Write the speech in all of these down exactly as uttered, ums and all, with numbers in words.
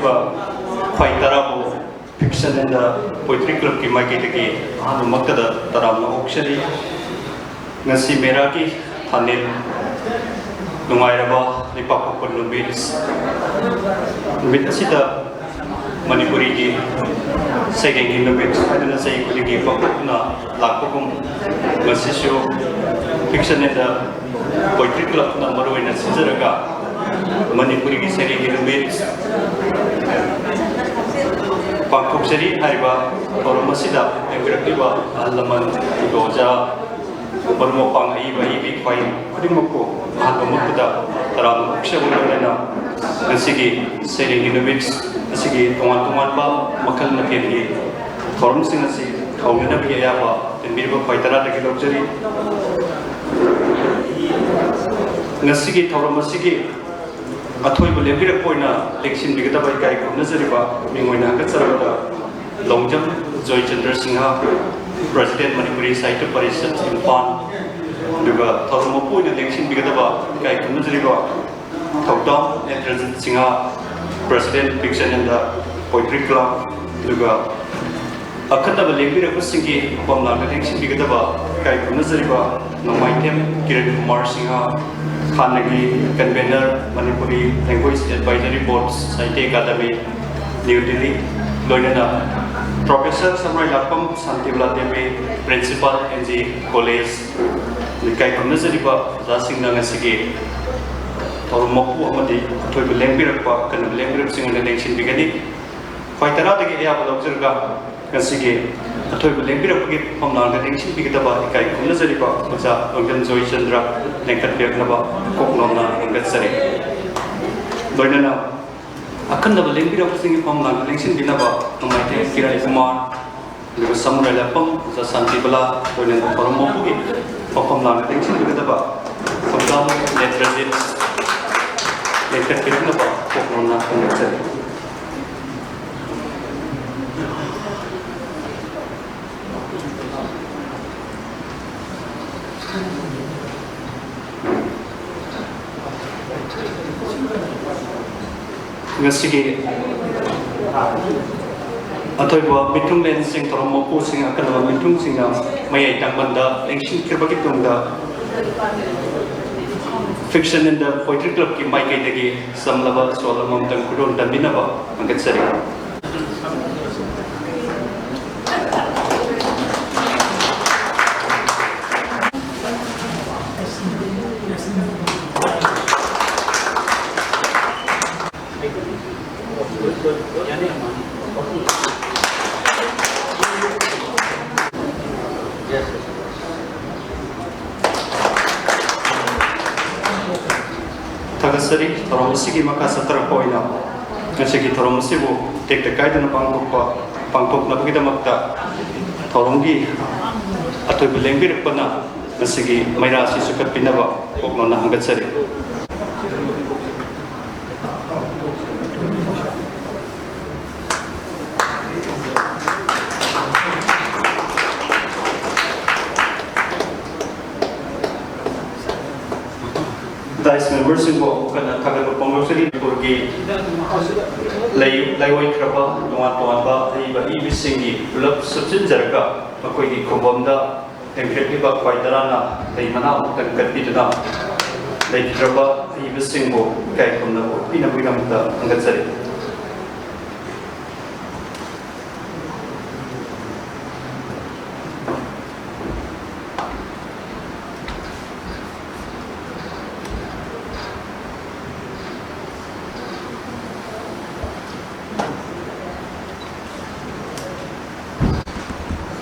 ꯈ꯭ꯋꯥꯏ ꯇꯔꯥꯕꯨ Fiction and Poetry Clubꯀꯤ ꯃꯥꯏꯀꯩꯗꯒꯤ ꯑꯍꯥꯟꯕꯃꯛꯇꯗ ꯇꯔꯥꯝꯅ ꯑꯣꯛꯆꯔꯤ꯫ ꯉꯁꯤ ꯃꯦꯔꯥꯒꯤ ꯊꯥꯅꯤꯜ ꯅꯨꯡꯉꯥꯏꯔꯕ ꯂꯩꯄꯥꯛꯄꯣꯛꯄ ꯅꯨꯃꯤꯠ, ꯅꯨꯃꯤꯠ ꯑꯁꯤꯗ ꯃꯅꯤꯄꯨꯔꯤꯒꯤ ꯁꯩꯔꯦꯡꯒꯤ ꯅꯨꯃꯤꯠ ꯍꯥꯏꯗꯨꯅ ꯆꯍꯤ ꯈꯨꯗꯤꯡꯒꯤ ꯄꯥꯡꯊꯣꯛꯇꯨꯅ ꯂꯥꯛꯄꯒꯨꯝ, ꯉꯁꯤꯁꯨ Fiction and Poetry Clubꯅ ꯃꯔꯨꯑꯣꯏꯅ ꯁꯤꯟꯖꯔꯒ ꯃꯅꯤꯄꯨꯔꯤꯒꯤ ꯁꯩꯔꯦꯡꯒꯤ ꯅꯨꯃꯤꯠ ꯄꯥꯡꯊꯣꯛꯆꯔꯤ꯫ ꯍꯥꯏꯔꯤꯕ ꯊꯧꯔꯝ ꯑꯁꯤꯗ ꯂꯦꯡꯕꯤꯔꯛꯂꯤꯕ ꯑꯍꯜ ꯂꯃꯟ, ꯑꯣꯖꯥ, ꯃꯔꯨꯞ ꯃꯄꯥꯡ, ꯑꯏꯕ ꯑꯏꯕꯤ ꯈ꯭ꯋꯥꯏ ꯈꯨꯗꯤꯡꯃꯛꯄꯨ ꯑꯍꯥꯟꯕꯃꯛꯇꯗ ꯇꯔꯥꯝꯅ ꯑꯣꯛꯆꯕ ꯂꯣꯏꯅꯅ ꯉꯁꯤꯒꯤ ꯁꯩꯔꯦꯡꯒꯤ ꯅꯨꯃꯤꯠ ꯑꯁꯤꯒꯤ ꯇꯣꯉꯥꯟ ꯇꯣꯉꯥꯟꯕ ꯃꯈꯜ ꯃꯊꯦꯜꯒꯤ ꯊꯧꯔꯝꯁꯤꯡ ꯑꯁꯤ ꯍꯧꯅꯅꯕꯒꯤ ꯑꯌꯥꯕ ꯇꯤꯟꯕꯤꯔꯤꯕ ꯈ꯭ꯋꯥꯏ ꯇꯔꯥꯗꯒꯤ ꯂꯧꯖꯔꯤ꯫ ꯉꯁꯤꯒꯤ ꯊꯧꯔꯝ ꯑꯁꯤꯒꯤ ꯑꯊꯣꯏꯕ ꯂꯦꯡꯕꯤꯔꯛꯄ ꯑꯣꯏꯅ ꯂꯦꯡꯁꯤꯟꯕꯤꯒꯗꯕ ꯏꯀꯥꯏ ꯈꯨꯝꯅꯖꯔꯤꯕ ꯃꯤꯡ ꯑꯣꯏꯅ ꯍꯪꯒꯠꯆꯔꯕꯗ ꯂꯣꯡꯖꯝ ꯖꯣꯏꯆꯟꯗ꯭ꯔ ꯁꯤꯡꯍ, President ꯃꯅꯤꯄꯨꯔꯤ ꯁꯥꯍꯤꯇ꯭ꯌ ꯄꯔꯤꯁꯠ ꯏꯝꯐꯥꯜ, ꯑꯗꯨꯒ ꯊꯧꯔꯝ ꯃꯄꯨ ꯑꯣꯏꯅ ꯂꯦꯡꯁꯤꯟꯕꯤꯒꯗꯕ ꯏꯀꯥꯏ ꯈꯨꯝꯅꯖꯔꯤꯕ ꯊꯧꯗꯥꯝ Indrajit Singh, President Fiction and Poetry Club, ꯑꯗꯨꯒ ꯑꯈꯟꯅꯕ ꯂꯦꯡꯕꯤꯔꯛꯄꯁꯤꯡꯒꯤ ꯃꯐꯝ ꯂꯥꯡꯗ ꯂꯦꯡꯁꯤꯟꯕꯤꯒꯗꯕ ꯏꯀꯥꯏ ꯈꯨꯝꯅꯖꯔꯤꯕ ꯅꯣꯡꯃꯥꯏꯊꯦꯝ ꯀꯤꯔꯟ ꯀꯨꯃꯥꯔ ꯁꯤꯡꯍ, ꯍꯥꯟꯅꯒꯤ convener Manipuri Language Advisory Board Sahitya Academy, New Delhi, ꯂꯣꯏꯅꯅ Professor ꯁꯝꯔꯥꯏ ꯂꯥꯛꯄꯝ Shantibala Devi, Principal N G College, ꯏꯀꯥꯏ ꯈꯨꯝꯅꯖꯔꯤꯕ ꯑꯣꯖꯥꯁꯤꯡꯅ ꯉꯁꯤꯒꯤ ꯊꯧꯔꯝ ꯃꯄꯨ ꯑꯃꯗꯤ ꯑꯊꯣꯏꯕ ꯂꯦꯡꯕꯤꯔꯛꯄ, ꯑꯈꯟꯅꯕ ꯂꯦꯡꯕꯤꯔꯛꯄꯁꯤꯡ ꯑꯣꯏꯅ ꯂꯦꯡꯁꯤꯟꯕꯤꯒꯅꯤ꯫ ꯈ꯭ꯋꯥꯏ ꯇꯔꯥꯗꯒꯤ ꯑꯌꯥꯕ ꯂꯧꯖꯔꯒ ꯉꯁꯤꯒꯤ ꯑꯊꯣꯏꯕ ꯂꯦꯡꯕꯤꯔꯛꯄꯒꯤ ꯐꯝꯂꯥꯡꯗ ꯂꯦꯡꯁꯤꯟꯕꯤꯒꯗꯕ ꯏꯀꯥꯏ ꯈꯨꯝꯅꯖꯔꯤꯕ ꯑꯣꯖꯥ ꯂꯣꯡꯖꯝ ꯖꯣꯏꯆꯟꯗ꯭ꯔ ꯂꯦꯡꯈꯠꯄꯤꯔꯛꯅꯕ ꯀꯣꯛꯅꯣꯝꯅ ꯈꯪꯒꯠꯆꯔꯤ꯫ ꯂꯣꯏꯅꯅ ꯑꯈꯟꯅꯕ ꯂꯦꯡꯕꯤꯔꯛꯄꯁꯤꯡꯒꯤ ꯐꯝꯂꯥꯡꯗ ꯂꯦꯡꯁꯤꯟꯕꯤꯅꯕ ꯅꯣꯡꯃꯥꯏꯊꯦꯝ ꯀꯤꯔꯟ ꯀꯨꯃꯥꯔ, ꯑꯗꯨꯒ ꯁꯃꯨꯔꯥꯏ ꯂꯥꯛꯄꯝ ꯑꯣꯖꯥ ꯁꯥꯟꯇꯤ ꯕꯂꯥ, ꯂꯣꯏꯅꯅ ꯊꯧꯔꯝ ꯃꯄꯨꯒꯤ ꯐꯝꯐꯝ ꯂꯥꯡꯗ ꯂꯦꯡꯁꯤꯟꯕꯤꯒꯗꯕ ꯊꯧꯗꯥꯝ ꯅꯦꯇ꯭ꯔꯖꯤꯠ ꯂꯦꯡꯈꯠꯄꯤꯔꯛꯅꯕ ꯀꯣꯛꯅꯣꯝꯅ ꯈꯪꯒꯠꯆꯔꯤ꯫ ꯉꯁꯤꯒꯤ ꯑꯊꯣꯏꯕ ꯃꯤꯊꯨꯡꯂꯦꯟꯁꯤꯡ, ꯊꯧꯔꯝ ꯃꯄꯨꯁꯤꯡ, ꯑꯀꯟꯕ ꯃꯤꯊꯨꯡꯁꯤꯡꯅ ꯃꯌꯥꯏ ꯇꯥꯡꯕꯟꯗ ꯂꯦꯡꯁꯤꯟꯈꯤꯕꯒꯤ ꯇꯨꯡꯗ Fiction in the Poetry Clubꯀꯤ ꯃꯥꯏꯀꯩꯗꯒꯤ ꯆꯝꯂꯕ ꯁꯣꯜ ꯑꯃꯃꯝꯇꯪ ꯈꯨꯗꯣꯜ ꯇꯝꯕꯤꯅꯕ ꯍꯪꯒꯠꯆꯔꯤ꯫ ꯊꯥꯒꯠꯆꯔꯤ꯫ ꯊꯧꯔꯝ ꯑꯁꯤꯒꯤ ꯃꯈꯥ ꯆꯠꯊꯔꯛꯄ ꯑꯣꯏꯅ ꯉꯁꯤꯒꯤ ꯊꯧꯔꯝ ꯑꯁꯤꯕꯨ ꯇꯦꯛꯇ ꯀꯥꯏꯗꯅ ꯄꯥꯡꯊꯣꯛꯄ, ꯄꯥꯡꯊꯣꯛꯅꯕꯒꯤꯗꯃꯛꯇ ꯊꯧꯔꯝꯒꯤ ꯑꯊꯣꯏꯕ ꯂꯦꯡꯕꯤꯔꯛꯄꯅ ꯉꯁꯤꯒꯤ ꯃꯩꯔꯥ ꯑꯁꯤ ꯆꯨꯞꯈꯠꯄꯤꯅꯕ ꯄꯣꯛꯅꯣꯅ ꯍꯪꯒꯠꯆꯔꯤ꯫ Dais memberꯁꯤꯡꯕꯨ ꯑꯃꯨꯛ ꯍꯟꯅ ꯊꯥꯒꯠꯄ ꯐꯣꯡꯗꯣꯛꯆꯔꯤ꯫ ꯃꯅꯤꯄꯨꯔꯒꯤ ꯂꯩ-, ꯂꯩꯑꯣꯏꯈ꯭ꯔꯕ ꯇꯣꯉꯥꯟ ꯇꯣꯉꯥꯟꯕ ꯑꯏꯕ ꯑꯏꯕꯤꯁꯤꯡꯒꯤ ꯄꯨꯂꯞ ꯁꯨꯞꯆꯤꯟꯖꯔꯒ ꯃꯈꯣꯏꯒꯤ ꯈꯨꯕꯝꯗ ꯂꯦꯡꯈꯠꯂꯤꯕ ꯈ꯭ꯋꯥꯏ ꯇꯔꯥꯅ ꯂꯩ ꯃꯅꯥ ꯑꯃꯨꯛꯇꯪ ꯀꯠꯄꯤꯗꯨꯅ ꯂꯩꯈꯤꯗ꯭ꯔꯕ ꯑꯏꯕꯁꯤꯡꯕꯨ ꯏꯀꯥꯏ ꯈꯨꯝꯅꯕ ꯎꯠꯄꯤꯅꯕꯒꯤꯗꯃꯛꯇ ꯍꯪꯒꯠꯆꯔꯤ꯫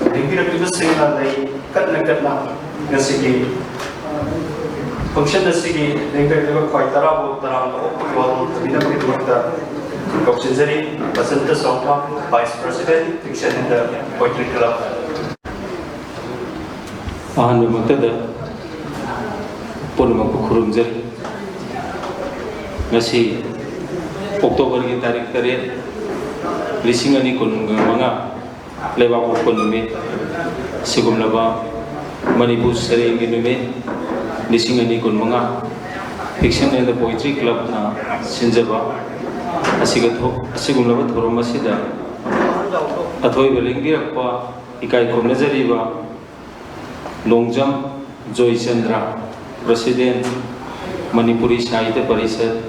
ꯂꯦꯡꯕꯤꯔꯛꯂꯤꯕꯁꯤꯡꯅ ꯂꯩ ꯀꯠꯅ ꯀꯠꯅ ꯉꯁꯤꯒꯤ function ꯑꯁꯤꯒꯤ ꯂꯦꯡꯕꯤꯔꯛꯂꯤꯕ ꯈ꯭ꯋꯥꯏ ꯇꯔꯥꯕꯨ ꯇꯔꯥꯝꯅ ꯑꯣꯛꯄꯒꯤ ꯋꯥꯔꯣꯜ ꯇꯝꯕꯤꯅꯕꯒꯤꯗꯃꯛꯇ ꯀꯧꯁꯤꯟꯖꯔꯤ꯫ Basanta ꯆꯥꯎꯊꯥꯝ, Vice President, Fiction in the Poetry Club꯫ ꯑꯍꯥꯟꯕꯃꯛꯇꯗ ꯄꯨꯝꯅꯃꯛꯄꯨ ꯈꯨꯔꯨꯝꯖꯔꯤ꯫ ꯉꯁꯤ Octoberꯒꯤ ꯇꯥꯔꯤꯛ ꯇꯔꯦꯠ, ꯂꯤꯁꯤꯡ ꯑꯅꯤ ꯀꯨꯟꯃꯉꯥ, ꯂꯩꯕꯥꯛꯄꯣꯛꯄ ꯅꯨꯃꯤꯠ, ꯁꯤꯒꯨꯝꯂꯕ ꯃꯅꯤꯄꯨꯔ ꯁꯩꯔꯦꯡꯒꯤ ꯅꯨꯃꯤꯠ ꯂꯤꯁꯤꯡ ꯑꯅꯤ ꯀꯨꯟꯃꯉꯥ, Fiction and the Poetry Clubꯅ ꯁꯤꯟꯖꯕ ꯑꯁꯤꯒ ꯊꯣ-, ꯑꯁꯤꯒꯨꯝꯂꯕ ꯊꯧꯔꯝ ꯑꯁꯤꯗ ꯑꯊꯣꯏꯕ ꯂꯦꯡꯕꯤꯔꯛꯄ ꯏꯀꯥꯏ ꯈꯨꯝꯅꯖꯔꯤꯕ ꯂꯣꯡꯖꯝ ꯖꯣꯏꯆꯟꯗ꯭ꯔ, President, ꯃꯅꯤꯄꯨꯔꯤ ꯁꯥꯍꯤꯇ꯭ꯌ ꯄꯔꯤꯁꯠ,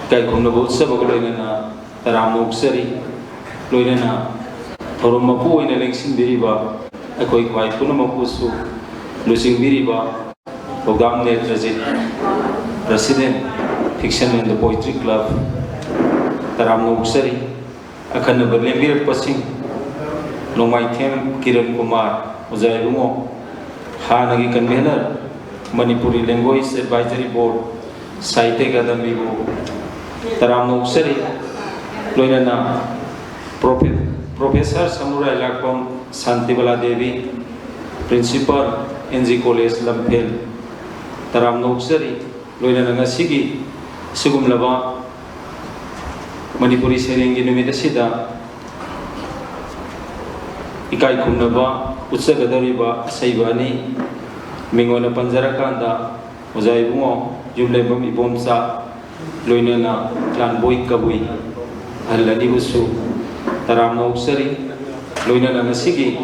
ꯏꯀꯥꯏ ꯈꯨꯝꯅꯕ ꯎꯠꯆꯕꯒ ꯂꯣꯏꯅꯅ ꯇꯔꯥꯝꯅ ꯑꯣꯛꯆꯔꯤ꯫ ꯂꯣꯏꯅꯅ ꯊꯧꯔꯝ ꯃꯄꯨ ꯑꯣꯏꯅ ꯂꯦꯡꯁꯤꯟꯕꯤꯔꯤꯕ ꯑꯩꯈꯣꯏ ꯈ꯭ꯋꯥꯏ ꯄꯨꯝꯅꯃꯛꯄꯨꯁꯨ ꯂꯨꯆꯤꯡꯕꯤꯔꯤꯕ ꯊꯧꯗꯥꯝ ꯅꯦꯇ꯭ꯔꯖꯤꯠ, President, Fiction and the Poetry Club, ꯇꯔꯥꯝꯅ ꯑꯣꯛꯆꯔꯤ꯫ ꯑꯈꯟꯅꯕ ꯂꯦꯡꯕꯤꯔꯛꯄꯁꯤꯡ, ꯅꯣꯡꯃꯥꯏꯊꯦꯝ ꯀꯤꯔꯟ ꯀꯨꯃꯥꯔ, ꯑꯣꯖꯥ ꯏꯕꯨꯡꯉꯣ, ꯍꯥꯟꯅꯒꯤ convener, Manipuri Language Advisory Board, ꯁꯥꯍꯤꯇ꯭ꯌ ꯑꯦꯀꯥꯗꯃꯤꯕꯨ ꯇꯔꯥꯝꯅ ꯑꯣꯛꯆꯔꯤ꯫ ꯂꯣꯏꯅꯅ ꯄ꯭ꯔꯣꯐꯦ-, Professor ꯁꯃꯨꯔꯥꯏ ꯂꯥꯛꯄꯝ Shantibala Devi, Principal, and G college ꯂꯝꯐꯦꯜ, ꯇꯔꯥꯝꯅ ꯑꯣꯛꯆꯔꯤ꯫ ꯂꯣꯏꯅꯅ ꯉꯁꯤꯒꯤ ꯑꯁꯤꯒꯨꯝꯂꯕ ꯃꯅꯤꯄꯨꯔꯤ ꯁꯩꯔꯦꯡꯒꯤ ꯅꯨꯃꯤꯠ ꯑꯁꯤꯗ ꯏꯀꯥꯏ ꯈꯨꯝꯅꯕ ꯎꯠꯆꯒꯗꯧꯔꯤꯕ ꯑꯁꯩꯕ ꯑꯅꯤ, ꯃꯤꯡ ꯑꯣꯏꯅ ꯄꯟꯖꯔꯀꯥꯟꯗ, ꯑꯣꯖꯥ ꯏꯕꯨꯡꯉꯣ ꯌꯨꯝꯂꯦꯝꯕꯝ ꯏꯕꯣꯝꯆꯥ, ꯂꯣꯏꯅꯅ ꯂꯥꯟꯕꯣꯏ ꯀꯕꯨꯏ ꯑꯍꯜ ꯑꯅꯤꯕꯨꯁꯨ ꯇꯔꯥꯝꯅ ꯑꯣꯛꯆꯔꯤ꯫ ꯂꯣꯏꯅꯅ ꯉꯁꯤꯒꯤ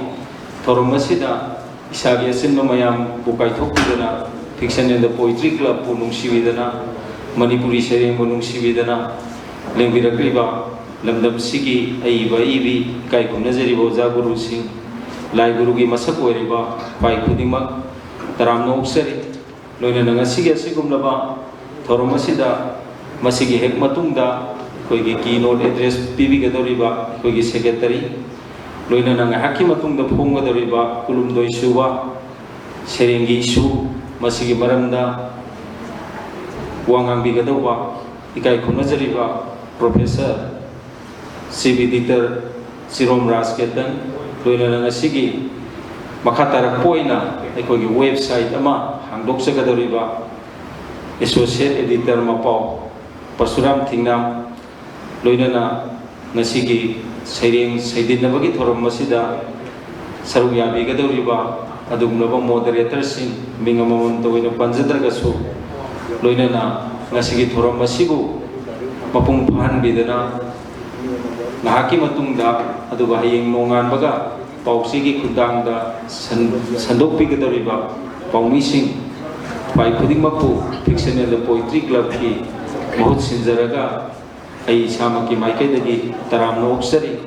ꯊꯧꯔꯝ ꯑꯁꯤꯗ ꯏꯁꯥꯒꯤ ꯑꯆꯤꯟꯕ ꯃꯌꯥꯝꯕꯨ ꯀꯥꯏꯊꯣꯛꯄꯤꯗꯅ, Fiction and the Poetry Clubꯄꯨ ꯅꯨꯡꯁꯤꯕꯤꯗꯅ, Manipuri ꯁꯩꯔꯦꯡꯕꯨ ꯅꯨꯡꯁꯤꯕꯤꯗꯅ ꯂꯦꯡꯕꯤꯔꯛꯂꯤꯕ ꯂꯝꯗꯝꯁꯤꯒꯤ ꯑꯏꯕ ꯑꯏꯕꯤ, ꯏꯀꯥꯏ ꯈꯨꯝꯅꯖꯔꯤꯕ ꯑꯣꯖꯥ ꯒꯨꯔꯨꯁꯤꯡ, ꯂꯥꯏ ꯒꯨꯔꯨꯒꯤ ꯃꯁꯛ ꯑꯣꯏꯔꯤꯕ ꯈ꯭ꯋꯥꯏ ꯈꯨꯗꯤꯡꯃꯛ ꯇꯔꯥꯝꯅ ꯑꯣꯛꯆꯔꯤ꯫ ꯂꯣꯏꯅꯅ ꯉꯁꯤꯒꯤ ꯑꯁꯤꯒꯨꯝꯂꯕ ꯊꯧꯔꯝ ꯑꯁꯤꯗ ꯃꯁꯤꯒꯤ ꯍꯦꯛ ꯃꯇꯨꯡꯗ ꯑꯩꯈꯣꯏꯒꯤ keynote address ꯄꯤꯕꯤꯒꯗꯧꯔꯤꯕ ꯑꯩꯈꯣꯏꯒꯤ Secretary, ꯂꯣꯏꯅꯅ ꯉꯥꯏꯍꯥꯛꯀꯤ ꯃꯇꯨꯡꯗ ꯐꯣꯡꯒꯗꯧꯔꯤꯕ ꯀꯨꯟꯍꯨꯝꯗꯣꯏ ꯁꯨꯕ ꯁꯩꯔꯦꯡꯒꯤ ꯏꯁꯨ, ꯃꯁꯤꯒꯤ ꯃꯔꯝꯗ ꯋꯥ ꯉꯥꯡꯕꯤꯒꯗꯧꯕ ꯏꯀꯥꯏ ꯈꯨꯝꯅꯖꯔꯤꯕ Professor, Chief Editor ꯆꯤꯔꯣꯝ ꯔꯥꯖꯀꯦꯇꯟ, ꯂꯣꯏꯅꯅ ꯉꯁꯤꯒꯤ ꯃꯈꯥ ꯇꯥꯔꯛꯄ ꯑꯣꯏꯅ ꯑꯩꯈꯣꯏꯒꯤ website ꯑꯃ ꯍꯥꯡꯗꯣꯛꯆꯒꯗꯧꯔꯤꯕ Associate Editor ꯃꯄꯥꯎ ꯄꯔꯁꯨꯔꯥꯝ ꯊꯤꯡꯅꯥꯝ, ꯂꯣꯏꯅꯅ ꯉꯁꯤꯒꯤ ꯁꯩꯔꯦꯡ ꯁꯩꯗꯤꯟꯅꯕꯒꯤ ꯊꯧꯔꯝ ꯑꯁꯤꯗ ꯁꯔꯨꯛ ꯌꯥꯕꯤꯒꯗꯧꯔꯤꯕ ꯑꯗꯨꯒꯨꯝꯂꯕ moderatorꯁꯤꯡ, ꯃꯤꯡ ꯑꯃꯃꯝꯇ ꯑꯣꯏꯅ ꯄꯟꯖꯗ꯭ꯔꯒꯁꯨ, ꯂꯣꯏꯅꯅ ꯉꯁꯤꯒꯤ ꯊꯧꯔꯝ ꯑꯁꯤꯕꯨ ꯃꯄꯨꯡ ꯐꯥꯍꯟꯕꯤꯗꯅ ꯉꯥꯏꯍꯥꯛꯀꯤ ꯃꯇꯨꯡꯗ, ꯑꯗꯨꯒ ꯍꯌꯦꯡ ꯅꯣꯡꯉꯥꯟꯕꯒ ꯄꯥꯎꯆꯦꯒꯤ ꯈꯨꯠꯊꯥꯡꯗ ꯁꯟ-, ꯁꯟꯗꯣꯛꯄꯤꯒꯗꯧꯔꯤꯕ ꯄꯥꯎꯃꯤꯁꯤꯡ ꯈ꯭ꯋꯥꯏ ꯈꯨꯗꯤꯡꯃꯛꯄꯨ Fiction and the Poetry Clubꯀꯤ ꯃꯍꯨꯠ ꯁꯤꯟꯖꯔꯒ ꯑꯩ ꯏꯁꯥꯃꯛꯀꯤ ꯃꯥꯏꯀꯩꯗꯒꯤ ꯇꯔꯥꯝꯅ ꯑꯣꯛꯆꯔꯤ꯫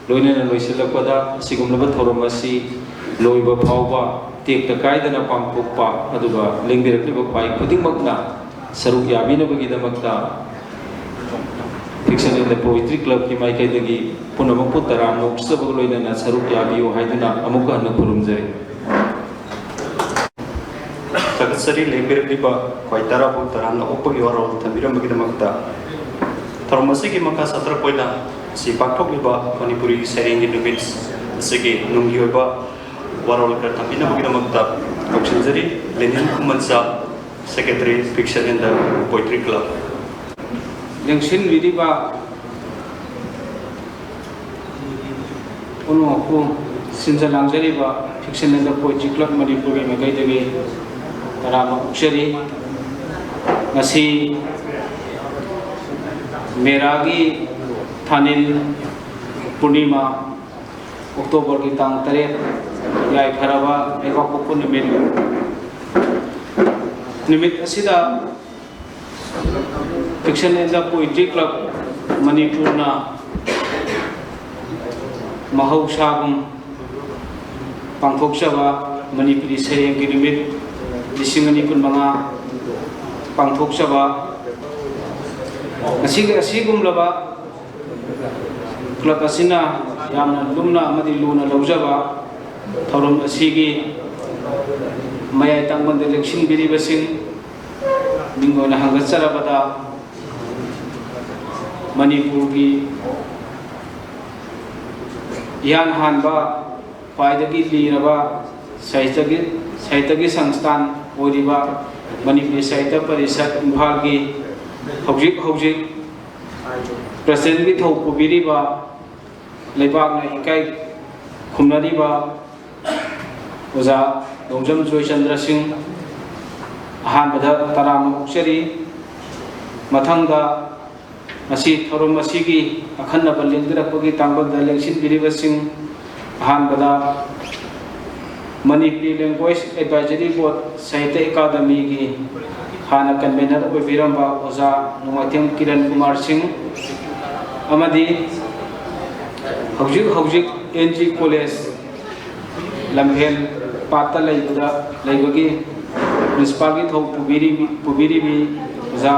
ꯂꯣꯏꯅꯅ ꯂꯣꯏꯁꯤꯜꯂꯛꯄꯗ, ꯑꯁꯤꯒꯨꯝꯂꯕ ꯊꯧꯔꯝ ꯑꯁꯤ ꯂꯣꯏꯕ ꯐꯥꯎꯕ ꯇꯦꯛꯇ ꯀꯥꯏꯗꯅ ꯄꯥꯡꯊꯣꯛꯄ, ꯑꯗꯨꯒ ꯂꯦꯡꯕꯤꯔꯛꯂꯤꯕ ꯈ꯭ꯋꯥꯏ ꯈꯨꯗꯤꯡꯃꯛꯅ ꯁꯔꯨꯛ ꯌꯥꯕꯤꯅꯕꯒꯤꯗꯃꯛꯇ Fiction and the Poetry Clubꯀꯤ ꯃꯥꯏꯀꯩꯗꯒꯤ ꯄꯨꯝꯅꯃꯛꯄꯨ ꯇꯔꯥꯝꯅ ꯑꯣꯛꯆꯕꯒ ꯂꯣꯏꯅꯅ ꯁꯔꯨꯛ ꯌꯥꯕꯤꯌꯨ ꯍꯥꯏꯗꯨꯅ ꯑꯃꯨꯛꯀ ꯍꯟꯅ ꯈꯨꯔꯨꯝꯖꯔꯤ꯫ ꯊꯥꯒꯠꯆꯔꯤ, ꯂꯦꯡꯕꯤꯔꯛꯂꯤꯕ ꯈ꯭ꯋꯥꯏ ꯇꯔꯥꯕꯨ ꯇꯔꯥꯝꯅ ꯑꯣꯛꯄꯒꯤ ꯋꯥꯔꯣꯜ ꯊꯝꯕꯤꯔꯝꯕꯒꯤꯗꯃꯛꯇ꯫ ꯊꯧꯔꯝ ꯑꯁꯤꯒꯤ ꯃꯈꯥ ꯆꯠꯊꯔꯛꯄ ꯑꯣꯏꯅ ꯁꯤ ꯄꯥꯡꯊꯣꯛꯂꯤꯕ ꯃꯅꯤꯄꯨꯔꯤ ꯁꯩꯔꯦꯡꯒꯤ ꯅꯨꯃꯤꯠ ꯑꯁꯤꯒꯤ ꯅꯨꯡꯒꯤ ꯑꯣꯏꯕ ꯋꯥꯔꯣꯜ ꯈꯔ ꯊꯝꯕꯤꯅꯕꯒꯤꯗꯃꯛꯇ ꯀꯧꯁꯤꯟꯖꯔꯤ, ꯂꯦꯅꯤꯟ ꯈꯨꯃꯟꯆꯥ, Secretary, Fiction and the Poetry Club꯫ ꯂꯦꯡꯁꯤꯟꯕꯤꯔꯤꯕ ꯄꯨꯝꯅꯃꯛꯄꯨ ꯁꯤꯟꯖ ꯂꯥꯡꯖꯔꯤꯕ Fiction and the Poetry Club ꯃꯅꯤꯄꯨꯔꯒꯤ ꯃꯥꯏꯀꯩꯗꯒꯤ ꯇꯔꯥꯝꯅ ꯑꯣꯛꯆꯔꯤ꯫ ꯉꯁꯤ ꯃꯦꯔꯥꯒꯤ ꯊꯥꯅꯤꯜ ꯄꯨꯔꯅꯤꯃꯥ, ꯑꯣꯛꯇꯣꯕꯔꯒꯤ ꯇꯥꯡ ꯇꯔꯦꯠ, ꯌꯥꯏꯐꯔꯕ ꯂꯩꯕꯥꯛꯄꯣꯛꯄ ꯅꯨꯃꯤꯠ꯫ ꯅꯨꯃꯤꯠ ꯑꯁꯤꯗ Fiction and the Poetry Club ꯃꯅꯤꯄꯨꯔꯅ ꯃꯍꯧꯁꯥꯒꯨꯝ ꯄꯥꯡꯊꯣꯛꯆꯕ ꯃꯅꯤꯄꯨꯔꯤ ꯁꯩꯔꯦꯡꯒꯤ ꯅꯨꯃꯤꯠ ꯂꯤꯁꯤꯡ ꯑꯅꯤ ꯀꯨꯟꯃꯉꯥ ꯄꯥꯡꯊꯣꯛꯆꯕ, ꯉꯁꯤꯒꯤ ꯑꯁꯤꯒꯨꯝꯂꯕ club ꯑꯁꯤꯅ ꯌꯥꯝꯅ ꯂꯨꯝꯅ ꯑꯃꯗꯤ ꯂꯨꯅ ꯂꯧꯖꯕ ꯊꯧꯔꯝ ꯑꯁꯤꯒꯤ ꯃꯌꯥꯏ ꯇꯥꯡꯕꯟꯗ ꯂꯦꯡꯁꯤꯟꯕꯤꯔꯤꯕꯁꯤꯡ ꯃꯤꯡ ꯑꯣꯏꯅ ꯍꯪꯒꯠꯆꯔꯕꯗ, ꯃꯅꯤꯄꯨꯔꯒꯤ ꯏꯍꯥꯟ ꯍꯥꯟꯕ ꯈ꯭ꯋꯥꯏꯗꯒꯤ ꯂꯤꯔꯕ ꯁꯥꯍꯤꯇ꯭ꯌꯒꯤ, ꯁꯥꯍꯤꯇ꯭ꯌꯒꯤ ꯁꯪꯁꯊꯥꯟ ꯑꯣꯏꯔꯤꯕ ꯃꯅꯤꯄꯨꯔꯤ ꯁꯥꯍꯤꯇ꯭ꯌ ꯄꯔꯤꯁꯠ ꯏꯝꯐꯥꯜꯒꯤ ꯍꯧꯖꯤꯛ ꯍꯧꯖꯤꯛ presidentꯀꯤ ꯊꯧ ꯄꯨꯕꯤꯔꯤꯕ, ꯂꯩꯕꯥꯛꯅ ꯏꯀꯥꯏ ꯈꯨꯝꯅꯔꯤꯕ ꯑꯣꯖꯥ ꯅꯣꯡꯖꯝ ꯖꯣꯏꯆꯟꯗ꯭ꯔ ꯁꯤꯡ, ꯑꯍꯥꯟꯕꯗ ꯇꯔꯥꯝꯅ ꯑꯣꯛꯆꯔꯤ꯫ ꯃꯊꯪꯗ ꯉꯁꯤ ꯊꯧꯔꯝ ꯑꯁꯤꯒꯤ ꯑꯈꯟꯅꯕ ꯂꯦꯡꯗꯔꯛꯄꯒꯤ ꯇꯥꯡꯕꯜꯗ ꯂꯦꯡꯁꯤꯟꯕꯤꯔꯤꯕꯁꯤꯡ, ꯑꯍꯥꯟꯕꯗ Manipuri Language Advisory Board Sahitya Academyꯒꯤ ꯍꯥꯟꯅ convener ꯑꯣꯏꯕꯤꯔꯝꯕ ꯑꯣꯖꯥ ꯅꯣꯡꯃꯥꯏꯊꯦꯝ ꯀꯤꯔꯟ ꯀꯨꯃꯥꯔ ꯁꯤꯡ ꯑꯃꯗꯤ ꯍꯧꯖꯤꯛ ꯍꯧꯖꯤꯛ N G College ꯂꯝꯐꯦꯜ ꯄꯥꯠꯇ ꯂꯩꯕꯗ ꯂꯩꯕꯒꯤ principalꯒꯤ ꯊꯧ ꯄꯨꯕꯤꯔꯤꯕꯤ, ꯄꯨꯕꯤꯔꯤꯕꯤ ꯑꯣꯖꯥ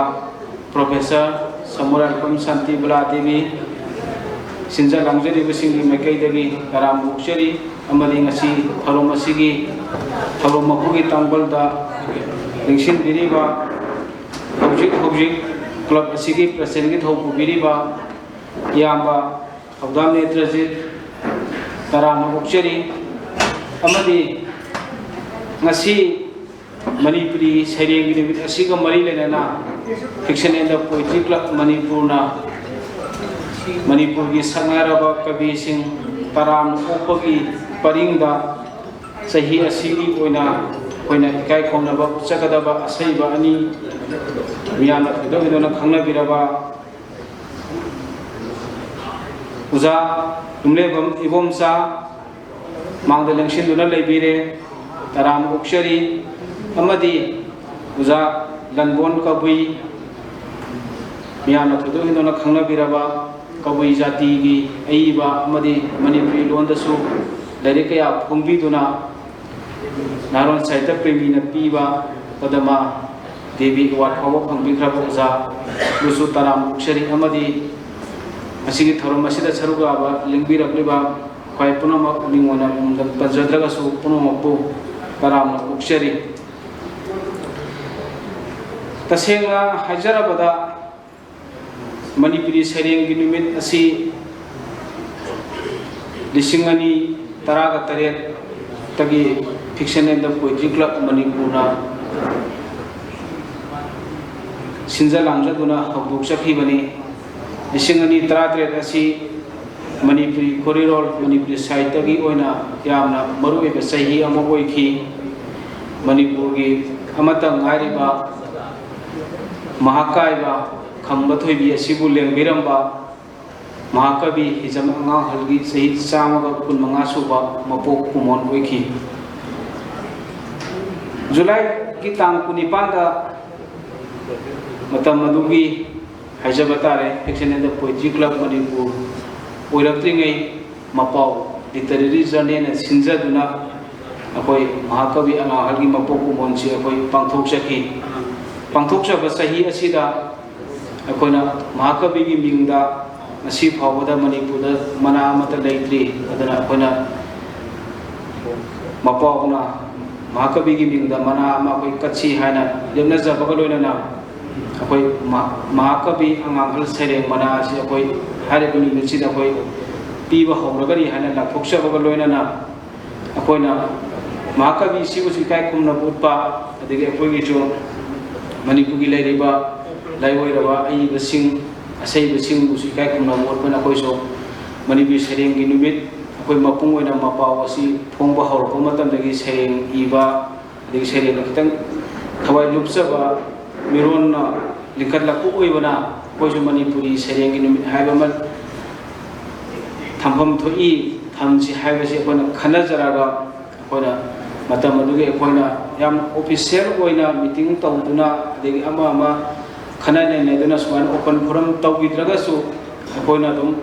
Professor ꯁꯃꯨꯔꯥꯏꯄꯝ ꯁꯥꯟꯇꯤꯕꯂꯥ ꯗꯦꯕꯤ, ꯁꯤꯟꯖ ꯂꯥꯡꯖꯔꯤꯕꯁꯤꯡꯒꯤ ꯃꯥꯏꯀꯩꯗꯒꯤ ꯇꯔꯥꯝꯅ ꯑꯣꯛꯆꯔꯤ꯫ ꯑꯃꯗꯤ ꯉꯁꯤ ꯊꯧꯔꯝ ꯑꯁꯤꯒꯤ ꯊꯧꯔꯝ ꯃꯄꯨꯒꯤ ꯇꯥꯡꯕꯜꯗ ꯂꯦꯡꯁꯤꯟꯕꯤꯔꯤꯕ, ꯍꯧꯖꯤꯛ ꯍꯧꯖꯤꯛ club ꯑꯁꯤꯒꯤ presidentꯀꯤ ꯊꯧ ꯄꯨꯕꯤꯔꯤꯕ ꯏꯌꯥꯝꯕ ꯊꯧꯗꯥꯝ ꯅꯦꯇ꯭ꯔꯖꯤꯠ, ꯇꯔꯥꯝꯅ ꯑꯣꯛꯆꯔꯤ꯫ ꯑꯃꯗꯤ ꯉꯁꯤ ꯃꯅꯤꯄꯨꯔꯤ ꯁꯩꯔꯦꯡꯒꯤ ꯅꯨꯃꯤꯠ ꯑꯁꯤꯒ ꯃꯔꯤ ꯂꯩꯅꯅ Fiction and the Poetry Club ꯃꯅꯤꯄꯨꯔꯅ ꯃꯅꯤꯄꯨꯔꯒꯤ ꯁꯛꯅꯥꯏꯔꯕ ꯀꯕꯤꯁꯤꯡ ꯇꯔꯥꯝꯅ ꯑꯣꯛꯄꯒꯤ ꯄꯔꯤꯡꯗ ꯆꯍꯤ ꯑꯁꯤꯒꯤ ꯑꯣꯏꯅ ꯑꯩꯈꯣꯏꯅ ꯏꯀꯥꯏ ꯈꯨꯝꯅꯕ ꯎꯠꯆꯒꯗꯕ ꯑꯁꯩꯕ ꯑꯅꯤ ꯃꯤꯌꯥꯝꯅ ꯊꯣꯏꯗꯣꯛ ꯍꯦꯟꯗꯣꯛꯅ ꯈꯪꯅꯕꯤꯔꯕ ꯑꯣꯖꯥ ꯌꯨꯝꯂꯦꯝꯕꯝ ꯏꯕꯣꯝꯆꯥ ꯃꯥꯡꯗ ꯂꯦꯡꯁꯤꯟꯗꯨꯅ ꯂꯩꯕꯤꯔꯦ, ꯇꯔꯥꯝꯅ ꯑꯣꯛꯆꯔꯤ꯫ ꯑꯃꯗꯤ ꯑꯣꯖꯥ ꯂꯟꯕꯣꯟ ꯀꯕꯨꯏ, ꯃꯤꯌꯥꯝꯅ ꯊꯣꯏꯗꯣꯛ ꯍꯦꯟꯗꯣꯛꯅ ꯈꯪꯅꯕꯤꯔꯕ ꯀꯕꯨꯏ ꯖꯥꯇꯤꯒꯤ ꯑꯏꯕ ꯑꯃꯗꯤ ꯃꯅꯤꯄꯨꯔꯤ ꯂꯣꯟꯗꯁꯨ ꯂꯥꯏꯔꯤꯛ ꯀꯌꯥ ꯐꯣꯡꯕꯤꯗꯨꯅ ꯅꯍꯥꯔꯣꯜ ꯁꯥꯍꯤꯇ꯭ꯌ ꯄ꯭ꯔꯦꯃꯤꯅ ꯄꯤꯕ ꯄꯗꯃ ꯗꯦꯕꯤ award ꯐꯥꯎꯕ ꯐꯪꯕꯤꯈ꯭ꯔꯕ ꯑꯣꯖꯥ ꯕꯨꯁꯨ ꯇꯔꯥꯝꯅ ꯑꯣꯛꯆꯔꯤ꯫ ꯑꯃꯗꯤ ꯉꯁꯤꯒꯤ ꯊꯧꯔꯝ ꯑꯁꯤꯗ ꯁꯔꯨꯛ ꯌꯥꯕ ꯂꯦꯡꯕꯤꯔꯛꯂꯤꯕ ꯈ꯭ꯋꯥꯏ ꯄꯨꯝꯅꯃꯛ ꯃꯤꯡ ꯑꯣꯏꯅ ꯃꯤꯡꯗꯪ ꯄꯟꯖꯗ꯭ꯔꯒꯁꯨ ꯄꯨꯝꯅꯃꯛꯄꯨ ꯇꯔꯥꯝꯅ ꯑꯣꯛꯆꯔꯤ꯫ ꯇꯁꯦꯡꯅ ꯍꯥꯏꯖꯔꯕꯗ ꯃꯅꯤꯄꯨꯔꯤ ꯁꯩꯔꯦꯡꯒꯤ ꯅꯨꯃꯤꯠ ꯑꯁꯤ ꯂꯤꯁꯤꯡ ꯑꯅꯤ ꯇꯔꯥꯒ ꯇꯔꯦꯠꯇꯒꯤ Fiction and the Poetry Club ꯃꯅꯤꯄꯨꯔꯅ ꯁꯤꯟꯖ ꯂꯥꯡꯖꯗꯨꯅ ꯍꯧꯗꯣꯛꯆꯈꯤꯕꯅꯤ꯫ ꯂꯤꯁꯤꯡ ꯑꯅꯤ ꯇꯔꯥꯇꯔꯦꯠ ꯑꯁꯤ ꯃꯅꯤꯄꯨꯔꯤ ꯈꯣꯔꯤꯔꯣꯜ, ꯃꯅꯤꯄꯨꯔꯤ ꯁꯥꯍꯤꯇ꯭ꯌꯒꯤ ꯑꯣꯏꯅ ꯌꯥꯝꯅ ꯃꯔꯨꯑꯣꯏꯕ ꯆꯍꯤ ꯑꯃ ꯑꯣꯏꯈꯤ꯫ ꯃꯅꯤꯄꯨꯔꯒꯤ ꯑꯃꯠꯇ ꯉꯥꯏꯔꯤꯕ ꯃꯍꯥꯀꯥꯏꯕ ꯈꯝꯕ ꯊꯣꯏꯕꯤ ꯑꯁꯤꯕꯨ ꯂꯦꯡꯕꯤꯔꯝꯕ ꯃꯍꯥꯀꯕꯤ ꯍꯤꯖꯝ ꯑꯉꯥꯡꯍꯜꯒꯤ ꯆꯍꯤ ꯆꯥꯝꯃꯒ ꯀꯨꯟꯃꯉꯥ ꯁꯨꯕ ꯃꯄꯣꯛ ꯀꯨꯝꯑꯣꯟ ꯑꯣꯏꯈꯤ꯫ ꯖꯨꯂꯥꯏꯒꯤ ꯇꯥꯡ ꯀꯨꯟꯅꯤꯄꯥꯟꯗ ꯃꯇꯝ ꯑꯗꯨꯒꯤ ꯍꯥꯏꯖꯕ ꯇꯥꯔꯦ, Fiction and the Poetry Club Manipur ꯑꯣꯏꯔꯛꯇ꯭ꯔꯤꯉꯩ ꯃꯄꯥꯎ Literary Journalꯅ ꯁꯤꯟꯖꯗꯨꯅ ꯑꯩꯈꯣꯏ ꯃꯍꯥꯀꯕꯤ ꯑꯉꯥꯡꯍꯜꯒꯤ ꯃꯄꯣꯛ ꯀꯨꯝꯑꯣꯟꯁꯤ ꯑꯩꯈꯣꯏ ꯄꯥꯡꯊꯣꯛꯆꯈꯤ꯫ ꯄꯥꯡꯊꯣꯛꯆꯕ ꯆꯍꯤ ꯑꯁꯤꯗ ꯑꯩꯈꯣꯏꯅ ꯃꯍꯥꯀꯕꯤꯒꯤ ꯃꯤꯡꯗ ꯉꯁꯤ ꯐꯥꯎꯕꯗ ꯃꯅꯤꯄꯨꯔꯗ ꯃꯅꯥ ꯑꯃꯠꯇ ꯂꯩꯇ꯭ꯔꯤ꯫ ꯑꯗꯨꯅ ꯑꯩꯈꯣꯏꯅ ꯃꯄꯥꯎꯅ ꯃꯍꯥꯀꯕꯤꯒꯤ ꯃꯤꯡꯗ ꯃꯅꯥ ꯑꯃ ꯑꯩꯈꯣꯏ ꯀꯠꯁꯤ ꯍꯥꯏꯅ ꯂꯦꯞꯅꯖꯕꯒ ꯂꯣꯏꯅꯅ ꯑꯩꯈꯣꯏ ꯃꯍꯥ-, ꯃꯍꯥꯀꯕꯤ ꯑꯉꯥꯡꯍꯜ ꯁꯩꯔꯦꯡ ꯃꯅꯥ ꯑꯁꯤ ꯑꯩꯈꯣꯏ ꯍꯥꯏꯔꯤꯕ ꯅꯨꯃꯤꯠꯁꯤꯗ ꯑꯩꯈꯣꯏ ꯄꯤꯕ ꯍꯧꯔꯒꯅꯤ ꯍꯥꯏꯅ ꯂꯥꯎꯊꯣꯛꯆꯕꯒ ꯂꯣꯏꯅꯅ ꯑꯩꯈꯣꯏꯅ ꯃꯍꯥꯀꯕꯤ ꯁꯤꯕꯨꯁꯨ ꯏꯀꯥꯏ ꯈꯨꯝꯅꯕ ꯎꯠꯄ, ꯑꯗꯒꯤ ꯑꯩꯈꯣꯏꯒꯤꯁꯨ ꯃꯅꯤꯄꯨꯔꯒꯤ ꯂꯩꯔꯤꯕ ꯂꯥꯏꯑꯣꯏꯔꯕ ꯑꯏꯕꯁꯤꯡ, ꯑꯁꯩꯕꯁꯤꯡꯕꯨꯁꯨ ꯏꯀꯥꯏ ꯈꯨꯝꯅꯕ ꯎꯠꯄꯅ ꯑꯩꯈꯣꯏꯁꯨ ꯃꯅꯤꯄꯨꯔꯤ ꯁꯩꯔꯦꯡꯒꯤ ꯅꯨꯃꯤꯠ ꯑꯩꯈꯣꯏ ꯃꯄꯨꯡ ꯑꯣꯏꯅ ꯃꯄꯥꯎ ꯑꯁꯤ ꯐꯣꯡꯕ ꯍꯧꯔꯛꯄ ꯃꯇꯝꯗꯒꯤ ꯁꯩꯔꯦꯡ ꯏꯕ, ꯑꯗꯒꯤ ꯁꯩꯔꯦꯡꯗ ꯈꯤꯇꯪ ꯊꯋꯥꯏ ꯂꯨꯞꯆꯕ ꯃꯤꯔꯣꯟꯅ ꯂꯤꯡꯈꯠꯂꯛꯄ ꯑꯣꯏꯕꯅ ꯑꯩꯈꯣꯏꯁꯨ ꯃꯅꯤꯄꯨꯔꯤ ꯁꯩꯔꯦꯡꯒꯤ ꯅꯨꯃꯤꯠ ꯍꯥꯏꯕ ꯑꯃ ꯊꯝꯐꯝ ꯊꯣꯛꯏ, ꯊꯝꯁꯤ ꯍꯥꯏꯕꯁꯤ ꯑꯩꯈꯣꯏꯅ ꯈꯟꯅꯖꯔꯒ ꯑꯩꯈꯣꯏꯅ ꯃꯇꯝ ꯑꯗꯨꯒꯤ ꯑꯩꯈꯣꯏꯅ ꯌꯥꯝ official ꯑꯣꯏꯅ meeting ꯇꯧꯗꯨꯅ ꯑꯗꯒꯤ ꯑꯃ ꯑꯃ ꯈꯟꯅ ꯅꯩꯅꯗꯨꯅ ꯁꯨꯃꯥꯏꯅ open forum ꯇꯧꯈꯤꯗ꯭ꯔꯒꯁꯨ ꯑꯩꯈꯣꯏꯅ ꯑꯗꯨꯝ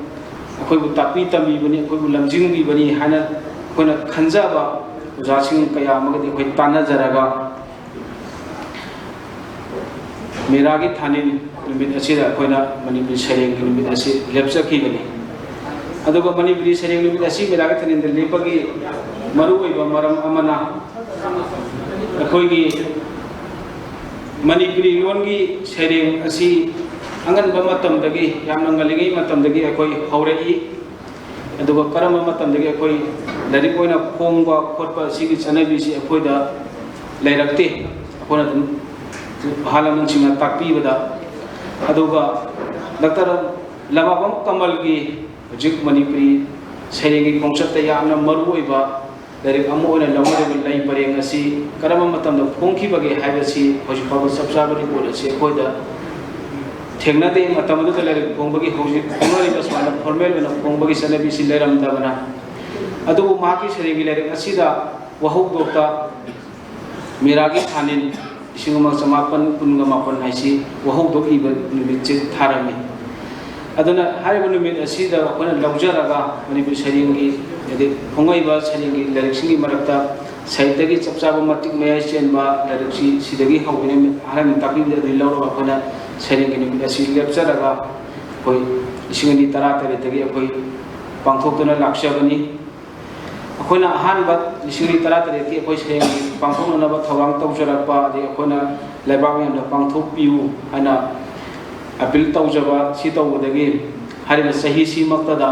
ꯑꯩꯈꯣꯏꯕꯨ ꯇꯥꯛꯄꯤ ꯇꯝꯕꯤꯕꯅꯤ, ꯑꯩꯈꯣꯏꯕꯨ ꯂꯝꯖꯤꯡꯕꯤꯕꯅꯤ ꯍꯥꯏꯅ ꯑꯩꯈꯣꯏꯅ ꯈꯟꯖꯕ ꯑꯣꯖꯥꯁꯤꯡ ꯀꯌꯥ ꯑꯃꯒꯗꯤ ꯑꯩꯈꯣꯏ ꯇꯥꯟꯅꯖꯔꯒ ꯃꯦꯔꯥꯒꯤ ꯊꯥꯅꯤꯟ ꯅꯨꯃꯤꯠ ꯑꯁꯤꯗ ꯑꯩꯈꯣꯏꯅ ꯃꯅꯤꯄꯨꯔꯤ ꯁꯩꯔꯦꯡꯒꯤ ꯅꯨꯃꯤꯠ ꯑꯁꯤ ꯂꯦꯞꯆꯈꯤꯕꯅꯤ꯫ ꯑꯗꯨꯒ ꯃꯅꯤꯄꯨꯔꯤ ꯁꯩꯔꯦꯡ ꯅꯨꯃꯤꯠ ꯑꯁꯤ ꯃꯦꯔꯥꯒꯤ ꯊꯥꯅꯤꯟꯗ ꯂꯦꯞꯄꯒꯤ ꯃꯔꯨꯑꯣꯏꯕ ꯃꯔꯝ ꯑꯃꯅ ꯑꯩꯈꯣꯏꯒꯤ ꯃꯅꯤꯄꯨꯔꯤ ꯂꯣꯟꯒꯤ ꯁꯩꯔꯦꯡ ꯑꯁꯤ ꯑꯉꯟꯕ ꯃꯇꯝꯗꯒꯤ, ꯌꯥꯝꯅ ꯉꯜꯂꯤꯉꯩ ꯃꯇꯝꯗꯒꯤ ꯑꯩꯈꯣꯏ ꯍꯧꯔꯛꯏ꯫ ꯑꯗꯨꯒ ꯀꯔꯝꯕ ꯃꯇꯝꯗꯒꯤ ꯑꯩꯈꯣꯏ ꯂꯥꯏꯔꯤꯛ ꯑꯣꯏꯅ ꯐꯣꯡꯕ ꯈꯣꯠꯄ ꯑꯁꯤꯒꯤ ꯆꯠꯅꯕꯤꯁꯤ ꯑꯩꯈꯣꯏꯗ ꯂꯩꯔꯛꯇꯦ꯫ ꯑꯩꯈꯣꯏꯅ ꯑꯗꯨꯝ ꯑꯍꯜ ꯂꯃꯟꯁꯤꯡꯅ ꯇꯥꯛꯄꯤꯕꯗ꯫ ꯑꯗꯨꯒ ꯗꯥꯛꯇꯔ ꯂꯃꯥꯕꯝ ꯀꯃꯜꯒꯤ ꯍꯧꯖꯤꯛ ꯃꯅꯤꯄꯨꯔꯤ ꯁꯩꯔꯦꯡꯒꯤ ꯈꯣꯡꯆꯠꯇ ꯌꯥꯝꯅ ꯃꯔꯨꯑꯣꯏꯕ ꯂꯥꯏꯔꯤꯛ ꯑꯃ ꯑꯣꯏꯅ ꯂꯧꯅꯔꯤꯕ ꯂꯩ ꯄꯔꯦꯡ ꯑꯁꯤ ꯀꯔꯝꯕ ꯃꯇꯝꯗ ꯐꯣꯡꯈꯤꯕꯒꯦ ꯍꯥꯏꯕꯁꯤ ꯍꯧꯖꯤꯛ ꯐꯥꯎꯕ ꯆꯞ ꯆꯥꯕ report ꯑꯁꯤ ꯑꯩꯈꯣꯏꯗ ꯊꯦꯡꯅꯗꯦ꯫ ꯃꯇꯝ ꯑꯗꯨꯗ ꯂꯥꯏꯔꯤꯛ ꯐꯣꯡꯕꯒꯤ ꯍꯧꯖꯤꯛ ꯐꯣꯡꯅꯔꯤꯕ ꯁꯨꯃꯥꯏꯅ ꯐꯣꯔꯃꯦꯜ ꯑꯣꯏꯅ ꯐꯣꯡꯕꯒꯤ ꯆꯠꯅꯕꯤꯁꯤ ꯂꯩꯔꯝꯗꯕꯅ꯫ ꯑꯗꯨꯕꯨ ꯃꯍꯥꯛꯀꯤ ꯁꯩꯔꯦꯡꯒꯤ ꯂꯥꯏꯔꯤꯛ ꯑꯁꯤꯗ ꯋꯥꯍꯧꯗꯣꯛꯇ ꯃꯤꯔꯥꯒꯤ ꯊꯥꯅꯤꯜ ꯂꯤꯁꯤꯡ ꯑꯃ ꯆꯃꯥꯄꯟ ꯀꯨꯟꯒ ꯃꯥꯄꯟ ꯍꯥꯏꯁꯤ ꯋꯥꯍꯧꯗꯣꯛ ꯏꯕ ꯅꯨꯃꯤꯠꯁꯦ ꯊꯥꯔꯝꯃꯤ꯫ ꯑꯗꯨꯅ ꯍꯥꯏꯔꯤꯕ ꯅꯨꯃꯤꯠ ꯑꯁꯤꯗ ꯑꯩꯈꯣꯏꯅ ꯂꯧꯖꯔꯒ ꯃꯅꯤꯄꯨꯔꯤ ꯁꯩꯔꯦꯡꯒꯤ, ꯍꯥꯏꯗꯤ ꯐꯣꯡꯉꯛꯏꯕ ꯁꯩꯔꯦꯡꯒꯤ ꯂꯥꯏꯔꯤꯛꯁꯤꯡꯒꯤ ꯃꯔꯛꯇ ꯁꯥꯍꯤꯇ꯭ꯌꯒꯤ ꯆꯞ ꯆꯥꯕ ꯃꯇꯤꯛ ꯃꯌꯥꯏ ꯆꯦꯟꯕ ꯂꯥꯏꯔꯤꯛꯁꯤ ꯁꯤꯗꯒꯤ ꯍꯧꯒꯅꯤ ꯍꯥꯏꯅ ꯇꯥꯛꯄꯤꯕꯗ ꯑꯗꯨ ꯂꯧꯔꯒ ꯑꯩꯈꯣꯏꯅ ꯁꯩꯔꯦꯡꯒꯤ ꯅꯨꯃꯤꯠ ꯑꯁꯤ ꯂꯦꯞꯆꯔꯒ ꯑꯩꯈꯣꯏ ꯂꯤꯁꯤꯡ ꯑꯅꯤ ꯇꯔꯥ ꯇꯔꯦꯠꯇꯒꯤ ꯑꯩꯈꯣꯏ ꯄꯥꯡꯊꯣꯛꯇꯨꯅ ꯂꯥꯛꯆꯕꯅꯤ꯫ ꯑꯩꯈꯣꯏꯅ ꯑꯍꯥꯟꯕ ꯂꯤꯁꯤꯡ ꯑꯅꯤ ꯇꯔꯥ ꯇꯔꯦꯠꯀꯤ ꯑꯩꯈꯣꯏ ꯁꯩꯔꯦꯡ ꯄꯥꯡꯊꯣꯛꯅꯅꯕ ꯊꯧꯔꯥꯡ ꯇꯧꯖꯔꯛꯄ, ꯑꯗꯩ ꯑꯩꯈꯣꯏꯅ ꯂꯩꯕꯥꯛ ꯃꯌꯥꯝꯗ ꯄꯥꯡꯊꯣꯛꯄꯤꯌꯨ ꯍꯥꯏꯅ ꯑꯄꯤꯜ ꯇꯧꯖꯕ ꯁꯤ ꯇꯧꯕꯗꯒꯤ ꯍꯥꯏꯔꯤꯕ ꯆꯍꯤꯁꯤꯃꯛꯇꯗ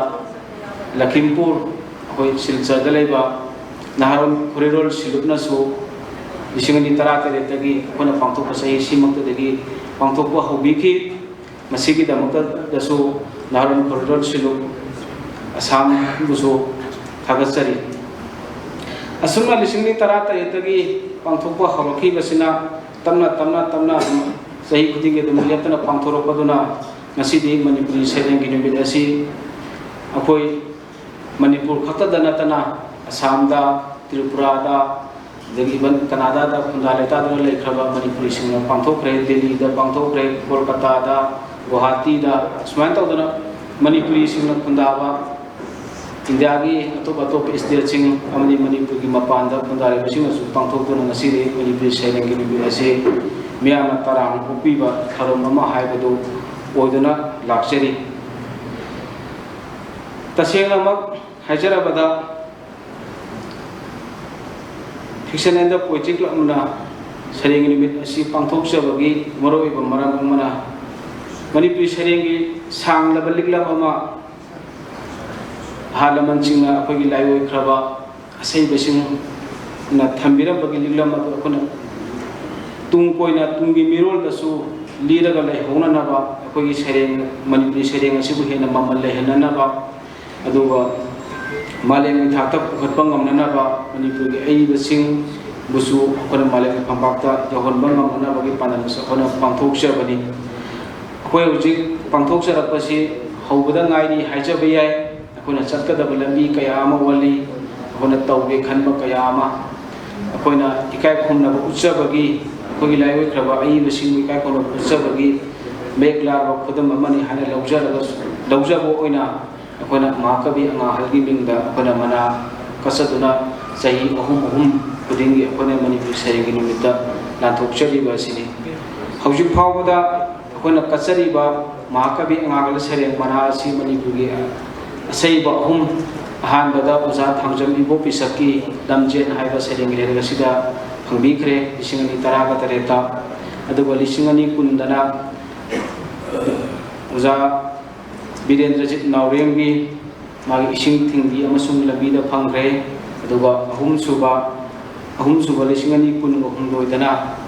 ꯂꯈꯤꯝꯄꯨꯔ, ꯑꯩꯈꯣꯏ ꯁꯤꯜꯆꯔꯗ ꯂꯩꯕ ꯅꯍꯥꯔꯣꯜ ꯈꯨꯔꯤꯔꯣꯜ ꯁꯤꯂꯨꯞꯅꯁꯨ ꯂꯤꯁꯤꯡ ꯑꯅꯤ ꯇꯔꯥ ꯇꯔꯦꯠꯇꯒꯤ ꯑꯩꯈꯣꯏꯅ ꯄꯥꯡꯊꯣꯛꯄ ꯆꯍꯤꯁꯤꯃꯛꯇꯗꯒꯤ ꯄꯥꯡꯊꯣꯛꯄ ꯍꯧꯕꯤꯈꯤ꯫ ꯃꯁꯤꯒꯤꯗꯃꯛꯇꯗꯁꯨ ꯅꯍꯥꯔꯣꯜ ꯈꯨꯔꯤꯔꯣꯜ ꯁꯤꯂꯨꯞ ꯑꯁꯥꯝꯕꯨꯁꯨ ꯊꯥꯒꯠꯆꯔꯤ꯫ ꯑꯁꯨꯝꯅ ꯂꯤꯁꯤꯡ ꯑꯅꯤ ꯇꯔꯥ ꯇꯔꯦꯠꯇꯒꯤ ꯄꯥꯡꯊꯣꯛꯄ ꯍꯧꯔꯛꯈꯤꯕꯁꯤꯅ ꯇꯞꯅ ꯇꯞꯅ ꯇꯞꯅ ꯑꯗꯨꯝ ꯆꯍꯤ ꯈꯨꯗꯤꯡꯒꯤ ꯑꯗꯨꯝ ꯂꯦꯞꯇꯅ ꯄꯥꯡꯊꯣꯔꯛꯄꯗꯨꯅ ꯉꯁꯤꯗꯤ ꯃꯅꯤꯄꯨꯔꯤ ꯁꯩꯔꯦꯡꯒꯤ ꯅꯨꯃꯤꯠ ꯑꯁꯤ ꯑꯩꯈꯣꯏ ꯃꯅꯤꯄꯨꯔ ꯈꯛꯇꯗ ꯅꯠꯇꯅ ꯑꯁꯥꯝꯗ, ꯇ꯭ꯔꯤꯄꯨꯔꯥꯗ, ꯑꯗꯒꯤ ꯏꯚꯟ ꯀꯅꯥꯗꯥꯗ ꯈꯨꯟꯗꯥ ꯂꯩꯇꯥꯗꯨꯅ ꯂꯩꯈ꯭ꯔꯕ ꯃꯅꯤꯄꯨꯔꯤꯁꯤꯡꯅ ꯄꯥꯡꯊꯣꯛꯈ꯭ꯔꯦ, ꯗꯦꯜꯂꯤꯗ ꯄꯥꯡꯊꯣꯛꯈ꯭ꯔꯦ, ꯀꯣꯜꯀꯇꯥꯗ, ꯒꯨꯋꯥꯍꯥꯇꯤꯗ, ꯁꯨꯃꯥꯏꯅ ꯇꯧꯗꯅ ꯃꯅꯤꯄꯨꯔꯤꯁꯤꯡꯅ ꯈꯨꯟꯗꯥꯕ ꯏꯟꯗꯤꯌꯥꯒꯤ ꯑꯇꯣꯞ ꯑꯇꯣꯞꯄ ꯁ꯭ꯇꯦꯠꯁꯤꯡ ꯑꯃꯗꯤ ꯃꯅꯤꯄꯨꯔꯒꯤ ꯃꯄꯥꯟꯗ ꯈꯨꯟꯗꯥꯔꯤꯕꯁꯤꯡꯅꯁꯨ ꯄꯥꯡꯊꯣꯛꯇꯨꯅ ꯉꯁꯤꯗꯤ ꯃꯅꯤꯄꯨꯔꯤ ꯁꯩꯔꯦꯡꯒꯤ ꯅꯨꯃꯤꯠ ꯑꯁꯤ ꯃꯤꯌꯥꯝꯅ ꯇꯔꯥꯝꯅ ꯑꯣꯛꯄꯤꯕ ꯊꯧꯔꯝ ꯑꯃ ꯍꯥꯏꯕꯗꯨ ꯑꯣꯏꯗꯨꯅ ꯂꯥꯛꯆꯔꯤ꯫ ꯇꯁꯦꯡꯅꯃꯛ ꯍꯥꯏꯖꯔꯕꯗ, Fiction and the Poetry Clubꯅ ꯁꯩꯔꯦꯡꯒꯤ ꯅꯨꯃꯤꯠ ꯑꯁꯤ ꯄꯥꯡꯊꯣꯛꯆꯕꯒꯤ ꯃꯔꯨꯑꯣꯏꯕ ꯃꯔꯝ ꯑꯃꯅ ꯃꯅꯤꯄꯨꯔꯤ ꯁꯩꯔꯦꯡꯒꯤ ꯁꯥꯡꯂꯕ ꯂꯤꯛꯂꯝ ꯑꯃ ꯑꯍꯜ ꯂꯃꯟꯁꯤꯡꯅ ꯑꯩꯈꯣꯏꯒꯤ ꯂꯥꯏꯑꯣꯏꯈ꯭ꯔꯕ ꯑꯁꯩꯕꯁꯤꯡꯅ ꯊꯝꯕꯤꯔꯝꯕꯒꯤ ꯂꯤꯛꯂꯝ ꯑꯗꯨ ꯑꯩꯈꯣꯏꯅ ꯇꯨꯡ ꯀꯣꯏꯅ ꯇꯨꯡꯒꯤ ꯃꯤꯔꯣꯜꯗꯁꯨ ꯂꯤꯔꯒ ꯂꯩꯍꯧꯅꯅꯕ, ꯑꯩꯈꯣꯏꯒꯤ ꯁꯩꯔꯦꯡ, ꯃꯅꯤꯄꯨꯔꯤ ꯁꯩꯔꯦꯡ ꯑꯁꯤꯕꯨ ꯍꯦꯟꯅ ꯃꯃꯜ ꯂꯩꯍꯟꯅꯅꯕ, ꯑꯗꯨꯒ ꯃꯥꯂꯦꯝꯒꯤ ꯊꯥꯛꯇ ꯄꯨꯈꯠꯄ ꯉꯝꯅꯅꯕ, ꯃꯅꯤꯄꯨꯔꯒꯤ ꯑꯏꯕꯁꯤꯡꯕꯨꯁꯨ ꯑꯩꯈꯣꯏꯅ ꯃꯥꯂꯦꯝꯒꯤ ꯐꯝꯄꯥꯛꯇ ꯌꯧꯍꯟꯕ ꯉꯝꯅꯅꯕꯒꯤ ꯄꯥꯟꯗꯝꯁꯨ ꯑꯩꯈꯣꯏꯅ ꯄꯥꯡꯊꯣꯛꯆꯕꯅꯤ꯫ ꯑꯩꯈꯣꯏ ꯍꯧꯖꯤꯛ ꯄꯥꯡꯊꯣꯛꯆꯔꯛꯄꯁꯤ ꯍꯧꯕꯗ ꯉꯥꯏꯔꯤ ꯍꯥꯏꯖꯕ ꯌꯥꯏ꯫ ꯑꯩꯈꯣꯏꯅ ꯆꯠꯀꯗꯕ ꯂꯝꯕꯤ ꯀꯌꯥ ꯑꯃ ꯋꯥꯠꯂꯤ꯫ ꯑꯩꯈꯣꯏꯅ ꯇꯧꯒꯦ ꯈꯟꯕ ꯀꯌꯥ ꯑꯃ, ꯑꯩꯈꯣꯏꯅ ꯏꯀꯥꯏ ꯈꯨꯝꯅꯕ ꯎꯠꯆꯕꯒꯤ, ꯑꯩꯈꯣꯏꯒꯤ ꯂꯥꯏꯑꯣꯏꯈ꯭ꯔꯕ ꯑꯏꯕꯁꯤꯡꯕꯨ ꯏꯀꯥꯏ ꯈꯨꯝꯅꯕ ꯎꯠꯆꯕꯒꯤ ꯃꯌꯦꯛ ꯂꯥꯔꯕ ꯈꯨꯗꯝ ꯑꯃꯅꯤ ꯍꯥꯏꯅ ꯂꯧꯖꯔꯒ, ꯂꯧꯖꯕ ꯑꯣꯏꯅ ꯑꯩꯈꯣꯏꯅ ꯃꯍꯥꯀꯕꯤ ꯑꯉꯥꯡꯍꯜꯒꯤ ꯃꯤꯡꯗ ꯑꯩꯈꯣꯏꯅ ꯃꯅꯥ ꯀꯠꯆꯗꯨꯅ ꯆꯍꯤ ꯑꯍꯨꯝ ꯑꯍꯨꯝ ꯈꯨꯗꯤꯡꯒꯤ ꯑꯩꯈꯣꯏꯅ ꯃꯅꯤꯄꯨꯔꯤ ꯁꯩꯔꯦꯡꯒꯤ ꯅꯨꯃꯤꯠꯇ ꯂꯥꯟꯊꯣꯛꯆꯔꯤꯕ ꯑꯁꯤꯅꯤ꯫ ꯍꯧꯖꯤꯛ ꯐꯥꯎꯕꯗ ꯑꯩꯈꯣꯏꯅ ꯀꯠꯆꯔꯤꯕ ꯃꯍꯥꯀꯕꯤ ꯑꯉꯥꯡꯍꯜ ꯁꯩꯔꯦꯡ ꯃꯅꯥ ꯑꯁꯤ ꯃꯅꯤꯄꯨꯔꯒꯤ ꯑꯁꯩꯕ ꯑꯍꯨꯝ, ꯑꯍꯥꯟꯕꯗ ꯑꯣꯖꯥ ꯊꯥꯡꯖꯝ ꯏꯕꯣꯕꯤ ꯁꯛꯀꯤ ꯂꯝꯖꯦꯟ ꯍꯥꯏꯕ ꯁꯩꯔꯦꯡꯒꯤ ꯂꯥꯏꯔꯤꯛ ꯑꯁꯤꯗ ꯐꯪꯕꯤꯈ꯭ꯔꯦ, ꯂꯤꯁꯤꯡ ꯑꯅꯤ ꯇꯔꯥꯒ ꯇꯔꯦꯠꯇ꯫ ꯑꯗꯨꯒ ꯂꯤꯁꯤꯡ ꯑꯅꯤ ꯀꯨꯟꯗꯅ ꯑꯣꯖꯥ ꯕꯤꯔꯦꯟꯗ꯭ꯔꯖꯤꯠ ꯅꯥꯎꯔꯦꯝꯒꯤ ꯃꯥꯒꯤ ꯏꯁꯤꯡ ꯊꯤꯡꯕꯤ ꯑꯃꯁꯨꯡ ꯂꯝꯕꯤꯗ ꯐꯪꯈ꯭ꯔꯦ꯫ ꯑꯗꯨꯒ ꯑꯍꯨꯝꯁꯨꯕ, ꯑꯍꯨꯝꯁꯨꯕ ꯂꯤꯁꯤꯡ ꯑꯅꯤ ꯀꯨꯟꯒ ꯍꯨꯝꯗꯣꯏꯗꯅ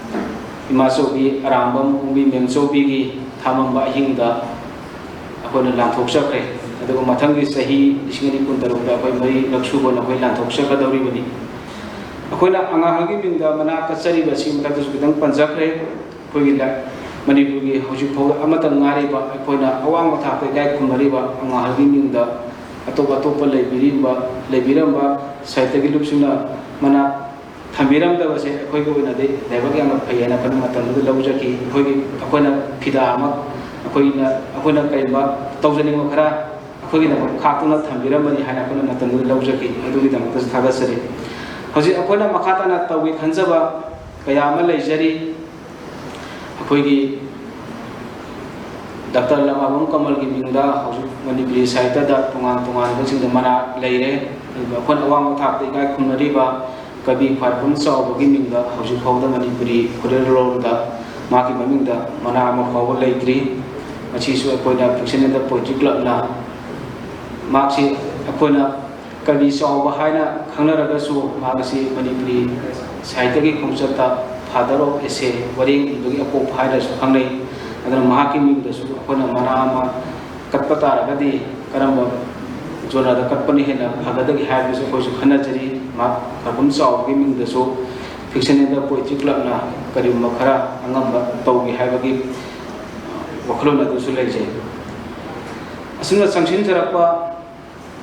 ꯏꯃꯥꯆꯧꯕꯤ ꯑꯔꯥꯝꯕꯝ ꯑꯣꯡꯕꯤ ꯃꯦꯝꯆꯧꯕꯤꯒꯤ ꯊꯥꯃꯝꯕ ꯑꯍꯤꯡꯗ ꯑꯩꯈꯣꯏꯅ ꯂꯥꯟꯊꯣꯛꯆꯈ꯭ꯔꯦ꯫ ꯑꯗꯨꯒ ꯃꯊꯪꯒꯤ ꯆꯍꯤ ꯂꯤꯁꯤꯡ ꯑꯅꯤ ꯀꯨꯟꯇꯔꯨꯛꯇ ꯑꯩꯈꯣꯏ ꯃꯔꯤꯔꯛ ꯁꯨꯕꯅ ꯑꯩꯈꯣꯏ ꯂꯥꯟꯊꯣꯛꯆꯒꯗꯧꯔꯤꯕꯅꯤ꯫ ꯑꯩꯈꯣꯏꯅ ꯑꯉꯥꯡꯍꯜꯒꯤ ꯃꯤꯡꯗ ꯃꯅꯥ ꯀꯠꯆꯔꯤꯕ ꯑꯁꯤ ꯃꯊꯛꯇꯁꯨ ꯈꯤꯇꯪ ꯄꯟꯖꯈ꯭ꯔꯦ꯫ ꯑꯩꯈꯣꯏꯒꯤ ꯂ-, ꯃꯅꯤꯄꯨꯔꯒꯤ ꯍꯧꯖꯤꯛ ꯐꯥꯎꯗ ꯑꯃꯠꯇ ꯉꯥꯏꯔꯤꯕ ꯑꯩꯈꯣꯏꯅ ꯑꯋꯥꯡꯕ ꯊꯥꯛꯇ ꯏꯀꯥꯏ ꯈꯨꯝꯅꯔꯤꯕ ꯑꯉꯥꯡꯍꯜꯒꯤ ꯃꯤꯡꯗ ꯑꯇꯣꯞ ꯑꯇꯣꯞꯄ ꯂꯩꯕꯤꯔꯤꯕ, ꯂꯩꯕꯤꯔꯝꯕ ꯁꯥꯍꯤꯇ꯭ꯌꯒꯤ ꯂꯨꯞꯁꯤꯡꯅ ꯃꯅꯥ ꯊꯝꯕꯤꯔꯝꯗꯕꯁꯦ ꯑꯩꯈꯣꯏꯒꯤ ꯑꯣꯏꯅꯗꯤ ꯂꯥꯏꯕꯛ ꯌꯥꯝꯅ ꯐꯩ ꯍꯥꯏꯅ ꯑꯩꯈꯣꯏꯅ ꯃꯇꯝꯗꯨꯗ ꯂꯧꯖꯈꯤ꯫ ꯑꯩꯈꯣꯏꯒꯤ, ꯑꯩꯈꯣꯏꯅ ꯐꯤꯗꯥ ꯑꯃ, ꯑꯩꯈꯣꯏꯅ, ꯑꯩꯈꯣꯏꯅ ꯀꯔꯤꯒꯨꯝꯕ ꯇꯧꯖꯅꯤꯡꯕ ꯈꯔ ꯑꯩꯈꯣꯏꯒꯤꯗꯃꯛ ꯈꯥꯛꯇꯨꯅ ꯊꯝꯕꯤꯔꯝꯕꯅꯤ ꯍꯥꯏꯅ ꯑꯩꯈꯣꯏꯅ ꯃꯇꯝꯗꯨꯗ ꯂꯧꯖꯈꯤ꯫ ꯑꯗꯨꯒꯤꯗꯃꯛꯇꯁꯨ ꯊꯥꯒꯠꯆꯔꯤ꯫ ꯍꯧꯖꯤꯛ ꯑꯩꯈꯣꯏꯅ ꯃꯈꯥ ꯇꯥꯅ ꯇꯧꯒꯦ ꯈꯟꯖꯕ ꯀꯌꯥ ꯑꯃ ꯂꯩꯖꯔꯤ꯫ ꯑꯩꯈꯣꯏꯒꯤ ꯗꯥꯛꯇꯔ ꯂꯃꯥꯕꯝ ꯀꯃꯜꯒꯤ ꯃꯤꯡꯗ ꯍꯧꯖꯤꯛ ꯃꯅꯤꯄꯨꯔꯤ ꯁꯥꯍꯤꯇ꯭ꯌꯗ ꯇꯣꯉꯥꯟ ꯇꯣꯉꯥꯟꯕꯁꯤꯡꯗ ꯃꯅꯥ ꯂꯩꯔꯦ꯫ ꯑꯗꯨꯒ ꯑꯩꯈꯣꯏꯅ ꯑꯋꯥꯡꯕ ꯊꯥꯛꯇ ꯏꯀꯥꯏ ꯈꯨꯝꯅꯔꯤꯕ ꯀꯕꯤ ꯈ꯭ꯋꯥꯏꯔꯥꯛꯄꯝ ꯆꯥꯎꯕꯒꯤ ꯃꯤꯡꯗ ꯍꯧꯖꯤꯛ ꯐꯥꯎꯗ ꯃꯅꯤꯄꯨꯔꯤ ꯈꯨꯔꯦꯜꯂꯣꯟꯗ ꯃꯍꯥꯛꯀꯤ ꯃꯃꯤꯡꯗ ꯃꯅꯥ ꯑꯃ ꯐꯥꯎꯕ ꯂꯩꯇ꯭ꯔꯤ꯫ ꯃꯁꯤꯁꯨ ꯑꯩꯈꯣꯏꯅ Fiction and the Poetry Clubꯅ, ꯃꯍꯥꯛꯁꯤ ꯑꯩꯈꯣꯏꯅ ꯀꯕꯤ ꯆꯥꯎꯕ ꯍꯥꯏꯅ ꯈꯪꯅꯔꯒꯁꯨ ꯃꯍꯥꯛ ꯑꯁꯤ ꯃꯅꯤꯄꯨꯔꯤ ꯁꯥꯍꯤꯇ꯭ꯌꯒꯤ ꯈꯣꯡꯆꯠꯇ Father of Essay, ꯋꯥꯔꯦꯡ ꯏꯕꯒꯤ ꯑꯄꯣꯛꯄ ꯍꯥꯏꯅꯁꯨ ꯈꯪꯅꯩ꯫ ꯑꯗꯨꯅ ꯃꯍꯥꯛꯀꯤ ꯃꯤꯡꯗꯁꯨ ꯑꯩꯈꯣꯏꯅ ꯃꯅꯥ ꯑꯃ ꯀꯠꯄ ꯇꯥꯔꯒꯗꯤ ꯀꯔꯝꯕ ꯖꯣꯅꯔꯗ ꯀꯠꯄꯅ ꯍꯦꯟꯅ ꯐꯒꯗꯒꯦ ꯍꯥꯏꯕꯗꯨꯁꯨ ꯑꯩꯈꯣꯏꯁꯨ ꯈꯟꯅꯖꯔꯤ꯫ ꯃꯍꯥꯛ ꯈ꯭ꯋꯥꯏꯔꯥꯛꯄꯝ ꯆꯥꯎꯕꯒꯤ ꯃꯤꯡꯗꯁꯨ Fiction and the Poetry Clubꯅ ꯀꯔꯤꯒꯨꯝꯕ ꯈꯔ ꯑꯉꯝꯕ ꯇꯧꯒꯦ ꯍꯥꯏꯕꯒꯤ ꯋꯥꯈꯜꯂꯣꯟ ꯑꯗꯨꯁꯨ ꯂꯩꯖꯩ꯫ ꯑꯁꯨꯝꯅ ꯆꯪꯁꯤꯟꯖꯔꯛꯄ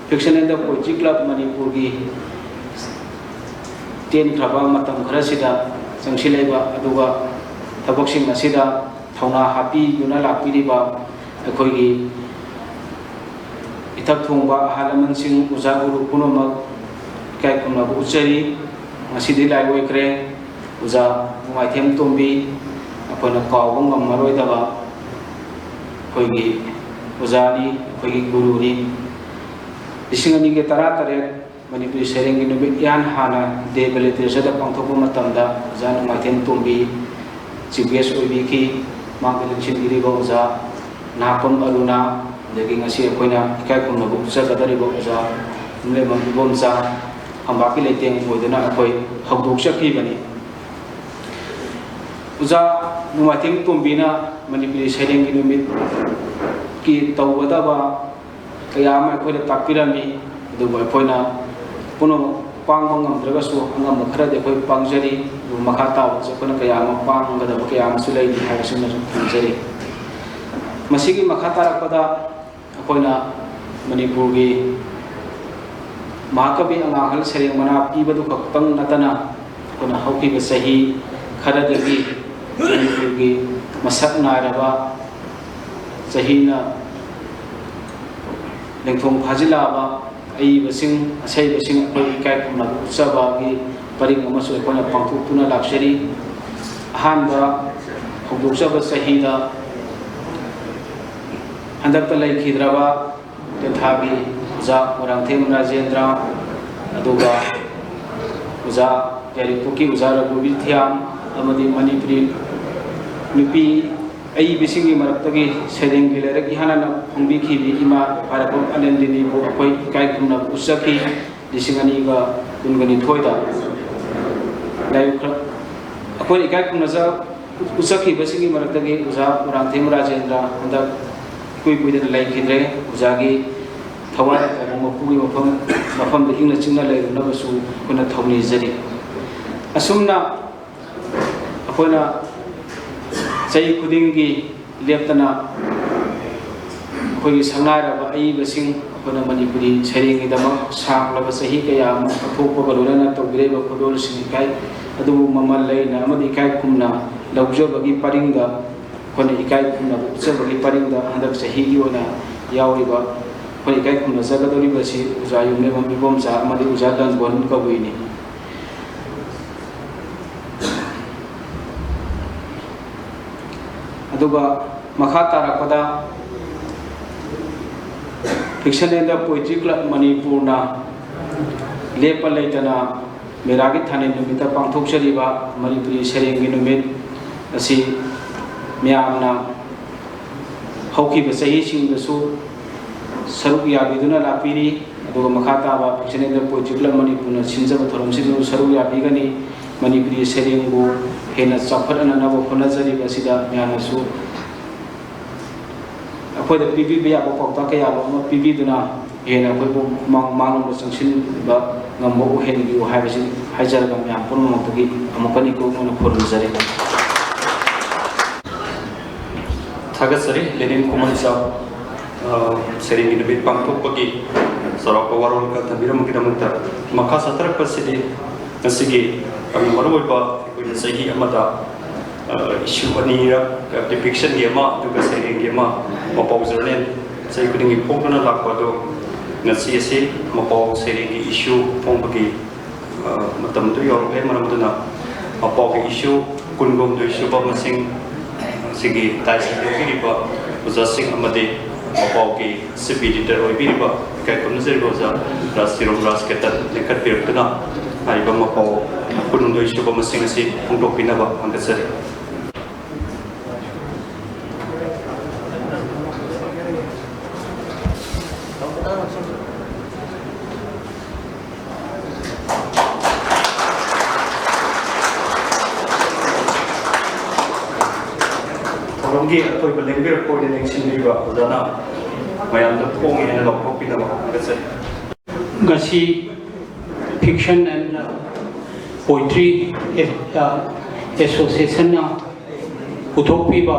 Fiction and the Poetry Club ꯃꯅꯤꯄꯨꯔꯒꯤ ꯇꯦꯟꯈ꯭ꯔꯕ ꯃꯇꯝ ꯈꯔꯁꯤꯗ ꯆꯪꯁꯤꯜꯂꯛꯏꯕ, ꯑꯗꯨꯒ ꯊꯕꯛꯁꯤꯡ ꯑꯁꯤꯗ ꯊꯧꯅꯥ ꯍꯥꯞꯄꯤꯗꯨꯅ ꯂꯥꯛꯄꯤꯔꯤꯕ ꯑꯩꯈꯣꯏꯒꯤ ꯏꯊꯛ ꯊꯣꯡꯕ ꯑꯍꯜ ꯂꯃꯟꯁꯤꯡ, ꯑꯣꯖꯥ ꯒꯨꯔꯨ ꯄꯨꯝꯅꯃꯛ ꯏꯀꯥꯏ ꯈꯨꯝꯅꯕ ꯎꯠꯆꯔꯤ꯫ ꯉꯁꯤꯗꯤ ꯂꯥꯏ ꯑꯣꯏꯈ꯭ꯔꯦ꯫ ꯑꯣꯖꯥ ꯅꯣꯡꯃꯥꯏꯊꯦꯝ ꯇꯣꯝꯕꯤ, ꯑꯩꯈꯣꯏꯅ ꯀꯥꯎꯕ ꯉꯝꯃꯔꯣꯏꯗꯕ ꯑꯩꯈꯣꯏꯒꯤ ꯑꯣꯖꯥꯅꯤ, ꯑꯩꯈꯣꯏꯒꯤ ꯒꯨꯔꯨꯅꯤ꯫ ꯂꯤꯁꯤꯡ ꯑꯅꯤꯒ ꯇꯔꯥꯇꯔꯦꯠ ꯃꯅꯤꯄꯨꯔꯤ ꯁꯩꯔꯦꯡꯒꯤ ꯅꯨꯃꯤꯠ ꯏꯍꯥꯟ ꯍꯥꯟꯅ ꯗꯦꯕ ꯂꯤꯇꯔꯦꯆꯔꯗ ꯄꯥꯡꯊꯣꯛꯄ ꯃꯇꯝꯗ ꯑꯣꯖꯥ ꯅꯣꯡꯃꯥꯏꯊꯦꯝ ꯇꯣꯝꯕꯤ ꯆꯤꯐ ꯒꯦꯁ ꯑꯣꯏꯕꯤꯈꯤ꯫ ꯃꯥꯒꯤ ꯂꯦꯡꯁꯤꯟꯕꯤꯔꯤꯕ ꯑꯣꯖꯥ ꯅꯍꯥꯄꯝ ꯑꯔꯨꯅꯥ, ꯑꯗꯒꯤ ꯉꯁꯤ ꯑꯩꯈꯣꯏꯅ ꯏꯀꯥꯏ ꯈꯨꯝꯅꯕ ꯎꯠꯆꯒꯗꯧꯔꯤꯕ ꯑꯣꯖꯥ ꯌꯨꯝꯂꯦꯝꯕꯝ ꯏꯕꯣꯝꯆꯥ ꯐꯝꯕꯥꯛꯀꯤ ꯂꯩꯇꯦꯡ ꯑꯣꯏꯗꯨꯅ ꯑꯩꯈꯣꯏ ꯍꯧꯗꯣꯛꯆꯈꯤꯕꯅꯤ꯫ ꯑꯣꯖꯥ ꯅꯣꯡꯃꯥꯏꯊꯦꯝ ꯇꯣꯝꯕꯤꯅ ꯃꯅꯤꯄꯨꯔꯤ ꯁꯩꯔꯦꯡꯒꯤ ꯅꯨꯃꯤꯠꯀꯤ ꯇꯧꯒꯗꯕ ꯀꯌꯥ ꯑꯃ ꯑꯩꯈꯣꯏꯗ ꯇꯥꯛꯄꯤꯔꯝꯃꯤ꯫ ꯑꯗꯨꯕꯨ ꯑꯩꯈꯣꯏꯅ ꯄꯨꯝꯅꯃꯛ ꯄꯥꯡꯕ ꯉꯝꯗ꯭ꯔꯒꯁꯨ ꯑꯉꯝꯕ ꯈꯔꯗꯤ ꯑꯩꯈꯣꯏ ꯄꯥꯡꯖꯔꯤ꯫ ꯑꯗꯨꯕꯨ ꯃꯈꯥ ꯇꯥꯕꯁꯨ ꯑꯩꯈꯣꯏꯅ ꯀꯌꯥ ꯑꯃ ꯄꯥꯡꯒꯗꯕ ꯀꯌꯥ ꯑꯃꯁꯨ ꯂꯩꯔꯤ ꯍꯥꯏꯕꯁꯤꯃꯁꯨ ꯊꯝꯖꯔꯤ꯫ ꯃꯁꯤꯒꯤ ꯃꯈꯥ ꯇꯥꯔꯛꯄꯗ ꯑꯩꯈꯣꯏꯅ ꯃꯅꯤꯄꯨꯔꯒꯤ ꯃꯍꯥꯀꯕꯤ ꯑꯉꯥꯡ ꯑꯍꯜ ꯁꯩꯔꯦꯡ ꯃꯅꯥ ꯄꯤꯕꯗꯨ ꯈꯛꯇꯪ ꯅꯠꯇꯅ, ꯑꯩꯈꯣꯏꯅ ꯍꯧꯈꯤꯕ ꯆꯍꯤ ꯈꯔꯗꯒꯤ ꯃꯅꯤꯄꯨꯔꯒꯤ ꯃꯁꯛ ꯅꯥꯏꯔꯕ, ꯆꯍꯤꯅ ꯂꯦꯡꯊꯣꯡ ꯐꯥꯖꯤꯜꯂꯛꯑꯕ ꯑꯏꯕꯁꯤꯡ, ꯑꯁꯩꯕꯁꯤꯡ ꯑꯩꯈꯣꯏ ꯏꯀꯥꯏ ꯈꯨꯝꯅꯕ ꯎꯠꯆꯕꯒꯤ ꯄꯔꯤꯡ ꯑꯃꯁꯨ ꯑꯩꯈꯣꯏꯅ ꯄꯥꯡꯊꯣꯛꯇꯨꯅ ꯂꯥꯛꯆꯔꯤ꯫ ꯑꯍꯥꯟꯕ ꯍꯧꯗꯣꯛꯆꯕ ꯆꯍꯤꯗ ꯍꯟꯗꯛꯇ ꯂꯩꯈꯤꯗ꯭ꯔꯕ ꯇꯦꯟꯊꯥꯒꯤ ꯑꯣꯖꯥ ꯃꯣꯏꯔꯥꯡꯊꯦꯝ ꯔꯥꯖꯦꯟꯗ꯭ꯔ, ꯑꯗꯨꯒ ꯑꯣꯖꯥ ꯌꯥꯏꯔꯤꯄꯣꯛꯀꯤ ꯑꯣꯖꯥ ꯔꯘꯨꯕꯤꯔ ꯊꯤꯌꯥꯝ, ꯑꯃꯗꯤ ꯃꯅꯤꯄꯨꯔꯤ ꯅꯨꯄꯤ ꯑꯏꯕꯤꯁꯤꯡꯒꯤ ꯃꯔꯛꯇꯒꯤ ꯁꯩꯔꯦꯡꯒꯤ ꯂꯥꯏꯔꯤꯛ ꯏꯍꯥꯟ ꯍꯥꯟꯅ ꯐꯣꯡꯕꯤꯈꯤꯕꯤ ꯏꯃꯥ ꯐꯥꯏꯔꯥꯛꯄꯝ ꯑꯅꯟꯗꯤꯅꯤꯕꯨ ꯑꯩꯈꯣꯏ ꯏꯀꯥꯏ ꯈꯨꯝꯅꯕ ꯎꯠꯆꯈꯤ꯫ ꯂꯤꯁꯤꯡ ꯑꯅꯤꯒ ꯀꯨꯟꯒ ꯅꯤꯊꯣꯏꯗ ꯂꯥꯏꯕꯛ ꯈꯔ ꯑꯩꯈꯣꯏꯅ ꯏꯀꯥꯏ ꯈꯨꯝꯅꯖ ꯎꯠꯆꯈꯤꯕꯁꯤꯡꯒꯤ ꯃꯔꯛꯇꯒꯤ ꯑꯣꯖꯥ ꯃꯣꯏꯔꯥꯡꯊꯦꯝ ꯔꯥꯖꯦꯟꯗ꯭ꯔ ꯍꯟꯗꯛ ꯏꯀꯨꯏ ꯀꯨꯏꯗꯅ ꯂꯩꯈꯤꯗ꯭ꯔꯦ꯫ ꯑꯣꯖꯥꯒꯤ ꯊꯋꯥꯏ ꯇꯥꯕ ꯃꯄꯨꯒꯤ ꯃꯐꯝ, ꯃꯐꯝꯗ ꯏꯪꯅ ꯆꯤꯛꯅ ꯂꯩꯔꯨꯅꯕꯁꯨ ꯑꯩꯈꯣꯏꯅ ꯊꯧꯅꯤꯖꯔꯤ꯫ ꯑꯁꯨꯝꯅ ꯑꯩꯈꯣꯏꯅ ꯆꯍꯤ ꯈꯨꯗꯤꯡꯒꯤ ꯂꯦꯞꯇꯅ ꯑꯩꯈꯣꯏꯒꯤ ꯁꯛꯅꯥꯏꯔꯕ ꯑꯏꯕꯁꯤꯡ, ꯑꯩꯈꯣꯏꯅ ꯃꯅꯤꯄꯨꯔꯤ ꯁꯩꯔꯦꯡꯒꯤꯗꯃꯛ ꯁꯥꯡꯂꯕ ꯆꯍꯤ ꯀꯌꯥ ꯑꯃ ꯀꯠꯊꯣꯛꯄꯒ ꯂꯣꯏꯅꯅ ꯇꯧꯕꯤꯔꯛꯏꯕ ꯈꯨꯗꯣꯜꯁꯤꯡ ꯏꯀꯥꯏ ꯑꯗꯨꯕꯨ ꯃꯃꯜ ꯂꯩꯅ ꯑꯃꯗꯤ ꯏꯀꯥꯏ ꯈꯨꯝꯅ ꯂꯧꯖꯕꯒꯤ ꯄꯔꯤꯡꯗ, ꯑꯩꯈꯣꯏꯅ ꯏꯀꯥꯏ ꯈꯨꯝꯅꯕ ꯎꯠꯆꯕꯒꯤ ꯄꯔꯤꯡꯗ ꯍꯟꯗꯛ ꯆꯍꯤꯒꯤ ꯑꯣꯏꯅ ꯌꯥꯎꯔꯤꯕ, ꯑꯩꯈꯣꯏꯅ ꯏꯀꯥꯏ ꯈꯨꯝꯅꯖꯒꯗꯧꯔꯤꯕꯁꯤ ꯑꯣꯖꯥ ꯌꯨꯝꯂꯦꯝꯕꯝ ꯏꯕꯣꯝꯆꯥ ꯑꯃꯗꯤ ꯑꯣꯖꯥ ꯂꯟꯕꯣꯟ ꯀꯕꯨꯏꯅꯤ꯫ ꯑꯗꯨꯒ ꯃꯈꯥ ꯇꯥꯔꯛꯄꯗ Fiction and the Poetry Club ꯃꯅꯤꯄꯨꯔꯅ ꯂꯦꯞꯄ ꯂꯩꯇꯅ ꯃꯦꯔꯥꯒꯤ ꯊꯥꯅꯤꯜ ꯅꯨꯃꯤꯠꯇ ꯄꯥꯡꯊꯣꯛꯆꯔꯤꯕ ꯃꯅꯤꯄꯨꯔꯤ ꯁꯩꯔꯦꯡꯒꯤ ꯅꯨꯃꯤꯠ ꯑꯁꯤ ꯃꯌꯥꯝꯅ ꯍꯧꯈꯤꯕ ꯆꯍꯤꯁꯤꯡꯗꯁꯨ ꯁꯔꯨꯛ ꯌꯥꯕꯤꯗꯨꯅ ꯂꯥꯛꯄꯤꯔꯤ꯫ ꯑꯗꯨꯒ ꯃꯈꯥ ꯇꯥꯕ Fiction and the Poetry Club ꯃꯅꯤꯄꯨꯔꯅ ꯁꯤꯟꯖꯕ ꯊꯧꯔꯝꯁꯤꯡꯗꯁꯨ ꯁꯔꯨꯛ ꯌꯥꯕꯤꯒꯅꯤ꯫ ꯃꯅꯤꯄꯨꯔꯤ ꯁꯩꯔꯦꯡꯕꯨ ꯍꯦꯟꯅ ꯆꯥꯎꯈꯠꯍꯟꯅꯅꯕ ꯍꯣꯠꯅꯖꯔꯤꯕ ꯑꯁꯤꯗ ꯃꯌꯥꯝꯅꯁꯨ ꯑꯩꯈꯣꯏꯗ ꯄꯤꯕꯤꯕ ꯌꯥꯕ ꯄꯥꯎꯇꯥꯛ ꯀꯌꯥ ꯑꯃ ꯄꯤꯕꯤꯗꯨꯅ ꯍꯦꯟꯅ ꯑꯩꯈꯣꯏꯕꯨ ꯃꯥꯡ-, ꯃꯥꯡꯂꯣꯝꯗ ꯆꯪꯁꯤꯟꯕ ꯉꯝꯕ ꯑꯣꯏꯍꯟꯕꯤꯌꯨ ꯍꯥꯏꯕꯁꯤ ꯍꯥꯏꯖꯔꯒ ꯃꯌꯥꯝ ꯄꯨꯝꯅꯃꯛꯇꯒꯤ ꯑꯃꯨꯛꯀ ꯍꯟꯅ ꯏꯀꯣꯛꯅꯅ ꯈꯨꯔꯨꯝꯖꯔꯤ꯫ ꯊꯥꯒꯠꯆꯔꯤ꯫ ꯂꯦꯅꯤꯟ ꯈꯨꯃꯟꯆꯥꯎ, ꯑ, ꯁꯩꯔꯦꯡꯒꯤ ꯅꯨꯃꯤꯠ ꯄꯥꯡꯊꯣꯛꯄꯒꯤ ꯆꯥꯎꯔꯥꯛꯄ ꯋꯥꯔꯣꯜ ꯈꯔ ꯊꯝꯕꯤꯔꯝꯕꯒꯤꯗꯃꯛꯇ꯫ ꯃꯈꯥ ꯆꯠꯊꯔꯛꯄꯁꯤꯗꯤ ꯉꯁꯤꯒꯤ ꯌꯥꯝꯅ ꯃꯔꯨꯑꯣꯏꯕ ꯑꯩꯈꯣꯏꯅ ꯆꯍꯤ ꯑꯃꯗ, ꯑ, issue ꯑꯅꯤꯔꯛ, ꯑ, ꯗꯤꯄꯤꯛꯁꯟꯒꯤ ꯑꯃ, ꯑꯗꯨꯒ ꯁꯩꯔꯦꯡꯒꯤ ꯑꯃ, ꯃꯄꯥꯎ ꯖꯔꯅꯦꯜ ꯆꯍꯤ ꯈꯨꯗꯤꯡꯒꯤ ꯐꯣꯡꯗꯨꯅ ꯂꯥꯛꯄ ꯑꯗꯨ ꯉꯁꯤ ꯑꯁꯤ ꯃꯄꯥꯎ ꯁꯩꯔꯦꯡꯒꯤ issue ꯐꯣꯡꯕꯒꯤ, ꯑ, ꯃꯇꯝꯗꯨ ꯌꯧꯔꯛꯂꯦ꯫ ꯃꯔꯝ ꯑꯗꯨꯅ ꯃꯄꯥꯎꯒꯤ issue ꯀꯨꯟꯍꯨꯝꯗꯣꯏ ꯁꯨꯕ ꯃꯁꯤꯡ ꯑꯁꯤꯒꯤ ꯇꯥꯏꯁꯤꯟ ꯂꯧꯕꯤꯔꯤꯕ ꯑꯣꯖꯥꯁꯤꯡ ꯑꯃꯗꯤ ꯃꯄꯥꯎꯒꯤ sub editor ꯑꯣꯏꯕꯤꯔꯤꯕ ꯏꯀꯥꯏ ꯈꯨꯝꯅꯖꯔꯤꯕ ꯑꯣꯖꯥ ꯔꯥꯖ ꯁꯤꯔꯣꯝ ꯔꯥꯖ ꯀꯦꯇꯟ ꯂꯦꯡꯈꯠꯄꯤꯔꯛꯇꯨꯅ ꯍꯥꯏꯔꯤꯕ ꯃꯄꯥꯎ ꯀꯨꯟꯍꯨꯝꯗꯣꯏ ꯁꯨꯕ ꯃꯁꯤꯡ ꯑꯁꯤ ꯐꯣꯡꯗꯣꯛꯄꯤꯅꯕ ꯍꯪꯒꯠꯆꯔꯤ꯫ ꯊꯧꯔꯝꯒꯤ ꯑꯀꯣꯏꯕ ꯂꯦꯡꯕꯤꯔꯛꯄ ꯑꯣꯏꯅ ꯂꯦꯡꯁꯤꯟꯕꯤꯕ ꯑꯣꯖꯥꯅ ꯃꯌꯥꯝꯗ ꯐꯣꯡꯉꯦ ꯍꯥꯏꯅ ꯂꯥꯎꯊꯣꯛꯄꯤꯅꯕ ꯍꯪꯒꯠꯆꯔꯤ꯫ ꯉꯁꯤ Fiction and Poetry Associationꯅ ꯄꯨꯊꯣꯛꯄꯤꯕ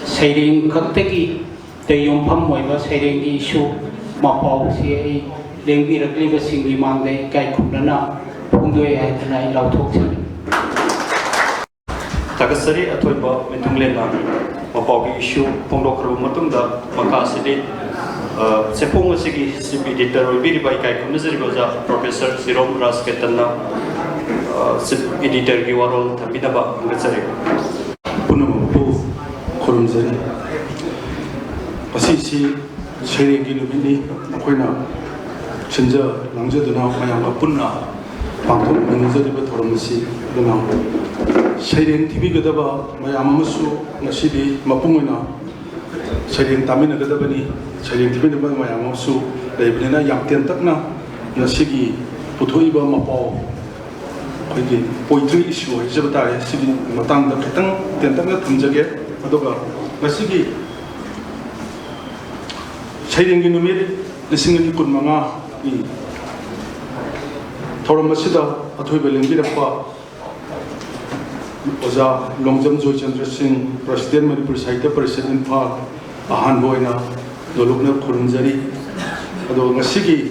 ꯁꯩꯔꯦꯡ ꯈꯛꯇꯒꯤ ꯗ ꯌꯨꯝꯐꯝ ꯑꯣꯏꯕ ꯁꯩꯔꯦꯡꯒꯤ ꯏꯁꯨ ꯃꯄꯥꯎꯁꯤ ꯑꯩ ꯂꯦꯡꯕꯤꯔꯛꯂꯤꯕꯁꯤꯡꯒꯤ ꯃꯥꯡꯗ ꯏꯀꯥꯏ ꯈꯨꯝꯅꯅ ꯐꯣꯡꯗꯣꯛꯑꯦ ꯍꯥꯏꯗꯅ ꯑꯩ ꯂꯥꯎꯊꯣꯛꯆꯔꯤ꯫ ꯊꯥꯒꯠꯆꯔꯤ ꯑꯊꯣꯏꯕ ꯃꯤꯊꯨꯡꯂꯦꯟꯅ꯫ ꯃꯄꯥꯎꯒꯤ ꯏꯁꯨ ꯐꯣꯡꯗꯣꯛꯈ꯭ꯔꯕ ꯃꯇꯨꯡꯗ ꯃꯈꯥ ꯑꯁꯤꯗꯤ, ꯑ, ꯆꯦꯐꯣꯡ ꯑꯁꯤꯒꯤ ꯆꯤꯐ ꯏꯗꯤꯇꯔ ꯑꯣꯏꯕꯤꯔꯤꯕ ꯏꯀꯥꯏ ꯈꯨꯝꯅꯖꯔꯤꯕ ꯑꯣꯖꯥ ꯄ꯭ꯔꯣꯐꯦꯁꯔ ꯁꯤꯔꯣꯝ ꯔꯥꯖꯀꯦꯇꯟꯅ, ꯑ, ꯆꯤꯐ ꯏꯗꯤꯇꯔꯒꯤ ꯋꯥꯔꯣꯜ ꯊꯝꯕꯤꯅꯕ ꯈꯪꯒꯠꯆꯔꯤ꯫ ꯄꯨꯝꯅꯃꯛꯄꯨ ꯈꯨꯔꯨꯝꯖꯔꯤ꯫ ꯉꯁꯤꯁꯤ ꯁꯩꯔꯦꯡꯒꯤ ꯅꯨꯃꯤꯠꯅꯤ꯫ ꯑꯩꯈꯣꯏꯅ ꯁꯤꯟꯖ ꯂꯥꯡꯖꯗꯨꯅ ꯃꯌꯥꯝꯒ ꯄꯨꯟꯅ ꯄꯥꯡꯊꯣꯛꯃꯤꯟꯅꯖꯔꯤꯕ ꯊꯧꯔꯝ ꯑꯁꯤ꯫ ꯑꯗꯨꯅ ꯁꯩꯔꯦꯡ ꯊꯤꯕꯤꯒꯗꯕ ꯃꯌꯥꯝ ꯑꯃꯁꯨ ꯉꯁꯤꯗꯤ ꯃꯄꯨꯡ ꯑꯣꯏꯅ ꯁꯩꯔꯦꯡ ꯇꯥꯃꯤꯟꯅꯒꯗꯕꯅꯤ꯫ ꯁꯩꯔꯦꯡ ꯊꯤꯃꯤꯟꯅꯕ ꯃꯌꯥꯝ ꯑꯃꯁꯨ ꯂꯩꯕꯅꯤꯅ ꯌꯥꯝ ꯇꯦꯟꯇꯛꯅ ꯉꯁꯤꯒꯤ ꯄꯨꯊꯣꯛꯏꯕ ꯃꯄꯥꯎ, ꯑꯩꯈꯣꯏꯒꯤ ꯄꯣꯏꯇ꯭ꯔꯤ ꯏꯁꯨ ꯍꯥꯏꯖꯕ ꯇꯥꯔꯦ, ꯁꯤꯒꯤ ꯃꯇꯥꯡꯗ ꯈꯤꯇꯪ ꯇꯦꯟꯇꯛꯅ ꯊꯝꯖꯒꯦ꯫ ꯑꯗꯨꯒ ꯉꯁꯤꯒꯤ ꯁꯩꯔꯦꯡꯒꯤ ꯅꯨꯃꯤꯠ ꯂꯤꯁꯤꯡ ꯑꯅꯤ ꯀꯨꯟꯃꯉꯥꯒꯤ ꯊꯧꯔꯝ ꯑꯁꯤꯗ ꯑꯊꯣꯏꯕ ꯂꯦꯡꯕꯤꯔꯛꯄ ꯑꯣꯖꯥ ꯂꯣꯡꯖꯝ ꯖꯣꯏꯆꯟꯗ꯭ꯔ ꯁꯤꯡ, ꯄ꯭ꯔꯁꯤꯗꯦꯟ ꯃꯅꯤꯄꯨꯔ ꯁꯥꯍꯤꯇ꯭ꯌ ꯄꯔꯤꯁꯠ ꯏꯝꯐꯥꯜ, ꯑꯍꯥꯟꯕ ꯑꯣꯏꯅ ꯅꯣꯂꯨꯛꯅ ꯈꯨꯔꯨꯝꯖꯔꯤ꯫ ꯑꯗꯣ ꯉꯁꯤꯒꯤ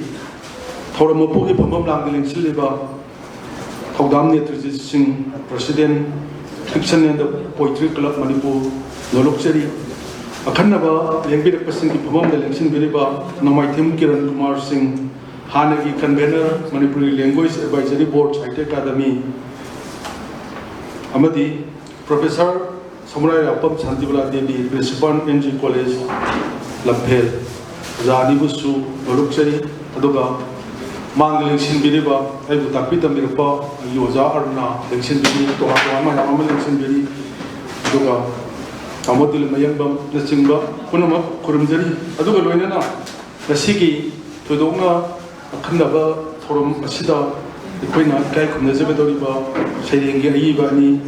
ꯊꯧꯔꯝ ꯃꯄꯨꯒꯤ ꯐꯝꯐꯝ ꯂꯥꯡꯗ ꯂꯦꯡꯁꯤꯜꯂꯤꯕ Thoudam Netrajit Singh, president, fiction and poetry club Manipur, ꯅꯣꯂꯨꯛꯆꯔꯤ꯫ ꯑꯈꯟꯅꯕ ꯂꯦꯡꯕꯤꯔꯛꯄꯁꯤꯡꯒꯤ ꯐꯝꯐꯝꯗ ꯂꯦꯡꯁꯤꯟꯕꯤꯔꯤꯕ ꯅꯣꯡꯃꯥꯏꯊꯦꯝ ꯀꯤꯔꯟ ꯀꯨꯃꯥꯔ ꯁꯤꯡ, ꯍꯥꯟꯅꯒꯤ convener, Manipuri language advisory board, Sahitya academy, ꯑꯃꯗꯤ professor Samurailakpam Shantibala Devi, principal, N G college, Lamphel, ꯑꯣꯖꯥ ꯑꯅꯤꯕꯨꯁꯨ ꯅꯣꯂꯨꯛꯆꯔꯤ꯫ ꯑꯗꯨꯒ ꯃꯥꯡꯗ ꯂꯦꯡꯁꯤꯟꯕꯤꯔꯤꯕ, ꯑꯩꯕꯨ ꯇꯥꯛꯄꯤ ꯇꯝꯕꯤꯔꯛꯄ ꯑꯩꯒꯤ ꯑꯣꯖꯥ ꯑꯔꯨꯅꯥ ꯂꯦꯡꯁꯤꯟꯕꯤꯔꯤ, ꯇꯣꯉꯥꯟ ꯇꯣꯉꯥꯟꯕ ꯃꯌꯥꯝ ꯑꯃ ꯂꯦꯡꯁꯤꯟꯕꯤꯔꯤ꯫ ꯑꯗꯨꯒ ꯇꯥꯃꯣ ꯗꯤꯂꯤꯞ ꯃꯌꯦꯡꯕꯝꯅꯆꯤꯡꯕ ꯄꯨꯝꯅꯃꯛ ꯈꯨꯔꯨꯝꯖꯔꯤ꯫ ꯑꯗꯨꯒ ꯂꯣꯏꯅꯅ ꯉꯁꯤꯒꯤ ꯊꯣꯏꯗꯣꯛꯅ ꯑꯈꯟꯅꯕ ꯊꯧꯔꯝ ꯑꯁꯤꯗ ꯑꯩꯈꯣꯏꯅ ꯏꯀꯥꯏ ꯈꯨꯝꯅꯖꯒꯗꯧꯔꯤꯕ ꯁꯩꯔꯦꯡꯒꯤ ꯑꯏꯕ ꯑꯅꯤ,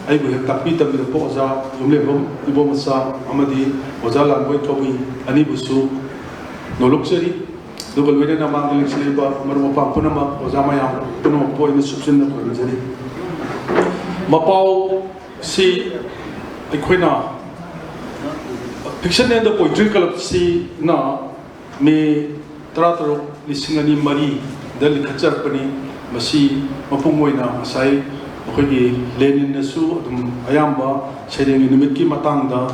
ꯑꯩꯕꯨ ꯍꯦꯛ ꯇꯥꯛꯄꯤ ꯇꯝꯕꯤꯔꯛꯄ ꯑꯣꯖꯥ ꯌꯨꯝꯂꯦꯝꯕꯝ ꯏꯕꯣꯃꯆꯥ ꯑꯃꯗꯤ ꯑꯣꯖꯥ ꯂꯥꯟꯕꯣꯏ ꯀꯕꯨꯏ ꯑꯅꯤꯕꯨꯁꯨ ꯅꯣꯂꯨꯛꯆꯔꯤ꯫ ꯑꯗꯨꯒ ꯂꯣꯏꯅꯅ ꯃꯥꯡꯗ ꯂꯦꯡꯁꯤꯜꯂꯤꯕ ꯃꯔꯨꯞ ꯃꯄꯥꯡ ꯄꯨꯝꯅꯃꯛ, ꯑꯣꯖꯥ ꯃꯌꯥꯝ ꯄꯨꯝꯅꯃꯛꯄꯨ ꯑꯩꯅ ꯁꯨꯞꯆꯤꯟꯅ ꯈꯨꯔꯨꯝꯖꯔꯤ꯫ ꯃꯄꯥꯎ ꯁꯤ ꯑꯩꯈꯣꯏꯅ Fiction and the Poetry Clubꯁꯤꯅ ꯃꯦ ꯇꯔꯥꯇꯔꯨꯛ, ꯂꯤꯁꯤꯡ ꯑꯅꯤ ꯃꯔꯤꯗ ꯂꯤꯡꯈꯠꯆꯔꯛꯄꯅꯤ꯫ ꯃꯁꯤ ꯃꯄꯨꯡ ꯑꯣꯏꯅ ꯉꯁꯥꯏ ꯑꯩꯈꯣꯏꯒꯤ ꯂꯦꯅꯤꯟꯅꯁꯨ ꯑꯗꯨꯝ ꯑꯌꯥꯝꯕ ꯁꯩꯔꯦꯡꯒꯤ ꯅꯨꯃꯤꯠꯀꯤ ꯃꯇꯥꯡꯗ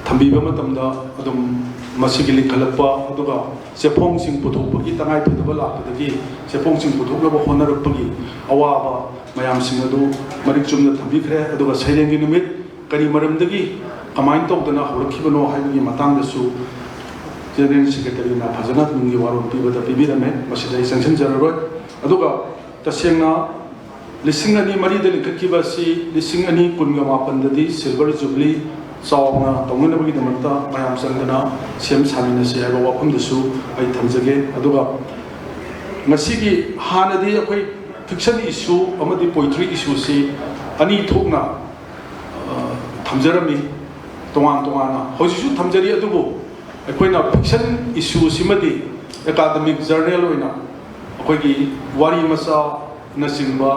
ꯊꯝꯕꯤꯕ ꯃꯇꯝꯗ ꯑꯗꯨꯝ ꯃꯁꯤꯒꯤ ꯂꯤꯡꯈꯠꯂꯛꯄ, ꯑꯗꯨꯒ ꯆꯦꯐꯣꯡꯁꯤꯡ ꯄꯨꯊꯣꯛꯄꯒꯤ ꯇꯉꯥꯏꯐꯗꯕ ꯂꯥꯛꯄꯗꯒꯤ ꯆꯦꯐꯣꯡꯁꯤꯡ ꯄꯨꯊꯣꯛꯅꯕ ꯍꯣꯠꯅꯔꯛꯄꯒꯤ ꯑꯋꯥꯕ ꯃꯌꯥꯝꯁꯤꯡ ꯑꯗꯨ ꯃꯔꯤꯛ ꯆꯨꯝꯅ ꯊꯝꯕꯤꯈ꯭ꯔꯦ꯫ ꯑꯗꯨꯒ ꯁꯩꯔꯦꯡꯒꯤ ꯅꯨꯃꯤꯠ ꯀꯔꯤ ꯃꯔꯝꯗꯒꯤ, ꯀꯃꯥꯏꯅ ꯇꯧꯗꯅ ꯍꯧꯔꯛꯈꯤꯕꯅꯣ ꯍꯥꯏꯕꯒꯤ ꯃꯇꯥꯡꯗꯁꯨ ꯖꯦꯅꯔꯦꯜ ꯁꯦꯀ꯭ꯔꯦꯇꯔꯤꯅ ꯐꯖꯅ ꯇꯨꯡꯒꯤ ꯋꯥꯔꯣꯜ ꯄꯤꯕꯗ ꯄꯤꯕꯤꯔꯝꯃꯦ꯫ ꯃꯁꯤꯗ ꯑꯩ ꯆꯪꯁꯤꯟꯖꯔꯔꯣꯏ꯫ ꯑꯗꯨꯒ ꯇꯁꯦꯡꯅ ꯂꯤꯁꯤꯡ ꯑꯅꯤ ꯃꯔꯤꯗ ꯂꯤꯡꯈꯠꯈꯤꯕ ꯑꯁꯤ ꯂꯤꯁꯤꯡ ꯑꯅꯤ ꯀꯨꯟꯒ ꯃꯥꯄꯟꯗꯗꯤ Silver Jubilee ꯆꯥꯎꯅ ꯇꯧꯅꯅꯕꯒꯤꯗꯃꯛꯇ ꯃꯌꯥꯝ ꯆꯪꯗꯅ ꯁꯦꯝ ꯁꯥꯃꯤꯟꯅꯁꯤ ꯍꯥꯏꯕ ꯋꯥꯐꯝꯗꯨꯁꯨ ꯑꯩ ꯊꯝꯖꯒꯦ꯫ ꯑꯗꯨꯒ ꯉꯁꯤꯒꯤ, ꯍꯥꯟꯅꯗꯤ ꯑꯩꯈꯣꯏ fiction issue ꯑꯃꯗꯤ poetry issueꯁꯤ ꯑꯅꯤ ꯊꯣꯛꯅ, ꯑ, ꯊꯝꯖꯔꯝꯃꯤ, ꯇꯣꯉꯥꯟ ꯇꯣꯉꯥꯟꯅ꯫ ꯍꯧꯖꯤꯛꯁꯨ ꯊꯝꯖꯔꯤ, ꯑꯗꯨꯕꯨ ꯑꯩꯈꯣꯏꯅ fiction issueꯁꯤꯃꯗꯤ academic journal ꯑꯣꯏꯅ ꯑꯩꯈꯣꯏꯒꯤ ꯋꯥꯔꯤ ꯃꯆꯥꯅꯆꯤꯡꯕ,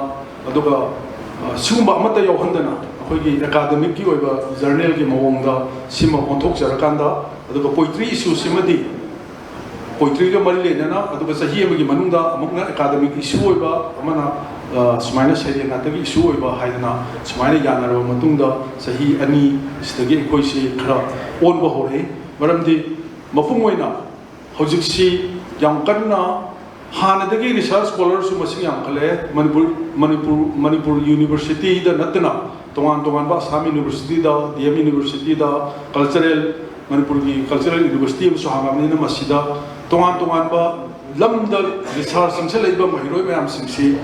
ꯑꯗꯨꯒ, ꯑ, ꯁꯤꯒꯨꯝꯕ ꯑꯃꯠꯇ ꯌꯥꯎꯍꯟꯗꯅ ꯑꯩꯈꯣꯏꯒꯤ academicꯀꯤ ꯑꯣꯏꯕ journalꯒꯤ ꯃꯑꯣꯡꯗ ꯁꯤꯃ ꯑꯣꯟꯊꯣꯛꯆꯔꯀꯥꯟꯗ, ꯑꯗꯨꯒ poetry issueꯁꯤꯃꯗꯤ poetryꯒ ꯃꯔꯤ ꯂꯩꯅꯅ, ꯑꯗꯨꯒ ꯆꯍꯤ ꯑꯃꯒꯤ ꯃꯅꯨꯡꯗ ꯑꯃꯨꯛꯅ academic issue ꯑꯣꯏꯕ, ꯑꯃꯅ, ꯑ, ꯁꯨꯃꯥꯏꯅ ꯁꯩꯔꯦꯡ ꯉꯥꯛꯇꯒꯤ issue ꯑꯣꯏꯕ ꯍꯥꯏꯗꯅ ꯁꯨꯃꯥꯏꯅ ꯌꯥꯅꯔꯕ ꯃꯇꯨꯡꯗ ꯆꯍꯤ ꯑꯅꯤ ꯁꯤꯗꯒꯤ ꯑꯩꯈꯣꯏꯁꯤ ꯈꯔ ꯑꯣꯟꯕ ꯍꯧꯔꯛꯏ꯫ ꯃꯔꯝꯗꯤ ꯃꯄꯨꯡ ꯑꯣꯏꯅ ꯍꯧꯖꯤꯛꯁꯤ ꯌꯥꯝ ꯀꯟꯅ, ꯍꯥꯟꯅꯗꯒꯤ research scholarꯁꯨ ꯃꯁꯤꯡ ꯌꯥꯝꯈꯠꯂꯛꯑꯦ꯫ ꯃꯅꯤꯄꯨꯔ, ꯃꯅꯤꯄꯨꯔ, ꯃꯅꯤꯄꯨꯔ universityꯗ ꯅꯠꯇꯅ ꯇꯣꯉꯥꯟ ꯇꯣꯉꯥꯟꯕ ꯑꯁꯥꯝ universityꯗ, D M universityꯗ, cultural, ꯃꯅꯤꯄꯨꯔꯒꯤ cultural university ꯑꯃꯁꯨ ꯍꯥꯡꯉꯕꯅꯤꯅ ꯃꯁꯤꯗ ꯇꯣꯉꯥꯟ ꯇꯣꯉꯥꯟꯕ ꯂꯝꯗ research ꯆꯪꯁꯤꯜꯂꯛꯏꯕ ꯃꯍꯩꯔꯣꯏ ꯃꯌꯥꯝꯁꯤꯡꯁꯤ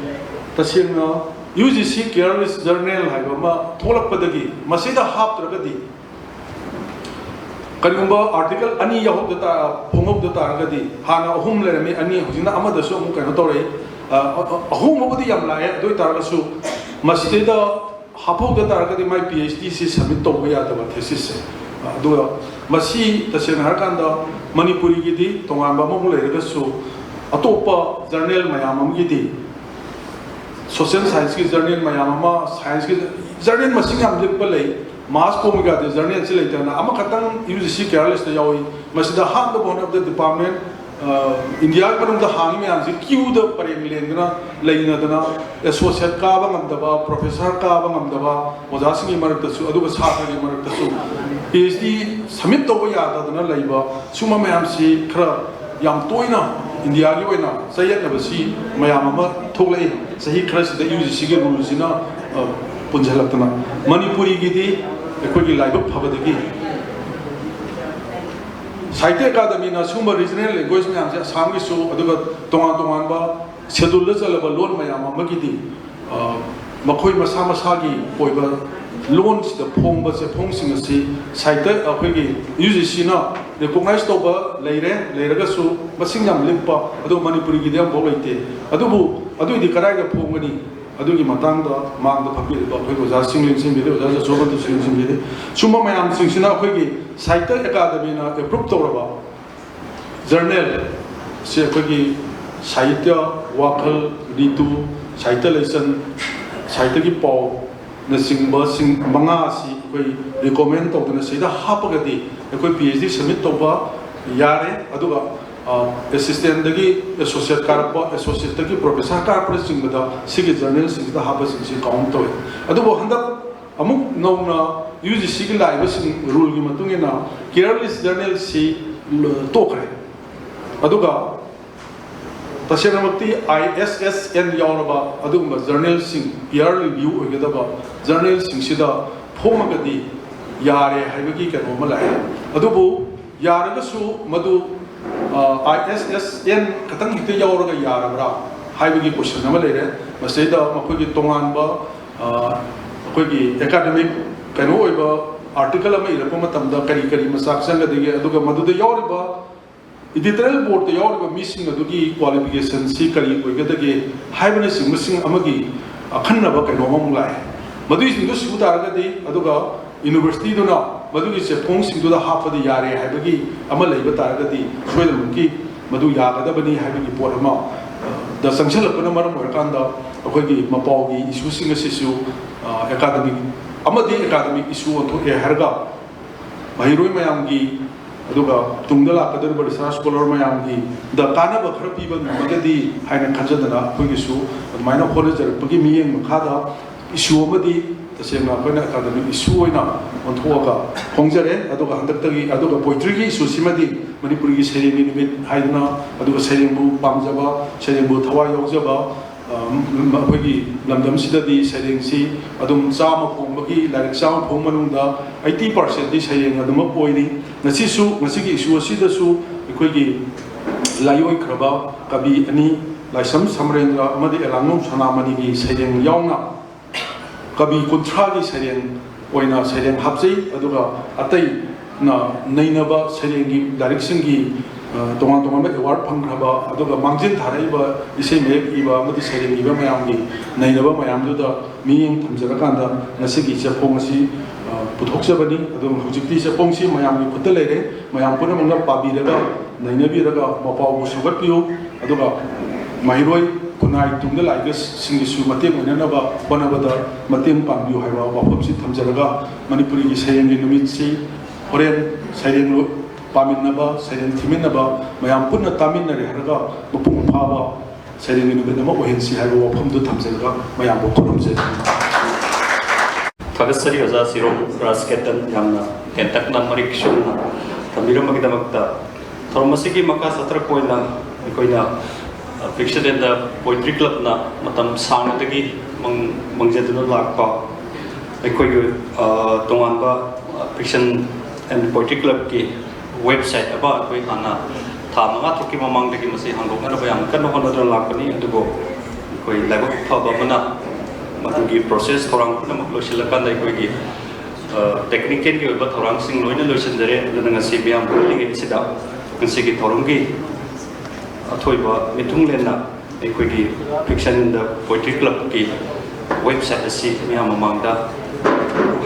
ꯇꯁꯦꯡꯅ UGC Care List Journal ꯍꯥꯏꯕ ꯑꯃ ꯊꯣꯛꯂꯛꯄꯗꯒꯤ ꯃꯁꯤꯗ ꯍꯥꯞꯇ꯭ꯔꯒꯗꯤ, ꯀꯔꯤꯒꯨꯝꯕ article ꯑꯅꯤ ꯌꯥꯎꯍꯧꯗ ꯇꯥ-, ꯐꯣꯡꯍꯧꯗ ꯇꯥꯔꯒꯗꯤ, ꯍꯥꯟꯅ ꯑꯍꯨꯝ ꯂꯩꯔꯝꯃꯤ, ꯑꯅꯤ, ꯍꯧꯖꯤꯛꯅ ꯑꯃꯗꯁꯨ ꯑꯃꯨꯛ ꯀꯩꯅꯣ ꯇꯧꯔꯛꯏ꯫ ꯑ, ꯑ, ꯑ, ꯑꯍꯣꯡꯕꯕꯨꯗꯤ ꯌꯥꯝ ꯂꯥꯛꯑꯦ, ꯑꯗꯨ ꯑꯣꯏ ꯇꯥꯔꯒꯁꯨ ꯃꯁꯤꯗꯩꯗ ꯍꯥꯞꯍꯧꯗ ꯇꯥꯔꯒꯗꯤ ꯃꯥꯏ PhDꯁꯤ submit ꯇꯧꯕ ꯌꯥꯗꯕ thesisꯁꯦ꯫ ꯑꯗꯨꯒ ꯃꯁꯤ ꯇꯁꯦꯡꯅ ꯍꯥꯏꯔꯀꯥꯟꯗ ꯃꯅꯤꯄꯨꯔꯤꯒꯤꯗꯤ ꯇꯣꯉꯥꯟꯕ ꯑꯃꯃꯨꯛ ꯂꯩꯔꯒꯁꯨ, ꯑꯇꯣꯞꯄ journal ꯃꯌꯥꯝ ꯑꯃꯒꯤꯗꯤ, social scienceꯀꯤ journal ꯃꯌꯥꯝ ꯑꯃ, scienceꯀꯤ journal ꯃꯁꯤꯡ ꯌꯥꯝ ꯂꯤꯛꯄ ꯂꯩ꯫ Mass Communicate Journal ꯁꯤ ꯂꯩꯇꯅ ꯑꯃꯈꯛꯇꯪ U G C care list ꯌꯥꯎꯏ꯫ ꯃꯁꯤꯗ ꯍꯥꯞꯅꯕ ꯍꯣꯠꯅꯕꯗ ꯗꯤꯄꯥꯔꯠꯃꯦꯟ, ꯏꯟꯗꯤꯌꯥꯒꯤ ꯃꯅꯨꯡꯗ ꯍꯥꯡꯉꯤ ꯃꯌꯥꯝꯁꯤ ꯀ꯭ꯌꯨꯗ ꯄꯔꯦꯡ ꯂꯦꯡꯗꯅ ꯂꯩꯅꯗꯅ ꯑꯦꯁꯣꯁꯤꯌꯦꯠ ꯀꯥꯕ ꯉꯝꯗꯕ, ꯄ꯭ꯔꯣꯐꯦꯁꯔ ꯀꯥꯕ ꯉꯝꯗꯕ ꯑꯣꯖꯥꯁꯤꯡꯒꯤ ꯃꯔꯛꯇꯁꯨ, ꯑꯗꯨꯒ ꯁꯥꯇ꯭ꯔꯒꯤ ꯃꯔꯛꯇꯁꯨ ꯄꯤ ꯑꯩꯆ ꯗꯤ ꯁꯕꯃꯤꯠ ꯇꯧꯕ ꯌꯥꯗꯗꯅ ꯂꯩꯕ, ꯁꯨꯝꯕ ꯃꯌꯥꯝꯁꯤ ꯈꯔ ꯌꯥꯝ ꯇꯣꯏꯅ ꯏꯟꯗꯤꯌꯥꯒꯤ ꯑꯣꯏꯅ ꯆꯌꯦꯠꯅꯕꯁꯤ ꯃꯌꯥꯝ ꯑꯃ ꯊꯣꯛꯂꯛꯏ꯫ ꯆꯍꯤ ꯈꯔꯁꯤꯗ ꯌꯨ ꯖꯤ ꯁꯤꯒꯤ ꯔꯨꯜꯁꯤꯅ ꯄꯨꯟꯁꯤꯜꯂꯛꯇꯅ꯫ ꯃꯅꯤꯄꯨꯔꯤꯒꯤꯗꯤ ꯑꯩꯈꯣꯏꯒꯤ ꯂꯥꯏꯕꯛ ꯐꯕꯗꯒꯤ ꯁꯥꯍꯤꯇ꯭ꯌ ꯑꯦꯀꯥꯗꯃꯤꯅ ꯁꯤꯒꯨꯝꯕ ꯔꯤꯖꯅꯦꯜ ꯂꯦꯡꯒ꯭ꯋꯦꯖ ꯃꯌꯥꯝꯁꯦ, ꯑꯁꯥꯝꯒꯤꯁꯨ, ꯑꯗꯨꯒ ꯇꯣꯉꯥꯟ ꯇꯣꯉꯥꯟꯕ ꯁꯦꯗꯨꯜꯗ ꯆꯜꯂꯕ ꯂꯣꯟ ꯃꯌꯥꯝ ꯑꯃꯒꯤꯗꯤ, ꯑ, ꯃꯈꯣꯏ ꯃꯁꯥ ꯃꯁꯥꯒꯤ ꯑꯣꯏꯕ ꯂꯣꯟꯁꯤꯗ ꯐꯣꯡꯕ ꯆꯦꯐꯣꯡꯁꯤꯡ ꯑꯁꯤ ꯁꯥꯍꯤꯇ꯭ꯌ, ꯑꯩꯈꯣꯏꯒꯤ ꯌꯨ ꯖꯤ ꯁꯤꯅ ꯔꯤꯀꯣꯛꯅꯥꯏꯁ ꯇꯧꯕ ꯂꯩꯔꯦ, ꯂꯩꯔꯒꯁꯨ ꯃꯁꯤꯡ ꯌꯥꯝ ꯂꯤꯛꯄ, ꯑꯗꯨꯒ ꯃꯅꯤꯄꯨꯔꯤꯒꯤꯗꯤ ꯑꯃꯐꯥꯎ ꯂꯩꯇꯦ꯫ ꯑꯗꯨꯕꯨ ꯑꯗꯨꯏꯗꯤ ꯀꯗꯥꯏꯗ ꯐꯣꯡꯒꯅꯤ? ꯑꯗꯨꯒꯤ ꯃꯇꯥꯡꯗ ꯃꯥꯡꯗ ꯐꯝꯕꯤꯔꯤꯕ ꯑꯩꯈꯣꯏ ꯑꯣꯖꯥꯁꯤꯡ ꯂꯦꯡꯁꯤꯟꯕꯤꯔꯦ, ꯑꯣꯖꯥ ꯖꯁꯣꯃꯟꯇꯁꯨ ꯂꯦꯡꯁꯤꯟꯕꯤꯔꯦ꯫ ꯁꯨꯝꯕ ꯃꯌꯥꯝꯁꯤꯡꯁꯤꯅ ꯑꯩꯈꯣꯏꯒꯤ ꯁꯥꯍꯤꯇ꯭ꯌ ꯑꯦꯀꯥꯗꯃꯤꯅ ꯑꯦꯄ꯭ꯔꯨꯞ ꯇꯧꯔꯕ ꯖꯔꯅꯦꯜ ꯁꯤ ꯑꯩꯈꯣꯏꯒꯤ ꯁꯥꯍꯤꯇ꯭ꯌ, ꯋꯥꯈꯜ, ꯔꯤꯇꯨ, ꯁꯥꯍꯤꯇ꯭ꯌ ꯂꯩꯆꯟ, ꯁꯥꯍꯤꯇ꯭ꯌꯒꯤ ꯄꯥꯎꯅꯆꯤꯡꯕꯁꯤꯡ ꯃꯉꯥ ꯑꯁꯤ ꯑꯩꯈꯣꯏ ꯔꯤꯀꯣꯃꯦꯟ ꯇꯧꯗꯅ ꯁꯤꯗ ꯍꯥꯞꯄꯒꯗꯤ ꯑꯩꯈꯣꯏ ꯄꯤ ꯑꯩꯆ ꯗꯤ ꯁꯕꯃꯤꯠ ꯇꯧꯕ ꯌꯥꯔꯦ꯫ ꯑꯗꯨꯒ ꯑꯦꯁꯤꯁꯇꯦꯟꯗꯒꯤ ꯑꯦꯁꯣꯁꯤꯌꯦꯠ ꯀꯥꯔꯛꯄ, ꯑꯦꯁꯣꯁꯤꯌꯦꯠꯇꯒꯤ ꯄ꯭ꯔꯣꯐꯦꯁꯔ ꯀꯥꯔꯛꯄꯅꯆꯤꯡꯕꯗ ꯁꯤꯒꯤ ꯖꯔꯅꯦꯜꯁꯤꯡꯁꯤꯗ ꯍꯥꯞꯄꯁꯤꯡꯁꯤ ꯀꯥꯎꯟ ꯇꯧꯏ꯫ ꯑꯗꯨꯕꯨ ꯍꯟꯗꯛ ꯑꯃꯨꯛ ꯅꯧꯅ ꯌꯨ ꯖꯤ ꯁꯤꯒꯤ ꯂꯥꯛꯏꯕꯁꯤꯡ ꯔꯨꯜꯒꯤ ꯃꯇꯨꯡ ꯏꯟꯅ ꯀꯦꯌꯔ ꯂꯤꯁ ꯖꯔꯅꯦꯜꯁꯤ ꯇꯣꯛꯈ꯭ꯔꯦ꯫ ꯑꯗꯨꯒ ꯇꯁꯦꯡꯅꯃꯛꯇꯤ ꯑꯥꯏ ꯑꯦꯁ ꯑꯦꯁ ꯑꯦꯟ ꯌꯥꯎꯔꯕ ꯑꯗꯨꯒꯨꯝꯕ ꯖꯔꯅꯦꯜꯁꯤꯡ, ꯄꯤꯌꯔ ꯔꯤꯚ꯭ꯌꯨ ꯑꯣꯏꯒꯗꯕ ꯖꯔꯅꯦꯜꯁꯤꯡꯁꯤꯗ ꯐꯣꯡꯉꯒꯗꯤ ꯌꯥꯔꯦ ꯍꯥꯏꯕꯒꯤ ꯀꯩꯅꯣ ꯑꯃ ꯂꯥꯛꯑꯦ꯫ ꯑꯗꯨꯕꯨ ꯌꯥꯔꯒꯁꯨ ꯃꯗꯨ ꯑꯥꯏ ꯑꯦꯁ ꯑꯦꯁ ꯑꯦꯟ ꯈꯛꯇꯪ ꯍꯦꯛꯇ ꯌꯥꯎꯔꯒ ꯌꯥꯔꯕ꯭ꯔꯥ ꯍꯥꯏꯕꯒꯤ ꯀꯣꯏꯁꯟ ꯑꯃ ꯂꯩꯔꯦ꯫ ꯃꯁꯤꯗꯩꯗ ꯃꯈꯣꯏꯒꯤ ꯇꯣꯉꯥꯟꯕ, ꯑ, ꯑꯩꯈꯣꯏꯒꯤ ꯑꯦꯀꯥꯗꯃꯤꯛ ꯀꯩꯅꯣ ꯑꯣꯏꯕ ꯑꯥꯔꯇꯤꯀꯜ ꯑꯃ ꯏꯔꯛꯄ ꯃꯇꯝꯗ ꯀꯔꯤ ꯀꯔꯤ ꯃꯆꯥꯛ ꯆꯪꯒꯗꯒꯦ, ꯑꯗꯨꯒ ꯃꯗꯨꯗ ꯌꯥꯎꯔꯤꯕ ꯏꯗꯤꯇꯣꯔꯤꯌꯦꯜ ꯕꯣꯔꯗꯇ ꯌꯥꯎꯔꯤꯕ ꯃꯤꯁꯤꯡ ꯑꯗꯨꯒꯤ ꯀ꯭ꯋꯥꯂꯤꯐꯤꯀꯦꯁꯟꯁꯤ ꯀꯔꯤ ꯑꯣꯏꯒꯗꯒꯦ ꯍꯥꯏꯕꯅꯆꯤꯡꯕꯁꯤꯡ ꯑꯃꯒꯤ ꯑꯈꯟꯅꯕ ꯀꯩꯅꯣ ꯑꯃꯃꯨꯛ ꯂꯥꯛꯑꯦ꯫ ꯃꯗꯨꯒꯤꯁꯤꯡꯗꯨ ꯁꯨ ꯇꯥꯔꯒꯗꯤ, ꯑꯗꯨꯒ ꯌꯨꯅꯤꯚꯔꯁꯤꯇꯤꯗꯨꯅ ꯃꯗꯨꯒꯤ ꯆꯦꯐꯣꯡꯁꯤꯡꯗꯨꯗ ꯍꯥꯞꯄꯗꯤ ꯌꯥꯔꯦ ꯍꯥꯏꯕꯒꯤ ꯑꯃ ꯂꯩꯕ ꯇꯥꯔꯒꯗꯤ, ꯁꯣꯏꯗꯅꯃꯛꯀꯤ ꯃꯗꯨ ꯌꯥꯒꯗꯕꯅꯤ ꯍꯥꯏꯕꯒꯤ ꯄꯣꯠ ꯑꯃ, ꯑ, ꯗ ꯆꯪꯁꯤꯜꯂꯛꯄꯅ ꯃꯔꯝ ꯑꯣꯏꯔꯀꯥꯟꯗ ꯑꯩꯈꯣꯏꯒꯤ ꯃꯄꯥꯎꯒꯤ ꯏꯁꯨꯁꯤꯡ ꯑꯁꯤꯁꯨ, ꯑ, ꯑꯦꯀꯥꯗꯃꯤꯛ ꯑꯃꯗꯤ academic issue ꯑꯣꯟꯊꯣꯛꯑꯦ ꯍꯥꯏꯔꯒ ꯃꯍꯩꯔꯣꯏ ꯃꯌꯥꯝꯒꯤ, ꯑꯗꯨꯒ ꯇꯨꯡꯗ ꯂꯥꯛꯀꯗꯧꯔꯤꯕ research scholar ꯃꯌꯥꯝꯒꯤꯗ ꯀꯥꯟꯅꯕ ꯈꯔ ꯄꯤꯕ ꯉꯝꯃꯒꯗꯤ ꯍꯥꯏꯅ ꯈꯟꯖꯗꯅ ꯑꯩꯈꯣꯏꯒꯤꯁꯨ ꯑꯗꯨꯃꯥꯏꯅ ꯍꯣꯠꯅꯖꯔꯛꯄꯒꯤ ꯃꯤꯠꯌꯦꯡ ꯃꯈꯥꯗ issue ꯑꯃꯗꯤ ꯇꯁꯦꯡꯅ ꯑꯩꯈꯣꯏꯅ academic issue ꯑꯣꯏꯅ ꯑꯣꯟꯊꯣꯛꯑꯒ ꯐꯣꯡꯖꯔꯦ꯫ ꯑꯗꯨꯒ ꯍꯟꯗꯛꯇꯒꯤ, ꯑꯗꯨꯒ poetryꯒꯤ issue ꯁꯤꯃꯗꯤ ꯃꯅꯤꯄꯨꯔꯒꯤ ꯁꯩꯔꯦꯡꯒꯤ ꯅꯨꯃꯤꯠ ꯍꯥꯏꯗꯅ, ꯑꯗꯨꯒ ꯁꯩꯔꯦꯡꯕꯨ ꯄꯥꯝꯖꯕ, ꯁꯩꯔꯦꯡꯕꯨ ꯊꯋꯥꯏ ꯌꯥꯎꯖꯕ, ꯑ, ꯃ-, ꯑꯩꯈꯣꯏꯒꯤ ꯂꯝꯗꯝꯁꯤꯗꯗꯤ ꯁꯩꯔꯦꯡꯁꯤ ꯑꯗꯨꯝ ꯆꯥꯝꯃ ꯐꯣꯡꯕꯒꯤ, ꯂꯥꯏꯔꯤꯛ ꯆꯥꯝꯃ ꯐꯣꯡꯕ ꯃꯅꯨꯡꯗ eighty percentꯗꯤ ꯁꯩꯔꯦꯡ ꯑꯗꯨꯃꯛ ꯑꯣꯏꯔꯤ꯫ ꯉꯁꯤꯁꯨ, ꯉꯁꯤꯒꯤ issue ꯑꯁꯤꯗꯁꯨ ꯑꯩꯈꯣꯏꯒꯤ ꯂꯥꯏꯑꯣꯏꯈ꯭ꯔꯕ ꯀꯕꯤ ꯑꯅꯤ, ꯂꯥꯏꯁ꯭ꯔꯝ ꯁꯃꯔꯦꯟꯗ꯭ꯔ ꯑꯃꯗꯤ ꯑꯦꯂꯥꯡꯕꯝ ꯁꯅꯥꯃꯅꯤꯒꯤ ꯁꯩꯔꯦꯡ ꯌꯥꯎꯅ ꯀꯕꯤ ꯀꯨꯟꯊ꯭ꯔꯥꯒꯤ ꯁꯩꯔꯦꯡ ꯑꯣꯏꯅ ꯁꯩꯔꯦꯡ ꯍꯥꯞꯆꯩ꯫ ꯑꯗꯨꯒ ꯑꯇꯩꯅ ꯅꯩꯅꯕ ꯁꯩꯔꯦꯡꯒꯤ ꯂꯥꯏꯔꯤꯛꯁꯤꯡꯒꯤ, ꯑ, ꯇꯣꯉꯥꯟ ꯇꯣꯉꯥꯟꯕ award ꯐꯪꯈ꯭ꯔꯕ, ꯑꯗꯨꯒ ꯃꯥꯡꯖꯤꯜ ꯊꯥꯔꯛꯏꯕ ꯏꯁꯩ ꯃꯌꯦꯛ ꯏꯕ ꯑꯃꯗꯤ ꯁꯩꯔꯦꯡ ꯏꯕ ꯃꯌꯥꯝꯒꯤ ꯅꯩꯅꯕ ꯃꯌꯥꯝꯗꯨꯗ ꯃꯤꯠꯌꯦꯡ ꯊꯝꯖꯔꯀꯥꯟꯗ ꯉꯁꯤꯒꯤ ꯆꯦꯐꯣꯡ ꯑꯁꯤ, ꯑ, ꯄꯨꯊꯣꯛꯆꯕꯅꯤ꯫ ꯑꯗꯨ ꯍꯧꯖꯤꯛꯇꯤ ꯆꯦꯐꯣꯡꯁꯤ ꯃꯌꯥꯝꯒꯤ ꯈꯨꯠꯇ ꯂꯩꯔꯦ꯫ ꯃꯌꯥꯝ ꯄꯨꯝꯅꯃꯛꯅ ꯄꯥꯕꯤꯔꯒ, ꯅꯩꯅꯕꯤꯔꯒ ꯃꯄꯥꯎꯕꯨ ꯁꯧꯒꯠꯄꯤꯌꯨ꯫ ꯑꯗꯨꯒ ꯃꯍꯩꯔꯣꯏ ꯈꯨꯟꯅꯥꯏ ꯇꯨꯡꯗ ꯂꯥꯛꯏꯕꯁꯤꯡꯒꯤꯁꯨ ꯃꯇꯦꯡ ꯑꯣꯏꯅꯅꯕ ꯍꯣꯠꯅꯕꯗ ꯃꯇꯦꯡ ꯄꯥꯡꯕꯤꯌꯨ ꯍꯥꯏꯕ ꯋꯥꯐꯝꯁꯤ ꯊꯝꯖꯔꯒ, ꯃꯅꯤꯄꯨꯔꯤꯒꯤ ꯁꯩꯔꯦꯡꯒꯤ ꯅꯨꯃꯤꯠꯁꯤ ꯍꯣꯔꯦꯟ ꯁꯩꯔꯦꯡ ꯂꯣ-, ꯄꯥꯃꯤꯟꯅꯕ, ꯁꯩꯔꯦꯡ ꯊꯤꯃꯤꯟꯅꯕ, ꯃꯌꯥꯝ ꯄꯨꯟꯅ ꯇꯥꯃꯤꯟꯅꯔꯦ ꯍꯥꯏꯔꯒ ꯃꯄꯨꯡ ꯐꯥꯕ ꯁꯩꯔꯦꯡꯒꯤ ꯅꯨꯃꯤꯠ ꯑꯃ ꯑꯣꯏꯍꯟꯁꯤ ꯍꯥꯏꯕ ꯋꯥꯐꯝꯗꯨ ꯊꯝꯖꯔꯒ ꯃꯌꯥꯝꯕꯨ ꯈꯨꯔꯨꯝꯖꯔꯤ꯫ ꯊꯥꯒꯠꯆꯔꯤ ꯑꯣꯖꯥ ꯁꯤꯔꯣꯝ ꯔꯥꯖꯀꯦꯇꯟ, ꯌꯥꯝꯅ ꯇꯦꯟꯇꯛꯅ ꯃꯔꯤꯛ ꯆꯨꯝꯅ ꯊꯝꯕꯤꯔꯝꯕꯒꯤꯗꯃꯛꯇ꯫ ꯊꯧꯔꯝ ꯑꯁꯤꯒꯤ ꯃꯈꯥ ꯆꯠꯊꯔꯛꯄ ꯑꯣꯏꯅ ꯑꯩꯈꯣꯏꯅ, ꯑ, ꯐꯤꯛꯁꯟ ꯑꯦꯟ ꯗ ꯄꯣꯏꯇ꯭ꯔꯤ ꯀ꯭ꯂꯕꯅ ꯃꯇꯝ ꯁꯥꯡꯅꯗꯒꯤ ꯃꯪ-, ꯃꯪꯖꯗꯨꯅ ꯂꯥꯛꯄ ꯑꯩꯈꯣꯏꯒꯤ, ꯑ, ꯇꯣꯉꯥꯟꯕ, ꯑ, ꯐꯤꯛꯁꯟ ꯑꯦꯟ ꯄꯣꯏꯇ꯭ꯔꯤ ꯀ꯭ꯂꯕꯀꯤ ꯋꯦꯕꯁꯥꯏꯠ ꯑꯃ ꯑꯩꯈꯣꯏ ꯍꯥꯟꯅ ꯊꯥ ꯃꯉꯥ ꯇꯔꯨꯛꯀꯤ ꯃꯃꯥꯡꯗꯒꯤ ꯃꯁꯤ ꯍꯥꯡꯗꯣꯛꯅꯅꯕ ꯌꯥꯝ ꯀꯟꯅ ꯍꯣꯠꯅꯗꯨꯅ ꯂꯥꯛꯄꯅꯤ꯫ ꯑꯗꯨꯕꯨ ꯑꯩꯈꯣꯏ ꯂꯥꯏꯕꯛ ꯐꯕ ꯑꯃꯅ ꯃꯗꯨꯒꯤ ꯄ꯭ꯔꯣꯁꯦꯁ ꯊꯧꯔꯥꯡ ꯄꯨꯝꯅꯃꯛ ꯂꯣꯏꯁꯤꯜꯂꯀꯥꯟꯗ ꯑꯩꯈꯣꯏꯒꯤ, ꯑ, ꯇꯦꯛꯅꯤꯀꯦꯜꯒꯤ ꯑꯣꯏꯕ ꯊꯧꯔꯥꯡꯁꯤꯡ ꯂꯣꯏꯅ ꯂꯣꯏꯁꯤꯟꯖꯔꯦ꯫ ꯑꯗꯨꯅ ꯉꯁꯤ ꯃꯤꯌꯥꯝ ꯄꯨꯜꯂꯤꯉꯩꯁꯤꯗ ꯉꯁꯤꯒꯤ ꯊꯧꯔꯝꯒꯤ ꯑꯊꯣꯏꯕ ꯃꯤꯊꯨꯡꯂꯦꯟꯅ ꯑꯩꯈꯣꯏꯒꯤ ꯐꯤꯛꯁꯟ ꯏꯟ ꯗ ꯄꯣꯏꯇ꯭ꯔꯤ ꯀ꯭ꯂꯕꯀꯤ ꯋꯦꯕꯁꯥꯏꯠ ꯑꯁꯤ ꯃꯤꯌꯥꯝ ꯃꯃꯥꯡꯗ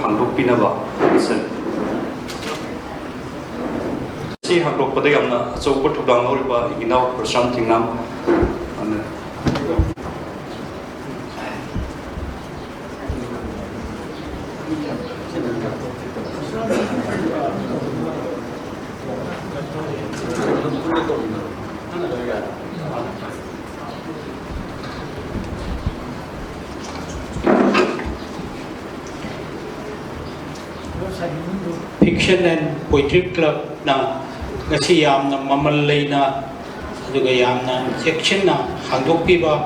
ꯍꯥꯡꯗꯣꯛꯄꯤꯅꯕ ꯍꯥꯏꯖꯔꯤ꯫ ꯁꯤ ꯍꯥꯡꯗꯣꯛꯄꯗ ꯌꯥꯝꯅ ꯑꯆꯧꯕ ꯊꯧꯗꯥꯡ ꯂꯧꯔꯤꯕ ꯏꯅꯥꯎ ꯄ꯭ꯔꯁꯥꯟ ꯊꯤꯉꯥꯝ, ꯑꯗꯨꯅ, Fiction and Poetry Clubꯅ ꯉꯁꯤ ꯌꯥꯝꯅ ꯃꯃꯜ ꯂꯩꯅ ꯑꯗꯨꯒ ꯌꯥꯝꯅ ꯆꯦꯛꯁꯤꯟꯅ ꯍꯥꯡꯗꯣꯛꯄꯤꯕ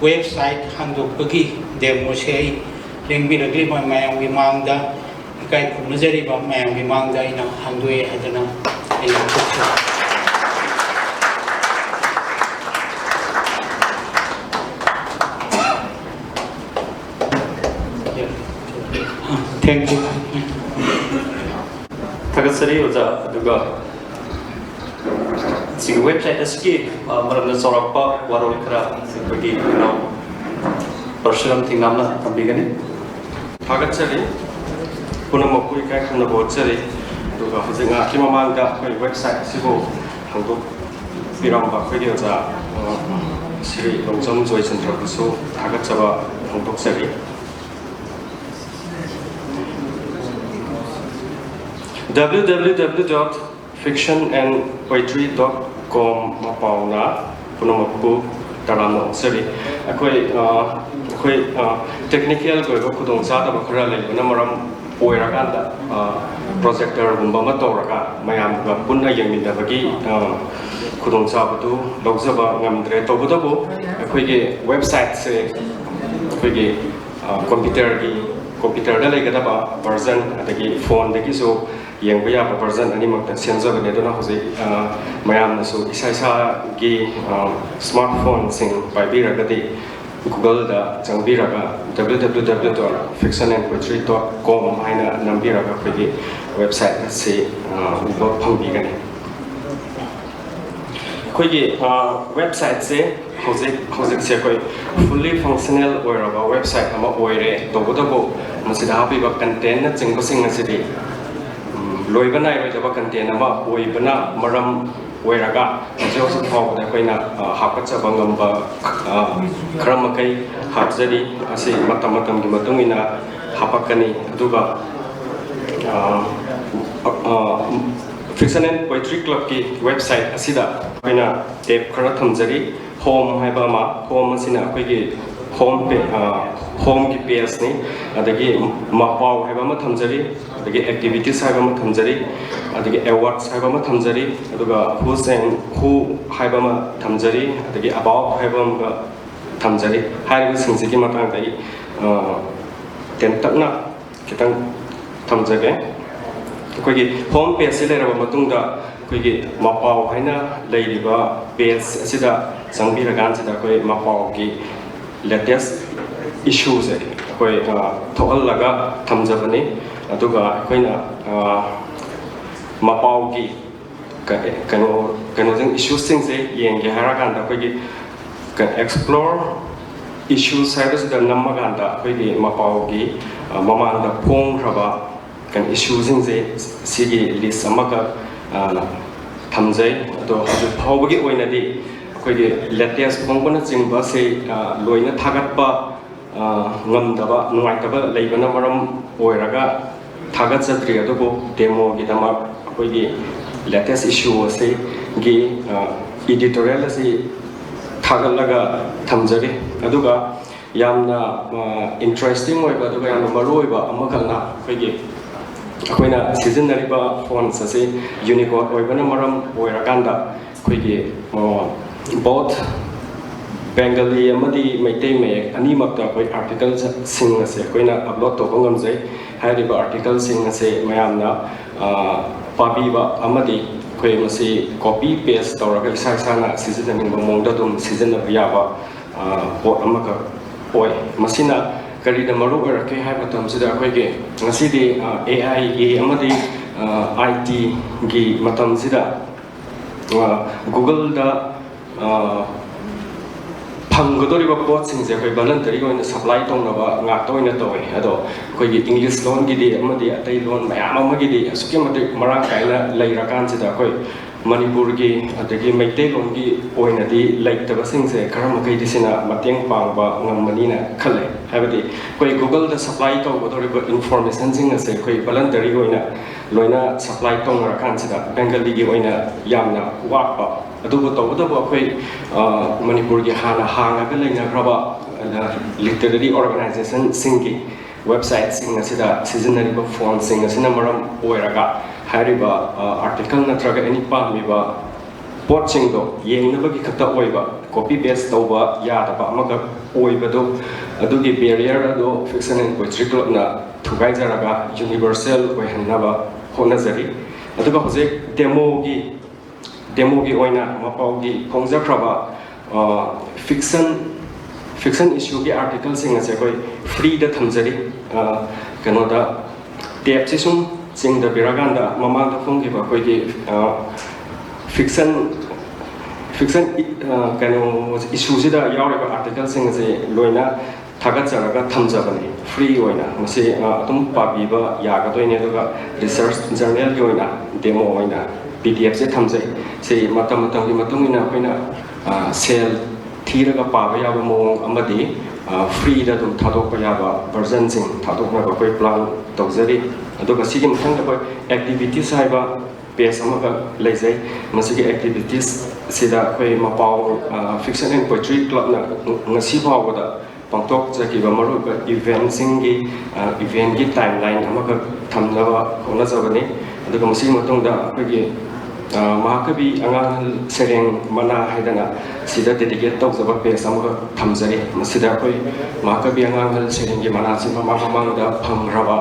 website ꯍꯥꯡꯗꯣꯛꯄꯒꯤ demoꯁꯦ ꯑꯩ ꯂꯦꯡꯕꯤꯔꯛꯂꯤꯕ ꯃꯌꯥꯝꯒꯤ ꯃꯥꯡꯗ, ꯏꯀꯥꯏ ꯈꯨꯝꯅꯖꯔꯤꯕ ꯃꯌꯥꯝꯒꯤ ꯃꯥꯡꯗ ꯑꯩꯅ ꯍꯥꯡꯗꯣꯛꯑꯦ ꯍꯥꯏꯗꯅ ꯑꯩ ꯂꯥꯎꯊꯣꯛꯆꯔꯤ꯫ Thank you. ꯊꯥꯒꯠꯆꯔꯤ ꯑꯣꯖꯥ꯫ ꯑꯗꯨꯒ ꯁꯤꯒꯤ website ꯑꯁꯤꯒꯤ, ꯑ, ꯃꯔꯝꯗ ꯆꯥꯎꯔꯥꯛꯄ ꯋꯥꯔꯣꯜ ꯈꯔ ꯑꯩꯈꯣꯏꯒꯤ ꯏꯅꯥꯎ ꯄꯔꯁꯨꯔꯥꯝ ꯊꯤꯉꯥꯝꯅ ꯊꯝꯕꯤꯒꯅꯤ꯫ ꯊꯥꯒꯠꯆꯔꯤ, ꯄꯨꯝꯅꯃꯛꯄꯨ ꯏꯀꯥꯏ ꯈꯨꯝꯅꯕ ꯎꯠꯆꯔꯤ꯫ ꯑꯗꯨꯒ ꯍꯧꯖꯤꯛ ꯉꯥꯏꯍꯥꯛꯀꯤ ꯃꯃꯥꯡꯗ ꯑꯩꯈꯣꯏ website ꯑꯁꯤꯕꯨ ꯍꯥꯡꯗꯣꯛꯄꯤꯔꯝꯕ ꯑꯩꯈꯣꯏꯒꯤ ꯑꯣꯖꯥ, ꯑ, ꯁ꯭ꯔꯤ ꯂꯣꯡꯖꯝ ꯖꯣꯏꯆꯟꯗ꯭ꯔꯕꯨꯁꯨ ꯊꯥꯒꯠꯆꯕ ꯐꯣꯡꯗꯣꯛꯆꯔꯤ꯫ W W W dot fiction and poetry dot com ꯃꯄꯥꯎꯅ ꯄꯨꯝꯅꯃꯛꯄꯨ ꯇꯔꯥꯝꯅ ꯑꯣꯛꯆꯔꯤ꯫ ꯑꯩꯈꯣꯏ, ꯑ, ꯑꯩꯈꯣꯏ, ꯑ, technical ꯒꯤ ꯑꯣꯏꯕ ꯈꯨꯗꯣꯡꯆꯥꯗꯕ ꯈꯔ ꯂꯩꯕꯅ ꯃꯔꯝ ꯑꯣꯏꯔꯀꯥꯟꯗ, ꯑ, projector ꯒꯨꯝꯕ ꯑꯃ ꯇꯧꯔꯒ ꯃꯌꯥꯝꯒ ꯄꯨꯟꯅ ꯌꯦꯡꯃꯤꯟꯅꯕꯒꯤ, ꯑ, ꯈꯨꯗꯣꯡꯆꯥꯕꯗꯨ ꯂꯧꯖꯕ ꯉꯝꯗ꯭ꯔꯦ꯫ ꯇꯧꯕꯇꯕꯨ ꯑꯩꯈꯣꯏꯒꯤ website ꯁꯦ ꯑꯩꯈꯣꯏꯒꯤ, ꯑ, computer ꯒꯤ, computer ꯗ ꯂꯩꯒꯗꯕ version ꯑꯗꯒꯤ phone ꯗꯒꯤꯁꯨ ꯌꯦꯡꯕ ꯌꯥꯕ version ꯑꯅꯤꯃꯛꯇ ꯁꯦꯝꯖꯕꯅꯦ꯫ ꯑꯗꯨꯅ ꯍꯧꯖꯤꯛ, ꯑ, ꯃꯌꯥꯝꯅꯁꯨ ꯏꯁꯥ ꯏꯁꯥꯒꯤ, ꯑ, smartphone ꯁꯤꯡ ꯄꯥꯏꯕꯤꯔꯒꯗꯤ Google ꯗ ꯆꯪꯕꯤꯔꯒ W W W dot fiction and poetry dot com ꯍꯥꯏꯅ ꯅꯝꯕꯤꯔꯒ ꯑꯩꯈꯣꯏꯒꯤ website ꯑꯁꯤ, ꯑ, ꯎꯕ ꯐꯪꯕꯤꯒꯅꯤ꯫ ꯑꯩꯈꯣꯏꯒꯤ, ꯑ, website ꯁꯦ ꯍꯧꯖꯤꯛ, ꯍꯧꯖꯤꯛꯁꯦ ꯑꯩꯈꯣꯏ fully functional ꯑꯣꯏꯔꯕ website ꯑꯃ ꯑꯣꯏꯔꯦ꯫ ꯇꯧꯕꯇꯕꯨ ꯃꯁꯤꯗ ꯍꯥꯞꯄꯤꯕ content ꯅꯆꯤꯡꯕꯁꯤꯡ ꯑꯁꯤꯗꯤ, ꯎꯝ, ꯂꯣꯏꯕ ꯅꯥꯏꯔꯣꯏꯗꯕ content ꯑꯃ ꯑꯣꯏꯕꯅ ꯃꯔꯝ ꯑꯣꯏꯔꯒ ꯍꯧꯖꯤꯛ ꯍꯧꯖꯤꯛ ꯐꯥꯎꯕꯗ ꯑꯩꯈꯣꯏꯅ, ꯑ, ꯍꯥꯞꯀꯠꯆꯕ ꯉꯝꯕ, ꯑ, ꯈꯔ ꯃꯈꯩ ꯍꯥꯞꯆꯔꯤ꯫ ꯑꯁꯤ ꯃꯇꯝ ꯃꯇꯝꯒꯤ ꯃꯇꯨꯡ ꯏꯟꯅ ꯍꯥꯄꯛꯀꯅꯤ꯫ ꯑꯗꯨꯒ Fiction and Poetry Clubꯀꯤ website ꯑꯁꯤꯗ ꯑꯩꯈꯣꯏꯅ tab ꯈꯔ ꯊꯝꯖꯔꯤ꯫ Home ꯍꯥꯏꯕ ꯑꯃ, home ꯑꯁꯤꯅ ꯑꯩꯈꯣꯏꯒꯤ home page, homeꯒꯤ pageꯅꯤ꯫ ꯑꯗꯒꯤ ꯃꯄꯥꯎ ꯍꯥꯏꯕ ꯑꯃ ꯊꯝꯖꯔꯤ, ꯑꯗꯒꯤ activities ꯍꯥꯏꯕ ꯑꯃ ꯊꯝꯖꯔꯤ, ꯑꯗꯒꯤ awards ꯍꯥꯏꯕ ꯑꯃ ꯊꯝꯖꯔꯤ, ꯑꯗꯨꯒ who's and who ꯍꯥꯏꯕ ꯑꯃ ꯊꯝꯖꯔꯤ, ꯑꯗꯒꯤ about ꯍꯥꯏꯕ ꯑꯃꯒ ꯊꯝꯖꯔꯤ꯫ ꯍꯥꯏꯔꯤꯕꯁꯤꯡꯁꯤꯒꯤ ꯃꯇꯥꯡꯗ ꯑꯩ ꯇꯦꯟꯇꯛꯅ ꯈꯤꯇꯪ ꯊꯝꯖꯒꯦ꯫ ꯑꯩꯈꯣꯏꯒꯤ home pageꯁꯤ ꯂꯩꯔꯕ ꯃꯇꯨꯡꯗ, ꯑꯩꯈꯣꯏꯒꯤ ꯃꯄꯥꯎ ꯍꯥꯏꯅ ꯂꯩꯔꯤꯕ page ꯑꯁꯤꯗ ꯆꯪꯕꯤꯔꯀꯥꯟꯁꯤꯗ ꯑꯩꯈꯣꯏ ꯃꯄꯥꯎꯒꯤ latest issueꯁꯦ ꯑꯩꯈꯣꯏ ꯊꯣꯛꯍꯜꯂꯒ ꯊꯝꯖꯕꯅꯤ꯫ ꯑꯗꯨꯒ ꯑꯩꯈꯣꯏꯅ ꯃꯄꯥꯎꯒꯤ ꯀꯩꯅꯣ ꯀꯩꯅꯣꯁꯤꯡ, issuesꯁꯤꯡꯁꯦ ꯌꯦꯡꯒꯦ ꯍꯥꯏꯔꯀꯥꯟꯗ, ꯑꯩꯈꯣꯏꯒꯤ explore issues ꯍꯥꯏꯕꯁꯤꯗ ꯅꯝꯃꯀꯥꯟꯗ ꯑꯩꯈꯣꯏꯒꯤ ꯃꯄꯥꯎꯒꯤ ꯃꯃꯥꯡꯗ ꯐꯣꯡꯈ꯭ꯔꯕ ꯀꯩꯅꯣ issueꯁꯤꯡꯁꯦ ꯁꯤꯒꯤ list ꯑꯃꯈꯛ ꯊꯝꯖꯩ꯫ ꯑꯗꯣ ꯍꯧꯖꯤꯛ ꯐꯥꯎꯕꯒꯤ ꯑꯣꯏꯅꯗꯤ ꯑꯩꯈꯣꯏꯒꯤ latest ꯐꯣꯡꯕꯅꯆꯤꯡꯕꯁꯦ ꯂꯣꯏꯅ ꯊꯥꯒꯠꯄ ꯉꯝꯗꯕ, ꯅꯨꯡꯉꯥꯏꯇꯕ ꯂꯩꯕꯅ ꯃꯔꯝ ꯑꯣꯏꯔꯒ ꯊꯥꯒꯠꯆꯗ꯭ꯔꯤ꯫ ꯑꯗꯨꯕꯨ demoꯒꯤꯗꯃꯛ ꯑꯩꯈꯣꯏꯒꯤ latest issue ꯑꯁꯤꯒꯤ editorial ꯑꯁꯤ ꯊꯥꯒꯠꯂꯒ ꯊꯝꯖꯔꯤ꯫ ꯑꯗꯨꯒ ꯌꯥꯝꯅ interesting ꯑꯣꯏꯕ, ꯑꯗꯨꯒ ꯌꯥꯝꯅ ꯃꯔꯨ ꯑꯣꯏꯕ ꯑꯃꯈꯛꯅ ꯑꯩꯈꯣꯏꯒꯤ ꯑꯩꯈꯣꯏꯅ ꯁꯤꯖꯤꯟꯅꯔꯤꯕ fonts ꯑꯁꯤ Unicode ꯑꯣꯏꯕꯅ ꯃꯔꯝ ꯑꯣꯏꯔꯀꯥꯟꯗ ꯑꯩꯈꯣꯏꯒꯤ both Bengali ꯑꯃꯗꯤ ꯃꯩꯇꯩ ꯃꯌꯦꯛ ꯑꯅꯤꯃꯛꯇ ꯑꯩꯈꯣꯏ articleꯁꯤꯡ ꯑꯁꯦ ꯑꯩꯈꯣꯏꯅ upload ꯇꯧꯕ ꯉꯝꯖꯩ꯫ ꯍꯥꯏꯔꯤꯕ articleꯁꯤꯡ ꯑꯁꯦ ꯃꯌꯥꯝꯅ ꯄꯥꯕꯤꯕ ꯑꯃꯗꯤ ꯑꯩꯈꯣꯏ ꯃꯁꯤ copy paste ꯇꯧꯔꯒ ꯏꯁꯥ ꯏꯁꯥꯅ ꯁꯤꯖꯤꯟꯅꯅꯤꯡꯕ ꯃꯑꯣꯡꯗ ꯑꯗꯨꯝ ꯁꯤꯖꯤꯟꯅꯕ ꯌꯥꯕ ꯄꯣꯠ ꯑꯃꯈꯛ ꯑꯣꯏ꯫ ꯃꯁꯤꯅ ꯀꯔꯤꯗ ꯃꯔꯨ ꯑꯣꯏꯔꯛꯀꯦ ꯍꯥꯏꯕ ꯃꯇꯝꯁꯤꯗ, ꯑꯩꯈꯣꯏꯒꯤ ꯉꯁꯤꯗꯤ AI ꯒꯤ ꯑꯃꯗꯤ ITꯒꯤ ꯃꯇꯝꯁꯤꯗ Googleꯗ ꯐꯪꯒꯗꯧꯔꯤꯕ ꯄꯣꯠꯁꯤꯡꯁꯦ ꯑꯩꯈꯣꯏ voluntary ꯑꯣꯏꯅ supply ꯇꯧꯅꯕ ꯉꯥꯛꯇ ꯑꯣꯏꯅ ꯇꯧꯋꯦ꯫ ꯑꯗꯣ ꯑꯩꯈꯣꯏꯒꯤ English ꯂꯣꯟꯒꯤꯗꯤ ꯑꯃꯗꯤ ꯑꯇꯩ ꯂꯣꯟ ꯃꯌꯥꯝ ꯑꯃꯒꯤꯗꯤ ꯑꯁꯨꯛꯀꯤ ꯃꯇꯤꯛ ꯃꯔꯥꯡ ꯀꯥꯏꯅ ꯂꯩꯔꯀꯥꯟꯁꯤꯗ, ꯑꯩꯈꯣꯏ ꯃꯅꯤꯄꯨꯔꯒꯤ ꯑꯗꯒꯤ ꯃꯩꯇꯩꯂꯣꯟꯒꯤ ꯑꯣꯏꯅꯗꯤ ꯂꯩꯇꯕꯁꯤꯡꯁꯦ ꯈꯔ ꯃꯈꯩꯗꯤ ꯁꯤꯅ ꯃꯇꯦꯡ ꯄꯥꯡꯕ ꯉꯝꯃꯅꯤꯅ ꯈꯜꯂꯦ꯫ ꯍꯥꯏꯕꯗꯤ ꯑꯩꯈꯣꯏ Google-ꯗ supply ꯇꯧꯒꯗꯧꯔꯤꯕ information-ꯁꯤꯡ ꯑꯁꯦ ꯑꯩꯈꯣꯏ voluntary ꯑꯣꯏꯅ ꯂꯣꯏꯅ supply ꯇꯧꯅꯔꯀꯥꯟꯁꯤꯗ Bengali-ꯒꯤ ꯑꯣꯏꯅ ꯌꯥꯝꯅ ꯋꯥꯠꯄ꯫ ꯑꯗꯨꯕꯨ ꯇꯧꯕꯇꯕꯨ ꯑꯩꯈꯣꯏ, ꯑ, ꯃꯅꯤꯄꯨꯔꯒꯤ ꯍꯥꯟꯅ ꯍꯥꯡꯉꯒ ꯂꯩꯅꯈ꯭ꯔꯕ, ꯑ, literary organization-ꯁꯤꯡꯒꯤ website-ꯁꯤꯡ ꯑꯁꯤꯗ ꯁꯤꯖꯤꯟꯅꯔꯤꯕ font-ꯁꯤꯡ ꯑꯁꯤꯅ ꯃꯔꯝ ꯑꯣꯏꯔꯒ ꯍꯥꯏꯔꯤꯕ, ꯑ, article ꯅꯠꯇ꯭ꯔꯒ any ꯄꯥꯝꯂꯤꯕ ꯄꯣꯠꯁꯤꯡꯗꯣ ꯌꯦꯡꯅꯕꯒꯤ ꯈꯛꯇ ꯑꯣꯏꯕ, copy paste ꯇꯧꯕ ꯌꯥꯗꯕ ꯑꯃꯈꯛ ꯑꯣꯏꯕꯗꯣ, ꯑꯗꯨꯒꯤ barrier ꯑꯗꯣ Fiction and Poetry Club-ꯅ ꯊꯨꯒꯥꯏꯖꯔꯒ universal ꯑꯣꯏꯍꯟꯅꯕ ꯍꯣꯠꯅꯖꯔꯤ꯫ ꯑꯗꯨꯒ ꯍꯧꯖꯤꯛ demo-ꯒꯤ, demo-ꯒꯤ ꯑꯣꯏꯅ ꯃꯄꯥꯎꯒꯤ ꯐꯣꯡꯖꯈ꯭ꯔꯕ, ꯑ, fiction, fiction issue-ꯒꯤ article-ꯁꯤꯡ ꯑꯁꯦ ꯑꯩꯈꯣꯏ free-ꯗ ꯊꯝꯖꯔꯤ꯫ ꯑ, ꯀꯩꯅꯣꯗ, tab-ꯁꯤ ꯁꯨꯝ ꯆꯤꯡꯗꯕꯤꯔꯀꯥꯟꯗ ꯃꯃꯥꯡꯗ ꯐꯣꯡꯈꯤꯕ ꯑꯩꯈꯣꯏꯒꯤ, ꯑ, fiction, fiction, ꯑ, ꯀꯩꯅꯣ, issue-ꯁꯤꯗ ꯌꯥꯎꯔꯤꯕ article-ꯁꯤꯡ ꯑꯁꯤ ꯂꯣꯏꯅ ꯊꯥꯒꯠꯆꯔꯒ ꯊꯝꯖꯕꯅꯤ, free ꯑꯣꯏꯅ꯫ ꯃꯁꯤ, ꯑ, ꯑꯗꯨꯝ ꯄꯥꯕꯤꯕ ꯌꯥꯒꯗꯣꯏꯅꯤ꯫ ꯑꯗꯨꯒ research journal-ꯒꯤ ꯑꯣꯏꯅ demo ꯑꯣꯏꯅ PDF-ꯁꯦ ꯊꯝꯖꯩ꯫ ꯁꯤ ꯃꯇꯝ ꯃꯇꯝꯒꯤ ꯃꯇꯨꯡ ꯏꯟꯅ ꯑꯩꯈꯣꯏꯅ, ꯑ, ꯁꯦꯜ ꯊꯤꯔꯒ ꯄꯥꯕ ꯌꯥꯕ ꯃꯑꯣꯡ ꯑꯃꯗꯤ, ꯑ, free-ꯗ ꯑꯗꯨꯝ ꯊꯥꯗꯣꯛꯄ ꯌꯥꯕ version-ꯁꯤꯡ ꯊꯥꯗꯣꯛꯅꯕ ꯑꯩꯈꯣꯏ plan ꯇꯧꯖꯔꯤ꯫ ꯑꯗꯨꯒ ꯁꯤꯒꯤ ꯃꯊꯪꯗ ꯑꯩꯈꯣꯏ activities ꯍꯥꯏꯕ page ꯑꯃꯈꯛ ꯂꯩꯖꯩ꯫ ꯃꯁꯤꯒꯤ activities-ꯁꯤꯗ ꯑꯩꯈꯣꯏ ꯃꯄꯥꯎ, ꯑ, Fiction and Poetry Club-ꯅ ꯉꯁꯤ ꯐꯥꯎꯕꯗ ꯄꯥꯡꯊꯣꯛꯆꯈꯤꯕ ꯃꯔꯨꯑꯣꯏꯕ event-ꯁꯤꯡꯒꯤ, ꯑ, event-ꯀꯤ timeline ꯑꯃꯈꯛ ꯊꯝꯅꯕ ꯍꯣꯠꯅꯖꯕꯅꯤ꯫ ꯑꯗꯨꯒ ꯃꯁꯤꯒꯤ ꯃꯇꯨꯡꯗ ꯑꯩꯈꯣꯏꯒꯤ, ꯑ, ꯃꯍꯥꯀꯕꯤ ꯑꯉꯥꯡ ꯑꯍꯜ ꯁꯩꯔꯦꯡ ꯃꯅꯥ ꯍꯥꯏꯗꯅ ꯁꯤꯗ dedicate ꯇꯧꯖꯕ page ꯑꯃꯈꯛ ꯊꯝꯖꯔꯤ꯫ ꯃꯁꯤꯗ ꯑꯩꯈꯣꯏ ꯃꯍꯥꯀꯕꯤ ꯑꯉꯥꯡ ꯑꯍꯜ ꯁꯩꯔꯦꯡꯒꯤ ꯃꯅꯥꯁꯤ ꯃꯃꯥꯡ ꯃꯃꯥꯡꯗ ꯐꯪꯈ꯭ꯔꯕ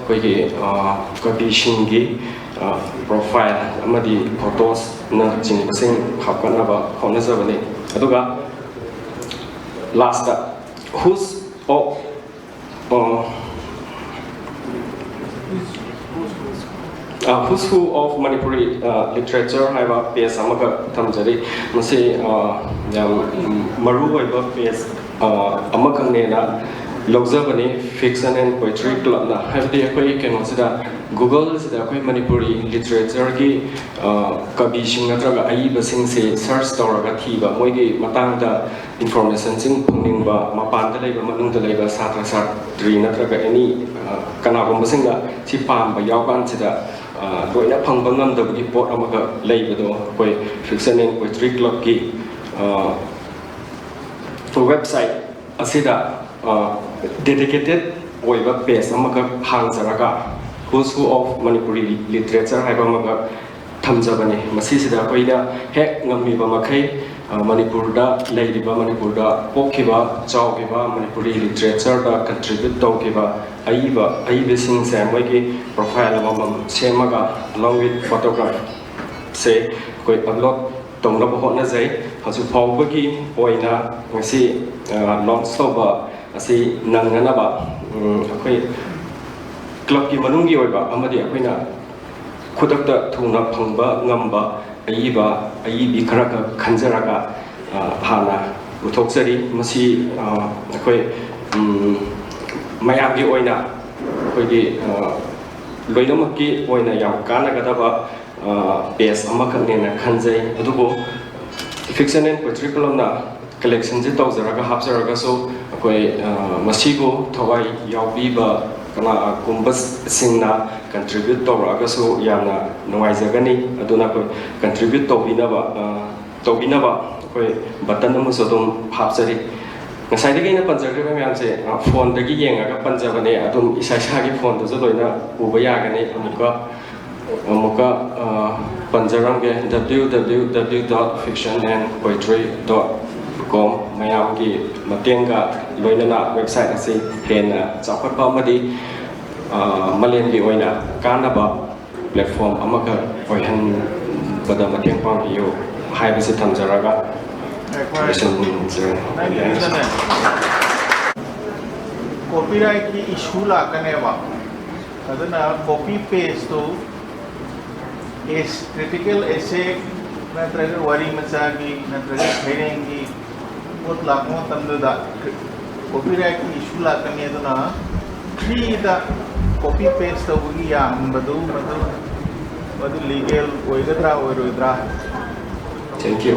ꯑꯩꯈꯣꯏꯒꯤ, ꯑ, ꯀꯕꯤꯁꯤꯡꯒꯤ, ꯑ, profile ꯑꯃꯗꯤ photos-ꯅꯆꯤꯡꯕꯁꯤꯡ ꯍꯥꯞꯀꯠꯅꯕ ꯍꯣꯠꯅꯖꯕꯅꯤ꯫ ꯑꯗꯨꯒ last-ꯇ Who's of, ꯑ, ꯑ, Who's Who of Manipuri, ꯑ, Literature ꯍꯥꯏꯕ page ꯑꯃꯈꯛ ꯊꯝꯖꯔꯤ꯫ ꯃꯁꯤ, ꯑ, ꯌꯥꯝ, ꯎꯝ, ꯃꯔꯨꯑꯣꯏꯕ page, ꯑ, ꯑꯃꯈꯛꯅꯦꯅ ꯂꯧꯖꯕꯅꯤ꯫ Fiction and Poetry Clubꯅ, ꯍꯥꯏꯕꯗꯤ ꯑꯩꯈꯣꯏ ꯀꯩꯅꯣꯁꯤꯗ, Googleꯁꯤꯗ ꯑꯩꯈꯣꯏ ꯃꯅꯤꯄꯨꯔꯤ literature ꯒꯤ ꯀꯕꯤꯁꯤꯡ ꯅꯠꯇ꯭ꯔꯒ ꯑꯏꯕꯁꯤꯡꯁꯦ search ꯇꯧꯔꯒ ꯊꯤꯕ, ꯃꯣꯏꯒꯤ ꯃꯇꯥꯡꯗ informationꯁꯤꯡ ꯐꯪꯅꯤꯡꯕ, ꯃꯄꯥꯟꯗ ꯂꯩꯕ, ꯃꯅꯨꯡꯗ ꯂꯩꯕ ꯁꯥꯇ꯭ꯔ ꯁꯥꯇ꯭ꯔꯤ ꯅꯠꯇ꯭ꯔꯒ any ꯀꯅꯥꯒꯨꯝꯕꯁꯤꯡꯅ ꯁꯤ ꯄꯥꯝꯕ ꯌꯥꯎꯀꯥꯟꯁꯤꯗ ꯂꯣꯏꯅ ꯐꯪꯕ ꯉꯝꯗꯕꯒꯤ ꯄꯣꯠ ꯑꯃꯈꯛ ꯂꯩꯕꯗꯣ, ꯑꯩꯈꯣꯏ Fiction and Poetry Clubꯀꯤ website ꯑꯁꯤꯗ dedicated ꯑꯣꯏꯕ page ꯑꯃꯈꯛ ꯍꯥꯡꯖꯔꯒ Who's Who of Manipuri Literature ꯍꯥꯏꯕ ꯑꯃꯈꯛ ꯊꯝꯖꯕꯅꯤ꯫ ꯃꯁꯤꯁꯤꯗ ꯑꯩꯈꯣꯏꯅ ꯍꯦꯛ ꯉꯝꯃꯤꯕ ꯃꯈꯩ ꯃꯅꯤꯄꯨꯔꯗ ꯂꯩꯔꯤꯕ, ꯃꯅꯤꯄꯨꯔꯗ ꯄꯣꯛꯈꯤꯕ, ꯆꯥꯎꯈꯤꯕ, ꯃꯅꯤꯄꯨꯔꯤ literatureꯗ contribute ꯇꯧꯈꯤꯕ ꯑꯏꯕ ꯑꯏꯕꯁꯤꯡꯁꯦ ꯃꯣꯏꯒꯤ profile ꯑꯃꯃꯝ ꯁꯦꯝꯃꯒ along with photograph ꯁꯦ ꯑꯩꯈꯣꯏ upload ꯇꯧꯅꯕ ꯍꯣꯠꯅꯖꯩ꯫ ꯍꯧꯖꯤꯛ ꯐꯥꯎꯕꯒꯤ ꯑꯣꯏꯅ ꯉꯁꯤ launch ꯇꯧꯕ ꯑꯁꯤ ꯅꯪꯅꯅꯕ ꯑꯩꯈꯣꯏ clubꯀꯤ ꯃꯅꯨꯡꯒꯤ ꯑꯣꯏꯕ ꯑꯃꯗꯤ ꯑꯩꯈꯣꯏꯅ ꯈꯨꯗꯛꯇ ꯊꯨꯅ ꯐꯪꯕ ꯉꯝꯕ ꯑꯏꯕ ꯑꯏꯕꯤ ꯈꯔ ꯈꯛ ꯈꯟꯖꯔꯒ ꯍꯥꯟꯅ ꯄꯨꯊꯣꯛꯆꯔꯤ꯫ ꯃꯁꯤ ꯑꯩꯈꯣꯏ ꯃꯌꯥꯝꯒꯤ ꯑꯣꯏꯅ ꯑꯩꯈꯣꯏꯒꯤ ꯂꯣꯏꯅꯃꯛꯀꯤ ꯑꯣꯏꯅ ꯌꯥꯝ ꯀꯥꯟꯅꯒꯗꯕ page ꯑꯃꯈꯛꯅꯦꯅ ꯈꯟꯖꯩ꯫ ꯑꯗꯨꯕꯨ Fiction and Poetry Clubꯅ collectionꯁꯦ ꯇꯧꯖꯔꯒ ꯍꯥꯞꯆꯔꯒꯁꯨ ꯑꯩꯈꯣꯏ ꯃꯁꯤꯕꯨ ꯊꯋꯥꯏ ꯌꯥꯎꯕꯤꯕ ꯀꯅꯥꯒꯨꯝꯕꯁꯤꯡꯅ contribute ꯇꯧꯔꯛꯑꯒꯁꯨ ꯌꯥꯝꯅ ꯅꯨꯡꯉꯥꯏꯖꯒꯅꯤ꯫ ꯑꯗꯨꯅ ꯑꯩꯈꯣꯏ contribute ꯇꯧꯕꯤꯅꯕ ꯇꯧꯕꯤꯅꯕ ꯑꯩꯈꯣꯏ button ꯑꯃꯁꯨ ꯑꯗꯨꯝ ꯍꯥꯞꯆꯔꯤ꯫ ꯉꯁꯥꯏꯗꯒꯤ ꯑꯩꯅ ꯄꯟꯖꯈ꯭ꯔꯤꯕ ꯃꯌꯥꯝꯁꯦ phoneꯗꯒꯤ ꯌꯦꯡꯉꯒ ꯄꯟꯖꯕꯅꯦ꯫ ꯑꯗꯨꯝ ꯏꯁꯥ ꯏꯁꯥꯒꯤ phoneꯗꯁꯨ ꯂꯣꯏꯅ ꯎꯕ ꯌꯥꯒꯅꯤ꯫ ꯑꯃꯨꯛꯀ ꯑꯃꯨꯛꯀ ꯄꯟꯖꯔꯝꯒꯦ, W W W dot fiction and poetry dot com꯫ ꯃꯌꯥꯝꯒꯤ ꯃꯇꯦꯡꯒ ꯂꯣꯏꯅꯅ website ꯑꯁꯤ ꯍꯦꯟꯅ ꯆꯥꯎꯈꯠꯄ ꯑꯃꯗꯤ ꯃꯥꯂꯦꯝꯒꯤ ꯑꯣꯏꯅ ꯀꯥꯟꯅꯕ platform ꯑꯃꯈꯛ ꯑꯣꯏꯍꯟꯕꯗ ꯃꯇꯦꯡ ꯄꯥꯡꯕꯤꯌꯨ ꯍꯥꯏꯕꯁꯤ ꯊꯝꯖꯔꯒ ꯂꯣꯏꯁꯤꯟꯖꯔꯦ꯫ Copyrightꯀꯤ issue ꯂꯥꯛꯀꯅꯦꯕ꯫ ꯑꯗꯨꯅ copy pasteꯇꯨ critical essay ꯅꯠꯇ꯭ꯔꯒ ꯋꯥꯔꯤ ꯃꯆꯥꯒꯤ ꯅꯠꯇ꯭ꯔꯒ ꯁꯩꯔꯦꯡꯒꯤ ꯄꯣꯠ ꯂꯥꯛꯄ ꯃꯇꯝꯗꯨꯗ copyrightꯀꯤ issue ꯂꯥꯛꯀꯅꯤ꯫ ꯑꯗꯨꯅ ꯐ꯭ꯔꯤꯗ ꯀꯣꯄꯤ ꯄꯦꯁ ꯇꯧꯕꯒꯤ ꯌꯥꯍꯟꯕꯗꯨ, ꯃꯗꯨ, ꯃꯗꯨ ꯂꯤꯒꯦꯜ ꯑꯣꯏꯒꯗ꯭ꯔꯥ ꯑꯣꯏꯔꯣꯏꯗ꯭ꯔꯥ? Thank you.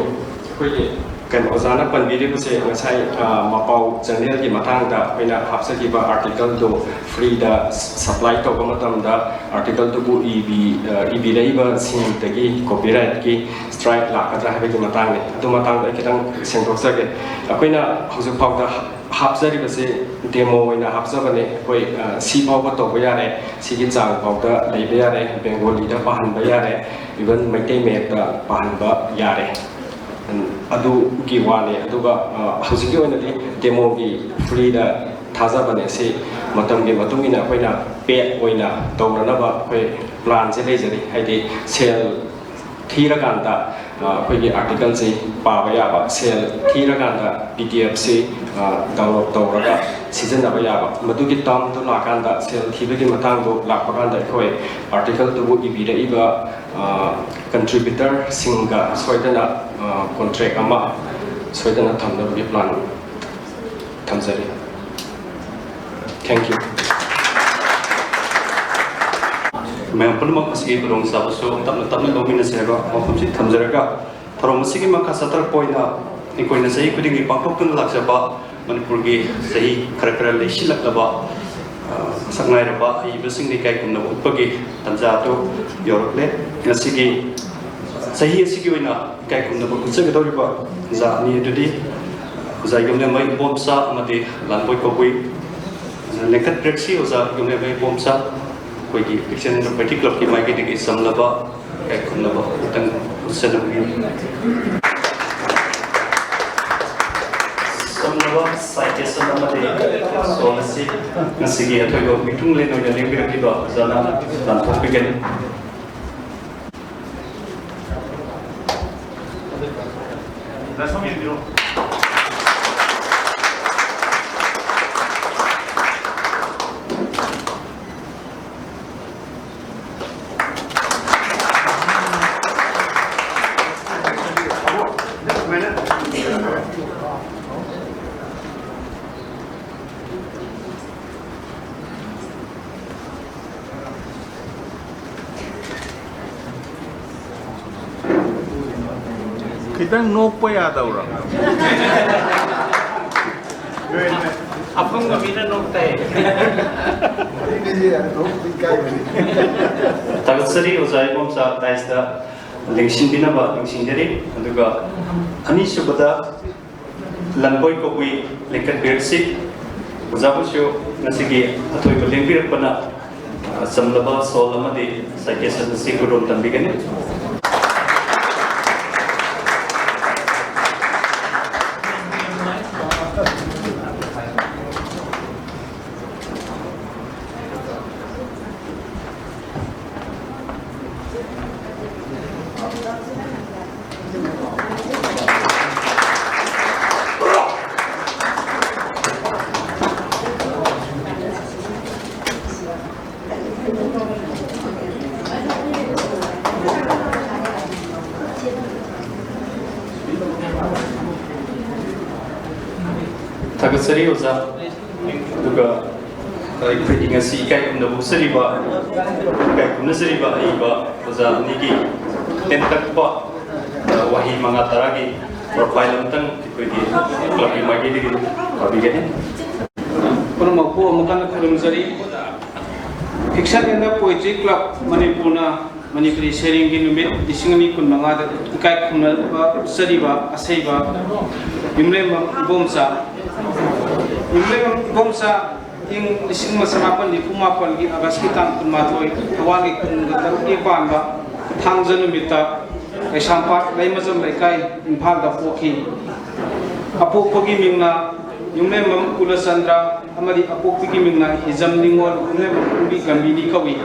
ꯑꯩꯈꯣꯏꯒꯤ ꯀꯩꯅꯣ, ꯑꯣꯖꯥꯅ ꯄꯟꯕꯤꯔꯤꯕꯁꯦ ꯉꯁꯥꯏ, ꯑ, ꯃꯄꯥꯎ ꯆꯦꯅꯦꯜꯒꯤ ꯃꯇꯥꯡꯗ ꯑꯩꯈꯣꯏꯅ ꯍꯥꯞꯆꯈꯤꯕ ꯑꯥꯔꯇꯤꯀꯜꯗꯣ ꯐ꯭ꯔꯤꯗ ꯁꯄ꯭ꯂꯥꯏ ꯇꯧꯕ ꯃꯇꯝꯗ ꯑꯥꯔꯇꯤꯀꯜꯗꯨꯕꯨ ꯏꯕꯤ-, ꯑ, ꯏꯕꯤꯔꯛꯏꯕꯁꯤꯡꯗꯒꯤ ꯀꯣꯄꯤꯔꯥꯏꯠꯀꯤ ꯁ꯭ꯇ꯭ꯔꯥꯏꯛ ꯂꯥꯛꯀꯗ꯭ꯔꯥ ꯍꯥꯏꯕꯒꯤ ꯃꯇꯥꯡꯅꯤ꯫ ꯑꯗꯨ ꯃꯇꯥꯡꯗ ꯑꯩ ꯈꯤꯇꯪ ꯁꯦꯡꯗꯣꯛꯆꯒꯦ꯫ ꯑꯩꯈꯣꯏꯅ ꯍꯧꯖꯤꯛ ꯐꯥꯎꯗ ꯍꯥꯞꯆꯔꯤꯕꯁꯤ ꯗꯦꯃꯣ ꯑꯣꯏꯅ ꯍꯥꯞꯆꯕꯅꯤ꯫ ꯑꯩꯈꯣꯏ, ꯑ, ꯁꯤ ꯐꯥꯎꯕ ꯇꯧꯕ ꯌꯥꯔꯦ, ꯁꯤꯒꯤ ꯆꯥꯡ ꯐꯥꯎꯗ ꯂꯩꯕ ꯌꯥꯔꯦ, ꯕꯦꯡꯒꯣꯂꯤꯗ ꯄꯥꯍꯟꯕ ꯌꯥꯔꯦ, ꯏꯚꯟ ꯃꯩꯇꯩ ꯃꯌꯦꯛꯇ ꯄꯥꯍꯟꯕ ꯌꯥꯔꯦ꯫ ꯎꯝ, ꯑꯗꯨꯒꯤ ꯋꯥꯅꯤ꯫ ꯑꯗꯨꯒ, ꯑ, ꯍꯧꯖꯤꯛꯀꯤ ꯑꯣꯏꯅꯗꯤ ꯗꯦꯃꯣꯒꯤ ꯐ꯭ꯔꯤꯗ ꯊꯥꯖꯕꯅꯦ꯫ ꯁꯤ ꯃꯇꯝꯒꯤ ꯃꯇꯨꯡ ꯏꯟꯅ ꯑꯩꯈꯣꯏꯅ ꯄꯦꯗ ꯑꯣꯏꯅ ꯇꯧꯅꯅꯕ ꯑꯩꯈꯣꯏ ꯄ꯭ꯂꯥꯟꯁꯦ ꯂꯩꯖꯔꯤ꯫ ꯍꯥꯏꯗꯤ ꯁꯦꯜ ꯊꯤꯔꯀꯥꯟꯗ, ꯑ, ꯑꯩꯈꯣꯏꯒꯤ ꯑꯥꯔꯇꯤꯀꯜꯁꯤ ꯄꯥꯕ ꯌꯥꯕ, ꯁꯦꯜ ꯊꯤꯔꯀꯥꯟꯗ ꯄꯤ ꯗꯤ ꯑꯦꯐꯁꯤ, ꯑ, ꯗꯥꯎꯟꯂꯣꯗ ꯇꯧꯔꯒ ꯁꯤꯖꯤꯟꯅꯕ ꯌꯥꯕ, ꯃꯗꯨꯒꯤ ꯇꯥꯔꯝꯗꯨ ꯂꯥꯛꯀꯥꯟꯗ, ꯁꯦꯜ ꯊꯤꯕꯒꯤ ꯃꯇꯥꯡꯗꯨ ꯂꯥꯛꯄ ꯀꯥꯟꯗ ꯑꯩꯈꯣꯏ ꯑꯥꯔꯇꯤꯀꯜꯗꯨꯕꯨ ꯏꯕꯤꯔꯛꯏꯕ, ꯑ, ꯀꯟꯇ꯭ꯔꯤꯕ꯭ꯌꯨꯇꯔꯁꯤꯡꯒ ꯁꯣꯏꯗꯅ, ꯑ, ꯀꯣꯟꯇ꯭ꯔꯦꯛ ꯑꯃ ꯁꯣꯏꯗꯅ ꯊꯝꯅꯕꯒꯤ ꯄ꯭ꯂꯥꯟ ꯊꯝꯖꯔꯤ꯫ Thank you. ꯃꯌꯥꯝ ꯄꯨꯝꯅꯃꯛ ꯑꯁꯤꯒꯤ ꯈꯨꯗꯣꯡꯆꯥꯕꯁꯨ ꯇꯞꯅ ꯇꯞꯅ ꯂꯧꯃꯤꯟꯅꯁꯦ ꯍꯥꯏꯕ ꯋꯥꯐꯝꯁꯤ ꯊꯝꯖꯔꯒ, ꯊꯧꯔꯝ ꯑꯁꯤꯒꯤ ꯃꯈꯥ ꯆꯠꯊꯔꯛꯄ ꯑꯣꯏꯅ ꯑꯩꯈꯣꯏꯅ ꯆꯍꯤ ꯈꯨꯗꯤꯡꯒꯤ ꯄꯥꯡꯊꯣꯛꯇꯨꯅ ꯂꯥꯛꯆꯕ ꯃꯅꯤꯄꯨꯔꯒꯤ ꯆꯍꯤ ꯈꯔ ꯈꯔ ꯂꯩꯁꯤꯜꯂꯛꯂꯕ, ꯑ, ꯁꯛꯅꯥꯏꯔꯕ ꯑꯏꯕꯁꯤꯡꯅ ꯏꯀꯥꯏ ꯈꯨꯝꯅꯕ ꯎꯠꯄꯒꯤ ꯇꯥꯟꯖꯥ ꯑꯗꯨ ꯌꯧꯔꯛꯂꯦ꯫ ꯉꯁꯤꯒꯤ ꯆꯍꯤ ꯑꯁꯤꯒꯤ ꯑꯣꯏꯅ ꯏꯀꯥꯏ ꯈꯨꯝꯅꯕ ꯎꯠꯆꯒꯗꯧꯔꯤꯕ ꯑꯣꯖꯥ ꯑꯅꯤ ꯑꯗꯨꯗꯤ ꯑꯣꯖꯥ ꯌꯨꯝꯂꯦꯝꯕ ꯏꯕꯣꯝꯆꯥ ꯑꯃꯗꯤ ꯂꯥꯟꯕꯣꯏ ꯀꯧꯕꯨꯏ꯫ ꯂꯦꯡꯈꯠꯄꯤꯔꯛꯁꯤ ꯑꯣꯖꯥ ꯌꯨꯝꯂꯦꯝꯕ ꯏꯕꯣꯝꯆꯥ, ꯑꯩꯈꯣꯏꯒꯤ ꯐꯤꯛꯁꯟ ꯄꯣꯏꯇ꯭ꯔꯤ ꯀ꯭ꯂꯕꯀꯤ ꯃꯥꯏꯀꯩꯗꯒꯤ ꯆꯝꯂꯕ ꯏꯀꯥꯏ ꯈꯨꯝꯅꯕ ꯈꯤꯇꯪ ꯎꯠꯆꯅꯕꯒꯤ꯫ ꯆꯝꯂꯕ ꯁꯥꯏꯇꯦꯁꯟ ꯑꯃꯗꯤ ꯁꯣꯜ ꯑꯁꯤ ꯉꯁꯤꯒꯤ ꯑꯊꯣꯏꯕ ꯃꯤꯊꯨꯡꯂꯦꯟ ꯑꯣꯏꯅ ꯂꯦꯡꯕꯤꯔꯛꯂꯤꯕ ꯑꯣꯖꯥꯅ ꯂꯥꯟꯊꯣꯛꯄꯤꯒꯅꯤ꯫ ꯈꯤꯇꯪ ꯅꯣꯛꯄ ꯌꯥꯗꯕ꯭ꯔꯣ? ꯑꯐꯪꯕ ꯃꯤꯅ ꯅꯣꯛꯇꯦ꯫ ꯊꯥꯒꯠꯆꯔꯤ ꯑꯣꯖꯥ ꯏꯕꯣꯝꯆꯥ ꯗꯥꯏꯁꯇ ꯂꯦꯡꯁꯤꯟꯕꯤꯅꯕ ꯅꯤꯡꯁꯤꯡꯖꯔꯤ꯫ ꯑꯗꯨꯒ ꯑꯅꯤꯁꯨꯕꯗ ꯂꯟꯕꯣꯏ ꯀꯕꯨꯏ ꯂꯤꯡꯈꯠꯄꯤꯔꯁꯤ꯫ ꯑꯣꯖꯥꯕꯨꯁꯨ ꯉꯁꯤꯒꯤ ꯑꯊꯣꯏꯕ ꯂꯦꯡꯕꯤꯔꯛꯄꯅ ꯆꯝꯂꯕ ꯁꯣꯜ ꯑꯃꯗꯤ ꯁꯥꯏꯀꯦꯁꯟ ꯑꯁꯤ ꯈꯨꯗꯣꯜ ꯇꯝꯕꯤꯒꯅꯤ꯫ ꯊꯥꯒꯠꯆꯔꯤ ꯑꯣꯖꯥ꯫ ꯑꯗꯨꯒ ꯑꯩꯈꯣꯏꯒꯤ ꯉꯁꯤ ꯏꯀꯥꯏ ꯈꯨꯝꯅꯕ ꯎꯠꯆꯔꯤꯕ, ꯏꯀꯥꯏ ꯈꯨꯝꯅꯖꯔꯤꯕ ꯑꯏꯕ ꯑꯣꯖꯥ ꯑꯅꯤꯒꯤ ꯇꯦꯟꯇꯛꯄ, ꯑ, ꯋꯥꯍꯩ ꯃꯉꯥ ꯇꯔꯥꯒꯤ ꯄ꯭ꯔꯣꯐꯥꯏꯜ ꯑꯃꯇꯪ ꯑꯩꯈꯣꯏꯒꯤ ꯀ꯭ꯂꯕꯀꯤ ꯃꯥꯏꯀꯩꯗꯒꯤ ꯄꯥꯕꯤꯒꯅꯤ꯫ ꯄꯨꯝꯅꯃꯛꯄꯨ ꯑꯃꯨꯛ ꯍꯟꯅ ꯈꯨꯔꯨꯝꯖꯔꯤ꯫ Fiction and Poetry Club ꯃꯅꯤꯄꯨꯔꯅ ꯃꯅꯤꯄꯨꯔꯤ ꯁꯩꯔꯦꯡꯒꯤ ꯅꯨꯃꯤꯠ ꯂꯤꯁꯤꯡ ꯑꯅꯤ ꯀꯨꯟꯃꯉꯥꯗ ꯏꯀꯥꯏ ꯈꯨꯝꯅꯕ ꯎꯠꯆꯔꯤꯕ ꯑꯁꯩꯕ ꯌꯨꯝꯂꯦꯝꯕꯝ ꯏꯕꯣꯝꯆꯥ, ꯌꯨꯝꯂꯦꯝꯕꯝ ꯏꯕꯣꯝꯆꯥ ꯏꯪ ꯂꯤꯁꯤꯡ ꯑꯃ ꯆꯃꯥꯄꯟ ꯅꯤꯐꯨ ꯃꯥꯄꯟꯒꯤ ꯑꯥꯒꯁꯀꯤ ꯇꯥꯡ ꯀꯨꯟꯃꯥꯊꯣꯏ ꯊꯧꯋꯥꯟꯒꯤ ꯀꯨꯟꯒ ꯇꯔꯨꯛꯀꯤ ꯄꯥꯟꯕ ꯊꯥꯡꯖ ꯅꯨꯃꯤꯠꯇ ꯀꯩꯁꯥꯝꯄꯥꯠ ꯂꯩꯃꯖꯝ ꯂꯩꯀꯥꯏ, ꯏꯝꯐꯥꯜꯗ ꯄꯣꯛꯈꯤ꯫ ꯑꯄꯣꯛꯄꯒꯤ ꯃꯤꯡꯅ ꯌꯨꯝꯂꯦꯝꯕꯝ ꯀꯨꯂꯆꯟꯗ꯭ꯔ ꯑꯃꯗꯤ ꯑꯄꯣꯛꯄꯤꯒꯤ ꯃꯤꯡꯅ ꯍꯤꯖꯝ ꯅꯤꯉꯣꯜ ꯌꯨꯝꯂꯦꯝꯕꯝ ꯀꯨꯝꯕꯤ ꯒꯝꯚꯤꯔꯤ ꯀꯧꯏ꯫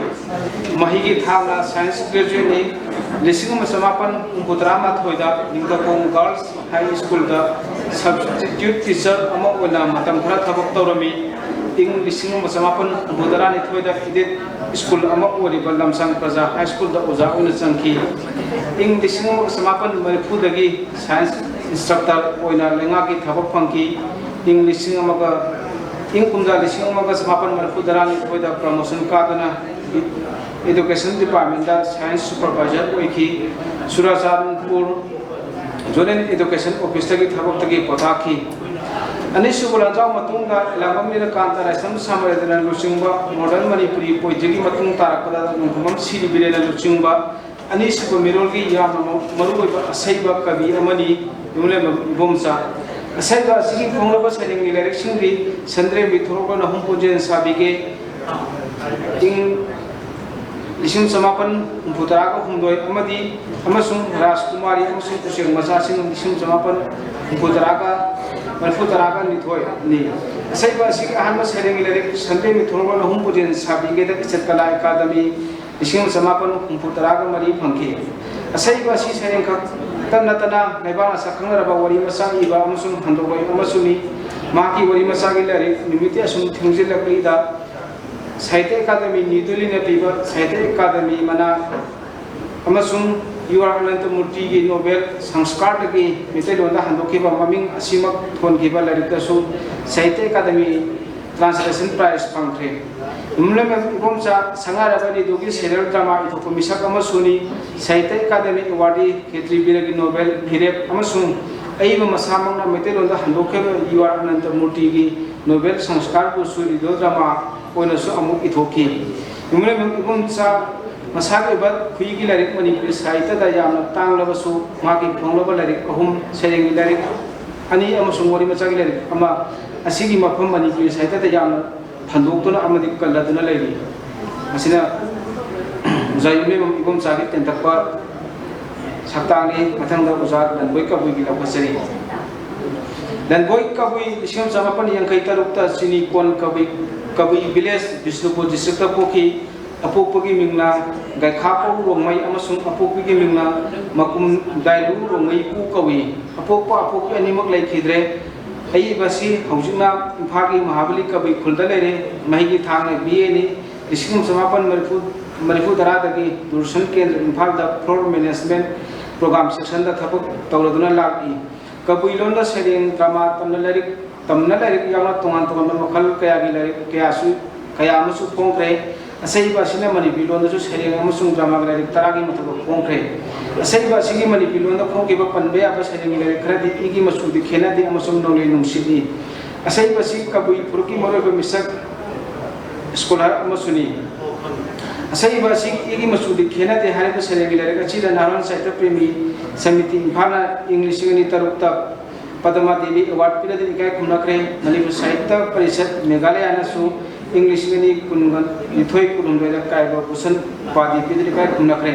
ꯃꯍꯩꯒꯤ ꯊꯥꯛꯅ science graduateꯅꯤ꯫ ꯂꯤꯁꯤꯡ ꯑꯃ ꯆꯃꯥꯄꯟ ꯍꯨꯝꯐꯨ ꯇꯔꯥꯃꯥꯊꯣꯏꯗ Ningthoukhong Girls High Schoolꯗ substitute teacher ꯑꯃ ꯑꯣꯏꯅ ꯃꯇꯝ ꯈꯔ ꯊꯕꯛ ꯇꯧꯔꯝꯃꯤ꯫ ꯏꯪ ꯂꯤꯁꯤꯡ ꯑꯃ ꯆꯃꯥꯄꯟ ꯍꯨꯝꯐꯨ ꯇꯔꯥꯅꯤꯊꯣꯏꯗ aided school ꯑꯃ ꯑꯣꯏꯔꯤꯕ ꯂꯝꯁꯥꯡ ꯄ꯭ꯔꯖꯥ High Schoolꯗ ꯑꯣꯖꯥ ꯑꯣꯏꯅ ꯆꯪꯈꯤ꯫ ꯏꯪ ꯂꯤꯁꯤꯡ ꯑꯃ ꯆꯃꯥꯄꯟ ꯃꯔꯤꯐꯨꯗꯒꯤ science instructor ꯑꯣꯏꯅ ꯂꯩꯉꯥꯛꯀꯤ ꯊꯕꯛ ꯐꯪꯈꯤ꯫ ꯏꯪ ꯂꯤꯁꯤꯡ ꯑꯃꯒ, ꯏꯪ ꯀꯨꯝꯖꯥ ꯂꯤꯁꯤꯡ ꯑꯃꯒ ꯆꯃꯥꯄꯟ ꯃꯔꯤꯐꯨ ꯇꯔꯥꯅꯤꯊꯣꯏꯗ promotion ꯀꯥꯗꯨꯅ Education Departmentꯇ science supervisor ꯑꯣꯏꯈꯤ꯫ ꯆꯨꯔꯥꯆꯥꯟꯄꯨꯔ Zonal Education Officeꯇꯒꯤ ꯊꯕꯛꯇꯒꯤ ꯄꯣꯊꯥꯈꯤ꯫ ꯑꯅꯤꯁꯨꯕ ꯂꯥꯟꯖꯥꯎ ꯃꯇꯨꯡꯗ ꯂꯥꯡꯕꯝ ꯅꯤꯂꯀꯥꯟꯇ, ꯔꯥꯏꯁꯝ ꯁꯃꯔꯦꯟꯗ꯭ꯔꯅ ꯂꯨꯆꯤꯡꯕ Modern Manipuri Poetryꯒꯤ ꯃꯇꯨꯡ ꯇꯥꯔꯛꯄꯗ ꯅꯣꯡꯊꯣꯝꯕꯝ ꯁꯤꯔꯤ ꯕꯤꯔꯦꯟꯅ ꯂꯨꯆꯤꯡꯕ ꯑꯅꯤꯁꯨꯕ ꯃꯤꯔꯣꯜꯒꯤ ꯌꯥꯝꯅ ꯃꯔꯨꯑꯣꯏꯕ ꯑꯁꯩꯕ ꯀꯕꯤ ꯑꯃꯅꯤ ꯏꯕꯨꯡꯂꯦꯝꯕꯝ ꯏꯕꯣꯝꯆꯥ꯫ ꯑꯁꯩꯕ ꯑꯁꯤꯒꯤ ꯐꯣꯡꯂꯕ ꯁꯩꯔꯦꯡꯒꯤ ꯂꯥꯏꯔꯤꯛꯁꯤꯡꯗꯤ ꯁꯟꯗ꯭ꯔꯦꯝꯕꯤ ꯊꯣꯔꯛꯂꯣꯅ ꯍꯨꯝꯄꯨꯖꯦꯟ ꯁꯥꯕꯤꯒꯦ, ꯏꯪ ꯂꯤꯁꯤꯡ ꯆꯃꯥꯄꯟ ꯍꯨꯝꯐꯨ ꯇꯔꯥꯒ ꯍꯨꯝꯗꯣꯏ ꯑꯃꯗꯤ ꯑꯃꯁꯨꯡ ꯔꯥꯖꯀꯨꯃꯥꯔꯤ ꯑꯃꯁꯨꯡ ꯎꯆꯦꯛ ꯃꯆꯥꯁꯤꯡ ꯂꯤꯁꯤꯡ ꯆꯃꯥꯄꯟ ꯍꯨꯝꯐꯨ ꯇꯔꯥꯒ ꯃꯔꯤꯐꯨ ꯇꯔꯥꯒ ꯅꯤꯊꯣꯏꯅꯤ꯫ ꯑꯁꯩꯕ ꯑꯁꯤꯒꯤ ꯑꯍꯥꯟꯕ ꯁꯩꯔꯦꯡꯒꯤ ꯂꯥꯏꯔꯤꯛ ꯁꯟꯗ꯭ꯔꯦꯝꯕꯤ ꯊꯣꯔꯛꯂꯣꯅ ꯍꯨꯝꯄꯨꯖꯦꯟ ꯁꯥꯕꯤꯒꯦꯗ ꯏꯁꯠ ꯀꯂꯥ ꯑꯦꯀꯥꯗꯃꯤ ꯂꯤꯁꯤꯡ ꯑꯃ ꯆꯃꯥꯄꯟ ꯍꯨꯝꯐꯨ ꯇꯔꯥꯒ ꯃꯔꯤ ꯐꯪꯈꯤ꯫ ꯑꯁꯩꯕ ꯑꯁꯤ ꯁꯩꯔꯦꯡ ꯈꯛꯇ ꯅꯠꯇꯅ ꯂꯩꯕꯥꯛꯅ ꯁꯛꯈꯪꯅꯔꯕ ꯋꯥꯔꯤ ꯃꯆꯥ ꯏꯕ ꯑꯃꯁꯨꯡ ꯍꯟꯗꯣꯛꯂꯣꯏ ꯑꯃꯁꯨꯅꯤ꯫ ꯃꯍꯥꯛꯀꯤ ꯋꯥꯔꯤ ꯃꯆꯥꯒꯤ ꯂꯥꯏꯔꯤꯛ ꯅꯨꯃꯤꯠꯇꯤ ꯑꯁꯨꯝ ꯊꯦꯡꯖꯤꯜꯂꯛꯂꯤꯗ ꯁꯥꯍꯤꯇ꯭ꯌ ꯑꯦꯀꯥꯗꯃꯤ ꯅ꯭ꯌꯨ ꯗꯤꯜꯂꯤꯅ ꯄꯤꯕ ꯁꯥꯍꯤꯇ꯭ꯌ ꯑꯦꯀꯥꯗꯃꯤ ꯃꯅꯥ ꯑꯃꯁꯨꯡ ꯌꯨ ꯑꯥꯔ ꯑꯅꯟꯇꯃꯨꯔꯇꯤꯒꯤ ꯅꯣꯕꯦꯜ ꯁꯪꯁꯀꯥꯔꯗꯒꯤ ꯃꯤꯇꯩꯂꯣꯟꯗ ꯍꯟꯗꯣꯛꯈꯤꯕ ꯃꯃꯤꯡ ꯑꯁꯤꯃꯛ ꯊꯣꯟꯈꯤꯕ ꯂꯥꯏꯔꯤꯛꯇꯁꯨ ꯁꯥꯍꯤꯇ꯭ꯌ ꯑꯦꯀꯥꯗꯃꯤ ꯇ꯭ꯔꯥꯟꯁꯂꯦꯁꯟ ꯄ꯭ꯔꯥꯏꯖ ꯐꯪꯈ꯭ꯔꯦ꯫ ꯏꯕꯣꯝꯆꯥ ꯁꯉꯥꯏꯔꯕ ꯔꯦꯗꯤꯑꯣꯒꯤ ꯁꯦꯔꯤꯌꯦꯜ ꯗ꯭ꯔꯃꯥ ꯏꯊꯣꯛꯄ ꯃꯤꯁꯛ ꯑꯃꯁꯨꯅꯤ꯫ ꯁꯥꯍꯤꯇ꯭ꯌ ꯑꯦꯀꯥꯗꯃꯤ ꯑꯦꯋꯥꯔꯗꯤ ꯈꯦꯇ꯭ꯔꯤ ꯕꯤꯔꯒꯤ ꯅꯣꯕꯦꯜ ꯍꯤꯔꯦꯞ ꯑꯃꯁꯨꯡ ꯑꯏꯕ ꯃꯁꯥꯃꯛꯅ ꯃꯩꯇꯩꯂꯣꯟꯗ ꯍꯟꯗꯣꯛꯈꯤꯕ ꯌꯨ ꯑꯥꯔ ꯑꯅꯟꯇꯃꯨꯔꯇꯤꯒꯤ ꯅꯣꯕꯦꯜ ꯁꯪꯁꯀꯥꯔꯕꯨꯁꯨ ꯔꯦꯗꯤꯑꯣ ꯗ꯭ꯔꯃꯥ ꯑꯣꯏꯅꯁꯨ ꯑꯃꯨꯛ ꯏꯊꯣꯛꯈꯤ꯫ ꯏꯕꯣꯝꯆꯥ ꯃꯁꯥꯒꯤ ꯑꯣꯏꯕ ꯈꯨꯏꯒꯤ ꯂꯥꯏꯔꯤꯛ ꯃꯅꯤꯄꯨꯔꯤ ꯁꯥꯍꯤꯇ꯭ꯌꯗ ꯌꯥꯝꯅ ꯇꯥꯡꯂꯕꯁꯨ ꯃꯍꯥꯛꯀꯤ ꯐꯣꯡꯂꯕ ꯂꯥꯏꯔꯤꯛ ꯑꯍꯨꯝ, ꯁꯩꯔꯦꯡꯒꯤ ꯂꯥꯏꯔꯤꯛ ꯑꯅꯤ ꯑꯃꯁꯨꯡ ꯋꯥꯔꯤ ꯃꯆꯥꯒꯤ ꯂꯥꯏꯔꯤꯛ ꯑꯃ ꯑꯁꯤꯒꯤ ꯃꯐꯝ ꯃꯅꯤꯄꯨꯔꯤ ꯁꯥꯍꯤꯇ꯭ꯌꯗ ꯌꯥꯝꯅ ꯐꯟꯗꯣꯛꯇꯨꯅ ꯑꯃꯗꯤ ꯀꯜꯂꯗꯨꯅ ꯂꯩꯔꯤ꯫ ꯃꯁꯤꯅ ꯑꯣꯖꯥ ꯏꯕꯣꯝꯆꯥꯒꯤ ꯇꯦꯟꯇꯛꯄ ꯁꯛꯇꯥꯛꯅꯤ꯫ ꯃꯊꯪꯗ ꯑꯣꯖꯥ ꯂꯟꯕꯣꯏ ꯀꯕꯨꯏꯒꯤ ꯂꯧꯈꯠꯆꯔꯤ꯫ ꯂꯟꯕꯣꯏ ꯀꯕꯨꯏ ꯂꯤꯁꯤꯡ ꯑꯃ ꯆꯃꯥꯄꯟ ꯌꯥꯡꯈꯩ ꯇꯔꯨꯛꯇ ꯆꯤꯅꯤꯀꯣꯟ ꯀꯕꯨꯏ, ꯀꯕꯨꯏ ꯚꯤꯂꯦꯖ, ꯕꯤꯁꯅꯨꯄꯨꯔ ꯗꯤꯁꯇ꯭ꯔꯤꯛꯇ ꯄꯣꯛꯈꯤ꯫ ꯑꯄꯣꯛꯄꯒꯤ ꯃꯤꯡꯅ ꯒꯥꯏꯈꯥꯄꯧ ꯔꯣꯡꯃꯩ ꯑꯃꯁꯨꯡ ꯑꯄꯣꯛꯄꯤꯒꯤ ꯃꯤꯡꯅ ꯃꯀꯨꯝ ꯗꯥꯏꯂꯨ ꯔꯣꯡꯃꯩꯄꯨ ꯀꯧꯏ꯫ ꯑꯄꯣꯛꯄ ꯑꯄꯣꯛꯄꯤ ꯑꯅꯤꯃꯛ ꯂꯩꯈꯤꯗ꯭ꯔꯦ꯫ ꯑꯏꯕ ꯑꯁꯤ ꯍꯧꯖꯤꯛꯅ ꯏꯝꯐꯥꯜꯒꯤ ꯃꯍꯥꯕꯂꯤ ꯀꯕꯨꯏ ꯈꯨꯜꯗ ꯂꯩꯔꯦ꯫ ꯃꯍꯩꯒꯤ ꯊꯥꯛꯅ ꯕꯤ ꯑꯦꯅꯤ꯫ ꯂꯤꯁꯤꯡ ꯑꯃ ꯆꯃꯥꯄꯟ ꯃꯔꯤꯐꯨ, ꯃꯔꯤꯐꯨ ꯇꯔꯥꯗꯒꯤ ꯗꯨꯔꯁꯟ ꯀꯦꯟꯗ꯭ꯔ ꯏꯝꯐꯥꯜꯗ ꯐ꯭ꯂꯣꯔ ꯃꯦꯅꯦꯖꯃꯦꯟ ꯄ꯭ꯔꯣꯒ꯭ꯔꯥꯝ ꯁꯦꯛꯁꯟꯗ ꯊꯕꯛ ꯇꯧꯔꯗꯨꯅ ꯂꯥꯛꯂꯤ꯫ ꯀꯕꯨꯏ ꯂꯣꯟꯗ ꯁꯩꯔꯦꯡ, ꯗ꯭ꯔꯃꯥ, ꯇꯝꯅ ꯂꯥꯏꯔꯤꯛ, ꯇꯝꯅ ꯂꯥꯏꯔꯤꯛ ꯌꯥꯎꯅ ꯇꯣꯉꯥꯟ ꯇꯣꯉꯥꯟꯕ ꯃꯈꯜ ꯀꯌꯥꯒꯤ ꯂꯥꯏꯔꯤꯛ ꯀꯌꯥꯁꯨ, ꯀꯌꯥ ꯑꯃꯁꯨ ꯐꯣꯡꯈ꯭ꯔꯦ꯫ ꯑꯁꯩꯕ ꯑꯁꯤꯅ ꯃꯅꯤꯄꯨꯔꯤ ꯂꯣꯟꯗꯁꯨ ꯁꯩꯔꯦꯡ ꯑꯃꯁꯨꯡ ꯗ꯭ꯔꯃꯥꯒꯤ ꯂꯥꯏꯔꯤꯛ ꯇꯔꯥꯒꯤ ꯃꯊꯛꯇ ꯐꯣꯡꯈ꯭ꯔꯦ꯫ ꯑꯁꯩꯕ ꯑꯁꯤꯒꯤ ꯃꯅꯤꯄꯨꯔꯤ ꯂꯣꯟꯗ ꯐꯣꯡꯈꯤꯕ ꯄꯟꯕ ꯌꯥꯕ ꯁꯩꯔꯦꯡꯒꯤ ꯂꯥꯏꯔꯤꯛ ꯈꯔꯗꯤ ꯏꯒꯤ ꯃꯆꯨꯗꯤ ꯈꯦꯠꯅꯗꯦ ꯑꯃꯁꯨꯡ ꯅꯣꯡꯂꯩ ꯅꯨꯡꯁꯤꯠꯅꯤ꯫ ꯑꯁꯩꯕ ꯑꯁꯤ ꯀꯕꯨꯏ ꯐꯨꯔꯨꯞꯀꯤ ꯃꯔꯨꯑꯣꯏꯕ ꯃꯤꯁꯛ ꯁ꯭ꯀꯣꯂꯔ ꯑꯃꯁꯨꯅꯤ꯫ ꯑꯁꯩꯕ ꯑꯁꯤ ꯏꯒꯤ ꯃꯆꯨꯗꯤ ꯈꯦꯠꯅꯗꯦ ꯍꯥꯏꯔꯤꯕ ꯁꯩꯔꯦꯡꯒꯤ ꯂꯥꯏꯔꯤꯛ ꯑꯁꯤꯗ ꯅꯍꯥꯔꯣꯜ ꯁꯥꯍꯤꯇ꯭ꯌ ꯄ꯭ꯔꯦꯃꯤ ꯁꯃꯤꯇꯤ ꯏꯝꯐꯥꯜꯅ ꯏꯪ ꯂꯤꯁꯤꯡ ꯑꯅꯤ ꯇꯔꯨꯛꯇ ꯄꯗꯃꯥ ꯗꯦꯕꯤ ꯑꯦꯋꯥꯔꯗ ꯄꯤꯔꯗꯨꯅ ꯏꯀꯥꯏ ꯈꯨꯝꯅꯈ꯭ꯔꯦ꯫ ꯃꯅꯤꯄꯨꯔ ꯁꯥꯍꯤꯇ꯭ꯌ ꯄꯔꯤꯁꯠ ꯃꯦꯘꯥꯂꯌꯥꯅꯁꯨ ꯏꯪ ꯂꯤꯁꯤꯡ ꯑꯅꯤ ꯀꯨꯟꯒ ꯅꯤꯊꯣꯏ ꯀꯨꯟꯍꯨꯝꯗꯣꯏꯗ ꯀꯥꯏꯕ ꯚꯨꯁꯟ ꯎꯄꯥꯙꯤ ꯄꯤꯗꯨꯅ ꯏꯀꯥꯏ ꯈꯨꯝꯅꯈ꯭ꯔꯦ꯫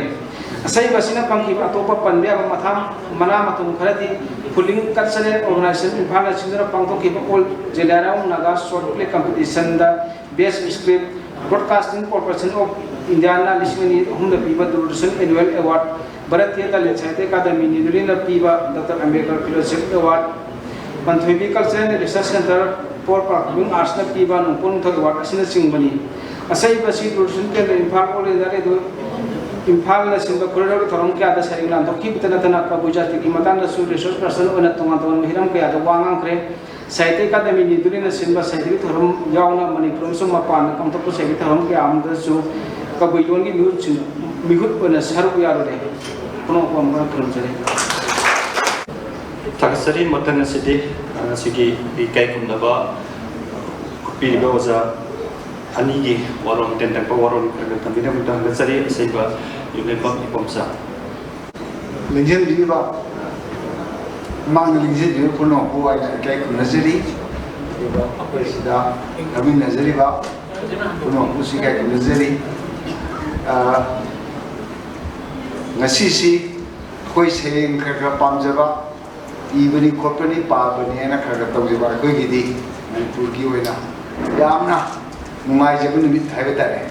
ꯑꯁꯩꯕ ꯑꯁꯤꯅ ꯐꯪꯈꯤꯕ ꯑꯇꯣꯞꯄ ꯄꯟꯕ ꯌꯥꯕ ꯃꯊꯥ ꯃꯅꯥ ꯃꯊꯨꯝ ꯈꯔꯗꯤ ꯐꯨꯂꯤꯡ ꯀꯜꯆꯔꯦꯜ ꯑꯣꯔꯒꯅꯥꯏꯖꯦꯁꯟ ꯏꯝꯐꯥꯜꯅ ꯁꯤꯟꯗꯨꯅ ꯄꯥꯡꯊꯣꯛꯈꯤꯕ all Zeliangrong Naga short play ꯀꯝꯄꯤꯇꯤꯁꯟꯗ best script, broadcasting corporation of ꯏꯟꯗꯤꯌꯥꯅ ꯂꯤꯁꯤꯡ ꯑꯅꯤ ꯑꯍꯨꯝꯗ ꯄꯤꯕ Doordarshan annual award, Bharatiya Dalit Sahitya academy new ꯗꯤꯜꯂꯤꯅ ꯄꯤꯕ ꯗꯣꯛꯇꯔ ꯑꯝꯕꯦꯗꯀꯔ ꯐꯦꯂꯣꯁꯤꯞ ꯑꯦꯋꯥꯔꯗ, ꯄꯟꯊꯣꯏꯕꯤ cultural research centre for performing ꯑꯥꯔꯠꯁꯅ ꯄꯤꯕ ꯅꯣꯡꯄꯣꯛ ꯅꯤꯡꯊꯧ ꯑꯦꯋꯥꯔꯗ ꯑꯁꯤꯅꯆꯤꯡꯕꯅꯤ꯫ ꯑꯁꯩꯕ ꯑꯁꯤ Doordarshan Kendra Imphal, all India radio ꯏꯝꯐꯥꯜꯅ ꯁꯤꯟꯕ ꯈꯨꯔꯣꯏꯔꯣꯜꯒꯤ ꯊꯧꯔꯝ ꯀꯌꯥꯗ ꯁꯩꯔꯦꯡ ꯂꯥꯟꯊꯣꯛꯈꯤꯕꯇ ꯅꯠꯇꯅ ꯀꯕꯨꯏ ꯖꯥꯇꯤꯒꯤ ꯃꯇꯥꯡꯗꯁꯨ ꯔꯤꯁꯣꯔꯁ ꯄꯔꯁꯟ ꯑꯣꯏꯅ ꯇꯣꯉꯥꯟ ꯇꯣꯉꯥꯟꯕ ꯍꯤꯔꯝ ꯀꯌꯥꯗ ꯋꯥ ꯉꯥꯡꯈ꯭ꯔꯦ꯫ ꯁꯥꯍꯤꯇ꯭ꯌ ꯑꯦꯀꯥꯗꯃꯤ ꯅ꯭ꯌꯨ ꯗꯤꯜꯂꯤꯅ ꯁꯤꯟꯕ ꯁꯥꯍꯤꯇ꯭ꯌꯒꯤ ꯊꯧꯔꯝ ꯌꯥꯎꯅ ꯃꯅꯤꯄꯨꯔ ꯑꯃꯁꯨꯡ ꯃꯄꯥꯟꯗ ꯄꯥꯡꯊꯣꯛꯄ ꯁꯥꯍꯤꯇ꯭ꯌ ꯊꯧꯔꯝ ꯀꯌꯥ ꯑꯃꯗꯁꯨ ꯀꯕꯨꯏ ꯂꯣꯟꯒꯤ ꯃꯤꯍꯨꯠꯁꯤꯡ, ꯃꯤꯍꯨꯠ ꯑꯣꯏꯅ ꯁꯔꯨꯛ ꯌꯥꯔꯨꯔꯦ꯫ ꯈꯨꯅꯧ ꯑꯄꯥꯝꯕ ꯈꯨꯔꯨꯝꯖꯔꯤ꯫ ꯊꯥꯒꯠꯆꯔꯤ꯫ ꯃꯊꯪ ꯑꯁꯤꯗꯤ, ꯑ, ꯉꯁꯤꯒꯤ ꯏꯀꯥꯏ ꯈꯨꯝꯅꯕ ꯄꯤꯔꯤꯕ ꯑꯣꯖꯥ ꯑꯅꯤꯒꯤ ꯋꯥꯔꯣꯜ, ꯇꯦꯟꯇꯛꯄ ꯋꯥꯔꯣꯜ ꯈꯔ ꯈꯔ ꯊꯝꯕꯤꯅꯕꯒꯤꯗꯃꯛꯇ ꯍꯪꯒꯠꯆꯔꯤ꯫ ꯑꯁꯩꯕ ꯌꯨꯝꯂꯦꯝꯕꯝ ꯏꯕꯣꯝꯆꯥ꯫ ꯂꯦꯡꯖꯤꯟꯕꯤꯔꯤꯕ, ꯃꯃꯥꯡꯗ ꯂꯦꯡꯖꯤꯟꯕꯤꯔꯤꯕ ꯈꯨꯅꯧ ꯍꯥꯏꯅ ꯏꯀꯥꯏ ꯈꯨꯝꯅꯖꯔꯤ꯫ ꯑꯗꯨꯒ ꯑꯩꯈꯣꯏ ꯁꯤꯗ ꯐꯝꯃꯤꯟꯅꯖꯔꯤꯕ ꯈꯨꯅꯧꯁꯨ ꯏꯀꯥꯏ ꯈꯨꯝꯅꯖꯔꯤ꯫ ꯑ, ꯉꯁꯤꯁꯤ ꯑꯩꯈꯣꯏ ꯁꯩꯔꯦꯡ ꯈꯔ ꯈꯔ ꯄꯥꯝꯖꯕ, ꯏꯕꯅꯤ ꯈꯣꯠꯄꯅꯤ ꯄꯥꯕꯅꯤ ꯍꯥꯏꯅ ꯈꯔ ꯈꯔ ꯇꯧꯖꯕ ꯑꯩꯈꯣꯏꯒꯤꯗꯤ ꯃꯅꯤꯄꯨꯔꯒꯤ ꯑꯣꯏꯅ ꯌꯥꯝꯅ ꯅꯨꯡꯉꯥꯏꯖꯕ ꯅꯨꯃꯤꯠ ꯍꯥꯏꯕ ꯇꯥꯔꯦ꯫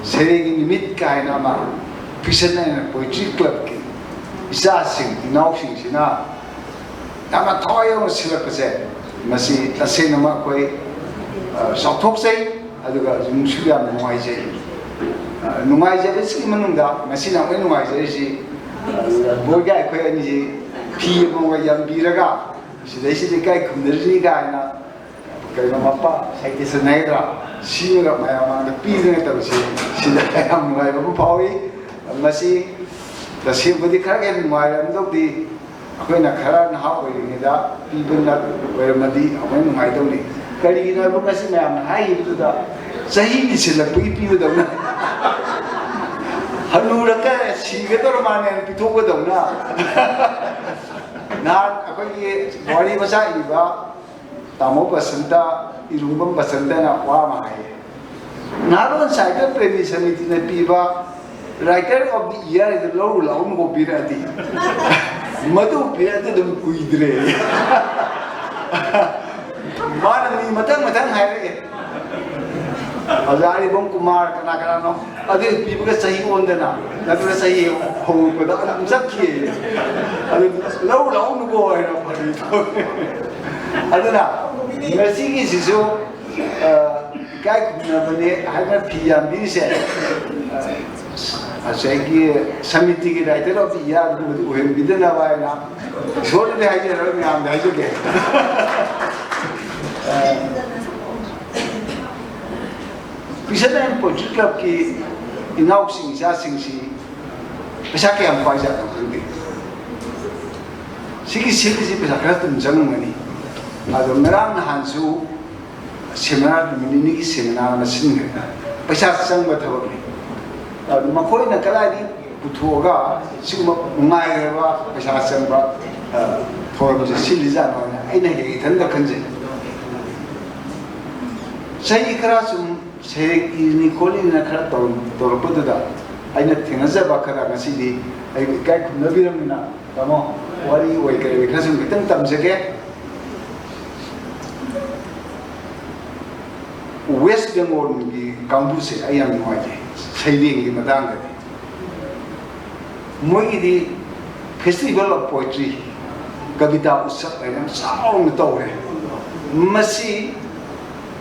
ꯁꯩꯔꯦꯡꯒꯤ ꯅꯨꯃꯤꯠ ꯀꯥꯏꯅ ꯑꯃ ꯐꯤꯁꯟ ꯑꯦꯟ ꯄꯣꯏꯇ꯭ꯔꯤ ꯀ꯭ꯂꯕꯀꯤ ꯏꯆꯥꯁꯤꯡ ꯏꯅꯥꯎꯁꯤꯡꯁꯤꯅ ꯌꯥꯝꯅ ꯊꯋꯥꯏ ꯌꯥꯎꯅ ꯁꯤꯜꯂꯛꯄꯁꯦ, ꯃꯁꯤ ꯇꯁꯦꯡꯅꯃꯛ ꯑꯩꯈꯣꯏ, ꯑ, ꯆꯥꯎꯊꯣꯛꯆꯩ꯫ ꯑꯗꯨꯒ ꯅꯨꯡꯁꯨ ꯌꯥꯝꯅ ꯅꯨꯡꯉꯥꯏꯖꯩ꯫ ꯑ, ꯅꯨꯡꯉꯥꯏꯖꯕꯁꯤꯒꯤ ꯃꯅꯨꯡꯗ ꯉꯁꯤꯅ ꯑꯃꯨꯛ ꯅꯨꯡꯉꯥꯏꯖꯔꯤꯁꯤ, ꯑ, ꯕꯣꯏꯒ ꯑꯩꯈꯣꯏ ꯑꯅꯤꯁꯤ ꯐꯤ ꯑꯃꯃꯝꯒ ꯌꯥꯟꯕꯤꯔꯒ ꯁꯤꯗꯩꯁꯤꯗ ꯏꯀꯥꯏ ꯈꯨꯝꯅꯔꯤꯅꯤ ꯀꯥꯏꯅ ꯀꯩꯅꯣ ꯃꯄꯥ ꯁꯥꯍꯤꯇ꯭ꯌ ꯁꯟ ꯍꯥꯏꯒꯗ꯭ꯔꯥ, ꯁꯤꯃꯒ ꯃꯌꯥꯝ ꯃꯥꯡꯗ ꯄꯤꯗꯅ ꯇꯧꯔꯤꯁꯤ, ꯁꯤꯗ ꯌꯥꯝ ꯅꯨꯡꯉꯥꯏꯕ ꯑꯃ ꯐꯥꯎꯏ꯫ ꯃꯁꯤ ꯇꯁꯦꯡꯕꯗꯤ ꯈꯔ ꯍꯦꯟꯅ ꯅꯨꯡꯉꯥꯏꯔꯝꯗꯧꯗꯤ, ꯑꯩꯈꯣꯏꯅ ꯈꯔ ꯅꯍꯥ ꯑꯣꯏꯔꯤꯉꯩꯗ ꯄꯤꯕꯅ ꯑꯣꯏꯔꯝꯃꯗꯤ ꯑꯃꯨꯛ ꯅꯨꯡꯉꯥꯏꯗꯧꯅꯤ꯫ ꯀꯔꯤꯒꯤꯅꯣ ꯍꯥꯏꯕ, ꯉꯁꯤ ꯃꯌꯥꯝꯅ ꯍꯥꯏꯈꯤꯕꯗꯨꯗ ꯆꯍꯤ ꯂꯤꯁꯤꯜꯂꯛꯄꯒꯤ ꯄꯤꯕꯗꯧꯅ, ꯍꯅꯨꯔꯒ ꯁꯤꯒꯗꯧꯔ ꯃꯥꯅꯦꯅ ꯄꯤꯊꯣꯛꯄꯗꯧꯅ꯫ ꯅꯍꯥꯟ ꯑꯩꯈꯣꯏꯒꯤ ꯋꯥꯔꯤ ꯃꯆꯥ ꯏꯕ ꯇꯥꯃꯣ ꯕꯁꯟꯇ, ꯏꯔꯨꯡꯕꯝ ꯕꯁꯟꯇꯅ ꯋꯥ ꯑꯃ ꯍꯥꯏꯌꯦ꯫ ꯅꯍꯥꯔꯣꯟ ꯁꯥꯍꯤꯇ꯭ꯌ ꯄ꯭ꯔꯦꯃꯤ ꯁꯃꯤꯇꯤꯅ ꯄꯤꯕ Writer of the Year ꯍꯥꯏꯗꯣ ꯂꯧꯔꯨ ꯂꯥꯛꯎꯅꯀꯣ ꯄꯤꯔꯛꯑꯗꯤ꯫ ꯃꯗꯨ ꯄꯤꯔꯛꯑꯗꯤ ꯑꯗꯨꯝ ꯀꯨꯏꯗ꯭ꯔꯦ꯫ ꯃꯥꯅ ꯃꯤ ꯃꯊꯪ ꯃꯊꯪ ꯍꯥꯏꯔꯛꯑꯦ꯫ ꯑꯣꯖꯥ ꯑꯔꯤꯕꯝ ꯀꯨꯃꯥꯔ, ꯀꯅꯥ ꯀꯅꯥꯅꯣ, ꯑꯗꯨ ꯄꯤꯕꯒ ꯆꯍꯤ ꯑꯣꯟꯗꯅ, ꯅꯠꯇ꯭ꯔꯒ ꯆꯍꯤ ꯍꯧꯔꯛꯄꯗ ꯑꯗꯨꯝ ꯆꯠꯈꯤ꯫ ꯑꯗꯨ ꯂꯧꯔꯨ ꯂꯥꯛꯎꯅꯀꯣ ꯍꯥꯏꯅ ꯐꯥꯒꯤ ꯇꯧꯋꯦ꯫ ꯑꯗꯨꯅ ꯉꯁꯤꯒꯤꯁꯤꯁꯨ, ꯑ, ꯏꯀꯥꯏ ꯈꯨꯝꯅꯕꯅꯦ ꯍꯥꯏꯅ ꯐꯤ ꯌꯥꯟꯕꯤꯔꯤꯁꯦ, ꯑ, ꯉꯁꯥꯏꯒꯤ ꯁꯃꯤꯇꯤꯒꯤ Writer of the Year ꯑꯗꯨꯒꯨꯝꯕꯗꯨ ꯑꯣꯏꯍꯟꯕꯤꯗꯅꯕ ꯍꯥꯏꯅ ꯏꯁꯣꯔꯗꯗꯤ ꯍꯥꯏꯖꯔꯔꯣꯏ, ꯃꯌꯥꯝꯗ ꯍꯥꯏꯖꯒꯦ꯫ ꯑ, Christian and Poetry Clubꯀꯤ ꯏꯅꯥꯎꯁꯤꯡ, ꯏꯆꯥꯁꯤꯡꯁꯤ ꯄꯩꯁꯥ ꯀꯌꯥꯝ ꯄꯥꯏꯖꯥꯠꯅꯣ ꯈꯪꯗꯦ꯫ ꯁꯤꯒꯤ ꯁꯤꯜꯂꯤꯁꯤ ꯄꯩꯁꯥ ꯈꯔ ꯑꯗꯨꯝ ꯆꯪꯉꯝꯒꯅꯤ꯫ ꯑꯗꯣ ꯉꯔꯥꯡ ꯅꯍꯥꯟꯁꯨ seminar, ꯅꯨꯃꯤꯠ ꯅꯤꯅꯤꯒꯤ seminar ꯑꯃ ꯁꯤꯟꯈ꯭ꯔꯦ꯫ ꯄꯩꯁꯥ ꯆꯪꯕ ꯊꯕꯛꯅꯤ꯫ ꯑꯗꯨ ꯃꯈꯣꯏꯅ ꯀꯗꯥꯏꯗꯒꯤ ꯄꯨꯊꯣꯛꯑꯒ ꯁꯤꯒꯨꯝꯕ ꯅꯨꯡꯉꯥꯏꯈ꯭ꯔꯕ ꯄꯩꯁꯥ ꯆꯪꯕ, ꯑ, ꯊꯧꯔꯝꯁꯦ ꯁꯤꯜꯂꯤꯖꯥꯠꯅꯣ ꯍꯥꯏꯅ ꯑꯩꯅ ꯍꯦꯛ ꯏꯊꯟꯇ ꯈꯟꯖꯩ꯫ ꯆꯍꯤ ꯈꯔ ꯁꯨꯝ ꯁꯩꯔꯦꯡ ꯏꯔꯤꯅꯤ ꯈꯣꯠꯂꯤꯅ ꯈꯔ ꯇꯧꯔꯝ-, ꯇꯧꯔꯛꯄꯗꯨꯗ ꯑꯩꯅ ꯊꯦꯡꯅꯖꯕ ꯈꯔ ꯉꯁꯤꯗꯤ ꯑꯩꯕꯨ ꯏꯀꯥꯏ ꯈꯨꯝꯅꯕꯤꯔꯝꯅꯤꯅ, ꯇꯥꯃꯣ, ꯋꯥꯔꯤ ꯑꯣꯏ ꯀꯔꯤ ꯑꯣꯏ ꯈꯔ ꯁꯨꯝ ꯈꯤꯇꯪ ꯇꯝꯖꯒꯦ꯫ West Bengalꯒꯤ ꯀꯥꯡꯕꯨꯁꯦ ꯑꯩ ꯌꯥꯝ ꯅꯨꯡꯉꯥꯏꯖꯩ ꯁꯩꯔꯦꯡꯒꯤ ꯃꯇꯥꯡꯗꯗꯤ꯫ ꯃꯣꯏꯒꯤꯗꯤ Festival of Poetry, ꯀꯕꯤꯇꯥ ꯎꯠꯁꯕ ꯍꯥꯏꯅ ꯌꯥꯝ ꯆꯥꯎꯅ ꯇꯧꯔꯦ꯫ ꯃꯁꯤ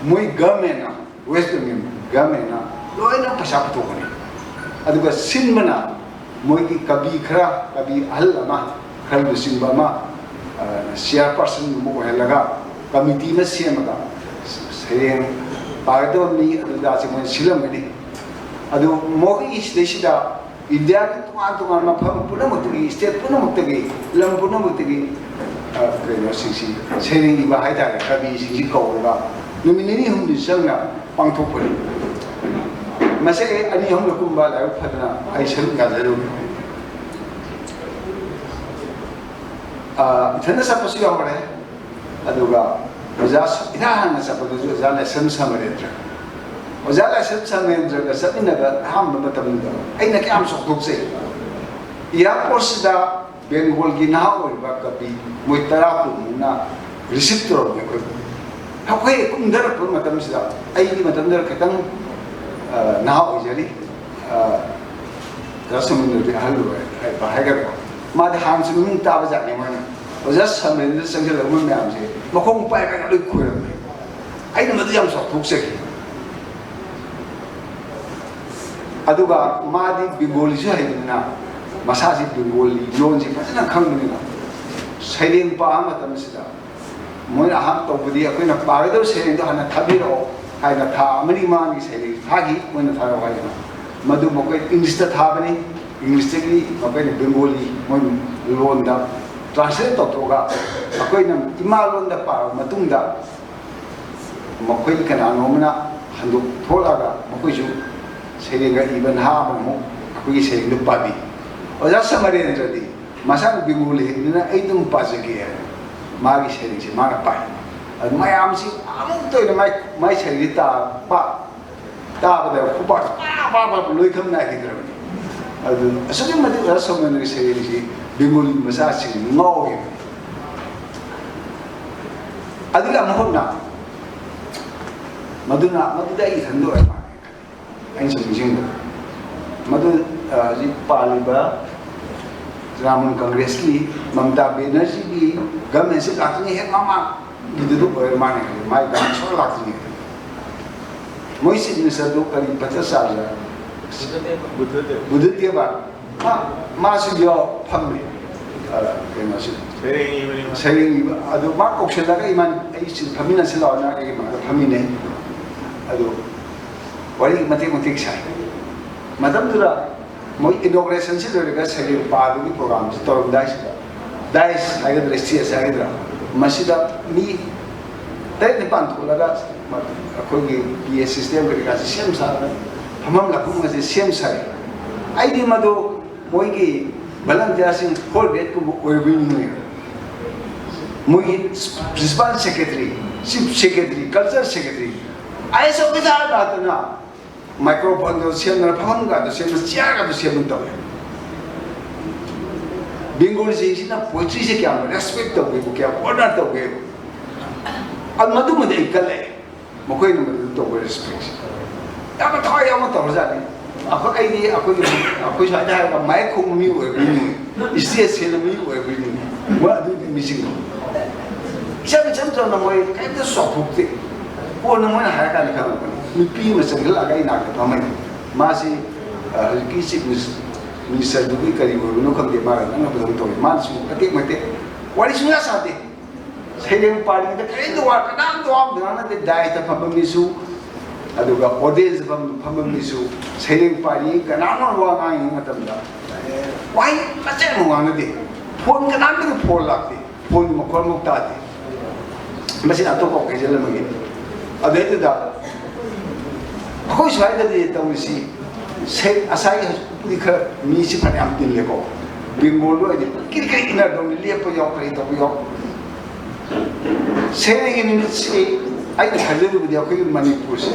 ꯃꯣꯏ governmentꯅ, West Bengal governmentꯅ ꯂꯣꯏꯅ ꯄꯩꯁꯥ ꯄꯨꯊꯣꯛꯄꯅꯤ꯫ ꯑꯗꯨꯒ ꯁꯤꯟꯕꯅ ꯃꯣꯏꯒꯤ ꯀꯕꯤ ꯈꯔ, ꯀꯕꯤ ꯑꯍꯜ ꯑꯃ, ꯈꯔ ꯂꯨꯆꯤꯡꯕ ꯑꯃ, ꯑ, chairpersonꯒꯨꯝꯕ ꯑꯣꯏꯍꯜꯂꯒ committee ꯑꯃ ꯁꯦꯝꯃꯒ ꯁꯩꯔꯦꯡ ꯄꯥꯒꯗꯕ ꯃꯤ ꯑꯗꯨꯗ ꯁꯤ ꯃꯣꯏꯅ ꯁꯤꯜꯂꯝꯒꯅꯤ꯫ ꯑꯗꯨ ꯃꯣꯏꯒꯤ ꯁꯤꯗꯩꯁꯤꯗ ꯏꯟꯗꯤꯌꯥꯒꯤ ꯇꯣꯉꯥꯟ ꯇꯣꯉꯥꯟꯕ ꯃꯐꯝ ꯄꯨꯝꯅꯃꯛꯇꯒꯤ, ꯁ꯭ꯇꯦꯠ ꯄꯨꯝꯅꯃꯛꯇꯒꯤ, ꯂꯝ ꯄꯨꯝꯅꯃꯛꯇꯒꯤ, ꯑ, ꯀꯩꯅꯣꯁꯤꯡꯁꯤ, ꯁꯩꯔꯦꯡ ꯏꯕ ꯍꯥꯏꯇꯥꯔꯦ, ꯀꯕꯤꯁꯤꯡꯁꯤ ꯀꯧꯔꯒ ꯅꯨꯃꯤꯠ ꯅꯤꯅꯤ ꯍꯨꯝꯅꯤ ꯆꯪꯅ ꯄꯥꯡꯊꯣꯛꯄꯅꯤ꯫ ꯃꯁꯤ ꯑꯩ ꯑꯅꯤ ꯑꯍꯨꯝꯂꯛ ꯀꯨꯝꯕ ꯂꯥꯏꯕꯛ ꯐꯗꯅ ꯑꯩ ꯁꯔꯨꯛ ꯌꯥꯖꯔꯨꯔꯦ꯫ ꯑ, ꯏꯊꯟꯗ ꯆꯠꯄꯁꯨ ꯌꯥꯎꯔꯦ꯫ ꯑꯗꯨꯒ ꯑꯣꯖꯥ ꯁ-, ꯏꯍꯥꯟ ꯍꯥꯟꯅ ꯆꯠꯄꯗꯨꯁꯨ ꯑꯣꯖꯥ ꯂꯥꯏꯁ꯭ꯔꯝ ꯁꯃꯔꯦꯟꯗ꯭ꯔ꯫ ꯑꯣꯖꯥ ꯂꯥꯏꯁ꯭ꯔꯝ ꯁꯃꯔꯦꯟꯗ꯭ꯔꯒ ꯆꯠꯃꯤꯟꯅꯕ ꯑꯍꯥꯟꯕ ꯃꯇꯝꯗꯨꯗ ꯑꯩꯅ ꯀꯌꯥꯝ ꯆꯥꯎꯊꯣꯛꯆꯩ꯫ ꯑꯦꯌꯥꯔꯄꯣꯔꯠꯁꯤꯗ ꯕꯦꯡꯒꯣꯜꯒꯤ ꯅꯍꯥ ꯑꯣꯏꯔꯤꯕ ꯀꯕꯤ ꯃꯣꯏ ꯇꯔꯥ ꯀꯨꯟꯃꯨꯛꯅ ꯔꯤꯁꯤꯞ ꯇꯧꯔꯝꯃꯦ ꯑꯩꯈꯣꯏꯕꯨ꯫ ꯑꯩꯈꯣꯏ ꯀꯨꯝꯊꯔꯛꯄ ꯃꯇꯝꯁꯤꯗ ꯑꯩꯒꯤ ꯃꯇꯝꯗꯨꯗ ꯈꯤꯇꯪ, ꯑ, ꯅꯍꯥ ꯑꯣꯏꯖꯔꯤ꯫ ꯑ, ꯑꯣꯖꯥ ꯁꯃꯔꯦꯟꯗ꯭ꯔꯗꯤ ꯑꯍꯜ ꯑꯣꯏꯔꯦ ꯍꯥꯏꯕ ꯍꯥꯏꯒꯗ꯭ꯔꯣ? ꯃꯥꯗꯤ ꯍꯥꯟꯅꯁꯨ ꯃꯃꯤꯡ ꯇꯥꯕ ꯖꯥꯠꯅꯤ꯫ ꯃꯥꯅ ꯑꯣꯖꯥ ꯁꯃꯔꯦꯟꯗ꯭ꯔ ꯆꯪꯁꯤꯜꯂꯛꯄ ꯃꯌꯥꯝꯁꯦ ꯃꯈꯣꯡ ꯄꯥꯏꯔꯒ ꯂꯣꯏ ꯈꯣꯏꯔꯝꯃꯦ꯫ ꯑꯩꯅ ꯃꯗꯨ ꯌꯥꯝ ꯆꯥꯎꯊꯣꯛꯆꯈꯤ꯫ ꯑꯗꯨꯒ ꯃꯥꯗꯤ ꯕꯦꯡꯒꯣꯂꯤꯁꯨ ꯍꯩꯕꯅꯤꯅ, ꯃꯁꯥꯁꯤ ꯕꯦꯡꯒꯣꯂꯤ ꯂꯣꯟꯁꯤ ꯐꯖꯅ ꯈꯪꯕꯅꯤꯅ, ꯁꯩꯔꯦꯡ ꯄꯥꯕ ꯃꯇꯝꯁꯤꯗ ꯃꯣꯏꯅ ꯑꯍꯥꯟꯕ ꯇꯧꯕꯗꯤ ꯑꯩꯈꯣꯏꯅ ꯄꯥꯒꯗꯕ ꯁꯩꯔꯦꯡꯗꯣ ꯍꯥꯟꯅ ꯊꯥꯕꯤꯔꯛꯑꯣ ꯍꯥꯏꯅ ꯊꯥ ꯑꯃꯅꯤ ꯃꯃꯥꯡꯒꯤ ꯁꯩꯔꯦꯡ ꯊꯥꯈꯤ, ꯃꯣꯏꯅ ꯊꯥꯔꯛꯑꯣ ꯍꯥꯏꯗꯅ꯫ ꯃꯗꯨ ꯃꯈꯣꯏ ꯏꯪꯂꯤꯁꯇ ꯊꯥꯕꯅꯤ, ꯏꯪꯂꯤꯁꯇꯒꯤ ꯃꯈꯣꯏꯅ ꯕꯦꯡꯒꯣꯂꯤ ꯃꯣꯏ ꯂꯣꯟꯗ ꯇ꯭ꯔꯥꯟꯁꯂꯦꯠ ꯇꯧꯊꯣꯛꯑꯒ ꯑꯩꯈꯣꯏꯅ ꯏꯃꯥ ꯂꯣꯟꯗ ꯄꯥꯔꯕ ꯃꯇꯨꯡꯗ ꯃꯈꯣꯏ ꯀꯅꯥꯅꯣꯝꯅ ꯍꯟꯗꯣꯛ ꯊꯣꯛꯂꯛꯑꯒ ꯃꯈꯣꯏꯁꯨ ꯁꯩꯔꯦꯡꯒ ꯏꯕ ꯅꯍꯥ ꯑꯃꯃꯨꯛ ꯑꯩꯈꯣꯏꯒꯤ ꯁꯩꯔꯦꯡꯗꯨ ꯄꯥꯕꯤ꯫ ꯑꯣꯖꯥ ꯁꯃꯔꯦꯟꯗ꯭ꯔꯗꯤ ꯃꯁꯥꯅ ꯕꯦꯡꯒꯣꯂꯤ ꯍꯩꯕꯅꯤꯅ ꯑꯩ ꯑꯗꯨꯝ ꯄꯥꯖꯒꯦ ꯍꯥꯏꯅ ꯃꯥꯒꯤ ꯁꯩꯔꯦꯡꯁꯤ ꯃꯥꯅ ꯄꯥꯏ꯫ ꯑꯗꯨ ꯃꯌꯥꯝꯁꯤ ꯑꯃꯨꯛꯇ ꯑꯣꯏꯅ ꯃꯥꯏ, ꯃꯥꯏ ꯁꯩꯔꯦꯡꯁꯤ ꯇꯥꯕ, ꯇꯥꯕꯗ ꯈꯨꯄꯥꯛ ꯄꯥ ꯄꯥ ꯄꯥ ꯂꯣꯏꯈꯝ ꯅꯥꯏꯈꯤꯗ꯭ꯔꯕꯅꯤ꯫ ꯑꯗꯨ ꯑꯁꯨꯛꯀꯤ ꯃꯇꯤꯛ ꯑꯣꯖꯥ ꯁꯃꯔꯦꯟꯗ꯭ꯔꯒꯤ ꯁꯩꯔꯦꯡꯁꯤ ꯕꯦꯡꯒꯣꯂꯤ ꯃꯆꯥꯁꯤꯡ ꯉꯥꯎꯈꯤꯕꯅꯤ꯫ ꯑꯗꯨꯒ ꯑꯃꯨꯛ ꯍꯟꯅ ꯃꯗꯨꯅ, ꯃꯗꯨꯗ ꯑꯩ ꯏꯊꯟꯗ ꯑꯣꯏꯔ ꯃꯥꯜꯂꯦ꯫ ꯑꯩꯅ ꯁꯨꯝ ꯅꯤꯡꯁꯤꯡꯕꯗ꯫ ꯃꯗꯨ, ꯑ, ꯍꯧꯖꯤꯛ ꯄꯥꯜꯂꯤꯕ ꯇ꯭ꯔꯤꯅꯥꯃꯨꯜ ꯀꯪꯒ꯭ꯔꯦꯁꯀꯤ ꯃꯃꯇꯥ ꯕꯦꯅꯔꯖꯤꯒꯤ ꯒꯃꯦꯟꯁꯤ ꯂꯥꯛꯇ꯭ꯔꯤꯉꯩ ꯍꯦꯛ ꯃꯃꯥꯡꯒꯤꯗꯨꯗ ꯑꯣꯏꯔ ꯃꯥꯜꯂꯦ꯫ ꯃꯥꯏ ꯒꯃꯦꯟ ꯁꯣꯛ ꯂꯥꯛꯇ꯭ꯔꯤꯉꯩꯗ꯫ ꯃꯣꯏ ꯆꯤꯐ ꯃꯤꯅꯤꯁꯇꯔꯗꯨ ꯀꯔꯤ ꯄꯠꯇ ꯆꯥꯔꯖ? ꯕꯨꯙꯗꯦꯕ꯫ ꯕꯨꯙꯗꯦꯕ꯫ ꯃꯥ, ꯃꯥꯁꯨ ꯌꯥꯎ ꯐꯝꯃꯦ꯫ ꯑ, ꯀꯩꯅꯣꯁꯤ꯫ ꯁꯩꯔꯦꯡ ꯏꯕ, ꯑꯗꯨ ꯃꯥ ꯀꯧꯁꯤꯜꯂꯒ, "ꯏꯃꯥ, ꯑꯩ ꯁꯤ ꯐꯝꯃꯤꯟꯅꯁꯤ ꯂꯥꯛꯑꯣꯅ", ꯑꯩꯒꯤ ꯃꯥꯒ ꯐꯝꯃꯤꯟꯅꯩ꯫ ꯑꯗꯨ ꯋꯥꯔꯤ ꯃꯇꯦꯛ ꯃꯇꯦꯛ ꯁꯥꯏ꯫ ꯃꯇꯝꯗꯨꯗ ꯃꯣꯏ ꯏꯅꯣꯒ꯭ꯔꯦꯁꯟꯁꯤ ꯂꯣꯏꯔꯒ ꯁꯩꯔꯦꯡ ꯄꯥꯕꯒꯤ ꯄ꯭ꯔꯣꯒ꯭ꯔꯥꯝꯁꯤ ꯇꯧꯔꯝꯗꯥꯏꯁꯤꯗ, ꯗꯥꯏꯁ ꯍꯥꯏꯒꯗ꯭ꯔꯥ, ꯁ꯭ꯇꯦꯖ ꯍꯥꯏꯒꯗ꯭ꯔꯥ, ꯃꯁꯤꯗ ꯃꯤ ꯇꯔꯦꯠ ꯅꯤꯄꯥꯟ ꯊꯣꯛꯂꯒ ꯑꯩꯈꯣꯏꯒꯤ ꯄꯤ ꯑꯦ ꯁꯤꯁꯇꯦꯝ ꯀꯔꯤ ꯀꯥꯁꯦ ꯁꯦꯝ ꯁꯥꯔꯒ ꯐꯝꯐꯝ ꯂꯥꯛꯐꯝ ꯑꯁꯦ ꯁꯦꯝ ꯁꯥꯏ꯫ ꯑꯩꯗꯤ ꯃꯗꯨ ꯃꯣꯏꯒꯤ ꯚꯂꯟꯇꯤꯌꯥꯔꯁꯤꯡ ꯐꯣꯔ ꯒ꯭ꯔꯦꯗꯀꯨꯝꯕ ꯑꯣꯏꯕꯣꯏ ꯅꯤꯡꯉꯦ꯫ ꯃꯣꯏꯒꯤ principal secretary, chief secretary, culture secretary, I S officer ꯉꯥꯛꯇꯅ ꯃꯥꯏꯀ꯭ꯔꯣꯐꯣꯟꯗꯣ ꯁꯦꯝꯗꯅ, ꯐꯝꯐꯝꯒꯗꯣ ꯁꯦꯝꯗꯅ, ꯆꯤꯌꯥꯔꯒꯗꯣ ꯁꯦꯝꯗꯅ ꯇꯧꯋꯦ꯫ ꯕꯦꯡꯒꯣꯂꯤꯁꯤꯡꯁꯤꯅ ꯄꯣꯏꯇ꯭ꯔꯤꯁꯦ ꯀꯌꯥꯝ ꯔꯦꯁꯄꯦꯛ ꯇꯧꯒꯦꯕꯨ, ꯀꯌꯥꯝ ꯑꯣꯅꯔ ꯇꯧꯒꯦꯕꯨ, ꯑꯗꯨ ꯃꯗꯨꯃꯗꯤ ꯑꯩ ꯀꯜꯂꯛꯑꯦ꯫ ꯃꯈꯣꯏꯅ ꯃꯗꯨꯗ ꯇꯧꯕ ꯔꯦꯁꯄꯦꯛꯁꯦ ꯌꯥꯝꯅ ꯊꯋꯥꯏ ꯌꯥꯎꯅ ꯇꯧꯔꯖꯥꯠꯅꯤ꯫ ꯑꯩꯈꯣꯏ, ꯑꯩꯗꯤ ꯑꯩꯈꯣꯏꯒꯤ, ꯑꯩꯈꯣꯏ ꯁ꯭ꯋꯥꯏꯗ ꯍꯥꯏꯔꯒ ꯃꯥꯏꯛ ꯈꯣꯡꯕ ꯃꯤ ꯑꯣꯏꯕꯅꯤ, ꯁ꯭ꯇꯦꯖ ꯁꯦꯟꯕ ꯃꯤ ꯑꯣꯏꯕꯅꯤ, ꯃꯣꯏ ꯑꯗꯨꯒꯤ ꯃꯤꯁꯤꯡꯗꯣ ꯏꯆꯝ, ꯏꯆꯝ ꯆꯝꯅ ꯃꯣꯏ ꯀꯔꯤꯝꯇ ꯆꯥꯎꯊꯣꯛꯇꯦ꯫ ꯀꯣꯟꯅ ꯃꯣꯏꯅ ꯍꯥꯏꯔ ꯀꯥꯟꯗ ꯈꯪꯉꯛꯄꯅꯤ꯫ ꯅꯨꯄꯤ ꯑꯃ ꯆꯪꯁꯤꯜꯂꯛꯑꯒ ꯑꯩ ꯅꯥꯛꯇ ꯐꯝꯃꯦ꯫ ꯃꯥꯁꯤ, ꯑ, ꯍꯧꯖꯤꯛꯀꯤ ꯆꯤꯐ ꯃꯤꯅꯤꯁ-, ꯃꯤꯅꯤꯁꯇꯔꯗꯨꯒꯤ ꯀꯔꯤ ꯑꯣꯏꯕꯅꯣ ꯈꯪꯗꯦ, ꯃꯥꯒ ꯅꯛꯅꯕꯗꯧꯅ ꯇꯧꯋꯤ꯫ ꯃꯥꯅꯁꯨ ꯃꯇꯦꯛ ꯃꯇꯦꯛ ꯋꯥꯔꯤ ꯁꯨꯡꯁꯥ ꯁꯥꯗꯦ꯫ ꯁꯩꯔꯦꯡ ꯄꯥꯔꯤꯉꯩꯗ ꯀꯔꯤꯝꯇ ꯋꯥ, ꯀꯅꯥꯝꯇ ꯋꯥ ꯑꯝꯇ ꯉꯥꯡꯅꯗꯦ꯫ ꯗꯥꯏꯁꯇ ꯐꯝꯕ ꯃꯤꯁꯨ, ꯑꯗꯨꯒ ꯑꯣꯗꯤꯌꯦꯟꯁꯇ ꯐꯝ-, ꯐꯝꯕ ꯃꯤꯁꯨ, ꯁꯩꯔꯦꯡ ꯄꯥꯔꯤꯉꯩ ꯀꯅꯥꯝꯅ ꯋꯥ ꯉꯥꯡꯉꯤꯉꯩ ꯃꯇꯝꯗ ꯋꯥꯍꯩ ꯃꯆꯦꯠ ꯑꯃ ꯉꯥꯡꯅꯗꯦ꯫ ꯐꯣꯟ ꯀꯅꯥꯝꯇꯒꯤ ꯐꯣꯟ ꯂꯥꯛꯇꯦ꯫ ꯐꯣꯟꯒꯤ ꯃꯈꯣꯟ ꯑꯃꯨꯛ ꯇꯥꯗꯦ꯫ ꯃꯁꯤꯅ ꯑꯇꯣꯞꯄ ꯑꯃꯨꯛ ꯍꯩꯖꯤꯜꯂꯝꯃꯒꯦ꯫ ꯑꯗꯩꯗꯨꯗ ꯑꯩꯈꯣꯏ ꯁ꯭ꯋꯥꯏꯗꯗꯤ ꯇꯧꯔꯤꯁꯤ, ꯁꯦ-, ꯉꯁꯥꯏꯒꯤ ꯍꯧꯖꯤꯛꯄꯨꯗꯤ ꯈꯔ ꯃꯤꯁꯤ ꯐꯅꯌꯥꯝ ꯇꯤꯜꯂꯦꯀꯣ꯫ ꯕꯦꯡꯒꯣꯜꯗ ꯑꯣꯏꯔꯗꯤ ꯀꯤꯔꯤ ꯀꯤꯔꯤ ꯏꯟꯅꯗꯧꯅꯤ, ꯂꯦꯞꯄ ꯌꯥꯎ, ꯀꯔꯤ ꯇꯧꯕ ꯌꯥꯎ꯫ ꯁꯦꯔꯦꯒꯤ ꯅꯨꯃꯤꯠꯁꯤ ꯑꯩꯅ ꯈꯟꯖꯔꯨꯕꯗꯤ ꯑꯩꯈꯣꯏꯒꯤ ꯃꯅꯤꯄꯨꯔꯁꯦ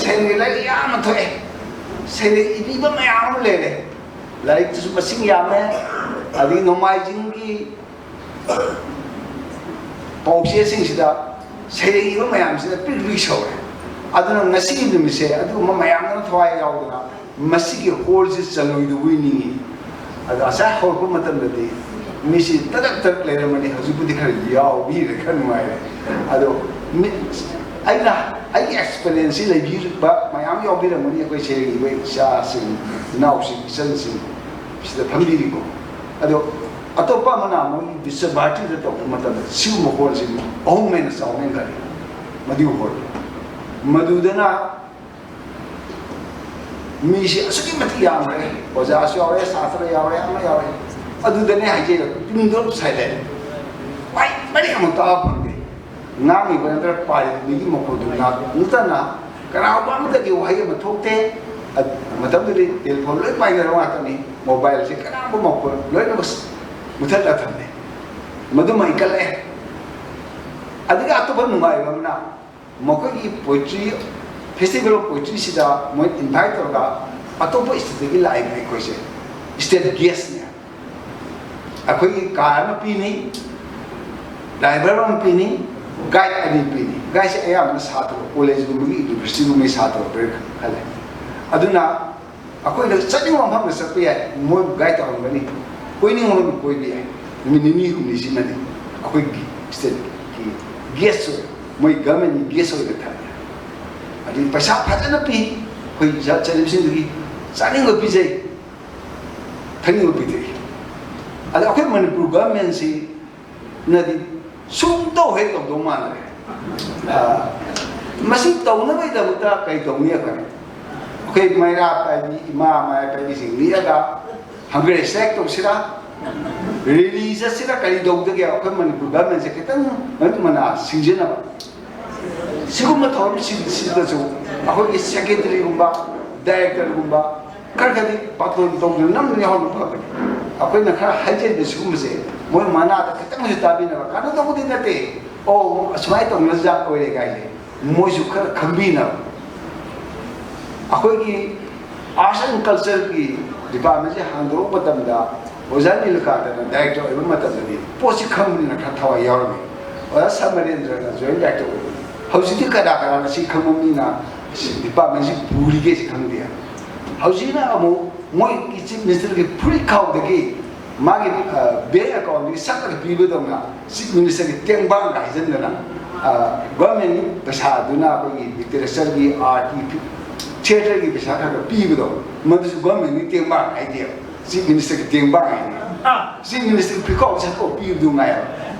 ꯁꯦꯔꯦꯒꯤ ꯂꯥꯏꯔꯤꯛ ꯌꯥꯝꯅ ꯊꯣꯛꯑꯦ꯫ ꯁꯦꯔꯦꯒꯤ ꯏꯕꯤꯕ ꯃꯌꯥꯝ ꯑꯃ ꯂꯩꯔꯦ꯫ ꯂꯥꯏꯔꯤꯛꯇꯨꯁꯨ ꯃꯁꯤꯡ ꯌꯥꯝꯃꯦ꯫ ꯑꯗꯒꯤ ꯅꯣꯡꯃꯥꯏꯖꯤꯡꯒꯤ ꯄꯥꯎꯆꯦꯁꯤꯡꯁꯤꯗ ꯁꯩꯔꯦꯡ ꯏꯕ ꯃꯌꯥꯝꯁꯤꯅ ꯄꯤꯛ ꯄꯤꯛ ꯁꯧꯔꯦ꯫ ꯑꯗꯨꯅ ꯉꯁꯤꯒꯤ ꯅꯨꯃꯤꯠꯁꯦ ꯑꯗꯨꯒꯨꯝꯕ ꯃꯌꯥꯝꯗꯨꯅ ꯊꯋꯥꯏ ꯌꯥꯎꯗꯅ ꯃꯁꯤꯒꯤ ꯍꯣꯜꯁꯤ ꯆꯜꯂꯣꯏꯗꯧꯕꯣꯏ ꯅꯤꯡꯉꯤ꯫ ꯑꯗꯣ ꯉꯁꯥꯏ ꯍꯧꯔꯛꯄ ꯃꯇꯝꯗꯗꯤ ꯃꯤꯁꯤ ꯇꯔꯛ ꯇꯔꯛ ꯂꯩꯔꯝꯃꯅꯤ, ꯍꯧꯖꯤꯛꯄꯨꯗꯤ ꯈꯔ ꯌꯥꯎꯕꯤꯔꯦ, ꯈꯔ ꯅꯨꯡꯉꯥꯏꯔꯦ꯫ ꯑꯗꯣ ꯃꯤ-, ꯑꯩꯅ, ꯑꯩꯒꯤ ꯑꯦꯛꯁꯄꯤꯔꯤꯌꯦꯟꯁꯁꯤ ꯂꯩꯕꯤꯔꯤꯕ ꯃꯌꯥꯝ ꯌꯥꯎꯕꯤꯔꯝꯒꯅꯤ, ꯑꯩꯈꯣꯏ ꯁꯩꯔꯦꯡ ꯏꯕ ꯏꯆꯥꯁꯤꯡ, ꯏꯅꯥꯎꯁꯤꯡ, ꯏꯆꯟꯁꯤꯡ ꯁꯤꯗ ꯐꯝꯕꯤꯔꯤꯀꯣ꯫ ꯑꯗꯣ ꯑꯇꯣꯞꯄ ꯑꯃꯅ ꯃꯣꯏꯒꯤ ꯕꯤꯁ꯭ꯋ ꯚꯥꯔꯇꯤꯗ ꯇꯧꯕ ꯃꯇꯝꯗ ꯁꯤꯒꯨꯝꯕ ꯍꯣꯜꯁꯤ ꯑꯍꯨꯝ ꯍꯦꯟꯅ ꯆꯥꯎꯅ ꯈꯜꯂꯤ꯫ ꯃꯗꯨ ꯍꯣꯜ ꯃꯗꯨꯗꯅ ꯃꯤꯁꯤ ꯑꯁꯨꯛꯀꯤ ꯃꯇꯤꯛ ꯌꯥꯝꯈ꯭ꯔꯦ꯫ ꯑꯣꯖꯥꯁꯨ ꯌꯥꯎꯔꯦ, ꯁꯥꯇ꯭ꯔ ꯌꯥꯎꯔꯦ, ꯑꯃ ꯌꯥꯎꯔꯦ꯫ ꯑꯗꯨꯗꯅꯦ ꯍꯥꯏꯖꯩ, ꯄꯤꯡ ꯗ꯭ꯔꯣꯞ ꯁꯥꯏꯂꯦꯟ꯫ ꯃꯥꯏ ꯃꯔꯤ ꯑꯃꯨꯛ ꯇꯥꯕ ꯐꯪꯗꯦ꯫ ꯉꯥꯡꯉꯤꯕ ꯅꯠꯇ꯭ꯔꯒ ꯄꯥꯔꯤꯕ ꯃꯤꯒꯤ ꯃꯈꯣꯜꯗꯨ ꯅꯠꯇꯅ ꯀꯅꯥꯒꯨꯝꯕ ꯑꯃꯠꯇꯒꯤ ꯋꯥꯍꯩ ꯑꯃ ꯊꯣꯛꯇꯦ꯫ ꯑ-, ꯃꯇꯝꯗꯨꯗꯤ ꯇꯦꯂꯤꯐꯣꯟ ꯂꯣꯏ ꯄꯥꯏꯅꯔꯕ ꯉꯥꯛꯇꯅꯤ꯫ ꯃꯣꯕꯥꯏꯜꯁꯦ ꯀꯅꯥꯒꯨꯝꯕ ꯃꯈꯣꯜ ꯂꯣꯏꯅꯃꯛ ꯃꯨꯊꯠꯂ ꯊꯝꯃꯦ꯫ ꯃꯗꯨꯃ ꯏꯟꯈꯠꯂꯛꯑꯦ꯫ ꯑꯗꯨꯒ ꯑꯇꯣꯞꯄ ꯅꯨꯡꯉꯥꯏꯕ ꯑꯃꯅ, ꯃꯈꯣꯏꯒꯤ poetry, Festival of Poetryꯁꯤꯗ ꯃꯣꯏ invite ꯇꯧꯔꯒ ꯑꯇꯣꯞꯄ stateꯇꯒꯤ ꯂꯥꯛꯏꯕ ꯑꯩꯈꯣꯏꯁꯦ state guestꯅꯦ꯫ ꯑꯩꯈꯣꯏꯒꯤ car ꯑꯃ ꯄꯤꯅꯤ, driver ꯑꯃ ꯄꯤꯅꯤ, guide ꯑꯅꯤ ꯄꯤꯅꯤ꯫ Guideꯁꯦ ꯑꯌꯥꯝꯕꯅ ꯁꯥꯇ꯭ꯔ, collegeꯒꯨꯝꯕꯒꯤ, universityꯒꯨꯝꯕꯒꯤ ꯁꯥꯇ꯭ꯔ ꯑꯣꯏꯕ꯭ꯔꯥ ꯈꯜꯂꯦ꯫ ꯑꯗꯨꯅ ꯑꯩꯈꯣꯏꯅ ꯆꯠꯅꯤꯡꯕ ꯃꯐꯝꯗ ꯆꯠꯄ ꯌꯥꯏ, ꯃꯣꯏꯕꯨ guide ꯇꯧꯍꯟꯒꯅꯤ꯫ ꯀꯣꯏꯅꯤꯡꯕ ꯃꯐꯝꯗ ꯀꯣꯏꯕ ꯌꯥꯏ꯫ ꯅꯨꯃꯤꯠ ꯅꯤꯅꯤ ꯍꯨꯝꯅꯤꯁꯤꯃꯗꯤ ꯑꯩꯈꯣꯏꯒꯤ stateꯀꯤ guest ꯑꯣꯏ, ꯃꯣꯏ governmentꯀꯤ guest ꯑꯣꯏꯅ ꯊꯝꯃꯦ꯫ ꯑꯗꯨꯒꯤ ꯄꯩꯁꯥ ꯐꯖꯅ ꯄꯤ꯫ ꯑꯩꯈꯣꯏ ꯆꯠ-, ꯆꯠꯂꯤꯕꯁꯤꯡꯗꯨꯒꯤ ꯆꯥꯅꯤꯡꯕ ꯄꯤꯖꯩ, ꯊꯛꯅꯤꯡꯕ ꯄꯤꯊꯛꯏ꯫ ꯑꯗ ꯑꯩꯈꯣꯏ ꯃꯅꯤꯄꯨꯔ governmentꯁꯤꯅꯗꯤ ꯁꯨꯝ ꯇꯧ ꯍꯦꯛ ꯇꯧꯗꯧ ꯃꯥꯟꯗ꯭ꯔꯦ꯫ ꯑ, ꯃꯁꯤ ꯇꯧꯅꯕꯒꯤꯗꯃꯛꯇ ꯀꯔꯤ ꯇꯧꯅꯤ ꯑꯩꯈꯣꯏ? ꯑꯩꯈꯣꯏ ꯃꯩꯔꯥ ꯄꯥꯏꯕꯤ, ꯏꯃꯥ ꯃꯩꯔꯥ ꯄꯥꯏꯕꯤꯁꯤꯡ ꯅꯦꯛꯑꯒ hunger strike ꯇꯧꯁꯤꯔꯥ, rally ꯆꯠꯁꯤꯔꯥ, ꯀꯔꯤ ꯇꯧꯗꯒꯦ? ꯑꯩꯈꯣꯏ ꯃꯅꯤꯄꯨꯔ governmentꯁꯦ ꯈꯤꯇꯪ ꯃꯃꯤꯠ ꯃꯅꯥ ꯁꯤꯡꯖꯤꯟꯅꯕ꯫ ꯁꯤꯒꯨꯝꯕ ꯊꯧꯔꯝꯁꯤꯡꯁꯤꯗꯁꯨ ꯑꯩꯈꯣꯏꯒꯤ secretaryꯒꯨꯝꯕ, directorꯒꯨꯝꯕ ꯈꯔ ꯈꯔꯗꯤ ꯄꯥꯊꯣꯟ ꯇꯧꯗꯅ ꯅꯝꯗꯅ ꯌꯥꯎꯍꯟꯕ ꯐꯕꯅꯤ꯫ ꯑꯩꯈꯣꯏꯅ ꯈꯔ ꯍꯥꯏꯖꯔꯤꯕ ꯁꯤꯒꯨꯝꯕꯁꯦ ꯃꯣꯏ ꯃꯅꯥꯗ ꯈꯤꯇꯪꯁꯨ ꯇꯥꯕꯤꯅꯕ꯫ ꯀꯩꯅꯣ ꯇꯧꯕꯗꯤ ꯅꯠꯇꯦ, "ꯑꯣ, ꯑꯁꯨꯃꯥꯏꯅ ꯇꯧꯅ ꯖꯥꯠ ꯑꯣꯏꯔꯦ" ꯀꯥꯏꯁꯦ ꯃꯣꯏꯁꯨ ꯈꯔ ꯈꯪꯕꯤꯅꯕ꯫ ꯑꯩꯈꯣꯏꯒꯤ Arts and Cultureꯒꯤ departmentꯁꯦ ꯍꯥꯡꯗꯣꯔꯛꯄ ꯃꯇꯝꯗ ꯑꯣꯖꯥ ꯅꯤꯂꯀꯥꯟꯇꯅ director ꯑꯣꯏꯕ ꯃꯇꯝꯗꯗꯤ ꯄꯣꯠꯁꯤ ꯈꯪꯕꯅꯤꯅ ꯈꯔ ꯊꯋꯥꯏ ꯌꯥꯎꯔꯝꯃꯤ꯫ ꯑꯣꯖꯥ ꯁꯃꯔꯦꯟꯗ꯭ꯔꯅ joint director ꯑꯣꯏꯕꯅꯤ꯫ ꯍꯧꯖꯤꯛꯇꯤ ꯀꯅꯥ ꯀꯅꯥꯅ ꯁꯤ ꯈꯪꯕ ꯃꯤꯅ ꯁꯤ departmentꯁꯤ ꯄꯨꯔꯤꯒꯦ ꯁꯤ ꯈꯪꯗꯦ꯫ ꯍꯧꯖꯤꯛꯅ ꯑꯃꯨꯛ ꯃꯣꯏꯒꯤ chief ministerꯒꯤ ꯐꯨꯔꯤꯠ ꯈꯥꯎꯗꯒꯤ ꯃꯥꯒꯤ, ꯑ, bank accountꯗꯒꯤ ꯁꯠꯂꯒ ꯄꯤꯕꯗꯧꯅ chief ministerꯒꯤ ꯇꯦꯡꯕꯥꯡꯒ ꯍꯥꯏꯖꯤꯟꯗꯅ, ꯑ, governmentꯒꯤ ꯄꯩꯁꯥꯗꯨꯅ ꯑꯩꯈꯣꯏꯒꯤ literatureꯒꯤ, artꯀꯤ, theatreꯒꯤ ꯄꯩꯁꯥ ꯈꯔ ꯈꯔ ꯄꯤꯕꯗꯣ, ꯃꯗꯨꯁꯨ governmentꯒꯤ ꯇꯦꯡꯕꯥꯡ ꯍꯥꯏꯗꯦꯕ꯫ ꯆꯤꯐ ꯃꯤꯅꯤꯁꯇꯔꯒꯤ ꯇꯦꯡꯕꯥꯡ ꯍꯥꯏꯅ, ꯆꯤꯐ ꯃꯤꯅꯤꯁꯇꯔꯒꯤ ꯐꯤꯈꯥꯎ ꯁꯠꯇꯣꯛ ꯄꯤꯕꯗꯨ ꯉꯥꯏ꯫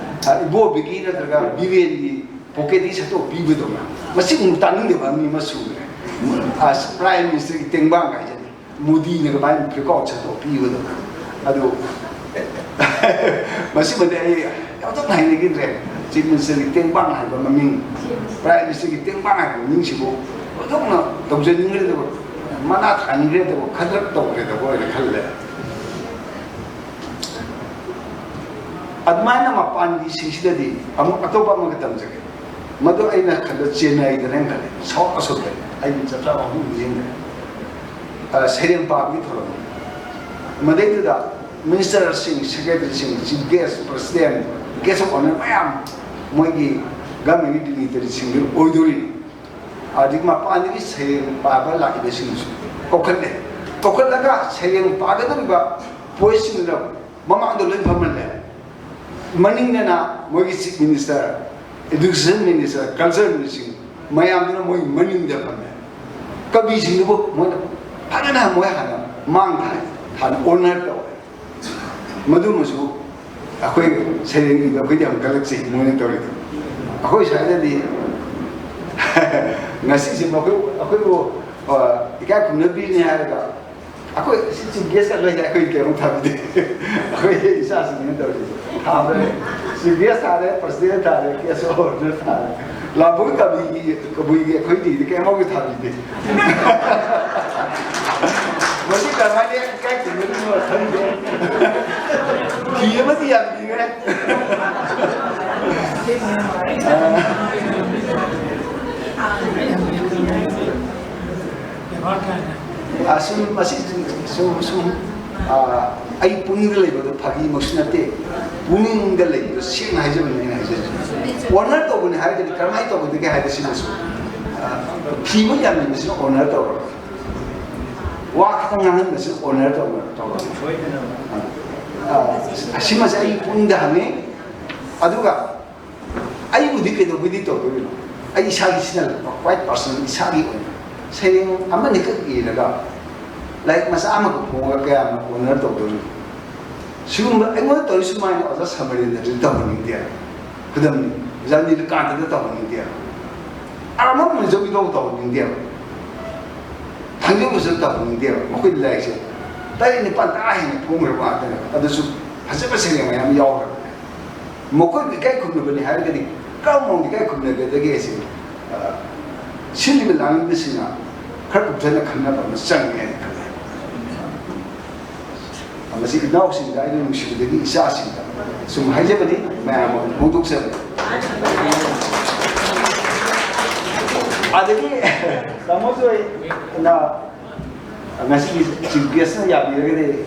ꯏꯕꯣ ꯕꯤꯀꯤ ꯅꯠꯇ꯭ꯔꯒ ꯕꯤꯔꯦꯟꯒꯤ ꯄꯣꯀꯦꯠꯇꯒꯤ ꯁꯠꯇꯣꯛ ꯄꯤꯕꯗꯧꯅ꯫ ꯃꯁꯤꯒꯨꯝꯕ ꯇꯥꯅꯤꯡꯗꯕ ꯃꯤ ꯑꯃ ꯁꯨꯔꯦ꯫ ꯑꯁ, ꯄ꯭ꯔꯥꯏꯝ ꯃꯤꯅꯤꯁꯇꯔꯒꯤ ꯇꯦꯡꯕꯥꯡ ꯍꯥꯏꯁꯤꯅꯤ꯫ ꯃꯣꯗꯤꯅ ꯀꯃꯥꯏꯅ ꯐꯤꯈꯥꯎ ꯁꯠꯇꯣꯛ ꯄꯤꯕꯗꯧꯅ꯫ ꯑꯗꯨ ꯃꯁꯤꯃꯗꯤ ꯑꯩ ꯌꯥꯝ ꯊꯣꯏꯅ ꯍꯩꯅꯈꯤꯗ꯭ꯔꯦ꯫ ꯆꯤꯐ ꯃꯤꯅꯤꯁꯇꯔꯒꯤ ꯇꯦꯡꯕꯥꯡ ꯍꯥꯏꯕ ꯃꯃꯤꯡ, ꯄ꯭ꯔꯥꯏꯝ ꯃꯤꯅꯤꯁꯇꯔꯒꯤ ꯇꯦꯡꯕꯥꯡ ꯍꯥꯏꯕ ꯃꯃꯤꯡꯁꯤꯕꯨ ꯑꯣꯟꯊꯣꯛꯅ ꯇꯧꯖꯅꯤꯡꯈ꯭ꯔꯦꯗꯕ, ꯃꯅꯥ ꯊꯥꯅꯤꯡꯈ꯭ꯔꯦꯗꯕ, ꯈꯗ꯭ꯔꯛ ꯇꯧꯈ꯭ꯔꯦꯗꯕ ꯑꯣꯏꯅ ꯈꯜꯂꯦ꯫ ꯑꯗꯨꯃꯥꯏꯅ ꯃꯄꯥꯟꯒꯤꯁꯤꯡꯁꯤꯗꯗꯤ ꯑꯃꯨꯛ ꯑꯇꯣꯞꯄ ꯑꯃꯒ ꯇꯝꯖꯒꯦ꯫ ꯃꯗꯨ ꯑꯩꯅ ꯈꯟꯕ ꯆꯦꯟꯅꯥꯏꯗꯅꯦꯅ ꯈꯜꯂꯦ, ꯁꯥꯎꯠ ꯑꯁꯣꯝꯗ꯫ ꯑꯩ ꯆꯞ ꯆꯥꯕ ꯃꯐꯝ ꯅꯤꯡꯁꯤꯡꯗ꯭ꯔꯦ꯫ ꯑ, ꯁꯩꯔꯦꯡ ꯄꯥꯕꯒꯤ ꯊꯧꯔꯝ꯫ ꯃꯗꯩꯗꯨꯗ ꯃꯤꯅꯤꯁꯇꯔꯁꯤꯡ, ꯁꯦꯀ꯭ꯔꯦꯇꯔꯤꯁꯤꯡ, chief guests, president, guests of honour ꯃꯌꯥꯝ, ꯃꯣꯏꯒꯤ ꯒꯚꯔꯟꯃꯦꯟꯒꯤ ꯗꯤꯒꯅꯤꯇꯔꯤꯁꯤꯡꯗꯨ ꯑꯣꯏꯗꯣꯔꯤꯅꯤ꯫ ꯑꯗꯒꯤ ꯃꯄꯥꯟꯗꯒꯤ ꯁꯩꯔꯦꯡ ꯄꯥꯕ ꯂꯥꯛꯏꯕꯁꯤꯡꯁꯨ ꯀꯧꯈꯠꯂꯦ꯫ ꯀꯧꯈꯠꯂꯒ ꯁꯩꯔꯦꯡ ꯄꯥꯒꯗꯧꯔꯤꯕ ꯄꯣꯏꯠꯁꯤꯡꯗꯨꯅ ꯃꯃꯥꯡꯗ ꯂꯣꯏ ꯐꯝꯍꯜꯂꯦ꯫ ꯃꯅꯤꯡꯗꯅ ꯃꯣꯏꯒꯤ chief minister, education minister, culture minister ꯃꯌꯥꯝꯗꯨꯅ ꯃꯣꯏ ꯃꯅꯤꯡꯗ ꯐꯝꯃꯦ꯫ ꯀꯕꯤꯁꯤꯡꯗꯨꯕꯨ ꯃꯣꯏꯅ ꯐꯖꯅ ꯃꯣꯏ ꯍꯥꯟꯅ ꯃꯥꯡ ꯊꯥꯏ, ꯍꯥꯟꯅ ꯑꯣꯅꯔ ꯇꯧꯔꯦ꯫ ꯃꯗꯨꯃꯁꯨ ꯑꯩꯈꯣꯏ ꯁꯩꯔꯦꯡ ꯏꯕ ꯑꯩꯈꯣꯏꯗꯤ ꯌꯥꯝ ꯀꯜꯂꯛꯆꯩ ꯃꯣꯏꯅ ꯇꯧꯔꯤꯗꯣ꯫ ꯑꯩꯈꯣꯏ ꯁ꯭ꯋꯥꯏꯗꯗꯤ ꯉꯁꯤꯁꯦ ꯃꯈꯣꯏ, ꯑꯩꯈꯣꯏꯕꯨ, ꯑ, ꯏꯀꯥꯏ ꯈꯨꯝꯅꯕꯤꯅꯤ ꯍꯥꯏꯔꯒ ꯑꯩꯈꯣꯏ ꯁꯤ ꯆꯤꯐ ꯒꯦꯁꯀ ꯂꯣꯏꯅ ꯑꯩꯈꯣꯏ ꯀꯩꯅꯣ ꯊꯥꯕꯤꯗꯦ꯫ ꯑꯩꯈꯣꯏ ꯏꯆꯥꯁꯤꯡꯅ ꯇꯧꯔꯤꯁꯦ ꯊꯥꯕꯅꯦ꯫ ꯆꯤꯐ ꯒꯦꯁ ꯊꯥꯔꯦ, ꯄ꯭ꯔꯁꯤꯗꯦꯟ ꯊꯥꯔꯦ, ꯒꯦꯁ ꯑꯣꯐ ꯑꯣꯅꯔ ꯊꯥꯔꯦ꯫ ꯂꯥꯕꯨꯡ ꯀꯕꯤꯒꯤ, ꯀꯕꯨꯏꯒꯤ ꯑꯩꯈꯣꯏꯗꯤ ꯀꯩꯝꯐꯥꯎꯁꯨ ꯊꯥꯕꯤꯗꯦ꯫ ꯃꯁꯤ ꯀꯔꯝꯍꯥꯏꯅ ꯏꯀꯥꯏ ꯈꯨꯝꯅꯗꯣꯏꯅꯣ ꯈꯪꯗꯦ꯫ ꯐꯤ ꯑꯃꯗꯤ ꯌꯥꯟꯕꯤꯈ꯭ꯔꯦ꯫ ꯑ, ꯁꯨꯝ, ꯃꯁꯤ ꯁꯨꯝ, ꯁꯨꯝ, ꯑ, ꯑꯩ ꯄꯨꯛꯅꯤꯡꯗ ꯂꯩꯕꯗꯣ ꯐꯥꯒꯤꯃꯛꯁꯨ ꯅꯠꯇꯦ꯫ ꯄꯨꯛꯅꯤꯡꯗ ꯂꯩꯕꯗꯣ ꯁꯦꯡꯅ ꯍꯥꯏꯖꯕꯅꯤ ꯑꯩꯅ ꯍꯥꯏꯖꯔꯤꯁꯦ꯫ ꯑꯣꯅꯔ ꯇꯧꯕꯅꯤ ꯍꯥꯏꯔꯒꯗꯤ ꯀꯔꯝꯍꯥꯏꯅ ꯇꯧꯒꯗꯒꯦ ꯍꯥꯏꯕꯁꯤꯗꯁꯨ, ꯑ, ꯐꯤ ꯑꯃ ꯌꯥꯟꯕꯤꯕꯁꯤꯅ ꯑꯣꯅꯔ ꯇꯧꯔꯣꯏ꯫ ꯋꯥ ꯈꯛꯇꯪ ꯉꯥꯡꯍꯟꯕꯁꯤꯅ ꯑꯣꯅꯔ ꯇꯧꯔꯣꯏ꯫ ꯑ, ꯑ, ꯑꯁꯤꯃꯁꯦ ꯑꯩ ꯄꯨꯛꯅꯤꯡꯗ ꯍꯪꯉꯤ꯫ ꯑꯗꯨꯒ ꯑꯩꯕꯨꯗꯤ ꯀꯩꯗꯧꯕꯩꯗꯤ ꯇꯧꯗꯣꯔꯤꯅꯣ? ꯑꯩ ꯏꯁꯥꯒꯤ ꯁꯤꯖꯤꯟꯅꯕ, ꯀ꯭ꯋꯥꯏꯠ ꯄꯥꯔꯁꯅꯦꯜ, ꯏꯁꯥꯒꯤ ꯑꯣꯏꯅ ꯁꯩꯔꯦꯡ ꯑꯃꯅꯤꯈꯛ ꯏꯔꯒ ꯂꯥꯏꯔꯤꯛ ꯃꯆꯥ ꯑꯃꯈꯛ ꯐꯣꯡꯉꯒ ꯀꯌꯥꯝꯅ ꯑꯣꯅꯔ ꯇꯧꯗꯣꯔꯤꯅꯣ? ꯁꯤꯒꯨꯝꯕ ꯑꯩꯉꯣꯟꯗ ꯇꯧꯔꯤ ꯁꯨꯃꯥꯏꯅ ꯑꯣꯖꯥ ꯁꯃꯔꯦꯟꯗ꯭ꯔꯗꯤ ꯇꯧꯍꯟꯅꯤꯡꯗꯦ꯫ ꯈꯨꯗꯝꯅꯤ, ꯑꯣꯖꯥ ꯅꯤꯂꯀꯥꯟꯇꯗ ꯇꯧꯍꯟꯅꯤꯡꯗꯦ꯫ ꯑꯔꯥꯃꯝ ꯃꯨꯟꯖꯧꯒꯤꯗꯧ ꯇꯧꯍꯟꯅꯤꯡꯗꯦꯕ꯫ ꯊꯥꯡꯖꯧꯕꯁꯨ ꯇꯧꯍꯟꯅꯤꯡꯗꯦꯕ꯫ ꯃꯈꯣꯏꯗꯤ ꯂꯥꯏꯔꯤꯛꯁꯦ ꯇꯔꯦꯠ ꯅꯤꯄꯥꯜ ꯇꯔꯥ ꯍꯦꯟꯅ ꯐꯣꯡꯈ꯭ꯔꯕ ꯉꯥꯛꯇꯅꯦꯕ꯫ ꯑꯗꯨꯁꯨ ꯐꯖꯕ ꯁꯩꯔꯦꯡ ꯃꯌꯥꯝ ꯌꯥꯎꯈ꯭ꯔꯕꯅꯦ꯫ ꯃꯈꯣꯏꯕꯨ ꯏꯀꯥꯏ ꯈꯨꯝꯅꯕꯅꯤ ꯍꯥꯏꯔꯒꯗꯤ ꯀꯔꯝꯕ ꯃꯑꯣꯡꯗ ꯏꯀꯥꯏ ꯈꯨꯝꯅꯒꯗꯒꯦ ꯍꯥꯏꯁꯦ, ꯑ, ꯁꯤꯜꯂꯤꯕ ꯂꯥꯡꯂꯤꯕꯁꯤꯡꯅ ꯈꯔ ꯀꯨꯞꯊꯅ ꯈꯟꯅꯕ ꯑꯃ ꯆꯪꯉꯦ ꯍꯥꯏꯅ ꯈꯜꯂꯦ꯫ ꯃꯁꯤ ꯏꯅꯥꯎꯁꯤꯡꯗ ꯑꯩꯅ ꯅꯨꯡꯁꯤꯕꯗꯒꯤ ꯏꯆꯥꯁꯤꯡꯗ ꯁꯨꯝ ꯍꯥꯏꯖꯕꯅꯤ, ꯃꯌꯥꯝ ꯑꯃ ꯐꯣꯡꯗꯣꯛꯆꯕꯅꯤ꯫ ꯑꯗꯒꯤ ꯇꯥꯃꯣ ꯖꯣꯏꯅ ꯉꯁꯤꯒꯤ ꯆꯤꯐ ꯒꯦꯁꯅ ꯌꯥꯕꯤꯔꯒꯗꯤ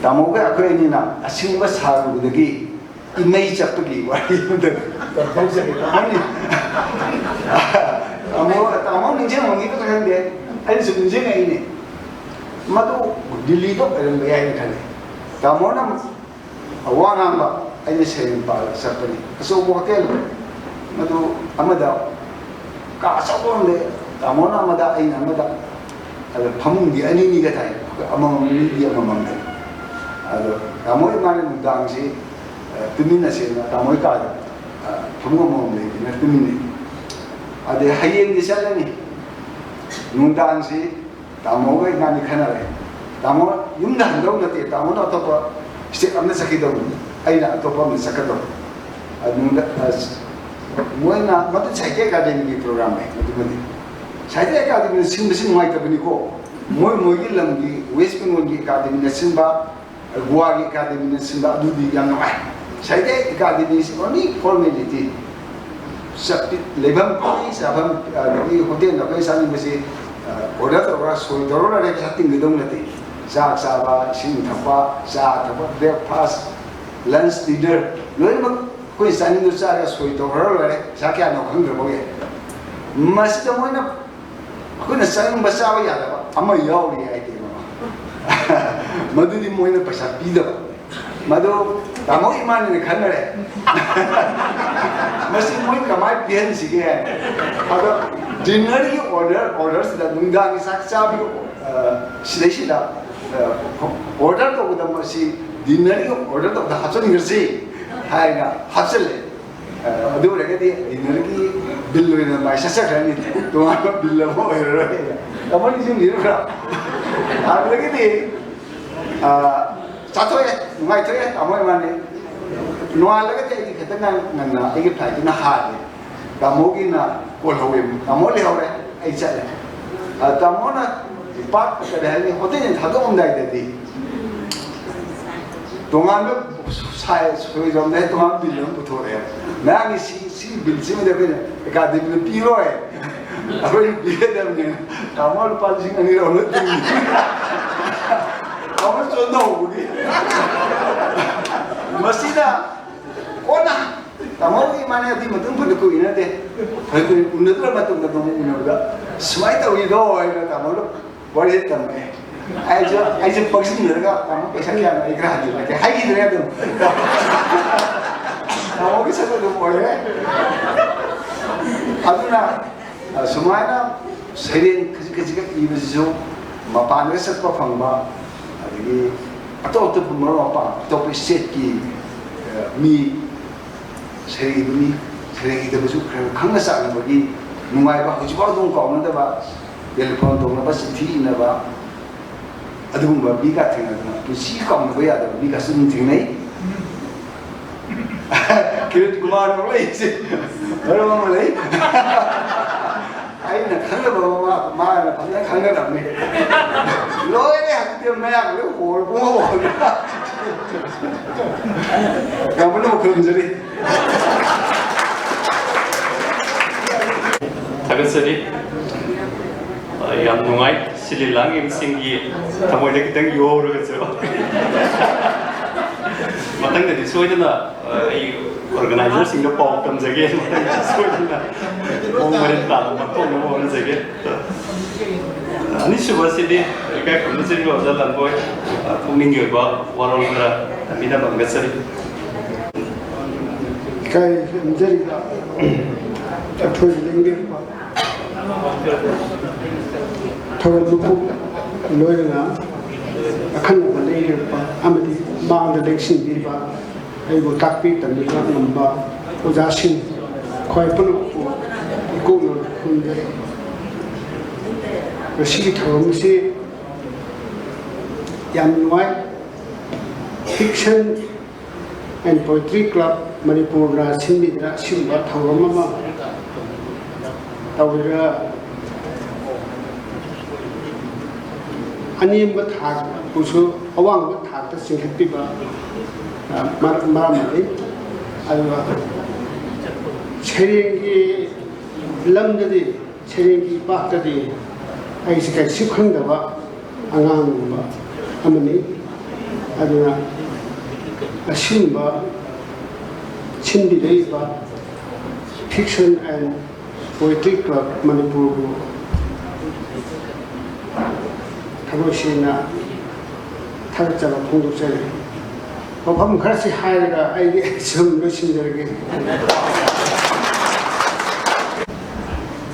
ꯇꯥꯃꯣꯒ ꯑꯩꯈꯣꯏ ꯑꯅꯤꯅ ꯑꯁꯤꯒꯨꯝꯕ ꯁꯥꯔꯨꯕꯗꯒꯤ ꯏꯃꯩ ꯆꯠꯄꯒꯤ ꯋꯥꯔꯤ ꯑꯃꯗ ꯇꯧꯖꯒꯦ꯫ ꯇꯥꯃꯣꯅꯤ꯫ ꯇꯥꯃꯣ, ꯇꯥꯃꯣ ꯅꯤꯡꯁꯤꯡꯉꯝꯈꯤꯕ ꯈꯪꯗꯦ, ꯑꯩꯅꯁꯨ ꯅꯤꯡꯁꯤꯡꯉꯛꯏꯅꯦ꯫ ꯃꯗꯨ ꯗꯤꯜꯂꯤꯗ ꯑꯣꯏꯔꯝꯕ ꯌꯥꯏꯅ ꯈꯜꯂꯤ꯫ ꯇꯥꯃꯣꯅ ꯋꯥ ꯉꯥꯡꯕ, ꯑꯩꯅ ꯁꯩꯔꯦꯡ ꯄꯥꯕ ꯆꯠꯄꯅꯤ꯫ ꯑꯆꯧꯕ ꯍꯣꯇꯦꯜ ꯃꯗꯨ ꯑꯃꯗ, ꯀꯥ ꯑꯆꯧꯕ ꯑꯃ ꯂꯩ꯫ ꯇꯥꯃꯣꯅ ꯑꯃꯗ, ꯑꯩꯅ ꯑꯃꯗ꯫ ꯑꯗꯣ ꯐꯃꯨꯡꯗꯤ ꯑꯅꯤꯅꯤꯒ ꯊꯥꯏ, ꯑꯩꯈꯣꯏ ꯑꯃꯃꯝ, ꯃꯤꯗꯤ ꯑꯃꯃꯝꯗ꯫ ꯑꯗꯣ ꯇꯥꯃꯣ ꯏꯃꯥꯅ ꯅꯨꯡꯗꯥꯡꯁꯤ, ꯑ, ꯇꯨꯃꯤꯟꯅꯁꯦꯅ ꯇꯥꯃꯣ ꯀꯥꯗ, ꯑ, ꯐꯃꯨꯡ ꯑꯃꯃꯝ ꯂꯩꯗꯅ ꯇꯨꯃꯤꯟꯅꯩ꯫ ꯑꯗꯩ ꯍꯌꯦꯡꯗꯤ ꯆꯠꯂꯅꯤ꯫ ꯅꯨꯡꯗꯥꯡꯁꯤ ꯇꯥꯃꯣꯒ ꯏꯕꯥꯅꯤ ꯈꯟꯅꯔꯦ꯫ ꯇꯥꯃꯣ ꯌꯨꯝꯗ ꯍꯟꯗꯧ ꯅꯠꯇꯦ, ꯇꯥꯃꯣꯅ ꯑꯇꯣꯞꯄ ꯁ꯭ꯇꯦꯠ ꯑꯃꯗ ꯆꯠꯈꯤꯗꯧꯕꯅꯤ, ꯑꯩꯅ ꯑꯇꯣꯞꯄ ꯑꯃꯗ ꯆꯠꯀꯗꯧꯕ꯫ ꯑꯗꯨꯗ, ꯑꯁ, ꯃꯣꯏꯅ ꯃꯗꯨ ꯁꯥꯍꯤꯇ꯭ꯌ ꯑꯦꯀꯥꯗꯦꯃꯤꯒꯤ ꯄ꯭ꯔꯣꯒ꯭ꯔꯥꯝꯅꯦ꯫ ꯑꯗꯨꯃꯗꯤ ꯁꯥꯍꯤꯇ꯭ꯌ ꯑꯦꯀꯥꯗꯦꯃꯤꯅ ꯁꯤꯟꯕꯁꯤ ꯅꯨꯡꯉꯥꯏꯇꯕꯅꯤꯀꯣ꯫ ꯃꯣꯏ ꯃꯣꯏꯒꯤ ꯂꯝꯒꯤ, ꯋꯦꯁ ꯕꯦꯡꯒꯣꯜꯒꯤ ꯑꯦꯀꯥꯗꯦꯃꯤꯅ ꯁꯤꯟꯕ, ꯒꯣꯋꯥꯒꯤ ꯑꯦꯀꯥꯗꯦꯃꯤꯅ ꯁꯤꯟꯕ, ꯑꯗꯨꯗꯤ ꯌꯥꯝ ꯅꯨꯡꯉꯥꯏ꯫ ꯁꯥꯍꯤꯇ꯭ꯌ ꯑꯦꯀꯥꯗꯦꯃꯤꯁꯤ only formality꯫ ꯆꯠꯄꯤ-, ꯂꯩꯐꯝ ꯄꯤ, ꯆꯥꯐꯝ, ꯑꯗꯒꯤ ꯍꯣꯇꯦꯜꯗ ꯑꯩꯈꯣꯏ ꯆꯥꯅꯤꯡꯕꯁꯤ, ꯑ, ꯑꯣꯔꯗꯔ ꯇꯧꯔꯒ ꯁꯣꯏ ꯇꯧꯔ ꯂꯣꯏꯔꯦ, ꯄꯩꯁꯥ ꯇꯤꯡꯒꯗꯧ ꯅꯠꯇꯦ꯫ ꯆꯥꯛ ꯆꯥꯕ, ꯏꯁꯤꯡ ꯊꯛꯄ, ꯆꯥ ꯊꯛꯄ, breakfast, lunch, dinner, ꯂꯣꯏꯅꯃꯛ ꯑꯩꯈꯣꯏ ꯆꯥꯅꯤꯡꯕ ꯆꯥꯔꯒ ꯁꯣꯏ ꯇꯧꯈ꯭ꯔ ꯂꯣꯏꯔꯦ, ꯄꯩꯁꯥ ꯀꯌꯥꯅꯣ ꯈꯪꯗ꯭ꯔꯕꯒꯦ꯫ ꯃꯁꯤꯗ ꯃꯣꯏꯅ ꯑꯩꯈꯣꯏꯅ ꯆꯥꯅꯤꯡꯕ ꯆꯥꯕ ꯌꯥꯗꯕ ꯑꯃ ꯌꯥꯎꯔꯤ ꯍꯥꯏꯗꯤ, ꯃꯗꯨꯗꯤ ꯃꯣꯏꯅ ꯄꯩꯁꯥ ꯄꯤꯗꯕ꯫ ꯃꯗꯨ ꯇꯥꯃꯣ ꯏꯃꯥꯅꯤꯅ ꯈꯟꯅꯔꯦ꯫ ꯃꯁꯤ ꯃꯣꯏ ꯀꯃꯥꯏꯅ ꯄꯤꯍꯟꯁꯤꯒꯦ? ꯑꯗꯣ dinner ꯒꯤ order, order ꯁꯤꯗ ꯅꯨꯡꯗꯥꯡꯒꯤ ꯆꯥꯛ ꯆꯥꯕꯒꯤ ꯁꯤꯗꯩꯁꯤꯗ ꯑꯣꯔꯗꯔ ꯇꯧꯒꯗꯕ ꯑꯁꯤ ꯗꯤꯟꯅꯔꯒꯤ ꯑꯣꯔꯗꯔ ꯇꯧꯕꯗ ꯍꯥꯞꯆꯤꯟꯈ꯭ꯔꯁꯤ ꯍꯥꯏꯅ ꯍꯥꯞꯆꯤꯜꯂꯦ꯫ ꯑꯗꯨ ꯑꯣꯏꯔꯒꯗꯤ ꯗꯤꯟꯅꯔꯒꯤ ꯕꯤꯜ ꯑꯣꯏꯅ ꯃꯥꯏ ꯆꯠꯆꯈ꯭ꯔꯅꯤ, ꯇꯣꯉꯥꯟꯕ ꯕꯤꯜ ꯑꯃ ꯑꯣꯏꯔꯔꯣꯏ꯫ ꯀꯃꯥꯏꯅ ꯅꯤꯡꯁꯤꯡꯕꯤꯔꯤꯕ꯭ꯔꯥ? ꯑꯗꯨꯗꯒꯤꯗꯤ ꯆꯥꯊꯣꯛꯑꯦ, ꯅꯨꯡꯉꯥꯏꯊꯣꯛꯑꯦ, ꯇꯥꯃꯣ ꯏꯕꯥꯅꯤ꯫ ꯅꯣꯡꯉꯥꯜꯂꯒꯗꯤ ꯑꯩꯗꯤ ꯈꯤꯇꯪ ꯉꯟꯅ ꯑꯩꯒꯤ ꯐ꯭ꯂꯥꯏꯠꯇꯨꯅ ꯍꯥꯜꯂꯦ꯫ ꯇꯥꯃꯣꯒꯤꯅ ꯀꯣꯜꯍꯧꯋꯦ꯫ ꯇꯥꯃꯣ ꯂꯩꯍꯧꯔꯦ, ꯑꯩ ꯆꯠꯂꯦ꯫ ꯑ, ꯇꯥꯃꯣꯅ ꯄꯥꯛ ꯀꯔꯤ ꯍꯥꯏꯅꯤ, ꯍꯣꯇꯦꯜ ꯊꯥꯗꯣꯛꯑꯝꯗꯥꯏꯗꯗꯤ ꯇꯣꯉꯥꯟꯕ ꯁꯥꯏ ꯁꯣꯏꯔꯣꯝꯗ ꯇꯣꯉꯥꯟꯕ ꯕꯤꯜ ꯑꯃ ꯄꯨꯊꯣꯔꯛꯑꯦ꯫ ꯃꯌꯥꯝꯒꯤ ꯁꯤ, ꯁꯤ ꯕꯤꯜꯁꯤꯃꯗꯤ ꯑꯩꯈꯣꯏꯅ ꯑꯦꯀꯥꯗꯃꯤꯗ ꯄꯤꯔꯣꯏ, ꯑꯩꯈꯣꯏꯅ ꯄꯤꯒꯗꯕꯅꯦ꯫ ꯇꯥꯃꯣ ꯂꯨꯄꯥ ꯂꯤꯁꯤꯡ ꯑꯅꯤ ꯂꯧꯔ ꯇꯤꯡꯉꯤ꯫ ꯇꯥꯃꯣ ꯆꯣꯟꯊꯍꯧꯕꯒꯤ꯫ ꯃꯁꯤꯗ ꯀꯣꯟꯅ ꯇꯥꯃꯣꯒꯤ ꯏꯃꯥꯅꯦ ꯑꯗꯨꯒꯤ ꯃꯇꯨꯡ ꯐꯅ ꯀꯨꯏꯅꯗꯦ꯫ ꯐꯅ ꯀꯨꯏꯅ ꯎꯅꯗ꯭ꯔ ꯃꯇꯨꯡꯗ ꯅꯣꯡꯃ ꯎꯅꯕꯗ ꯁꯨꯃꯥꯏꯅ ꯇꯧꯔꯤꯗꯣ ꯍꯥꯏꯅ ꯇꯥꯃꯣꯗ ꯋꯥꯔꯤ ꯇꯝꯃꯛꯑꯦ꯫ ꯑꯩꯁꯨ, ꯑꯩꯁꯨ ꯄꯛꯁꯤꯟꯅꯔꯒ ꯇꯥꯃꯣ ꯄꯩꯁꯥ ꯀꯌꯥꯅꯣ ꯑꯩ ꯈꯔ ꯍꯟꯖꯤꯜꯂꯛꯀꯦ ꯍꯥꯏꯈꯤꯗ꯭ꯔꯦ ꯑꯗꯨꯝ꯫ ꯇꯥꯃꯣꯒꯤ ꯁꯛ ꯑꯗꯨꯝ ꯑꯣꯏꯔꯦ꯫ ꯑꯗꯨꯅ ꯑ, ꯁꯨꯃꯥꯏꯅ ꯁꯩꯔꯦꯡ ꯈꯖꯤꯛ ꯈꯖꯤꯛꯈꯛ ꯏꯕꯁꯤꯁꯨ ꯃꯄꯥꯟꯗꯒ ꯆꯠꯄ ꯐꯪꯕ, ꯑꯗꯒꯤ ꯑꯇꯣꯞ ꯑꯇꯣꯞꯄ ꯃꯔꯨꯞ ꯃꯄꯥꯡ, ꯑꯇꯣꯞꯄ ꯏꯁꯇꯦꯠꯀꯤ, ꯑ, ꯃꯤ ꯁꯩꯔꯦꯡ ꯏꯕ ꯃꯤ, ꯁꯩꯔꯦꯡ ꯏꯗꯕꯁꯨ ꯈꯔ ꯈꯪꯅ ꯆꯥꯟꯅꯕꯒꯤ ꯅꯨꯡꯉꯥꯏꯕ, ꯍꯧꯖꯤꯛꯐꯥꯎ ꯑꯗꯨꯝ ꯀꯥꯎꯅꯗꯕ, ꯇꯦꯂꯤꯐꯣꯟ ꯇꯧꯅꯕ, ꯆꯤꯊꯤ ꯏꯅꯕ, ꯑꯗꯨꯒꯨꯝꯕ ꯃꯤꯒ ꯊꯦꯡꯅꯗꯅ ꯄꯨꯟꯁꯤ ꯀꯥꯎꯅꯕ ꯌꯥꯗꯕ ꯃꯤꯒꯁꯨ ꯑꯗꯨꯝ ꯊꯦꯡꯅꯩ꯫ ꯀꯤꯔꯤꯠ ꯀꯨꯃꯥꯔ ꯅꯣꯛꯂꯛꯏꯁꯦ ꯃꯔꯝ ꯑꯃ ꯂꯩ꯫ ꯑꯩꯅ ꯈꯪꯅꯕ ꯑꯃ ꯃꯥꯅ ꯐꯖꯅ ꯈꯪꯅꯔꯝꯃꯤ꯫ ꯂꯣꯏꯔꯦ, ꯍꯧꯖꯤꯛꯇꯤ ꯃꯌꯥꯝ ꯂꯣꯏ ꯍꯣꯔꯕ ꯍꯣꯔꯕ꯫ ꯌꯥꯝ ꯄꯨꯟꯅꯃꯛ ꯈꯨꯔꯨꯝꯖꯔꯤ꯫ ꯊꯥꯒꯠꯆꯔꯤ꯫ ꯑ, ꯌꯥꯝ ꯅꯨꯡꯉꯥꯏ꯫ ꯁꯤꯜꯂꯤ ꯂꯥꯡꯂꯤꯕꯁꯤꯡꯒꯤ ꯊꯃꯣꯏꯗ ꯈꯤꯇꯪ ꯌꯧꯍꯧꯔꯒꯁꯨ꯫ ꯃꯊꯪꯗꯗꯤ ꯁꯣꯏꯗꯅ, ꯑ, ꯑꯩ ꯑꯣꯔꯒꯅꯥꯏꯖꯔꯁꯤꯡꯗ ꯄꯥꯎ ꯇꯝꯖꯒꯦ꯫ ꯃꯊꯪꯗꯗꯤ ꯁꯣꯏꯗꯅ ꯃꯑꯣꯡ ꯃꯔꯤꯟ ꯇꯥꯅ ꯄꯥꯡꯊꯣꯛꯅꯕ ꯍꯣꯠꯅꯖꯒꯦ꯫ ꯑꯅꯤꯁꯨꯕꯁꯤꯗꯤ ꯏꯀꯥꯏ ꯈꯨꯝꯅꯖꯔꯤꯕ ꯑꯣꯖꯥ ꯂꯥꯡꯒꯣꯏ, ꯑ, ꯄꯨꯛꯅꯤꯡꯒꯤ ꯑꯣꯏꯕ ꯋꯥꯔꯣꯜ ꯈꯔ ꯊꯝꯕꯤꯅꯕ ꯍꯪꯒꯠꯆꯔꯤ꯫ ꯏꯀꯥꯏ ꯈꯨꯝꯖꯔꯤꯕ ꯑꯩꯈꯣꯏ ꯂꯦꯡꯕꯤꯔꯛꯄ ꯊꯧꯔꯝ ꯃꯄꯨ ꯂꯣꯏꯅꯅ ꯑꯈꯟꯅꯕ ꯂꯩꯔꯛꯄ ꯑꯃꯗꯤ ꯃꯥꯡꯗ ꯂꯦꯡꯁꯤꯟꯕꯤꯕ, ꯑꯩꯕꯨ ꯇꯥꯛꯄꯤ ꯇꯝꯕꯤꯕ ꯉꯝꯕ ꯑꯣꯖꯥꯁꯤꯡ ꯈ꯭ꯋꯥꯏ ꯄꯨꯝꯅꯃꯛꯄꯨ ꯏꯀꯣꯛꯅ ꯈꯨꯔꯨꯝꯖꯔꯤ꯫ ꯉꯁꯤꯒꯤ ꯊꯧꯔꯝ ꯑꯁꯤ ꯌꯥꯝ ꯅꯨꯡꯉꯥꯏ꯫ Fiction and Poetry Club ꯃꯅꯤꯄꯨꯔꯅ ꯁꯤꯟꯕꯤꯗꯨꯅ ꯑꯁꯤꯒꯨꯝꯕ ꯊꯧꯔꯝ ꯑꯃ ꯇꯧꯔꯤꯕ ꯑꯅꯦꯝꯕ ꯊꯥꯛꯄꯨꯁꯨ ꯑꯋꯥꯡꯕ ꯊꯥꯛꯇ ꯆꯤꯡꯈꯠꯄꯤꯕ, ꯑ, ꯃꯔ-, ꯃꯔꯝ ꯑꯃꯅꯤ꯫ ꯑꯗꯨꯒ ꯁꯩꯔꯦꯡꯒꯤ ꯂꯝꯗꯗꯤ, ꯁꯩꯔꯦꯡꯒꯤ ꯏꯄꯥꯛꯇꯗꯤ ꯑꯩꯁꯦ ꯀꯩꯁꯨ ꯈꯪꯗꯕ ꯑꯉꯥꯡꯒꯨꯝꯕ ꯑꯃꯅꯤ꯫ ꯑꯗꯨꯅ ꯑꯁꯤꯒꯨꯝꯕ ꯁꯤꯟꯕꯤꯔꯛꯏꯕ Fiction and Poetry Club ꯃꯅꯤꯄꯨꯔꯕꯨ ꯊꯃꯣꯏ ꯁꯦꯡꯅ ꯊꯥꯒꯠꯆꯕ ꯐꯣꯡꯗꯣꯛꯆꯔꯤ꯫ ꯋꯥꯐꯝ ꯈꯔꯁꯤ ꯍꯥꯏꯔꯒ ꯑꯩꯗꯤ ꯁꯨꯝ ꯂꯣꯏꯁꯤꯟꯖꯔꯒꯦ꯫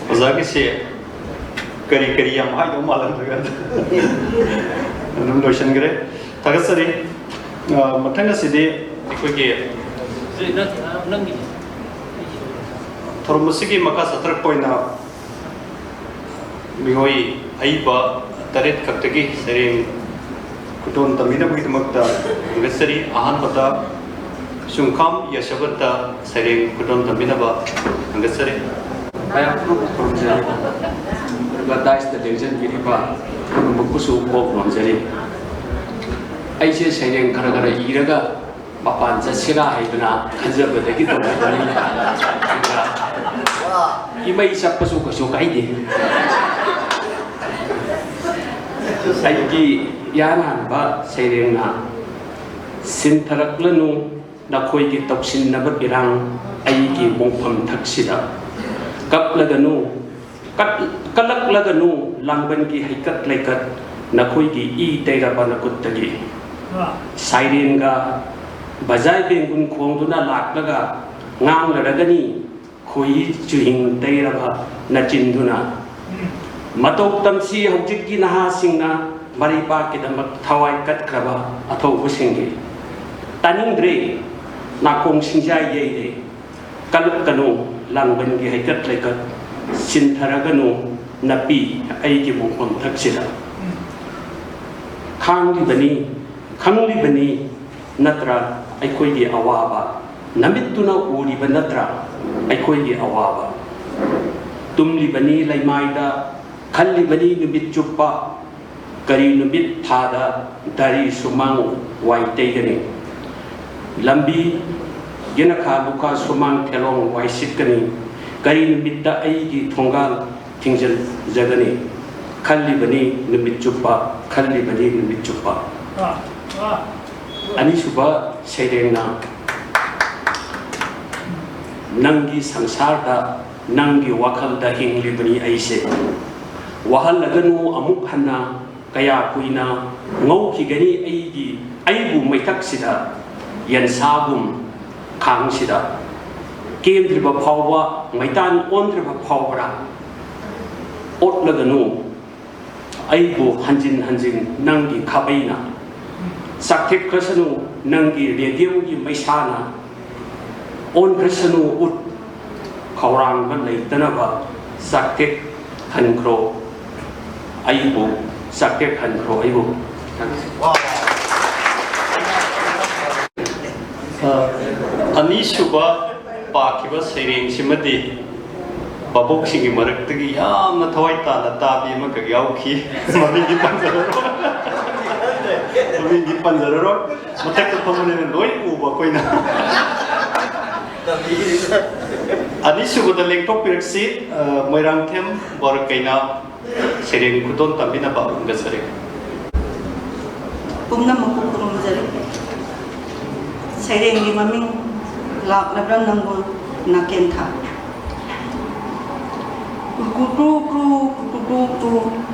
ꯑꯣꯖꯥꯒꯤꯁꯦ ꯀꯔꯤ ꯀꯔꯤ ꯌꯥꯝ ꯍꯥꯏꯗꯧ ꯃꯥꯜꯂꯝꯗ꯭ꯔꯒ ꯑꯗꯨꯝ ꯂꯣꯏꯁꯤꯟꯈ꯭ꯔꯦ꯫ ꯊꯥꯒꯠꯆꯔꯤ꯫ ꯑ, ꯃꯊꯪ ꯑꯁꯤꯗꯤ ꯑꯩꯈꯣꯏꯒꯤ ꯊꯧꯔꯝ ꯑꯁꯤꯒꯤ ꯃꯈꯥ ꯆꯠꯊꯔꯛꯄ ꯑꯣꯏꯅ ꯃꯤꯑꯣꯏ ꯑꯏꯕ ꯇꯔꯦꯠ ꯈꯛꯇꯒꯤ ꯁꯩꯔꯦꯡ ꯈꯨꯗꯣꯜ ꯇꯝꯕꯤꯅꯕꯒꯤꯗꯃꯛꯇ ꯊꯥꯒꯠꯆꯔꯤ꯫ ꯑꯍꯥꯟꯕꯗ ꯁꯨꯡꯈꯥꯝ ꯌꯥꯏꯁꯕꯠꯇ ꯁꯩꯔꯦꯡ ꯈꯨꯗꯣꯜ ꯇꯝꯕꯤꯅꯕ ꯊꯥꯒꯠꯆꯔꯤ꯫ ꯃꯌꯥꯝ ꯄꯨꯝꯅꯃꯛ ꯈꯨꯔꯨꯝꯖꯔꯤ꯫ ꯑꯗꯨꯒ ꯗꯥꯏꯁꯇ ꯂꯦꯡꯖꯟꯕꯤꯔꯤꯕ ꯄꯨꯝꯅꯃꯛꯄꯨꯁꯨ ꯀꯣꯛ ꯅꯣꯟꯖꯔꯤ꯫ ꯑꯩꯁꯦ ꯁꯩꯔꯦꯡ ꯈꯔ ꯈꯔ ꯏꯔꯒ ꯃꯄꯥꯟ ꯆꯠꯁꯤꯔꯥ ꯍꯥꯏꯗꯨꯅ ꯈꯟꯖꯕꯗꯒꯤ ꯇꯧꯖꯕꯅꯤ꯫ ꯑꯗꯨꯒ ꯏꯃꯩ ꯆꯠꯄꯁꯨ ꯀꯩꯁꯨ ꯀꯥꯏꯗꯦ꯫ ꯑꯩꯒꯤ ꯏꯍꯥꯟ ꯍꯥꯟꯕ ꯁꯩꯔꯦꯡꯅ "ꯁꯤꯟꯊꯔꯛꯂꯅꯨ ꯅꯈꯣꯏꯒꯤ ꯇꯧꯁꯤꯟꯅꯕ ꯏꯔꯥꯡ ꯑꯩꯒꯤ ꯃꯣꯡꯐꯝ ꯊꯛꯁꯤꯗ꯫ ꯀꯞꯂꯒꯅꯨ, ꯀꯠ-, ꯀꯜꯂꯛꯂꯒꯅꯨ ꯂꯥꯡꯕꯟꯒꯤ ꯍꯩꯀꯠ ꯂꯩꯀꯠ ꯅꯈꯣꯏꯒꯤ ꯏ ꯇꯩꯔꯕ ꯅꯈꯨꯠꯇꯒꯤ꯫ ꯁꯥꯏꯔꯦꯟꯒ ꯕꯖꯥꯏ ꯕꯦꯡꯒꯨꯟ ꯈꯣꯡꯗꯨꯅ ꯂꯥꯛꯂꯒ ꯉꯥꯡꯂꯔꯒꯅꯤ ꯈꯣꯏꯍꯤ ꯆꯨꯍꯤꯡ ꯇꯩꯔꯕ ꯅꯆꯤꯟꯗꯨꯅ꯫ ꯃꯇꯧ ꯇꯝꯁꯤ ꯍꯧꯖꯤꯛꯀꯤ ꯅꯍꯥꯁꯤꯡꯅ ꯃꯔꯩꯕꯥꯛꯀꯤꯗꯃꯛ ꯊꯋꯥꯏ ꯀꯠꯈ꯭ꯔꯕ ꯑꯊꯧꯕꯁꯤꯡꯒꯤ꯫ ꯇꯥꯅꯤꯡꯗ꯭ꯔꯦ ꯅꯥꯀꯣꯡ ꯁꯤꯡꯖꯥꯏ ꯌꯩꯔꯦ꯫ ꯀꯜꯂꯛꯀꯅꯨ ꯂꯥꯡꯕꯟꯒꯤ ꯍꯩꯀꯠ ꯂꯩꯀꯠ꯫ ꯁꯤꯟꯊꯔꯒꯅꯨ ꯅꯥꯄꯤ ꯑꯩꯒꯤ ꯃꯣꯡꯐꯝ ꯊꯛꯁꯤꯗ꯫ ꯈꯥꯡꯂꯤꯕꯅꯤ, ꯈꯪꯂꯤꯕꯅꯤ ꯅꯠꯇ꯭ꯔꯥ ꯑꯩꯈꯣꯏꯒꯤ ꯑꯋꯥꯕ? ꯅꯃꯤꯠꯇꯨꯅ ꯎꯔꯤꯕ ꯅꯠꯇ꯭ꯔꯥ ꯑꯩꯈꯣꯏꯒꯤ ꯑꯋꯥꯕ? ꯇꯨꯝꯂꯤꯕꯅꯤ ꯂꯩꯃꯥꯏꯗ, ꯈꯜꯂꯤꯕꯅꯤ ꯅꯨꯃꯤꯠ ꯆꯨꯞꯄ꯫ ꯀꯔꯤ ꯅꯨꯃꯤꯠ ꯊꯥꯗ ꯗꯥꯔꯤ ꯁꯨꯃꯥꯡ ꯋꯥꯏ ꯇꯩꯒꯅꯤ? ꯂꯝꯕꯤ ꯌꯦꯅꯈꯥ ꯂꯨꯈꯥ ꯁꯨꯃꯥꯡ ꯊꯦꯂꯣꯡ ꯋꯥꯏ ꯁꯤꯠꯀꯅꯤ? ꯀꯔꯤ ꯅꯨꯃꯤꯠꯇ ꯑꯩꯒꯤ ꯊꯣꯡꯒꯥꯜ ꯊꯤꯡꯖꯤꯟꯖꯒꯅꯤ? ꯈꯜꯂꯤꯕꯅꯤ ꯅꯨꯃꯤꯠ ꯆꯨꯞꯄ, ꯈꯜꯂꯤꯕꯅꯤ ꯅꯨꯃꯤꯠ ꯆꯨꯞꯄ꯫ ꯑꯅꯤꯁꯨꯕ ꯁꯩꯔꯦꯡꯅ ꯅꯪꯒꯤ ꯁꯪꯁꯥꯔꯗ, ꯅꯪꯒꯤ ꯋꯥꯈꯜꯗ ꯍꯤꯡꯂꯤꯕꯅꯤ ꯑꯩꯁꯦ꯫ ꯋꯥꯍꯜꯂꯒꯅꯨ ꯑꯃꯨꯛ ꯍꯟꯅ, ꯀꯌꯥ ꯀꯨꯏꯅ ꯉꯧꯈꯤꯒꯅꯤ ꯑꯩꯒꯤ, ꯑꯩꯕꯨ ꯃꯩꯊꯛꯁꯤꯗ, ꯌꯦꯟꯁꯥꯒꯨꯝ ꯈꯥꯡꯁꯤꯗ? ꯀꯦꯟꯗ꯭ꯔꯤꯕ ꯐꯥꯎꯕ, ꯃꯩꯇꯥꯟ ꯑꯣꯟꯗ꯭ꯔꯤꯕ ꯐꯥꯎꯕ꯭ꯔꯥ? ꯑꯣꯠꯂꯒꯅꯨ ꯑꯩꯕꯨ ꯍꯟꯖꯤꯟ ꯍꯟꯖꯤꯟ ꯅꯪꯒꯤ ꯈꯥꯕꯩꯅ꯫ ꯆꯥꯛꯊꯦꯛꯈ꯭ꯔꯁꯅꯨ ꯅꯪꯒꯤ ꯔꯦꯗꯤꯌꯝꯒꯤ ꯃꯩꯁꯥꯅ꯫ ꯑꯣꯟꯈ꯭ꯔꯁꯅꯨ ꯎꯠ ꯈꯧꯔꯥꯡꯕ ꯂꯩꯇꯅꯕ꯫ ꯆꯥꯛꯊꯦꯛ ꯍꯟꯈ꯭ꯔꯣ ꯑꯩꯕꯨ, ꯆꯥꯛꯊꯦꯛ ꯍꯟꯈ꯭ꯔꯣ ꯑꯩꯕꯨ꯫ ꯑ, ꯑꯅꯤꯁꯨꯕ ꯄꯥꯈꯤꯕ ꯁꯩꯔꯦꯡꯁꯤꯃꯗꯤ ꯚꯥꯕꯣꯛꯁꯤꯡꯒꯤ ꯃꯔꯛꯇꯒꯤ ꯌꯥꯝꯅ ꯊꯋꯥꯏ ꯇꯥꯅ ꯇꯥꯕꯤ ꯑꯃꯈꯛ ꯌꯥꯎꯈꯤ꯫ ꯃꯃꯤꯡꯗꯤ ꯄꯟꯖꯔꯔꯣꯏ꯫ ꯃꯃꯤꯡꯗꯤ ꯄꯟꯖꯔꯔꯣꯏ꯫ ꯃꯊꯛꯇ ꯐꯝꯕꯅꯤꯅ ꯂꯣꯏ ꯎꯕ ꯑꯩꯈꯣꯏꯅ꯫ ꯑꯅꯤꯁꯨꯕꯗ ꯂꯦꯡꯊꯣꯛꯄꯤꯔꯛꯁꯤ, ꯑ, ꯃꯣꯏꯔꯥꯡꯊꯦꯝ ꯕꯣꯔꯀꯩꯅ꯫ ꯁꯩꯔꯦꯡ ꯈꯨꯗꯣꯜ ꯇꯝꯕꯤꯅꯕ ꯍꯪꯒꯠꯆꯔꯤ꯫ ꯄꯨꯝꯅꯃꯛꯄꯨ ꯈꯨꯔꯨꯝꯖꯔꯤ꯫ ꯁꯩꯔꯦꯡꯒꯤ ꯃꯃꯤꯡ ꯂꯥꯛꯂꯕ꯭ꯔꯥ ꯅꯪꯕꯨ ꯅꯥꯀꯦꯟꯊꯥ? ꯀ꯭ꯔꯨ ꯀ꯭ꯔꯨ ꯀ꯭ꯔꯨ, ꯀ꯭ꯔꯨ ꯀ꯭ꯔꯨ ꯀ꯭ꯔꯨ,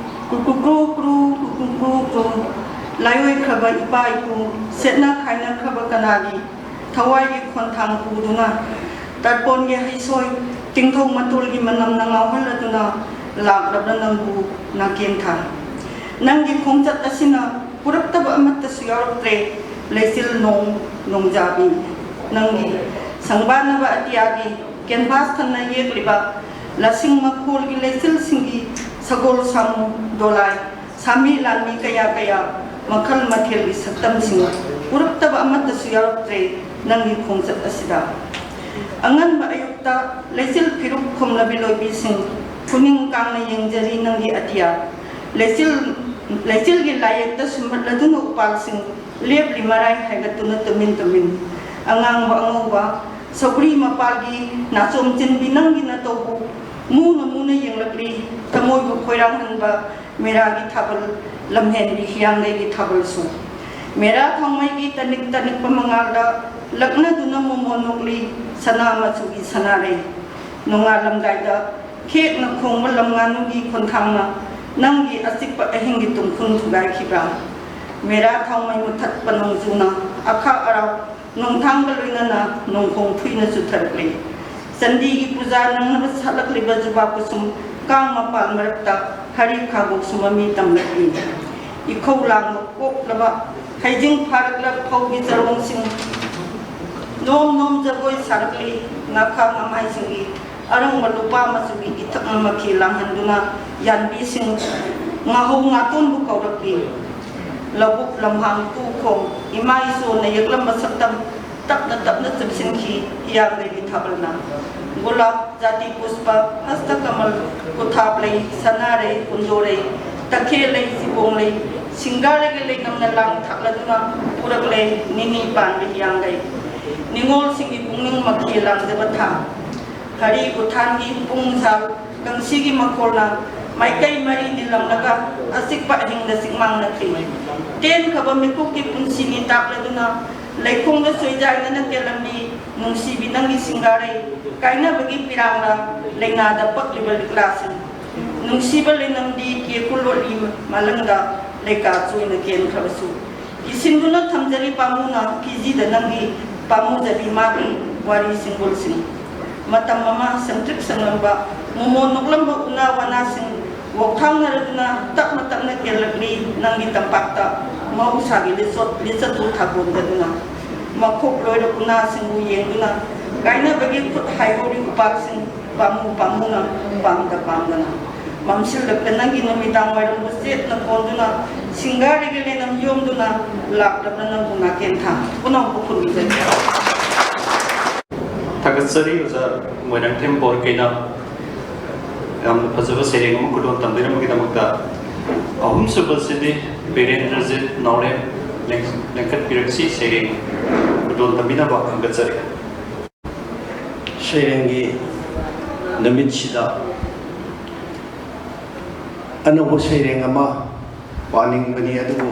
ꯀ꯭ꯔꯨ ꯀ꯭ꯔꯨ ꯀ꯭ꯔꯨ, ꯀ꯭ꯔꯨ ꯀ꯭ꯔꯨ ꯀ꯭ꯔꯨ, ꯂꯥꯏꯑꯣꯏꯈ꯭ꯔꯕ ꯏꯄꯥ ꯏꯄꯨ, ꯁꯦꯠꯅ ꯈꯥꯏꯅꯈ꯭ꯔꯕ ꯀꯅꯥꯒꯤ ꯊꯋꯥꯏꯒꯤ ꯈꯣꯟꯊꯥꯡ ꯄꯨꯗꯨꯅ, ꯇꯔꯄꯣꯟꯒꯤ ꯍꯩꯁꯣꯏ, ꯇꯤꯡꯊꯧ ꯃꯇꯣꯜꯒꯤ ꯃꯅꯝꯅ ꯉꯥꯎꯍꯜꯂꯗꯨꯅ, ꯂꯥꯛꯂꯕ꯭ꯔꯥ ꯅꯪꯕꯨ ꯅꯥꯀꯦꯟꯊꯥ? ꯅꯪꯒꯤ ꯈꯣꯡꯆꯠ ꯑꯁꯤꯅ ꯄꯨꯔꯛꯇꯕ ꯑꯃꯠꯇꯁꯨ ꯌꯥꯎꯔꯛꯇ꯭ꯔꯦ꯫ ꯂꯩꯆꯤꯜ ꯅꯣꯡ ꯅꯣꯡꯖꯥꯕꯤ, ꯅꯪꯒꯤ ꯁꯪꯕꯥꯅꯕ ꯑꯇꯤꯌꯥꯒꯤ ꯀꯦꯟꯚꯥꯁ ꯊꯟꯅ ꯌꯦꯛꯂꯤꯕ ꯂꯁꯤꯡ ꯃꯈꯣꯜꯒꯤ ꯂꯩꯆꯤꯜꯁꯤꯡꯒꯤ ꯁꯒꯣꯜ ꯁꯥꯃꯨ ꯗꯣꯂꯥꯏ ꯁꯥꯃꯤ ꯂꯥꯟꯃꯤ ꯀꯌꯥ ꯀꯌꯥ ꯃꯈꯜ ꯃꯊꯦꯜꯒꯤ ꯁꯛꯇꯝꯁꯤꯡ ꯄꯨꯔꯛꯇꯕ ꯑꯃꯠꯇꯁꯨ ꯌꯥꯎꯔꯛꯇ꯭ꯔꯦ ꯅꯪꯒꯤ ꯈꯣꯡꯆꯠ ꯑꯁꯤꯗ꯫ ꯑꯉꯟꯕ ꯑꯌꯨꯛꯇ ꯂꯩꯆꯤꯜ ꯐꯤꯔꯨꯛ ꯈꯨꯝꯂꯕꯤ ꯂꯣꯏꯕꯤꯁꯤꯡ ꯄꯨꯛꯅꯤꯡ ꯀꯥꯡꯅ ꯌꯦꯡꯖꯔꯤ ꯅꯪꯒꯤ ꯑꯇꯤꯌꯥ꯫ ꯂꯩꯆꯤꯜ ꯂꯩꯆꯤꯜꯒꯤ ꯂꯥꯏꯌꯦꯛꯇ ꯁꯨꯝꯍꯠꯂꯗꯨꯅ ꯎꯄꯥꯜꯁꯤꯡ ꯂꯦꯞꯂꯤ ꯃꯔꯥꯏ ꯍꯥꯏꯒꯠꯇꯨꯅ ꯇꯨꯃꯤꯟ ꯇꯨꯃꯤꯟ꯫ ꯑꯉꯥꯡꯕ ꯑꯉꯧꯕ ꯁꯧꯒ꯭ꯔꯤ ꯃꯄꯥꯜꯒꯤ ꯅꯥꯆꯣꯝ ꯆꯤꯟꯕꯤ ꯅꯪꯒꯤ ꯅꯇꯧꯕꯨ ꯃꯨꯅ ꯃꯨꯅ ꯌꯦꯡꯂꯛꯂꯤ ꯊꯃꯣꯏꯕꯨ ꯈꯣꯏꯔꯥꯡꯍꯟꯕ ꯃꯦꯔꯥꯒꯤ ꯊꯥꯕꯜ ꯂꯝꯍꯦꯟꯕꯤ ꯍꯤꯌꯥꯡꯒꯩꯒꯤ ꯊꯥꯕꯜꯁꯨ꯫ ꯃꯦꯔꯥ ꯊꯥꯎꯃꯩꯒꯤ ꯇꯅꯤꯛ ꯇꯅꯤꯛꯄ ꯃꯉꯥꯜꯗ ꯂꯛꯅꯗꯨꯅ ꯃꯣꯃꯣꯟ ꯅꯣꯛꯂꯤ ꯁꯅꯥ ꯃꯆꯨꯒꯤ ꯁꯅꯥꯔꯩ꯫ ꯅꯣꯡꯉꯥꯜꯂꯝꯗꯥꯏꯗ ꯈꯦꯛꯅ ꯈꯣꯡꯕ ꯂꯝ ꯉꯥꯅꯨꯒꯤ ꯈꯣꯟꯊꯥꯡꯅ ꯅꯪꯒꯤ ꯑꯆꯤꯛꯄ ꯑꯍꯤꯡꯒꯤ ꯇꯨꯝꯈꯨꯟ ꯊꯨꯒꯥꯏꯈꯤꯕ꯭ꯔꯥ? ꯃꯦꯔꯥ ꯊꯥꯎꯃꯩ ꯃꯨꯊꯠꯄ ꯅꯣꯡꯖꯨꯅ ꯑꯈꯥꯛ ꯑꯔꯥꯎ ꯅꯣꯡꯊꯥꯡꯒ ꯂꯣꯏꯅꯅ ꯅꯣꯡꯈꯣꯡ ꯐꯨꯏꯅ ꯆꯨꯊꯔꯛꯂꯤ꯫ ꯆꯟꯗꯤꯒꯤ ꯄꯨꯖꯥ ꯅꯪꯅꯕ ꯁꯥꯠꯂꯛꯂꯤꯕ ꯖꯨꯕꯥ ꯀꯨꯁꯨꯝ ꯀꯥꯡ ꯃꯄꯥꯜ ꯃꯔꯛꯇ ꯍꯔꯤ ꯈꯥꯒꯣꯛꯁꯨ ꯃꯃꯤ ꯇꯝꯂꯛꯂꯤ꯫ ꯏꯈꯧ ꯂꯥꯡꯕ ꯀꯣꯛꯂꯕ ꯍꯩꯖꯤꯡ ꯐꯥꯔꯛꯂ ꯐꯧꯒꯤ ꯆꯔꯣꯡꯁꯤꯡ ꯅꯣꯝ ꯅꯣꯝ ꯖꯒꯣꯏ ꯁꯥꯔꯛꯂꯤ꯫ ꯉꯥꯈꯥ ꯉꯝꯍꯥꯏꯁꯤꯡꯒꯤ ꯑꯔꯪꯕ ꯂꯨꯄꯥ ꯃꯆꯨꯒꯤ ꯏꯊꯛꯅ ꯃꯈꯤ ꯂꯥꯡꯍꯟꯗꯨꯅ ꯌꯥꯟꯕꯤꯁꯤꯡ ꯉꯥꯍꯧ ꯉꯥꯇꯣꯟꯕꯨ ꯀꯧꯔꯛꯂꯤ꯫ ꯂꯧꯕꯨꯛ ꯂꯝꯍꯥꯡ ꯇꯨꯈꯣꯡ ꯏꯃꯥ ꯏꯁꯣꯔꯅ ꯌꯦꯛꯂꯝꯕ ꯁꯛꯇꯝ ꯇꯞꯅ ꯇꯞꯅ ꯆꯨꯞꯁꯤꯟꯈꯤ ꯍꯤꯌꯥꯡꯒꯩꯒꯤ ꯊꯥꯕꯜꯅ꯫ ꯒꯨꯂꯥꯞ, ꯖꯥꯇꯤ ꯄꯨꯁꯄ, ꯍꯁꯇ ꯀꯃꯜ, ꯀꯨꯊꯥꯞ ꯂꯩ, ꯁꯅꯥꯔꯩ, ꯀꯨꯟꯗꯣꯔꯩ, ꯇꯈꯦꯜ ꯂꯩ, ꯆꯤꯕꯣꯡ ꯂꯩ, ꯁꯤꯡꯒꯥꯔꯩꯒ ꯂꯩꯅꯝꯅ ꯂꯥꯡ ꯊꯥꯛꯂꯗꯨꯅ ꯄꯨꯔꯛꯂꯦ ꯅꯤꯅꯤ ꯄꯥꯟꯕ ꯍꯤꯌꯥꯡꯒꯩ꯫ ꯅꯤꯉꯣꯜꯁꯤꯡꯒꯤ ꯄꯨꯛꯅꯤꯡ ꯃꯈꯤ ꯂꯥꯡꯖꯕ ꯊꯥ꯫ ꯍꯔꯤ ꯎꯊꯥꯟꯒꯤ ꯄꯨꯡ ꯁꯥꯜ ꯀꯪꯁꯤꯒꯤ ꯃꯈꯣꯜꯅ ꯃꯥꯏꯀꯩ ꯃꯔꯤ ꯅꯤꯜꯂꯝꯂꯒ ꯑꯆꯤꯛꯄ ꯑꯍꯤꯡꯗ ꯆꯤꯛꯃꯥꯡꯅꯈꯤ꯫ ꯇꯦꯟꯈ꯭ꯔꯕ ꯃꯤꯀꯨꯞꯀꯤ ꯄꯨꯟꯁꯤꯅꯤ ꯇꯥꯛꯂꯗꯨꯅ ꯂꯩꯈꯣꯡꯗ ꯆꯣꯏꯖꯥꯏꯗꯅ ꯀꯦꯜꯂꯝꯃꯤ ꯅꯨꯡꯁꯤꯕꯤ ꯅꯪꯒꯤ ꯁꯤꯡꯒꯥꯔꯩ ꯀꯥꯏꯅꯕꯒꯤ ꯄꯤꯔꯥꯡꯅ ꯂꯩꯅꯥꯗ ꯄꯛꯂꯤꯕ ꯂꯤꯛꯂꯥꯁꯤꯡ꯫ ꯅꯨꯡꯁꯤꯕ ꯂꯩꯅꯝꯗꯤ ꯀꯦꯀꯨ ꯂꯣꯠꯂꯤ ꯃꯥꯂꯪꯗ ꯂꯩꯀꯥ ꯆꯣꯏꯅ ꯀꯦꯟꯈ꯭ꯔꯕꯁꯨ꯫ ꯀꯤꯁꯤꯟꯗꯨꯅ ꯊꯝꯖꯔꯤ ꯄꯥꯝꯃꯨꯅ ꯐꯤꯖꯤꯗ ꯅꯪꯒꯤ ꯄꯥꯝꯃꯨꯖꯕꯤ ꯃꯥꯒꯤ ꯋꯥꯔꯤ ꯁꯤꯡꯒꯨꯜꯁꯤꯡ꯫ ꯃꯇꯝ ꯑꯃ ꯁꯪꯇ꯭ꯔꯤꯛ ꯁꯪꯂꯝꯕ ꯃꯣꯃꯣꯟ ꯅꯣꯛꯂꯝꯕ ꯎꯅꯥ ꯋꯥꯅꯥꯁꯤꯡ ꯋꯥꯎꯊꯥꯡꯅꯔꯗꯨꯅ ꯇꯞꯅ ꯇꯞꯅ ꯀꯦꯜꯂꯛꯂꯤ꯫ ꯅꯪꯒꯤ ꯇꯝꯄꯥꯛꯇ ꯃꯍꯧꯁꯥꯒꯤ ꯂꯤꯆꯠ, ꯂꯤꯆꯠꯇꯨ ꯊꯥꯒꯣꯟꯗꯗꯨꯅ ꯃꯈꯣꯛ ꯂꯣꯏꯔ ꯎꯅꯥꯁꯤꯡꯕꯨ ꯌꯦꯡꯗꯨꯅ ꯀꯥꯏꯅꯕꯒꯤ ꯈꯨꯠ ꯍꯥꯏꯍꯧꯔꯤ ꯎꯄꯥꯜꯁꯤꯡ ꯄꯥꯝꯃꯨ ꯄꯥꯝꯃꯨꯅ ꯄꯥꯝꯗ ꯄꯥꯝꯗꯅ ꯃꯝꯁꯤꯜꯂꯛꯂꯦ꯫ ꯅꯪꯒꯤ ꯅꯨꯃꯤꯗꯥꯡ ꯋꯥꯏꯔꯝꯕꯨ ꯆꯦꯠꯅ ꯀꯣꯟꯗꯨꯅ ꯁꯤꯡꯒꯥꯔꯤꯒꯤ ꯂꯦꯅꯝ ꯌꯣꯝꯗꯨꯅ ꯂꯥꯛꯂꯕ ꯅꯪꯕꯨ ꯅꯥꯀꯦꯟ ꯊꯥ ꯄꯨꯝꯅꯃꯛꯄꯨ ꯈꯨꯔꯨꯝꯖꯔꯤ꯫ ꯊꯥꯒꯠꯆꯔꯤ ꯑꯣꯖꯥ ꯃꯣꯏꯔꯥꯡꯊꯦꯝ ꯕꯣꯔ ꯀꯩꯅꯥ꯫ ꯌꯥꯝꯅ ꯐꯖꯕ ꯁꯩꯔꯦꯡ ꯑꯃ ꯈꯨꯗꯣꯜ ꯇꯝꯕꯤꯔꯝꯕꯒꯤꯗꯃꯛꯇ꯫ ꯑꯍꯨꯝꯁꯨꯕꯁꯤꯗꯤ ꯕꯤꯔꯦꯟꯗ꯭ꯔꯖꯤꯠ ꯅꯥꯎꯔꯦꯝ ꯂꯦꯡ-, ꯂꯦꯡꯈꯠꯄꯤꯔꯛꯁꯤ, ꯁꯩꯔꯦꯡ ꯈꯨꯗꯣꯜ ꯇꯝꯕꯤꯅꯕ ꯈꯟꯒꯠꯆꯔꯤ꯫ ꯁꯩꯔꯦꯡꯒꯤ ꯅꯨꯃꯤꯠꯁꯤꯗ ꯑꯅꯧꯕ ꯁꯩꯔꯦꯡ ꯑꯃ ꯄꯥꯅꯤꯡꯕꯅꯤ, ꯑꯗꯨꯕꯨ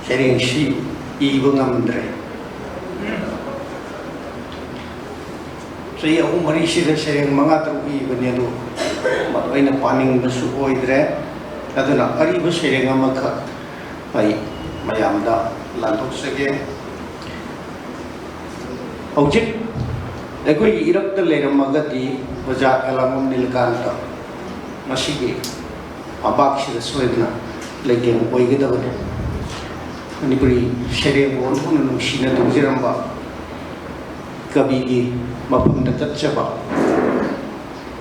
ꯁꯩꯔꯦꯡꯁꯤ ꯏꯕ ꯉꯝꯗ꯭ꯔꯦ꯫ ꯆꯍꯤ ꯑꯍꯨꯝ ꯃꯔꯤꯁꯤꯗ ꯁꯩꯔꯦꯡ ꯃꯉꯥ ꯇꯔꯨꯛ ꯏꯕꯅꯤ, ꯑꯗꯨ ꯃꯗꯨ ꯑꯩꯅ ꯄꯥꯅꯤꯡꯕꯁꯨ ꯑꯣꯏꯗ꯭ꯔꯦ꯫ ꯑꯗꯨꯅ ꯑꯔꯤꯕ ꯁꯩꯔꯦꯡ ꯑꯃꯈꯛ ꯑꯩ ꯃꯌꯥꯝꯗ ꯂꯥꯟꯊꯣꯛꯆꯒꯦ꯫ ꯍꯧꯖꯤꯛ ꯑꯩꯈꯣꯏꯒꯤ ꯏꯔꯛꯇ ꯂꯩꯔꯝꯃꯒꯗꯤ ꯑꯣꯖꯥ ꯑꯦꯂꯥꯡꯕꯝ ꯅꯤꯂꯀꯥꯟꯇ ꯉꯁꯤꯒꯤ ꯐꯝꯄꯥꯛꯁꯤꯗ ꯁꯣꯏꯗꯅ ꯂꯩꯇꯦꯡ ꯑꯣꯏꯒꯗꯕꯅꯤ꯫ ꯃꯅꯤꯄꯨꯔꯤ ꯁꯩꯔꯦꯡꯕꯨ ꯑꯣꯟꯊꯣꯛꯅ ꯅꯨꯡꯁꯤꯅ ꯇꯧꯖꯔꯝꯕ ꯀꯕꯤꯒꯤ ꯃꯐꯝꯗ ꯆꯠꯆꯕ꯫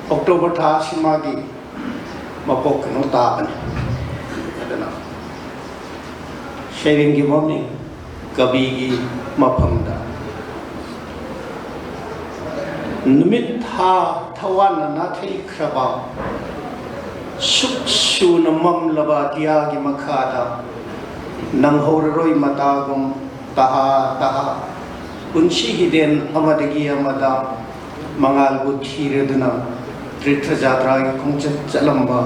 ꯑꯣꯛꯇꯣꯕꯔ ꯊꯥ ꯑꯁꯤ ꯃꯥꯒꯤ ꯃꯄꯣꯛ ꯀꯩꯅꯣ ꯇꯥꯕꯅꯤ꯫ ꯑꯗꯨꯅ ꯁꯩꯔꯦꯡꯒꯤ ꯃꯃꯤꯡ ꯀꯕꯤꯒꯤ ꯃꯐꯝꯗ꯫ ꯅꯨꯃꯤꯠ ꯊꯥ ꯊꯋꯥꯟꯅ ꯅꯥꯊꯩꯈ꯭ꯔꯕ, ꯁꯨꯛ ꯁꯨꯅ ꯃꯝꯂꯕ ꯑꯇꯤꯌꯥꯒꯤ ꯃꯈꯥꯗ ꯅꯪꯍꯧꯔꯔꯣꯏ ꯃꯇꯥꯒꯨꯝ ꯇꯍꯥ ꯇꯍꯥ ꯄꯨꯟꯁꯤ ꯍꯤꯗꯦꯟ ꯑꯃꯗꯒꯤ ꯑꯃꯗ ꯃꯉꯥꯜꯕꯨ ꯊꯤꯔꯗꯨꯅ ꯇ꯭ꯔꯤꯊ ꯖꯥꯇ꯭ꯔꯥꯒꯤ ꯈꯣꯡꯆꯠ ꯆꯠꯂꯝꯕ꯫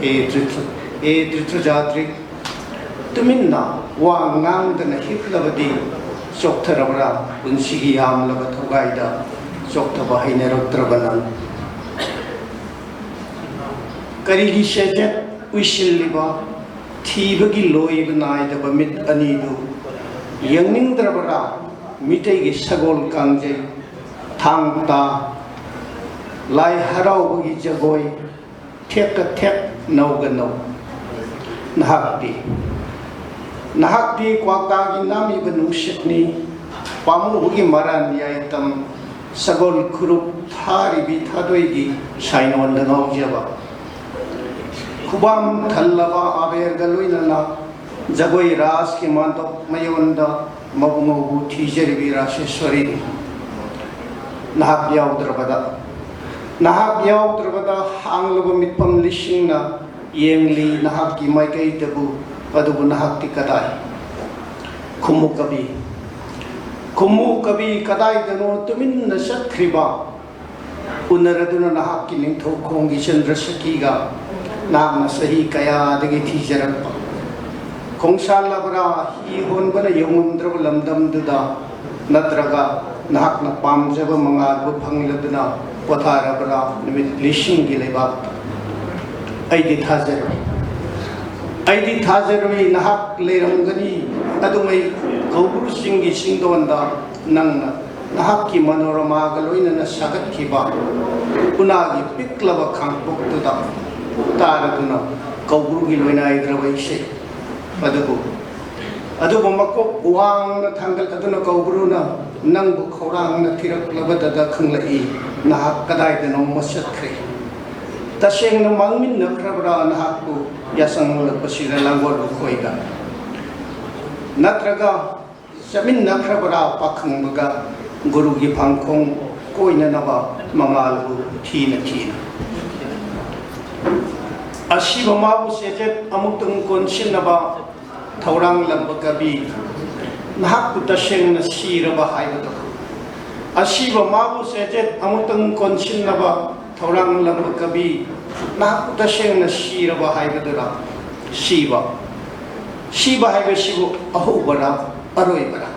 ꯑꯦ ꯇ꯭ꯔꯤꯊ, ꯑꯦ ꯇ꯭ꯔꯤꯊ ꯖꯥꯇ꯭ꯔꯤ, ꯇꯨꯃꯤꯟꯅ ꯋꯥ ꯉꯥꯡꯗꯅ ꯍꯤꯞꯂꯕꯗꯤ ꯆꯣꯛꯊꯔꯕ꯭ꯔꯥ? ꯄꯨꯟꯁꯤꯒꯤ ꯌꯥꯝꯂꯕ ꯊꯧꯒꯥꯏꯗ ꯆꯣꯛꯊꯕ ꯍꯩꯅꯔꯛꯇ꯭ꯔꯕ ꯅꯪ? ꯀꯔꯤꯒꯤ ꯁꯦꯖꯦꯠ ꯎꯏꯁꯤꯜꯂꯤꯕ ꯊꯤꯕꯒꯤ ꯂꯣꯏꯕ ꯅꯥꯏꯗꯕ ꯃꯤꯠ ꯑꯅꯤꯗꯨ ꯌꯦꯡꯅꯤꯡꯗ꯭ꯔꯕꯔꯥ? ꯃꯤꯇꯩꯒꯤ ꯁꯒꯣꯜ ꯀꯥꯡꯖꯩ ꯊꯥꯡ ꯇꯥ ꯂꯥꯏ ꯍꯔꯥꯎꯕꯒꯤ ꯖꯒꯣꯏ, ꯊꯦꯛꯀ ꯊꯦꯛ, ꯅꯧꯒ ꯅꯧ꯫ ꯅꯍꯥꯛꯇꯤ, ꯅꯍꯥꯛꯇꯤ ꯀ꯭ꯋꯥꯛꯇꯥꯒꯤ ꯅꯥꯝꯃꯤꯕ ꯅꯨꯡꯁꯤꯠꯅꯤ, ꯄꯥꯝꯃꯨꯕꯒꯤ ꯃꯔꯥꯟ ꯌꯥꯏꯇꯝ, ꯁꯒꯣꯜ ꯈꯨꯔꯨꯞ ꯊꯥꯔꯤꯕꯤ ꯊꯥꯗꯣꯏꯒꯤ ꯁꯥꯏꯅꯣꯟꯗ ꯉꯥꯎꯖꯕ꯫ ꯈꯨꯕꯥꯝ ꯊꯜꯂꯕ ꯑꯕꯦꯔꯒ ꯂꯣꯏꯅꯅ ꯖꯒꯣꯏ ꯔꯥꯁꯀꯤ ꯃꯥꯟꯗꯣꯞ ꯃꯌꯣꯟꯗ ꯃꯕꯨꯡꯉꯧꯕꯨ ꯊꯤꯖꯔꯤꯕꯤ ꯔꯥꯁꯦꯁ꯭ꯋꯔꯤꯅꯤ꯫ ꯅꯍꯥꯛ ꯌꯥꯎꯗ꯭ꯔꯕꯗ, ꯅꯍꯥꯛ ꯌꯥꯎꯗ꯭ꯔꯕꯗ ꯍꯥꯡꯂꯕ ꯃꯤꯠꯐꯝ ꯂꯤꯁꯤꯡꯅ ꯌꯦꯡꯂꯤ ꯅꯍꯥꯛꯀꯤ ꯃꯥꯏꯀꯩꯗꯕꯨ, ꯑꯗꯨꯕꯨ ꯅꯍꯥꯛꯇꯤ ꯀꯗꯥꯏ? ꯈꯨꯝꯃꯨ ꯀꯕꯤ, ꯈꯨꯝꯃꯨ ꯀꯕꯤ, ꯀꯗꯥꯏꯗꯅꯣ ꯇꯨꯃꯤꯟꯅ ꯆꯠꯈ꯭ꯔꯤꯕ? ꯎꯅꯔꯗꯨꯅ ꯅꯍꯥꯛꯀꯤ ꯅꯤꯡꯊꯧꯈꯣꯡꯒꯤ ꯆꯟꯗ꯭ꯔꯁꯈꯤꯒ ꯅꯍꯥꯛꯅ ꯆꯍꯤ ꯀꯌꯥꯗꯒꯤ ꯊꯤꯖꯔꯛꯄ ꯈꯣꯡꯁꯥꯜꯂꯕ꯭ꯔꯥ? ꯍꯤ ꯍꯣꯟꯕꯅ ꯌꯧꯉꯝꯗ꯭ꯔꯕ ꯂꯝꯗꯝꯗꯨꯗ, ꯅꯠꯇ꯭ꯔꯒ ꯅꯍꯥꯛꯅ ꯄꯥꯝꯖꯕ ꯃꯉꯥꯜꯕꯨ ꯐꯪꯂꯗꯨꯅ ꯄꯣꯊꯥꯔꯕ꯭ꯔꯥ ꯅꯨꯃꯤꯠ ꯂꯤꯁꯤꯡꯒꯤ ꯂꯩꯕꯥꯛꯇ? ꯑꯩꯗꯤ ꯊꯥꯖꯔꯨꯏ, ꯑꯩꯗꯤ ꯊꯥꯖꯔꯨꯏ ꯅꯍꯥꯛ ꯂꯩꯔꯝꯒꯅꯤ꯫ ꯑꯗꯨꯉꯩ ꯀꯧꯕ꯭ꯔꯨ ꯆꯤꯡꯒꯤ ꯆꯤꯡꯗꯣꯟꯗ ꯅꯪꯅ ꯅꯍꯥꯛꯀꯤ ꯃꯅꯣꯔꯃꯥꯒ ꯂꯣꯏꯅꯅ ꯁꯥꯒꯠꯈꯤꯕ ꯎꯅꯥꯒꯤ ꯄꯤꯛꯂꯕ ꯈꯥꯡꯄꯣꯛꯇꯨꯗ ꯇꯥꯔꯗꯨꯅ ꯀꯧꯕ꯭ꯔꯨꯒꯤ ꯂꯣꯏꯅꯥꯏꯗ꯭ꯔꯕ ꯏꯁꯩ ꯑꯗꯨꯕꯨ, ꯑꯗꯨꯕꯨ ꯃꯀꯣꯛ ꯋꯥꯡꯅ ꯊꯥꯡꯒꯠꯂꯗꯨꯅ ꯀꯧꯕ꯭ꯔꯨꯅ ꯅꯪꯕꯨ ꯈꯧꯔꯥꯡꯅ ꯊꯤꯔꯛꯂꯕꯗꯗ ꯈꯪꯂꯛꯏ ꯅꯍꯥꯛ ꯀꯗꯥꯏꯗꯅꯣꯃ ꯆꯠꯈ꯭ꯔꯦ꯫ ꯇꯁꯦꯡꯅ ꯃꯥꯡꯃꯤꯟꯅꯈ꯭ꯔꯕ꯭ꯔꯥ ꯅꯍꯥꯛꯄꯨ ꯌꯥꯁꯪꯂꯛꯄꯁꯤꯗ ꯂꯥꯡꯒꯣꯜ ꯂꯨꯈꯣꯏꯗ? ꯅꯠꯇ꯭ꯔꯒ ꯆꯠꯃꯤꯟꯅꯈ꯭ꯔꯕ꯭ꯔꯥ ꯄꯥꯈꯪꯕꯒ ꯒꯨꯔꯨꯒꯤ ꯐꯥꯡꯈꯣꯡ ꯀꯣꯏꯅꯅꯕ ꯃꯉꯥꯜꯕꯨ ꯊꯤꯅ ꯊꯤꯅ? ꯑꯁꯤꯕ ꯃꯥꯕꯨ ꯆꯦꯖꯦꯠ ꯑꯃꯨꯛꯇꯪ ꯀꯣꯟꯁꯤꯟꯅꯕ ꯊꯧꯔꯥꯡꯂꯝꯕ ꯀꯕꯤ, ꯅꯍꯥꯛꯄꯨ ꯇꯁꯦꯡꯅ ꯁꯤꯔꯕ ꯍꯥꯏꯕꯗꯣ? ꯑꯁꯤꯕ ꯃꯥꯕꯨ ꯆꯦꯖꯦꯠ ꯑꯃꯨꯛꯇꯪ ꯀꯣꯟꯁꯤꯟꯅꯕ ꯊꯧꯔꯥꯡꯂꯝꯕ ꯀꯕꯤ, ꯅꯍꯥꯛꯄꯨ ꯇꯁꯦꯡꯅ ꯁꯤꯔꯕ ꯍꯥꯏꯕꯗꯨꯔ? ꯁꯤꯕ, ꯁꯤꯕ ꯍꯥꯏꯕꯁꯤꯕꯨ ꯑꯍꯧꯕꯔ ꯑꯔꯣꯏꯕꯔ?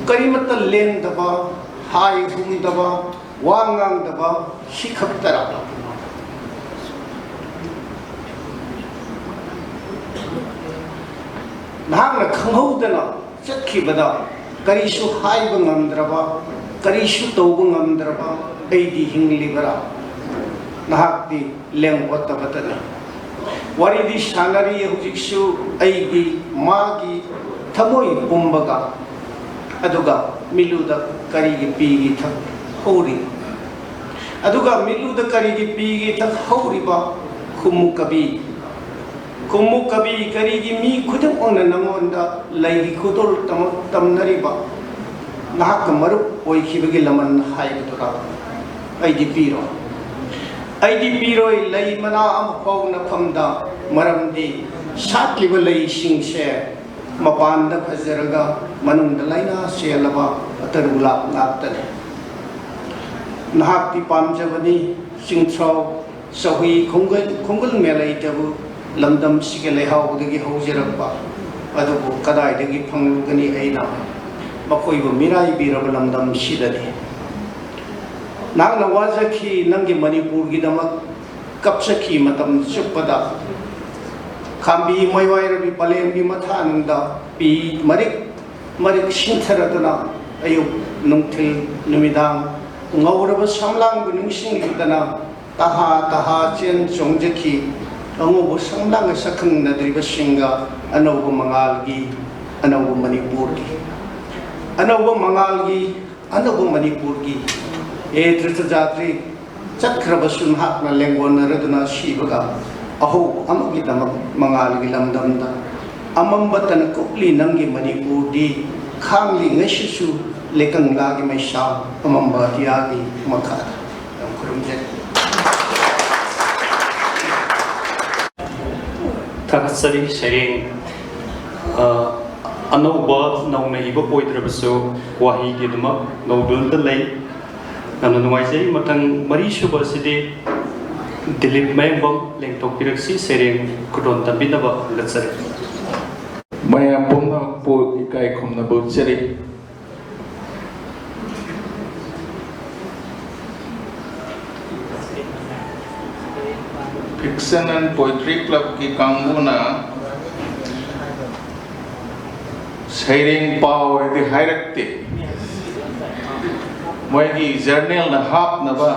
ꯀꯔꯤꯃꯠꯇ ꯂꯦꯡꯗꯕ, ꯍꯥꯏ ꯍꯨꯝꯗꯕ, ꯋꯥ ꯉꯥꯡꯗꯕ, ꯁꯤꯈꯛꯇꯔ? ꯅꯍꯥꯛꯅ ꯈꯪꯍꯧꯗꯅ ꯆꯠꯈꯤꯕꯗ ꯀꯔꯤꯁꯨ ꯍꯥꯏꯕ ꯉꯝꯗ꯭ꯔꯕ, ꯀꯔꯤꯁꯨ ꯇꯧꯕ ꯉꯝꯗ꯭ꯔꯕ, ꯑꯩꯗꯤ ꯍꯤꯡꯂꯤꯕꯔꯥ? ꯅꯍꯥꯛꯇꯤ ꯂꯦꯡ ꯑꯣꯠꯇꯕꯇꯅꯤ꯫ ꯋꯥꯔꯤꯗꯤ ꯁꯥꯟꯅꯔꯤ ꯍꯧꯖꯤꯛꯁꯨ ꯑꯩꯒꯤ, ꯃꯥꯒꯤ ꯊꯃꯣꯏ ꯄꯨꯝꯕꯒ꯫ ꯑꯗꯨꯒ ꯃꯤꯠꯂꯨꯗ ꯀꯔꯤꯒꯤ ꯄꯤꯒꯤ ꯊꯛ ꯍꯧꯔꯤ? ꯑꯗꯨꯒ ꯃꯤꯠꯂꯨꯗ ꯀꯔꯤꯒꯤ ꯄꯤꯒꯤ ꯊꯛ ꯍꯧꯔꯤꯕ ꯈꯨꯝꯃꯨ ꯀꯕꯤ? ꯈꯨꯝꯃꯨ ꯀꯕꯤ, ꯀꯔꯤꯒꯤ ꯃꯤ ꯈꯨꯗꯤꯡꯃꯛꯅ ꯅꯉꯣꯟꯗ ꯂꯩꯒꯤ ꯈꯨꯗꯣꯜ ꯇꯝ-, ꯇꯝꯅꯔꯤꯕ ꯅꯍꯥꯛꯀ ꯃꯔꯨꯞ ꯑꯣꯏꯈꯤꯕꯒꯤ ꯂꯃꯟ ꯍꯥꯏꯕꯗꯨꯔꯥ? ꯑꯩꯗꯤ ꯄꯤꯔꯣꯏ꯫ ꯑꯩꯗꯤ ꯄꯤꯔꯣꯏ ꯂꯩ ꯃꯅꯥ ꯑꯃꯐꯥꯎ ꯅꯐꯝꯗ, ꯃꯔꯝꯗꯤ ꯁꯥꯠꯂꯤꯕ ꯂꯩꯁꯤꯡꯁꯦ ꯃꯄꯥꯟꯗ ꯐꯖꯔꯒ ꯃꯅꯨꯡꯗ ꯂꯥꯏꯅꯥ ꯆꯦꯜꯂꯕ ꯑꯇꯔꯨ ꯂꯥꯛ ꯉꯥꯛꯇꯅꯤ꯫ ꯅꯍꯥꯛꯇꯤ ꯄꯥꯝꯖꯕꯅꯤ, ꯆꯤꯡꯊ꯭ꯔꯥꯎ, ꯆꯧꯍꯤ, ꯈꯣꯡꯒꯨꯜ, ꯈꯣꯡꯒꯨꯜ ꯃꯦꯂꯩꯗꯕꯨ ꯂꯝꯗꯝꯁꯤꯒꯤ ꯂꯩꯍꯥꯎꯗꯒꯤ ꯍꯧꯖꯔꯛꯄ꯫ ꯑꯗꯨꯕꯨ ꯀꯗꯥꯏꯗꯒꯤ ꯐꯪꯂꯨꯒꯅꯤ ꯑꯩꯅ ꯃꯈꯣꯏꯕꯨ ꯃꯤꯔꯥꯏꯕꯤꯔꯕ ꯂꯝꯗꯝꯁꯤꯗꯗꯤ? ꯅꯍꯥꯛꯅ ꯋꯥꯖꯈꯤ, ꯅꯪꯒꯤ ꯃꯅꯤꯄꯨꯔꯒꯤꯗꯃꯛ ꯀꯞꯆꯈꯤ ꯃꯇꯝ ꯆꯨꯞꯄꯗ꯫ ꯈꯥꯝꯕꯤ ꯃꯩꯋꯥꯏꯔꯕꯤ ꯄꯂꯦꯝꯒꯤ ꯃꯊꯥꯅꯨꯡꯗ ꯄꯤ ꯃꯔꯤꯛ ꯃꯔꯤꯛ ꯁꯤꯟꯊꯔꯗꯨꯅ ꯑꯌꯨꯛ, ꯅꯨꯡꯊꯤꯜ, ꯅꯨꯃꯤꯗꯥꯡ ꯉꯧꯔꯕ ꯁꯝꯂꯥꯡꯕꯨ ꯅꯤꯡꯁꯤꯡꯂꯨꯗꯅ ꯇꯍꯥ ꯇꯍꯥ ꯆꯦꯟ ꯆꯣꯡꯖꯈꯤ꯫ ꯑꯉꯧꯕ ꯁꯝꯂꯥꯡꯒ ꯁꯛꯈꯪꯅꯗ꯭ꯔꯤꯕꯁꯤꯡꯒ ꯑꯅꯧꯕ ꯃꯉꯥꯜꯒꯤ, ꯑꯅꯧꯕ ꯃꯅꯤꯄꯨꯔꯒꯤ, ꯑꯅꯧꯕ ꯃꯉꯥꯜꯒꯤ, ꯑꯅꯧꯕ ꯃꯅꯤꯄꯨꯔꯒꯤ꯫ ꯍꯦ ꯇ꯭ꯔꯤꯊꯖꯥꯇ꯭ꯔꯤ, ꯆꯠꯈ꯭ꯔꯕꯁꯨ ꯅꯍꯥꯛꯅ ꯂꯦꯡꯒꯣꯟꯅꯔꯗꯨꯅ ꯁꯤꯕꯒ ꯑꯍꯧꯕ ꯑꯃꯒꯤꯗꯃꯛ ꯃꯉꯥꯜꯒꯤ ꯂꯝꯗꯝꯗ ꯑꯃꯝꯕꯇꯅ ꯀꯨꯞꯂꯤ ꯅꯪꯒꯤ ꯃꯅꯤꯄꯨꯔꯗꯤ꯫ ꯈꯥꯡꯂꯤ ꯉꯁꯤꯁꯨ ꯂꯩꯀꯪꯂꯥꯒꯤ ꯃꯩꯁꯥ ꯑꯃꯝꯕ ꯑꯇꯤꯌꯥꯒꯤ ꯃꯈꯥꯗ꯫ ꯌꯥꯝ ꯈꯨꯔꯨꯝꯖꯔꯤ꯫ ꯊꯥꯒꯠꯆꯔꯤ꯫ ꯁꯩꯔꯦꯡ, ꯑ, ꯑꯅꯧꯕ ꯅꯧꯅ ꯏꯕ ꯑꯣꯏꯗ꯭ꯔꯕꯁꯨ ꯋꯥꯍꯩꯒꯤ ꯑꯗꯨꯃꯛ ꯅꯧꯗꯨꯅꯇ ꯂꯩ꯫ ꯌꯥꯝꯅ ꯅꯨꯡꯉꯥꯏꯖꯩ꯫ ꯃꯊꯪ ꯃꯔꯤꯁꯨꯕ ꯑꯁꯤꯗꯤ ꯗꯤꯂꯤꯞ ꯃꯌꯥꯡꯕꯝ ꯂꯦꯡꯊꯣꯛꯄꯤꯔꯛꯁꯤ꯫ ꯁꯩꯔꯦꯡ ꯈꯨꯗꯣꯟ ꯇꯝꯕꯤꯅꯕ ꯍꯪꯒꯠꯆꯔꯤ꯫ ꯃꯌꯥꯝ ꯄꯨꯝꯅꯃꯛꯄꯨ ꯏꯀꯥꯏ ꯈꯨꯝꯅꯕ ꯎꯠꯆꯔꯤ꯫ Fiction and Poetry Clubꯀꯤ ꯀꯥꯡꯕꯨꯅ ꯁꯩꯔꯦꯡ ꯄꯥꯎ ꯍꯥꯏꯗꯤ ꯍꯥꯏꯔꯛꯇꯦ꯫ ꯃꯣꯏꯒꯤ ꯖꯔꯅꯦꯜꯅ ꯍꯥꯞꯅꯕ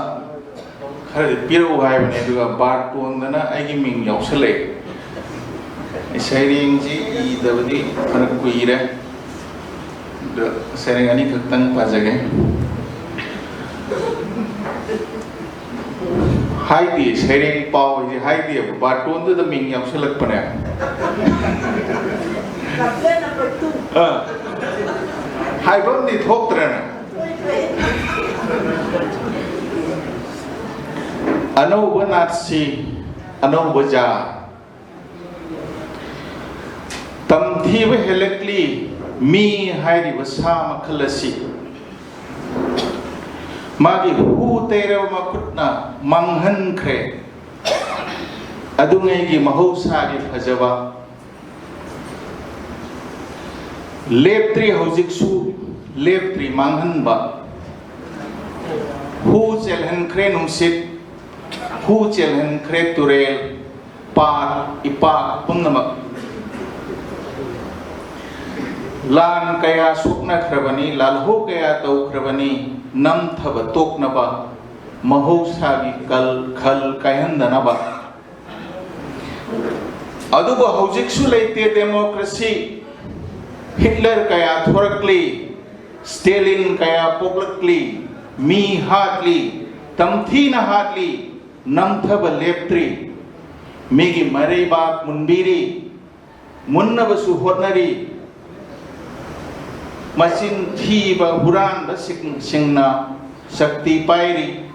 ꯈꯔꯗꯤ ꯄꯤꯔꯛꯎ ꯍꯥꯏꯕꯅꯦ, ꯑꯗꯨꯒ ꯕꯥꯔꯇꯣꯟꯗꯅ ꯑꯩꯒꯤ ꯃꯤꯡ ꯌꯥꯎꯁꯜꯂꯛꯑꯦ꯫ ꯁꯩꯔꯦꯡꯁꯤ ꯏꯗꯕꯗꯤ ꯐꯅ ꯀꯨꯏꯔꯦ, ꯑꯗꯣ ꯁꯩꯔꯦꯡ ꯑꯅꯤꯈꯛꯇꯪ ꯄꯥꯖꯒꯦ꯫ ꯍꯥꯏꯗꯤ ꯁꯩꯔꯦꯡ ꯄꯥꯎ ꯍꯥꯏꯁꯦ ꯍꯥꯏꯗꯦꯕ, ꯕꯥꯔꯇꯣꯟꯗꯨꯗ ꯃꯤꯡ ꯌꯥꯎꯁꯜꯂꯛꯄꯅꯦ꯫ ꯑꯥ꯫ ꯍꯥꯏꯐꯝꯗꯤ ꯊꯣꯛꯇ꯭ꯔꯦꯅꯦ꯫ ꯑꯅꯧꯕ ꯅꯥꯠꯁꯤ, ꯑꯅꯧꯕ ꯖꯥ, ꯇꯝꯊꯤꯕ ꯍꯦꯜꯂꯛꯂꯤ ꯃꯤ ꯍꯥꯏꯔꯤꯕ ꯁꯥ ꯃꯈꯜ ꯑꯁꯤ꯫ ꯃꯥꯒꯤ ꯍꯨ ꯇꯩꯔꯕ ꯃꯈꯨꯠꯅ ꯃꯥꯡꯍꯟꯈ꯭ꯔꯦ ꯑꯗꯨꯉꯩꯒꯤ ꯃꯍꯧꯁꯥꯒꯤ ꯐꯖꯕ꯫ ꯂꯦꯞꯇ꯭ꯔꯤ, ꯍꯧꯖꯤꯛꯁꯨ ꯂꯦꯞꯇ꯭ꯔꯤ ꯃꯥꯡꯍꯟꯕ꯫ ꯍꯨ ꯆꯦꯜꯍꯟꯈ꯭ꯔꯦ ꯅꯨꯡꯁꯤꯠ, ꯍꯨ ꯆꯦꯜꯍꯟꯈ꯭ꯔꯦ ꯇꯨꯔꯦꯜ, ꯄꯥꯠ ꯏꯄꯥꯛ ꯄꯨꯝꯅꯃꯛ꯫ ꯂꯥꯟ ꯀꯌꯥ ꯁꯣꯛꯅꯈ꯭ꯔꯕꯅꯤ, ꯂꯥꯜꯍꯧ ꯀꯌꯥ ꯇꯧꯈ꯭ꯔꯕꯅꯤ, ꯅꯝꯊꯕ ꯇꯣꯛꯅꯕ, ꯃꯍꯧꯁꯥꯒꯤ ꯀꯜ ꯈꯜ ꯀꯥꯏꯍꯟꯗꯅꯕ꯫ ꯑꯗꯨꯕꯨ ꯍꯧꯖꯤꯛꯁꯨ ꯂꯩꯇꯦ ꯗꯦꯃꯣꯀ꯭ꯔꯦꯁꯤ꯫ ꯍꯤꯠꯂꯔ ꯀꯌꯥ ꯊꯣꯔꯛꯂꯤ, ꯁ꯭ꯇꯦꯂꯤꯟ ꯀꯌꯥ ꯄꯣꯛꯂꯛꯂꯤ, ꯃꯤ ꯍꯥꯠꯂꯤ, ꯇꯝꯊꯤꯅ ꯍꯥꯠꯂꯤ, ꯅꯝꯊꯕ ꯂꯦꯞꯇ꯭ꯔꯤ꯫ ꯃꯤꯒꯤ ꯃꯔꯩꯕꯥꯛ ꯃꯨꯟꯕꯤꯔꯤ, ꯃꯨꯟꯅꯕꯁꯨ ꯍꯣꯠꯅꯔꯤ꯫ ꯃꯆꯤꯟ ꯊꯤꯕ ꯍꯨꯔꯥꯟꯕꯁꯤꯡ-, ꯁꯤꯡꯅ ꯁꯛꯇꯤ ꯄꯥꯏꯔꯤ꯫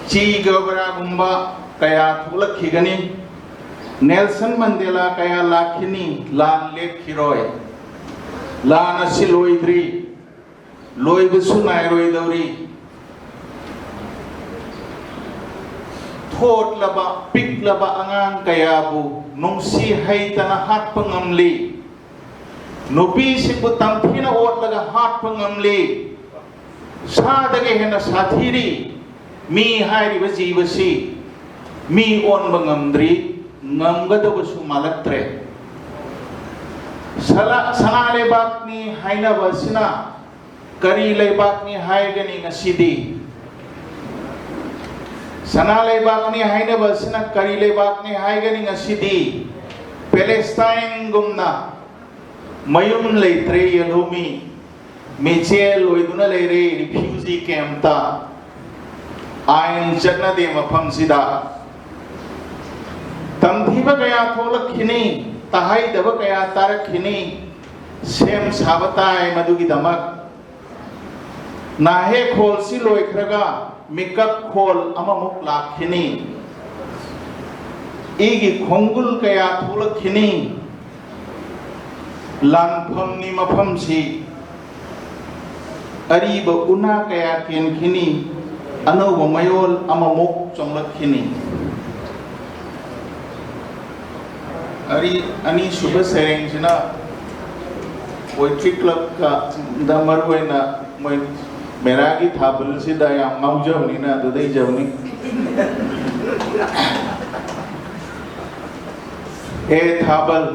ꯆꯤ ꯒꯦꯚꯔꯥꯒꯨꯝꯕ ꯀꯌꯥ ꯊꯣꯛꯂꯛꯈꯤꯒꯅꯤ꯫ ꯅꯦꯜꯁꯟ ꯃꯟꯗꯦꯂꯥ ꯀꯌꯥ ꯂꯥꯛꯈꯤꯅꯤ꯫ ꯂꯥꯟ ꯂꯦꯞꯈꯤꯔꯣꯏ꯫ ꯂꯥꯟ ꯑꯁꯤ ꯂꯣꯏꯗ꯭ꯔꯤ꯫ ꯂꯣꯏꯕꯁꯨ ꯅꯥꯏꯔꯣꯏꯗꯧꯔꯤ꯫ ꯊꯣꯠꯂꯕ, ꯄꯤꯛꯂꯕ ꯑꯉꯥꯡ ꯀꯌꯥꯕꯨ ꯅꯨꯡꯁꯤ ꯍꯩꯇꯅ ꯍꯥꯠꯄ ꯉꯝꯂꯤ꯫ ꯅꯨꯄꯤꯁꯤꯡꯕꯨ ꯇꯝꯊꯤꯅ ꯑꯣꯠꯂꯒ ꯍꯥꯠꯄ ꯉꯝꯂꯤ꯫ ꯁꯥꯗꯒꯤ ꯍꯦꯟꯅ ꯁꯥꯊꯤꯔꯤ꯫ ꯃꯤ ꯍꯥꯏꯔꯤꯕ ꯖꯤꯕꯁꯤ ꯃꯤ ꯑꯣꯟꯕ ꯉꯝꯗ꯭ꯔꯤ, ꯉꯝꯒꯗꯕꯁꯨ ꯃꯥꯜꯂꯛꯇ꯭ꯔꯦ꯫ ꯁꯂꯥ-, ꯁꯅꯥ ꯂꯩꯕꯥꯛꯅꯤ ꯍꯥꯏꯅꯕ ꯑꯁꯤꯅ ꯀꯔꯤ ꯂꯩꯕꯥꯛꯅꯤ ꯍꯥꯏꯒꯅꯤ ꯉꯁꯤꯗꯤ? ꯁꯅꯥ ꯂꯩꯕꯥꯛꯅꯤ ꯍꯥꯏꯅꯕ ꯑꯁꯤꯅ ꯀꯔꯤ ꯂꯩꯕꯥꯛꯅꯤ ꯍꯥꯏꯒꯅꯤ ꯉꯁꯤꯗꯤ? ꯄꯦꯂꯦꯁꯇꯥꯏꯟꯒꯨꯝꯅ ꯃꯌꯨꯝ ꯂꯩꯇ꯭ꯔꯦ ꯌꯦꯜꯍꯧꯃꯤ, ꯃꯤꯆꯦꯜ ꯑꯣꯏꯗꯨꯅ ꯂꯩꯔꯦ ꯔꯤꯐ꯭ꯌꯨꯖꯤ ꯀꯦꯝꯞꯇ꯫ ꯑꯥꯏꯟ ꯆꯠꯅꯗꯦ ꯃꯐꯝꯁꯤꯗ꯫ ꯇꯝꯊꯤꯕ ꯀꯌꯥ ꯊꯣꯛꯂꯛꯈꯤꯅꯤ, ꯇꯥꯍꯩꯗꯕ ꯀꯌꯥ ꯇꯥꯔꯛꯈꯤꯅꯤ꯫ ꯁꯦꯝ ꯁꯥꯕ ꯇꯥꯏ ꯃꯗꯨꯒꯤꯗꯃꯛ꯫ ꯅꯥꯍꯦꯛ ꯈꯣꯜꯁꯤ ꯂꯣꯏꯈ꯭ꯔꯒ ꯃꯤꯀꯞ ꯈꯣꯜ ꯑꯃꯃꯨꯛ ꯂꯥꯛꯈꯤꯅꯤ꯫ ꯏꯒꯤ ꯈꯣꯡꯒꯨꯜ ꯀꯌꯥ ꯊꯣꯛꯂꯛꯈꯤꯅꯤ꯫ ꯂꯥꯟꯐꯝꯅꯤ ꯃꯐꯝꯁꯤ꯫ ꯑꯔꯤꯕ ꯎꯅꯥ ꯀꯌꯥ ꯀꯦꯟꯈꯤꯅꯤ꯫ ꯑꯅꯧꯕ ꯃꯌꯣꯜ ꯑꯃꯃꯨꯛ ꯆꯣꯡꯂꯛꯈꯤꯅꯤ꯫ ꯑꯔꯤ-, ꯑꯅꯤꯁꯨꯕ ꯁꯩꯔꯦꯡꯁꯤꯅ ꯄꯣꯏꯇ꯭ꯔꯤ ꯀ꯭ꯂꯕꯀꯗ ꯃꯔꯨꯑꯣꯏꯅ ꯃꯣꯏ ꯃꯦꯔꯥꯒꯤ ꯊꯥꯕꯜꯁꯤꯗ ꯌꯥꯝ ꯉꯥꯎꯖꯕꯅꯤꯅ ꯑꯗꯨꯗ ꯏꯖꯕꯅꯤ꯫ ꯍꯦ ꯊꯥꯕꯜ,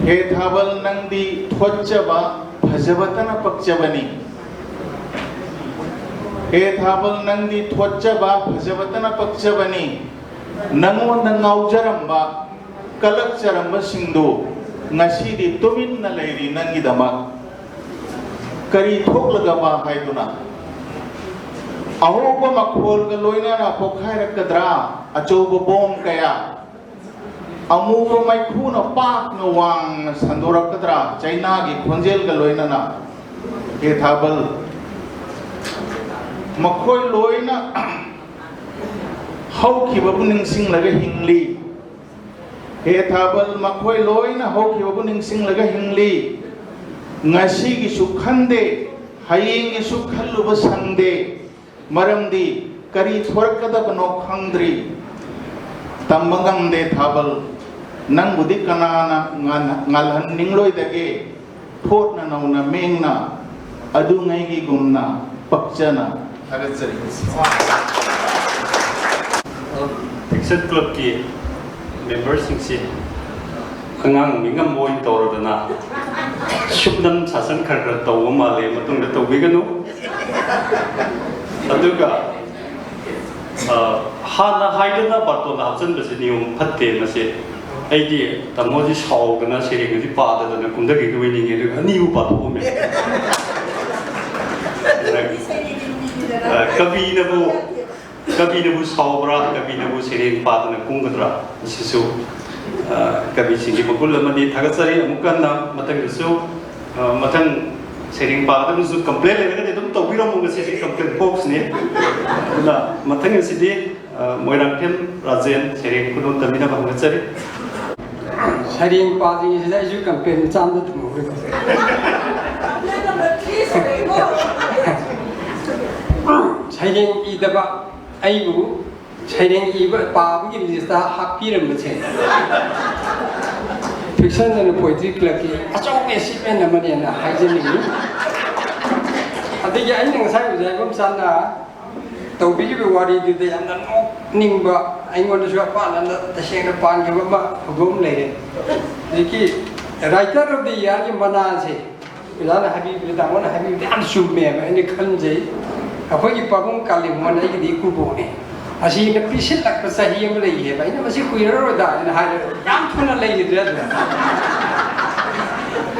ꯍꯦ ꯊꯥꯕꯜ, ꯅꯪꯗꯤ ꯊꯣꯠꯆꯕ ꯐꯖꯕꯇꯅ ꯄꯛꯆꯕꯅꯤ꯫ ꯍꯦ ꯊꯥꯕꯜ, ꯅꯪꯗꯤ ꯊꯣꯠꯆꯕ ꯐꯖꯕꯇꯅ ꯄꯛꯆꯕꯅꯤ꯫ ꯅꯪꯉꯣꯟꯗ ꯉꯥꯎꯖꯔꯝꯕ, ꯀꯂꯛꯆꯔꯝꯕꯁꯤꯡꯗꯨ ꯉꯁꯤꯗꯤ ꯇꯨꯃꯤꯟꯅ ꯂꯩꯔꯤ ꯅꯪꯒꯤꯗꯃꯛ꯫ ꯀꯔꯤ ꯊꯣꯛꯂꯒꯕ ꯍꯥꯏꯗꯨꯅ? ꯑꯍꯧꯕ ꯃꯈꯣꯜꯒ ꯂꯣꯏꯅꯅ ꯄꯣꯛꯈꯥꯏꯔꯛꯀꯗ꯭ꯔꯥ ꯑꯆꯧꯕ ꯕꯣꯝ ꯀꯌꯥ? ꯑꯃꯨꯕ ꯃꯩꯈꯨꯅ ꯄꯥꯛꯅ ꯋꯥꯡꯅ ꯁꯟꯗꯣꯔꯛꯀꯗ꯭ꯔꯥ ꯆꯩꯅꯥꯒꯤ ꯈꯣꯟꯖꯦꯜꯒ ꯂꯣꯏꯅꯅ? ꯍꯦ ꯊꯥꯕꯜ, ꯃꯈꯣꯏ ꯂꯣꯏꯅ ꯍꯧꯈꯤꯕꯕꯨ ꯅꯤꯡꯁꯤꯡꯂꯒ ꯍꯤꯡꯂꯤ꯫ ꯍꯦ ꯊꯥꯕꯜ, ꯃꯈꯣꯏ ꯂꯣꯏꯅ ꯍꯧꯈꯤꯕꯕꯨ ꯅꯤꯡꯁꯤꯡꯂꯒ ꯍꯤꯡꯂꯤ꯫ ꯉꯁꯤꯒꯤꯁꯨ ꯈꯟꯗꯦ, ꯍꯌꯦꯡꯒꯤꯁꯨ ꯈꯜꯂꯨꯕ ꯁꯪꯗꯦ꯫ ꯃꯔꯝꯗꯤ ꯀꯔꯤ ꯊꯣꯔꯛꯀꯗꯕꯅꯣ ꯈꯪꯗ꯭ꯔꯤ꯫ ꯇꯝꯕ ꯉꯝꯗꯦ ꯊꯥꯕꯜ, ꯅꯪꯕꯨꯗꯤ ꯀꯅꯥꯅ ꯉꯥꯟ-, ꯉꯥꯜꯍꯟꯅꯤꯡꯂꯣꯏꯗꯒꯦ? ꯊꯣꯠꯅ ꯅꯧꯅ ꯃꯦꯡꯅ ꯑꯗꯨꯉꯩꯒꯤꯒꯨꯝꯅ ꯄꯛꯆꯅ꯫ ꯊꯥꯒꯠꯆꯔꯤ꯫ ꯐꯤꯛꯁꯟ ꯀ꯭ꯂꯕꯀꯤ ꯃꯦꯝꯕꯔꯁꯤꯡꯁꯤ ꯑꯉꯥꯡ ꯃꯤꯉꯝꯕ ꯑꯣꯏꯅ ꯇꯧꯔꯗꯅ ꯁꯨꯞꯅꯝ ꯁꯥꯁꯟ ꯈꯔ ꯈꯔ ꯇꯧꯕ ꯃꯥꯜꯂꯦ, ꯃꯇꯨꯡꯗ ꯇꯧꯕꯤꯒꯅꯨ꯫ ꯑꯗꯨꯒ, ꯑ, ꯍꯥꯟꯅ ꯍꯥꯏꯗꯅ ꯕꯥꯔꯇꯣꯟꯗ ꯍꯥꯞꯆꯤꯟꯕꯁꯦ ꯅꯤꯌꯣꯝ ꯐꯠꯇꯦ꯫ ꯃꯁꯤ ꯑꯩꯗꯤ ꯇꯥꯃꯣꯁꯤ ꯁꯥꯎꯗꯅ ꯁꯩꯔꯦꯡ ꯑꯁꯤ ꯄꯥꯗꯗꯅ ꯀꯨꯝꯊꯈꯤꯗꯧꯕꯩ ꯅꯤꯡꯉꯦ, ꯑꯗꯨꯒ ꯑꯅꯤꯕꯨ ꯄꯥꯊꯣꯛꯑꯝꯃꯦ꯫ ꯑ, ꯀꯕꯤꯅꯕꯨ ꯀꯕꯤꯅꯕꯨ ꯁꯥꯎꯕ꯭ꯔꯥ, ꯀꯕꯤꯅꯕꯨ ꯁꯩꯔꯦꯡ ꯄꯥꯗꯅ ꯀꯨꯝꯒꯗ꯭ꯔꯥ? ꯃꯁꯤꯁꯨ, ꯑ, ꯀꯕꯤꯁꯤꯡꯒꯤ ꯃꯒꯨꯟ ꯑꯃꯅꯤ꯫ ꯊꯥꯒꯠꯆꯔꯤ ꯑꯃꯨꯛ ꯍꯟꯅ꯫ ꯃꯊꯪꯗꯁꯨ, ꯑ, ꯃꯊꯪ ꯁꯩꯔꯦꯡ ꯄꯥꯒꯗꯕꯁꯨ complain ꯂꯩꯔꯒꯗꯤ ꯑꯗꯨꯝ ꯇꯧꯕꯤꯔꯝꯃꯣ꯫ ꯉꯁꯤꯁꯦ complain box ꯅꯤ꯫ ꯑꯗꯨꯅ ꯃꯊꯪ ꯑꯁꯤꯗꯤ, ꯑ, ꯃꯣꯏꯔꯥꯡꯊꯦꯝ ꯔꯥꯖꯦꯟ ꯁꯩꯔꯦꯡ ꯈꯨꯗꯣꯜ ꯇꯝꯕꯤꯅꯕ ꯍꯪꯒꯠꯆꯔꯤ꯫ ꯁꯩꯔꯦꯡ ꯄꯥꯗ꯭ꯔꯤꯉꯩꯁꯤꯗ ꯑꯩꯁꯨ complain ꯃꯆꯥ ꯑꯃꯇ ꯊꯝꯍꯧꯔꯦ꯫ ꯁꯩꯔꯦꯡ ꯏꯗꯕ ꯑꯩꯕꯨ ꯁꯩꯔꯦꯡ ꯏꯕ, ꯄꯥꯕꯒꯤ list ꯇ ꯍꯥꯞꯄꯤꯔꯝꯕꯁꯦ fiction ꯑꯃꯗꯤ poetry club ꯀꯤ ꯑꯆꯧꯕ achievement ꯑꯃꯅꯦꯅ ꯍꯥꯏꯖꯅꯤꯡꯉꯤ꯫ ꯑꯗꯒꯤ ꯑꯩꯅ ꯉꯁꯥꯏ ꯑꯣꯖꯥ ꯏꯕꯣꯝꯆꯥꯅ ꯇꯧꯕꯤꯔꯤꯕ ꯋꯥꯔꯤꯗꯨꯗ ꯌꯥꯝꯅ ꯅꯣꯛꯅꯤꯡꯕ, ꯑꯩꯉꯣꯟꯗꯁꯨ ꯑꯄꯥꯅꯅ ꯇꯁꯦꯡꯅ ꯄꯥꯟꯈꯤꯕ ꯑꯃ ꯍꯧꯗꯣꯛ ꯑꯃ ꯂꯩꯔꯦ꯫ ꯍꯧꯖꯤꯛꯀꯤ Writer of the Year ꯒꯤ ꯃꯅꯥꯁꯦ ꯑꯣꯖꯥꯅ ꯍꯥꯏꯕꯤꯕꯗ, ꯇꯥꯃꯣꯅ ꯍꯥꯏꯕꯤꯕꯗ ꯌꯥꯝ ꯆꯨꯝꯃꯦꯕ꯫ ꯑꯩꯅ ꯈꯟꯖꯩ, ꯑꯩꯈꯣꯏꯒꯤ ꯄꯥꯕꯨꯡ ꯀꯥꯂꯤꯃꯣꯍꯟ ꯑꯩꯒꯤꯗꯤ ꯏꯀꯨꯕꯣꯛꯅꯦ꯫ ꯑꯁꯤꯅ ꯄꯤꯁꯤꯜꯂꯛꯄ ꯆꯍꯤ ꯑꯃ ꯂꯩꯌꯦꯕ꯫ ꯑꯩꯅ ꯃꯁꯤ ꯀꯨꯏꯔꯔꯣꯏꯗ ꯍꯥꯏꯅ ꯍꯥꯏꯔꯦ, ꯌꯥꯝ ꯊꯨꯅ ꯂꯩꯈꯤꯗ꯭ꯔꯦ ꯑꯗꯨꯝ꯫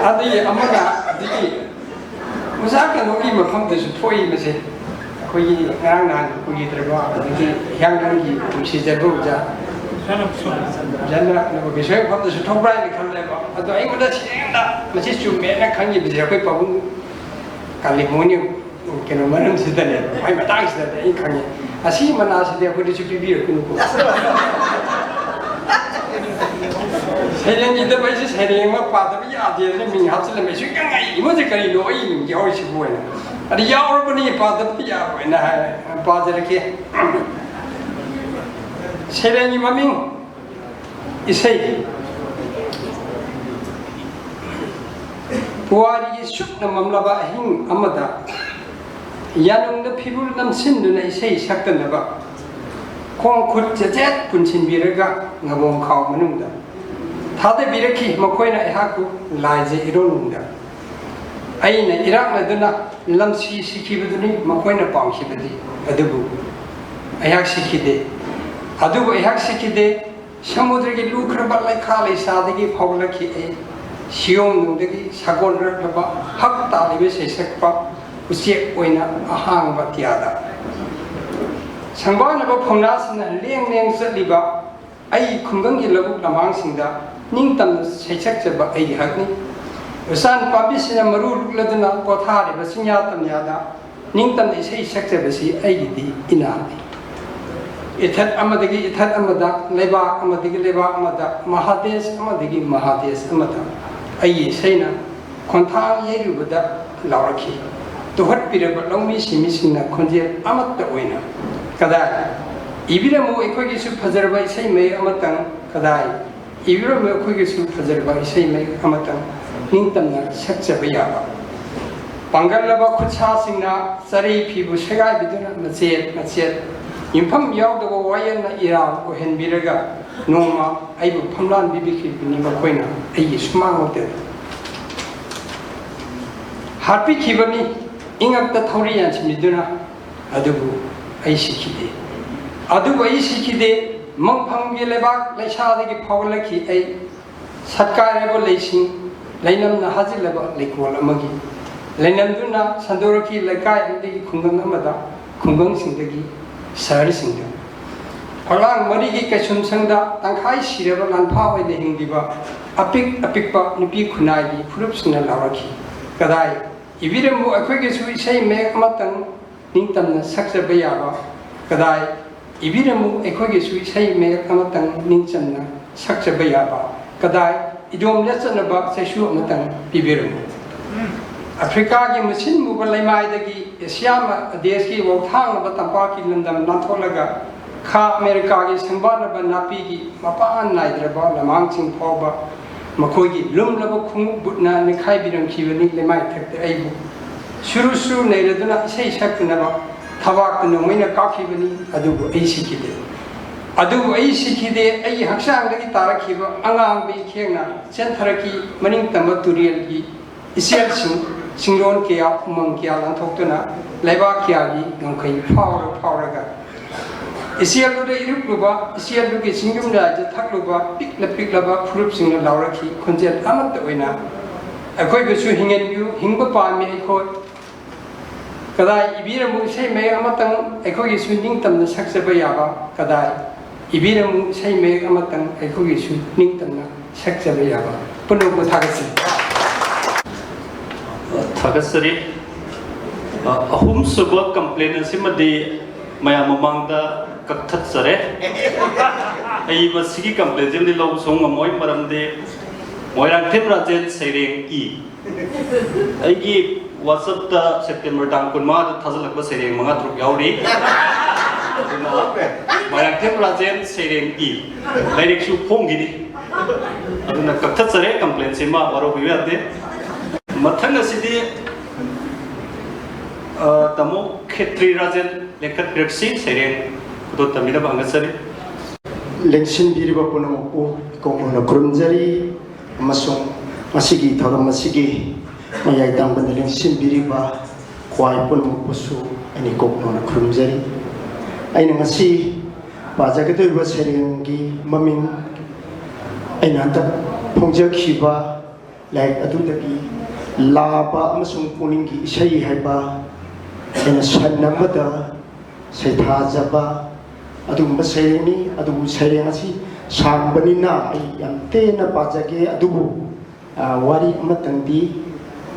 ꯑꯗꯒꯤ ꯑꯃꯅ ꯍꯧꯖꯤꯛꯀꯤ ꯑꯣꯖꯥ ꯀꯩꯅꯣꯒꯤ ꯃꯐꯝꯗꯁꯨ ꯊꯣꯛꯏ ꯃꯁꯦ꯫ ꯑꯩꯈꯣꯏꯒꯤ ꯉꯔꯥꯡ ꯅꯍꯥꯟ ꯀꯨꯏꯗ꯭ꯔꯕ ꯑꯗꯒꯤ ꯍꯤꯌꯥꯡꯂꯝꯒꯤ ꯅꯨꯡꯁꯤꯖꯕ ꯑꯣꯖꯥ ꯖꯟꯅ ꯅꯕꯣꯀꯦꯁꯣꯔ ꯃꯐꯝꯗꯁꯨ ꯊꯣꯛꯄ꯭ꯔꯥ ꯍꯥꯏꯅ ꯈꯜꯂꯦꯕ꯫ ꯑꯗꯣ ꯑꯩꯉꯣꯟꯗ ꯁꯦꯡꯅ ꯃꯁꯤ ꯆꯨꯝꯃꯦꯅ ꯈꯪꯈꯤꯕꯁꯦ ꯑꯩꯈꯣꯏ ꯄꯥꯕꯨꯡ ꯀꯥꯂꯤꯃꯣꯍꯟꯒꯤ ꯀꯩꯅꯣ ꯃꯔꯝꯁꯤꯗꯅꯦ, ꯃꯥꯏ ꯃꯇꯥꯡꯁꯤꯗꯗꯤ ꯑꯩ ꯈꯪꯉꯦ꯫ ꯑꯁꯤꯒꯤ ꯃꯅꯥꯁꯤꯗꯤ ꯑꯩꯈꯣꯏꯗꯁꯨ ꯄꯤꯕꯤꯔꯛꯀꯅꯨꯀꯣ꯫ ꯁꯩꯔꯦꯡ ꯏꯗꯕ ꯑꯩꯁꯦ ꯁꯩꯔꯦꯡ ꯑꯃ ꯄꯥꯗꯕ ꯌꯥꯗꯦꯅ ꯃꯤꯡ ꯍꯥꯞꯆꯤꯜꯂꯝꯃꯦ꯫ ꯁꯨꯡꯌꯥ ꯉꯛꯏ, ꯃꯣꯏꯁꯦ ꯀꯔꯤꯅꯣ ꯑꯩ ꯃꯤꯡ ꯌꯥꯎꯔꯤꯁꯤꯕꯨ ꯍꯥꯏꯅ꯫ ꯑꯗ ꯌꯥꯎꯔꯕꯅꯤ, ꯄꯥꯗꯕꯗꯤ ꯌꯥꯔꯣꯏꯅ ꯍꯥꯏ, ꯄꯥꯖꯔꯛꯀꯦ꯫ ꯁꯩꯔꯦꯡꯒꯤ ꯃꯃꯤꯡ ꯏꯁꯩ꯫ ꯄꯨꯋꯥꯔꯤꯒꯤ ꯁꯨꯞꯅ ꯃꯝꯂꯕ ꯑꯍꯤꯡ ꯑꯃꯗ ꯌꯥꯅꯨꯡꯗ ꯐꯤꯔꯨꯜ ꯅꯝꯁꯤꯟꯗꯨꯅ ꯏꯁꯩ ꯁꯛꯇꯅꯕ ꯈꯣꯡ ꯈꯨꯠ ꯆꯦꯠꯆꯦꯠ ꯄꯨꯟꯁꯤꯟꯕꯤꯔꯒ ꯉꯕꯣꯡ ꯈꯥꯎ ꯃꯅꯨꯡꯗ ꯊꯥꯗꯕꯤꯔꯛꯈꯤ꯫ ꯃꯈꯣꯏꯅ ꯑꯩꯍꯥꯛꯄꯨ ꯂꯥꯏꯖ ꯏꯔꯣꯟꯅꯨꯡꯗ ꯑꯩꯅ ꯏꯔꯥꯛꯅꯗꯨꯅ ꯂꯝꯁꯤ ꯁꯤꯈꯤꯕꯗꯨꯅꯤ ꯃꯈꯣꯏꯅ ꯄꯥꯝꯈꯤꯕꯗꯤ꯫ ꯑꯗꯨꯕꯨ ꯑꯩꯍꯥꯛ ꯁꯤꯈꯤꯗꯦ꯫ ꯑꯗꯨꯕꯨ ꯑꯩꯍꯥꯛ ꯁꯤꯈꯤꯗꯦ꯫ ꯁꯃꯨꯗ꯭ꯔꯒꯤ ꯂꯨꯈ꯭ꯔꯕ ꯂꯩꯈꯥ ꯂꯩꯁꯥꯗꯒꯤ ꯐꯥꯎꯒꯠꯂꯛꯈꯤ ꯑꯩ꯫ ꯁꯤꯌꯣꯝꯅꯨꯡꯗꯒꯤ ꯁꯥꯒꯣꯟꯅꯔꯛꯂꯕ ꯍꯛ ꯇꯥꯜꯂꯤꯕ ꯁꯩꯁꯛꯄ ꯎꯆꯦꯛ ꯑꯣꯏꯅ ꯑꯍꯥꯡꯕ ꯑꯇꯤꯌꯥꯗ꯫ ꯁꯪꯕꯥꯅꯕ ꯐꯧꯅꯥꯁꯤꯡꯅ ꯂꯦꯡ ꯂꯦꯡ ꯆꯠꯂꯤꯕ ꯑꯩ ꯈꯨꯡꯒꯪꯒꯤ ꯂꯧꯕꯨꯛ ꯂꯝꯍꯥꯡꯁꯤꯡꯗ ꯅꯤꯡꯇꯝꯅ ꯁꯩꯁꯛꯆꯕ ꯑꯩꯒꯤ ꯍꯛꯅꯤ꯫ ꯎꯆꯥꯟ ꯄꯥꯝꯕꯤꯁꯤꯅ ꯃꯔꯨ ꯂꯨꯛꯂꯗꯨꯅ ꯄꯣꯊꯥꯔꯤꯕ ꯆꯤꯡꯌꯥ ꯇꯝꯌꯥꯗ ꯅꯤꯡꯇꯝꯅ ꯏꯁꯩ ꯁꯛꯆꯕꯁꯤ ꯑꯩꯒꯤꯗꯤ ꯏꯅꯥꯠꯅꯤ꯫ ꯏꯊꯠ ꯑꯃꯗꯒꯤ ꯏꯊꯠ ꯑꯃꯗ, ꯂꯩꯕꯥꯛ ꯑꯃꯗꯒꯤ ꯂꯩꯕꯥꯛ ꯑꯃꯗ, ꯃꯍꯥꯗꯦꯁ ꯑꯃꯗꯒꯤ ꯃꯍꯥꯗꯦꯁ ꯑꯃꯗ ꯑꯩꯒꯤ ꯏꯁꯩꯅ ꯈꯣꯟꯊꯥꯡ ꯌꯩꯔꯨꯕꯗ ꯂꯥꯎꯔꯛꯈꯤ꯫ ꯇꯨꯍꯠꯄꯤꯔꯕ ꯂꯧꯃꯤ ꯁꯤꯟꯃꯤꯁꯤꯡꯅ ꯈꯣꯟꯖꯦꯜ ꯑꯃꯠꯇ ꯑꯣꯏꯅ, "ꯀꯗꯥꯏ? ꯏꯕꯤꯔꯝꯃꯨ ꯑꯩꯈꯣꯏꯒꯤꯁꯨ ꯐꯖꯔꯕ ꯏꯁꯩ ꯃꯌꯦꯛ ꯑꯃꯇꯪ, ꯀꯗꯥꯏ? ꯏꯕꯤꯔꯝꯃꯨ ꯑꯩꯈꯣꯏꯒꯤꯁꯨ ꯐꯖꯔꯕ ꯏꯁꯩ ꯃꯌꯦꯛ ꯑꯃꯇꯪ ꯅꯤꯡꯇꯝꯅ ꯁꯛꯆꯕ ꯌꯥꯕ"꯫ ꯄꯥꯡꯒꯜꯂꯕ ꯈꯨꯠꯁꯥꯁꯤꯡꯅ ꯆꯔꯩ ꯐꯤꯕꯨ ꯁꯦꯒꯥꯏꯕꯤꯗꯨꯅ ꯃꯆꯦꯠ ꯃꯆꯦꯠ ꯌꯨꯝꯐꯝ ꯌꯥꯎꯗꯕ ꯋꯥꯌꯦꯜꯅ ꯏꯔꯥꯡ ꯑꯣꯏꯍꯟꯕꯤꯔꯒ ꯅꯣꯡꯃ ꯑꯩꯕꯨ ꯐꯝꯂꯥꯟꯕꯤꯈꯤꯕꯅꯤ ꯃꯈꯣꯏꯅ ꯑꯩꯒꯤ ꯁꯨꯃꯥꯡ ꯃꯛꯇꯗ꯫ ꯍꯥꯠꯄꯤꯈꯤꯕꯅꯤ ꯏꯉꯛꯇ ꯊꯧꯔꯤ ꯌꯥꯟꯁꯤꯟꯕꯤꯗꯨꯅ꯫ ꯑꯗꯨꯕꯨ ꯑꯩ ꯁꯤꯈꯤꯗꯦ꯫ ꯑꯗꯨꯕꯨ ꯑꯩ ꯁꯤꯈꯤꯗꯦ꯫ ꯃꯪꯐꯝꯒꯤ ꯂꯩꯕꯥꯛ ꯂꯩꯁꯥꯗꯒꯤ ꯐꯥꯎꯒꯠꯂꯛꯈꯤ ꯑꯩ꯫ ꯁꯠꯀꯥꯏꯔꯕ ꯂꯩꯁꯤꯡ ꯂꯩꯅꯝꯅ ꯍꯥꯖꯤꯜꯂꯕ ꯂꯩꯀꯣꯜ ꯑꯃꯒꯤ ꯂꯩꯅꯝꯗꯨꯅ ꯁꯟꯗꯣꯔꯛꯈꯤ ꯂꯩꯀꯥꯏ ꯑꯃꯗꯒꯤ ꯈꯨꯡꯒꯪ ꯑꯃꯗ, ꯈꯨꯡꯒꯪꯁꯤꯡꯗꯒꯤ ꯁꯍꯔꯁꯤꯡꯗ꯫ ꯐꯛꯂꯥꯡ ꯃꯔꯤꯒꯤ ꯀꯩꯁꯨꯝꯁꯪꯗ ꯇꯪꯈꯥꯏ ꯁꯤꯔꯕ ꯂꯥꯟꯐꯥ ꯑꯣꯏꯅ ꯍꯤꯡꯂꯤꯕ ꯑꯄꯤꯛ ꯑꯄꯤꯛꯄ ꯅꯨꯄꯤ ꯈꯨꯟꯅꯥꯏꯒꯤ ꯐꯨꯔꯨꯞꯁꯤꯡꯅ ꯂꯥꯎꯔꯛꯈꯤ, "ꯀꯗꯥꯏ? ꯏꯕꯤꯔꯝꯃꯨ ꯑꯩꯈꯣꯏꯒꯤꯁꯨ ꯏꯁꯩ ꯃꯌꯦꯛ ꯑꯃꯇꯪ ꯅꯤꯡꯇꯝꯅ ꯁꯛꯆꯕ ꯌꯥꯕ꯫ ꯀꯗꯥꯏ? ꯏꯕꯤꯔꯝꯃꯨ ꯑꯩꯈꯣꯏꯒꯤꯁꯨ ꯏꯁꯩ ꯃꯌꯦꯛ ꯑꯃꯇꯪ ꯅꯤꯡꯆꯝꯅ ꯁꯛꯆꯕ ꯌꯥꯕ꯫ ꯀꯗꯥꯏ? ꯏꯗꯣꯝ ꯂꯦꯠꯆꯅꯕ ꯆꯩꯁꯨ ꯑꯃꯇꯪ ꯄꯤꯕꯤꯔꯝꯃꯨ"꯫ ꯑꯐ꯭ꯔꯤꯀꯥꯒꯤ ꯃꯨꯁꯤꯟ ꯃꯨꯕ ꯂꯩꯃꯥꯏꯗꯒꯤ ꯑꯦꯁꯤꯌꯥ ꯃ-, ꯗꯦꯁꯀꯤ ꯋꯥꯎꯊꯥꯡꯂꯕ ꯇꯝꯄꯥꯛꯀꯤ ꯂꯝꯗꯝ ꯂꯥꯟꯊꯣꯛꯂꯒ ꯈꯥ ꯑꯃꯦꯔꯤꯀꯥꯒꯤ ꯁꯪꯕꯥꯠꯂꯕ ꯅꯥꯄꯤꯒꯤ ꯃꯄꯥꯟ ꯅꯥꯏꯗ꯭ꯔꯕ ꯂꯝꯍꯥꯡꯁꯤꯡ ꯐꯥꯎꯕ ꯃꯈꯣꯏꯒꯤ ꯂꯨꯝꯂꯕ ꯈꯣꯡꯎꯞ ꯕꯨꯠꯅ ꯅꯤꯡꯈꯥꯏꯕꯤꯔꯝꯈꯤꯕꯅꯤ ꯂꯩꯃꯥꯏꯊꯛꯇ ꯑꯩꯕꯨ꯫ ꯁꯨꯔꯨ ꯁꯨꯔꯨ ꯅꯩꯔꯗꯨꯅ ꯏꯁꯩ ꯁꯛꯇꯅꯕ ꯊꯕꯥꯛꯇ ꯅꯣꯡꯃꯩꯅ ꯀꯥꯞꯈꯤꯕꯅꯤ, ꯑꯗꯨꯕꯨ ꯑꯩ ꯁꯤꯈꯤꯗꯦ꯫ ꯑꯗꯨꯕꯨ ꯑꯩ ꯁꯤꯈꯤꯗꯦ꯫ ꯑꯩꯒꯤ ꯍꯛꯆꯥꯡꯗꯒꯤ ꯇꯥꯔꯛꯈꯤꯕ ꯑꯉꯥꯡꯕ ꯏꯈꯦꯡꯅ ꯆꯦꯟꯊꯔꯛꯈꯤ꯫ ꯃꯅꯤꯡ ꯇꯝꯕ ꯇꯨꯔꯦꯜꯒꯤ ꯏꯆꯦꯜꯁꯤꯡ, ꯆꯤꯡꯂꯣꯟ ꯀꯌꯥ, ꯎꯃꯪ ꯀꯌꯥ ꯂꯥꯟꯊꯣꯛꯇꯨꯅ ꯂꯩꯕꯥꯛ ꯀꯌꯥꯒꯤ ꯉꯝꯈꯩ ꯐꯥꯎꯔ ꯐꯥꯎꯔꯒ ꯏꯆꯦꯜꯗꯨꯗ ꯏꯔꯨꯞꯂꯨꯕ, ꯏꯆꯦꯜꯗꯨꯒꯤ ꯆꯤꯡꯗꯨꯝ ꯂꯥꯏꯗ ꯊꯛꯂꯨꯕ ꯄꯤꯛꯂ ꯄꯤꯛꯂꯕ ꯐꯨꯔꯨꯞꯁꯤꯡꯅ ꯂꯥꯎꯔꯛꯈꯤ꯫ ꯈꯣꯟꯖꯦꯜ ꯑꯃꯠꯇ ꯑꯣꯏꯅ ꯑꯩꯈꯣꯏꯕꯨꯁꯨ ꯍꯤꯡꯍꯟꯕꯤꯌꯨ, ꯍꯤꯡꯕ ꯄꯥꯝꯃꯤ ꯑꯩꯈꯣꯏ꯫ ꯀꯗꯥꯏ ꯏꯕꯤꯔꯝꯃꯨ ꯏꯁꯩ ꯃꯌꯦꯛ ꯑꯃꯇꯪ ꯑꯩꯈꯣꯏꯒꯤꯁꯨ ꯅꯤꯡꯇꯝꯅ ꯁꯛꯆꯕ ꯌꯥꯕ? ꯀꯗꯥꯏ ꯏꯕꯤꯔꯝꯃꯨ ꯏꯁꯩ ꯃꯌꯦꯛ ꯑꯃꯇꯪ ꯑꯩꯈꯣꯏꯒꯤꯁꯨ ꯅꯤꯡꯇꯝꯅ ꯁꯛꯆꯕ ꯌꯥꯕ? ꯄꯨꯝꯅꯃꯛꯄꯨ ꯊꯥꯒꯠꯆꯔꯤ꯫ ꯊꯥꯒꯠꯆꯔꯤ꯫ ꯑꯍꯨꯝꯁꯨꯕ ꯀꯝꯄ꯭ꯂꯦꯟ ꯑꯁꯤꯃꯗꯤ ꯃꯌꯥꯝ ꯃꯃꯥꯡꯗ ꯀꯛꯊꯠꯆꯔꯦ꯫ ꯑꯩ ꯃꯁꯤꯒꯤ ꯀꯝꯄ꯭ꯂꯦꯟꯁꯤꯃꯗꯤ ꯂꯧꯕ ꯁꯨꯡ ꯉꯝꯃꯣꯏ, ꯃꯔꯝꯗꯤ ꯃꯣꯏꯔꯥꯡꯊꯦꯝ ꯔꯥꯖꯦꯟ ꯁꯩꯔꯦꯡ ꯏ꯫ ꯑꯩꯒꯤ ꯋꯥꯆꯞꯇ ꯁꯦꯞꯇꯦꯝꯕꯔ ꯇꯥꯡ ꯀꯨꯟꯃꯉꯥꯗ ꯊꯥꯖꯤꯜꯂꯛꯄ ꯁꯩꯔꯦꯡ ꯃꯉꯥ ꯇꯔꯨꯛ ꯌꯥꯎꯔꯤ꯫ ꯑꯗꯨꯅ ꯃꯣꯏꯔꯥꯡꯊꯦꯝ ꯔꯥꯖꯦꯟ ꯁꯩꯔꯦꯡ ꯏ꯫ ꯂꯥꯏꯔꯤꯛꯁꯨ ꯐꯣꯡꯈꯤꯅꯤ꯫ ꯑꯗꯨꯅ ꯀꯛꯊꯠꯆꯔꯦ, ꯀꯝꯄ꯭ꯂꯦꯟꯁꯤꯃ ꯋꯥꯔꯧꯕꯤꯕ ꯌꯥꯗꯦ꯫ ꯃꯊꯪ ꯑꯁꯤꯗꯤ ꯑ, ꯇꯥꯃꯣ ꯈꯦꯇ꯭ꯔꯤ ꯔꯥꯖꯦꯟ ꯂꯦꯡꯈꯠꯄꯤꯔꯛꯁꯤ, ꯁꯩꯔꯦꯡ ꯈꯨꯗꯣꯜ ꯇꯝꯕꯤꯅꯕ ꯍꯪꯒꯠꯆꯔꯤ꯫ ꯂꯦꯡꯁꯤꯟꯕꯤꯔꯤꯕ ꯄꯨꯝꯅꯃꯛꯄꯨ ꯏꯀꯣꯛ ꯅꯧꯅ ꯈꯨꯔꯨꯝꯖꯔꯤ ꯑꯃꯁꯨꯡ ꯉꯁꯤꯒꯤ ꯊꯧꯔꯝ ꯑꯁꯤꯒꯤ ꯃꯌꯥꯏ ꯇꯥꯡꯕꯗ ꯂꯦꯡꯁꯤꯟꯕꯤꯔꯤꯕ ꯈ꯭ꯋꯥꯏ ꯄꯨꯝꯅꯃꯛꯄꯨꯁꯨ ꯑꯩꯅ ꯏꯀꯣꯛ ꯅꯧꯅ ꯈꯨꯔꯨꯝꯖꯔꯤ꯫ ꯑꯩꯅ ꯉꯁꯤ ꯄꯥꯖꯒꯗꯧꯔꯤꯕ ꯁꯩꯔꯦꯡꯒꯤ ꯃꯃꯤꯡ ꯑꯩꯅ ꯍꯟꯗꯛ ꯐꯣꯡꯖꯈꯤꯕ ꯂꯥꯏꯔꯤꯛ ꯑꯗꯨꯗꯒꯤ ꯂꯥꯕ ꯑꯃꯁꯨꯡ ꯄꯨꯛꯅꯤꯡꯒꯤ ꯏꯁꯩ ꯍꯥꯏꯕ ꯑꯩꯅ ꯁꯟ ꯑꯃꯗ ꯁꯩꯊꯥꯖꯕ ꯑꯗꯨꯒꯨꯝꯕ ꯁꯩꯔꯦꯡꯅꯤ꯫ ꯑꯗꯨꯕꯨ ꯁꯩꯔꯦꯡ ꯑꯁꯤ ꯁꯥꯡꯕꯅꯤꯅ ꯑꯩ ꯌꯥꯝ ꯇꯦꯟꯅ ꯄꯥꯖꯒꯦ꯫ ꯑꯗꯨꯕꯨ ꯋꯥꯔꯤ ꯑꯃꯇꯪꯗꯤ,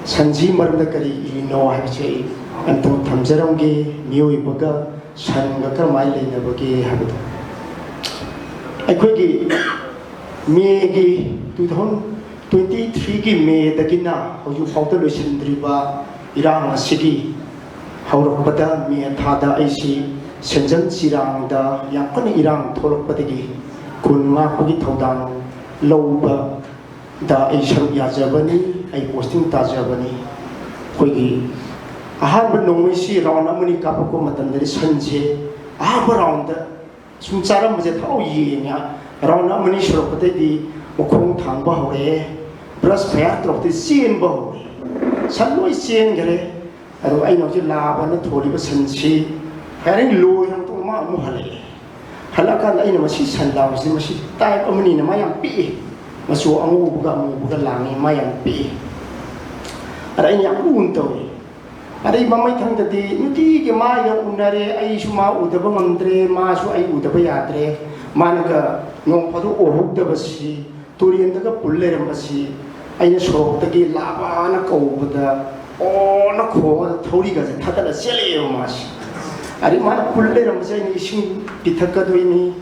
ꯁꯟꯁꯤ ꯃꯔꯝꯗ ꯀꯔꯤ ꯏꯔꯤꯅꯣ ꯍꯥꯏꯕꯁꯦ ꯑꯩ ꯑꯝꯇꯪ ꯊꯝꯖꯔꯝꯒꯦ꯫ ꯃꯤꯑꯣꯏꯕꯒ ꯁꯟꯒ ꯀꯔꯝꯍꯥꯏꯅ ꯂꯩꯅꯕꯒꯦ ꯍꯥꯏꯕꯗꯣ꯫ ꯑꯩꯈꯣꯏꯒꯤ ꯃꯦꯒꯤ ꯇꯨ ꯊꯥꯎꯖꯟ ꯇ꯭ꯋꯦꯟꯇꯤ ꯊ꯭ꯔꯤꯒꯤ ꯃꯦꯗꯒꯤꯅ ꯍꯧꯖꯤꯛ ꯐꯥꯎꯗ ꯂꯣꯏꯁꯤꯟꯗ꯭ꯔꯤꯕ ꯏꯔꯥꯡ ꯑꯁꯤꯒꯤ ꯍꯧꯔꯛꯄꯗ, ꯃꯦ ꯊꯥꯗ ꯑꯩꯁꯤ ꯁꯦꯟꯖꯝ ꯆꯤꯔꯥꯡꯗ ꯌꯥꯝ ꯀꯟꯅ ꯏꯔꯥꯡ ꯊꯣꯛꯂꯛꯄꯗꯒꯤ ꯈꯨꯟ ꯉꯥꯛꯄꯒꯤ ꯊꯧꯗꯥꯡ ꯂꯧꯕꯗ ꯑꯩ ꯁꯔꯨꯛ ꯌꯥꯖꯕꯅꯤ꯫ ꯑꯩ ꯄꯣꯁꯇꯤꯡ ꯇꯥꯖꯕꯅꯤ꯫ ꯑꯩꯈꯣꯏꯒꯤ ꯑꯍꯥꯟꯕ ꯅꯣꯡꯃꯩꯁꯤ ꯔꯥꯎꯟ ꯑꯃꯅꯤ ꯀꯥꯞꯄꯛꯄ ꯃꯇꯝꯗꯗꯤ ꯁꯟꯁꯦ ꯑꯍꯥꯟꯕ ꯔꯥꯎꯟꯗ ꯁꯨꯝ ꯆꯥꯔꯝꯕꯁꯦ ꯊꯥꯎ ꯌꯦꯡꯉꯦ꯫ ꯔꯥꯎꯟ ꯑꯃꯅꯤ ꯁꯨꯔꯛꯄꯗꯩꯗꯤ ꯃꯈꯣꯡ ꯊꯥꯡꯕ ꯍꯧꯔꯛꯑꯦ꯫ ꯕ꯭ꯔꯁ ꯐꯌꯥ ꯇꯧꯔꯛꯇꯦ, ꯆꯦꯟꯕ ꯍꯧꯔꯦ꯫ ꯁꯟ ꯂꯣꯏ ꯆꯦꯟꯈꯔꯦ꯫ ꯑꯗꯣ ꯑꯩꯅ ꯍꯧꯖꯤꯛ ꯂꯥꯕꯅ ꯊꯣꯜꯂꯤꯕ ꯁꯟꯁꯤ ꯐꯥꯏꯔꯤꯡ ꯂꯣꯏꯔ ꯃꯇꯨꯡꯗ ꯃꯥ ꯑꯃꯨꯛ ꯍꯜꯂꯛꯑꯦ꯫ ꯍꯜꯂꯛꯑꯀꯥꯟꯗ ꯑꯩꯅ ꯃꯁꯤ ꯁꯟ ꯂꯥꯕꯁꯤ, ꯃꯁꯤ ꯇꯥꯏꯞ ꯑꯃꯅꯤꯅ ꯃꯥ ꯌꯥꯝ ꯄꯤꯛꯏ꯫ ꯃꯆꯨ ꯑꯉꯧꯕꯒ ꯑꯃꯨꯕꯒ ꯂꯥꯡꯉꯤ, ꯃꯥ ꯌꯥꯝ ꯄꯤꯛꯏ꯫ ꯑꯗ ꯑꯩꯅ ꯌꯥꯝ ꯂꯨꯅ ꯇꯧꯏ꯫ ꯑꯗꯩ ꯃꯃꯩꯊꯪꯗꯗꯤ ꯅꯨꯡꯇꯤꯒꯤ ꯃꯥꯒ ꯎꯅꯔꯦ, ꯑꯩꯁꯨ ꯃꯥ ꯎꯗꯕ ꯉꯝꯗ꯭ꯔꯦ, ꯃꯥꯁꯨ ꯑꯩ ꯎꯗꯕ ꯌꯥꯗ꯭ꯔꯦ꯫ ꯃꯥꯅꯒ ꯅꯣꯡ ꯐꯥꯗꯣꯛ ꯎꯍꯧꯗꯕꯁꯤ, ꯇꯨꯔꯦꯟꯗꯒ ꯄꯨꯜ ꯂꯩꯔꯝꯕꯁꯤ, ꯑꯩꯅ ꯁꯣꯔꯣꯛꯇꯒꯤ ꯂꯥꯕꯥꯅ ꯀꯧꯕꯗ ꯑꯣꯅ ꯈꯣꯡꯉꯒ ꯊꯧꯔꯤꯒꯁꯦ ꯊꯥꯗꯠꯂ ꯆꯦꯜꯂꯛꯑꯦꯕ ꯃꯥꯁꯤ꯫ ꯑꯗꯩ ꯃꯥꯅ ꯄꯨꯜ ꯂꯩꯔꯝꯕꯁꯦ ꯑꯩꯅ ꯏꯁꯤꯡ ꯄꯤꯊꯛꯀꯗꯣꯏꯅꯤ꯫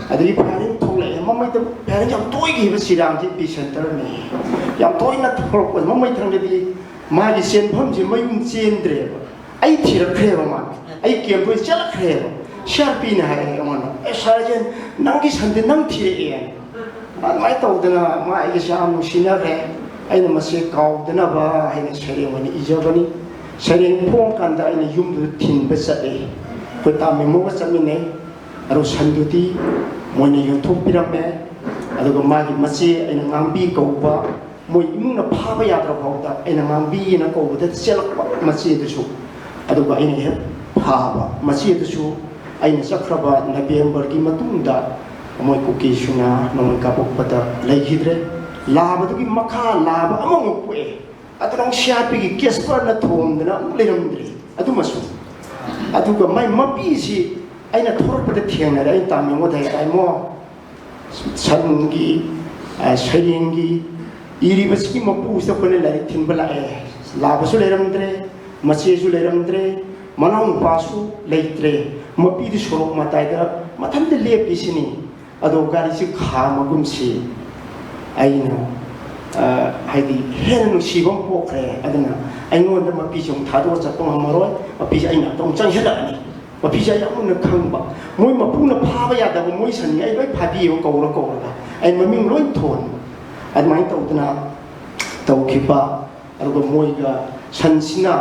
ꯑꯗꯒꯤ ꯐꯥꯏꯔꯤꯡ ꯊꯣꯛꯂꯛꯑꯦ, ꯃꯃꯩꯗ ꯐꯥꯏꯔꯤꯡ ꯌꯥꯝ ꯇꯣꯏꯈꯤꯕ ꯁꯤꯔꯥꯡꯁꯦ ꯏꯄꯤꯁꯦꯟꯇꯔꯅꯤ꯫ ꯌꯥꯝ ꯇꯣꯏꯅ ꯊꯣꯛꯂꯛꯄ ꯃꯃꯩ ꯊꯪꯗꯗꯤ ꯃꯥꯒꯤ ꯆꯦꯟꯐꯝꯁꯦ ꯃꯌꯨꯝ ꯆꯦꯟꯗ꯭ꯔꯦꯕ꯫ ꯑꯩ ꯊꯤꯔꯛꯈ꯭ꯔꯦꯕ ꯃꯥ꯫ ꯑꯩ ꯀꯦꯝꯗ ꯑꯣꯏꯅ ꯆꯦꯜꯂꯛꯈ꯭ꯔꯦꯕ꯫ ꯁꯤ ꯑꯥꯔ ꯄꯤꯅ ꯍꯥꯏꯔꯛꯑꯦ ꯑꯩꯉꯣꯟꯗ, "ꯑꯦ ꯁꯥꯔ ꯖꯦꯟ, ꯅꯪꯒꯤ ꯁꯟꯗꯤ ꯅꯪ ꯊꯤꯔꯛꯑꯦ"꯫ ꯑꯗꯨꯃꯥꯏꯅ ꯇꯧꯗꯅ ꯃꯥ ꯑꯩꯒꯁꯦ ꯌꯥꯝ ꯅꯨꯡꯁꯤꯅꯈ꯭ꯔꯦ꯫ ꯑꯩꯅ ꯃꯁꯤ ꯀꯥꯎꯗꯅꯕ ꯍꯥꯏꯅ ꯁꯩꯔꯦꯡ ꯑꯣꯏꯅ ꯏꯖꯕꯅꯤ꯫ ꯁꯩꯔꯦꯡ ꯐꯣꯡꯀꯥꯟꯗ ꯑꯩꯅ ꯌꯨꯝꯗꯨꯗ ꯊꯤꯟꯕ ꯆꯠꯂꯦ꯫ ꯑꯩꯈꯣꯏ ꯇꯥ ꯃꯦꯃꯣꯒ ꯆꯠꯃꯤꯟꯅꯩ꯫ ꯑꯗꯣ ꯁꯟꯗꯨꯗꯤ ꯃꯣꯏꯅ ꯌꯣꯟꯊꯣꯛꯄꯤꯔꯝꯃꯦ꯫ ꯑꯗꯨꯒ ꯃꯥꯒꯤ ꯃꯆꯦ ꯑꯩꯅ ꯉꯥꯡꯕꯤ ꯀꯧꯕ, ꯃꯣꯏ ꯏꯃꯨꯡꯅ ꯐꯥꯕ ꯌꯥꯗ꯭ꯔ ꯐꯥꯎꯗ ꯑꯩꯅ ꯉꯥꯡꯕꯤꯅ ꯀꯧꯕꯗ ꯆꯦꯜꯂꯛꯄ ꯃꯆꯦꯗꯨꯁꯨ꯫ ꯑꯗꯨꯒ ꯑꯩꯅ ꯍꯦꯛ ꯐꯥꯕ ꯃꯆꯦꯗꯨꯁꯨ꯫ ꯑꯩꯅ ꯆꯠꯈ꯭ꯔꯕ ꯅꯕꯦꯝꯕꯔꯒꯤ ꯃꯇꯨꯡꯗ ꯃꯣꯏ ꯀꯨꯀꯤꯁꯤꯡꯅ ꯅꯣꯡꯃꯩ ꯀꯥꯞꯄꯛꯄꯗ ꯂꯩꯈꯤꯗ꯭ꯔꯦ꯫ ꯂꯥꯕꯗꯨꯒꯤ ꯃꯈꯥ ꯂꯥꯕ ꯑꯃꯃꯨꯛ ꯄꯣꯛꯑꯦ꯫ ꯑꯗꯨꯅ ꯑꯃꯨꯛ ꯁꯤ ꯑꯥꯔ ꯄꯤꯒꯤ ꯀꯦꯁꯄꯔꯅ ꯊꯣꯝꯗꯅ ꯑꯃꯨꯛ ꯂꯩꯔꯝꯗ꯭ꯔꯦ꯫ ꯑꯗꯨꯃꯁꯨ꯫ ꯑꯗꯨꯒ ꯃꯥꯏ ꯃꯄꯤꯁꯤ ꯑꯩꯅ ꯊꯣꯔꯛꯄꯗ ꯊꯦꯡꯅꯔꯦ꯫ ꯑꯩꯅ ꯇꯥꯃꯣꯉꯣꯟꯗ ꯍꯥꯏ, "ꯇꯥꯃꯣ, ꯁꯟꯒꯤ, ꯑ, ꯁꯩꯔꯦꯡꯒꯤ ꯏꯔꯤꯕꯁꯤꯒꯤ ꯃꯄꯨꯁꯤꯗ ꯑꯩꯈꯣꯏꯅ ꯂꯥꯏꯔꯤꯛ ꯊꯤꯟꯕ ꯂꯥꯛꯑꯦ꯫ ꯂꯥꯕꯁꯨ ꯂꯩꯔꯝꯗ꯭ꯔꯦ, ꯃꯆꯦꯁꯨ ꯂꯩꯔꯝꯗ꯭ꯔꯦ, ꯃꯅꯥꯎꯅꯨꯄꯥꯁꯨ ꯂꯩꯇ꯭ꯔꯦ꯫ ꯃꯄꯤꯗꯤ ꯁꯣꯔꯣꯛ ꯃꯇꯥꯏꯗ ꯃꯊꯟꯇ ꯂꯦꯞꯄꯤꯁꯤꯅꯤ꯫ ꯑꯗꯣ ꯒꯥꯔꯤꯁꯤ ꯈꯥꯝꯃꯒꯨꯝꯁꯤ"꯫ ꯑꯩꯅ, ꯑ, ꯍꯥꯏꯗꯤ ꯍꯦꯟꯅ ꯅꯨꯡꯁꯤꯕ ꯑꯃ ꯄꯣꯛꯈ꯭ꯔꯦ꯫ ꯑꯗꯨꯅ ꯑꯩꯉꯣꯟꯗ ꯃꯄꯤꯁꯤ ꯑꯃꯨꯛ ꯊꯥꯗꯣꯛꯑ ꯆꯠꯄ ꯉꯝꯃꯔꯣꯏ꯫ ꯃꯄꯤꯁꯤ ꯑꯩ ꯅꯥꯛꯇ ꯑꯃꯨꯛ ꯆꯪꯁꯤꯜꯂꯛꯑꯅꯤ꯫ ꯃꯄꯤꯁꯤ ꯑꯩ ꯌꯥꯝ ꯃꯨꯟꯅ ꯈꯪꯕ꯫ ꯃꯣꯏ ꯃꯄꯨꯅ ꯐꯥꯕ ꯌꯥꯗꯕ ꯃꯣꯏ ꯁꯟꯅꯤ ꯑꯩ ꯂꯣꯏ ꯐꯥꯕꯤꯌꯦꯕ, ꯀꯧꯔ ꯀꯧꯔꯒ꯫ ꯑꯩ ꯃꯃꯤꯡ ꯂꯣꯏ ꯊꯣꯟꯕ꯫ ꯑꯗꯨꯃꯥꯏꯅ ꯇꯧꯗꯅ ꯇꯧꯈꯤꯕ꯫ ꯑꯗꯨꯒ ꯃꯣꯏꯒ ꯁꯟꯁꯤꯅ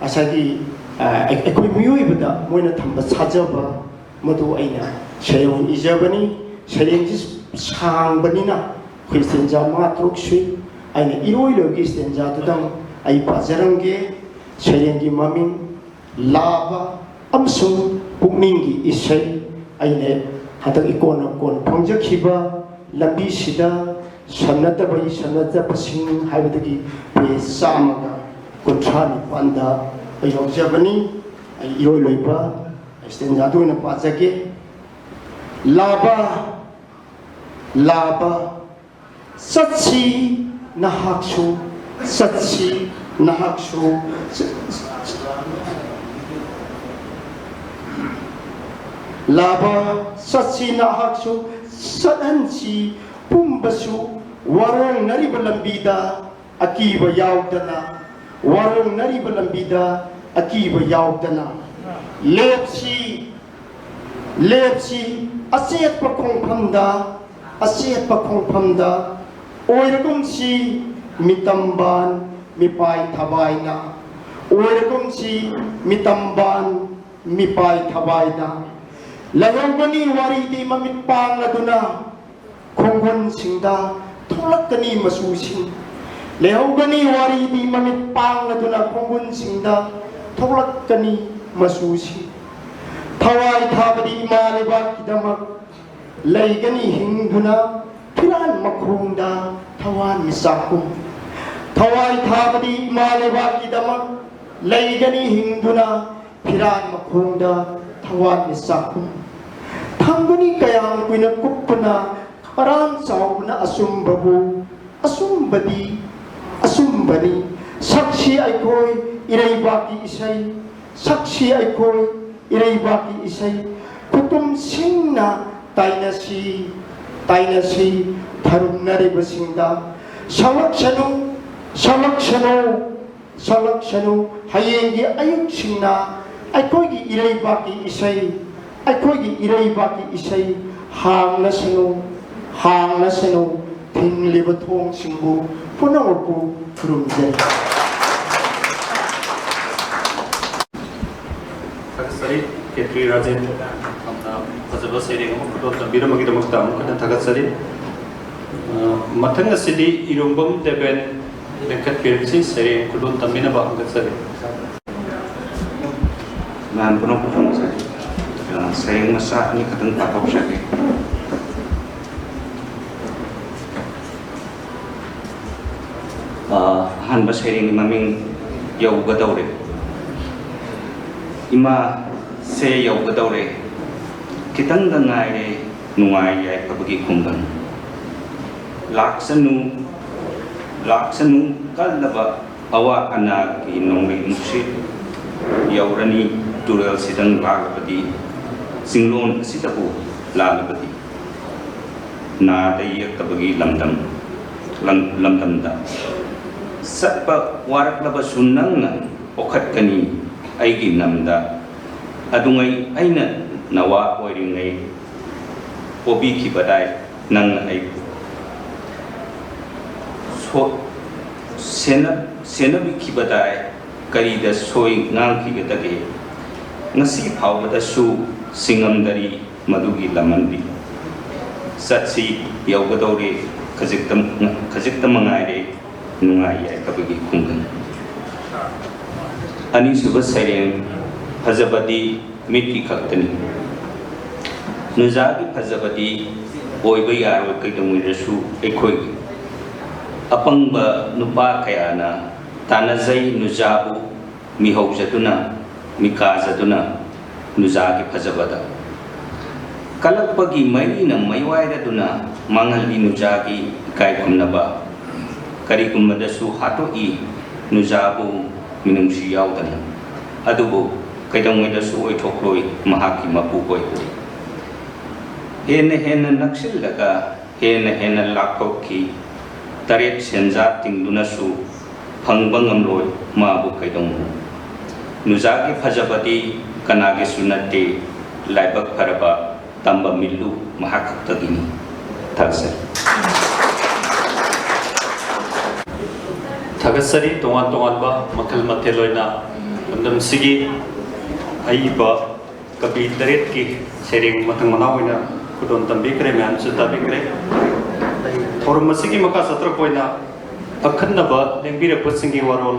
ꯉꯁꯥꯏꯒꯤ, ꯑ, ꯑꯩꯈꯣꯏ ꯃꯤꯑꯣꯏꯕꯗ ꯃꯣꯏꯅ ꯊꯝꯕ ꯁꯥꯖꯕ ꯃꯗꯨ ꯑꯩꯅ ꯁꯩꯔꯦꯡ ꯏꯖꯕꯅꯤ꯫ ꯁꯩꯔꯦꯡꯁꯤ ꯁꯥꯡꯕꯅꯤꯅ ꯑꯩꯈꯣꯏ stanza ꯃꯉꯥ ꯇꯔꯨꯛ ꯁꯨꯏ꯫ ꯑꯩꯅ ꯏꯔꯣꯏ ꯂꯣꯏꯒꯤ stanzaꯗꯨꯗꯪ ꯑꯩ ꯄꯥꯖꯔꯝꯒꯦ꯫ ꯁꯩꯔꯦꯡꯒꯤ ꯃꯃꯤꯡ ꯂꯥꯕ ꯑꯃꯁꯨꯡ ꯄꯨꯛꯅꯤꯡꯒꯤ ꯏꯁꯩ꯫ ꯑꯩꯅ ꯍꯟꯗꯛ ꯏꯀꯣꯟꯅ ꯀꯣꯟ ꯐꯣꯡꯖꯈꯤꯕ ꯂꯝꯕꯤꯁꯤꯗ ꯁꯝꯅꯗꯕꯒꯤ ꯁꯝꯅꯗꯕꯁꯤꯡ ꯍꯥꯏꯕꯗꯒꯤ page ꯆꯥꯝꯃꯒ ꯀꯨꯟꯊ꯭ꯔꯥ ꯅꯤꯄꯥꯟꯗ ꯑꯩ ꯌꯥꯎꯖꯕꯅꯤ꯫ ꯑꯩ ꯏꯔꯣꯏ ꯂꯣꯏꯕ stanzaꯗ ꯑꯣꯏꯅ ꯄꯥꯖꯒꯦ꯫ ꯂꯥꯕ, ꯂꯥꯕ, ꯆꯠꯁꯤ ꯅꯍꯥꯛꯁꯨ, ꯆꯠꯁꯤ ꯅꯍꯥꯛꯁꯨ꯫ ꯂꯥꯕ, ꯆꯠꯁꯤ ꯅꯍꯥꯛꯁꯨ, ꯆꯠꯍꯟꯁꯤ ꯄꯨꯝꯕꯁꯨ꯫ ꯋꯥꯔꯣꯡꯅꯔꯤꯕ ꯂꯝꯕꯤꯗ ꯑꯀꯤꯕ ꯌꯥꯎꯗꯅ, ꯋꯥꯔꯣꯡꯅꯔꯤꯕ ꯂꯝꯕꯤꯗ ꯑꯀꯤꯕ ꯌꯥꯎꯗꯅ꯫ ꯂꯦꯞꯁꯤ, ꯂꯦꯞꯁꯤ ꯑꯆꯦꯠꯄ ꯈꯣꯡꯐꯝꯗ, ꯑꯆꯦꯠꯄ ꯈꯣꯡꯐꯝꯗ꯫ ꯑꯣꯏꯔꯒꯨꯝꯁꯤ ꯃꯤꯇꯝꯕꯥꯟ ꯃꯤꯄꯥꯏ ꯊꯕꯥꯏꯅ, ꯑꯣꯏꯔꯒꯨꯝꯁꯤ ꯃꯤꯇꯝꯕꯥꯟ ꯃꯤꯄꯥꯏ ꯊꯕꯥꯏꯅ꯫ ꯂꯩꯍꯧꯒꯅꯤ ꯋꯥꯔꯤꯗꯤ ꯃꯃꯤꯠ ꯄꯥꯡꯂꯗꯨꯅ, ꯈꯣꯡꯒꯨꯟꯁꯤꯡꯗ ꯊꯣꯛꯂꯛꯀꯅꯤ ꯃꯆꯨꯁꯤꯡ꯫ ꯂꯩꯍꯧꯒꯅꯤ ꯋꯥꯔꯤꯗꯤ ꯃꯃꯤꯠ ꯄꯥꯡꯂꯗꯨꯅ, ꯈꯣꯡꯒꯨꯟꯁꯤꯡꯗ ꯊꯣꯛꯂꯛꯀꯅꯤ ꯃꯆꯨꯁꯤꯡ꯫ ꯊꯋꯥꯏ ꯊꯥꯕꯗꯤ ꯏꯃꯥ ꯂꯩꯕꯥꯛꯀꯤꯗꯃꯛ ꯂꯩꯒꯅꯤ ꯍꯤꯡꯗꯨꯅ, ꯐꯤꯔꯥꯟ ꯃꯈꯣꯡꯗ ꯊꯋꯥꯟ ꯃꯤꯆꯥꯛꯀꯨꯝ꯫ ꯊꯋꯥꯏ ꯊꯥꯕꯗꯤ ꯏꯃꯥ ꯂꯩꯕꯥꯛꯀꯤꯗꯃꯛ ꯂꯩꯒꯅꯤ ꯍꯤꯡꯗꯨꯅ, ꯐꯤꯔꯥꯟ ꯃꯈꯣꯡꯗ ꯊꯋꯥꯟ ꯃꯤꯆꯥꯛꯀꯨꯝ꯫ ꯊꯝꯒꯅꯤ ꯀꯌꯥꯝ ꯀꯨꯏꯅ ꯀꯨꯞꯇꯨꯅ, ꯈꯔꯥꯝ ꯆꯥꯎꯕꯅ ꯑꯆꯨꯝꯕꯕꯨ, ꯑꯆꯨꯝꯕꯗꯤ ꯑꯆꯨꯝꯕꯅꯤ꯫ ꯁꯛꯁꯤ ꯑꯩꯈꯣꯏ ꯏꯔꯩꯕꯥꯛꯀꯤ ꯏꯁꯩ, ꯁꯛꯁꯤ ꯑꯩꯈꯣꯏ ꯏꯔꯩꯕꯥꯛꯀꯤ ꯏꯁꯩ꯫ ꯈꯨꯇꯨꯝꯁꯤꯡꯅ ꯇꯥꯏꯅꯁꯤ, ꯇꯥꯏꯅꯁꯤ ꯊꯔꯨꯝꯅꯔꯤꯕꯁꯤꯡꯗ꯫ ꯁꯛꯂꯛꯁꯅꯨ, ꯁꯛꯂꯛꯁꯅꯨ, ꯁꯛꯂꯛꯁꯅꯨ ꯍꯌꯦꯡꯒꯤ ꯑꯌꯨꯛꯁꯤꯡꯅ ꯑꯩꯈꯣꯏꯒꯤ ꯏꯔꯩꯕꯥꯛꯀꯤ ꯏꯁꯩ, ꯑꯩꯈꯣꯏꯒꯤ ꯏꯔꯩꯕꯥꯛꯀꯤ ꯏꯁꯩ ꯍꯥꯡꯂꯁꯅꯨ, ꯍꯥꯡꯂꯁꯅꯨ ꯊꯤꯡꯂꯤꯕ ꯊꯣꯡꯁꯤꯡꯕꯨ ꯄꯨꯝꯅꯃꯛꯄꯨ ꯈꯨꯔꯨꯝꯖꯔꯤ꯫ ꯊꯥꯒꯠꯆꯔꯤ꯫ ꯈꯦꯇ꯭ꯔꯤ ꯔꯥꯖꯦꯟ ꯌꯥꯝꯅ ꯐꯖꯕ ꯁꯩꯔꯦꯡ ꯑꯃ ꯈꯨꯗꯣꯜ ꯇꯝꯕꯤꯔꯝꯕꯒꯤꯗꯃꯛꯇ ꯑꯃꯨꯛ ꯍꯟꯅ ꯊꯥꯒꯠꯆꯔꯤ꯫ ꯑ, ꯃꯊꯪ ꯑꯁꯤꯗꯤ ꯏꯔꯣꯡꯕꯝ ꯗꯦꯕꯦꯟ ꯂꯤꯡꯈꯠꯄꯤꯔꯛꯁꯤ, ꯁꯩꯔꯦꯡ ꯈꯨꯗꯣꯜ ꯇꯝꯕꯤꯅꯕ ꯍꯪꯒꯠꯆꯔꯤ꯫ ꯃꯌꯥꯝ ꯄꯨꯝꯅꯃꯛꯄꯨ ꯊꯝꯖꯔꯤ꯫ ꯑ, ꯁꯩꯔꯦꯡ ꯃꯆꯥ ꯑꯅꯤꯈꯛꯇꯪ ꯄꯥꯊꯣꯛꯆꯒꯦ꯫ ꯑ, ꯑꯍꯥꯟꯕ ꯁꯩꯔꯦꯡꯒꯤ ꯃꯃꯤꯡ ꯌꯧꯒꯗꯧꯔꯦ꯫ ꯏꯃꯥꯁꯦ ꯌꯧꯒꯗꯧꯔꯦ, ꯈꯤꯇꯪꯗ ꯉꯥꯏꯔꯦ ꯅꯨꯡꯉꯥꯏ ꯌꯥꯏꯐꯕꯒꯤ ꯈꯨꯡꯒꯪ꯫ ꯂꯥꯛꯁꯅꯨ, ꯂꯥꯛꯁꯅꯨ ꯀꯜꯂꯕ ꯑꯋꯥ ꯑꯅꯥꯒꯤ ꯅꯣꯡꯂꯩ ꯅꯨꯡꯁꯤꯠ ꯌꯧꯔꯅꯤ, ꯇꯨꯔꯦꯜꯁꯤꯗꯪ ꯂꯥꯛꯂꯕꯗꯤ, ꯆꯤꯡꯂꯣꯟ ꯑꯁꯤꯗꯕꯨ ꯂꯥꯛꯂꯕꯗꯤ꯫ ꯅꯥꯗ ꯌꯦꯛꯇꯕꯒꯤ ꯂꯝꯗꯝ, ꯂꯝ-, ꯂꯝꯗꯝꯗ ꯆꯠꯄ ꯋꯥꯔꯛꯂꯕꯁꯨ ꯅꯪꯅ ꯄꯣꯛꯈꯠꯀꯅꯤ ꯑꯩꯒꯤ ꯅꯝꯗ꯫ ꯑꯗꯨꯉꯩ ꯑꯩꯅ ꯅꯋꯥ ꯑꯣꯏꯔꯤꯉꯩ ꯄꯣꯕꯤꯈꯤꯕꯗꯥꯏ ꯅꯪꯅ ꯑꯩꯕꯨ ꯁꯣ-, ꯁꯦꯟꯅ-, ꯁꯦꯟꯅꯕꯤꯈꯤꯕꯗꯥꯏ ꯀꯔꯤꯗ ꯁꯣꯏ ꯉꯥꯡꯈꯤꯒꯗꯒꯦ? ꯉꯁꯤ ꯐꯥꯎꯕꯗꯁꯨ ꯁꯤꯡꯉꯝꯗꯔꯤ ꯃꯗꯨꯒꯤ ꯂꯃꯟꯗꯤ꯫ ꯆꯠꯁꯤ ꯌꯧꯒꯗꯧꯔꯦ, ꯈꯖꯤꯛꯇ, ꯈꯖꯤꯛꯇ ꯃꯉꯥꯏꯔꯦ ꯅꯨꯡꯉꯥꯏ ꯌꯥꯏꯐꯕꯒꯤ ꯈꯨꯡꯒꯪ꯫ ꯑꯅꯤꯁꯨꯕ ꯁꯩꯔꯦꯡ, ꯐꯖꯕꯗꯤ ꯃꯤꯠꯀꯤ ꯈꯛꯇꯅꯤ꯫ ꯅꯨꯖꯥꯒꯤ ꯐꯖꯕꯗꯤ ꯑꯣꯏꯕ ꯌꯥꯔꯣꯏ ꯀꯩꯗꯧꯉꯩꯗꯁꯨ ꯑꯩꯈꯣꯏꯒꯤ꯫ ꯑꯄꯪꯕ ꯅꯨꯄꯥ ꯀꯌꯥꯅ ꯇꯥꯟꯅꯖꯩ ꯅꯨꯖꯥꯕꯨ ꯃꯤꯍꯧꯖꯗꯨꯅ, ꯃꯤꯀꯥꯖꯗꯨꯅ ꯅꯨꯖꯥꯒꯤ ꯐꯖꯕꯗ꯫ ꯀꯂꯛꯄꯒꯤ ꯃꯩꯅ ꯃꯩꯋꯥꯏꯔꯗꯨꯅ ꯃꯥꯡꯍꯜꯂꯤ ꯅꯨꯖꯥꯒꯤ ꯏꯀꯥꯏ ꯈꯨꯝꯅꯕ꯫ ꯀꯔꯤꯒꯨꯝꯕꯗꯁꯨ ꯍꯥꯠꯇꯣꯛꯏ ꯅꯨꯖꯥꯕꯨ ꯃꯤꯅꯨꯡꯁꯤ ꯌꯥꯎꯗꯅ꯫ ꯑꯗꯨꯕꯨ ꯀꯩꯗꯧꯉꯩꯗꯁꯨ ꯑꯣꯏꯊꯣꯛꯂꯣꯏ ꯃꯍꯥꯛꯀꯤ ꯃꯄꯨ ꯑꯣꯏꯕꯗꯤ꯫ ꯍꯦꯟꯅ ꯍꯦꯟꯅ ꯅꯛꯁꯤꯜꯂꯒ ꯍꯦꯟꯅ ꯍꯦꯟꯅ ꯂꯥꯞꯊꯣꯛꯈꯤ꯫ ꯇꯔꯦꯠ ꯁꯦꯟꯖꯥ ꯇꯤꯡꯗꯨꯅꯁꯨ ꯐꯪꯕ ꯉꯝꯂꯣꯏ ꯃꯥꯕꯨ ꯀꯩꯗꯧꯅꯨ꯫ ꯅꯨꯖꯥꯒꯤ ꯐꯖꯕꯗꯤ ꯀꯅꯥꯒꯤꯁꯨ ꯅꯠꯇꯦ, ꯂꯥꯏꯕꯛ ꯐꯔꯕ ꯇꯝꯕ ꯃꯤꯠꯂꯨ ꯃꯍꯥꯛ ꯈꯛꯇꯒꯤꯅꯤ꯫ ꯊꯥꯒꯠꯆꯔꯤ꯫ ꯊꯥꯒꯠꯆꯔꯤ꯫ ꯇꯣꯉꯥꯟ ꯇꯣꯉꯥꯟꯕ ꯃꯈꯜ ꯃꯊꯦꯜ ꯑꯣꯏꯅ ꯂꯝꯗꯝꯁꯤꯒꯤ ꯑꯏꯕ ꯀꯕꯤ ꯇꯔꯦꯠꯀꯤ ꯁꯩꯔꯦꯡ ꯃꯊꯪ ꯃꯅꯥꯎ ꯑꯣꯏꯅ ꯈꯨꯗꯣꯜ ꯇꯝꯕꯤꯈ꯭ꯔꯦ, ꯃꯌꯥꯝꯁꯨ ꯇꯥꯕꯤꯈ꯭ꯔꯦ꯫ ꯊꯧꯔꯝ ꯑꯁꯤꯒꯤ ꯃꯈꯥ ꯆꯠꯊꯔꯛꯄ ꯑꯣꯏꯅ ꯑꯈꯟꯅꯕ ꯂꯦꯡꯕꯤꯔꯛꯄꯁꯤꯡꯒꯤ ꯋꯥꯔꯣꯜ꯫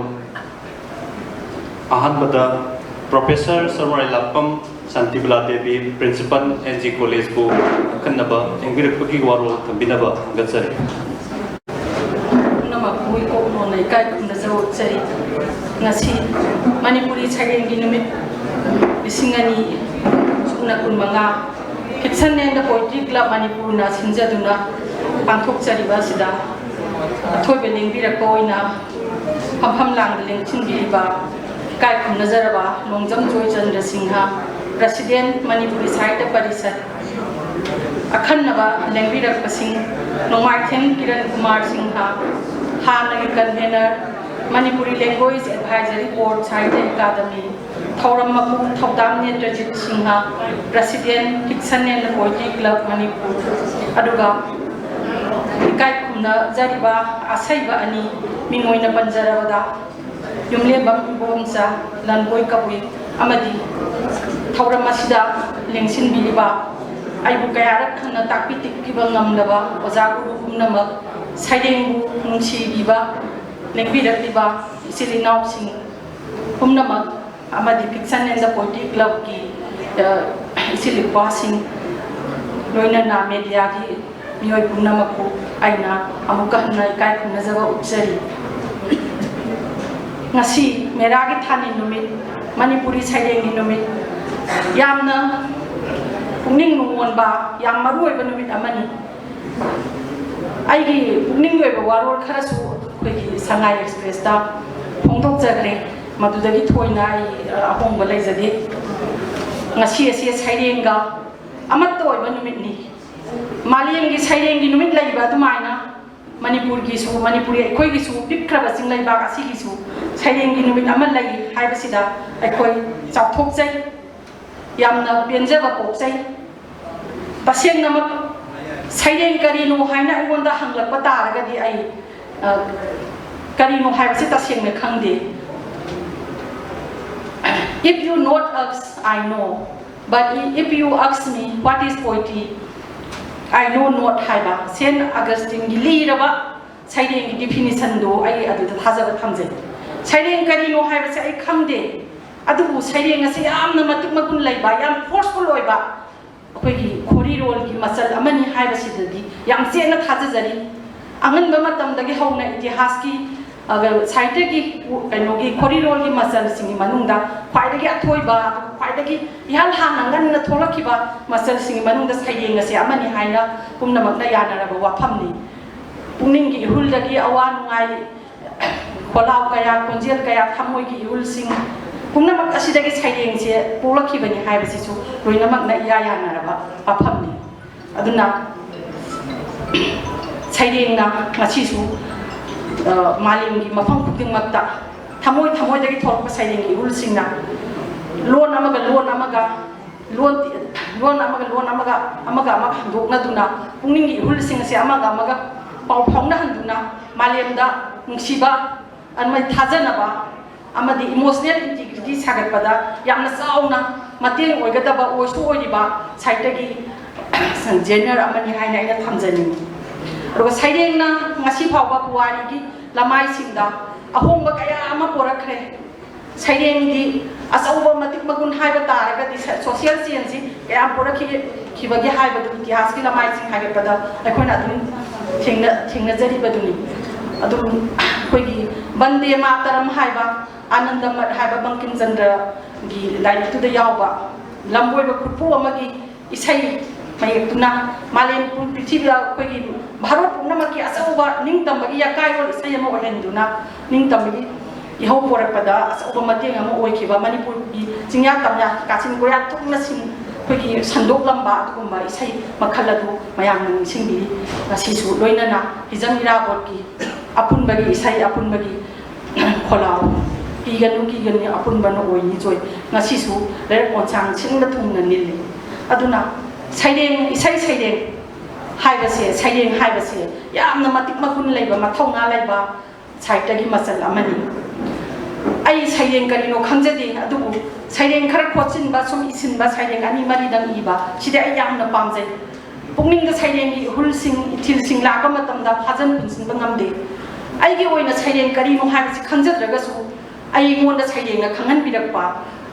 ꯑꯍꯥꯟꯕꯗ professor Samurailakpam Shantibala Devi, principal N G ꯀꯣꯂꯦꯖꯄꯨ ꯑꯈꯟꯅꯕ ꯂꯦꯡꯕꯤꯔꯛꯄꯒꯤ ꯋꯥꯔꯣꯜ ꯊꯝꯕꯤꯅꯕ ꯍꯪꯒꯠꯆꯔꯤ꯫ ꯄꯨꯝꯅꯃꯛꯄꯨ ꯏꯀꯣꯛ ꯅꯣꯟꯅ ꯏꯀꯥꯏ ꯈꯨꯝꯅꯖꯕ ꯎꯠꯆꯔꯤ꯫ ꯉꯁꯤ ꯃꯅꯤꯄꯨꯔꯤ ꯁꯩꯔꯦꯡꯒꯤ ꯅꯨꯃꯤꯠ ꯂꯤꯁꯤꯡ ꯑꯅꯤ ꯁꯨꯞꯅ ꯀꯨꯟꯃꯉꯥ Fiction and the Poetry Club ꯃꯅꯤꯄꯨꯔꯅ ꯁꯤꯟꯖꯗꯨꯅ ꯄꯥꯡꯊꯣꯛꯆꯔꯤꯕ ꯑꯁꯤꯗ ꯑꯊꯣꯏꯕ ꯂꯦꯡꯕꯤꯔꯛꯄ ꯑꯣꯏꯅ ꯐꯝꯐꯝ ꯂꯥꯡꯗ ꯂꯦꯡꯁꯤꯟꯕꯤꯔꯤꯕ ꯏꯀꯥꯏ ꯈꯨꯝꯅꯖꯔꯕ ꯂꯣꯡꯖꯝ ꯖꯣꯏꯆꯟꯗ꯭ꯔ ꯁꯤꯡꯍ, ꯄ꯭ꯔꯁꯤꯗꯦꯟ ꯃꯅꯤꯄꯨꯔꯤ ꯁꯥꯍꯤꯇ꯭ꯌ ꯄꯔꯤꯁꯠ, ꯑꯈꯟꯅꯕ ꯂꯦꯡꯕꯤꯔꯛꯄꯁꯤꯡ, ꯅꯣꯡꯃꯥꯏꯊꯦꯝ ꯀꯤꯔꯟ ꯀꯨꯃꯥꯔ ꯁꯤꯡꯍ, ꯍꯥꯟꯅꯒꯤ convener, Manipuri language advisory board Sahitya academy, ꯊꯧꯔꯝ ꯃꯄꯨ Thoudam Netrajit Singh, president Fiction and Poetry Club Manipur, ꯑꯗꯨꯒ ꯏꯀꯥꯏ ꯈꯨꯝꯅꯖꯔꯤꯕ ꯑꯁꯩꯕ ꯑꯅꯤ ꯃꯤꯡ ꯑꯣꯏꯅ ꯄꯟꯖꯔꯕꯗ, ꯌꯨꯝꯂꯦꯝꯕꯝ ꯏꯕꯣꯝꯆꯥ, ꯂꯟꯕꯣꯏ ꯀꯕꯨꯏ, ꯑꯃꯗꯤ ꯊꯧꯔꯝ ꯑꯁꯤꯗ ꯂꯦꯡꯁꯤꯟꯕꯤꯔꯤꯕ ꯑꯩꯕꯨ ꯀꯌꯥꯔꯛ ꯍꯟꯅ ꯇꯥꯛꯄꯤ ꯇꯤꯛꯄꯤꯕ ꯉꯝꯂꯕ ꯑꯣꯖꯥ ꯒꯨꯔꯨ ꯄꯨꯝꯅꯃꯛ, ꯁꯩꯔꯦꯡꯕꯨ ꯅꯨꯡꯁꯤꯕꯤꯕ ꯂꯦꯡꯕꯤꯔꯛꯂꯤꯕ ꯏꯆꯤꯜ ꯏꯅꯥꯎꯁꯤꯡ ꯄꯨꯝꯅꯃꯛ, ꯑꯃꯗꯤ Fiction and the Poetry Clubꯀꯤ, ꯑ, ꯏꯆꯤꯜ ꯏꯄ꯭ꯋꯥꯁꯤꯡ, ꯂꯣꯏꯅꯅ ꯃꯦꯗꯤꯌꯥꯒꯤ ꯃꯤꯑꯣꯏ ꯄꯨꯝꯅꯃꯛꯄꯨ ꯑꯩꯅ ꯑꯃꯨꯛꯀ ꯍꯟꯅ ꯏꯀꯥꯏ ꯈꯨꯝꯅꯖꯕ ꯎꯠꯆꯔꯤ꯫ ꯉꯁꯤ ꯃꯦꯔꯥꯒꯤ ꯊꯥꯅꯤ ꯅꯨꯃꯤꯠ, ꯃꯅꯤꯄꯨꯔꯤ ꯁꯩꯔꯦꯡꯒꯤ ꯅꯨꯃꯤꯠ, ꯌꯥꯝꯅ ꯄꯨꯛꯅꯤꯡ ꯅꯨꯡꯉꯣꯟꯕ, ꯌꯥꯝ ꯃꯔꯨ ꯑꯣꯏꯕ ꯅꯨꯃꯤꯠ ꯑꯃꯅꯤ꯫ ꯑꯩꯒꯤ ꯄꯨꯛꯅꯤꯡꯒꯤ ꯑꯣꯏꯕ ꯋꯥꯔꯣꯜ ꯈꯔꯁꯨ ꯑꯩꯈꯣꯏꯒꯤ ꯁꯉꯥꯏ ꯑꯦꯛꯁꯄ꯭ꯔꯦꯁꯇ ꯐꯣꯡꯗꯣꯛꯆꯈ꯭ꯔꯦ꯫ ꯃꯗꯨꯗꯒꯤ ꯊꯣꯏꯅ ꯑꯩ, ꯑ, ꯑꯍꯣꯡꯕ ꯂꯩꯖꯗꯦ꯫ ꯉꯁꯤ ꯑꯁꯤ ꯁꯩꯔꯦꯡꯒ ꯑꯃꯠꯇ ꯑꯣꯏꯕ ꯅꯨꯃꯤꯠꯅꯤ꯫ ꯃꯥꯂꯦꯝꯒꯤ ꯁꯩꯔꯦꯡꯒꯤ ꯅꯨꯃꯤꯠ ꯂꯩꯕ ꯑꯗꯨꯃꯥꯏꯅ ꯃꯅꯤꯄꯨꯔꯒꯤꯁꯨ, ꯃꯅꯤꯄꯨꯔꯤ ꯑꯩꯈꯣꯏꯒꯤꯁꯨ, ꯄꯤꯛꯈ꯭ꯔꯕ ꯆꯤꯡꯂꯩꯕꯥꯛ ꯑꯁꯤꯒꯤꯁꯨ ꯁꯩꯔꯦꯡꯒꯤ ꯅꯨꯃꯤꯠ ꯑꯃ ꯂꯩ ꯍꯥꯏꯕꯁꯤꯗ ꯑꯩꯈꯣꯏ ꯆꯥꯎꯊꯣꯛꯆꯩ, ꯌꯥꯝꯅ ꯄꯦꯟꯖꯕ ꯄꯣꯛꯆꯩ꯫ ꯇꯁꯦꯡꯅꯃꯛ ꯁꯩꯔꯦꯡ ꯀꯔꯤꯅꯣ ꯍꯥꯏꯅ ꯑꯩꯉꯣꯟꯗ ꯍꯪꯂꯛꯄ ꯇꯥꯔꯒꯗꯤ ꯑꯩ, ꯑ, ꯀꯔꯤꯅꯣ ꯍꯥꯏꯕꯁꯤ ꯇꯁꯦꯡꯅ ꯈꯪꯗꯦ꯫ If you not us, I know. But if you ask me what is poetry, I know not ꯍꯥꯏꯕ ꯁꯦꯟ ꯑꯒꯁꯇꯤꯟꯒꯤ ꯂꯤꯔꯕ ꯁꯩꯔꯦꯡꯒꯤ ꯗꯤꯐꯤꯅꯤꯁꯟꯗꯣ ꯑꯩ ꯑꯗꯨꯗ ꯊꯥꯖꯕ ꯊꯝꯖꯩ꯫ ꯁꯩꯔꯦꯡ ꯀꯔꯤꯅꯣ ꯍꯥꯏꯕꯁꯦ ꯑꯩ ꯈꯪꯗꯦ, ꯑꯗꯨꯕꯨ ꯁꯩꯔꯦꯡ ꯑꯁꯤ ꯌꯥꯝꯅ ꯃꯇꯤꯛ ꯃꯒꯨꯟ ꯂꯩꯕ, ꯌꯥꯝ ꯐꯣꯔꯁꯐꯨꯜ ꯑꯣꯏꯕ, ꯑꯩꯈꯣꯏꯒꯤ ꯈꯣꯔꯤꯔꯣꯜꯒꯤ ꯃꯆꯜ ꯑꯃꯅꯤ ꯍꯥꯏꯕꯁꯤꯗꯗꯤ ꯌꯥꯝ ꯆꯦꯠꯅ ꯊꯥꯖꯖꯔꯤ꯫ ꯑꯉꯟꯕ ꯃꯇꯝꯗꯒꯤ ꯍꯧꯅ ꯏꯇꯤꯍꯥꯁꯀꯤ, ꯑ, ꯁꯥꯍꯤꯇ꯭ꯌꯒꯤ, ꯀꯩꯅꯣꯒꯤ ꯈꯣꯔꯤꯔꯣꯜꯒꯤ ꯃꯆꯜꯁꯤꯡꯒꯤ ꯃꯅꯨꯡꯗ ꯈ꯭ꯋꯥꯏꯗꯒꯤ ꯑꯊꯣꯏꯕ, ꯈ꯭ꯋꯥꯏꯗꯒꯤ ꯏꯍꯥꯟ ꯍꯥꯟꯅ ꯉꯟꯅ ꯊꯣꯛꯂꯛꯈꯤꯕ ꯃꯆꯜꯁꯤꯡꯒꯤ ꯃꯅꯨꯡꯗ ꯁꯩꯔꯦꯡ ꯑꯁꯤ ꯑꯃꯅꯤ ꯍꯥꯏꯅ ꯄꯨꯝꯅꯃꯛꯅ ꯌꯥꯅꯔꯕ ꯋꯥꯐꯝꯅꯤ꯫ ꯄꯨꯛꯅꯤꯡꯒꯤ ꯏꯍꯨꯜꯗꯒꯤ ꯑꯋꯥ ꯅꯨꯡꯉꯥꯏ, ꯈꯣꯜꯂꯥꯎ ꯀꯌꯥ, ꯈꯣꯟꯖꯦꯜ ꯀꯌꯥ, ꯊꯃꯣꯏꯒꯤ ꯏꯍꯨꯜꯁꯤꯡ ꯄꯨꯝꯅꯃꯛ ꯑꯁꯤꯗꯒꯤ ꯁꯩꯔꯦꯡꯁꯦ ꯄꯣꯛꯂꯛꯈꯤꯕꯅꯤ ꯍꯥꯏꯕꯁꯤꯁꯨ ꯂꯣꯏꯅꯃꯛꯅ ꯏꯌꯥ ꯌꯥꯅꯔꯕ ꯋꯥꯐꯝꯅꯤ꯫ ꯑꯗꯨꯅ ꯁꯩꯔꯦꯡꯅ ꯉꯁꯤꯁꯨ, ꯑ, ꯃꯥꯂꯦꯝꯒꯤ ꯃꯐꯝ ꯈꯨꯗꯤꯡꯃꯛꯇ ꯊꯃꯣꯏ ꯊꯃꯣꯏꯗꯒꯤ ꯊꯣꯛꯂꯛꯄ ꯁꯩꯔꯦꯡꯒꯤ ꯏꯍꯨꯜꯁꯤꯡꯅ ꯂꯣꯟ ꯑꯃꯒ ꯂꯣꯟ ꯑꯃꯒ ꯂꯣꯟ, ꯂꯣꯟ ꯑꯃꯒ ꯂꯣꯟ ꯑꯃꯒ, ꯑꯃꯒ ꯑꯃꯒ ꯍꯟꯗꯣꯛꯅꯗꯨꯅ, ꯄꯨꯛꯅꯤꯡꯒꯤ ꯏꯍꯨꯜꯁꯤꯡ ꯑꯁꯤ ꯑꯃꯒ ꯑꯃꯒ ꯄꯥꯎ ꯐꯥꯎꯅꯍꯟꯗꯨꯅ, ꯃꯥꯂꯦꯝꯗ ꯅꯨꯡꯁꯤꯕ ꯑꯃꯗꯤ ꯊꯥꯖꯅꯕ ꯑꯃꯗꯤ ꯏꯃꯣꯁꯅꯦꯜ ꯏꯟꯇꯤꯒ꯭ꯔꯤꯇꯤ ꯁꯥꯒꯠꯄꯗ ꯌꯥꯝꯅ ꯆꯥꯎꯅ ꯃꯇꯦꯡ ꯑꯣꯏꯒꯗꯕ, ꯑꯣꯏꯁꯨ ꯑꯣꯏꯔꯤꯕ ꯁꯥꯍꯤꯇ꯭ꯌꯒꯤ ꯖꯦꯅꯔ ꯑꯃꯅꯤ ꯍꯥꯏꯅ ꯑꯩꯅ ꯊꯝꯖꯅꯤꯡꯉꯤ꯫ ꯑꯗꯨꯒ ꯁꯩꯔꯦꯡꯅ ꯉꯁꯤ ꯐꯥꯎꯕ ꯄꯨꯋꯥꯔꯤꯒꯤ ꯂꯃꯥꯏꯁꯤꯡꯗ ꯑꯍꯣꯡꯕ ꯀꯌꯥ ꯑꯃ ꯄꯨꯔꯛꯈ꯭ꯔꯦ꯫ ꯁꯩꯔꯦꯡꯒꯤ ꯑꯆꯧꯕ ꯃꯇꯤꯛ ꯃꯒꯨꯟ ꯍꯥꯏꯕ ꯇꯥꯔꯒꯗꯤ ꯁ-, ꯁꯣꯁꯤꯌꯦꯜ ꯆꯦꯟꯖꯁꯤ ꯀꯌꯥꯝ ꯄꯨꯔꯛꯈꯤꯕꯒꯦ ꯍꯥꯏꯕꯗꯨ ꯏꯇꯤꯍꯥꯁꯀꯤ ꯂꯃꯥꯏꯁꯤꯡ ꯍꯥꯏꯒꯠꯄꯗ ꯑꯩꯈꯣꯏꯅ ꯑꯗꯨꯝ ꯊꯦꯡꯅ-, ꯊꯦꯡꯅꯖꯔꯤꯕꯗꯨꯅꯤ꯫ ꯑꯗꯨꯝ ꯑꯩꯈꯣꯏꯒꯤ ꯕꯟꯗꯦ ꯃꯥꯇꯔꯝ ꯍꯥꯏꯕ, ꯑꯥꯅꯟꯗ ꯃꯠ ꯍꯥꯏꯕ ꯕꯪꯀꯤꯝ ꯆꯟꯗ꯭ꯔꯒꯤ ꯂꯥꯏꯔꯤꯛꯇꯨꯗ ꯌꯥꯎꯕ ꯂꯝꯕꯣꯏꯕ ꯈꯨꯠꯄꯨ ꯑꯃꯒꯤ ꯏꯁꯩ ꯃꯌꯦꯛꯇꯨꯅ ꯃꯥꯂꯦꯝ ꯄꯨꯝ ꯄ꯭ꯔꯤꯊꯤꯕꯤꯗ ꯑꯩꯈꯣꯏꯒꯤ ꯚꯥꯔꯠ ꯄꯨꯝꯅꯃꯛꯀꯤ ꯑꯆꯧꯕ ꯅꯤꯡꯇꯝꯕꯒꯤ ꯑꯀꯥꯏꯔꯣꯟ ꯏꯁꯩ ꯑꯃ ꯑꯣꯏꯍꯟꯗꯨꯅ ꯅꯤꯡꯇꯝꯕꯒꯤ ꯏꯍꯧ ꯄꯣꯔꯛꯄꯗ ꯑꯆꯧꯕ ꯃꯇꯦꯡ ꯑꯃ ꯑꯣꯏꯈꯤꯕ ꯃꯅꯤꯄꯨꯔꯒꯤ ꯆꯤꯡꯌꯥ ꯇꯝꯌꯥ ꯀꯥꯆꯤꯟ ꯀꯣꯌꯥ ꯊꯨꯡꯅ ꯁꯤꯟ-, ꯑꯩꯈꯣꯏꯒꯤ ꯁꯟꯗꯣꯛꯂꯝꯕ ꯑꯗꯨꯒꯨꯝꯕ ꯏꯁꯩ ꯃꯈꯜ ꯑꯗꯨ ꯃꯌꯥꯝꯅ ꯅꯤꯡꯁꯤꯡꯕꯤꯔꯤ꯫ ꯉꯁꯤꯁꯨ ꯂꯣꯏꯅꯅ ꯍꯤꯖꯝ ꯏꯔꯥꯕꯣꯠꯀꯤ ꯑꯄꯨꯟꯕꯒꯤ ꯏꯁꯩ, ꯑꯄꯨꯟꯕꯒꯤ ꯈꯣꯜꯂꯥꯎ, "ꯀꯤꯒꯅꯨ, ꯀꯤꯒꯅꯨ, ꯑꯄꯨꯟꯕꯅ ꯑꯣꯏꯅꯤꯖꯣꯏ", ꯉꯁꯤꯁꯨ ꯂꯩꯔꯛ ꯀꯣꯟꯁꯥꯡ ꯁꯤꯟꯕ ꯊꯨꯡꯅ ꯅꯤꯜꯂꯤ꯫ ꯑꯗꯨꯅ ꯁꯩꯔꯦꯡ, ꯏꯁꯩ ꯁꯩꯔꯦꯡ ꯍꯥꯏꯕꯁꯦ, ꯁꯩꯔꯦꯡ ꯍꯥꯏꯕꯁꯦ ꯌꯥꯝꯅ ꯃꯇꯤꯛ ꯃꯒꯨꯟ ꯂꯩꯕ, ꯃꯊꯧꯅꯥ ꯂꯩꯕ ꯁꯥꯍꯤꯇ꯭ꯌꯒꯤ ꯃꯆꯜ ꯑꯃꯅꯤ꯫ ꯑꯩ ꯁꯩꯔꯦꯡ ꯀꯔꯤꯅꯣ ꯈꯪꯖꯗꯦ, ꯑꯗꯨꯕꯨ ꯁꯩꯔꯦꯡ ꯈꯔ ꯈꯣꯠꯆꯤꯟꯕ, ꯁꯨꯝ ꯏꯁꯤꯟꯕ, ꯁꯩꯔꯦꯡ ꯑꯅꯤ ꯃꯔꯤꯗꯪ ꯏꯕ, ꯁꯤꯗꯤ ꯑꯩ ꯌꯥꯝꯅ ꯄꯥꯝꯖꯩ꯫ ꯄꯨꯛꯅꯤꯡꯗ ꯁꯩꯔꯦꯡꯒꯤ ꯏꯍꯨꯜꯁꯤꯡ, ꯏꯊꯤꯜꯁꯤꯡ ꯂꯥꯛꯄ ꯃꯇꯝꯗ ꯐꯥꯖꯟ ꯄꯨꯟꯁꯤꯟꯕ ꯉꯝꯗꯦ꯫ ꯑꯩꯒꯤ ꯑꯣꯏꯅ ꯁꯩꯔꯦꯡ ꯀꯔꯤꯅꯣ ꯍꯥꯏꯕꯁꯤ ꯈꯪꯖꯗ꯭ꯔꯒꯁꯨ, ꯑꯩꯉꯣꯟꯗ ꯁꯩꯔꯦꯡꯅ ꯈꯪꯍꯟꯕꯤꯔꯛꯄ,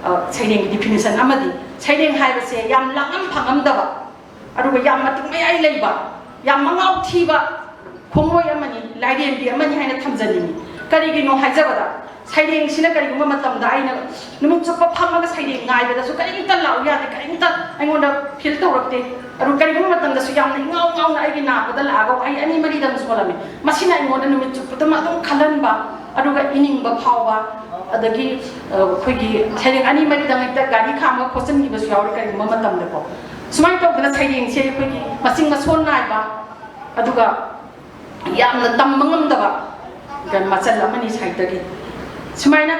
ꯑ, ꯁꯩꯔꯦꯡꯒꯤ definition ꯑꯃꯗꯤ, ꯁꯩꯔꯦꯡ ꯍꯥꯏꯕꯁꯦ ꯌꯥꯝ ꯂꯥꯡꯉꯝ ꯐꯥꯡꯉꯝꯗꯕ, ꯑꯗꯨꯒ ꯌꯥꯝ ꯃꯇꯤꯛ ꯃꯌꯥꯏ ꯂꯩꯕ, ꯌꯥꯝ ꯃꯉꯥꯎ ꯊꯤꯕ ꯈꯣꯡꯂꯣꯏ ꯑꯃꯅꯤ, ꯂꯥꯏꯔꯦꯝꯕꯤ ꯑꯃꯅꯤ ꯍꯥꯏꯅ ꯊꯝꯖꯅꯤꯡꯏ꯫ ꯀꯔꯤꯒꯤꯅꯣ ꯍꯥꯏꯖꯕꯗ, ꯁꯩꯔꯦꯡꯁꯤꯅ ꯀꯔꯤꯒꯨꯝꯕ ꯃꯇꯝꯗ ꯑꯩꯅ ꯅꯨꯃꯤꯠ ꯆꯨꯞꯄ ꯐꯝꯃꯒ ꯁꯩꯔꯦꯡ ꯉꯥꯏꯕꯗꯁꯨ ꯀꯔꯤꯝꯇ ꯂꯥꯛꯎ ꯌꯥꯗꯦ, ꯀꯔꯤꯝꯇ ꯑꯩꯉꯣꯟꯗ feel ꯇꯧꯔꯛꯇꯦ꯫ ꯑꯗꯨ ꯀꯔꯤꯒꯨꯝꯕ ꯃꯇꯝꯗꯁꯨ ꯌꯥꯝꯅ ꯏꯉꯥꯎ ꯉꯥꯎꯅ ꯑꯩꯒꯤ ꯅꯥꯀꯣꯡꯗ ꯂꯥꯛꯑꯒ ꯋꯥꯍꯩ ꯑꯅꯤ ꯃꯔꯤꯗꯪ ꯁꯣꯜꯂꯝꯃꯤ꯫ ꯃꯁꯤꯅ ꯑꯩꯉꯣꯟꯗ ꯅꯨꯃꯤꯠ ꯆꯨꯞꯄꯗꯨꯃ ꯑꯗꯨꯝ ꯈꯜꯍꯟꯕ, ꯑꯗꯨꯒ ꯏꯅꯤꯡꯕ ꯐꯥꯎꯕ, ꯑꯗꯒꯤ, ꯑ, ꯑꯩꯈꯣꯏꯒꯤ ꯁꯩꯔꯦꯡ ꯑꯅꯤ ꯃꯔꯤꯗꯪ ꯍꯦꯛꯇ ꯒꯥꯔꯤ ꯈꯥꯝꯃꯒ ꯈꯣꯠꯆꯤꯟꯈꯤꯕꯁꯨ ꯌꯥꯎꯔꯤ ꯀꯔꯤꯒꯨꯝꯕ ꯃꯇꯝꯗꯀꯣ꯫ ꯁꯨꯃꯥꯏꯅ ꯇꯧꯗꯅ ꯁꯩꯔꯦꯡꯁꯦ ꯑꯩꯈꯣꯏꯒꯤ ꯃꯁꯤꯡ ꯃꯁꯣꯟ ꯅꯥꯏꯕ, ꯑꯗꯨꯒ ꯌꯥꯝꯅ ꯇꯝꯕ ꯉꯝꯗꯕ ꯃꯆꯜ ꯑꯃꯅꯤ ꯁꯥꯍꯤꯇ꯭ꯌꯒꯤ꯫ ꯁꯨꯃꯥꯏꯅ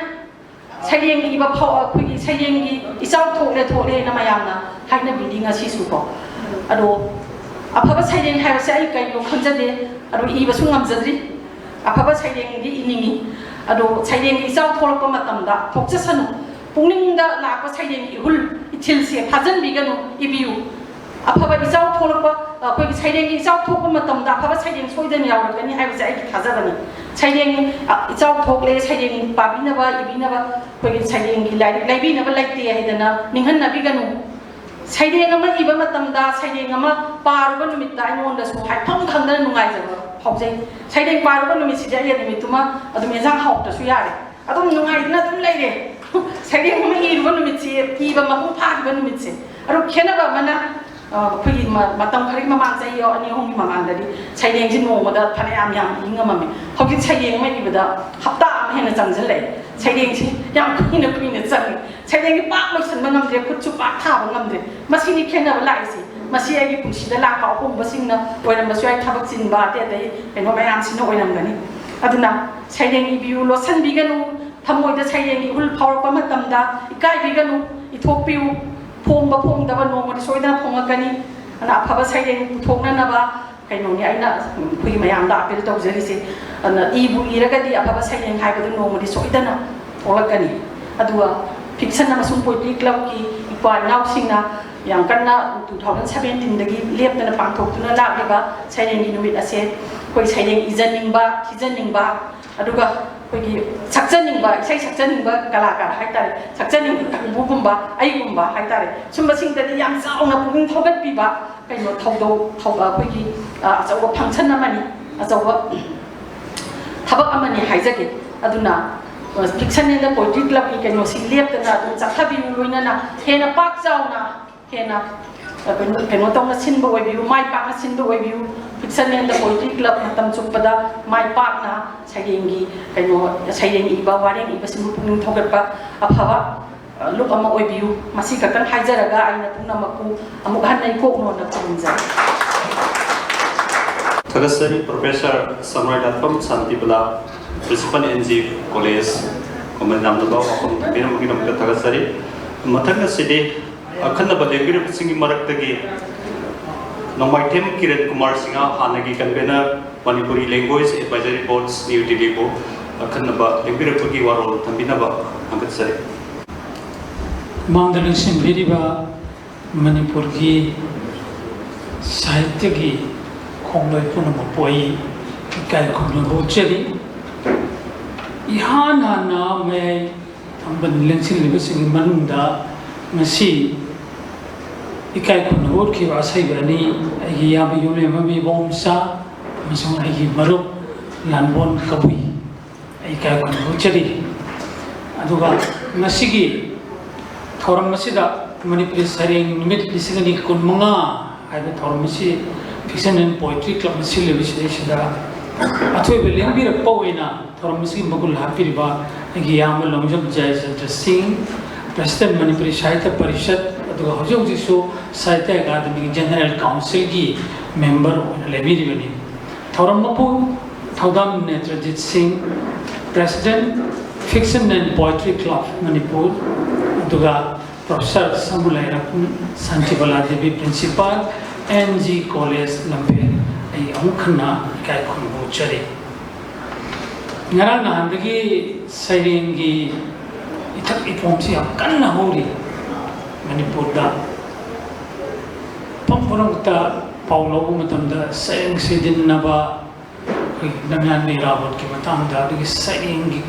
ꯁꯩꯔꯦꯡ ꯏꯕ ꯐꯥꯎ, ꯑꯩꯈꯣꯏꯒꯤ ꯁꯩꯔꯦꯡꯒꯤ ꯏꯆꯥꯎ ꯊꯣꯛꯂꯦ, ꯊꯣꯛꯂꯦꯅ ꯃꯌꯥꯝꯅ ꯍꯥꯏꯅꯕꯤꯔꯤ ꯉꯁꯤꯁꯨꯀꯣ꯫ ꯑꯗꯣ ꯑꯐꯕ ꯁꯩꯔꯦꯡ ꯍꯥꯏꯕꯁꯦ ꯑꯩ ꯀꯩꯅꯣ ꯈꯪꯖꯗꯦ, ꯑꯗꯣ ꯏꯕꯁꯨ ꯉꯝꯖꯗ꯭ꯔꯤ꯫ ꯑꯐꯕ ꯁꯩꯔꯦꯡꯗꯤ ꯏꯅꯤꯡꯉꯤ꯫ ꯑꯗꯣ ꯁꯩꯔꯦꯡꯒꯤ ꯏꯆꯥꯎ ꯊꯣꯛꯂꯛꯄ ꯃꯇꯝꯗ ꯊꯣꯛꯆꯁꯅꯨ꯫ ꯄꯨꯛꯅꯤꯡꯗ ꯂꯥꯛꯄ ꯁꯩꯔꯦꯡꯒꯤ ꯏꯍꯨꯜ, ꯏꯊꯤꯜꯁꯦ ꯐꯥꯖꯤꯟꯕꯤꯒꯅꯨ, ꯏꯕꯤꯌꯨ꯫ ꯑꯐꯕ ꯏꯆꯥꯎ ꯊꯣꯛꯂꯛꯄ, ꯑꯩꯈꯣꯏꯒꯤ ꯁꯩꯔꯦꯡꯒꯤ ꯏꯆꯥꯎ ꯊꯣꯛꯄ ꯃꯇꯝꯗ ꯑꯐꯕ ꯁꯩꯔꯦꯡ ꯁꯣꯏꯗꯅ ꯌꯥꯎꯔꯛꯀꯅꯤ ꯍꯥꯏꯕꯁꯦ ꯑꯩꯒꯤ ꯊꯥꯖꯕꯅꯤ꯫ ꯁꯩꯔꯦꯡ, ꯑ, ꯏꯆꯥꯎ ꯊꯣꯛꯂꯦ, ꯁꯩꯔꯦꯡ ꯄꯥꯕꯤꯅꯕ, ꯏꯕꯤꯅꯕ, ꯑꯩꯈꯣꯏꯒꯤ ꯁꯩꯔꯦꯡꯒꯤ ꯂꯥꯏꯔꯤꯛ ꯂꯩꯕꯤꯅꯕ ꯂꯩꯇꯦ ꯍꯥꯏꯗꯅ ꯅꯤꯡꯍꯟꯅꯕꯤꯒꯅꯨ꯫ ꯁꯩꯔꯦꯡ ꯑꯃ ꯏꯕ ꯃꯇꯝꯗ, ꯁꯩꯔꯦꯡ ꯑꯃ ꯄꯥꯔꯨꯕ ꯅꯨꯃꯤꯠꯇ ꯑꯩꯉꯣꯟꯗꯁꯨ ꯍꯥꯏꯐꯝ ꯈꯪꯗꯅ ꯅꯨꯡꯉꯥꯏꯖꯕ ꯐꯥꯎꯖꯩ꯫ ꯁꯩꯔꯦꯡ ꯄꯥꯔꯨꯕ ꯅꯨꯃꯤꯠꯁꯤꯗꯤ ꯑꯩ ꯅꯨꯃꯤꯠꯇꯨꯃ ꯑꯗꯨꯝ ꯑꯦꯟꯁꯥꯡ ꯍꯥꯎꯇ꯭ꯔꯁꯨ ꯌꯥꯔꯦ, ꯑꯗꯨꯝ ꯅꯨꯡꯉꯥꯏꯗꯨꯅ ꯑꯗꯨꯝ ꯂꯩꯔꯦ꯫ ꯁꯩꯔꯦꯡ ꯑꯃ ꯏꯔꯨꯕ ꯅꯨꯃꯤꯠꯁꯤ, ꯏꯕ ꯃꯄꯨꯡ ꯐꯥꯈꯤꯕ ꯅꯨꯃꯤꯠꯁꯦ꯫ ꯑꯗꯨ ꯈꯦꯠꯅꯕ ꯑꯃꯅ, ꯑ, ꯑꯩꯈꯣꯏꯒꯤ ꯃ-, ꯃꯇꯝ ꯈꯔꯒꯤ ꯃꯃꯥꯡ, ꯆꯍꯤ ꯑꯅꯤ ꯑꯍꯨꯝꯒꯤ ꯃꯃꯥꯡꯗꯗꯤ ꯁꯩꯔꯦꯡꯁꯤ ꯅꯣꯡꯃꯗ ꯐꯅꯌꯥꯝ ꯌꯥꯝ ꯏ ꯉꯝꯃꯝꯃꯤ꯫ ꯍꯧꯖꯤꯛ ꯁꯩꯔꯦꯡ ꯑꯃ ꯏꯕꯗ ꯍꯞꯇꯥ ꯑꯃ ꯍꯦꯟꯅ ꯆꯪꯁꯤꯜꯂꯛꯑꯦ꯫ ꯁꯩꯔꯦꯡꯁꯤ ꯌꯥꯝ ꯀꯨꯏꯅ ꯀꯨꯏꯅ ꯆꯪꯉꯤ꯫ ꯁꯩꯔꯦꯡꯁꯤ ꯄꯥꯛ ꯂꯣꯏꯁꯤꯟꯕ ꯉꯝꯗ꯭ꯔꯦ, ꯈꯨꯠꯁꯨ ꯄꯥꯛ ꯊꯥꯕ ꯉꯝꯗ꯭ꯔꯦ꯫ ꯃꯁꯤꯅꯤ ꯈꯦꯠꯅꯕ ꯂꯥꯛꯏꯁꯤ꯫ ꯃꯁꯤ ꯑꯩꯒꯤ ꯄꯨꯟꯁꯤꯗ ꯂꯥꯛꯄ ꯑꯍꯣꯡꯕꯁꯤꯡꯅ ꯑꯣꯏꯔꯝꯕꯁꯨ ꯌꯥꯏ, ꯊꯕꯛ ꯆꯤꯟꯕ, ꯑꯇꯩ ꯑꯇꯩ ꯀꯩꯅꯣ ꯃꯌꯥꯝꯁꯤꯅ ꯑꯣꯏꯔꯝꯒꯅꯤ꯫ ꯑꯗꯨꯅ ꯁꯩꯔꯦꯡ ꯏꯕꯤꯌꯨ, ꯂꯣꯠꯁꯤꯟꯕꯤꯒꯅꯨ꯫ ꯊꯃꯣꯏꯗ ꯁꯩꯔꯦꯡꯒꯤ ꯏꯍꯨꯜ ꯐꯥꯎꯔꯛꯄ ꯃꯇꯝꯗ ꯏꯀꯥꯏꯕꯤꯒꯅꯨ, ꯏꯊꯣꯛꯄꯤꯌꯨ꯫ ꯐꯣꯡꯕ ꯐꯣꯡꯗꯕ ꯅꯣꯡꯃꯗꯤ ꯁꯣꯏꯗꯅ ꯐꯣꯡꯉꯛꯀꯅꯤ꯫ ꯑꯗꯨꯅ ꯑꯐꯕ ꯁꯩꯔꯦꯡ ꯄꯨꯊꯣꯛꯅꯅꯕ ꯀꯩꯅꯣꯅꯤ ꯑꯩꯅ ꯑꯩꯈꯣꯏꯒꯤ ꯃꯌꯥꯝꯗ appeal ꯇꯧꯖꯔꯤꯁꯦ꯫ ꯑꯗꯨꯅ ꯏꯕꯨ ꯏꯔꯒꯗꯤ ꯑꯐꯕ ꯁꯩꯔꯦꯡ ꯍꯥꯏꯕꯗꯨ ꯅꯣꯡꯃꯗꯤ ꯁꯣꯏꯗꯅ ꯊꯣꯛꯂꯛꯀꯅꯤ꯫ ꯑꯗꯨꯒ ꯐꯤꯛꯁꯟ ꯑꯃꯁꯨꯡ ꯄꯣꯏꯇ꯭ꯔꯤ ꯀ꯭ꯂꯕꯀꯤ ꯏꯄ꯭ꯋꯥ ꯏꯅꯥꯎꯁꯤꯡꯅ ꯌꯥꯝ ꯀꯟꯅ ꯇꯨ ꯊꯥꯎꯖꯟ ꯁꯕꯦꯟꯇꯤꯟꯗꯒꯤ ꯂꯦꯞꯇꯅ ꯄꯥꯡꯊꯣꯛꯇꯨꯅ ꯂꯥꯛꯂꯤꯕ ꯁꯩꯔꯦꯡꯒꯤ ꯅꯨꯃꯤꯠ ꯑꯁꯦ ꯑꯩꯈꯣꯏ ꯁꯩꯔꯦꯡ ꯏꯖꯅꯤꯡꯕ, ꯊꯤꯖꯅꯤꯡꯕ, ꯑꯗꯨꯒ ꯑꯩꯈꯣꯏꯒꯤ ꯁꯛꯆꯅꯤꯡꯕ, ꯏꯁꯩ ꯁꯛꯆꯅꯤꯡꯕ ꯀꯂꯥꯀꯥꯔ ꯍꯥꯏꯇꯥꯔꯦ, ꯁꯛꯆꯅꯤꯡꯕ ꯀꯥꯡꯕꯨꯒꯨꯝꯕ, ꯑꯩꯒꯨꯝꯕ ꯍꯥꯏꯇꯥꯔꯦ, ꯁꯨꯝꯕꯁꯤꯡꯗꯗꯤ ꯌꯥꯝ ꯆꯥꯎꯅ ꯄꯨꯛꯅꯤꯡ ꯊꯧꯒꯠꯄꯤꯕ ꯀꯩꯅꯣ ꯊꯧꯗꯧ ꯊꯧ-, ꯑꯩꯈꯣꯏꯒꯤ, ꯑ, ꯑꯆꯧꯕ ꯐꯪꯁꯟ ꯑꯃꯅꯤ, ꯑꯆꯧꯕ ꯊꯕꯛ ꯑꯃꯅꯤ ꯍꯥꯏꯖꯒꯦ꯫ ꯑꯗꯨꯅ, ꯑ, ꯐꯤꯛꯁꯟ ꯑꯦꯟ ꯗ ꯄꯣꯏꯇ꯭ꯔꯤ ꯀ꯭ꯂꯕꯀꯤ ꯀꯩꯅꯣꯁꯤ ꯂꯦꯞꯇꯅ ꯑꯗꯨꯝ ꯆꯠꯊꯕꯤꯌꯨ, ꯂꯣꯏꯅꯅ ꯍꯦꯟꯅ ꯄꯥꯛ ꯆꯥꯎꯅ, ꯍꯦꯟꯅ, ꯑ, ꯀꯩꯅꯣ, ꯀꯩꯅꯣ ꯇꯧꯅ ꯁꯤꯟꯕ ꯑꯣꯏꯕꯤꯌꯨ, ꯃꯥꯏ ꯄꯥꯛꯅ ꯁꯤꯟꯕ ꯑꯣꯏꯕꯤꯌꯨ꯫ Fiction and poetry club ꯃꯇꯝ ꯆꯨꯞꯄꯗ ꯃꯥꯏ ꯄꯥꯛꯅ ꯁꯩꯔꯦꯡꯒꯤ ꯀꯩꯅꯣ, ꯁꯩꯔꯦꯡ ꯏꯕ, ꯋꯥꯔꯦꯡ ꯏꯕꯁꯤꯡꯕꯨ ꯄꯨꯛꯅꯤꯡ ꯊꯧꯒꯠꯄ ꯑꯐꯕ, ꯑ, ꯂꯨꯞ ꯑꯃ ꯑꯣꯏꯕꯤꯌꯨ꯫ ꯃꯁꯤ ꯈꯛꯇꯪ ꯍꯥꯏꯖꯔꯒ ꯑꯩꯅ ꯄꯨꯝꯅꯃꯛꯄꯨ ꯑꯃꯨꯛ ꯍꯟꯅ ꯏꯀꯣꯛ ꯅꯣꯟꯅ ꯈꯨꯔꯨꯝꯖꯔꯤ꯫ ꯊꯥꯒꯠꯆꯔꯤ professor Samurailakpam Shantibala, principal N G college, ꯈꯨꯃꯟ ꯂꯝꯖꯝꯗ ꯋꯥꯐꯝ ꯊꯝꯕꯤꯔꯝꯕꯒꯤꯗꯃꯛꯇ ꯊꯥꯒꯠꯆꯔꯤ꯫ ꯃꯊꯪ ꯑꯁꯤꯗꯤ ꯑꯈꯟꯅꯕ ꯂꯦꯡꯕꯤꯔꯛꯄꯁꯤꯡꯒꯤ ꯃꯔꯛꯇꯒꯤ ꯅꯣꯡꯃꯥꯏꯊꯦꯝ ꯀꯤꯔꯟ ꯀꯨꯃꯥꯔ ꯁꯤꯡꯍ, ꯍꯥꯟꯅꯒꯤ ꯀꯟꯚꯦꯅꯔ, ꯃꯅꯤꯄꯨꯔꯤ ꯂꯦꯡꯒ꯭ꯋꯦꯖ ꯑꯦꯗꯚꯥꯏꯖꯔꯤ ꯕꯣꯔꯗ, ꯅ꯭ꯌꯨ ꯗꯤꯜꯂꯤꯕꯨ ꯑꯈꯟꯅꯕ ꯂꯦꯡꯕꯤꯔꯛꯄꯒꯤ ꯋꯥꯔꯣꯜ ꯊꯝꯕꯤꯅꯕ ꯊꯥꯒꯠꯆꯔꯤ꯫ ꯃꯥꯡꯗ ꯂꯦꯡꯁꯤꯟꯕꯤꯔꯤꯕ ꯃꯅꯤꯄꯨꯔꯒꯤ ꯁꯥꯍꯤꯇ꯭ꯌꯒꯤ ꯈꯣꯡꯂꯣꯏ ꯄꯨꯝꯅꯃꯛꯄꯨ ꯑꯩ ꯏꯀꯥꯏ ꯈꯨꯝꯅꯕ ꯎꯠꯆꯔꯤ꯫ ꯏꯍꯥꯟ ꯍꯥꯟꯅ ꯃꯌꯥꯏ ꯊꯪꯕ ꯂꯦꯡꯁꯤꯜꯂꯤꯕꯁꯤꯡꯒꯤ ꯃꯅꯨꯡꯗ ꯉꯁꯤ ꯏꯀꯥꯏ ꯈꯨꯝꯅꯕ ꯎꯠꯈꯤꯕ ꯑꯁꯩꯕ ꯑꯅꯤ, ꯑꯩꯒꯤ ꯏꯌꯥꯝꯕ ꯌꯨꯝꯂꯦꯝꯕ ꯏꯕꯣꯝꯆꯥ ꯑꯃꯁꯨꯡ ꯑꯩꯒꯤ ꯃꯔꯨꯞ ꯂꯥꯟꯕꯣꯟ ꯀꯕꯨꯏ, ꯑꯩ ꯏꯀꯥꯏ ꯈꯨꯝꯅꯕ ꯎꯠꯆꯔꯤ꯫ ꯑꯗꯨꯒ ꯉꯁꯤꯒꯤ ꯊꯧꯔꯝ ꯑꯁꯤꯗ ꯃꯅꯤꯄꯨꯔꯤ ꯁꯩꯔꯦꯡ ꯅꯨꯃꯤꯠ ꯂꯤꯁꯤꯡ ꯑꯅꯤ ꯀꯨꯟꯃꯉꯥ ꯍꯥꯏꯕ ꯊꯧꯔꯝ ꯑꯁꯤ Fiction and Poetry Club ꯅ ꯁꯤꯜꯂꯤꯕꯁꯤꯗꯩꯁꯤꯗ ꯑꯊꯣꯏꯕ ꯂꯦꯡꯕꯤꯔꯛꯄ ꯑꯣꯏꯅ ꯊꯧꯔꯝ ꯑꯁꯤꯒꯤ ꯃꯒꯨꯟ ꯍꯥꯞꯄꯤꯔꯤꯕ ꯑꯩꯒꯤ ꯏꯌꯥꯝꯕ ꯂꯣꯡꯖꯝ ꯖꯌꯆꯟꯗ꯭ꯔ ꯁꯤꯡ, ꯄ꯭ꯔꯦꯁꯤꯗꯦꯟ ꯃꯅꯤꯄꯨꯔꯤ ꯁꯥꯍꯤꯇ꯭ꯌ ꯄꯔꯤꯁꯠ, ꯑꯗꯨꯒ ꯍꯧꯖꯤꯛ ꯍꯧꯖꯤꯛꯁꯨ ꯁꯥꯍꯤꯇ꯭ꯌ ꯑꯦꯀꯥꯗꯃꯤꯒꯤ ꯖꯦꯅꯔꯦꯜ ꯀꯥꯎꯟꯁꯤꯜꯒꯤ ꯃꯦꯝꯕꯔ ꯑꯣꯏꯅ ꯂꯩꯕꯤꯔꯤꯕꯅꯤ꯫ ꯊꯧꯔꯝ ꯃꯄꯨ Thoudam Netrajit Singh, president, Fiction and Poetry Club Manipur, ꯑꯗꯨꯒ professor Samurailakpam Shantibala Devi, principal, N G college Lamphel, ꯑꯩ ꯑꯃꯨꯛ ꯍꯟꯅ ꯏꯀꯥꯏ ꯈꯨꯝꯅꯕ ꯎꯠꯆꯔꯤ꯫ ꯉꯔꯥꯡ ꯅꯍꯥꯟꯗꯒꯤ ꯁꯩꯔꯦꯡꯒꯤ ꯏꯊꯛ ꯏꯄꯣꯝꯁꯤ ꯌꯥꯝ ꯀꯟꯅ ꯍꯧꯔꯤ ꯃꯅꯤꯄꯨꯔꯗ꯫ ꯃꯐꯝ ꯄꯨꯝꯅꯃꯛꯇ ꯄꯥꯎ ꯂꯧꯕ ꯃꯇꯝꯗ ꯁꯩꯔꯦꯡ ꯁꯩꯗꯤꯟꯅꯕ, ꯑꯩꯈꯣꯏꯒꯤ ꯅꯝꯌꯥꯟꯕ ꯏꯔꯥꯕꯣꯠꯀꯤ ꯃꯇꯥꯡꯗ, ꯑꯗꯨꯒꯤ ꯁꯩꯔꯦꯡꯒꯤ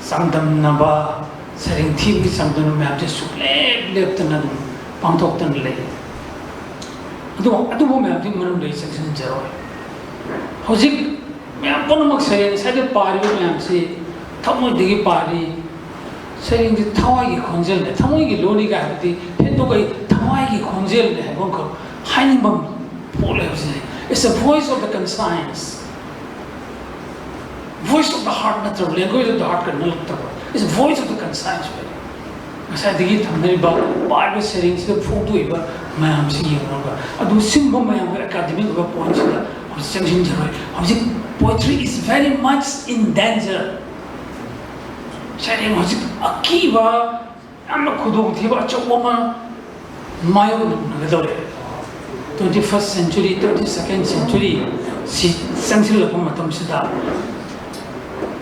ꯆꯥꯡꯗꯝꯅꯕ, ꯁꯩꯔꯦꯡ ꯊꯤꯕꯒꯤ ꯆꯥꯡꯗꯝꯅꯕ ꯃꯌꯥꯝꯁꯦ ꯁꯨꯛꯂꯦꯞ ꯂꯦꯞꯇꯅ ꯑꯗꯨꯝ ꯄꯥꯡꯊꯣꯛꯇꯅ ꯂꯩ꯫ ꯑꯗꯨ ꯑꯗꯨꯕꯨ ꯃꯌꯥꯝꯗꯨꯒꯤ ꯃꯅꯨꯡꯗ ꯑꯩ ꯆꯪꯁꯤꯟꯖꯔꯣꯏ꯫ ꯍꯧꯖꯤꯛ ꯃꯌꯥꯝ ꯄꯨꯝꯅꯃꯛ ꯁꯩꯔꯦꯡ ꯉꯁꯥꯏꯗ ꯄꯥꯔꯤꯕ ꯃꯌꯥꯝꯁꯤ ꯊꯃꯣꯏꯗꯒꯤ ꯄꯥꯔꯤ꯫ ꯁꯩꯔꯦꯡꯁꯤ ꯊꯋꯥꯏꯒꯤ ꯈꯣꯟꯖꯦꯜꯅꯦ, ꯊꯃꯣꯏꯒꯤ ꯂꯣꯟꯅꯤꯒ ꯍꯥꯏꯕꯗꯤ ꯍꯦꯟꯗꯣꯛ ꯑꯩ ꯊꯋꯥꯏꯒꯤ ꯈꯣꯟꯖꯦꯜꯅꯦ ꯍꯥꯏꯕ ꯑꯃꯈꯛ ꯍꯥꯏꯅꯤꯡꯕ ꯑꯃ ꯄꯣꯛꯂꯦ ꯍꯥꯏꯕꯁꯤꯅꯤ꯫ It's a voice of the conscience, voice of the heart ꯅꯠꯇ꯭ꯔꯕ, language of the heart ꯀ ꯅꯠꯇꯕ, it's voice of the conscience ꯑꯣꯏꯔꯦ꯫ ꯉꯁꯥꯏꯗꯒꯤ ꯊꯝꯅꯔꯤꯕ ꯄꯥꯔꯤꯕ ꯁꯩꯔꯦꯡꯁꯤꯗ ꯐꯣꯡꯗꯣꯛꯏꯕ ꯃꯌꯥꯝꯁꯤ ꯌꯦꯡꯂꯒ, ꯑꯗꯨ ꯁꯤꯒꯨꯝꯕ ꯃꯌꯥꯝꯒ ꯑꯦꯀꯥꯗꯃꯤꯛ ꯑꯣꯏꯕ ꯄꯣꯏꯟꯁꯤꯗ ꯍꯧꯖꯤꯛ ꯆꯪꯁꯤꯟꯖꯔꯣꯏ꯫ ꯍꯧꯖꯤꯛ poetry is very much in danger꯫ ꯁꯩꯔꯦꯡ ꯍꯧꯖꯤꯛ ꯑꯀꯤꯕ, ꯌꯥꯝꯅ ꯈꯨꯗꯣꯡꯊꯤꯕ ꯑꯆꯧꯕ ꯑꯃ ꯃꯥꯌꯣꯛꯅꯒꯗꯧꯔꯦ꯫ Twenty first century, twenty second century ꯁꯤ ꯆꯪꯁꯤꯜꯂꯛꯄ ꯃꯇꯝꯁꯤꯗ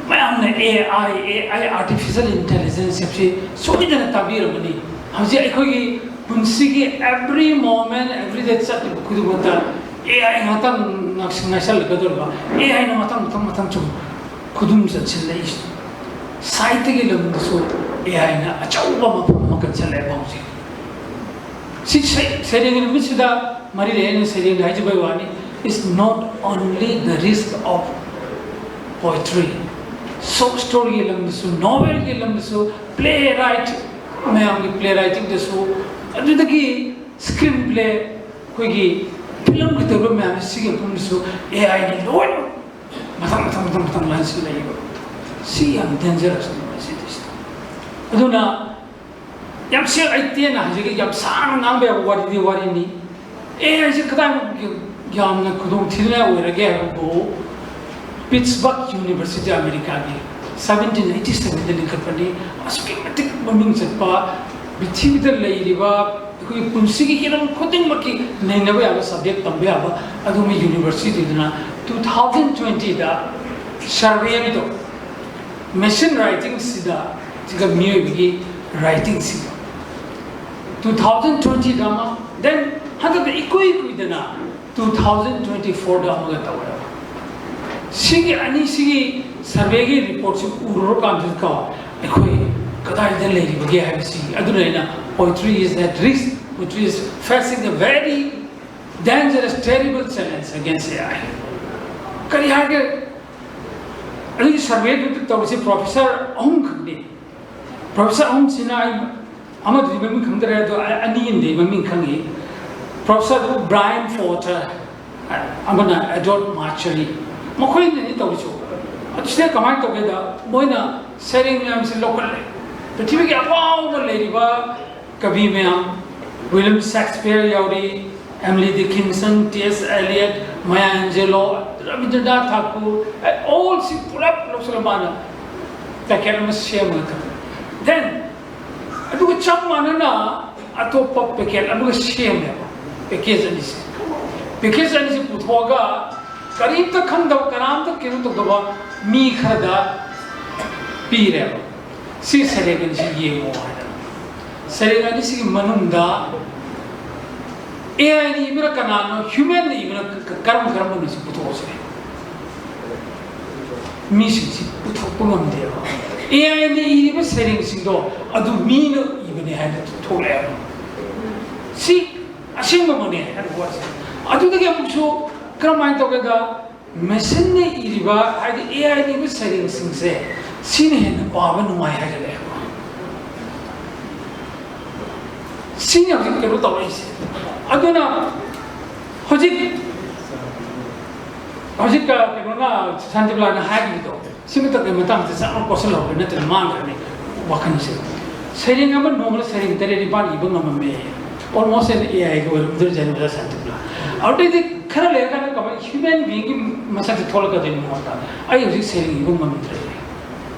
ꯃꯌꯥꯝꯅ AI, AI, artificial intelligence ꯁꯤ ꯁꯣꯏꯗꯅ ꯇꯥꯕꯤꯔꯝꯒꯅꯤ꯫ ꯍꯧꯖꯤꯛ ꯑꯩꯈꯣꯏꯒꯤ ꯄꯨꯟꯁꯤꯒꯤ every moment, every day ꯆꯠꯂꯤꯕ ꯈꯨꯗꯤꯡꯃꯛꯇ AI ꯉꯥꯛꯇꯪ ꯉꯥꯏꯁꯜꯂꯛꯀꯗꯧꯔꯤꯕ, AIꯅ ꯃꯊꯪ ꯃꯊꯪ ꯃꯊꯪ ꯁꯨꯝ ꯈꯨꯗꯨꯝ ꯆꯟꯁꯤꯜꯂꯛꯏꯁꯤ꯫ ꯁꯥꯍꯤꯇ꯭ꯌꯒꯤ ꯂꯝꯗꯁꯨ AIꯅ ꯑꯆꯧꯕ ꯃꯐꯝ ꯑꯃ ꯀꯟꯁꯤꯜꯂꯛꯑꯦꯕ ꯍꯧꯖꯤꯛ꯫ ꯁꯤ ꯁꯩ-, ꯁꯩꯔꯦꯡꯒꯤ ꯅꯨꯃꯤꯠꯁꯤꯗ ꯃꯔꯤ ꯂꯩꯅꯅ ꯁꯩꯔꯦꯡꯗ ꯍꯥꯏꯖꯕꯩ ꯋꯥꯅꯤ, it's not only the risk of poetry, short storyꯒꯤ ꯂꯝꯗꯁꯨ, novelꯒꯤ ꯂꯝꯗꯁꯨ, playwright ꯃꯌꯥꯝꯒꯤ playwritingꯗꯁꯨ, ꯑꯗꯨꯗꯒꯤ screenplay, ꯑꯩꯈꯣꯏꯒꯤ ꯐꯤꯂꯝꯒꯤ ꯇꯧꯔꯤꯕ ꯃꯌꯥꯝꯁꯦ, ꯁꯤꯒꯤ ꯃꯐꯝꯗꯁꯨ AIꯅ ꯂꯣꯏꯅ ꯃꯊꯪ ꯃꯊꯪ ꯃꯊꯪ ꯃꯊꯪ ꯂꯥꯟꯁꯤ ꯂꯩꯌꯦꯕ꯫ ꯁꯤ ꯌꯥꯝ dangerousꯅꯦꯕ ꯁꯤꯗꯩꯁꯤꯗ꯫ ꯑꯗꯨꯅ ꯌꯥꯝ ꯁꯦꯡ ꯑꯩ ꯇꯦꯟꯅ ꯍꯥꯏꯖꯒꯦ, ꯌꯥꯝ ꯁꯥꯡꯅ ꯉꯥꯡꯕ ꯌꯥꯕ ꯋꯥꯔꯤꯗꯤ ꯋꯥꯔꯤꯅꯤ꯫ AIꯁꯦ ꯀꯗꯥꯏꯃꯨꯛ ꯌꯥꯝꯅ ꯈꯨꯗꯣꯡ ꯊꯤꯅꯤꯡꯉꯥꯏ ꯑꯣꯏꯔꯒꯦ ꯍꯥꯏꯕꯕꯨ, Pittsburgh University ꯑꯃꯦꯔꯤꯀꯥꯒꯤ seventeen eighty sevenꯗ ꯂꯤꯡꯈꯠꯄꯅꯤ꯫ ꯑꯁꯨꯛꯀꯤ ꯃꯇꯤꯛ ꯃꯃꯤꯡ ꯆꯠꯄ, ꯄ꯭ꯔꯤꯊꯤꯕꯤꯗ ꯂꯩꯔꯤꯕ ꯑꯩꯈꯣꯏꯒꯤ ꯄꯨꯟꯁꯤꯒꯤ ꯍꯤꯔꯝ ꯈꯨꯗꯤꯡꯃꯛꯀꯤ ꯅꯩꯅꯕ ꯌꯥꯕ subject ꯇꯝꯕ ꯌꯥꯕ ꯑꯗꯨꯒꯨꯝꯕ universityꯗꯨꯅ two thousand twentyꯗ survey ꯑꯃ ꯇꯧ-, ꯃꯦꯁꯤꯟ ꯔꯥꯏꯇꯤꯡꯁꯤꯗ ꯁꯤꯒ ꯃꯤꯑꯣꯏꯕꯒꯤ ꯔꯥꯏꯇꯤꯡꯁꯤꯒ ꯇꯨ ꯊꯥꯎꯖꯟ ꯇ꯭ꯋꯦꯟꯇꯤꯗ ꯑꯃ, ꯗꯦꯟ ꯍꯟꯗꯛꯇ ꯏꯀꯨꯏ ꯀꯨꯏꯗꯅ ꯇꯨ ꯊꯥꯎꯖꯟ ꯇ꯭ꯋꯦꯟꯇꯤ ꯐꯣꯔꯗ ꯑꯃꯒ ꯇꯧꯋꯦꯕ꯫ ꯁꯤꯒꯤ ꯑꯅꯤꯁꯤꯒꯤ ꯁꯔꯚꯦꯒꯤ ꯔꯤꯄꯣꯔꯠꯁꯤ ꯎꯔꯨꯔꯀꯥꯟꯗꯀꯣ, ꯑꯩꯈꯣꯏ ꯀꯗꯥꯏꯗ ꯂꯩꯔꯤꯕꯒꯦ ꯍꯥꯏꯕꯁꯤ, ꯑꯗꯨꯅ ꯑꯩꯅ "Poetry is at risk, poetry is facing a very dangerous, terrible challenge against A I." ꯀꯔꯤ ꯍꯥꯏꯒꯦ? ꯑꯗꯨꯒꯤ ꯁꯔꯚꯦꯗꯨ ꯇꯧꯔꯤꯁꯦ ꯄ꯭ꯔꯣꯐꯦꯁꯔ ꯑꯍꯨꯝꯈꯛꯅꯤ꯫ ꯄ꯭ꯔꯣꯐꯦꯁꯔ ꯑꯍꯨꯝꯁꯤꯅ, ꯑꯩ ꯑꯃꯗꯨꯗꯤ ꯃꯃꯤꯡ ꯈꯪꯗ꯭ꯔꯦ, ꯑꯗꯣ ꯑ-, ꯑꯅꯤ ꯑꯃꯗꯤ ꯃꯃꯤꯡ ꯈꯪꯉꯤ꯫ ꯄ꯭ꯔꯣꯐꯦꯁꯔ ꯕ꯭ꯔꯥꯏꯟ ꯐꯣꯔꯇꯔ, ꯑꯃꯅ ꯑꯦꯗꯋꯥꯔꯗ ꯃꯥꯔꯆꯔꯤ, ꯃꯈꯣꯏꯅꯅꯤ ꯇꯧꯔꯤꯁꯨ꯫ ꯑꯗꯨ ꯁꯤꯗ ꯀꯃꯥꯏꯅ ꯇꯧꯒꯦꯗ, ꯃꯣꯏꯅ ꯁꯩꯔꯦꯡ ꯃꯌꯥꯝꯁꯤ ꯂꯧꯈꯠꯂꯦ, ꯄ꯭ꯔꯤꯊꯤꯕꯤꯒꯤ ꯑꯐꯥꯎꯕ ꯂꯩꯔꯤꯕ ꯀꯕꯤ ꯃꯌꯥꯝ, ꯋꯤꯂꯤꯌꯝ ꯁꯦꯛꯁꯄꯤꯌꯔ ꯌꯥꯎꯔꯤ, ꯑꯦꯃꯤꯂꯤ ꯗꯤꯀꯤꯟꯁꯟ, ꯇꯤ ꯑꯦꯁ ꯑꯦꯂꯤꯌꯠ, ꯃꯌꯥ ꯑꯦꯟꯖꯦꯂꯣ, ꯔꯕꯤꯟꯗ꯭ꯔꯅꯥꯊ ꯊꯥꯀꯨꯔ, ꯑꯦ, all ꯁꯤ ꯄꯨꯂꯞ ꯂꯧꯁꯤꯜꯂ ꯃꯥꯅ ꯄꯦꯀꯦꯠ ꯑꯃ ꯁꯦꯝꯃꯒ ꯊꯝꯃꯦ꯫ ꯗꯦꯟ ꯑꯗꯨꯒ ꯆꯞ ꯃꯥꯟꯅꯅ ꯑꯇꯣꯞꯄ ꯄꯦꯀꯦꯠ ꯑꯃꯒ ꯁꯦꯝꯃꯦꯕ, ꯄꯦꯀꯦꯖ ꯑꯅꯤꯁꯦ꯫ ꯄꯦꯀꯦꯖ ꯑꯅꯤꯁꯦ ꯄꯨꯊꯣꯛꯑꯒ ꯀꯔꯤꯝꯇ ꯈꯪꯗꯕ, ꯀꯅꯥꯝꯇ ꯀꯩꯅꯣ ꯇꯧꯗꯕ ꯃꯤ ꯈꯔꯗ ꯄꯤꯔꯦꯕ꯫ "ꯁꯤ ꯁꯩꯔꯦꯡ ꯑꯅꯤꯁꯤ ꯌꯦꯡꯉꯣ" ꯍꯥꯏꯗꯅ꯫ ꯁꯩꯔꯦꯡ ꯑꯅꯤꯁꯤꯒꯤ ꯃꯅꯨꯡꯗ ꯑꯦ ꯑꯥꯏꯅ ꯏꯕꯅ ꯀꯅꯥꯅꯣ, ꯍ꯭ꯌꯨꯃꯦꯟꯅ ꯏꯕꯅ ꯀ-, ꯀ-, ꯀꯔꯝ ꯀꯔꯝꯕꯅꯣ, ꯁꯤ ꯄꯨꯊꯣꯛꯑꯁꯦ꯫ ꯃꯤꯁꯤꯡꯁꯤ ꯄꯨꯊꯣꯛꯄ ꯉꯝꯗꯦꯕ꯫ ꯑꯦ ꯑꯥꯏꯅ ꯏꯔꯤꯕ ꯁꯩꯔꯦꯡꯁꯤꯡꯗꯣ ꯑꯗꯨ ꯃꯤꯅ ꯏꯕꯅꯦ ꯍꯥꯏꯅ ꯊꯣꯛꯂꯛꯑꯦꯕ꯫ ꯁꯤ ꯑꯁꯦꯡꯕꯃꯛꯅꯦ ꯍꯥꯏꯕ ꯋꯥꯁꯦ꯫ ꯑꯗꯨꯗꯒꯤ ꯑꯃꯨꯛꯁꯨ ꯀꯔꯝꯍꯥꯏꯅ ꯇꯧꯒꯦꯗ, ꯃꯦꯁꯤꯟꯅ ꯏꯔꯤꯕ, ꯍꯥꯏꯗꯤ ꯑꯦ ꯑꯥꯏꯅ ꯏꯕ ꯁꯩꯔꯦꯡꯁꯤꯡꯁꯦ, ꯁꯤꯅ ꯍꯦꯟꯅ ꯄꯥꯕ ꯅꯨꯡꯉꯥꯏ ꯍꯥꯏꯒꯠꯂꯛꯑꯦꯕ꯫ ꯁꯤꯅꯤ ꯍꯧꯖꯤꯛ ꯀꯩꯅꯣ ꯇꯧꯔꯛꯏꯁꯦ꯫ ꯑꯗꯨꯅ ꯍꯧꯖꯤꯛ, ꯍꯧꯖꯤꯛ, ꯑ, ꯀꯩꯅꯣꯅ, ꯁꯥꯟꯇꯤꯕꯂꯥꯅ ꯍꯥꯏꯈꯤꯕꯗꯣ, ꯁꯤ ꯃꯇꯝꯒꯤ ꯃꯇꯥꯡꯁꯦ ꯆꯞ ꯀꯣꯠꯁꯜꯍꯧꯕ ꯅꯠꯇꯅ ꯃꯥꯡꯈ꯭ꯔꯅꯤ ꯋꯥꯈꯜꯁꯦ꯫ ꯁꯩꯔꯦꯡ ꯑꯃ ꯅꯣꯡꯃꯗ ꯁꯩꯔꯦꯡ ꯇꯔꯦꯠ ꯅꯤꯄꯥꯜ ꯏꯕ ꯉꯝꯃꯝꯃꯦ꯫ Almost an A I ꯒꯤ ꯑꯣꯏꯔꯝꯗꯣꯏ ꯖꯥꯠꯅꯤꯗ ꯁꯥꯟꯇꯤꯕꯂꯥ꯫ ꯑꯗꯨꯗꯩꯗꯤ ꯈꯔ ꯂꯩꯔꯀꯥꯟꯗ ꯀꯃꯥꯏꯅ human being ꯒꯤ ꯃꯁꯛꯁꯦ ꯊꯣꯛꯂꯛꯀꯗꯣꯏꯅꯣ ꯃꯉꯣꯟꯗ? ꯑꯩ ꯍꯧꯖꯤꯛ ꯁꯩꯔꯦꯡ ꯏꯕ ꯉꯝꯗ꯭ꯔꯦ꯫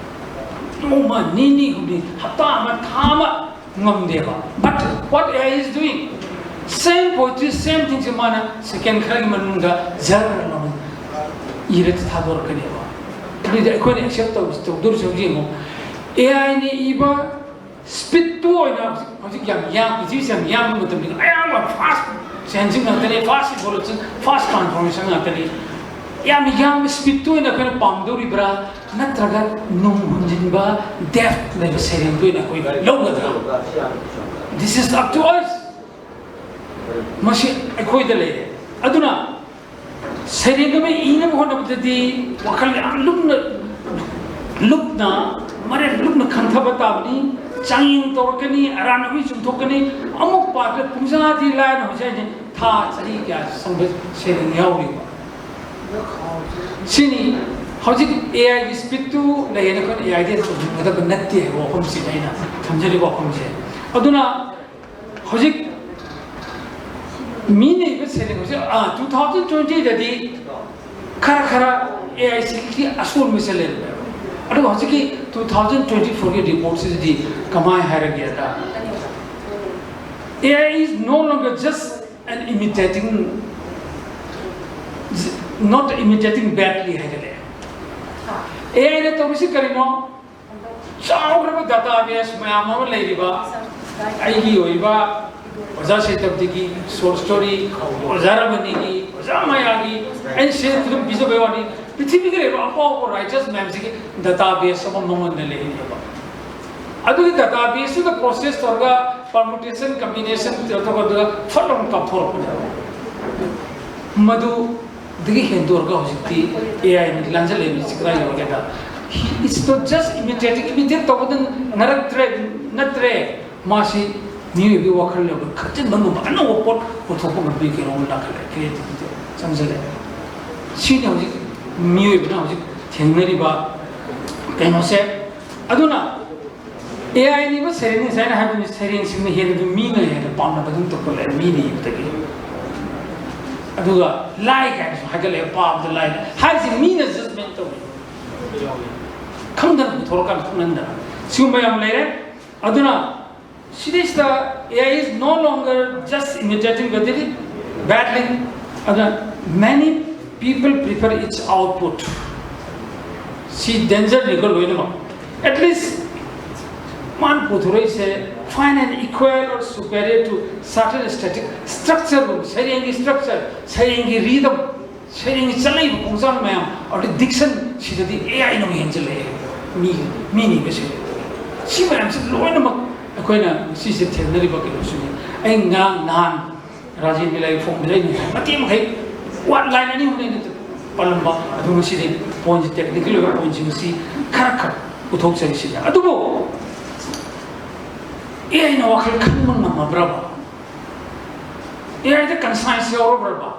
ꯅꯣꯡꯃ, ꯅꯤꯅꯤ, ꯍꯨꯝꯅꯤ, ꯍꯞꯇꯥ ꯑꯃ, ꯊꯥ ꯑꯃ ꯉꯝꯗꯦꯕ꯫ But what A I is doing? Same poetry, same thing ꯁꯦ ꯃꯥꯅ second ꯈꯔꯒꯤ ꯃꯅꯨꯡꯗ ꯖꯔ ꯂꯥꯎꯅ ꯏꯔ ꯊꯥꯗꯣꯔꯛꯀꯅꯦꯕ꯫ ꯑꯗꯨꯗꯤ ꯑꯩꯈꯣꯏꯅ ꯑꯦꯛꯁꯦꯞ ꯇꯧꯗꯣꯔꯤꯁꯦ ꯍꯧꯖꯤꯛ ꯌꯦꯡꯉꯣ, ꯑꯦ ꯑꯥꯏꯅ ꯏꯕ ꯁ꯭ꯄꯤꯠꯇꯨ ꯑꯣꯏꯅ ꯍꯧꯖꯤꯛ, ꯍꯧꯖꯤꯛ ꯌꯥꯝ ꯌꯥꯡ, ꯄ꯭ꯔꯤꯊꯤꯕꯤꯁꯦ ꯌꯥꯝ ꯌꯥꯡꯕ ꯃꯇꯝꯅꯤꯅ ꯑꯌꯥꯝꯕ ꯐꯥꯁ ꯁꯦꯟꯁꯤꯡ ꯉꯥꯛꯇꯅꯤ, ꯐꯥꯁ ꯏꯚꯣꯂꯨꯁꯟ, ꯐꯥꯁ ꯇ꯭ꯔꯥꯟꯁꯐꯣꯔꯃꯦꯁꯟ ꯉꯥꯛꯇꯅꯤ꯫ ꯌꯥꯝ ꯌꯥꯡꯕ ꯁ꯭ꯄꯤꯠꯇꯨ ꯑꯣꯏꯅ ꯑꯩꯈꯣꯏꯅ ꯄꯥꯝꯗꯧꯔꯤꯕ꯭ꯔꯥ, ꯅꯠꯇ꯭ꯔꯒ ꯅꯨꯡ ꯍꯨꯟꯖꯤꯟꯕ, ꯗꯦꯞꯊ ꯂꯩꯕ ꯁꯩꯔꯦꯡꯗꯨ ꯑꯣꯏꯅ ꯑꯩꯈꯣꯏ ꯂꯧꯒꯗ꯭ꯔꯥ? This is up to us. ꯃꯁꯤ ꯑꯩꯈꯣꯏꯗ ꯂꯩꯔꯦ꯫ ꯑꯗꯨꯅ ꯁꯩꯔꯦꯡ ꯑꯃ ꯏꯅꯕ ꯍꯣꯠꯅꯕꯗꯗꯤ ꯋꯥꯈꯜ ꯌꯥꯝ ꯂꯨꯝꯅ, ꯂꯨꯞꯅ, ꯃꯔꯦꯜ ꯂꯨꯝꯅ ꯈꯟꯊꯕ ꯇꯥꯕꯅꯤ꯫ ꯆꯥꯡꯌꯦꯡ ꯇꯧꯔꯛꯀꯅꯤ, ꯑꯔꯥꯟꯕ ꯃꯤ ꯆꯨꯝꯊꯣꯛꯀꯅꯤ꯫ ꯑꯃꯨꯛ ꯄꯥꯕꯗ ꯄꯨꯡꯖꯥꯗꯤ ꯂꯥꯏꯅ ꯍꯧꯖꯤꯛ ꯍꯥꯏꯁꯦ ꯊꯥ ꯆꯍꯤ ꯀꯌꯥ ꯆꯪꯕ ꯁꯩꯔꯦꯡ ꯌꯥꯎꯔꯤꯕ꯫ ꯁꯤꯅꯤ ꯍꯧꯖꯤꯛ ꯑꯦ ꯑꯥꯏꯒꯤ ꯁ꯭ꯄꯤꯠꯇꯨ ꯂꯩꯌꯦꯅ ꯑꯩꯈꯣꯏꯅ ꯑꯦ ꯑꯥꯏꯗ ꯆꯨꯝꯍꯟꯒꯗꯕ ꯅꯠꯇꯦ ꯍꯥꯏꯕ ꯋꯥꯐꯝꯁꯤꯅꯤ ꯑꯩꯅ ꯊꯝꯖꯔꯤꯕ ꯋꯥꯐꯝꯁꯦ꯫ ꯑꯗꯨꯅ ꯍꯧꯖꯤꯛ ꯃꯤꯅ ꯏꯕ ꯁꯩꯔꯦꯡ ꯍꯧꯖꯤꯛ, ꯑꯥ, ꯇꯨ ꯊꯥꯎꯖꯟ ꯇ꯭ꯋꯦꯟꯇꯤꯗꯗꯤ ꯈꯔ ꯈꯔ ꯑꯦ ꯑꯥꯏ ꯁꯤꯒꯤ ꯑꯁꯣꯟꯕꯁꯦ ꯂꯩꯔꯝꯃꯦꯕ꯫ ꯑꯗꯨꯒ ꯍꯧꯖꯤꯛꯀꯤ ꯇꯨ ꯊꯥꯎꯖꯟ ꯇ꯭ꯋꯦꯟꯇꯤ ꯐꯣꯔꯒꯤ ꯔꯤꯄꯣꯔꯠꯁꯤꯗꯗꯤ ꯀꯃꯥꯏꯅ ꯍꯥꯏꯔꯒꯦꯗ, A I is no longer just an imitating, not imitating badly ꯍꯥꯏꯒꯠꯂꯛꯑꯦ꯫ ꯑꯦ ꯑꯥꯏꯅ ꯇꯧꯔꯤꯁꯤ ꯀꯔꯤꯅꯣ? ꯆꯥꯎꯈ꯭ꯔꯕ ꯗꯥꯇꯥꯕꯦꯁ ꯃꯌꯥꯝ ꯑꯃ ꯂꯩꯔꯤꯕ, ꯑꯩꯒꯤ ꯑꯣꯏꯕ ꯑꯣꯖꯥ ꯁꯦꯇꯕꯗꯤꯒꯤ ꯁꯣꯔꯠ ꯁ꯭ꯇꯣꯔꯤ, ꯑꯣꯖꯥ ꯔꯃꯅꯤꯒꯤ, ꯑꯣꯖꯥ ꯃꯌꯥꯒꯤ, ꯑꯩꯅ ꯁꯦ ꯑꯗꯨꯝ ꯄꯤꯖꯕꯩ ꯋꯥꯅꯤ꯫ ꯄ꯭ꯔꯤꯊꯤꯕꯤꯗ ꯂꯩꯔꯤꯕ ꯑꯐꯥꯎ ꯑꯐꯥꯎꯕ ꯔꯥꯏꯇꯔꯁ ꯃꯌꯥꯝꯁꯤꯒꯤ ꯗꯥꯇꯥꯕꯦꯁ ꯑꯃ ꯃꯉꯣꯟꯗ ꯂꯩꯔꯤꯕ꯫ ꯑꯗꯨꯒꯤ ꯗꯥꯇꯥꯕꯦꯁꯇꯨꯗ ꯄ꯭ꯔꯣꯁꯦꯁ ꯇꯧꯔꯒ ꯄꯔꯃꯨꯇꯦꯁꯟ, ꯀꯝꯕꯤꯅꯦꯁꯟ ꯇꯧꯔꯒ ꯐꯠ ꯑꯃ ꯀꯥꯞꯊꯣꯔꯛꯄꯅꯦꯕ꯫ ꯃꯗꯨꯗꯒꯤ ꯍꯦꯟꯗꯣꯔꯒ ꯍꯧꯖꯤꯛꯇꯤ ꯑꯦ ꯑꯥꯏꯅ ꯂꯥꯟꯖꯜꯂꯛꯏꯕꯁꯤ ꯀꯗꯥꯏ ꯌꯧꯔꯒꯦꯗ? He is not just imitating, imitate ꯇꯧꯕꯗ ꯉꯔꯛꯇ꯭ꯔꯦ, ꯅꯠꯇ꯭ꯔꯦ꯫ ꯃꯥꯁꯤ ꯃꯤꯑꯣꯏꯕꯒꯤ ꯋꯥꯈꯜ ꯂꯧꯕ ꯈꯟꯖꯤꯟꯕ ꯉꯝꯕ ꯑꯅꯧꯕ ꯄꯣꯠ ꯄꯨꯊꯣꯛꯄ ꯉꯝꯕꯒꯤ ꯀꯩꯅꯣꯝ ꯂꯥꯛꯈꯠꯂꯦ, ꯀ꯭ꯔꯤꯌꯦꯇꯤꯕꯤꯇꯤ ꯆꯪꯁꯤꯜꯂꯦ꯫ ꯁꯤꯅꯤ ꯍꯧꯖꯤꯛ ꯃꯤꯑꯣꯏꯕꯅ ꯍꯧꯖꯤꯛ ꯊꯦꯡꯅꯔꯤꯕ ꯀꯩꯅꯣꯁꯦ꯫ ꯑꯗꯨꯅ ꯑꯦ ꯑꯥꯏꯅ ꯏꯕ ꯁꯩꯔꯦꯡ, ꯉꯁꯥꯏꯅ ꯍꯥꯏꯕꯗꯨꯅꯤ, ꯁꯩꯔꯦꯡꯁꯤꯡꯅ ꯍꯦꯟꯅ ꯑꯗꯨꯝ ꯃꯤꯅ ꯍꯦꯟꯅ ꯄꯥꯝꯅꯕ ꯑꯗꯨꯝ ꯇꯧꯈꯠꯂꯛꯑꯦ, ꯃꯤꯅ ꯏꯕꯗꯒꯤ꯫ ꯑꯗꯨꯒ ꯂꯥꯏ ꯀꯥꯏꯅꯁꯨ ꯍꯥꯏꯒꯠꯂꯛꯑꯦ, ꯄꯥꯕꯗ ꯂꯥꯏ ꯍꯥꯏꯔꯤꯁꯦ ꯃꯤꯅ ꯖꯁꯃꯦꯟ ꯇꯧꯋꯤ, ꯈꯪꯗꯅ ꯄꯨꯊꯣꯔꯛꯀꯥꯟꯗ ꯈꯪꯍꯟꯗꯅ꯫ ꯁꯤꯒꯨꯝꯕ ꯌꯥꯝ ꯂꯩꯔꯦ꯫ ꯑꯗꯨꯅ ꯁꯤꯗꯩꯁꯤꯗ A I is no longer just imitating badly, badly. ꯑꯗꯨꯅ many people prefer its output. ꯁꯤ ꯗꯦꯟꯖꯔꯅꯤꯀꯣ ꯂꯣꯏꯅꯃꯛ꯫ At least ꯃꯥꯅ ꯄꯨꯊꯣꯔꯛꯏꯁꯦ fine and equal or superior to certain static structure ꯒꯨꯝꯕ, ꯁꯩꯔꯦꯡꯒꯤ structure, ꯁꯩꯔꯦꯡꯒꯤ rhythm, ꯁꯩꯔꯦꯡꯒꯤ ꯆꯠꯅꯔꯤꯕ ꯈꯣꯡꯆꯥꯡ ꯃꯌꯥꯝ, ꯑꯗꯨꯗꯤ diction, ꯁꯤꯗꯗꯤ AI ꯅ ꯑꯃꯨꯛ ꯍꯦꯟꯖꯤꯜꯂꯛꯑꯦ꯫ ꯃꯤ, ꯃꯤꯅꯤꯕ ꯁꯩꯔꯦꯡ꯫ ꯁꯤ ꯃꯌꯥꯝꯁꯤ ꯂꯣꯏꯅꯃꯛ ꯑꯩꯈꯣꯏꯅ ꯁꯤꯁꯦ ꯊꯦꯡꯅꯔꯤꯕ ꯀꯩꯅꯣꯁꯤꯅꯤ꯫ ꯑꯩ ꯉꯔꯥꯡ ꯅꯍꯥꯟ ꯔꯥꯖꯦꯟꯒꯤ ꯂꯥꯏꯔꯤꯛ ꯐꯣꯡꯕꯗ ꯑꯩꯅ ꯃꯇꯦꯛ ꯃꯈꯩ, ꯋꯥꯔꯗ ꯂꯥꯏꯟ ꯑꯅꯤ ꯑꯍꯨꯝ ꯑꯩꯅ ꯄꯜꯂꯝꯕ, ꯑꯗꯨ ꯉꯁꯤꯗꯤ ꯄꯣꯏꯟꯁꯦ, ꯇꯦꯛꯅꯤꯀꯦꯜ ꯑꯣꯏꯕ ꯄꯣꯏꯟꯁꯤꯡ ꯑꯁꯤ ꯈꯔ ꯈꯔ ꯄꯨꯊꯣꯛꯆꯔꯤꯁꯤꯅꯤ꯫ ꯑꯗꯨꯕꯨ AI ꯅ ꯋꯥꯈꯜ ꯈꯟꯕ ꯉꯝꯃꯕ꯭ꯔꯕ? AI ꯗ conscience ꯌꯥꯎꯔꯕ꯭ꯔꯕ?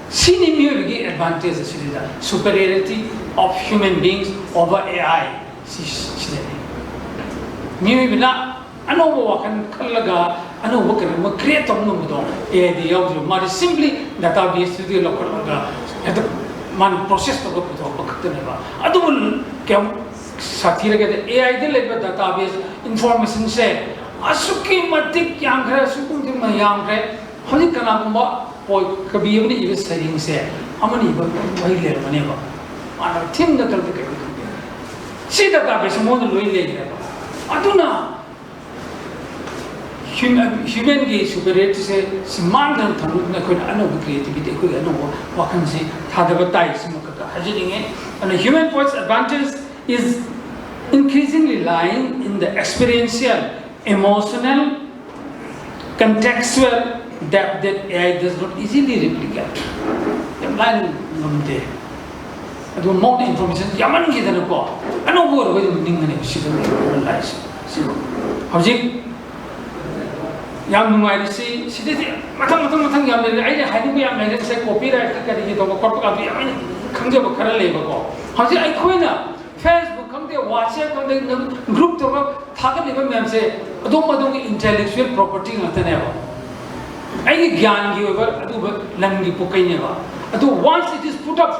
ꯁꯤꯅꯤ ꯃꯤꯑꯣꯏꯕꯒꯤ advantage ꯑꯁꯤꯗ, superiority of human beings over AI꯫ ꯁꯤ, ꯁꯤꯗꯅꯤ꯫ ꯃꯤꯑꯣꯏꯕꯅ ꯑꯅꯧꯕ ꯋꯥꯈꯜ ꯈꯜꯂꯒ ꯑꯅꯧꯕ ꯀꯩꯅꯣꯝꯃ create ꯇꯧꯕ ꯉꯝꯕꯗꯣ AI ꯗ ꯌꯥꯎꯗ꯭ꯔꯤꯕ꯫ ꯃꯥꯗꯤ simply database ꯇꯨꯗꯒꯤ ꯂꯧꯈꯠꯂꯒ ꯍꯦꯛꯇ ꯃꯥꯅ process ꯇꯧꯔꯒ ꯄꯨꯊꯣꯔꯛꯄ ꯈꯛꯇꯅꯦꯕ꯫ ꯑꯗꯨꯕꯨ ꯀꯌꯥꯝ ꯁꯥꯊꯤꯔꯒꯦꯗ, AI ꯗ ꯂꯩꯕ database information ꯁꯦ ꯑꯁꯨꯛꯀꯤ ꯃꯇꯤꯛ ꯌꯥꯝꯈ꯭ꯔꯦ, ꯑꯁꯨꯛꯀꯤ ꯃꯇꯤꯛ ꯌꯥꯝꯈ꯭ꯔꯦ꯫ ꯍꯧꯖꯤꯛ ꯀꯅꯥꯒꯨꯝꯕ ꯄꯣꯏ ꯀꯕꯤ ꯑꯃꯅ ꯏꯕ ꯁꯩꯔꯦꯡꯁꯦ ꯑꯃꯅ ꯏꯕ ꯋꯥꯍꯩ ꯂꯩꯔꯝꯒꯅꯦꯕ꯫ ꯃꯥꯅ theme ꯅꯠꯇ꯭ꯔꯒ ꯀꯩꯅꯣ ꯈꯪꯗꯦ꯫ ꯁꯤ database ꯃꯉꯣꯟꯗ ꯂꯣꯏ ꯂꯩꯈ꯭ꯔꯦꯕ꯫ ꯑꯗꯨꯅ human, human ꯒꯤ superiority ꯁꯦ ꯁꯤ ꯃꯥꯡꯗꯅ ꯊꯝꯅꯕ ꯑꯩꯈꯣꯏꯅ ꯑꯅꯧꯕ creativity, ꯑꯩꯈꯣꯏꯒꯤ ꯑꯅꯧꯕ ꯋꯥꯈꯜꯁꯤ ꯊꯥꯗꯕ ꯇꯥꯏ, ꯁꯤꯃ ꯈꯛꯇ ꯍꯥꯏꯖꯅꯤꯡꯉꯤ꯫ ꯑꯗꯨꯅ human poet's advantage is increasingly lying in the experiential, emotional, contextual depth that AI does not easily replicate꯫ ꯌꯥꯝ ꯂꯥꯏꯅ ꯉꯝꯗꯦ꯫ ꯑꯗꯨꯒ ꯃꯉꯣꯟꯗ information ꯌꯥꯝꯃꯟꯈꯤꯗꯅꯀꯣ, ꯑꯅꯧꯕ ꯑꯣꯏꯔꯒꯗꯤ ꯑꯗꯨꯝ ꯅꯤꯡꯒꯅꯦꯕ꯫ ꯁꯤꯗ ꯂꯩꯔꯤꯕ ꯂꯥꯏꯔꯤꯛꯁꯦ꯫ ꯁꯤ ꯍꯧꯖꯤꯛ ꯌꯥꯝ ꯅꯨꯡꯉꯥꯏꯔꯤꯁꯤ, ꯁꯤꯗꯩꯗꯤ ꯃꯊꯪ, ꯃꯊꯪ, ꯃꯊꯪ ꯌꯥꯝ ꯂꯩꯔꯦ꯫ ꯑꯩꯅ ꯍꯥꯏꯅꯤꯡꯕ ꯌꯥꯝ ꯂꯩꯔꯦ꯫ ꯉꯁꯥꯏ copyright ꯀꯔꯤꯒꯤ ꯇꯧꯕ ꯈꯣꯠꯄ ꯀꯥꯗꯣ ꯌꯥꯝ ꯑꯩꯅ ꯈꯪꯖꯕ ꯈꯔ ꯂꯩꯕꯀꯣ꯫ ꯍꯧꯖꯤꯛ ꯑꯩꯈꯣꯏꯅ Facebook ꯈꯪꯗꯦ, WhatsApp ꯈꯪꯗꯦ, group ꯇꯧꯔꯒ ꯊꯥꯒꯠꯂꯤꯕ ꯃꯌꯥꯝꯁꯦ ꯑꯗꯣꯝ ꯑꯗꯣꯝꯒꯤ intellectual property ꯉꯥꯛꯇꯅꯦꯕ꯫ ꯑꯩꯒꯤ ꯒ꯭ꯌꯥꯟꯒꯤ ꯑꯣꯏꯕ ꯑꯗꯨꯒꯨꯝꯕ ꯂꯝꯒꯤ ꯄꯣꯛꯀꯩꯅꯦꯕ꯫ ꯑꯗꯨ once it is put up,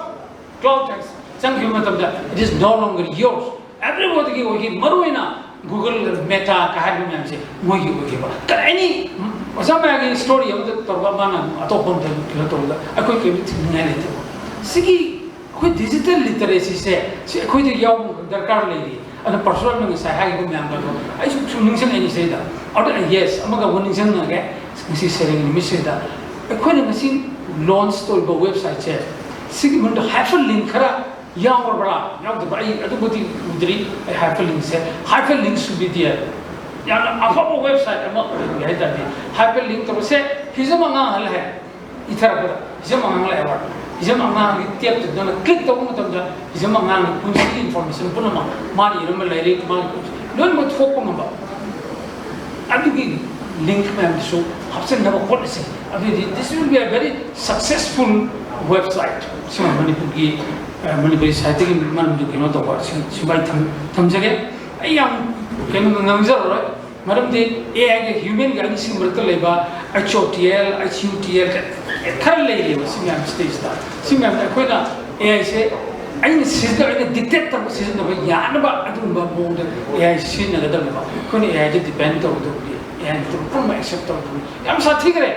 cloud text ꯆꯪꯈꯤꯕ ꯃꯇꯝꯗ, it is no longer yours꯫ Everybody ꯒꯤ ꯑꯣꯏꯈꯤ꯫ ꯃꯔꯨꯑꯣꯏꯅ Google, Meta ꯀ ꯍꯥꯏꯔꯤꯕ ꯃꯌꯥꯝꯁꯦ ꯃꯣꯏꯒꯤ ꯑꯣꯏꯈꯤꯕ꯫ ꯀ-, any ꯑꯣꯖꯥ ꯃꯌꯥꯝꯒꯤ story ꯑꯃꯗ ꯇꯧꯔꯒ ꯃꯥꯅ ꯑꯇꯣꯞꯄ ꯑꯃꯗ ꯀꯩꯅꯣ ꯇꯧꯔꯒ ꯑꯩꯈꯣꯏ ꯀꯔꯤꯝꯇ ꯊꯤꯡꯅꯤꯡꯉꯥꯏ ꯂꯩꯇꯦꯕ꯫ ꯁꯤꯒꯤ ꯑꯩꯈꯣꯏ ꯗꯤꯖꯤꯇꯦꯜ ꯂꯤꯇꯔꯦꯁꯤꯁꯦ ꯁꯤ ꯑꯩꯈꯣꯏꯗ ꯌꯥꯎꯕ ꯗꯔꯀꯥꯔ ꯂꯩꯔꯤ꯫ ꯑꯗꯣ ꯄꯔꯁꯣꯅꯦꯜꯅ ꯉꯁꯥꯏ ꯍꯥꯏꯈꯤꯕ ꯃꯌꯥꯝꯗꯣ ꯑꯩꯁꯨ ꯁꯨꯝ ꯅꯤꯡꯁꯤꯡꯉꯛꯏꯅꯤ ꯁꯤꯗ꯫ ꯑꯗꯨ ꯌꯦꯁ, ꯑꯃꯒ ꯑꯃ ꯅꯤꯡꯁꯤꯡꯉꯒꯦ꯫ ꯉꯁꯤ ꯁꯩꯔꯦꯡ ꯅꯨꯃꯤꯠꯁꯤꯗ ꯑꯩꯈꯣꯏꯅ ꯉꯁꯤ ꯂꯣꯟꯁ ꯇꯧꯔꯤꯕ ꯋꯦꯕꯁꯥꯏꯠꯁꯦ, ꯁꯤꯒꯤ ꯃꯅꯨꯡꯗ ꯍꯥꯏꯐꯔ ꯂꯤꯡ ꯈꯔ ꯌꯥꯎꯔꯕ꯭ꯔꯥ ꯌꯥꯎꯗꯕ꯭ꯔꯥ ꯑꯩ ꯑꯗꯨꯕꯨꯗꯤ ꯎꯗ꯭ꯔꯤ꯫ ꯑꯩ ꯍꯥꯏꯐꯔ ꯂꯤꯡꯁꯦ, ꯍꯥꯏꯐꯔ ꯂꯤꯡ ꯁꯨꯕꯤꯗꯤꯌꯥ ꯌꯥꯝꯅ ꯑꯐꯕ ꯋꯦꯕꯁꯥꯏꯠ ꯑꯃ ꯑꯣꯏꯍꯟꯒꯦ ꯍꯥꯏ ꯇꯥꯔꯗꯤ ꯍꯥꯏꯐꯔ ꯂꯤꯡ ꯇꯧꯕꯁꯦ ꯍꯤꯖꯝ ꯑꯉꯥꯡ ꯑꯍꯜ ꯍꯥꯏ ꯏꯊꯔꯛꯄꯗ ꯍꯤꯖꯝ ꯑꯉꯥꯡ ꯂꯥꯛꯑꯦꯕ꯫ ꯍꯤꯖꯝ ꯑꯉꯥꯡꯒꯤ ꯇꯦꯞꯇꯨꯗ ꯅꯪꯅ ꯀ꯭ꯂꯤꯛ ꯇꯧꯕ ꯃꯇꯝꯗ ꯍꯤꯖꯝ ꯑꯉꯥꯡꯒꯤ ꯄꯨꯟꯁꯤꯒꯤ ꯏꯟꯐꯣꯔꯃꯦꯁꯟ ꯄꯨꯝꯅꯃꯛ, ꯃꯥꯅ ꯏꯔꯝꯕ ꯂꯥꯏꯔꯤꯛ, ꯃꯥꯒꯤ ꯄꯨꯟꯁꯤ ꯂꯣꯏꯅꯃꯛ ꯊꯣꯛꯄ ꯉꯝꯕ꯫ ꯑꯗꯨꯒꯤ ꯂꯤꯡꯛ ꯃꯌꯥꯝꯗꯨꯁꯨ ꯍꯥꯞꯆꯤꯟꯅꯕ ꯍꯣꯠꯅꯁꯤ꯫ ꯑꯗꯨꯗꯤ this will be a very successful website꯫ ꯁꯤꯃ ꯃꯅꯤꯄꯨꯔꯒꯤ, ꯑ, ꯃꯅꯤꯄꯨꯔꯤ ꯁꯥꯍꯤꯇ꯭ꯌꯒꯤ ꯃꯔꯝꯗ ꯀꯩꯅꯣ ꯇꯧꯕ ꯁꯤ-, ꯁꯤꯃꯥꯏ ꯊꯝ-, ꯊꯝꯖꯒꯦ꯫ ꯑꯩ ꯌꯥꯝ ꯀꯩꯅꯣ ꯉꯥꯡꯖꯔꯔꯣꯏ꯫ ꯃꯔꯝꯗꯤ ꯑꯦ ꯑꯥꯏꯒ ꯍ꯭ꯌꯨꯃꯦꯟꯒ ꯑꯅꯤꯁꯤꯒꯤ ꯃꯔꯛꯇ ꯂꯩꯕ H O T L, H U T L ꯈꯔ ꯂꯩꯔꯤꯕ꯫ ꯁꯤ ꯃꯌꯥꯝ ꯁꯤꯗꯩꯁꯤꯗ, ꯁꯤ ꯃꯌꯥꯝꯁꯦ ꯑꯩꯈꯣꯏꯅ ꯑꯦ ꯑꯥꯏꯁꯦ ꯑꯩꯅ ꯁꯤꯖꯤꯟꯅꯕ, ꯑꯩꯅ ꯗꯤꯛꯇꯦꯠ ꯇꯧꯔꯒ ꯁꯤꯖꯤꯟꯅꯕ ꯌꯥꯅꯕ ꯑꯗꯨꯒꯨꯝꯕ ꯃꯑꯣꯡꯗ ꯑꯦ ꯑꯥꯏ ꯁꯤꯖꯤꯟꯅꯒꯗꯕꯅꯦꯕ꯫ ꯑꯩꯈꯣꯏꯅ ꯑꯦ ꯑꯥꯏꯗ ꯗꯤꯄꯦꯟ ꯇꯧꯗꯕꯗꯤ, ꯑꯦ ꯑꯥꯏꯅ ꯄꯨꯝꯅꯃꯛ ꯑꯦꯛꯁꯦꯞ ꯇꯧꯗꯕꯅꯤ꯫ ꯌꯥꯝ ꯁꯥꯊꯤꯈ꯭ꯔꯦ꯫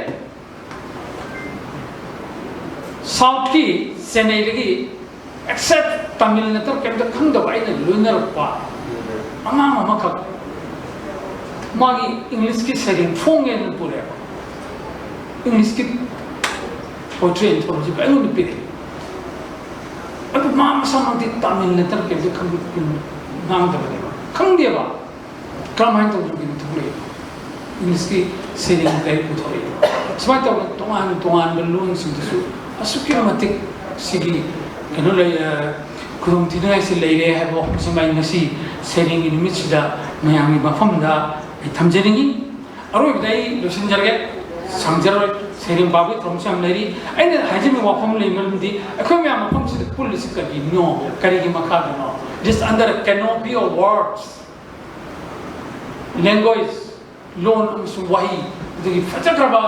ꯁꯥꯎꯠꯀꯤ ꯆꯦꯟꯅꯩꯗꯒꯤ ꯑꯦꯛꯁꯦꯞ ꯇꯥꯃꯤꯜ ꯅꯠꯇꯅ ꯀꯩꯝꯇ ꯈꯪꯗꯕ ꯑꯩꯅ ꯂꯣꯏꯅꯔꯛꯄ ꯑꯉꯥꯡ ꯑꯃꯈꯛ ꯃꯥꯒꯤ ꯏꯪꯂꯤꯁꯀꯤ ꯁꯩꯔꯦꯡ ꯐꯣꯡꯉꯦꯅ ꯄꯨꯔꯛꯑꯦꯕ꯫ ꯏꯪꯂꯤꯁꯀꯤ ꯄꯣꯏꯇ꯭ꯔꯤ ꯑꯦꯟꯊꯣꯂꯣꯖꯤ ꯑꯩꯉꯣꯟꯗ ꯄꯤꯔꯛꯑꯦ꯫ ꯑꯗꯨ ꯃꯥ ꯃꯁꯥꯃꯛꯇꯤ ꯇꯥꯃꯤꯜ ꯅꯠꯇꯅ ꯀꯩꯝꯇ ꯈꯪꯗꯦ, ꯉꯥꯡꯗꯕꯅꯦꯕ, ꯈꯪꯗꯦꯕ꯫ ꯀꯔꯝꯍꯥꯏꯅ ꯇꯧꯗꯅ ꯊꯣꯛꯂꯛꯏ? ꯏꯪꯂꯤꯁꯀꯤ ꯁꯩꯔꯦꯡ ꯀꯔꯤ ꯄꯨꯊꯣꯔꯛꯏ? ꯁꯨꯃꯥꯏꯅ ꯇꯧꯗꯅ ꯇꯣꯉꯥꯟ ꯇꯣꯉꯥꯟꯕ ꯂꯣꯟꯁꯤꯡꯗꯁꯨ ꯑꯁꯨꯛꯀꯤ ꯃꯇꯤꯛ ꯁꯤꯒꯤ ꯀꯩꯅꯣ ꯂꯩ, ꯑ, ꯈꯨꯗꯣꯡꯊꯤꯅꯤꯡꯉꯥꯏꯁꯤ ꯂꯩꯔꯦ ꯍꯥꯏꯕ ꯋꯥꯐꯝꯁꯤꯃ ꯑꯩ ꯉꯁꯤ ꯁꯩꯔꯦꯡꯒꯤ ꯅꯨꯃꯤꯠꯁꯤꯗ ꯃꯌꯥꯝꯒꯤ ꯃꯐꯝꯗ ꯑꯩ ꯊꯝꯖꯅꯤꯡꯉꯤ꯫ ꯑꯔꯣꯏꯕꯗ ꯑꯩ ꯂꯣꯏꯁꯤꯟꯖꯔꯒꯦ, ꯁꯥꯡꯖꯔꯣꯏ꯫ ꯁꯩꯔꯦꯡ ꯄꯥꯕꯒꯤ ꯊꯧꯔꯝꯁꯨ ꯌꯥꯝ ꯂꯩꯔꯤ꯫ ꯑꯩꯅ ꯍꯥꯏꯖꯅꯤꯡꯕ ꯋꯥꯐꯝ ꯂꯩ, ꯃꯔꯝꯗꯤ ꯑꯩꯈꯣꯏ ꯃꯌꯥꯝ ꯃꯐꯝꯁꯤꯗ ꯄꯨꯜꯂꯤꯁꯤ ꯀꯔꯤꯅꯣ, ꯀꯔꯤꯒꯤ ꯃꯈꯥꯗꯅꯣ? Just under a canopy of words, language, ꯂꯣꯟ ꯑꯃꯁꯨꯡ ꯋꯥꯍꯩ, ꯑꯗꯨꯒꯤ ꯐꯖꯈ꯭ꯔꯕ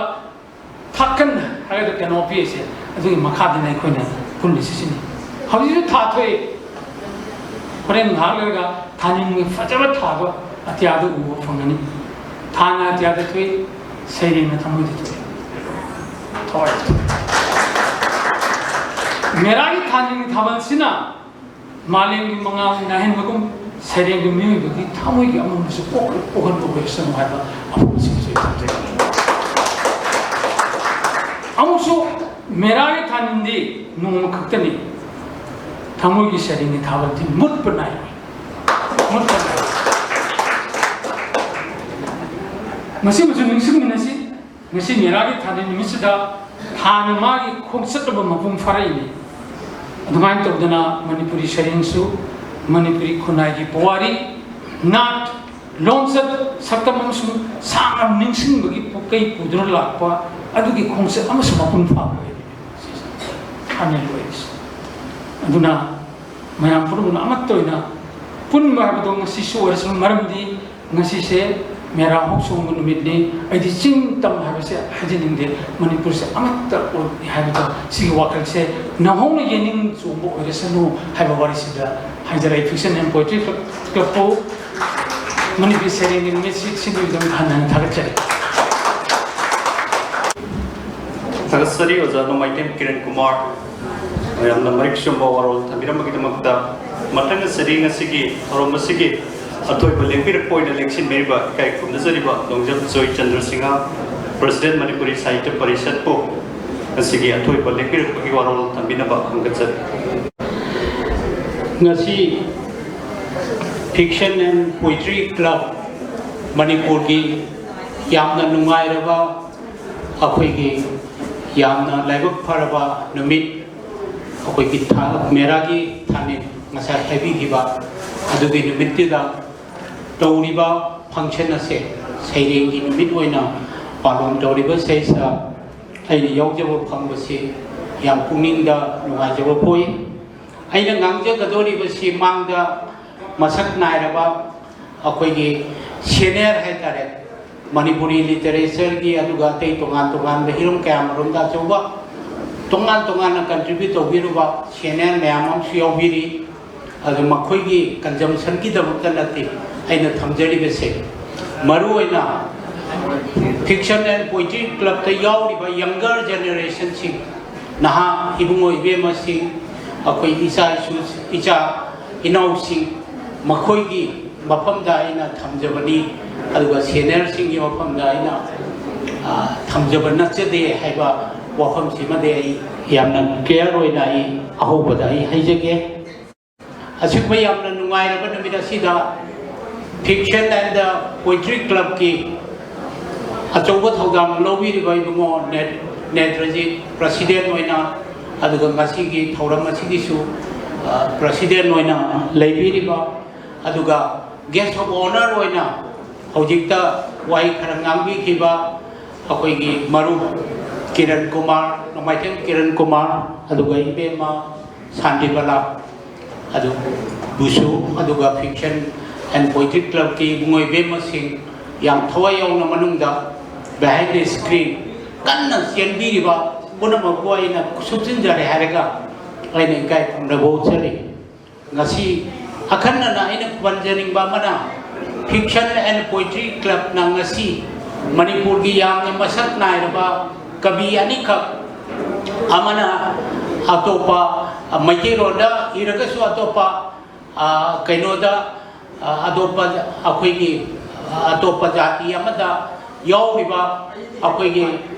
ꯊꯥꯀꯟ ꯍꯥꯏꯒꯗ꯭ꯔꯥ, ꯀꯩꯅꯣ ꯄꯤꯔꯤꯁꯦ, ꯑꯗꯨꯒꯤ ꯃꯈꯥꯗꯅ ꯑꯩꯈꯣꯏꯅ ꯄꯨꯜꯂꯤꯁꯤ ꯁꯤꯅꯤ꯫ ꯍꯧꯖꯤꯛꯁꯨ ꯊꯥ ꯊꯣꯛꯑꯦ꯫ ꯍꯣꯔꯦꯟ ꯉꯥꯏꯍꯥꯛ ꯂꯩꯔꯒ ꯊꯥꯅꯤꯡꯕ ꯐꯖꯕ ꯊꯥꯗꯣ ꯑꯇꯤꯌꯥꯗ ꯎꯕ ꯐꯪꯒꯅꯤ꯫ ꯊꯥꯅ ꯑꯇꯤꯌꯥꯗ ꯊꯣꯛꯏ, ꯁꯩꯔꯦꯡꯅ ꯊꯃꯣꯏꯗ ꯊꯣꯛꯏ꯫ ꯊꯋꯥꯏꯗ ꯊꯣꯛꯏ꯫ ꯃꯦꯔꯥꯒꯤ ꯊꯥꯅꯤꯡ ꯊꯥꯕꯜꯁꯤꯅ ꯃꯥꯂꯦꯝꯒꯤ ꯃꯉꯥꯜ ꯉꯥꯏꯍꯟꯕꯒꯨꯝ ꯁꯩꯔꯦꯡꯒꯤ ꯃꯤꯑꯣꯏꯕꯒꯤ ꯊꯃꯣꯏꯒꯤ ꯑꯃꯝꯕꯁꯨ ꯄꯣꯛ-, ꯄꯣꯛꯍꯟꯕ ꯑꯣꯏꯔꯁꯅꯨ ꯍꯥꯏꯕ ꯑꯐꯕꯁꯤꯡꯁꯨ ꯑꯩ ꯊꯝꯖꯒꯦ꯫ ꯑꯃꯨꯛꯁꯨ ꯃꯦꯔꯥꯒꯤ ꯊꯥꯅꯤꯡꯗꯤ ꯅꯣꯡꯃ ꯈꯛꯇꯅꯤ, ꯊꯃꯣꯏꯒꯤ ꯁꯩꯔꯦꯡꯒꯤ ꯊꯥꯕꯜꯗꯤ ꯃꯨꯠꯄ ꯅꯥꯏꯔꯣꯏ꯫ ꯃꯨꯠꯄ ꯅꯥꯏꯔꯣꯏ꯫ ꯃꯁꯤꯃꯁꯨ ꯅꯤꯡꯁꯤꯡꯃꯤꯟꯅꯁꯤ꯫ ꯉꯁꯤ ꯃꯦꯔꯥꯒꯤ ꯊꯥꯅꯤꯡ ꯅꯨꯃꯤꯠꯁꯤꯗ ꯍꯥꯟꯅ ꯃꯥꯒꯤ ꯈꯣꯡꯆꯠ ꯑꯃ ꯃꯄꯨꯡ ꯐꯥꯔꯛꯏꯅꯤ꯫ ꯑꯗꯨꯃꯥꯏꯅ ꯇꯧꯗꯅ ꯃꯅꯤꯄꯨꯔꯤ ꯁꯩꯔꯦꯡꯁꯨ, ꯃꯅꯤꯄꯨꯔꯤ ꯈꯨꯟꯅꯥꯏꯒꯤ ꯄꯨꯋꯥꯔꯤ, ꯅꯥꯠ, ꯂꯣꯟꯆꯠ, ꯁꯛꯇꯝ ꯑꯃꯁꯨꯡ ꯁꯥꯡꯅ ꯅꯤꯡꯁꯤꯡꯕꯒꯤ ꯄꯨꯀꯩ ꯄꯨꯗꯨꯅ ꯂꯥꯛꯄ ꯑꯗꯨꯒꯤ ꯈꯣꯡꯆꯠ ꯑꯃꯁꯨ ꯃꯄꯨꯡ ꯐꯥꯕ ꯑꯣꯏꯔꯤꯕꯅꯤ꯫ ꯁꯤꯁꯦ ꯊꯥꯅꯤꯡ ꯑꯣꯏꯔꯤꯁꯦ꯫ ꯑꯗꯨꯅ ꯃꯌꯥꯝ ꯄꯨꯝꯅꯃꯛꯅ ꯑꯃꯠꯇ ꯑꯣꯏꯅ ꯄꯨꯟꯕ ꯍꯥꯏꯕꯗꯣ ꯉꯁꯤꯁꯨ ꯑꯣꯏꯔꯁꯅꯨ, ꯃꯔꯝꯗꯤ ꯉꯁꯤꯁꯦ ꯃꯦꯔꯥ ꯍꯧꯆꯣꯡꯕ ꯅꯨꯃꯤꯠꯅꯤ꯫ ꯑꯩꯗꯤ ꯆꯤꯡ ꯇꯝ ꯍꯥꯏꯕꯁꯦ ꯍꯥꯏꯖꯅꯤꯡꯗꯦ, ꯃꯅꯤꯄꯨꯔꯁꯦ ꯑꯃꯠꯇ ꯑꯣꯏ ꯍꯥꯏꯕꯗꯣ, ꯁꯤꯒꯤ ꯋꯥꯈꯜꯁꯦ ꯅꯧꯍꯧꯅ ꯌꯦꯅꯤꯡ ꯆꯣꯡꯕ ꯑꯣꯏꯔꯁꯅꯨ ꯍꯥꯏꯕ ꯋꯥꯔꯤꯁꯤꯗ ꯍꯥꯏꯖꯔꯛꯏ꯫ Fiction and Poetry Club, Clubꯄꯨ Manipuri ꯁꯩꯔꯦꯡꯒꯤ ꯅꯨꯃꯤꯠꯁꯤ ꯁꯤꯟꯕꯤꯕꯒꯤꯗꯃꯛ ꯍꯟꯅ ꯍꯟꯅ ꯊꯥꯒꯠꯆꯔꯤ꯫ ꯊꯥꯒꯠꯆꯔꯤ ꯑꯣꯖꯥ ꯅꯣꯡꯃꯥꯏꯊꯦꯝ ꯀꯤꯔꯟ ꯀꯨꯃꯥꯔ, ꯌꯥꯝꯅ ꯃꯔꯤꯛ ꯆꯨꯝꯕ ꯋꯥꯔꯣꯜ ꯊꯝꯕꯤꯔꯝꯕꯒꯤꯗꯃꯛꯇ꯫ ꯃꯊꯪ ꯑꯁꯤꯗꯤ ꯉꯁꯤꯒꯤ ꯊꯧꯔꯝ ꯑꯁꯤꯒꯤ ꯑꯊꯣꯏꯕ ꯂꯦꯡꯕꯤꯔꯛꯄ ꯑꯣꯏꯅ ꯂꯦꯡꯁꯤꯟꯕꯤꯔꯤꯕ ꯏꯀꯥꯏ ꯈꯨꯝꯅꯖꯔꯤꯕ ꯅꯣꯡꯖꯝ ꯖꯣꯏ ꯆꯟꯗ꯭ꯔ ꯁꯤꯡꯍ, President ꯃꯅꯤꯄꯨꯔꯤ ꯁꯥꯍꯤꯇ꯭ꯌ ꯄꯔꯤꯁꯠꯄꯨ ꯉꯁꯤꯒꯤ ꯑꯊꯣꯏꯕ ꯂꯦꯡꯕꯤꯔꯛꯄꯒꯤ ꯋꯥꯔꯣꯜ ꯊꯝꯕꯤꯅꯕ ꯈꯪꯒꯠꯆꯔꯤ꯫ ꯉꯁꯤ Fiction and Poetry Club ꯃꯅꯤꯄꯨꯔꯒꯤ ꯌꯥꯝꯅ ꯅꯨꯡꯉꯥꯏꯔꯕ, ꯑꯩꯈꯣꯏꯒꯤ ꯌꯥꯝꯅ ꯂꯥꯏꯕꯛ ꯐꯔꯕ ꯅꯨꯃꯤꯠ, ꯑꯩꯈꯣꯏꯒꯤ ꯊꯥ-, ꯃꯦꯔꯥꯒꯤ ꯊꯥꯅꯤꯜ ꯉꯁꯥꯏ ꯍꯥꯏꯕꯤꯈꯤꯕ ꯑꯗꯨꯒꯤ ꯅꯨꯃꯤꯠꯇꯨꯗ ꯇꯧꯔꯤꯕ function ꯑꯁꯦ ꯁꯩꯔꯦꯡꯒꯤ ꯅꯨꯃꯤꯠ ꯑꯣꯏꯅ ꯄꯥꯂꯣꯟ ꯇꯧꯔꯤꯕꯁꯤꯗꯩꯁꯤꯗ ꯑꯩꯅ ꯌꯥꯎꯖꯕ ꯐꯪꯕꯁꯤ ꯌꯥꯝ ꯄꯨꯛꯅꯤꯡꯗ ꯅꯨꯡꯉꯥꯏꯖꯕ ꯄꯣꯛꯏ꯫ ꯑꯩꯅ ꯉꯥꯡꯖꯒꯗꯧꯔꯤꯕꯁꯤ ꯃꯥꯡꯗ ꯃꯁꯛ ꯅꯥꯏꯔꯕ ꯑꯩꯈꯣꯏꯒꯤ senior ꯍꯥꯏꯇꯥꯔꯦ, ꯃꯅꯤꯄꯨꯔꯤ literatureꯒꯤ, ꯑꯗꯨꯒ ꯑꯇꯩ ꯇꯣꯉꯥꯟ ꯇꯣꯉꯥꯟꯕ ꯍꯤꯔꯝ ꯀꯌꯥ ꯃꯔꯨꯝꯗ ꯑꯆꯧꯕ ꯇꯣꯉꯥꯟ ꯇꯣꯉꯥꯟꯅ contribute ꯇꯧꯕꯤꯔꯨꯕ senior ꯃꯌꯥꯝ ꯑꯃꯁꯨ ꯌꯥꯎꯕꯤꯔꯤ꯫ ꯑꯗꯨ ꯃꯈꯣꯏꯒꯤ consumptionꯒꯤꯗꯃꯛꯇ ꯅꯠꯇꯦ ꯑꯩꯅ ꯊꯝꯖꯔꯤꯕꯁꯦ, ꯃꯔꯨꯑꯣꯏꯅ Fiction and Poetry Clubꯇ ꯌꯥꯎꯔꯤꯕ younger generationꯁꯤꯡ, ꯅꯍꯥ ꯏꯕꯨꯡꯉꯣ ꯏꯕꯦꯝꯃꯁꯤꯡ, ꯑꯩꯈꯣꯏ ꯏꯆꯥ ꯏꯁꯨ, ꯏꯆꯥ ꯏꯅꯥꯎꯁꯤꯡ, ꯃꯈꯣꯏꯒꯤ ꯃꯐꯝꯗ ꯑꯩꯅ ꯊꯝꯖꯕꯅꯤ꯫ ꯑꯗꯨꯒ ꯁꯦꯅꯤꯌꯔꯁꯤꯡꯒꯤ ꯃꯐꯝꯗ ꯑꯩꯅ, ꯑ, ꯊꯝꯖꯕ ꯅꯠꯆꯗꯦ ꯍꯥꯏꯕ ꯋꯥꯐꯝꯁꯤꯃꯗꯤ ꯑꯩ ꯌꯥꯝꯅ ꯀ꯭ꯂꯤꯌꯥꯔ ꯑꯣꯏꯅ ꯑꯩ ꯑꯍꯧꯕꯗ ꯑꯩ ꯍꯥꯏꯖꯒꯦ꯫ ꯑꯁꯤꯒꯨꯝꯕ ꯌꯥꯝꯅ ꯅꯨꯡꯉꯥꯏꯔꯕ ꯅꯨꯃꯤꯠ ꯑꯁꯤꯗ Fiction and Poetry Clubꯀꯤ ꯑꯆꯧꯕ ꯊꯧꯗꯥꯡ ꯂꯧꯕꯤꯔꯤꯕ ꯏꯕꯨꯡꯉꯣ ꯅꯦꯠ-, ꯅꯦꯇ꯭ꯔꯖꯤꯠ president ꯑꯣꯏꯅ, ꯑꯗꯨꯒ ꯉꯁꯤꯒꯤ ꯊꯧꯔꯝ ꯑꯁꯤꯒꯤꯁꯨ, ꯑ, president ꯑꯣꯏꯅ ꯂꯩꯕꯤꯔꯤꯕ, ꯑꯗꯨꯒ guest of honour ꯑꯣꯏꯅ ꯍꯧꯖꯤꯛꯇ ꯋꯥꯍꯩ ꯈꯔ ꯉꯥꯡꯕꯤꯈꯤꯕ ꯑꯩꯈꯣꯏꯒꯤ ꯃꯔꯨꯞ ꯀꯤꯔꯟ ꯀꯨꯃꯥꯔ, ꯅꯣꯡꯃꯥꯏꯊꯦꯝ ꯀꯤꯔꯟ ꯀꯨꯃꯥꯔ, ꯑꯗꯨꯒ ꯏꯕꯦꯝꯃ ꯁꯥꯟꯇꯤꯕꯂꯥ, ꯑꯗꯨꯕꯨꯁꯨ, ꯑꯗꯨꯒ Fiction and Poetry Clubꯀꯤ ꯏꯕꯨꯡꯉꯣ ꯏꯕꯦꯝꯃꯁꯤꯡ ꯌꯥꯝ ꯊꯋꯥꯏ ꯌꯥꯎꯅ ꯃꯅꯨꯡꯗ behind the screen ꯀꯟꯅ ꯆꯦꯟꯕꯤꯔꯤꯕ ꯄꯨꯝꯅꯃꯛꯄꯨ ꯑꯩꯅ ꯁꯨꯞꯆꯤꯟꯖꯔꯦ ꯍꯥꯏꯔꯒ ꯑꯩꯅ ꯏꯀꯥꯏ ꯈꯨꯝꯅꯕ ꯎꯠꯆꯔꯤ꯫ ꯉꯁꯤ ꯑꯈꯟꯅꯅ ꯑꯩꯅ ꯄꯟꯖꯅꯤꯡꯕ ꯑꯃꯅ, Fiction and Poetry Clubꯅ ꯉꯁꯤ ꯃꯅꯤꯄꯨꯔꯒꯤ ꯌꯥꯝꯅ ꯃꯁꯛ ꯅꯥꯏꯔꯕ ꯀꯕꯤ ꯑꯅꯤꯈꯛ, ꯑꯃꯅ ꯑꯇꯣꯞꯄ, ꯑ, ꯃꯩꯇꯩꯂꯣꯟꯗ ꯏꯔꯒꯁꯨ ꯑꯇꯣꯞꯄ, ꯑ, ꯀꯩꯅꯣꯗ, ꯑ, ꯑꯇꯣꯞꯄ ꯑꯩꯈꯣꯏꯒꯤ, ꯑ, ꯑꯇꯣꯞꯄ ꯖꯥꯇꯤ ꯑꯃꯗ ꯌꯥꯎꯔꯤꯕ ꯑꯩꯈꯣꯏꯒꯤ,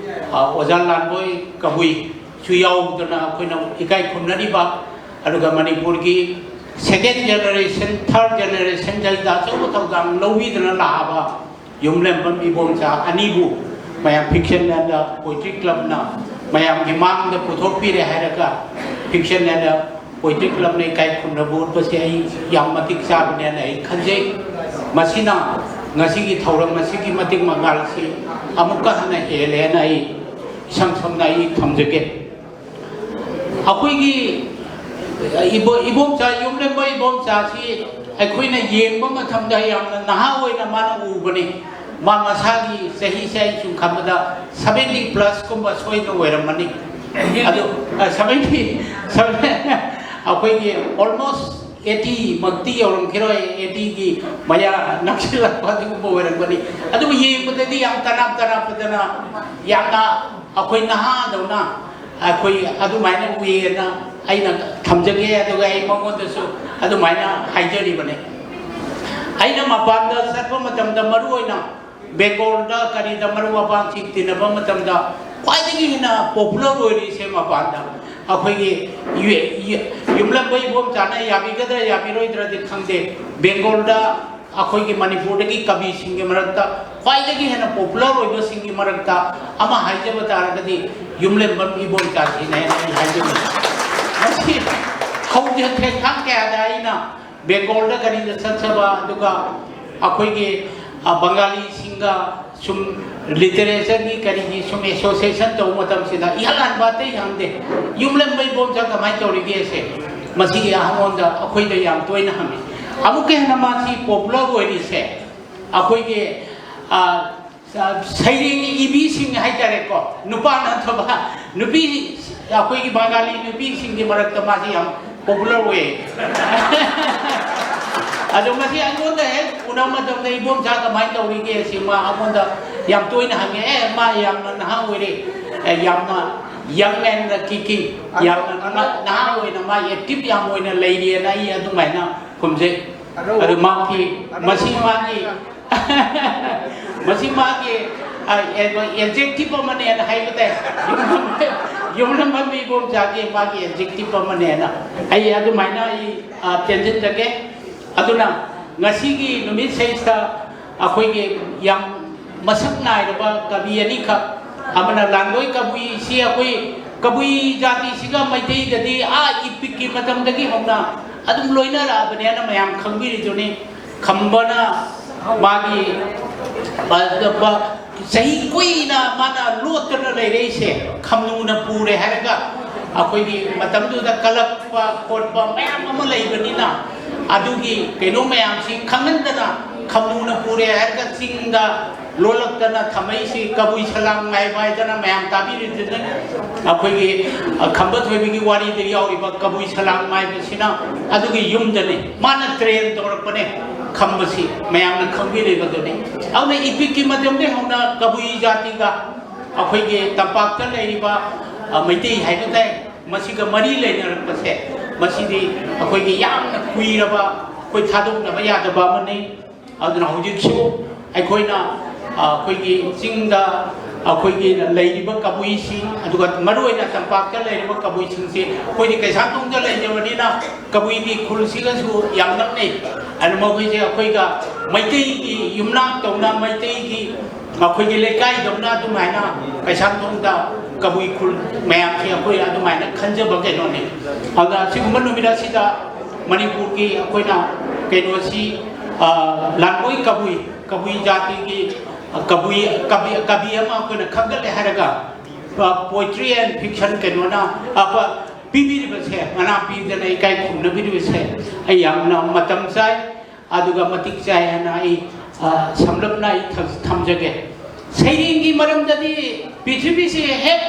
ꯑ, ꯑꯣꯖꯥ ꯂꯥꯟꯕꯣꯏ ꯀꯕꯨꯏꯁꯨ ꯌꯥꯎꯗꯅ ꯑꯩꯈꯣꯏꯅ ꯏꯀꯥꯏ ꯈꯨꯝꯅꯔꯤꯕ, ꯑꯗꯨꯒ ꯃꯅꯤꯄꯨꯔꯒꯤ second generation, third generationꯗ ꯑꯆꯧꯕ ꯊꯧꯗꯥꯡ ꯂꯧꯕꯤꯗꯨꯅ ꯂꯥꯛꯑꯕ ꯌꯨꯝꯂꯦꯝꯕꯝ ꯏꯕꯣꯝꯆꯥ ꯑꯅꯤꯕꯨ ꯃꯌꯥꯝ Fiction and Poetry Clubꯅ ꯃꯌꯥꯝꯒꯤ ꯃꯥꯡꯗ ꯄꯨꯊꯣꯛꯄꯤꯔꯦ ꯍꯥꯏꯔꯒ Fiction and Poetry Clubꯅ ꯏꯀꯥꯏ ꯈꯨꯝꯅꯕ ꯎꯠꯄꯁꯦ ꯑꯩ ꯌꯥꯝ ꯃꯇꯤꯛ ꯆꯥꯕꯅꯦꯅ ꯑꯩ ꯈꯟꯖꯩ꯫ ꯃꯁꯤꯅ ꯉꯁꯤꯒꯤ ꯊꯧꯔꯝ ꯑꯁꯤꯒꯤ ꯃꯇꯤꯛ ꯃꯉꯥꯜꯁꯤ ꯑꯃꯨꯛꯀ ꯍꯟꯅ ꯍꯦꯜꯂꯦꯅ ꯑꯩ ꯏꯁꯝ ꯁꯝꯅ ꯑꯩ ꯊꯝꯖꯒꯦ꯫ ꯑꯩꯈꯣꯏꯒꯤ ꯏꯕꯣ-, ꯏꯕꯣꯝꯆꯥ, ꯌꯨꯝꯂꯦꯝꯕ ꯏꯕꯣꯝꯆꯥꯁꯤ ꯑꯩꯈꯣꯏꯅ ꯌꯦꯡꯕ ꯃꯇꯝꯗ ꯌꯥꯝꯅ ꯅꯍꯥ ꯑꯣꯏꯅ ꯃꯥꯅ ꯎꯕꯅꯤ꯫ ꯃꯥ ꯃꯁꯥꯒꯤ ꯆꯍꯤꯁꯦ ꯑꯩ ꯁꯨꯝ ꯈꯟꯕꯗ seventy plusꯀꯨꯝꯕ ꯁꯣꯏꯗꯅ ꯑꯣꯏꯔꯝꯃꯅꯤ꯫ ꯑꯗꯨ, ꯑ, seventy, seventy, ꯑꯩꯈꯣꯏꯒꯤ almost eightyꯃꯛꯇꯤ ꯌꯧꯔꯝꯈꯤꯔꯣꯏ, eightyꯒꯤ ꯃꯌꯥ ꯅꯛꯁꯤꯜꯂꯛꯄ ꯑꯗꯨꯒꯨꯝꯕ ꯑꯣꯏꯔꯝꯒꯅꯤ꯫ ꯑꯗꯨꯕꯨ ꯌꯦꯡꯕꯗꯗꯤ ꯌꯥꯝ ꯇꯅꯥꯞ ꯇꯅꯥꯞꯄꯗꯅ ꯌꯥꯝꯅ ꯑꯩꯈꯣꯏ ꯅꯍꯥꯗꯧꯅ ꯑꯩꯈꯣꯏ ꯑꯗꯨꯃꯥꯏꯅ ꯎꯏꯌꯦꯅ ꯑꯩꯅ ꯊꯝꯖꯒꯦ꯫ ꯑꯗꯨꯒ ꯑꯩ ꯃꯉꯣꯟꯗꯁꯨ ꯑꯗꯨꯃꯥꯏꯅ ꯍꯥꯏꯖꯔꯤꯕꯅꯤ꯫ ꯑꯩꯅ ꯃꯄꯥꯟꯗ ꯆꯠꯄ ꯃꯇꯝꯗ, ꯃꯔꯨ ꯑꯣꯏꯅ ꯕꯦꯡꯒꯣꯜꯗ ꯀꯔꯤꯗ ꯃꯔꯨꯞ ꯃꯄꯥꯡꯁꯤꯡ ꯇꯤꯟꯅꯕ ꯃꯇꯝꯗ, ꯈ꯭ꯋꯥꯏꯗꯒꯤ ꯍꯦꯟꯅ ꯄꯣꯄꯨꯂꯔ ꯑꯣꯏꯔꯤꯁꯦ ꯃꯄꯥꯟꯗ꯫ ꯑꯩꯈꯣꯏꯒꯤ ꯌꯨ-, ꯌꯨ-, ꯌꯨꯝꯂꯝꯕ ꯏꯕꯣꯝꯆꯥꯅ ꯌꯥꯕꯤꯒꯗ꯭ꯔꯥ ꯌꯥꯕꯤꯔꯣꯏꯗ꯭ꯔꯗꯤ ꯈꯪꯗꯦ, ꯕꯦꯡꯒꯣꯜꯗ ꯑꯩꯈꯣꯏꯒꯤ ꯃꯅꯤꯄꯨꯔꯗꯒꯤ ꯀꯕꯤꯁꯤꯡꯒꯤ ꯃꯔꯛꯇ ꯈ꯭ꯋꯥꯏꯗꯒꯤ ꯍꯦꯟꯅ ꯄꯣꯄꯨꯂꯔ ꯑꯣꯏꯕꯁꯤꯡꯒꯤ ꯃꯔꯛꯇ ꯑꯃ ꯍꯥꯏꯖꯕ ꯇꯥꯔꯒꯗꯤ, ꯌꯨꯝꯂꯦꯝꯕꯝ ꯏꯕꯣꯝꯆꯥꯁꯤꯅꯦꯅ ꯑꯩ ꯍꯥꯏꯖꯅꯤꯡꯉꯤ꯫ ꯃꯁꯤ ꯍꯧꯖꯤꯛ ꯊꯦꯡꯊꯥꯡ ꯀꯌꯥꯗ ꯑꯩꯅ ꯕꯦꯡꯒꯣꯜꯗ ꯀꯔꯤꯗ ꯆꯠꯆꯕ, ꯑꯗꯨꯒ ꯑꯩꯈꯣꯏꯒꯤ, ꯑ, ꯕꯪꯒꯥꯂꯤꯁꯤꯡꯒ ꯁꯨꯝ ꯂꯤꯇꯔꯦꯆꯔꯒꯤ ꯀꯔꯤꯒꯤ ꯁꯨꯝ ꯑꯦꯁꯣꯁꯤꯌꯦꯁꯟ ꯇꯧꯕ ꯃꯇꯝꯁꯤꯗ, ꯏꯍꯥꯟ ꯍꯥꯟꯕ ꯑꯇꯩ ꯍꯪꯗꯦ, "ꯌꯨꯝꯂꯦꯝꯕ ꯏꯕꯣꯝꯆꯥ ꯀꯃꯥꯏꯅ ꯇꯧꯔꯤꯒꯦꯁꯦ?" ꯃꯁꯤꯒꯤ ꯑꯩꯉꯣꯟꯗ, ꯑꯩꯈꯣꯏꯗ ꯌꯥꯝ ꯇꯣꯏꯅ ꯍꯪꯉꯤ꯫ ꯑꯃꯨꯛꯀ ꯍꯦꯟꯅ ꯃꯥꯁꯤ ꯄꯣꯄꯨꯂꯔ ꯑꯣꯏꯔꯤꯁꯦ ꯑꯩꯈꯣꯏꯒꯤ, ꯑ, ꯁꯩꯔꯦꯡ ꯏꯕꯤꯁꯤꯡ ꯍꯥꯏꯇꯥꯔꯦꯀꯣ, ꯅꯨꯄꯥ ꯅꯠꯇꯕ, ꯅꯨꯄꯤ, ꯑꯩꯈꯣꯏꯒꯤ ꯕꯪꯒꯥꯂꯤ ꯅꯨꯄꯤꯁꯤꯡꯒꯤ ꯃꯔꯛꯇ ꯃꯥꯁꯤ ꯌꯥꯝ ꯄꯣꯄꯨꯂꯔ ꯑꯣꯏ꯫ ꯑꯗꯣ ꯃꯁꯤ ꯑꯩꯉꯣꯟꯗ ꯍꯦꯛ ꯎꯅꯕ ꯃꯇꯝꯗ, "ꯏꯕꯣꯝꯆꯥ ꯀꯃꯥꯏꯅ ꯇꯧꯔꯤꯒꯦ?" ꯁꯤ ꯃꯥ ꯑꯩꯉꯣꯟꯗ ꯌꯥꯝ ꯇꯣꯏꯅ ꯍꯪꯉꯦ꯫ "ꯑꯦ, ꯃꯥ ꯌꯥꯝꯅ ꯅꯍꯥ ꯑꯣꯏꯔꯦ, ꯑꯦ, ꯌꯥꯝꯅ ꯌꯪ ꯑꯦꯟ ꯀꯤꯀꯤꯡ, ꯌꯥꯝꯅ ꯅꯍꯥ, ꯅꯍꯥ ꯑꯣꯏꯅ ꯃꯥ ꯑꯦꯛꯇꯤꯚ ꯌꯥꯝ ꯑꯣꯏꯅ ꯂꯩꯔꯤꯑꯅ" ꯑꯩ ꯑꯗꯨꯃꯥꯏꯅ ꯈꯨꯝꯖꯩ꯫ ꯑꯗꯨ ꯃꯥꯒꯤ, ꯃꯁꯤ ꯃꯥꯒꯤ ꯃꯁꯤ ꯃꯥꯒꯤ, ꯑ, ꯑꯦ-, ꯑꯦꯗꯖꯦꯛꯇꯤꯚ ꯑꯃꯅꯦꯅ ꯍꯥꯏꯕ ꯇꯥꯏ꯫ ꯌꯨꯝꯂꯝ-, ꯌꯨꯝꯂꯝꯕꯝ ꯏꯕꯣꯝꯆꯥꯒꯤ ꯃꯥꯒꯤ ꯑꯦꯗꯖꯦꯛꯇꯤꯚ ꯑꯃꯅꯦꯅ ꯑꯩ ꯑꯗꯨꯃꯥꯏꯅ ꯑꯩ, ꯑ, ꯇꯦꯟꯁꯤꯟꯖꯒꯦ꯫ ꯑꯗꯨꯅ ꯉꯁꯤꯒꯤ ꯅꯨꯃꯤꯠꯁꯤꯗ ꯑꯩꯈꯣꯏꯒꯤ ꯌꯥꯝ ꯃꯁꯛ ꯅꯥꯏꯔꯕ ꯀꯕꯤ ꯑꯅꯤꯈꯛ, ꯑꯃꯅ ꯂꯥꯟꯗꯣꯏ ꯀꯕꯨꯏꯁꯤ, ꯑꯩꯈꯣꯏ ꯀꯕꯨꯏ ꯖꯥꯇꯤꯁꯤꯒ ꯃꯩꯇꯩꯒꯗꯤ ꯑꯥ ꯏꯄꯤꯛꯀꯤ ꯃꯇꯝꯗꯒꯤ ꯍꯧꯅ ꯑꯗꯨꯝ ꯂꯣꯏꯅꯔꯛꯑꯕꯅꯦꯅ ꯃꯌꯥꯝ ꯈꯪꯕꯤꯔꯤꯗꯨꯅꯤ꯫ ꯈꯝꯕꯅ ꯃꯥꯒꯤ, ꯑ, ꯆꯍꯤ ꯀꯨꯏꯅ ꯃꯥꯅ ꯂꯣꯠꯇꯅ ꯂꯩꯔꯛꯏꯁꯦ, ꯈꯝꯅꯨꯅ ꯄꯨꯔꯦ ꯍꯥꯏꯔꯒ ꯑꯩꯈꯣꯏꯒꯤ ꯃꯇꯝꯗꯨꯗ ꯀꯂꯛꯄ ꯈꯣꯠꯄ ꯃꯌꯥꯝ ꯑꯃ ꯂꯩꯕꯅꯤꯅ, ꯑꯗꯨꯒꯤ ꯀꯩꯅꯣ ꯃꯌꯥꯝꯁꯤ ꯈꯪꯍꯟꯗꯅ, ꯈꯝꯅꯨꯅ ꯄꯨꯔꯦ ꯍꯥꯏꯔꯒ ꯆꯤꯡꯗ ꯂꯣꯜꯂꯛꯇꯅ ꯊꯝꯃꯛꯏꯁꯤ ꯀꯕꯨꯏ ꯁꯂꯥꯡ ꯃꯥꯏꯕ ꯍꯥꯏꯗꯅ ꯃꯌꯥꯝ ꯇꯥꯕꯤꯔꯤꯗꯨꯅꯤ꯫ ꯑꯩꯈꯣꯏꯒꯤ, ꯑ, ꯈꯝꯕ ꯊꯣꯏꯕꯤꯒꯤ ꯋꯥꯔꯤꯗ ꯌꯥꯎꯔꯤꯕ ꯀꯕꯨꯏ ꯁꯂꯥꯡ ꯃꯥꯏꯕꯁꯤꯅ ꯑꯗꯨꯒꯤ ꯌꯨꯝꯗꯅꯤ꯫ ꯃꯥꯅ ꯇ꯭ꯔꯦꯟ ꯇꯧꯔꯛꯄꯅꯦ ꯈꯝꯕꯁꯤ, ꯃꯌꯥꯝꯅ ꯈꯪꯕꯤꯔꯤꯕꯗꯨꯅꯤ꯫ ꯑꯗꯨꯅ ꯏꯄꯤꯛꯀꯤ ꯃꯇꯝꯗꯒꯤ ꯍꯧꯅ ꯀꯕꯨꯏ ꯖꯥꯇꯤꯒ ꯑꯩꯈꯣꯏꯒꯤ ꯇꯝꯄꯥꯛꯇ ꯂꯩꯔꯤꯕ ꯑ, ꯃꯩꯇꯩ ꯍꯥꯏꯕ ꯇꯥꯏ, ꯃꯁꯤꯒ ꯃꯔꯤ ꯂꯩꯅꯔꯛꯄꯁꯦ, ꯃꯁꯤꯗꯤ ꯑꯩꯈꯣꯏꯒꯤ ꯌꯥꯝꯅ ꯀꯨꯏꯔꯕ, ꯑꯩꯈꯣꯏ ꯊꯥꯗꯣꯛꯅꯕ ꯌꯥꯗꯕ ꯑꯃꯅꯤ꯫ ꯑꯗꯨꯅ ꯍꯧꯖꯤꯛꯁꯨ ꯑꯩꯈꯣꯏꯅ, ꯑ, ꯑꯩꯈꯣꯏꯒꯤ ꯆꯤꯡꯗ ꯑꯩꯈꯣꯏꯒꯤ ꯂꯩꯔꯤꯕ ꯀꯕꯨꯏꯁꯤꯡ, ꯑꯗꯨꯒ ꯃꯔꯨꯑꯣꯏꯅ ꯇꯝꯄꯥꯛꯇ ꯂꯩꯔꯤꯕ ꯀꯕꯨꯏꯁꯤꯡꯁꯤ, ꯑꯩꯈꯣꯏꯗꯤ ꯀꯩꯁꯥꯝꯊꯣꯡꯗ ꯂꯩꯖꯕꯅꯤꯅ ꯀꯕꯨꯏꯒꯤ ꯈꯨꯜꯁꯤꯒꯁꯨ ꯌꯥꯝ ꯅꯛꯅꯩ꯫ ꯑꯗꯨ ꯃꯈꯣꯏꯁꯦ ꯑꯩꯈꯣꯏꯒ ꯃꯩꯇꯩꯒꯤ ꯌꯨꯝꯅꯥꯛ ꯇꯧꯅ, ꯃꯩꯇꯩꯒꯤ ꯑꯩꯈꯣꯏꯒꯤ ꯂꯩꯀꯥꯏꯗꯧꯅ ꯑꯗꯨꯃꯥꯏꯅ ꯀꯩꯁꯥꯝꯊꯣꯡꯗ ꯀꯕꯨꯏ ꯈꯨꯜ ꯃꯌꯥꯝꯁꯤ ꯑꯩꯈꯣꯏ ꯑꯗꯨꯃꯥꯏꯅ ꯈꯟꯖꯕ ꯀꯩꯅꯣꯅꯤ꯫ ꯑꯗꯨꯅ ꯑꯁꯤꯒꯨꯝꯕ ꯅꯨꯃꯤꯠ ꯑꯁꯤꯗ ꯃꯅꯤꯄꯨꯔꯒꯤ ꯑꯩꯈꯣꯏꯅ ꯀꯩꯅꯣꯁꯤ, ꯑ, ꯂꯥꯡꯒꯣꯏ ꯀꯕꯨꯏ, ꯀꯕꯨꯏ ꯖꯥꯇꯤꯒꯤ, ꯑ, ꯀꯕꯨꯏ, ꯀꯕꯤ, ꯀꯕꯤ ꯑꯃ ꯑꯩꯈꯣꯏꯅ ꯈꯟꯒꯠꯂꯦ ꯍꯥꯏꯔꯒ, ꯑ, poetry and fiction ꯀꯩꯅꯣꯅ, ꯑ, ꯄ-, ꯄꯤꯕꯤꯔꯤꯕꯁꯦ, ꯃꯅꯥ ꯄꯤꯗꯅ ꯏꯀꯥꯏ ꯈꯨꯝꯅꯕꯤꯔꯤꯕꯁꯦ ꯑꯩ ꯌꯥꯝꯅ ꯃꯇꯝ ꯆꯥꯏ꯫ ꯑꯗꯨꯒ ꯃꯇꯤꯛ ꯆꯥꯏ ꯍꯥꯏꯅ ꯑꯩ, ꯑ, ꯁꯝꯂꯞꯅ ꯑꯩ ꯊꯝ-, ꯊꯝꯖꯒꯦ꯫ ꯁꯩꯔꯦꯡꯒꯤ ꯃꯔꯝꯗꯗꯤ ꯄ꯭ꯔꯤꯊꯤꯕꯤꯁꯤ ꯍꯦꯛ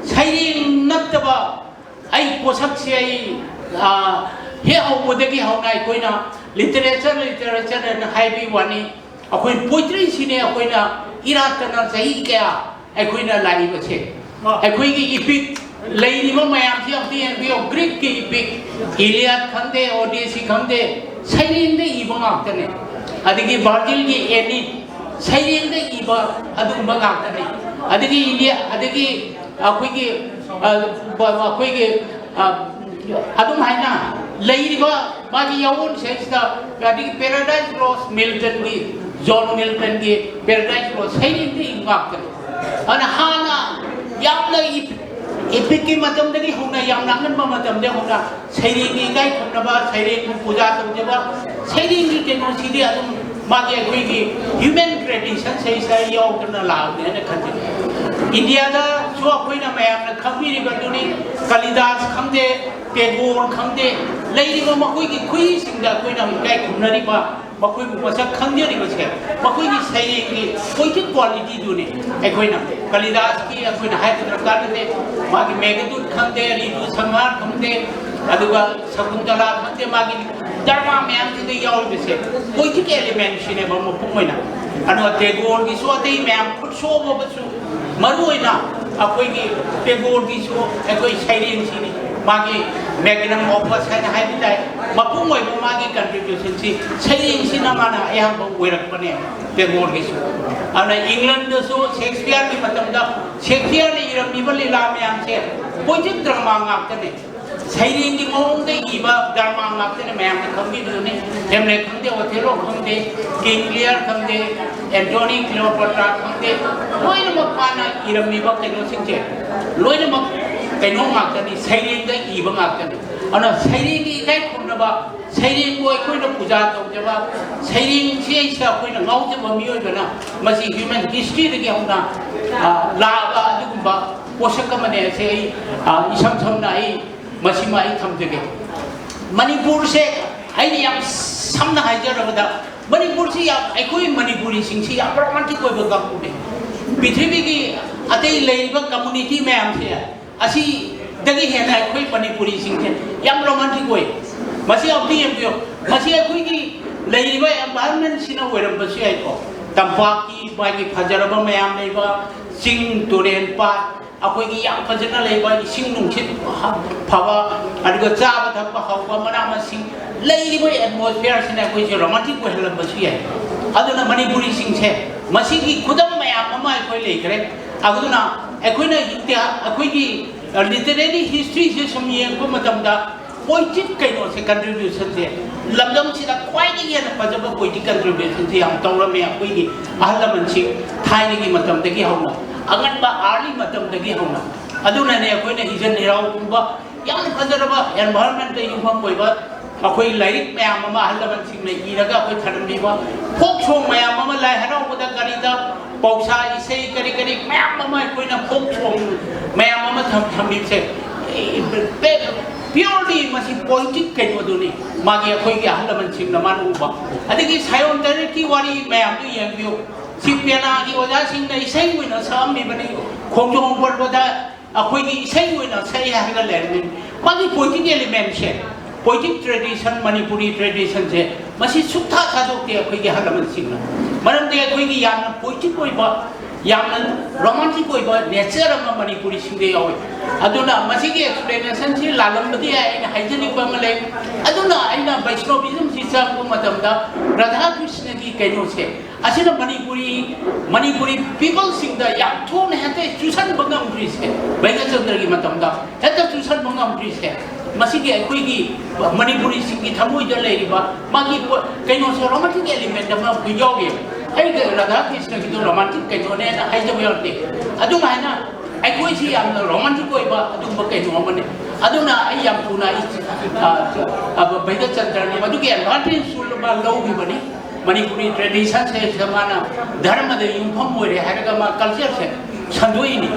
ꯁꯩꯔꯦꯡ ꯅꯠꯇꯕ ꯑꯩ ꯄꯣꯠꯁꯛꯁꯦ ꯑꯩ, ꯑ, ꯍꯦꯛ ꯍꯧꯕꯗꯒꯤ ꯍꯧꯅ ꯑꯩꯈꯣꯏꯅ literature, literature ꯍꯥꯏꯅ ꯍꯥꯏꯕꯒꯤ ꯋꯥꯅꯤ꯫ ꯑꯩꯈꯣꯏ poetryꯁꯤꯅꯦ ꯑꯩꯈꯣꯏꯅ ꯏꯔꯥꯠꯇꯅ ꯆꯍꯤ ꯀꯌꯥ ꯑꯩꯈꯣꯏꯅ ꯂꯥꯛꯏꯕꯁꯦ꯫ ꯑꯩꯈꯣꯏꯒꯤ epic ꯂꯩꯔꯤꯕ ꯃꯌꯥꯝꯁꯤ ꯑꯝꯇ ꯌꯦꯡꯕꯤꯌꯨ꯫ Greekꯀꯤ epic, Iliad ꯈꯪꯗꯦ, Odyssey ꯈꯪꯗꯦ, ꯁꯩꯔꯦꯡꯗ ꯏꯕ ꯉꯥꯛꯇꯅꯦ꯫ ꯑꯗꯒꯤ Virgilꯒꯤ Aeneid, ꯁꯩꯔꯦꯡꯗ ꯏꯕ ꯑꯗꯨꯒꯨꯝꯕ ꯉꯥꯛꯇꯅꯦ꯫ ꯑꯗꯒꯤ India, ꯑꯗꯒꯤ ꯑꯩꯈꯣꯏꯒꯤ, ꯑ, ꯕ-, ꯑꯩꯈꯣꯏꯒꯤ, ꯑ, ꯑꯗꯨꯝ ꯍꯥꯏꯅ ꯂꯩꯔꯤꯕ ꯃꯥꯒꯤ ꯌꯥꯑꯣꯟꯁꯦ ꯁꯤꯗ, ꯑꯗꯒꯤ Paradise Lost, Miltonꯒꯤ, John Miltonꯒꯤ Paradise Lost ꯁꯩꯔꯦꯡꯗ ꯏꯕ ꯉꯥꯛꯇꯅꯦ꯫ ꯑꯗꯨꯅ ꯍꯥꯟꯅ ꯌꯥꯝꯅ ꯏ-, epicꯀꯤ ꯃꯇꯝꯗꯒꯤ ꯍꯧꯅ, ꯌꯥꯝꯅ ꯑꯉꯟꯕ ꯃꯇꯝꯗꯒꯤ ꯍꯧꯅ ꯁꯩꯔꯦꯡꯒꯤ ꯏꯀꯥꯏ ꯈꯨꯝꯅꯕ, ꯁꯩꯔꯦꯡꯕꯨ ꯄꯨꯖꯥ ꯇꯧꯖꯕ, ꯁꯩꯔꯦꯡꯒꯤ ꯀꯩꯅꯣꯁꯤꯗꯤ ꯑꯗꯨꯝ ꯃꯥꯒꯤ ꯑꯩꯈꯣꯏꯒꯤ human traditionꯁꯦ ꯁꯤꯗ ꯌꯥꯎꯗꯅ ꯂꯥꯛꯑꯕꯅꯦ ꯍꯥꯏꯅ ꯈꯟꯖꯩ꯫ ꯏꯟꯗꯤꯌꯥꯗꯁꯨ ꯑꯩꯈꯣꯏꯅ ꯃꯌꯥꯝꯅ ꯈꯪꯕꯤꯔꯤꯕꯗꯨꯅꯤ, ꯀꯥꯂꯤꯗꯥꯁ ꯈꯪꯗꯦ, ꯇꯦꯒꯣꯔ ꯈꯪꯗꯦ, ꯂꯩꯔꯤꯕ ꯃꯈꯣꯏꯒꯤ ꯈꯨꯍꯤꯁꯤꯡꯗ ꯑꯩꯈꯣꯏꯅ ꯏꯀꯥꯏ ꯈꯨꯝꯅꯔꯤꯕ, ꯃꯈꯣꯏꯕꯨ ꯃꯁꯛ ꯈꯪꯖꯔꯤꯕꯁꯦ, ꯃꯈꯣꯏꯒꯤ ꯁꯩꯔꯦꯡꯒꯤ poetic qualityꯗꯨꯅꯤ꯫ ꯑꯩꯈꯣꯏꯅ ꯀꯥꯂꯤꯗꯥꯁꯀꯤ ꯑꯩꯈꯣꯏꯅ ꯍꯥꯏꯕ ꯗꯔꯀꯥꯔ ꯅꯠꯇꯦ, ꯃꯥꯒꯤ ꯃꯦꯘꯗꯨꯠ ꯈꯪꯗꯦ, ꯔꯤꯇꯨ ꯁꯪꯍꯥꯔ ꯈꯪꯗꯦ, ꯑꯗꯨꯒ ꯁꯀꯨꯟꯇꯂꯥ ꯈꯪꯗꯦ, ꯃꯥꯒꯤ ꯗ꯭ꯔꯃꯥ ꯃꯌꯥꯝꯁꯤꯗ ꯌꯥꯎꯔꯤꯕꯁꯦ poetic elementꯁꯤꯅꯦꯕ ꯃꯄꯨꯡ ꯑꯣꯏꯅ꯫ ꯑꯗꯨꯒ ꯇꯦꯒꯣꯔꯒꯤꯁꯨ ꯑꯇꯩ ꯃꯌꯥꯝ ꯈꯨꯠ ꯁꯣꯛꯑꯕꯁꯨ ꯃꯔꯨ ꯑꯣꯏꯅ ꯑꯩꯈꯣꯏꯒꯤ ꯇꯦꯒꯣꯔꯒꯤꯁꯨ ꯑꯩꯈꯣꯏ ꯁꯩꯔꯦꯡꯁꯤꯅꯤ ꯃꯥꯒꯤ magnum opus ꯍꯥꯏꯅ ꯍꯥꯏꯕ ꯇꯥꯏ꯫ ꯃꯄꯨꯡ ꯑꯣꯏꯕ ꯃꯥꯒꯤ contribution ꯁꯤ ꯁꯩꯔꯦꯡꯁꯤꯅ ꯃꯥꯅ ꯑꯌꯥꯝꯕ ꯑꯣꯏꯔꯛꯄꯅꯦ꯫ ꯇꯦꯒꯣꯔꯒꯤꯁꯨ ꯑꯗꯨꯅ ꯏꯪꯂꯟꯗꯁꯨ ꯁꯦꯛꯁꯄꯤꯌꯔꯒꯤ ꯃꯇꯝꯗ ꯁꯦꯛꯁꯄꯤꯌꯔꯅ ꯏꯔꯝꯃꯤꯕ ꯂꯤꯂꯥ ꯃꯌꯥꯝꯁꯦ poetic drama ꯉꯥꯛꯇꯅꯦ꯫ ꯁꯩꯔꯦꯡꯒꯤ ꯃꯑꯣꯡꯗ ꯏꯕ drama ꯉꯥꯛꯇꯅꯦ꯫ ꯃꯌꯥꯝꯅ ꯈꯪꯕꯤꯕꯗꯨꯅꯤ꯫ ꯍꯦꯝꯂꯦꯠ ꯈꯪꯗꯦ, ꯑꯣꯊꯦꯂꯣ ꯈꯪꯗꯦ, ꯀꯤꯡ ꯂꯤꯌꯔ ꯈꯪꯗꯦ, ꯑꯦꯟꯇꯣꯅꯤ ꯀ꯭ꯂꯤꯑꯣꯄꯥꯇ꯭ꯔꯥ ꯈꯪꯗꯦ, ꯂꯣꯏꯅꯃꯛ ꯃꯥꯅ ꯏꯔꯝꯃꯤꯕ ꯀꯩꯅꯣꯁꯤꯡꯁꯦ ꯂꯣꯏꯅꯃꯛ ꯀꯩꯅꯣ ꯉꯥꯛꯇꯅꯤ, ꯁꯩꯔꯦꯡꯗ ꯏꯕ ꯉꯥꯛꯇꯅꯤ꯫ ꯑꯗꯨꯅ ꯁꯩꯔꯦꯡꯒꯤ ꯏꯀꯥꯏ ꯈꯨꯝꯅꯕ, ꯁꯩꯔꯦꯡꯕꯨ ꯑꯩꯈꯣꯏꯅ ꯄꯨꯖꯥ ꯇꯧꯖꯕ, ꯁꯩꯔꯦꯡꯁꯤ ꯑꯩꯁꯤꯗ ꯑꯩꯈꯣꯏꯅ ꯉꯥꯎꯖꯕ ꯃꯤꯑꯣꯏꯕꯅ ꯃꯁꯤ human history ꯗꯒꯤ ꯍꯧꯅ, ꯑ, ꯂꯥꯛꯑꯕ ꯑꯗꯨꯒꯨꯝꯕ ꯄꯣꯠꯁꯛ ꯑꯃꯅꯦ꯫ ꯑꯁꯤ ꯑꯩ, ꯑ, ꯏꯁꯝ ꯁꯝꯅ ꯑꯩ ꯃꯁꯤꯃ ꯑꯩ ꯊꯝꯖꯒꯦ꯫ ꯃꯅꯤꯄꯨꯔꯁꯦ ꯑꯩꯅ ꯌꯥꯝ ꯁꯝꯅ ꯍꯥꯏꯖꯔꯕꯗ, ꯃꯅꯤꯄꯨꯔꯁꯤ ꯌꯥꯝ, ꯑꯩꯈꯣꯏ ꯃꯅꯤꯄꯨꯔꯤꯁꯤꯡꯁꯤ ꯌꯥꯝ romantic ꯑꯣꯏꯕ ꯀꯥꯡꯕꯨꯅꯦ꯫ ꯄ꯭ꯔꯤꯊꯤꯕꯤꯒꯤ ꯑꯇꯩ ꯂꯩꯔꯤꯕ community ꯃꯌꯥꯝꯁꯦ ꯑꯁꯤꯗꯒꯤ ꯍꯦꯟꯅ ꯑꯩꯈꯣꯏ ꯃꯅꯤꯄꯨꯔꯤꯁꯤꯡꯁꯦ ꯌꯥꯝ romantic ꯑꯣꯏ꯫ ꯃꯁꯤ ꯑꯃꯨꯛꯇ ꯌꯦꯡꯕꯤꯌꯨ꯫ ꯃꯁꯤ ꯑꯩꯈꯣꯏꯒꯤ ꯂꯩꯔꯤꯕ environment ꯁꯤꯅ ꯑꯣꯏꯔꯝꯕꯁꯨ ꯌꯥꯏꯀꯣ꯫ ꯇꯝꯄꯥꯛꯀꯤ ꯃꯥꯒꯤ ꯐꯖꯔꯕ ꯃꯌꯥꯝ ꯂꯩꯕ, ꯆꯤꯡ, ꯇꯨꯔꯦꯜ, ꯄꯥꯠ, ꯑꯩꯈꯣꯏꯒꯤ ꯌꯥꯝ ꯐꯖꯅ ꯂꯩꯕ, ꯏꯁꯤꯡ ꯅꯨꯡꯁꯤꯠ ꯐꯕ, ꯑꯗꯨꯒ ꯆꯥꯕ ꯊꯛꯄ ꯍꯥꯎꯕ, ꯃꯅꯥ ꯃꯁꯤꯡ, ꯂꯩꯔꯤꯕ atmosphere ꯁꯤꯅ ꯑꯩꯈꯣꯏꯁꯦ romantic ꯑꯣꯏꯍꯜꯂꯝꯕꯁꯨ ꯌꯥꯏ꯫ ꯑꯗꯨꯅ ꯃꯅꯤꯄꯨꯔꯤꯁꯤꯡꯁꯦ ꯃꯁꯤꯒꯤ ꯈꯨꯗꯝ ꯃꯌꯥꯝ ꯑꯃ ꯑꯩꯈꯣꯏ ꯂꯩꯈ꯭ꯔꯦ꯫ ꯑꯗꯨꯅ ꯑꯩꯈꯣꯏꯅ ꯏꯇꯤꯍꯥ-, ꯑꯩꯈꯣꯏꯒꯤ, ꯑ, literary history ꯁꯦ ꯁꯨꯝ ꯌꯦꯡꯕ ꯃꯇꯝꯗ poetic ꯀꯩꯅꯣꯁꯦ, contribution ꯁꯦ, ꯂꯝꯗꯝꯁꯤꯗ ꯈ꯭ꯋꯥꯏꯗꯒꯤ ꯍꯦꯟꯅ ꯐꯖꯕ poetic contribution ꯁꯦ ꯌꯥꯝ ꯇꯧꯔꯝꯃꯦ ꯑꯩꯈꯣꯏꯒꯤ ꯑꯍꯜ ꯂꯃꯟꯁꯤꯡ, ꯊꯥꯏꯅꯒꯤ ꯃꯇꯝꯗꯒꯤ ꯍꯧꯅ, ꯑꯉꯟꯕ early ꯃꯇꯝꯗꯒꯤ ꯍꯧꯅ꯫ ꯑꯗꯨꯅꯅꯦ ꯑꯩꯈꯣꯏꯅ ꯍꯤꯖꯟ ꯍꯤꯔꯥꯎꯒꯨꯝꯕ ꯌꯥꯝ ꯐꯖꯔꯕ environment ꯇ ꯌꯨꯝꯐꯝ ꯑꯣꯏꯕ ꯑꯩꯈꯣꯏ ꯂꯥꯏꯔꯤꯛ ꯃꯌꯥꯝ ꯑꯃ ꯑꯍꯜ ꯂꯃꯟꯁꯤꯡꯅ ꯏꯔꯒ ꯑꯩꯈꯣꯏ ꯊꯅꯝꯃꯤꯕ, folk song ꯃꯌꯥꯝ ꯑꯃ, ꯂꯥꯏ ꯍꯔꯥꯎꯕꯗ ꯀꯔꯤꯗ ꯄꯧꯁꯥ ꯏꯁꯩ ꯀꯔꯤ ꯀꯔꯤ ꯃꯌꯥꯝ ꯑꯃ ꯑꯩꯈꯣꯏꯅ folk song ꯃꯌꯥꯝ ꯑꯃ ꯊꯝ-, ꯊꯝꯃꯤꯕꯁꯦ, purely ꯃꯁꯤ poetic ꯀꯩꯅꯣꯗꯨꯅꯤ꯫ ꯃꯥꯒꯤ ꯑꯩꯈꯣꯏꯒꯤ ꯑꯍꯜ ꯂꯃꯟꯁꯤꯡꯅ ꯃꯥꯅ ꯎꯕ, ꯑꯗꯒꯤ ꯁꯥꯌꯣꯟ ꯇꯔꯦꯠꯀꯤ ꯋꯥꯔꯤ ꯃꯌꯥꯝꯗꯨ ꯌꯦꯡꯕꯤꯌꯨ꯫ ꯁꯤ ꯄꯦꯅꯥꯒꯤ ꯑꯣꯖꯥꯁꯤꯡꯅ ꯏꯁꯩ ꯑꯣꯏꯅ ꯁꯛꯑꯝꯃꯤꯕꯅꯤ꯫ ꯈꯣꯡꯖꯣꯝ ꯄꯔꯕꯗ ꯑꯩꯈꯣꯏꯒꯤ ꯏꯁꯩ ꯑꯣꯏꯅ ꯁꯛꯑꯦ ꯍꯥꯏꯔꯒ ꯂꯩꯔꯝꯃꯤ꯫ ꯃꯥꯒꯤ poetic element ꯁꯦ, poetic tradition, ꯃꯅꯤꯄꯨꯔꯤ tradition ꯁꯦ, ꯃꯁꯤ ꯁꯨꯛꯊꯥ ꯊꯥꯗꯣꯛꯇꯦ ꯑꯩꯈꯣꯏꯒꯤ ꯑꯍꯜ ꯂꯃꯟꯁꯤꯡꯅ꯫ ꯃꯔꯝꯗꯤ ꯑꯩꯈꯣꯏꯒꯤ ꯌꯥꯝꯅ poetic ꯑꯣꯏꯕ, ꯌꯥꯝꯅ ꯔꯣꯃꯥꯟꯇꯤꯛ ꯑꯣꯏꯕ ꯅꯦꯆꯔ ꯑꯃ ꯃꯅꯤꯄꯨꯔꯤꯁꯤꯡꯗ ꯌꯥꯎꯏ꯫ ꯑꯗꯨꯅ ꯃꯁꯤꯒꯤ ꯑꯦꯛꯁꯄ꯭ꯂꯦꯅꯦꯁꯟꯁꯤ ꯂꯥꯜꯂꯝꯕꯗꯤ ꯌꯥꯏ, ꯑꯩꯅ ꯍꯥꯏꯖꯅꯤꯡꯕ ꯑꯃ ꯂꯩ꯫ ꯑꯗꯨꯅ ꯑꯩꯅ ꯕꯩꯁꯅꯣꯕꯤꯖꯝꯁꯤ ꯆꯪꯕ ꯃꯇꯝꯗ ꯔꯥꯙꯥ ꯀ꯭ꯔꯤꯁꯅꯒꯤ ꯀꯩꯅꯣꯁꯦ, ꯑꯁꯤꯅ ꯃꯅꯤꯄꯨꯔꯤ, ꯃꯅꯤꯄꯨꯔꯤ ꯄꯤꯄꯜꯁꯤꯡꯗ ꯌꯥꯝ ꯊꯨꯅ ꯍꯦꯛꯇ ꯆꯨꯁꯟꯕ ꯉꯝꯈ꯭ꯔꯤꯁꯦ, ꯕꯩꯒꯆꯟꯗ꯭ꯔꯒꯤ ꯃꯇꯝꯗ ꯍꯦꯛꯇ ꯆꯨꯁꯟꯕ ꯉꯝꯈ꯭ꯔꯤꯁꯦ, ꯃꯁꯤꯒꯤ ꯑꯩꯈꯣꯏꯒꯤ ꯃꯅꯤꯄꯨꯔꯤꯁꯤꯡꯒꯤ ꯊꯃꯣꯏꯗ ꯂꯩꯔꯤꯕ ꯃꯥꯒꯤ ꯄꯣ-, ꯀꯩꯅꯣꯁꯦ, ꯔꯣꯃꯥꯟꯇꯤꯛ ꯑꯦꯂꯤꯃꯦꯟ ꯑꯃ ꯑꯩꯈꯣꯏ ꯌꯥꯎꯔꯤꯑꯕ꯫ ꯑꯩꯒ ꯔꯥꯙꯥ ꯀ꯭ꯔꯤꯁꯅꯒꯤꯗꯣ ꯔꯣꯃꯥꯟꯇꯤꯛ ꯀꯩꯅꯣꯅꯦꯅ ꯍꯥꯏꯖꯕ ꯌꯥꯎꯔꯗꯦ꯫ ꯑꯗꯨꯃꯥꯏꯅ ꯑꯩꯈꯣꯏꯁꯤ ꯌꯥꯝꯅ ꯔꯣꯃꯥꯟꯇꯤꯛ ꯑꯣꯏꯕ ꯑꯗꯨꯒꯨꯝꯕ ꯀꯩꯅꯣ ꯑꯃꯅꯤ꯫ ꯑꯗꯨꯅ ꯑꯩ ꯌꯥꯝ ꯊꯨꯅ ꯑꯩ, ꯑ, ꯑ, ꯚꯩꯒꯆꯟꯗ꯭ꯔꯅꯤ ꯃꯗꯨꯒꯤ ꯑꯦꯗꯚꯥꯟꯇꯦꯖꯁꯨ ꯃꯥ ꯂꯧꯈꯤꯕꯅꯤ꯫ ꯃꯅꯤꯄꯨꯔꯤ ꯇ꯭ꯔꯦꯗꯤꯁꯟꯁꯦ ꯁꯤꯗ ꯃꯥꯅ ꯙꯔꯃꯗ ꯌꯨꯝꯐꯝ ꯑꯣꯏꯔꯦ ꯍꯥꯏꯔꯒ ꯃꯥ ꯀꯜꯆꯔꯁꯦ ꯁꯟꯗꯣꯛꯏꯅꯤ꯫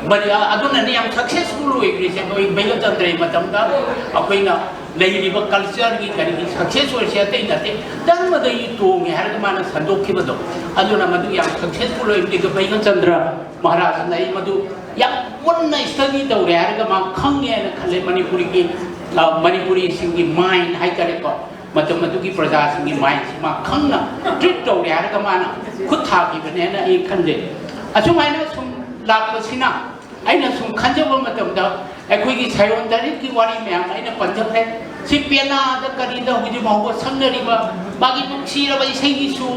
ꯃꯔꯤ-, ꯑ-, ꯑꯗꯨꯅꯅꯦ ꯌꯥꯝ ꯁꯛꯁꯦꯁꯐꯨꯜ ꯑꯣꯏꯈ꯭ꯔꯤꯁꯦ ꯑꯩꯈꯣꯏ ꯚꯩꯒꯆꯟꯗ꯭ꯔꯒꯤ ꯃꯇꯝꯗ꯫ ꯑꯩꯈꯣꯏꯅ ꯂꯩꯔꯤꯕ ꯀꯜꯆꯔꯒꯤ ꯀꯔꯤꯒꯤ ꯁꯛꯁꯦꯁ ꯑꯣꯏꯔꯤꯁꯦ ꯑꯇꯩ ꯅꯠꯇꯦ, ꯙꯔꯃꯗꯒꯤ ꯇꯣꯡꯉꯦ ꯍꯥꯏꯔꯒ ꯃꯥꯅ ꯁꯟꯗꯣꯛꯈꯤꯕꯗꯣ꯫ ꯑꯗꯨꯅ ꯃꯗꯨ ꯌꯥꯝ ꯁꯛꯁꯦꯁꯐꯨꯜ ꯑꯣꯏꯕꯗꯒꯤ ꯚꯩꯒꯆꯟꯗ꯭ꯔ ꯃꯍꯥꯔꯥꯖꯅ ꯑꯩ ꯃꯗꯨ ꯌꯥꯝ ꯃꯨꯟꯅ ꯁ꯭ꯇꯗꯤ ꯇꯧꯔꯦ ꯍꯥꯏꯔꯒ ꯃꯥ ꯈꯪꯉꯦ ꯍꯥꯏꯅ ꯈꯜꯂꯦ꯫ ꯃꯅꯤꯄꯨꯔꯤꯒꯤ, ꯑ, ꯃꯅꯤꯄꯨꯔꯤꯁꯤꯡꯒꯤ ꯃꯥꯏꯟ ꯍꯥꯏꯇꯥꯔꯦꯀꯣ, ꯃꯇꯝ ꯑꯗꯨꯒꯤ ꯄ꯭ꯔꯖꯥꯁꯤꯡꯒꯤ ꯃꯥꯏꯟꯁꯤ ꯃꯥ ꯈꯪꯅ ꯇ꯭ꯔꯤꯠ ꯇꯧꯔꯦ ꯍꯥꯏꯔꯒ ꯃꯥꯅ ꯈꯨꯠ ꯊꯥꯈꯤꯕꯅꯦꯅ ꯑꯩ ꯈꯟꯖꯩ꯫ ꯑꯁꯨꯃꯥꯏꯅ ꯁꯨꯝ ꯂꯥꯛꯄꯁꯤꯅ ꯑꯩꯅ ꯁꯨꯝ ꯈꯟꯖꯕ ꯃꯇꯝꯗ ꯑꯩꯈꯣꯏꯒꯤ ꯁꯥꯌꯣꯟ ꯇꯔꯦꯠꯀꯤ ꯋꯥꯔꯤ ꯃꯌꯥꯝ ꯑꯩꯅ ꯄꯟꯖꯈ꯭ꯔꯦ꯫ ꯁꯤ ꯄꯦꯅꯥꯗ ꯀꯔꯤꯗ ꯍꯧꯖꯤꯛ ꯐꯥꯎꯕ ꯁꯛꯅꯔꯤꯕ ꯃꯥꯒꯤ ꯅꯨꯡꯁꯤꯔꯕ ꯏꯁꯩꯒꯤꯁꯨ,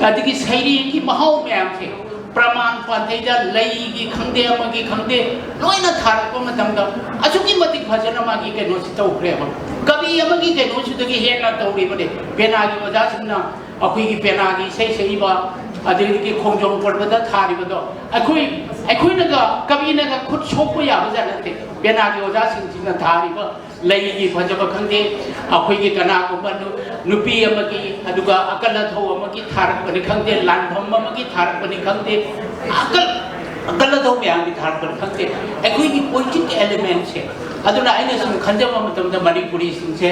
ꯑꯗꯒꯤ ꯁꯩꯔꯦꯡꯒꯤ ꯃꯍꯥꯎ ꯃꯌꯥꯝꯁꯦ ꯄ꯭ꯔꯃꯥꯟ ꯄꯥꯟꯊꯩꯗ ꯂꯩꯒꯤ ꯈꯪꯗꯦ, ꯑꯃꯒꯤ ꯈꯪꯗꯦ, ꯂꯣꯏꯅ ꯊꯥꯔꯛꯄ ꯃꯇꯝꯗ ꯑꯁꯨꯛꯀꯤ ꯃꯇꯤꯛ ꯐꯖꯅ ꯃꯥꯒꯤ ꯀꯩꯅꯣꯁꯤ ꯇꯧꯈ꯭ꯔꯦꯕ꯫ ꯀꯕꯤ ꯑꯃꯒꯤ ꯀꯩꯅꯣꯁꯤꯗꯒꯤ ꯍꯦꯟꯅ ꯇꯧꯔꯤꯕꯅꯦ꯫ ꯄꯦꯅꯥꯒꯤ ꯑꯣꯖꯥꯁꯤꯡꯅ ꯑꯩꯈꯣꯏꯒꯤ ꯄꯦꯅꯥꯒꯤ ꯏꯁꯩ ꯁꯛꯏꯕ, ꯑꯗꯒꯤꯗꯤ ꯈꯣꯡꯖꯣꯝ ꯄꯔꯕꯗ ꯊꯥꯔꯤꯕꯗꯣ, ꯑꯩꯈꯣꯏ, ꯑꯩꯈꯣꯏꯅꯒ ꯀꯕꯤꯅꯒ ꯈꯨꯠ ꯁꯣꯛꯄ ꯌꯥꯕꯖꯥꯠ ꯅꯠꯇꯦ꯫ ꯄꯦꯅꯥꯒꯤ ꯑꯣꯖꯥꯁꯤꯡꯁꯤꯅ ꯊꯥꯔꯤꯕ ꯂꯩꯒꯤ ꯐꯖꯕ ꯈꯪꯗꯦ, ꯑꯩꯈꯣꯏꯒꯤ ꯀꯅꯥꯒꯨꯝꯕ ꯅꯨ-, ꯅꯨꯄꯤ ꯑꯃꯒꯤ, ꯑꯗꯨꯒ ꯑꯀꯜ ꯑꯊꯧ ꯑꯃꯒꯤ ꯊꯥꯔꯛꯄꯅꯤ ꯈꯪꯗꯦ, ꯂꯥꯟꯐꯝ ꯑꯃꯒꯤ ꯊꯥꯔꯛꯄꯅꯤ ꯈꯪꯗꯦ, ꯑꯀꯜ, ꯑꯀꯜ ꯑꯊꯧ ꯃꯌꯥꯝꯒꯤ ꯊꯥꯔꯛꯄꯅꯤ ꯈꯪꯗꯦ, ꯑꯩꯈꯣꯏꯒꯤ ꯄꯣꯏꯇꯤꯛ ꯑꯦꯂꯤꯃꯦꯟꯁꯦ꯫ ꯑꯗꯨꯅ ꯑꯩꯅ ꯁꯨꯝ ꯈꯟꯖꯕ ꯃꯇꯝꯗ ꯃꯅꯤꯄꯨꯔꯤꯁꯤꯡꯁꯦ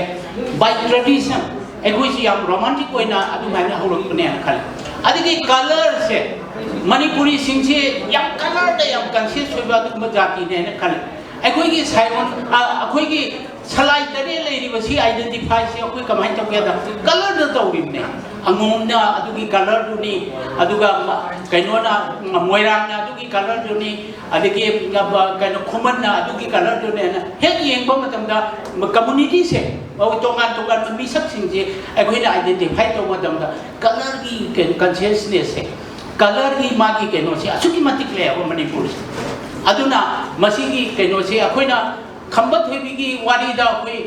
by tradition ꯑꯩꯈꯣꯏꯁꯤ ꯌꯥꯝ ꯔꯣꯃꯥꯟꯇꯤꯛ ꯑꯣꯏꯅ ꯑꯗꯨꯃꯥꯏꯅ ꯍꯧꯔꯛꯄꯅꯦꯅ ꯈꯜꯂꯤ꯫ ꯑꯗꯒꯤ ꯀꯂꯔꯁꯦ, ꯃꯅꯤꯄꯨꯔꯤꯁꯤꯡꯁꯦ ꯌꯥꯝ ꯀꯂꯔꯗ ꯌꯥꯝ ꯀꯟꯁꯤꯌꯁ ꯑꯣꯏꯕ ꯑꯗꯨꯒꯨꯝꯕ ꯖꯥꯇꯤꯅꯦꯅ ꯈꯜꯂꯤ꯫ ꯑꯩꯈꯣꯏꯒꯤ ꯁꯥꯌꯣꯟ, ꯑ, ꯑꯩꯈꯣꯏꯒꯤ ꯁꯂꯥꯏ ꯇꯔꯦꯠ ꯂꯩꯔꯤꯕꯁꯤ identify ꯁꯤ ꯑꯩꯈꯣꯏ ꯀꯃꯥꯏꯅ ꯇꯧꯒꯦꯗ, colour ꯗ ꯇꯧꯔꯤꯕꯅꯦ꯫ ꯑꯉꯣꯝꯅ ꯑꯗꯨꯒꯤ colour ꯗꯨꯅꯤ, ꯑꯗꯨꯒ ꯃ-, ꯀꯩꯅꯣꯅ, ꯃꯣꯏꯔꯥꯡꯅ ꯑꯗꯨꯒꯤ colour ꯗꯨꯅꯤ, ꯑꯗꯒꯤ ꯀꯩꯅꯣ ꯈꯨꯃꯟꯅ ꯑꯗꯨꯒꯤ colour ꯗꯨꯅꯦꯅ ꯍꯦꯛ ꯌꯦꯡꯕ ꯃꯇꯝꯗ community ꯁꯦ, ꯇꯣꯉꯥꯟ ꯇꯣꯉꯥꯟꯕ ꯃꯤꯁꯛꯁꯤꯡꯁꯦ ꯑꯩꯈꯣꯏꯅ identify ꯇꯧꯕ ꯃꯇꯝꯗ colour ꯒꯤ ꯀꯩꯅꯣ consciousness ꯁꯦ, colour ꯒꯤ ꯃꯥꯒꯤ ꯀꯩꯅꯣꯁꯦ ꯑꯁꯨꯛꯀꯤ ꯃꯇꯤꯛ ꯂꯩꯌꯦꯕ ꯃꯅꯤꯄꯨꯔꯁꯦ꯫ ꯑꯗꯨꯅ ꯃꯁꯤꯒꯤ ꯀꯩꯅꯣꯁꯦ ꯑꯩꯈꯣꯏꯅ ꯈꯝꯕ ꯊꯣꯏꯕꯤꯒꯤ ꯋꯥꯔꯤꯗ ꯑꯩꯈꯣꯏ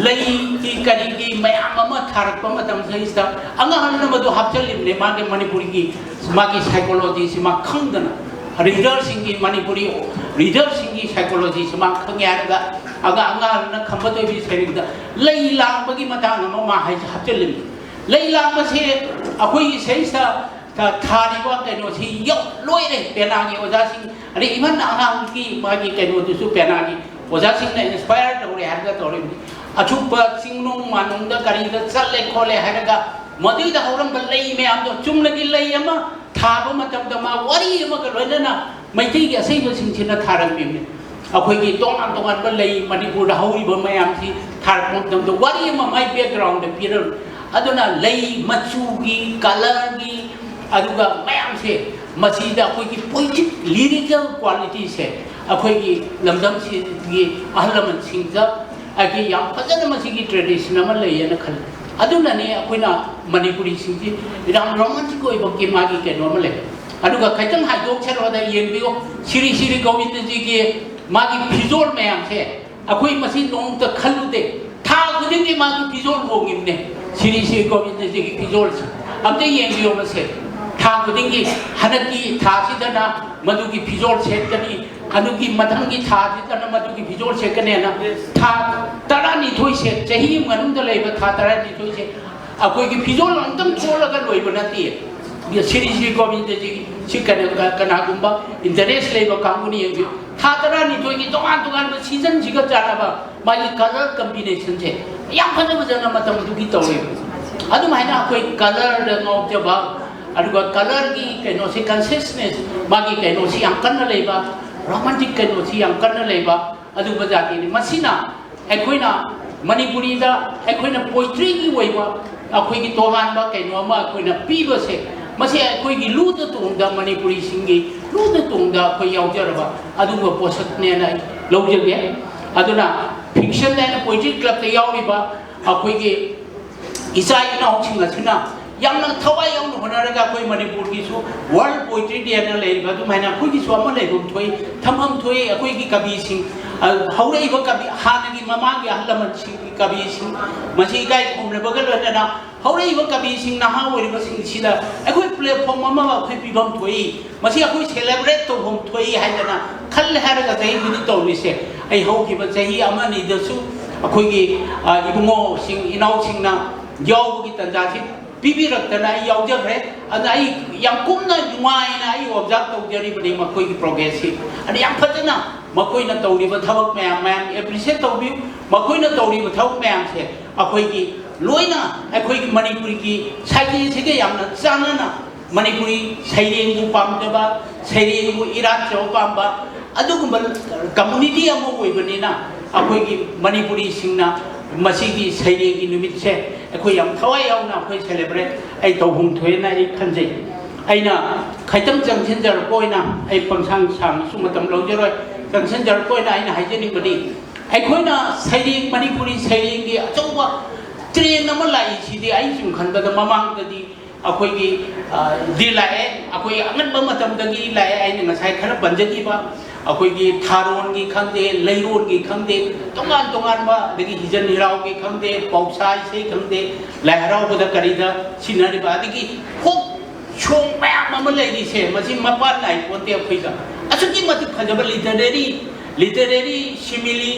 ꯂꯩꯒꯤ ꯀꯔꯤꯒꯤ ꯃꯌꯥꯝ ꯑꯃ ꯊꯥꯔꯛꯄ ꯃꯇꯝꯁꯤꯗꯩꯁꯤꯗ ꯑꯉꯥꯡꯅ ꯃꯗꯨ ꯍꯥꯞꯆꯜꯂꯤꯕꯅꯦ꯫ ꯃꯥꯒꯤ ꯃꯅꯤꯄꯨꯔꯤꯒꯤ ꯃꯥꯒꯤ psychology ꯁꯤ ꯃꯥ ꯈꯪꯗꯅ, reader ꯁꯤꯡꯒꯤ, ꯃꯅꯤꯄꯨꯔꯤ reader ꯁꯤꯡꯒꯤ psychology ꯁꯤ ꯃꯥ ꯈꯪꯉꯦ ꯍꯥꯏꯔꯒ ꯑꯉꯥꯡ ꯑꯉꯥꯡꯅ ꯈꯝꯕ ꯊꯣꯏꯕꯤ ꯁꯩꯔꯦꯡꯗ ꯂꯩ ꯂꯥꯡꯕꯒꯤ ꯃꯇꯥꯡ ꯑꯃ ꯃꯥ ꯍꯥꯏꯁꯦ ꯍꯥꯞꯆꯜꯂꯤꯕꯅꯤ꯫ ꯂꯩ ꯂꯥꯡꯕꯁꯦ ꯑꯩꯈꯣꯏꯒꯤ ꯁꯤꯗꯩꯁꯤꯗ ꯊꯥ-, ꯊꯥꯔꯤꯕ ꯀꯩꯅꯣꯁꯤ ꯌꯧ-, ꯂꯣꯏꯔꯦ꯫ ꯄꯦꯅꯥꯒꯤ ꯑꯣꯖꯥꯁꯤꯡ, ꯑꯗꯩ even ꯑꯉꯥꯡꯒꯤ ꯃꯥꯒꯤ ꯀꯩꯅꯣꯗꯨꯁꯨ ꯄꯦꯅꯥꯒꯤ ꯑꯣꯖꯥꯁꯤꯡꯅ inspire ꯇꯧꯔꯦ ꯍꯥꯏꯔꯒ ꯇꯧꯔꯤꯕꯅꯤ꯫ ꯑꯊꯨꯞꯄ ꯆꯤꯡꯅꯨꯡ ꯃꯥꯅꯨꯡꯗ ꯀꯔꯤꯗ ꯆꯠꯂꯦ ꯈꯣꯠꯂꯦ ꯍꯥꯏꯔꯒ ꯃꯗꯨꯏꯗ ꯍꯧꯔꯝꯕ ꯂꯩ ꯃꯌꯥꯝꯗꯣ, ꯆꯨꯝꯅꯒꯤ ꯂꯩ ꯑꯃ ꯊꯥꯕ ꯃꯇꯝꯗ ꯃꯥ ꯋꯥꯔꯤ ꯑꯃꯒ ꯂꯣꯏꯅꯅ ꯃꯩꯇꯩꯒꯤ ꯑꯁꯦꯡꯕꯁꯤꯡꯁꯤꯅ ꯊꯥꯔꯝꯃꯤꯕꯅꯤ꯫ ꯑꯩꯈꯣꯏꯒꯤ ꯇꯣꯉꯥꯟ ꯇꯣꯉꯥꯟꯕ ꯂꯩ ꯃꯅꯤꯄꯨꯔꯗ ꯍꯧꯔꯤꯕ ꯃꯌꯥꯝꯁꯤ ꯊꯥꯔꯛꯄ ꯃꯇꯝꯗ ꯋꯥꯔꯤ ꯑꯃ ꯃꯥꯏ background ꯗ ꯄꯤꯔꯝꯃꯤ꯫ ꯑꯗꯨꯅ ꯂꯩ ꯃꯆꯨꯒꯤ, colour ꯒꯤ, ꯑꯗꯨꯒ ꯃꯌꯥꯝꯁꯦ, ꯃꯁꯤꯗ ꯑꯩꯈꯣꯏꯒꯤ poetic lyrical quality ꯁꯦ ꯑꯩꯈꯣꯏꯒꯤ ꯂꯝꯗꯝꯁꯤꯒꯤ ꯑꯍꯜ ꯂꯃꯟꯁꯤꯡꯗ, ꯑꯩꯒꯤ ꯌꯥꯝ ꯐꯖꯅ ꯃꯁꯤꯒꯤ tradition ꯑꯃ ꯂꯩꯌꯦꯅ ꯈꯜꯂꯤ꯫ ꯑꯗꯨꯅꯅꯦ ꯑꯩꯈꯣꯏꯅ ꯃꯅꯤꯄꯨꯔꯤꯁꯤꯡꯁꯤ ꯌꯥꯝ romantic ꯑꯣꯏꯕꯒꯤ ꯃꯥꯒꯤ ꯀꯩꯅꯣ ꯑꯃ ꯂꯩ꯫ ꯑꯗꯨꯒ ꯈꯤꯇꯪ ꯍꯥꯏꯗꯣꯛꯆꯔꯛꯑꯣꯗ ꯌꯦꯡꯕꯤꯌꯨ, ꯁꯤꯔꯤ ꯁꯤꯔꯤ ꯒꯣꯕꯤꯟꯗꯖꯤꯒꯤ ꯃꯥꯒꯤ ꯐꯤꯖꯣꯜ ꯃꯌꯥꯝꯁꯦ ꯑꯩꯈꯣꯏ ꯃꯁꯤ ꯅꯣꯡꯃꯇ ꯈꯜꯂꯨꯗꯦ꯫ ꯊꯥ ꯈꯨꯗꯤꯡꯒꯤ ꯃꯥꯒꯤ ꯐꯤꯖꯣꯜ ꯍꯣꯡꯉꯤꯕꯅꯦ, ꯁꯤꯔꯤ ꯁꯤꯔꯤ ꯒꯣꯕꯤꯟꯗꯖꯤꯒꯤ ꯐꯤꯖꯣꯜꯁꯦ꯫ ꯑꯝꯇ ꯌꯦꯡꯕꯤꯌꯣ ꯃꯁꯦ꯫ ꯊꯥ ꯈꯨꯗꯤꯡꯒꯤ ꯍꯟꯗꯛꯀꯤ ꯊꯥꯁꯤꯗꯅ ꯃꯗꯨꯒꯤ ꯐꯤꯖꯣꯜ ꯁꯦꯠꯀꯅꯤ, ꯑꯗꯨꯒꯤ ꯃꯊꯪꯒꯤ ꯊꯥꯁꯤꯗꯅ ꯃꯗꯨꯒꯤ ꯐꯤꯖꯣꯜ ꯁꯦꯠꯀꯅꯦꯅ ꯊꯥ ꯇꯔꯥꯅꯤꯊꯣꯏꯁꯦ, ꯆꯍꯤ ꯑꯃ ꯃꯅꯨꯡꯗ ꯂꯩꯕ ꯊꯥ ꯇꯔꯥꯅꯤꯊꯣꯏꯁꯦ ꯑꯩꯈꯣꯏꯒꯤ ꯐꯤꯖꯣꯜ ꯑꯃꯇꯪ ꯆꯣꯜꯂꯒ ꯂꯣꯏꯕ ꯅꯠꯇꯦ꯫ ꯁꯤꯔꯤ ꯁꯤꯔꯤ ꯒꯣꯕꯤꯟꯗꯖꯤ ꯁꯤ ꯀꯩꯅꯣ, ꯀ-, ꯀꯅꯥꯒꯨꯝꯕ interest ꯂꯩꯕ ꯀꯥꯡꯕꯨꯅ ꯌꯦꯡꯕꯤꯌꯨ꯫ ꯊꯥ ꯇꯔꯥꯅꯤꯊꯣꯏꯒꯤ ꯇꯣꯉꯥꯟ ꯇꯣꯉꯥꯟꯕ season ꯁꯤꯒ ꯆꯥꯟꯅꯕ ꯃꯥꯒꯤ colour combination ꯁꯦ ꯌꯥꯝ ꯐꯖ ꯐꯖꯅ ꯃꯇꯝ ꯑꯗꯨꯒꯤ ꯇꯧꯔꯤꯕ꯫ ꯑꯗꯨꯃꯥꯏꯅ ꯑꯩꯈꯣꯏ colour ꯗ ꯉꯥꯎꯖꯕ, ꯑꯗꯨꯒ colour ꯒꯤ ꯀꯩꯅꯣꯁꯤ, consciousness, ꯃꯥꯒꯤ ꯀꯩꯅꯣꯁꯤ ꯌꯥꯝ ꯀꯟꯅ ꯂꯩꯕ, romantic ꯀꯩꯅꯣꯁꯤ ꯌꯥꯝ ꯀꯟꯅ ꯂꯩꯕ ꯑꯗꯨꯒꯨꯝꯕ ꯖꯥꯇꯤꯅꯤ꯫ ꯃꯁꯤꯅ ꯑꯩꯈꯣꯏꯅ ꯃꯅꯤꯄꯨꯔꯤꯗ ꯑꯩꯈꯣꯏꯅ ꯄꯣꯏꯇ꯭ꯔꯤꯒꯤ ꯑꯣꯏꯕ ꯑꯩꯈꯣꯏꯒꯤ ꯇꯣꯉꯥꯟꯕ ꯀꯩꯅꯣ ꯑꯃ ꯑꯩꯈꯣꯏꯅ ꯄꯤꯕꯁꯦ, ꯃꯁꯤ ꯑꯩꯈꯣꯏꯒꯤ ꯂꯨꯅ ꯇꯣꯡꯗ, ꯃꯅꯤꯄꯨꯔꯤꯁꯤꯡꯒꯤ ꯂꯨꯅ ꯇꯣꯡꯗ ꯑꯩꯈꯣꯏ ꯌꯥꯎꯖꯔꯕ ꯑꯗꯨꯒꯨꯝꯕ ꯄꯣꯠꯁꯛꯅꯦꯅ ꯑꯩ ꯂꯧꯖꯒꯦ꯫ ꯑꯗꯨꯅ ꯐꯤꯛꯁꯟ ꯑꯦꯟ ꯄꯣꯏꯇ꯭ꯔꯤ ꯀ꯭ꯂꯕꯇ ꯌꯥꯎꯔꯤꯕ ꯑꯩꯈꯣꯏꯒꯤ ꯏꯆꯥ ꯏꯅꯥꯎꯁꯤꯡ ꯑꯁꯤꯅ ꯌꯥꯝꯅ ꯊꯋꯥꯏ ꯌꯥꯎꯅ ꯍꯣꯠꯅꯔꯒ ꯑꯩꯈꯣꯏ ꯃꯅꯤꯄꯨꯔꯒꯤꯁꯨ ꯋꯥꯔꯜ ꯄꯣꯏꯇ꯭ꯔꯤ ꯗꯦꯅ ꯂꯩꯔꯤꯕ ꯑꯗꯨꯃꯥꯏꯅ ꯑꯩꯈꯣꯏꯒꯤꯁꯨ ꯑꯃ ꯂꯩꯐꯝ ꯊꯣꯛꯏ, ꯊꯝꯐꯝ ꯊꯣꯛꯏ꯫ ꯑꯩꯈꯣꯏꯒꯤ ꯀꯕꯤꯁꯤꯡ, ꯑ, ꯍꯧꯔꯛꯏꯕ ꯀꯕꯤ, ꯍꯥꯟꯅꯒꯤ ꯃꯃꯥꯡꯒꯤ ꯑꯍꯜ ꯂꯃꯟꯁꯤꯡꯒꯤ ꯀꯕꯤꯁꯤꯡ, ꯃꯁꯤ ꯏꯀꯥꯏ ꯈꯨꯝꯅꯕꯒ ꯂꯣꯏꯅꯅ ꯍꯧꯔꯛꯏꯕ ꯀꯕꯤꯁꯤꯡ, ꯅꯍꯥ ꯑꯣꯏꯔꯤꯕꯁꯤꯡꯁꯤꯗ ꯑꯩꯈꯣꯏ ꯄ꯭ꯂꯦꯠꯐꯣꯝ ꯑꯃ ꯑꯩꯈꯣꯏ ꯄꯤꯐꯝ ꯊꯣꯛꯏ꯫ ꯃꯁꯤ ꯑꯩꯈꯣꯏ ꯁꯦꯂꯦꯕ꯭ꯔꯦꯠ ꯇꯧꯐꯝ ꯊꯣꯛꯏ ꯍꯥꯏꯗꯅ ꯈꯜꯂꯦ ꯍꯥꯏꯔꯒ ꯆꯍꯤ ꯈꯨꯗꯤꯡ ꯇꯧꯔꯤꯁꯦ꯫ ꯑꯩ ꯍꯧꯈꯤꯕ ꯆꯍꯤ ꯑꯃ ꯑꯅꯤꯗꯁꯨ ꯑꯩꯈꯣꯏꯒꯤ, ꯑ, ꯏꯕꯨꯡꯉꯣꯁꯤꯡ, ꯏꯅꯥꯎꯁꯤꯡꯅ ꯌꯥꯎꯕꯒꯤ ꯇꯥꯟꯖꯥꯁꯤ ꯄꯤꯕꯤꯔꯛꯇꯅ ꯑꯩ ꯌꯥꯎꯖꯈ꯭ꯔꯦ꯫ ꯑꯗꯨꯅ ꯑꯩ ꯌꯥꯝ ꯀꯨꯞꯅ ꯅꯨꯡꯉꯥꯏꯅ ꯑꯩ ꯑꯣꯕꯖꯥꯔꯕ ꯇꯧꯖꯔꯤꯕꯅꯤ ꯃꯈꯣꯏꯒꯤ ꯄ꯭ꯔꯣꯒ꯭ꯔꯦꯁꯁꯤ꯫ ꯑꯗ ꯌꯥꯝ ꯐꯖꯅ ꯃꯈꯣꯏꯅ ꯇꯧꯔꯤꯕ ꯊꯕꯛ ꯃꯌꯥꯝ, ꯃꯌꯥꯝ ꯑꯦꯄ꯭ꯔꯤꯁꯤꯌꯦꯠ ꯇꯧꯕꯤꯌꯨ꯫ ꯃꯈꯣꯏꯅ ꯇꯧꯔꯤꯕ ꯊꯕꯛ ꯃꯌꯥꯝꯁꯦ ꯑꯩꯈꯣꯏꯒꯤ ꯂꯣꯏꯅ ꯑꯩꯈꯣꯏꯒꯤ ꯃꯅꯤꯄꯨꯔꯒꯤ ꯁꯥꯏꯀꯜꯁꯤꯒ ꯌꯥꯝꯅ ꯆꯥꯟꯅꯅ ꯃꯅꯤꯄꯨꯔꯤ ꯁꯩꯔꯦꯡꯕꯨ ꯄꯥꯝꯖꯕ, ꯁꯩꯔꯦꯡꯕꯨ ꯏꯔꯥꯠꯆꯕ ꯄꯥꯝꯕ ꯑꯗꯨꯒꯨꯝꯕ ꯀꯝꯃꯨꯅꯤꯇꯤ ꯑꯃ ꯑꯣꯏꯕꯅꯤꯅ ꯑꯩꯈꯣꯏꯒꯤ ꯃꯅꯤꯄꯨꯔꯤꯁꯤꯡꯅ ꯃꯁꯤꯒꯤ ꯁꯩꯔꯦꯡꯒꯤ ꯅꯨꯃꯤꯠꯁꯦ ꯑꯩꯈꯣꯏ ꯌꯥꯝ ꯊꯋꯥꯏ ꯌꯥꯎꯅ ꯑꯩꯈꯣꯏ ꯁꯦꯂꯦꯕ꯭ꯔꯦꯠ ꯑꯩ ꯇꯧꯐꯝ ꯊꯣꯛꯑꯦꯅ ꯑꯩ ꯈꯟꯖꯩ꯫ ꯑꯩꯅ ꯈꯤꯇꯪ ꯆꯪꯁꯤꯟꯖꯔꯛꯄ ꯑꯣꯏꯅ, ꯑꯩ ꯄꯪꯁꯥꯡ ꯁꯥꯡꯅꯁꯨ ꯃꯇꯝ ꯂꯧꯖꯔꯣꯏ, ꯆꯪꯁꯤꯟꯖꯔꯛꯄ ꯑꯣꯏꯅ ꯑꯩꯅ ꯍꯥꯏꯖꯅꯤꯡꯕꯗꯤ, ꯑꯩꯈꯣꯏꯅ ꯁꯩꯔꯦꯡ, ꯃꯅꯤꯄꯨꯔꯤ ꯁꯩꯔꯦꯡꯒꯤ ꯑꯆꯧꯕ ꯇ꯭ꯔꯦꯟ ꯑꯃ ꯂꯥꯛꯏꯁꯤꯗꯤ ꯑꯩ ꯁꯨꯝ ꯈꯟꯕꯗ ꯃꯃꯥꯡꯗꯗꯤ ꯑꯩꯈꯣꯏꯒꯤ, ꯑ, ꯗꯤ ꯂꯥꯛꯑꯦ, ꯑꯩꯈꯣꯏ ꯑꯉꯟꯕ ꯃꯇꯝꯗꯒꯤ ꯂꯥꯛꯑꯦ꯫ ꯑꯩꯅ ꯉꯁꯥꯏ ꯈꯔ ꯄꯟꯖꯈꯤꯕ ꯑꯩꯈꯣꯏꯒꯤ ꯊꯥꯔꯣꯟꯒꯤ ꯈꯪꯗꯦ, ꯂꯩꯔꯣꯟꯒꯤ ꯈꯪꯗꯦ, ꯇꯣꯉꯥꯟ ꯇꯣꯉꯥꯟꯕ, ꯑꯗꯒꯤ ꯍꯤꯖꯟ ꯍꯤꯔꯥꯎꯒꯤ ꯈꯪꯗꯦ, ꯄꯥꯎꯁꯥ ꯏꯁꯩ ꯈꯪꯗꯦ, ꯂꯥꯏ ꯍꯔꯥꯎꯕꯗ ꯀꯔꯤꯗ ꯁꯤꯟꯅꯔꯤꯕ, ꯑꯗꯒꯤ ꯐꯣꯛ ꯁꯣꯡ ꯃꯌꯥꯝ ꯑꯃ ꯂꯩꯔꯤꯁꯦ, ꯃꯁꯤ ꯃꯄꯥꯟ ꯅꯥꯏ ꯄꯣꯟꯇꯦ꯫ ꯑꯩꯈꯣꯏꯗ ꯑꯁꯨꯛꯀꯤ ꯃꯇꯤꯛ ꯐꯖꯕ ꯂꯤꯇꯔꯦꯔꯤ, ꯂꯤꯇꯔꯦꯔꯤ ꯁꯤꯃꯤꯂꯤ,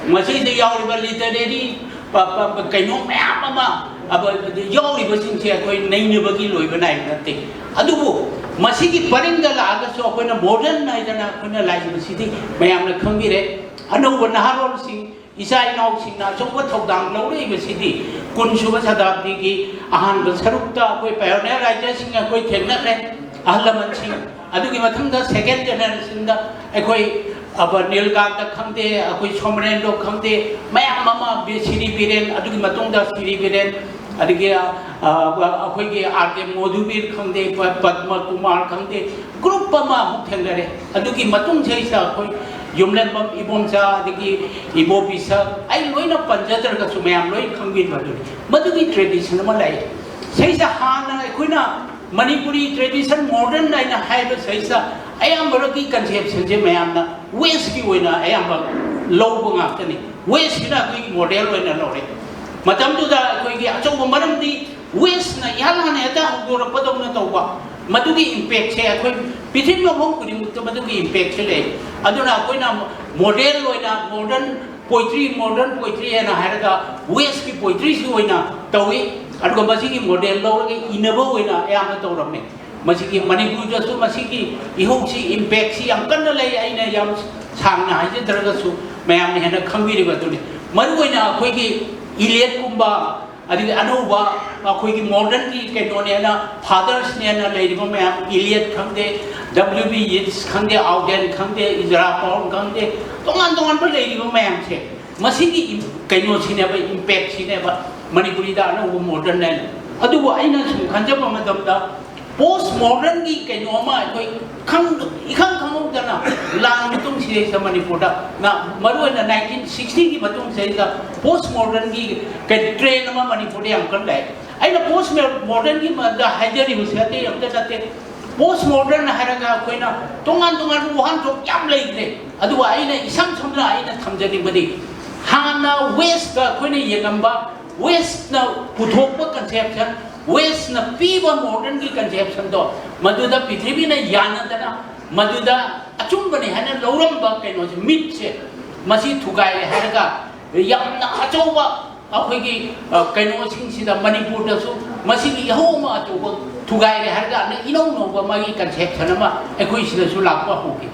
ꯃꯁꯤꯗ ꯌꯥꯎꯔꯤꯕ ꯂꯤꯇꯔꯦꯔꯤ ꯄ-, ꯄ-, ꯄ-, ꯀꯩꯅꯣ ꯃꯌꯥꯝ ꯑꯃ, ꯑꯕ-, ꯌꯥꯎꯔꯤꯕꯁꯤꯡꯁꯦ ꯑꯩꯈꯣꯏ ꯅꯩꯅꯕꯒꯤ ꯂꯣꯏꯕ ꯅꯥꯏꯕ ꯅꯠꯇꯦ꯫ ꯑꯗꯨꯕꯨ ꯃꯁꯤꯒꯤ ꯄꯔꯤꯡꯗ ꯂꯥꯛꯑꯒꯁꯨ ꯑꯩꯈꯣꯏꯅ ꯃꯣꯗꯔꯟ ꯍꯥꯏꯗꯅ ꯑꯩꯈꯣꯏꯅ ꯂꯥꯛꯏꯕꯁꯤꯗꯤ ꯃꯌꯥꯝꯅ ꯈꯪꯕꯤꯔꯦ꯫ ꯑꯅꯧꯕ ꯅꯍꯥꯔꯣꯜꯁꯤꯡ, ꯏꯆꯥ ꯏꯅꯥꯎꯁꯤꯡꯅ ꯑꯆꯧꯕ ꯊꯧꯗꯥꯡ ꯂꯧꯔꯛꯏꯕꯁꯤꯗꯤ ꯀꯨꯟꯁꯨꯕ ꯁꯇꯥꯕꯗꯤꯒꯤ ꯑꯍꯥꯟꯕ ꯁꯔꯨꯛꯇ ꯑꯩꯈꯣꯏ ꯄꯥꯏꯑꯣꯅꯤꯌꯔ ꯔꯥꯏꯇꯔꯁꯤꯡ ꯑꯩꯈꯣꯏ ꯊꯦꯡꯅꯈ꯭ꯔꯦ, ꯑꯍꯜ ꯂꯃꯟꯁꯤꯡ꯫ ꯑꯗꯨꯒꯤ ꯃꯊꯪꯗ ꯁꯦꯀꯦꯟ ꯖꯦꯅꯦꯔꯦꯁꯟꯗ ꯑꯩꯈꯣꯏ ꯑꯕ ꯅꯤꯜꯀꯥꯟꯇ ꯈꯪꯗꯦ, ꯑꯩꯈꯣꯏ ꯁꯣꯃꯔꯦꯟꯗ꯭ꯔꯣ ꯈꯪꯗꯦ, ꯃꯌꯥꯝ ꯑꯃ ꯕꯤ-, ꯁꯤꯔꯤ ꯕꯤꯔꯦꯟ, ꯑꯗꯨꯒꯤ ꯃꯇꯨꯡꯗ ꯁꯤꯔꯤ ꯕꯤꯔꯦꯟ, ꯑꯗꯒꯤ, ꯑ, ꯑꯩꯈꯣꯏꯒꯤ ꯑꯥꯔ ꯀꯦ ꯃꯣꯗꯨꯕꯤꯔ ꯈꯪꯗꯦ, ꯄ-, ꯄꯗꯃ ꯀꯨꯃꯥꯔ ꯈꯪꯗꯦ, ꯒ꯭ꯔꯨꯞ ꯑꯃ ꯑꯃꯨꯛ ꯊꯦꯡꯅꯔꯦ꯫ ꯑꯗꯨꯒꯤ ꯃꯇꯨꯡꯁꯤꯗꯩꯁꯤꯗ ꯑꯩꯈꯣꯏ ꯌꯨꯝꯂꯦꯝꯕꯝ ꯏꯕꯣꯝꯆꯥ, ꯑꯗꯒꯤ ꯏꯕꯣ ꯕꯤꯁꯛ, ꯑꯩ ꯂꯣꯏꯅ ꯄꯟꯖꯗ꯭ꯔꯒꯁꯨ ꯃꯌꯥꯝ ꯂꯣꯏ ꯈꯪꯕꯤꯕ ꯑꯗꯨꯅꯤ꯫ ꯃꯗꯨꯒꯤ ꯇ꯭ꯔꯦꯗꯤꯁꯟ ꯑꯃ ꯂꯩ꯫ ꯁꯤꯁꯦ ꯍꯥꯟꯅ ꯑꯩꯈꯣꯏꯅ ꯃꯅꯤꯄꯨꯔꯤ ꯇ꯭ꯔꯦꯗꯤꯁꯟ ꯃꯣꯗꯔꯟ ꯍꯥꯏꯅ ꯍꯥꯏꯕ ꯁꯤꯗꯩꯁꯤꯗ ꯑꯌꯥꯝꯕꯒꯤ ꯀꯟꯁꯦꯞꯁꯟꯁꯦ ꯃꯌꯥꯝꯅ ꯋꯦꯁꯀꯤ ꯑꯣꯏꯅ ꯑꯌꯥꯝꯕ ꯂꯧꯕ ꯉꯥꯛꯇꯅꯤ꯫ ꯋꯦꯁꯁꯤꯅ ꯑꯩꯈꯣꯏꯒꯤ ꯃꯣꯗꯦꯜ ꯑꯣꯏꯅ ꯂꯧꯔꯦ꯫ ꯃꯇꯝꯗꯨꯗ ꯑꯩꯈꯣꯏꯒꯤ ꯑꯆꯧꯕ ꯃꯔꯝꯗꯤ ꯋꯦꯁꯅ ꯏꯍꯥꯟ ꯍꯥꯟꯅ ꯍꯦꯛꯇ ꯍꯧꯗꯣꯔꯛꯄꯗꯧꯅ ꯇꯧꯕ, ꯃꯗꯨꯒꯤ ꯏꯝꯄꯦꯛꯁꯦ ꯑꯩꯈꯣꯏ ꯄ꯭ꯔꯤꯊꯤꯕꯤ ꯃꯐꯝ ꯈꯨꯗꯤꯡꯃꯛꯇ ꯃꯗꯨꯒꯤ ꯏꯝꯄꯦꯛꯁꯦ ꯂꯩ꯫ ꯑꯗꯨꯅ ꯑꯩꯈꯣꯏꯅ ꯃꯣꯗꯦꯜ ꯑꯣꯏꯅ ꯃꯣꯗꯔꯟ ꯄꯣꯏꯇ꯭ꯔꯤ, ꯃꯣꯗꯔꯟ ꯄꯣꯏꯇ꯭ꯔꯤ ꯍꯥꯏꯅ ꯍꯥꯏꯔꯒ ꯋꯦꯁꯀꯤ ꯄꯣꯏꯇ꯭ꯔꯤꯁꯤ ꯑꯣꯏꯅ ꯇꯧꯏ꯫ ꯑꯗꯨꯒ ꯃꯁꯤꯒꯤ ꯃꯣꯗꯦꯜ ꯂꯧꯔꯒ ꯏꯅꯕ ꯑꯣꯏꯅ ꯑꯌꯥꯝꯕ ꯇꯧꯔꯝꯃꯤ꯫ ꯃꯁꯤꯒꯤ ꯃꯅꯤꯄꯨꯔꯗꯁꯨ ꯃꯁꯤꯒꯤ ꯏꯍꯧꯁꯤ, ꯏꯝꯄꯦꯛꯁꯤ ꯌꯥꯝ ꯀꯟꯅ ꯂꯩ꯫ ꯑꯩꯅ ꯌꯥꯝ ꯁꯥꯡꯅ ꯍꯥꯏꯖꯗ꯭ꯔꯒꯁꯨ ꯃꯌꯥꯝꯅ ꯍꯦꯟꯅ ꯈꯪꯕꯤꯔꯤꯕ ꯑꯗꯨꯅꯤ꯫ ꯃꯔꯨꯑꯣꯏꯅ ꯑꯩꯈꯣꯏꯒꯤ ꯏꯂꯤꯌꯠꯀꯨꯝꯕ, ꯑꯗꯒꯤ ꯑꯅꯧꯕ ꯑꯩꯈꯣꯏꯒꯤ ꯃꯣꯗꯔꯟꯒꯤ ꯀꯩꯅꯣꯅꯦꯅ, ꯐꯥꯗꯔꯁꯅꯦꯅ ꯂꯩꯔꯤꯕ ꯃꯌꯥꯝ, ꯏꯂꯤꯌꯠ ꯈꯪꯗꯦ, ꯗꯕ꯭ꯂꯤꯌꯨ ꯕꯤ ꯌꯤꯠꯁ ꯈꯪꯗꯦ, ꯑꯥꯎꯗꯦꯟ ꯈꯪꯗꯦ, ꯏꯖꯔꯥ ꯄꯥꯎꯟ ꯈꯪꯗꯦ, ꯇꯣꯉꯥꯟ ꯇꯣꯉꯥꯟꯕ ꯂꯩꯔꯤꯕ ꯃꯌꯥꯝꯁꯦ, ꯃꯁꯤꯒꯤ ꯏꯝ-, ꯀꯩꯅꯣꯁꯤꯅꯦꯕ, ꯏꯝꯄꯦꯛꯁꯤꯅꯦꯕ ꯃꯅꯤꯄꯨꯔꯤꯗ ꯑꯅꯧꯕ ꯃꯣꯗꯔꯟ ꯍꯥꯏꯅ꯫ ꯑꯗꯨꯕꯨ ꯑꯩꯅ ꯁꯨꯝ ꯈꯟꯖꯕ ꯃꯇꯝꯗ, ꯄꯣꯁ ꯃꯣꯗꯔꯟꯒꯤ ꯀꯩꯅꯣ ꯑꯃ ꯑꯩꯈꯣꯏ ꯈꯪ-, ꯏꯈꯪ ꯈꯪꯍꯧꯗꯅ ꯂꯥꯟ ꯃꯇꯨꯡ ꯁꯤꯗꯩꯁꯤꯗ ꯃꯅꯤꯄꯨꯔꯗ ꯅ-, ꯃꯔꯨꯑꯣꯏꯅ ꯅꯥꯏꯟꯇꯤꯟ ꯁꯤꯛꯁꯇꯤꯒꯤ ꯃꯇꯨꯡ ꯁꯤꯗꯩꯁꯤꯗ ꯄꯣꯁ ꯃꯣꯗꯔꯟꯒꯤ ꯀꯩ-, ꯇ꯭ꯔꯦꯟ ꯑꯃ ꯃꯅꯤꯄꯨꯔꯗ ꯌꯥꯝ ꯀꯟꯅ ꯂꯥꯛꯑꯦ꯫ ꯑꯩꯅ ꯄꯣꯁ ꯃꯣꯗꯔꯟꯒꯤ ꯃ-, ꯗ ꯍꯥꯏꯖꯔꯤꯕꯁꯦ ꯑꯇꯩ ꯑꯝꯇ ꯅꯠꯇꯦ꯫ ꯄꯣꯁ ꯃꯣꯗꯔꯟ ꯍꯥꯏꯔꯒ ꯑꯩꯈꯣꯏꯅ ꯇꯣꯉꯥꯟ ꯇꯣꯉꯥꯟꯕ ꯋꯥꯍꯟꯊꯣꯛ ꯌꯥꯝ ꯂꯩꯈ꯭ꯔꯦ꯫ ꯑꯗꯨꯒ ꯑꯩꯅ ꯏꯁꯝ ꯁꯝꯅ ꯑꯩꯅ ꯊꯝꯖꯅꯤꯡꯕꯗꯤ, ꯍꯥꯟꯅ ꯋꯦꯁꯇ ꯑꯩꯈꯣꯏꯅ ꯌꯦꯡꯉꯝꯕ, ꯋꯦꯁꯅ ꯄꯨꯊꯣꯛꯄ ꯀꯟꯁꯦꯞꯁꯟ, ꯋꯦꯁꯅ ꯄꯤꯕ ꯃꯣꯗꯔꯟꯒꯤ ꯀꯟꯁꯦꯞꯁꯟꯗꯣ, ꯃꯗꯨꯗ ꯄ꯭ꯔꯤꯊꯤꯕꯤꯅ ꯌꯥꯅꯗꯅ ꯃꯗꯨꯗ ꯑꯆꯨꯝꯕꯅꯤ ꯍꯥꯏꯅ ꯂꯧꯔꯝꯕ ꯀꯩꯅꯣꯁꯦ, ꯃꯤꯠꯁꯦ, ꯃꯁꯤ ꯊꯨꯒꯥꯏꯔꯦ ꯍꯥꯏꯔꯒ ꯌꯥꯝꯅ ꯑꯆꯧꯕ ꯑꯩꯈꯣꯏꯒꯤ, ꯑ, ꯀꯩꯅꯣꯁꯤꯡꯁꯤꯗ, ꯃꯅꯤꯄꯨꯔꯗꯁꯨ ꯃꯁꯤꯒꯤ ꯏꯍꯧ ꯑꯃ ꯑꯆꯧꯕ ꯊꯨꯒꯥꯏꯔꯦ ꯍꯥꯏꯔꯒ ꯏꯅꯧ ꯅꯧꯕ ꯃꯥꯒꯤ ꯀꯟꯁꯦꯞꯁꯟ ꯑꯃ ꯑꯩꯈꯣꯏ ꯁꯤꯗꯁꯨ ꯂꯥꯛꯄ ꯍꯧꯈꯤ꯫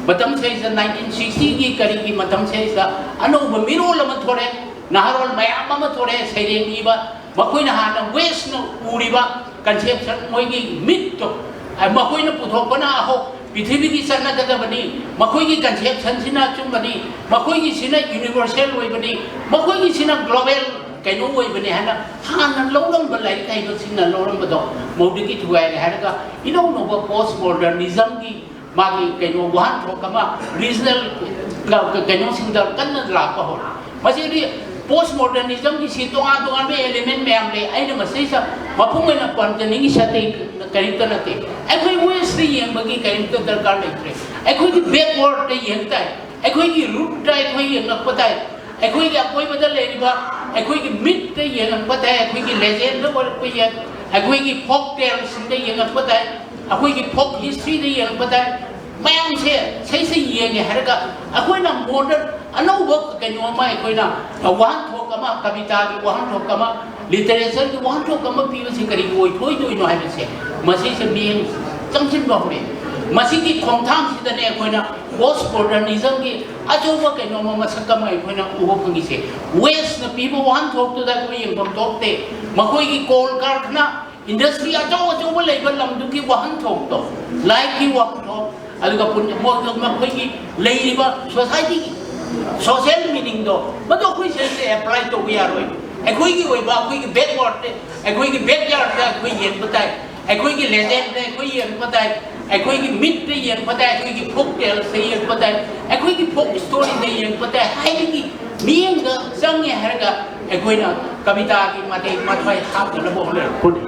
ꯃꯇꯝꯁꯤꯗꯩꯁꯤꯗ, ꯅꯥꯏꯟꯇꯤꯟ ꯁꯤꯛꯁꯇꯤꯒꯤ ꯀꯔꯤꯒꯤ ꯃꯇꯝꯁꯤꯗꯩꯁꯤꯗ ꯑꯅꯧꯕ ꯃꯤꯔꯣꯜ ꯑꯃ ꯊꯣꯔꯛꯑꯦ, ꯅꯍꯥꯔꯣꯜ ꯃꯌꯥꯝ ꯑꯃ ꯊꯣꯔꯛꯑꯦ, ꯁꯩꯔꯦꯡ ꯏꯕ, ꯃꯈꯣꯏꯅ ꯍꯥꯟꯅ ꯋꯦꯁꯅ ꯎꯔꯤꯕ ꯀꯟꯁꯦꯞꯁꯟ, ꯃꯣꯏꯒꯤ ꯃꯤꯠꯇꯣ, ꯑ, ꯃꯈꯣꯏꯅ ꯄꯨꯊꯣꯛꯄꯅ ꯑꯍꯧ-, ꯄ꯭ꯔꯤꯊꯤꯕꯤꯒꯤ ꯆꯠꯅꯒꯗꯕꯅꯤ, ꯃꯈꯣꯏꯒꯤ ꯀꯟꯁꯦꯞꯁꯟꯁꯤꯅ ꯑꯆꯨꯝꯕꯅꯤ, ꯃꯈꯣꯏꯒꯤꯁꯤꯅ ꯌꯨꯅꯤꯚꯔꯁꯦꯜ ꯑꯣꯏꯕꯅꯤ, ꯃꯈꯣꯏꯒꯤꯁꯤꯅ ꯒ꯭ꯂꯣꯕꯦꯜ ꯀꯩꯅꯣ ꯑꯣꯏꯕꯅꯤ ꯍꯥꯏꯅ ꯍꯥꯟꯅ ꯂꯧꯔꯝꯕ ꯂꯥꯏꯔꯤꯛ ꯍꯩꯕꯁꯤꯡꯅ ꯂꯧꯔꯝꯕꯗꯣ ꯃꯧꯗꯒꯤ ꯊꯨꯒꯥꯏꯔꯦ ꯍꯥꯏꯔꯒ ꯏꯅꯧ ꯅꯧꯕ ꯄꯣꯁ ꯃꯣꯗꯔꯅꯤꯖꯝꯒꯤ ꯃꯥꯒꯤ ꯀꯩꯅꯣ ꯋꯥꯍꯟꯊꯣꯛ ꯑꯃ ꯔꯤꯖꯅꯦꯜ ꯀꯩꯅꯣꯁꯤꯡꯗ ꯀꯟꯅ ꯂꯥꯛꯄ ꯍꯧꯔꯦ꯫ ꯃꯁꯤꯗꯤ ꯄꯣꯁ ꯃꯣꯗꯔꯅꯤꯖꯝꯒꯤꯁꯤ ꯇꯣꯉꯥꯟ ꯇꯣꯉꯥꯟꯕ ꯑꯦꯂꯤꯃꯦꯟ ꯃꯌꯥꯝ ꯂꯩ꯫ ꯑꯩꯅ ꯃꯁꯤꯗꯩꯁꯤꯗ ꯃꯄꯨꯡ ꯑꯣꯏꯅ ꯄꯟꯖꯅꯤꯡꯉꯤꯁꯤ ꯑꯇꯩ ꯀꯔꯤꯝꯇ ꯅꯠꯇꯦ꯫ ꯑꯩꯈꯣꯏ ꯋꯦꯁꯇ ꯌꯦꯡꯕꯒꯤ ꯀꯔꯤꯝꯇ ꯗꯔꯀꯥꯔ ꯂꯩꯇ꯭ꯔꯦ꯫ ꯑꯩꯈꯣꯏꯒꯤ ꯕꯦꯛꯋꯥꯔꯗꯇ ꯌꯦꯡ ꯇꯥꯏ, ꯑꯩꯈꯣꯏꯒꯤ ꯔꯨꯠꯇ ꯑꯩꯈꯣꯏ ꯌꯦꯡꯉꯛꯄ ꯇꯥꯏ, ꯑꯩꯈꯣꯏꯒꯤ ꯑꯀꯣꯏꯕꯗ ꯂꯩꯔꯤꯕ ꯑꯩꯈꯣꯏꯒꯤ ꯃꯤꯠꯇ ꯌꯦꯡꯉꯛꯄ ꯇꯥꯏ, ꯑꯩꯈꯣꯏꯒꯤ ꯂꯦꯖꯦꯟꯗ ꯑꯣꯏꯔꯛꯄ ꯌꯥꯏ, ꯑꯩꯈꯣꯏꯒꯤ ꯐꯣꯛ ꯇꯦꯜꯁꯤꯡꯗ ꯌꯦꯡꯉꯛꯄ ꯇꯥꯏ, ꯑꯩꯈꯣꯏꯒꯤ ꯐꯣꯛ ꯍꯤꯁꯇ꯭ꯔꯤꯗ ꯌꯦꯡꯉꯛꯄ ꯇꯥꯏ꯫ ꯃꯌꯥꯝꯁꯦ ꯁꯩꯁꯦ ꯌꯦꯡꯉꯦ ꯍꯥꯏꯔꯒ ꯑꯩꯈꯣꯏꯅ ꯃꯣꯗꯔꯟ ꯑꯅꯧꯕ ꯀꯩꯅꯣ ꯑꯃ ꯑꯩꯈꯣꯏꯅ ꯋꯥꯍꯟꯊꯣꯛ ꯑꯃ, ꯀꯕꯤꯇꯥꯒꯤ ꯋꯥꯍꯟꯊꯣꯛ ꯑꯃ, ꯂꯤꯇꯔꯦꯆꯔꯒꯤ ꯋꯥꯍꯟꯊꯣꯛ ꯑꯃ ꯄꯤꯕꯁꯤ ꯀꯔꯤꯒꯤ ꯑꯣꯏꯊꯣꯛꯏꯗꯣꯏꯅꯣ ꯍꯥꯏꯕꯁꯦ ꯃꯁꯤꯁꯦ ꯃꯤꯠꯌꯦꯡ ꯆꯪꯁꯤꯟꯕ ꯍꯧꯔꯛꯑꯦ꯫ ꯃꯁꯤꯒꯤ ꯈꯣꯡꯊꯥꯡꯁꯤꯗꯅꯦ ꯑꯩꯈꯣꯏꯅ ꯄꯣꯁ ꯃꯣꯗꯔꯅꯤꯖꯝꯒꯤ ꯑꯆꯧꯕ ꯀꯩꯅꯣꯝꯃ ꯃꯁꯛ ꯑꯃ ꯑꯩꯈꯣꯏꯅ ꯎꯕ ꯐꯪꯉꯤꯁꯦ꯫ ꯋꯦꯁꯅ ꯄꯤꯕ ꯋꯥꯍꯟꯊꯣꯛꯇꯨꯗ ꯑꯩꯈꯣꯏ ꯌꯦꯡꯐꯝ ꯊꯣꯛꯇꯦ꯫ ꯃꯈꯣꯏꯒꯤ ꯀꯣꯜ ꯀꯥꯔꯈꯅꯥ, ꯏꯟꯗꯁꯇ꯭ꯔꯤ ꯑꯆꯧ ꯑꯆꯧꯕ ꯂꯩꯕ ꯂꯝꯗꯨꯒꯤ ꯋꯥꯍꯟꯊꯣꯛꯇꯣ, ꯂꯥꯏꯔꯤꯛꯀꯤ ꯋꯥꯍꯟꯊꯣꯛ, ꯑꯗꯨꯒ ꯄꯨꯟ-, ꯃꯣꯏ-, ꯃꯈꯣꯏꯒꯤ ꯂꯩꯔꯤꯕ ꯁꯣꯁꯥꯏꯇꯤꯒꯤ ꯁꯣꯁꯤꯌꯦꯜ ꯃꯤꯅꯤꯡꯗꯣ, ꯃꯗꯨ ꯑꯩꯈꯣꯏ ꯁꯤꯗꯩꯁꯤꯗ ꯑꯦꯄ꯭ꯂꯥꯏ ꯇꯧꯕ ꯌꯥꯔꯣꯏ꯫ ꯑꯩꯈꯣꯏꯒꯤ ꯑꯣꯏꯕ, ꯑꯩꯈꯣꯏꯒꯤ ꯕꯦꯛꯋꯥꯔꯗ, ꯑꯩꯈꯣꯏꯒꯤ ꯕꯦꯛꯌꯥꯔꯗꯇ ꯑꯩꯈꯣꯏ ꯌꯦꯡꯕ ꯇꯥꯏ, ꯑꯩꯈꯣꯏꯒꯤ ꯂꯦꯖꯦꯟꯗ ꯑꯩꯈꯣꯏ ꯌꯦꯡꯕ ꯇꯥꯏ, ꯑꯩꯈꯣꯏꯒꯤ ꯃꯤꯠꯇ ꯌꯦꯡꯕ ꯇꯥꯏ, ꯑꯩꯈꯣꯏꯒꯤ ꯐꯣꯛ ꯇꯦꯜꯁꯇ ꯌꯦꯡꯕ ꯇꯥꯏ, ꯑꯩꯈꯣꯏꯒꯤ ꯐꯣꯛ ꯁ꯭ꯇꯣꯔꯤꯗ ꯌꯦꯡꯕ ꯇꯥꯏ ꯍꯥꯏꯕꯒꯤ ꯃꯤꯠꯌꯦꯡꯗ ꯆꯪꯉꯦ ꯍꯥꯏꯔꯒ ꯑꯩꯈꯣꯏꯅ ꯀꯕꯤꯇꯥꯒꯤ ꯃꯇꯦꯛ ꯃꯊ꯭ꯋꯥꯏ ꯍꯥꯞꯅꯅꯕ ꯍꯣꯠꯅꯔꯛꯄꯅꯤ꯫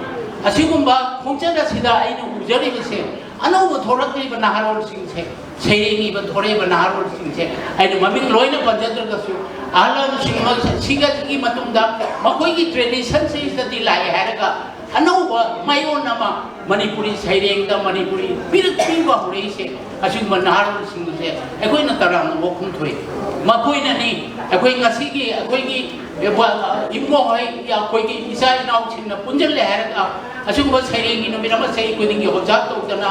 ꯑꯁꯤꯒꯨꯝꯕ ꯈꯣꯡꯆꯠ ꯑꯁꯤꯗ ꯑꯩꯅ ꯎꯖꯔꯤꯕꯁꯦ, ꯑꯅꯧꯕ ꯊꯣꯔꯛꯂꯤꯕ ꯅꯍꯥꯔꯣꯜꯁꯤꯡꯁꯦ, ꯁꯩꯔꯦꯡ ꯏꯕ ꯊꯣꯔꯛꯏꯕ ꯅꯍꯥꯔꯣꯜꯁꯤꯡꯁꯦ, ꯑꯩꯅ ꯃꯃꯤꯡ ꯂꯣꯏꯅ ꯄꯟꯖꯗ꯭ꯔꯒꯁꯨ, ꯑꯍꯜ ꯂꯃꯟꯁꯤꯡ ꯁꯤꯒꯤ ꯃꯇꯨꯡꯗ ꯃꯈꯣꯏꯒꯤ ꯇ꯭ꯔꯦꯗꯤꯁꯟꯁꯤꯗꯗꯤ ꯂꯥꯛꯑꯦ ꯍꯥꯏꯔꯒ ꯑꯅꯧꯕ ꯃꯥꯏꯑꯣꯟ ꯑꯃ ꯃꯅꯤꯄꯨꯔꯤ ꯁꯩꯔꯦꯡꯗ ꯃꯅꯤꯄꯨꯔꯤ ꯄꯤꯔꯛ ꯄꯤꯕ ꯍꯧꯔꯛꯏꯁꯦ, ꯑꯁꯤꯒꯨꯝꯕ ꯅꯍꯥꯔꯣꯜꯁꯤꯡ ꯑꯁꯦ ꯑꯩꯈꯣꯏꯅ ꯇꯔꯥꯝꯅ ꯑꯣꯛꯐꯝ ꯊꯣꯛꯏ꯫ ꯃꯈꯣꯏꯅ ꯅꯤ ꯑꯩꯈꯣꯏ ꯉꯁꯤꯒꯤ ꯑꯩꯈꯣꯏꯒꯤ ꯏꯕꯨꯡꯉꯣꯍꯣꯏ, ꯑꯩꯈꯣꯏꯒꯤ ꯏꯆꯥ ꯏꯅꯥꯎꯁꯤꯡꯅ ꯄꯨꯟꯁꯤꯜꯂꯦ ꯍꯥꯏꯔꯒ ꯑꯁꯤꯒꯨꯝꯕ ꯁꯩꯔꯦꯡꯒꯤ ꯅꯨꯃꯤꯠ ꯑꯃ ꯆꯍꯤ ꯈꯨꯗꯤꯡꯒꯤ ꯑꯣꯕꯖꯥꯔꯕ ꯇꯧꯗꯅ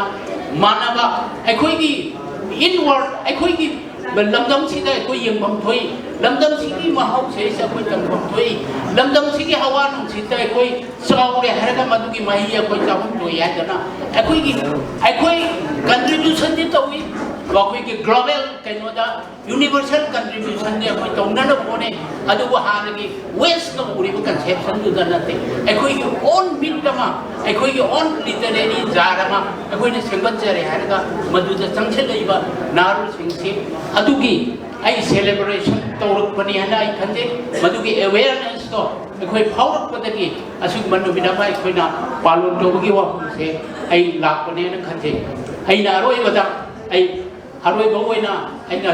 ꯃꯥꯟꯅꯕ ꯑꯩꯈꯣꯏꯒꯤ ꯏꯟꯋꯥꯔꯗ, ꯑꯩꯈꯣꯏꯒꯤ ꯂꯝꯗꯝꯁꯤꯗ ꯑꯩꯈꯣꯏ ꯌꯦꯡꯐꯝ ꯊꯣꯛꯏ꯫ ꯂꯝꯗꯝꯁꯤꯒꯤ ꯃꯍꯧꯁꯥꯁꯦ ꯑꯩꯈꯣꯏ ꯇꯝꯐꯝ ꯊꯣꯛꯏ꯫ ꯂꯝꯗꯝꯁꯤꯒꯤ ꯍꯋꯥ ꯅꯨꯡꯁꯤꯠꯇ ꯑꯩꯈꯣꯏ ꯆꯥꯎꯔꯦ ꯍꯥꯏꯔꯒ ꯃꯗꯨꯒꯤ ꯃꯍꯩ ꯑꯩꯈꯣꯏ ꯆꯥꯐꯝ ꯊꯣꯛꯏ ꯍꯥꯏꯗꯅ ꯑꯩꯈꯣꯏꯒꯤ, ꯑꯩꯈꯣꯏ ꯀꯟꯇ꯭ꯔꯤꯕ꯭ꯌꯨꯁꯟꯗꯤ ꯇꯧꯏ, ꯑꯩꯈꯣꯏꯒꯤ ꯒ꯭ꯂꯣꯕꯦꯜ ꯀꯩꯅꯣꯗ ꯌꯨꯅꯤꯚꯔꯁꯦꯜ ꯀꯟꯇ꯭ꯔꯤꯕ꯭ꯌꯨꯁꯟꯗꯤ ꯑꯩꯈꯣꯏ ꯇꯧꯅꯅꯕ ꯍꯣꯠꯅꯩ꯫ ꯑꯗꯨꯕꯨ ꯍꯥꯟꯅꯒꯤ ꯋꯦꯁꯅ ꯎꯔꯤꯕ ꯀꯟꯁꯦꯞꯁꯟꯗꯨꯗ ꯅꯠꯇꯦ, ꯑꯩꯈꯣꯏꯒꯤ ꯑꯣꯟ ꯃꯤꯠ ꯑꯃ, ꯑꯩꯈꯣꯏꯒꯤ ꯑꯣꯟ ꯂꯤꯇꯔꯦꯔꯤ ꯖꯥꯔ ꯑꯃ ꯑꯩꯈꯣꯏꯅ ꯁꯦꯝꯒꯠꯆꯔꯦ ꯍꯥꯏꯔꯒ ꯃꯗꯨꯗ ꯆꯪꯁꯤꯜꯂꯛꯏꯕ ꯅꯍꯥꯔꯣꯜꯁꯤꯡꯁꯤ ꯑꯗꯨꯒꯤ ꯑꯩ ꯁꯦꯂꯦꯕ꯭ꯔꯦꯁꯟ ꯇꯧꯔꯛꯄꯅꯤ ꯍꯥꯏꯅ ꯑꯩ ꯈꯟꯖꯩ꯫ ꯃꯗꯨꯒꯤ ꯑꯦꯋꯦꯌꯔꯅꯦꯁꯇꯣ ꯑꯩꯈꯣꯏ ꯐꯥꯎꯔꯛꯄꯗꯒꯤ ꯑꯁꯨꯛ ꯅꯨꯃꯤꯠ ꯑꯃ ꯑꯩꯈꯣꯏꯅ ꯄꯥꯂꯣꯟ ꯇꯧꯕꯒꯤ ꯋꯥꯐꯝꯁꯦ ꯑꯩ ꯂꯥꯛꯄꯅꯦꯅ ꯈꯟꯖꯩ꯫ ꯑꯩꯅ ꯑꯔꯣꯏꯕꯗ ꯑꯩ ꯑꯔꯣꯏꯕ ꯑꯣꯏꯅ ꯑꯩꯅ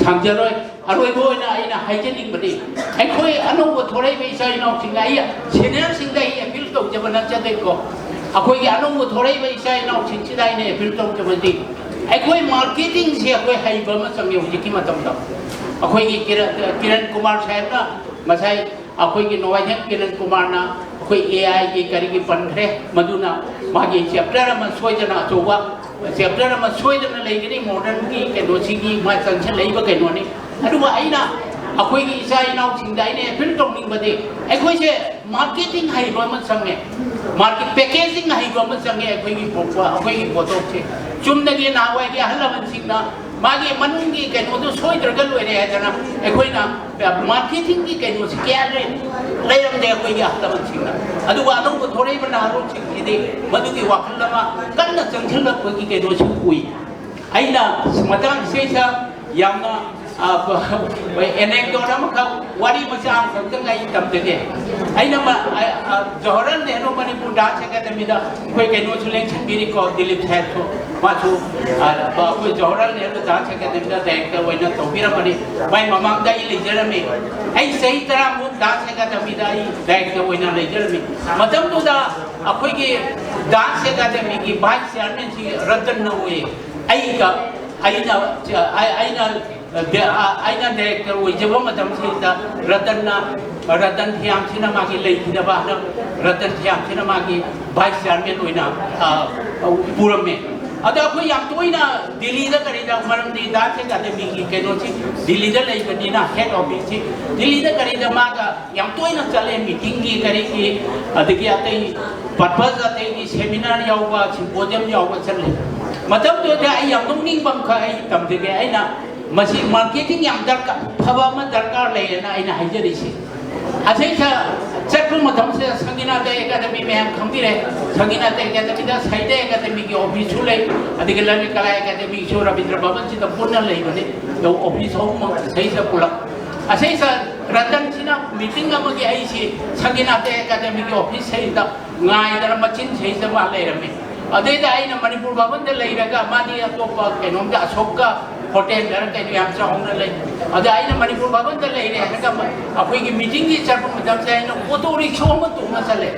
ꯁꯥꯡꯖꯔꯣꯏ꯫ ꯑꯔꯣꯏꯕ ꯑꯣꯏꯅ ꯑꯩꯅ ꯍꯥꯏꯖꯅꯤꯡꯕꯗꯤ, ꯑꯩꯈꯣꯏ ꯑꯅꯧꯕ ꯊꯣꯔꯛꯏꯕ ꯏꯆꯥ ꯏꯅꯥꯎꯁꯤꯡꯅ, ꯑꯩ ꯁꯦꯅꯤꯌꯔꯁꯤꯡꯗ ꯑꯩ ꯑꯦꯄꯤꯜ ꯇꯧꯖꯕ ꯅꯠꯆꯗꯦꯀꯣ, ꯑꯩꯈꯣꯏꯒꯤ ꯑꯅꯧꯕ ꯊꯣꯔꯛꯏꯕ ꯏꯆꯥ ꯏꯅꯥꯎꯁꯤꯡꯁꯤꯗ ꯑꯩꯅ ꯑꯦꯄꯤꯜ ꯇꯧꯖꯕꯗꯤ, ꯑꯩꯈꯣꯏ ꯃꯥꯔꯀꯦꯇꯤꯡꯁꯦ ꯑꯩꯈꯣꯏ ꯍꯩꯕ ꯑꯃ ꯆꯪꯉꯦ ꯍꯧꯖꯤꯛꯀꯤ ꯃꯇꯝꯗ꯫ ꯑꯩꯈꯣꯏꯒꯤ ꯀꯤꯔꯟ, ꯀꯤꯔꯟ ꯀꯨꯃꯥꯔ ꯁꯥꯍꯦꯕꯅ ꯉꯁꯥꯏ ꯑꯩꯈꯣꯏꯒꯤ ꯅꯣꯡꯃꯥꯏꯊꯦꯝ ꯀꯤꯔꯟ ꯀꯨꯃꯥꯔꯅ ꯑꯩꯈꯣꯏ ꯑꯦ ꯑꯥꯏꯒꯤ ꯀꯔꯤꯒꯤ ꯄꯟꯈ꯭ꯔꯦ, ꯃꯗꯨꯅ ꯃꯥꯒꯤ ꯆꯦꯞꯇꯔ ꯑꯃ ꯁꯣꯏꯗꯅ ꯑꯆꯧꯕ ꯆꯦꯞꯇꯔ ꯑꯃ ꯁꯣꯏꯗꯅ ꯂꯩꯒꯅꯤ꯫ ꯃꯣꯗꯔꯟꯒꯤ ꯀꯩꯅꯣꯁꯤꯒꯤ ꯃꯥ ꯆꯪꯁꯤꯜꯂꯛꯏꯕ ꯀꯩꯅꯣꯅꯤ꯫ ꯑꯗꯨꯒ ꯑꯩꯅ ꯑꯩꯈꯣꯏꯒꯤ ꯏꯆꯥ ꯏꯅꯥꯎꯁꯤꯡꯗ ꯑꯩꯅ ꯑꯦꯄꯤꯜ ꯇꯧꯅꯤꯡꯕꯗꯤ, ꯑꯩꯈꯣꯏꯁꯦ ꯃꯥꯔꯀꯦꯇꯤꯡ ꯍꯩꯕ ꯑꯃ ꯆꯪꯉꯦ, ꯃꯥꯔꯀꯦꯠ ꯄꯦꯀꯦꯖꯤꯡ ꯍꯩꯕ ꯑꯃ ꯆꯪꯉꯦ꯫ ꯑꯩꯈꯣꯏꯒꯤ ꯄꯣ-, ꯑꯩꯈꯣꯏꯒꯤ ꯄꯣꯠꯊꯣꯛꯁꯦ ꯆꯨꯝꯅꯒꯤ ꯅꯍꯥꯟꯋꯥꯏꯒꯤ ꯑꯍꯜ ꯂꯃꯟꯁꯤꯡꯅ ꯃꯥꯒꯤ ꯃꯅꯨꯡꯒꯤ ꯀꯩꯅꯣꯗꯨ ꯁꯣꯏꯗ꯭ꯔꯒ ꯂꯣꯏꯔꯦ ꯍꯥꯏꯗꯅ ꯑꯩꯈꯣꯏꯅ ꯃꯥꯔꯀꯦꯇꯤꯡꯒꯤ ꯀꯩꯅꯣꯁꯤ ꯀꯌꯥ ꯂꯩ-, ꯂꯩꯔꯝꯗꯦ ꯑꯩꯈꯣꯏꯒꯤ ꯑꯍꯜ ꯂꯃꯟꯁꯤꯡꯅ꯫ ꯑꯗꯨꯒ ꯑꯅꯧꯕ ꯊꯣꯔꯛꯏꯕ ꯅꯍꯥꯔꯣꯜꯁꯤꯡꯁꯤꯗꯤ ꯃꯗꯨꯒꯤ ꯋꯥꯈꯜ ꯑꯃ ꯀꯟꯅ ꯆꯪꯁꯤꯜꯂꯛꯄꯒꯤ ꯀꯩꯅꯣꯁꯨ ꯎꯏ꯫ ꯑꯩꯅ ꯃꯇꯥꯡꯁꯤꯗꯩꯗ ꯌꯥꯝꯅ, ꯑ, ꯑꯦꯅꯦꯛꯗꯣꯠ ꯑꯃꯈꯛ, ꯋꯥꯔꯤ ꯃꯆꯥ ꯑꯃꯈꯛꯇꯪ ꯑꯩ ꯇꯝꯖꯒꯦ꯫ ꯑꯩꯅ ꯃ-, ꯑ, ꯑ, ꯖꯋꯥꯍꯔꯂꯥꯜ ꯅꯦꯍꯔꯨ ꯃꯅꯤꯄꯨꯔ ꯗꯥꯟꯁ ꯑꯦꯀꯥꯗꯃꯤꯗ ꯑꯩꯈꯣꯏ ꯀꯩꯅꯣꯁꯨ ꯂꯦꯡꯁꯤꯟꯕꯤꯔꯤꯀꯣ, ꯗꯤꯂꯤꯞ ꯁꯥꯍꯦꯕꯁꯨ, ꯃꯥꯁꯨ, ꯑ, ꯑꯩꯈꯣꯏ ꯖꯋꯥꯍꯔꯂꯥꯜ ꯅꯦꯍꯔꯨ ꯗꯥꯟꯁ ꯑꯦꯀꯥꯗꯃꯤꯗ ꯗꯥꯏꯔꯦꯛꯇꯔ ꯑꯣꯏꯅ ꯇꯧꯕꯤꯔꯝꯕꯅꯤ꯫ ꯃꯥꯏ ꯃꯃꯥꯡꯗ ꯑꯩ ꯂꯩꯖꯔꯝꯃꯤ꯫ ꯑꯩ ꯆꯍꯤ ꯇꯔꯥꯃꯨꯛ ꯗꯥꯟꯁ ꯑꯦꯀꯥꯗꯃꯤꯗ ꯑꯩ ꯗꯥꯏꯔꯦꯛꯇꯔ ꯑꯣꯏꯅ ꯂꯩꯖꯔꯝꯃꯤ꯫ ꯃꯇꯝꯗꯨꯗ ꯑꯩꯈꯣꯏꯒꯤ ꯗꯥꯟꯁ ꯑꯦꯀꯥꯗꯃꯤꯒꯤ ꯚꯥꯏꯁ ꯆꯤꯌꯥꯔꯃꯦꯟꯁꯤ ꯔꯇꯟꯅ ꯑꯣꯏ꯫ ꯑꯩꯒ, ꯑꯩꯅ, ꯑꯩꯅ, ꯑꯩꯅ ꯗꯥꯏꯔꯦꯛꯇꯔ ꯑꯣꯏꯖꯕ ꯃꯇꯝꯁꯤꯗ ꯔꯇꯟꯅ, ꯔꯇꯟ ꯊꯤꯌꯥꯝꯁꯤꯅ ꯃꯥꯒꯤ ꯂꯩꯈꯤꯗꯕ ꯍꯟꯗꯛ ꯔꯇꯟ ꯊꯤꯌꯥꯝꯁꯤꯅ ꯃꯥꯒꯤ ꯚꯥꯏꯁ ꯆꯤꯌꯥꯔꯃꯦꯟ ꯑꯣꯏꯅ, ꯑ, ꯄꯨꯔꯝꯃꯦ꯫ ꯑꯗ ꯑꯩꯈꯣꯏ ꯌꯥꯝ ꯇꯣꯏꯅ ꯗꯤꯜꯂꯤꯗ ꯀꯔꯤꯗ, ꯃꯔꯝꯗꯤ ꯗꯥꯟꯁ ꯑꯦꯀꯥꯗꯃꯤꯒꯤ ꯀꯩꯅꯣꯁꯤ ꯗꯤꯜꯂꯤꯗ ꯂꯩꯕꯅꯤꯅ, ꯍꯦꯗ ꯑꯣꯐꯤꯁꯁꯤ ꯗꯤꯜꯂꯤꯗ ꯀꯔꯤꯗ ꯃꯥꯒ ꯌꯥꯝ ꯇꯣꯏꯅ ꯆꯠꯂꯦ, ꯃꯤꯇꯤꯡꯒꯤ ꯀꯔꯤꯒꯤ, ꯑꯗꯒꯤ ꯑꯇꯩ ꯄꯔꯄꯁ, ꯑꯇꯩꯒꯤ ꯁꯦꯃꯤꯅꯥꯔ ꯌꯥꯎꯕ, ꯁꯤꯝꯄꯣꯖꯤꯌꯝ ꯌꯥꯎꯕ ꯆꯠꯂꯦ꯫ ꯃꯇꯝꯗꯨꯗ ꯑꯩ ꯌꯥꯝ ꯅꯣꯛꯅꯤꯡꯕ ꯑꯃꯈꯛ ꯑꯩ ꯇꯝꯖꯒꯦ꯫ ꯑꯩꯅ ꯃꯁꯤ ꯃꯥꯔꯀꯦꯇꯤꯡ ꯌꯥꯝ ꯗꯔꯀꯥꯔ, ꯐꯕ ꯑꯃ ꯗꯔꯀꯥꯔ ꯂꯩꯌꯦꯅ ꯑꯩꯅ ꯍꯥꯏꯖꯔꯤꯁꯦ꯫ ꯑꯁꯤꯗ ꯆꯠꯄ ꯃꯇꯝꯁꯤꯗ ꯁꯪꯒꯤꯅꯥꯇ ꯑꯦꯀꯥꯗꯃꯤ ꯃꯌꯥꯝ ꯈꯪꯕꯤꯔꯦ꯫ ꯁꯪꯒꯤꯅꯥꯇ ꯑꯦꯀꯥꯗꯃꯤꯗ ꯁꯥꯍꯤꯇ꯭ꯌ ꯑꯦꯀꯥꯗꯃꯤꯒꯤ ꯑꯣꯐꯤꯁꯁꯨ ꯂꯩ, ꯑꯗꯒꯤ ꯂꯂꯤꯠ ꯀꯂꯥ ꯑꯦꯀꯥꯗꯃꯤꯒꯤꯁꯨ ꯔꯕꯤꯟꯗ꯭ꯔ ꯚꯕꯟꯁꯤꯗ ꯄꯨꯟꯅ ꯂꯩꯕꯅꯤ꯫ ꯑꯣꯐꯤꯁ ꯑꯍꯨꯝꯃꯛ ꯁꯤꯗꯩꯁꯤꯗ ꯄꯨꯂꯞ꯫ ꯑꯁꯤꯗ ꯔꯇꯟꯁꯤꯅ ꯃꯤꯇꯤꯡ ꯑꯃꯒꯤ ꯑꯩꯁꯤ ꯁꯪꯒꯤꯅꯥꯇ ꯑꯦꯀꯥꯗꯃꯤꯒꯤ ꯑꯣꯐꯤꯁꯁꯤꯗ ꯉꯥꯏꯗꯅ ꯃꯆꯤꯟ ꯁꯤꯗꯩꯁꯤꯗ ꯃꯥ ꯂꯩꯔꯝꯃꯤ꯫ ꯑꯗꯩꯗ ꯑꯩꯅ ꯃꯅꯤꯄꯨꯔ ꯚꯕꯟꯗ ꯂꯩꯔꯒ ꯃꯥꯗꯤ ꯑꯇꯣꯞꯄ ꯀꯩꯅꯣꯝꯗ ꯑꯁꯣꯛꯀ ꯍꯣꯇꯦꯜꯗꯔ ꯀꯩꯅꯣ ꯌꯥꯝ ꯆꯥꯎꯅ ꯂꯩ꯫ ꯑꯗ ꯑꯩꯅ ꯃꯅꯤꯄꯨꯔ ꯚꯕꯟꯗ ꯂꯩꯔꯦ ꯍꯥꯏꯔꯒ ꯑꯩꯈꯣꯏꯒꯤ ꯃꯤꯇꯤꯡꯒꯤ ꯆꯠꯄ ꯃꯇꯝꯁꯦ ꯑꯩꯅ ꯑꯣꯇꯣ ꯔꯤꯛꯁꯣ ꯑꯃ ꯇꯣꯡꯉ ꯆꯠꯂꯦ꯫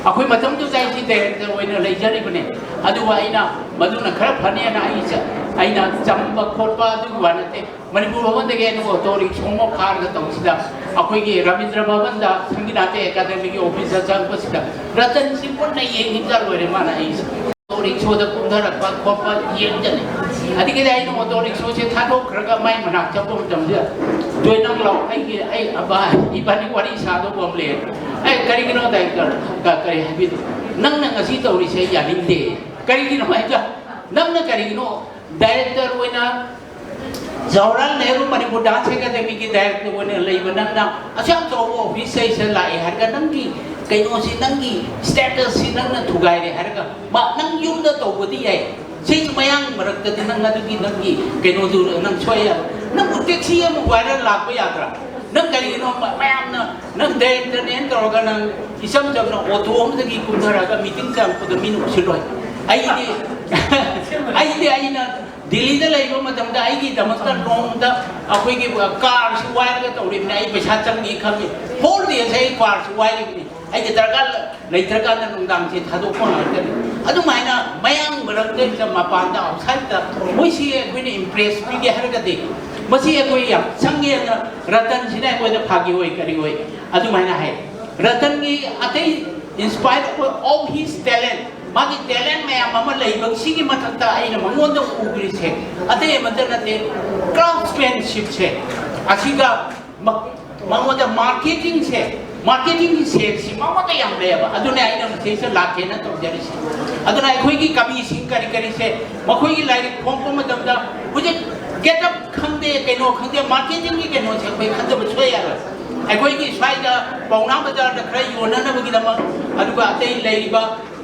ꯑꯩꯈꯣꯏ ꯃꯇꯝꯗꯨꯗ ꯑꯩꯁꯤ ꯗꯥꯏꯔꯦꯛꯇꯔ ꯑꯣꯏꯅ ꯂꯩꯖꯔꯤꯕꯅꯦ꯫ ꯑꯗꯨꯒ ꯑꯩꯅ ꯃꯗꯨꯅ ꯈꯔ ꯐꯅꯦꯅ ꯑꯩ ꯆ-, ꯑꯩꯅ ꯆꯝꯕ ꯈꯣꯠꯄ ꯑꯗꯨꯒꯤ ꯋꯥ ꯅꯠꯇꯦ꯫ ꯃꯅꯤꯄꯨꯔ ꯚꯕꯟꯗꯒꯤ ꯑꯩꯅ ꯑꯣꯇꯣ ꯔꯤꯛꯁꯣ ꯑꯃ ꯐꯥꯔꯒ ꯇꯧꯁꯤꯗ ꯑꯩꯈꯣꯏꯒꯤ ꯔꯕꯤꯟꯗ꯭ꯔ ꯚꯕꯟꯗ ꯁꯪꯒꯤꯅꯥꯇ ꯑꯦꯀꯥꯗꯃꯤꯒꯤ ꯑꯣꯐꯤꯁꯇ ꯆꯪꯉꯛꯄꯁꯤꯗ ꯔꯇꯟꯁꯤ ꯃꯨꯟꯅ ꯌꯦꯡꯉꯤꯕꯗ ꯂꯣꯏꯔꯦ ꯃꯥꯅ ꯑꯩꯁꯦ꯫ ꯑꯣꯇꯣ ꯔꯤꯛꯁꯣꯗ ꯀꯨꯝꯊꯔꯛꯄ ꯈꯣꯠꯄ ꯌꯦꯡꯗꯅ꯫ ꯑꯗꯒꯤꯗꯤ ꯑꯩꯅ ꯑꯣꯇꯣ ꯔꯤꯛꯁꯣꯁꯦ ꯊꯥꯗꯣꯛꯈ꯭ꯔꯒ ꯃꯥꯏ ꯃꯅꯥꯛ ꯆꯠꯄ ꯃꯇꯝꯁꯤꯗ, "ꯇꯣꯏ ꯅꯪ ꯂꯥꯎ, ꯑꯩꯒꯤ, ꯑꯩ ꯑꯕꯥ ꯏꯕꯥꯅꯤ ꯋꯥꯔꯤ ꯁꯥꯗꯧꯕ ꯑꯃ ꯂꯩ꯫" "ꯑꯩ ꯀꯔꯤꯒꯤꯅꯣ ꯗꯥꯏꯔꯦꯛꯇꯔ?" "ꯀ-, ꯀꯔꯤ ꯍꯥꯏꯕꯤꯗꯣ? ꯅꯪꯅ ꯉꯁꯤ ꯇꯧꯔꯤꯁꯦ ꯑꯩ ꯌꯥꯅꯤꯡꯗꯦ꯫ ꯀꯔꯤꯒꯤꯅꯣ ꯍꯥꯏꯕꯗ ꯅꯪꯅ ꯀꯔꯤꯒꯤꯅꯣ ꯗꯥꯏꯔꯦꯛꯇꯔ ꯑꯣꯏꯅ ꯖꯋꯥꯍꯔꯂꯥꯜ ꯅꯦꯍꯔꯨ ꯃꯅꯤꯄꯨꯔ ꯗꯥꯟꯁ ꯑꯦꯀꯥꯗꯃꯤꯒꯤ ꯗꯥꯏꯔꯦꯛꯇꯔ ꯑꯣꯏꯅ ꯂꯩꯕ ꯅꯪꯅ ꯑꯁꯨꯛ ꯌꯥꯝ ꯆꯥꯎꯕ ꯑꯣꯐꯤꯁ ꯑꯩꯁꯤꯗ ꯂꯥꯛꯑꯦ ꯍꯥꯏꯔꯒ ꯅꯪꯒꯤ ꯀꯩꯅꯣꯁꯤ, ꯅꯪꯒꯤ ꯁ꯭ꯇꯦꯇꯁꯁꯤ ꯅꯪꯅ ꯊꯨꯒꯥꯏꯔꯦ ꯍꯥꯏꯔꯒ ꯃꯥ ꯅꯪ ꯌꯨꯝꯗ ꯇꯧꯕꯗꯤ ꯌꯥꯏ, ꯁꯤ ꯃꯌꯥꯡ ꯃꯔꯛꯇꯗꯤ ꯅꯪ ꯑꯗꯨꯒꯤ ꯅꯪꯒꯤ ꯀꯩꯅꯣꯗꯨ ꯅꯪ ꯁꯣꯏ ꯌꯥꯔꯣꯏ꯫ ꯅꯪꯕꯨ ꯇꯦꯛꯁꯤ ꯑꯃ ꯋꯥꯏꯔ ꯂꯥꯛꯄ ꯌꯥꯗ꯭ꯔꯥ? ꯅꯪ ꯀꯔꯤꯒꯤꯅꯣ ꯃ-, ꯃꯌꯥꯝꯅ ꯅꯪ ꯗꯥꯏꯔꯦꯛꯇꯔꯅꯦꯅ ꯇꯧꯔꯒ ꯅꯪ ꯏꯆꯝ ꯆꯝꯅ ꯑꯣꯇꯣ ꯑꯃꯗꯒꯤ ꯀꯨꯝꯊꯔꯒ ꯃꯤꯇꯤꯡ ꯆꯪꯉꯛꯄꯗ ꯃꯤꯅ ꯎꯁꯤꯜꯂꯣꯏ?" ꯑꯩꯗꯤ, ꯑꯩꯗꯤ ꯑꯩꯅ ꯗꯤꯜꯂꯤꯗ ꯂꯩꯕ ꯃꯇꯝꯗ ꯑꯩꯒꯤꯗꯃꯛꯇ ꯅꯣꯡꯃꯗ ꯑꯩꯈꯣꯏꯒꯤ ꯀꯥꯔꯁꯤ ꯋꯥꯏꯔꯒ ꯇꯧꯔꯤꯕꯅꯤ꯫ ꯑꯩ ꯄꯩꯁꯥ ꯆꯪꯅꯤ ꯈꯪꯉꯤ꯫ ꯍꯣꯜ ꯗꯦꯁꯦ ꯑꯩ ꯀꯥꯔꯁꯤ ꯋꯥꯏꯔꯤꯕꯅꯤ꯫ ꯑꯩꯒꯤ ꯗꯔꯀꯥꯔ ꯂꯩꯇ꯭ꯔꯀꯥꯟꯗ ꯅꯨꯡꯗꯥꯡꯁꯦ ꯊꯥꯗꯣꯛꯄ ꯉꯥꯛꯇꯅꯤ꯫ ꯑꯗꯨꯃꯥꯏꯅ ꯃꯌꯥꯡ ꯃꯔꯛꯇ ꯃꯄꯥꯟꯗ, ꯑꯥꯎꯠꯁꯥꯏꯗꯇ ꯃꯣꯏꯁꯤ ꯑꯩꯈꯣꯏꯅ ꯏꯝꯄ꯭ꯔꯦꯁ ꯄꯤꯒꯦ ꯍꯥꯏꯔꯒꯗꯤ ꯃꯁꯤ ꯑꯩꯈꯣꯏ ꯌꯥꯝ ꯆꯪꯉꯦꯅ ꯔꯇꯟꯁꯤꯅ ꯑꯩꯈꯣꯏꯗ ꯐꯥꯒꯤ ꯑꯣꯏ ꯀꯔꯤ ꯑꯣꯏ ꯑꯗꯨꯃꯥꯏꯅ ꯍꯥꯏ꯫ ꯔꯇꯟꯒꯤ ꯑꯇꯩ, in spite of all his talent, ꯃꯥꯒꯤ ꯇꯦꯂꯦꯟ ꯃꯌꯥꯝ ꯑꯃ ꯂꯩꯕꯁꯤꯒꯤ ꯃꯊꯛꯇ ꯑꯩꯅ ꯃꯉꯣꯟꯗ ꯎꯈ꯭ꯔꯤꯁꯦ ꯑꯇꯩ ꯑꯃꯠꯇ ꯅꯠꯇꯦ, ꯀ꯭ꯔꯥꯐꯃꯦꯟꯁꯤꯞꯁꯦ꯫ ꯑꯁꯤꯒ ꯃ- ꯃꯉꯣꯟꯗ ꯃꯥꯔꯀꯦꯇꯤꯡꯁꯦ, ꯃꯥꯔꯀꯦꯇꯤꯡꯒꯤ ꯁꯦꯟꯁꯤ ꯃꯉꯣꯟꯗ ꯌꯥꯝ ꯂꯩꯌꯦꯕ꯫ ꯑꯗꯨꯅ ꯑꯩꯅ ꯃꯁꯤꯁꯦ ꯂꯥꯛꯀꯦꯅ ꯇꯧꯖꯔꯤꯁꯦ꯫ ꯑꯗꯨꯅ ꯑꯩꯈꯣꯏꯒꯤ ꯀꯕꯤꯁꯤꯡ ꯀꯔꯤ ꯀꯔꯤꯁꯦ, ꯃꯈꯣꯏꯒꯤ ꯂꯥꯏꯔꯤꯛ ꯐꯣꯡꯕ ꯃꯇꯝꯗ ꯍꯧꯖꯤꯛ ꯒꯦꯠ ꯑꯞ ꯈꯪꯗꯦ, ꯀꯩꯅꯣ ꯈꯪꯗꯦ, ꯃꯥꯔꯀꯦꯇꯤꯡꯒꯤ ꯀꯩꯅꯣꯁꯦ ꯑꯩꯈꯣꯏ ꯈꯟꯗꯕ ꯁꯨꯡꯌꯥ ꯌꯥꯔꯣꯏ꯫ ꯑꯩꯈꯣꯏꯒꯤ ꯁ꯭ꯋꯥꯏꯗ ꯄꯥꯎꯅꯥ ꯕꯖꯥꯔꯗ ꯈꯔ ꯌꯣꯟꯅꯅꯕꯒꯤꯗꯃꯛ, ꯑꯗꯨꯒ ꯑꯇꯩ ꯂꯩꯔꯤꯕ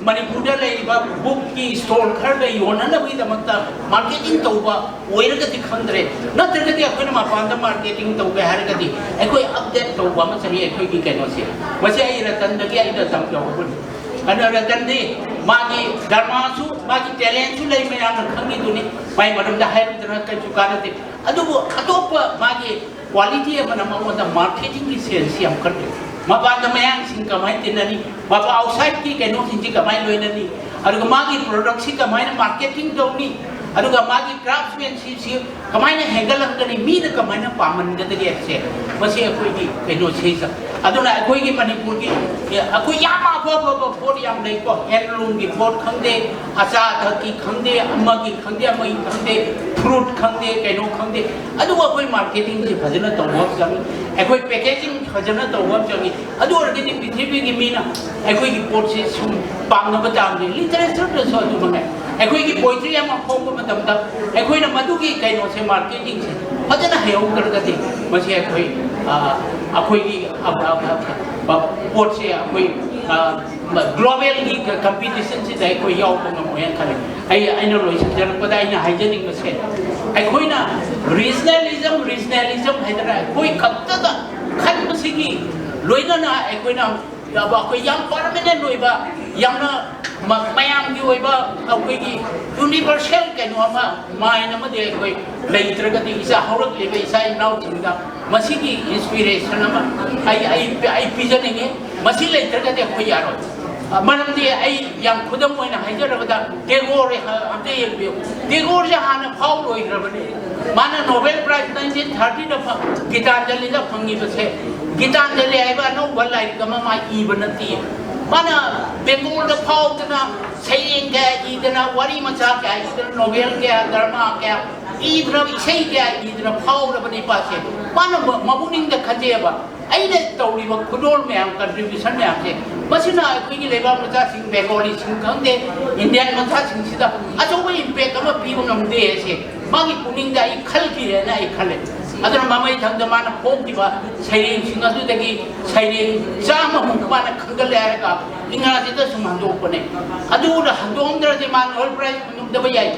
ꯃꯅꯤꯄꯨꯔꯗ ꯂꯩꯔꯤꯕ ꯕꯨꯛꯀꯤ ꯁ꯭ꯇꯣꯜ ꯈꯔꯗ ꯌꯣꯟꯅꯅꯕꯒꯤꯗꯃꯛꯇ ꯃꯥꯔꯀꯦꯇꯤꯡ ꯇꯧꯕ ꯑꯣꯏꯔꯒꯗꯤ ꯈꯪꯗ꯭ꯔꯦ, ꯅꯠꯇ꯭ꯔꯒꯗꯤ ꯑꯩꯈꯣꯏꯅ ꯃꯄꯥꯟꯗ ꯃꯥꯔꯀꯦꯇꯤꯡ ꯇꯧꯒꯦ ꯍꯥꯏꯔꯒꯗꯤ ꯑꯩꯈꯣꯏ ꯑꯞꯗꯦꯠ ꯇꯧꯕ ꯑꯃ ꯆꯪꯉꯤ ꯑꯩꯈꯣꯏꯒꯤ ꯀꯩꯅꯣꯁꯦ꯫ ꯃꯁꯤ ꯑꯩ ꯔꯇꯟꯗꯒꯤ ꯑꯩꯅ ꯇꯝꯖꯍꯧꯕꯅꯤ꯫ ꯑꯗꯨꯅ ꯔꯇꯟꯗꯤ ꯃꯥꯒꯤ ꯗ꯭ꯔꯃꯥꯁꯨ, ꯃꯥꯒꯤ ꯇꯦꯂꯦꯟꯁꯨ ꯂꯩ, ꯃꯌꯥꯝꯅ ꯈꯪꯉꯤꯗꯨꯅꯤ꯫ ꯃꯥꯏ ꯃꯔꯝꯗ ꯍꯥꯏꯔꯨꯗꯅ ꯀꯩꯁꯨ ꯀꯥꯟꯅꯗꯦ꯫ ꯑꯗꯨꯕꯨ ꯑꯇꯣꯞꯄ ꯃꯥꯒꯤ ꯀ꯭ꯋꯥꯂꯤꯇꯤ ꯑꯃꯅ ꯃꯉꯣꯟꯗ ꯃꯥꯔꯀꯦꯇꯤꯡꯒꯤ ꯁꯦꯟꯁ ꯌꯥꯝ ꯀꯟꯅ, ꯃꯄꯥꯟꯗ ꯃꯌꯥꯡꯁꯤꯡ ꯀꯃꯥꯏꯅ ꯇꯤꯟꯅꯅꯤ, ꯃꯄꯥꯟ ꯑꯥꯎꯠꯁꯥꯏꯠꯀꯤ ꯀꯩꯅꯣꯁꯤꯡꯁꯤ ꯀꯃꯥꯏꯅ ꯂꯣꯏꯅꯅꯤ, ꯑꯗꯨꯒ ꯃꯥꯒꯤ ꯄ꯭ꯔꯣꯗꯛꯁꯤ ꯀꯃꯥꯏꯅ ꯃꯥꯔꯀꯦꯇꯤꯡ ꯇꯧꯅꯤ, ꯑꯗꯨꯒ ꯃꯥꯒꯤ ꯀ꯭ꯔꯥꯐꯃꯦꯟꯁꯤꯞꯁꯤ ꯀꯃꯥꯏꯅ ꯍꯦꯟꯒꯠꯍꯟꯒꯅꯤ, ꯃꯤꯅ ꯀꯃꯥꯏꯅ ꯄꯥꯝꯍꯟꯒꯗꯒꯦ ꯍꯥꯏꯕꯁꯦ, ꯃꯁꯤ ꯑꯩꯈꯣꯏꯒꯤ ꯀꯩꯅꯣꯁꯤꯗ꯫ ꯑꯗꯨꯅ ꯑꯩꯈꯣꯏꯒꯤ ꯃꯅꯤꯄꯨꯔꯒꯤ, ꯑꯦ, ꯑꯩꯈꯣꯏ ꯌꯥꯝ ꯑꯐ ꯑꯐꯕ ꯄꯣꯠ ꯌꯥꯝ ꯂꯩꯀꯣ, ꯍꯦꯟꯂꯨꯝꯒꯤ ꯄꯣꯠ ꯈꯪꯗꯦ, ꯑꯆꯥ ꯑꯊꯛꯀꯤ ꯈꯪꯗꯦ, ꯑꯃꯒꯤ ꯈꯪꯗꯦ, ꯑꯃꯒꯤ ꯈꯪꯗꯦ, ꯐ꯭ꯔꯨꯠ ꯈꯪꯗꯦ, ꯀꯩꯅꯣ ꯈꯪꯗꯦ, ꯑꯗꯨꯕꯨ ꯑꯩꯈꯣꯏ ꯃꯥꯔꯀꯦꯇꯤꯡꯁꯤ ꯐꯖꯅ ꯇꯧꯕ ꯑꯃ ꯆꯪꯉꯤ, ꯑꯩꯈꯣꯏ ꯄꯦꯀꯦꯖꯤꯡ ꯐꯖꯅ ꯇꯧꯕ ꯑꯃ ꯆꯪꯉꯤ꯫ ꯑꯗꯨ ꯑꯣꯏꯔꯒꯗꯤ ꯄ꯭ꯔꯤꯊꯤꯕꯤꯒꯤ ꯃꯤꯅ ꯑꯩꯈꯣꯏꯒꯤ ꯄꯣꯠꯁꯤ ꯁꯨꯝ ꯄꯥꯝꯅꯕ ꯇꯥꯕꯅꯤ꯫ ꯂꯤꯇꯔꯦꯆꯔꯗꯁꯨ ꯑꯗꯨꯃꯉꯥꯏ꯫ ꯑꯩꯈꯣꯏꯒꯤ ꯄꯣꯏꯇ꯭ꯔꯤ ꯑꯃ ꯐꯣꯡꯕ ꯃꯇꯝꯗ ꯑꯩꯈꯣꯏꯅ ꯃꯗꯨꯒꯤ ꯀꯩꯅꯣꯁꯦ, ꯃꯥꯔꯀꯦꯇꯤꯡꯁꯦ ꯐꯖꯅ ꯍꯩꯍꯧꯗ꯭ꯔꯒꯗꯤ ꯃꯁꯤ ꯑꯩꯈꯣꯏ, ꯑ, ꯑꯩꯈꯣꯏꯒꯤ, ꯑ, ꯑ, ꯑ, ꯑ, ꯄꯣꯠꯁꯦ ꯑꯩꯈꯣꯏ, ꯑ, ꯒ꯭ꯂꯣꯕꯦꯜꯒꯤ ꯀꯝꯄꯤꯇꯤꯁꯟꯁꯤꯗ ꯑꯩꯈꯣꯏ ꯌꯥꯎꯕ ꯉꯝꯃꯣꯏꯅ ꯈꯜꯂꯤ꯫ ꯑꯩ, ꯑꯩꯅ ꯂꯣꯏꯁꯤꯟꯖꯔꯛꯄꯗ ꯑꯩꯅ ꯍꯥꯏꯖꯅꯤꯡꯕꯁꯦ, ꯑꯩꯈꯣꯏꯅ ꯔꯤꯖꯅꯦꯂꯤꯖꯝ, ꯔꯤꯖꯅꯦꯂꯤꯖꯝ ꯍꯥꯏꯗꯅ ꯑꯩꯈꯣꯏ ꯈꯛꯇꯗ ꯈꯟꯕꯁꯤꯒꯤ ꯂꯣꯏꯅꯅ ꯑꯩꯈꯣꯏꯅ ꯑꯩꯈꯣꯏ ꯌꯥꯝ ꯄꯔꯃꯅꯦꯟ ꯑꯣꯏꯕ, ꯌꯥꯝꯅ ꯃ-, ꯃꯌꯥꯝꯒꯤ ꯑꯣꯏꯕ ꯑꯩꯈꯣꯏꯒꯤ ꯌꯨꯅꯤꯚꯔꯁꯦꯜ ꯀꯩꯅꯣ ꯑꯃ, ꯃꯥꯏꯟ ꯑꯃꯗꯤ ꯑꯩꯈꯣꯏ ꯂꯩꯇ꯭ꯔꯒꯗꯤ ꯏꯆꯥ ꯍꯧꯔꯛꯂꯤꯕ ꯏꯆꯥ ꯏꯅꯥꯎꯁꯤꯡꯗ ꯃꯁꯤꯒꯤ ꯏꯟꯁꯄꯤꯔꯦꯁꯟ ꯑꯃ ꯑꯩ, ꯑꯩ, ꯑꯩ ꯄꯤꯖꯅꯤꯡꯉꯤ꯫ ꯃꯁꯤ ꯂꯩꯇ꯭ꯔꯒꯗꯤ ꯑꯩꯈꯣꯏ ꯌꯥꯔꯣꯏ꯫ ꯑ, ꯃꯔꯝꯗꯤ ꯑꯩ ꯌꯥꯝ ꯈꯨꯗꯝ ꯑꯣꯏꯅ ꯍꯥꯏꯖꯔꯕꯗ ꯇꯦꯒꯣꯔ ꯑꯝꯇ ꯌꯦꯡꯕꯤꯌꯨ꯫ ꯇꯦꯒꯣꯔꯁꯦ ꯍꯥꯟꯅ ꯐꯥꯎ ꯂꯣꯏꯈ꯭ꯔꯕꯅꯤ꯫ ꯃꯥꯅ ꯅꯣꯕꯦꯜ ꯄ꯭ꯔꯥꯏꯖ ꯅꯥꯏꯟꯇꯤꯟ ꯊꯥꯔꯇꯤꯗ ꯐ-, ꯒꯤꯇꯥꯟꯖꯂꯤꯗ ꯐꯪꯉꯤꯕꯁꯦ, ꯒꯤꯇꯥꯟꯖꯂꯤ ꯍꯥꯏꯕ ꯑꯅꯧꯕ ꯂꯥꯏꯔꯤꯛ ꯑꯃ ꯃꯥ ꯏꯕ ꯅꯠꯇꯦ꯫ ꯃꯥꯅ ꯕꯦꯡꯒꯣꯜꯗ ꯐꯥꯎꯗꯅ ꯁꯩꯔꯦꯡ ꯀꯌꯥ ꯏꯗꯅ, ꯋꯥꯔꯤ ꯃꯆꯥ ꯀꯌꯥ ꯏꯗꯅ, ꯅꯣꯚꯦꯜ ꯀꯌꯥ, ꯗ꯭ꯔꯃꯥ ꯀꯌꯥ ꯏꯗꯅ, ꯏꯁꯩ ꯀꯌꯥ ꯏꯗꯅ ꯐꯥꯎꯔꯕ ꯅꯤꯄꯥꯁꯦ, ꯃꯥꯅ ꯃ- ꯃꯄꯨꯛꯅꯤꯡꯗ ꯈꯟꯖꯩꯑꯕ, "ꯑꯩꯅ ꯇꯧꯔꯤꯕ ꯈꯨꯗꯣꯜ ꯃꯌꯥꯝ, ꯀꯟꯇ꯭ꯔꯤꯕ꯭ꯌꯨꯁꯟ ꯃꯌꯥꯝꯁꯦ, ꯃꯁꯤꯅ ꯑꯩꯈꯣꯏꯒꯤ ꯂꯩꯕꯥꯛ ꯃꯆꯥꯁꯤꯡ, ꯕꯦꯡꯒꯣꯂꯤꯁꯤꯡ ꯈꯪꯗꯦ, ꯏꯟꯗꯤꯌꯥꯟ ꯃꯆꯥꯁꯤꯡꯁꯤꯗ ꯑꯆꯧꯕ ꯏꯝꯄꯦꯛ ꯑꯃ ꯄꯤꯕ ꯉꯝꯗꯦ" ꯍꯥꯏꯁꯦ ꯃꯥꯒꯤ ꯄꯨꯛꯅꯤꯡꯗ ꯑꯩ ꯈꯜꯈꯤꯔꯦꯅ ꯑꯩ ꯈꯜꯂꯦ꯫ ꯑꯗꯨꯅ ꯃꯃꯩ ꯊꯪꯗ ꯃꯥꯅ ꯐꯣꯡꯈꯤꯕ ꯁꯩꯔꯦꯡꯁꯤꯡ ꯑꯗꯨꯗꯒꯤ ꯁꯩꯔꯦꯡ ꯆꯥꯝꯃꯃꯨꯛ ꯃꯥꯅ ꯈꯟꯒꯠꯂꯦ ꯍꯥꯏꯔꯒ ꯏꯪꯒ꯭ꯔꯥꯖꯤꯗ ꯁꯨꯝ ꯍꯟꯗꯣꯛꯄꯅꯦ꯫ ꯑꯗꯨꯗ ꯍꯟꯗꯣꯛꯑꯝꯗ꯭ꯔꯗꯤ ꯃꯥ ꯅꯣꯕꯦꯜ ꯄ꯭ꯔꯥꯏꯖ ꯐꯪꯉꯝꯗꯕ ꯌꯥꯏ꯫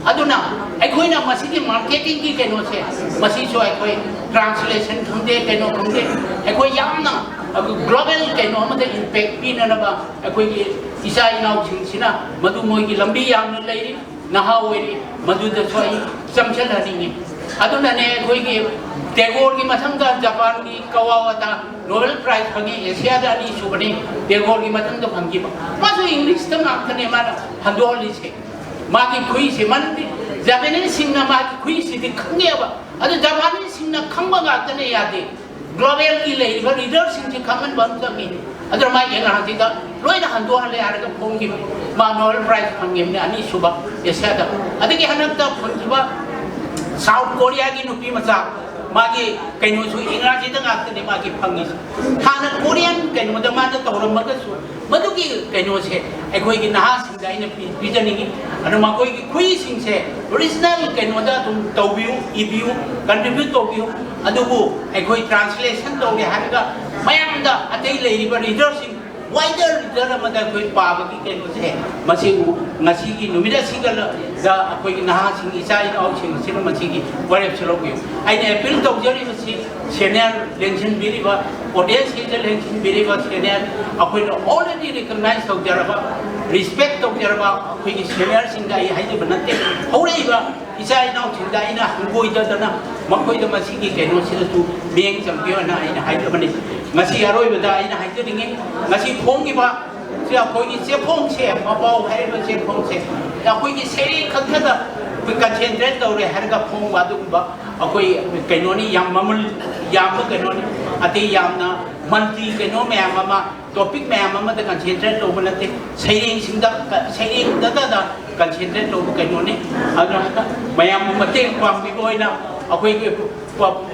ꯑꯗꯨꯅ ꯑꯩꯈꯣꯏꯅ ꯃꯁꯤꯒꯤ ꯃꯥꯔꯀꯦꯇꯤꯡꯒꯤ ꯀꯩꯅꯣꯁꯦ, ꯃꯁꯤꯁꯨ ꯑꯩꯈꯣꯏ ꯇ꯭ꯔꯥꯟꯁꯂꯦꯁꯟ ꯈꯪꯗꯦ, ꯀꯩꯅꯣ ꯈꯪꯗꯦ, ꯑꯩꯈꯣꯏ ꯌꯥꯝꯅ ꯒ꯭ꯂꯣꯕꯦꯜ ꯀꯩꯅꯣ ꯑꯃꯗ ꯏꯝꯄꯦꯛ ꯄꯤꯅꯅꯕ ꯑꯩꯈꯣꯏꯒꯤ ꯏꯆꯥ ꯏꯅꯥꯎꯁꯤꯡꯁꯤꯅ ꯃꯗꯨ ꯃꯣꯏꯒꯤ ꯂꯝꯕꯤ ꯌꯥꯝꯅ ꯂꯩꯔꯤ꯫ ꯅꯍꯥ ꯑꯣꯏꯔꯤ, ꯃꯗꯨꯗꯁꯨ ꯑꯩ ꯆꯪꯁꯤꯜꯍꯟꯅꯤꯡꯉꯤ꯫ ꯑꯗꯨꯅꯅꯦ ꯑꯩꯈꯣꯏꯒꯤ ꯇꯦꯒꯣꯔꯒꯤ ꯃꯊꯪꯗ ꯖꯄꯥꯟꯒꯤ ꯀꯋꯥꯋꯥꯇꯥ ꯅꯣꯕꯦꯜ ꯄ꯭ꯔꯥꯏꯖ ꯐꯪꯉꯤ, ꯑꯦꯁꯤꯌꯥꯗ ꯑꯅꯤꯁꯨꯕꯅꯤ꯫ ꯇꯦꯒꯣꯔꯒꯤ ꯃꯊꯪꯗ ꯐꯪꯈꯤꯕ, ꯃꯥꯁꯨ ꯏꯪꯂꯤꯁꯇ ꯉꯥꯛꯇꯅꯦ ꯃꯥꯅ ꯍꯟꯗꯣꯛꯍꯜꯂꯤꯁꯦ꯫ ꯃꯥꯒꯤ ꯈꯨꯏꯁꯦ, ꯃꯔꯝꯗꯤ ꯖꯄꯥꯅꯤꯁꯁꯤꯡꯅ ꯃꯥꯒꯤ ꯈꯨꯏꯁꯤꯗꯤ ꯈꯪꯉꯦꯕ, ꯑꯗꯨ ꯖꯄꯥꯅꯤꯁꯁꯤꯡꯅ ꯈꯪꯕ ꯉꯥꯛꯇꯅ ꯌꯥꯗꯦ꯫ ꯒ꯭ꯂꯣꯕꯦꯜꯒꯤ ꯂꯩꯔꯤꯕ ꯔꯤꯗꯔꯁꯤꯡꯁꯤ ꯈꯪꯍꯟꯕ ꯑꯃ ꯆꯪꯉꯤ꯫ ꯑꯗꯨꯅ ꯃꯥꯒꯤ ꯏꯪꯒ꯭ꯔꯥꯖꯤꯗ ꯂꯣꯏꯅ ꯍꯟꯗꯣꯛꯍꯜꯂꯦ ꯍꯥꯏꯔꯒ ꯐꯣꯡꯈꯤꯕ꯫ ꯃꯥ ꯅꯣꯕꯦꯜ ꯄ꯭ꯔꯥꯏꯖ ꯐꯪꯈꯤꯕꯅꯤ ꯑꯅꯤꯁꯨꯕ ꯑꯦꯁꯤꯌꯥꯗ꯫ ꯑꯗꯒꯤ ꯍꯟꯗꯛꯇ ꯐꯪꯈꯤꯕ ꯁꯥꯎꯠ ꯀꯣꯔꯤꯌꯥꯒꯤ ꯅꯨꯄꯤ ꯃꯆꯥ, ꯃꯥꯒꯤ ꯀꯩꯅꯣꯁꯨ ꯏꯪꯒ꯭ꯔꯥꯖꯤꯗ ꯉꯥꯛꯇꯅꯤ ꯃꯥꯒꯤ ꯐꯪꯉꯤꯁꯦ꯫ ꯍꯥꯟꯅ ꯀꯣꯔꯤꯌꯥꯟ ꯀꯩꯅꯣꯗ ꯃꯥꯅ ꯇꯧꯔꯝꯃꯒꯁꯨ, ꯃꯗꯨꯒꯤ ꯀꯩꯅꯣꯁꯦ ꯑꯩꯈꯣꯏꯒꯤ ꯅꯍꯥꯁꯤꯡꯗ ꯑꯩꯅ ꯄꯤ- ꯄꯤꯖꯅꯤꯡꯉꯤ꯫ ꯑꯗꯨ ꯃꯈꯣꯏꯒꯤ ꯈꯨꯏꯁꯤꯡꯁꯦ ꯑꯣꯔꯤꯖꯤꯅꯦꯜ ꯀꯩꯅꯣꯗ ꯑꯗꯨꯝ ꯇꯧꯕꯤꯌꯨ, ꯏꯕꯤꯌꯨ, ꯀꯟꯇ꯭ꯔꯤꯕ꯭ꯌꯨꯠ ꯇꯧꯕꯤꯌꯨ꯫ ꯑꯗꯨꯕꯨ ꯑꯩꯈꯣꯏ ꯇ꯭ꯔꯥꯟꯁꯂꯦꯁꯟ ꯇꯧꯔꯦ ꯍꯥꯏꯔꯒ ꯃꯌꯥꯝꯗ, ꯑꯇꯩ ꯂꯩꯔꯤꯕ ꯔꯤꯗꯔꯁꯤꯡ, ꯋꯥꯏꯗꯔ ꯔꯤꯗꯔ ꯑꯃꯗ ꯑꯩꯈꯣꯏ ꯄꯥꯕꯒꯤ ꯀꯩꯅꯣꯁꯦ, ꯃꯁꯤꯕꯨ ꯉꯁꯤꯒꯤ ꯅꯨꯃꯤꯠ ꯑꯁꯤꯒ ꯂ- ꯗ ꯑꯩꯈꯣꯏꯒꯤ ꯅꯍꯥꯁꯤꯡ, ꯏꯆꯥ ꯏꯅꯥꯎꯁꯤꯡ ꯑꯁꯤꯅ ꯃꯁꯤꯒꯤ ꯋꯥꯔꯦꯞꯁꯦ ꯂꯧꯕꯤꯌꯨ꯫ ꯑꯩꯅ ꯑꯦꯄꯤꯜ ꯇꯧꯖꯔꯤꯕꯁꯤ ꯁꯦꯅꯤꯌꯔ ꯂꯦꯡꯁꯤꯟꯕꯤꯔꯤꯕ, ꯑꯣꯗꯤꯌꯟꯁꯁꯤꯗ ꯂꯦꯡꯁꯤꯟꯕꯤꯔꯤꯕ ꯁꯦꯅꯤꯌꯔ, ꯑꯩꯈꯣꯏꯅ already recognize ꯇꯧꯖꯔꯕ, respect ꯇꯧꯖꯔꯕ ꯑꯩꯈꯣꯏꯒꯤ ꯁꯦꯅꯤꯌꯔꯁꯤꯡꯗ ꯑꯩ ꯍꯥꯏꯖꯕ ꯅꯠꯇꯦ, ꯍꯧꯔꯛꯏꯕ ꯏꯆꯥ ꯏꯅꯥꯎꯁꯤꯡꯗ ꯑꯩꯅ ꯍꯪꯒꯣꯏꯗꯗꯅ ꯃꯈꯣꯏꯗ ꯃꯁꯤꯒꯤ ꯀꯩꯅꯣꯁꯤꯗꯁꯨ ꯃꯤꯠꯌꯦꯡ ꯆꯪꯕꯤꯌꯣꯅ ꯑꯩꯅ ꯍꯥꯏꯖꯕꯅꯤ꯫ ꯉꯁꯤ ꯑꯔꯣꯏꯕꯗ ꯑꯩꯅ ꯍꯥꯏꯖꯅꯤꯡꯉꯤ, ꯉꯁꯤ ꯐꯣꯡꯉꯤꯕ ꯁꯤ ꯑꯩꯈꯣꯏꯒꯤ ꯆꯦꯐꯣꯡꯁꯦ, ꯃꯄꯥꯎ ꯍꯥꯏꯔꯤꯕ ꯆꯦꯐꯣꯡꯁꯦ ꯑꯩꯈꯣꯏꯒꯤ ꯁꯩꯔꯦꯡ ꯈꯛꯇꯗ ꯑꯩꯈꯣꯏ ꯀꯟꯁꯦꯟꯇ꯭ꯔꯦꯠ ꯇꯧꯔꯦ ꯍꯥꯏꯔꯒ ꯐꯣꯡꯕ ꯑꯗꯨꯒꯨꯝꯕ ꯑꯩꯈꯣꯏ ꯀꯩꯅꯣꯅꯤ, ꯌꯥꯝ ꯃꯃꯜ ꯌꯥꯝꯕ ꯀꯩꯅꯣꯅꯤ꯫ ꯑꯇꯩ ꯌꯥꯝꯅ ꯃꯜꯇꯤ ꯀꯩꯅꯣ ꯃꯌꯥꯝ ꯑꯃ ꯇꯣꯄꯤꯛ ꯃꯌꯥꯝ ꯑꯃꯗ ꯀꯟꯁꯦꯟꯇ꯭ꯔꯦꯠ ꯇꯧꯕ ꯅꯠꯇꯦ, ꯁꯩꯔꯦꯡꯁꯤꯡꯗ, ꯁꯩꯔꯦꯡꯗꯇꯗ ꯀꯟꯁꯦꯟꯇ꯭ꯔꯦꯠ ꯇꯧꯕ ꯀꯩꯅꯣꯅꯤ꯫ ꯑꯗꯨꯅ ꯃꯌꯥꯝꯕꯨ ꯃꯇꯦꯡ ꯄꯥꯡꯕꯤꯕ ꯑꯣꯏꯅ ꯑꯩꯈꯣꯏꯒꯤ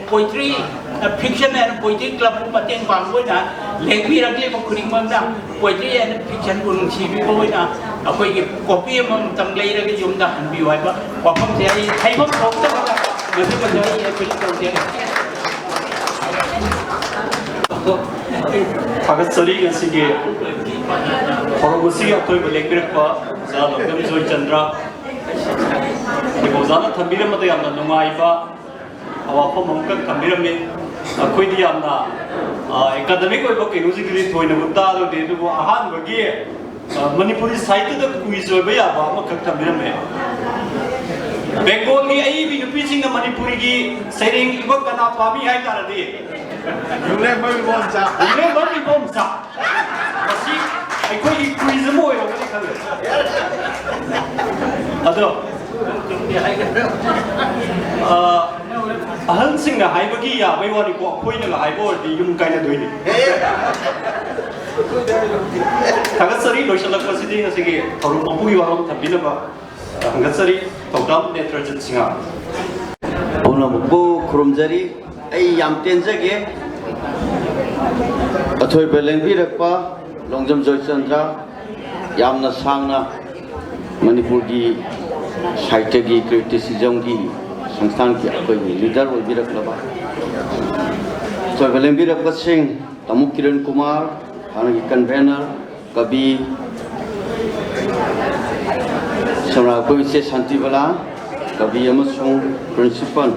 ꯄꯣꯏꯇ꯭ꯔꯤ, ꯐꯤꯛꯁꯟ ꯑꯦꯟ ꯄꯣꯏꯇ꯭ꯔꯤ ꯀ꯭ꯂꯕꯄꯨ ꯃꯇꯦꯡ ꯄꯥꯡꯕ ꯑꯣꯏꯅ ꯂꯦꯡꯕꯤꯔꯛꯂꯤꯕ ꯈꯨꯗꯤꯡꯃꯛꯅ ꯄꯣꯏꯇ꯭ꯔꯤ ꯑꯦꯟ ꯐꯤꯛꯁꯟꯕꯨ ꯅꯨꯡꯁꯤꯕꯤꯕ ꯑꯣꯏꯅ ꯑꯩꯈꯣꯏꯒꯤ ꯀꯣꯄꯤ ꯑꯃꯃꯝꯇꯪ ꯂꯩꯔꯒ ꯌꯨꯝꯗ ꯍꯟꯕꯤꯌꯨ ꯍꯥꯏꯕ ꯋꯥꯐꯝꯁꯦ ꯑꯩ ꯍꯩꯐꯝ ꯊꯣꯛꯇꯕ ꯃꯁꯤꯃꯁꯨ ꯑꯩ ꯑꯩꯈꯣꯏ ꯇꯧꯖꯩ꯫ ꯊꯥꯒꯠꯆꯔꯤ꯫ ꯉꯁꯤꯒꯤ ꯊꯧꯔꯝ ꯑꯁꯤꯒꯤ ꯑꯀꯣꯏꯕ ꯂꯦꯡꯕꯤꯔꯛꯄ ꯑꯣꯖꯥ ꯂꯧꯀꯝ ꯖꯣꯏꯆꯟꯗ꯭ꯔ, ꯑꯣꯖꯥꯅ ꯊꯝꯕꯤꯔꯝꯕꯗ ꯌꯥꯝꯅ ꯅꯨꯡꯉꯥꯏꯕ ꯋꯥꯐꯝ ꯑꯃꯈꯛ ꯊꯝꯕꯤꯔꯝꯃꯤ꯫ ꯑꯩꯈꯣꯏꯗꯤ ꯌꯥꯝꯅ ꯑꯦꯀꯥꯗꯃꯤꯛ ꯑꯣꯏꯕ ꯀꯩꯅꯣꯁꯤꯡꯗꯤ ꯊꯣꯏꯅꯕꯨ ꯇꯥꯔꯨꯗꯦ, ꯑꯗꯨꯕꯨ ꯑꯍꯥꯟꯕꯒꯤ ꯃꯅꯤꯄꯨꯔꯤ ꯁꯥꯍꯤꯇ꯭ꯌꯗ ꯀꯨꯏꯖ ꯑꯣꯏꯕ ꯌꯥꯕ ꯑꯃꯈꯛ ꯊꯝꯕꯤꯔꯝꯃꯦ꯫ ꯕꯦꯡꯒꯣꯜꯒꯤ ꯑꯏꯕꯤ ꯅꯨꯄꯤꯁꯤꯡꯅ ꯃꯅꯤꯄꯨꯔꯤꯒꯤ ꯁꯩꯔꯦꯡ ꯏꯕ ꯀꯅꯥ ꯄꯥꯝꯃꯤ ꯍꯥꯏ ꯇꯥꯔꯗꯤ, ꯌꯨꯝꯂꯦꯝꯕ ꯏꯕꯣꯝꯆꯥ꯫ ꯌꯨꯝꯂꯦꯝꯕꯝ ꯏꯕꯣꯝꯆꯥ꯫ ꯃꯁꯤ ꯑꯩꯈꯣꯏꯒꯤ ꯀꯨꯏꯖ ꯑꯃ ꯑꯣꯏꯔꯝꯒꯅꯤ ꯈꯜꯂꯦ꯫ ꯑꯗꯣ ꯑꯍꯜꯁꯤꯡꯅ ꯍꯥꯏꯕꯒꯤ ꯌꯥꯕꯩ ꯋꯥꯅꯤꯀꯣ, ꯑꯩꯈꯣꯏꯅꯒ ꯍꯥꯏꯕ ꯑꯣꯏꯔꯗꯤ ꯌꯨꯝ ꯀꯥꯏꯅꯗꯣꯏꯅꯤ꯫ ꯊꯥꯒꯠꯆꯔꯤ꯫ ꯂꯣꯏꯁꯤꯜꯂꯛꯄꯁꯤꯗꯤ ꯉꯁꯤꯒꯤ ꯊꯧꯔꯝ ꯃꯄꯨꯒꯤ ꯋꯥꯍꯪ ꯊꯝꯕꯤꯅꯕ ꯊꯥꯒꯠꯆꯔꯤ꯫ ꯊꯧꯗꯥꯝ ꯅꯦꯇ꯭ꯔꯖꯤꯠ ꯁꯤꯡꯍ꯫ ꯄꯨꯝꯅꯃꯛꯄꯨ ꯈꯨꯔꯨꯝꯖꯔꯤ꯫ ꯑꯩ ꯌꯥꯝ ꯇꯦꯟꯖꯒꯦ꯫ ꯑꯊꯣꯏꯕ ꯂꯦꯡꯕꯤꯔꯛꯄ ꯂꯣꯡꯖꯝ ꯖꯣꯏꯆꯟꯗ꯭ꯔ, ꯌꯥꯝꯅ ꯁꯥꯡꯅ ꯃꯅꯤꯄꯨꯔꯒꯤ ꯁꯥꯍꯤꯇ꯭ꯌꯒꯤ ꯀ꯭ꯔꯤꯇꯤꯁꯤꯖꯝꯒꯤ ꯁꯪꯁꯊꯥꯟꯒꯤ ꯑꯩꯈꯣꯏꯒꯤ ꯂꯤꯗꯔ ꯑꯣꯏꯕꯤꯔꯛꯂꯕ ꯑꯊꯣꯏꯕ ꯂꯦꯡꯕꯤꯔꯛꯄꯁꯤꯡ, ꯇꯥꯃꯣ ꯀꯤꯔꯟ ꯀꯨꯃꯥꯔ, ꯍꯥꯟꯅꯒꯤ ꯀꯟꯚꯦꯅꯔ, ꯀꯕꯤ, ꯁꯝꯅ ꯑꯩꯈꯣꯏ ꯏꯆꯦ ꯁꯥꯟꯇꯤꯕꯂꯥ, ꯀꯕꯤ ꯑꯃꯁꯨꯡ ꯄ꯭ꯔꯤꯟꯁꯤꯄꯜ,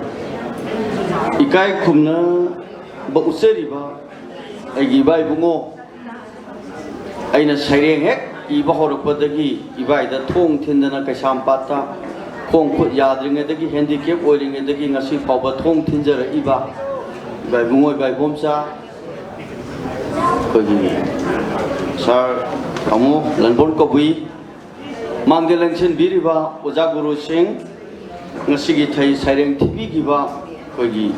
ꯏꯀꯥꯏ ꯈꯨꯝꯅꯕ ꯎꯠꯆꯔꯤꯕ ꯑꯩꯒꯤ ꯏꯕꯥ ꯏꯕꯨꯡꯉꯣ, ꯑꯩꯅ ꯁꯩꯔꯦꯡ ꯍꯦꯛ ꯏꯕ ꯍꯧꯔꯛꯄꯗꯒꯤ ꯏꯕꯥꯏꯗ ꯊꯣꯡ ꯊꯤꯟꯗꯅ ꯀꯩꯁꯥꯝꯄꯥꯠꯇ ꯈꯣꯡ ꯈꯨꯠ ꯌꯥꯗ꯭ꯔꯤꯉꯩꯗꯒꯤ, ꯍꯦꯟꯗꯤꯀꯦꯞ ꯑꯣꯏꯔꯤꯉꯩꯗꯒꯤ ꯉꯁꯤ ꯐꯥꯎꯕ ꯊꯣꯡ ꯊꯤꯟꯖꯔꯛꯏꯕ ꯏꯕꯥ ꯏꯕꯨꯡꯉꯣ, ꯏꯕꯥ ꯏꯕꯣꯝꯆꯥ, ꯑꯩꯈꯣꯏꯒꯤ ꯁꯥꯔ ꯇꯥꯃꯣ ꯂꯟꯕꯣꯟ ꯀꯕꯨꯏ, ꯃꯥꯡꯗ ꯂꯦꯡꯁꯤꯟꯕꯤꯔꯤꯕ ꯑꯣꯖꯥ ꯒꯨꯔꯨꯁꯤꯡ, ꯉꯁꯤꯒꯤ ꯊꯩ ꯁꯩꯔꯦꯡ ꯊꯤꯕꯤꯈꯤꯕ ꯑꯩꯈꯣꯏꯒꯤ,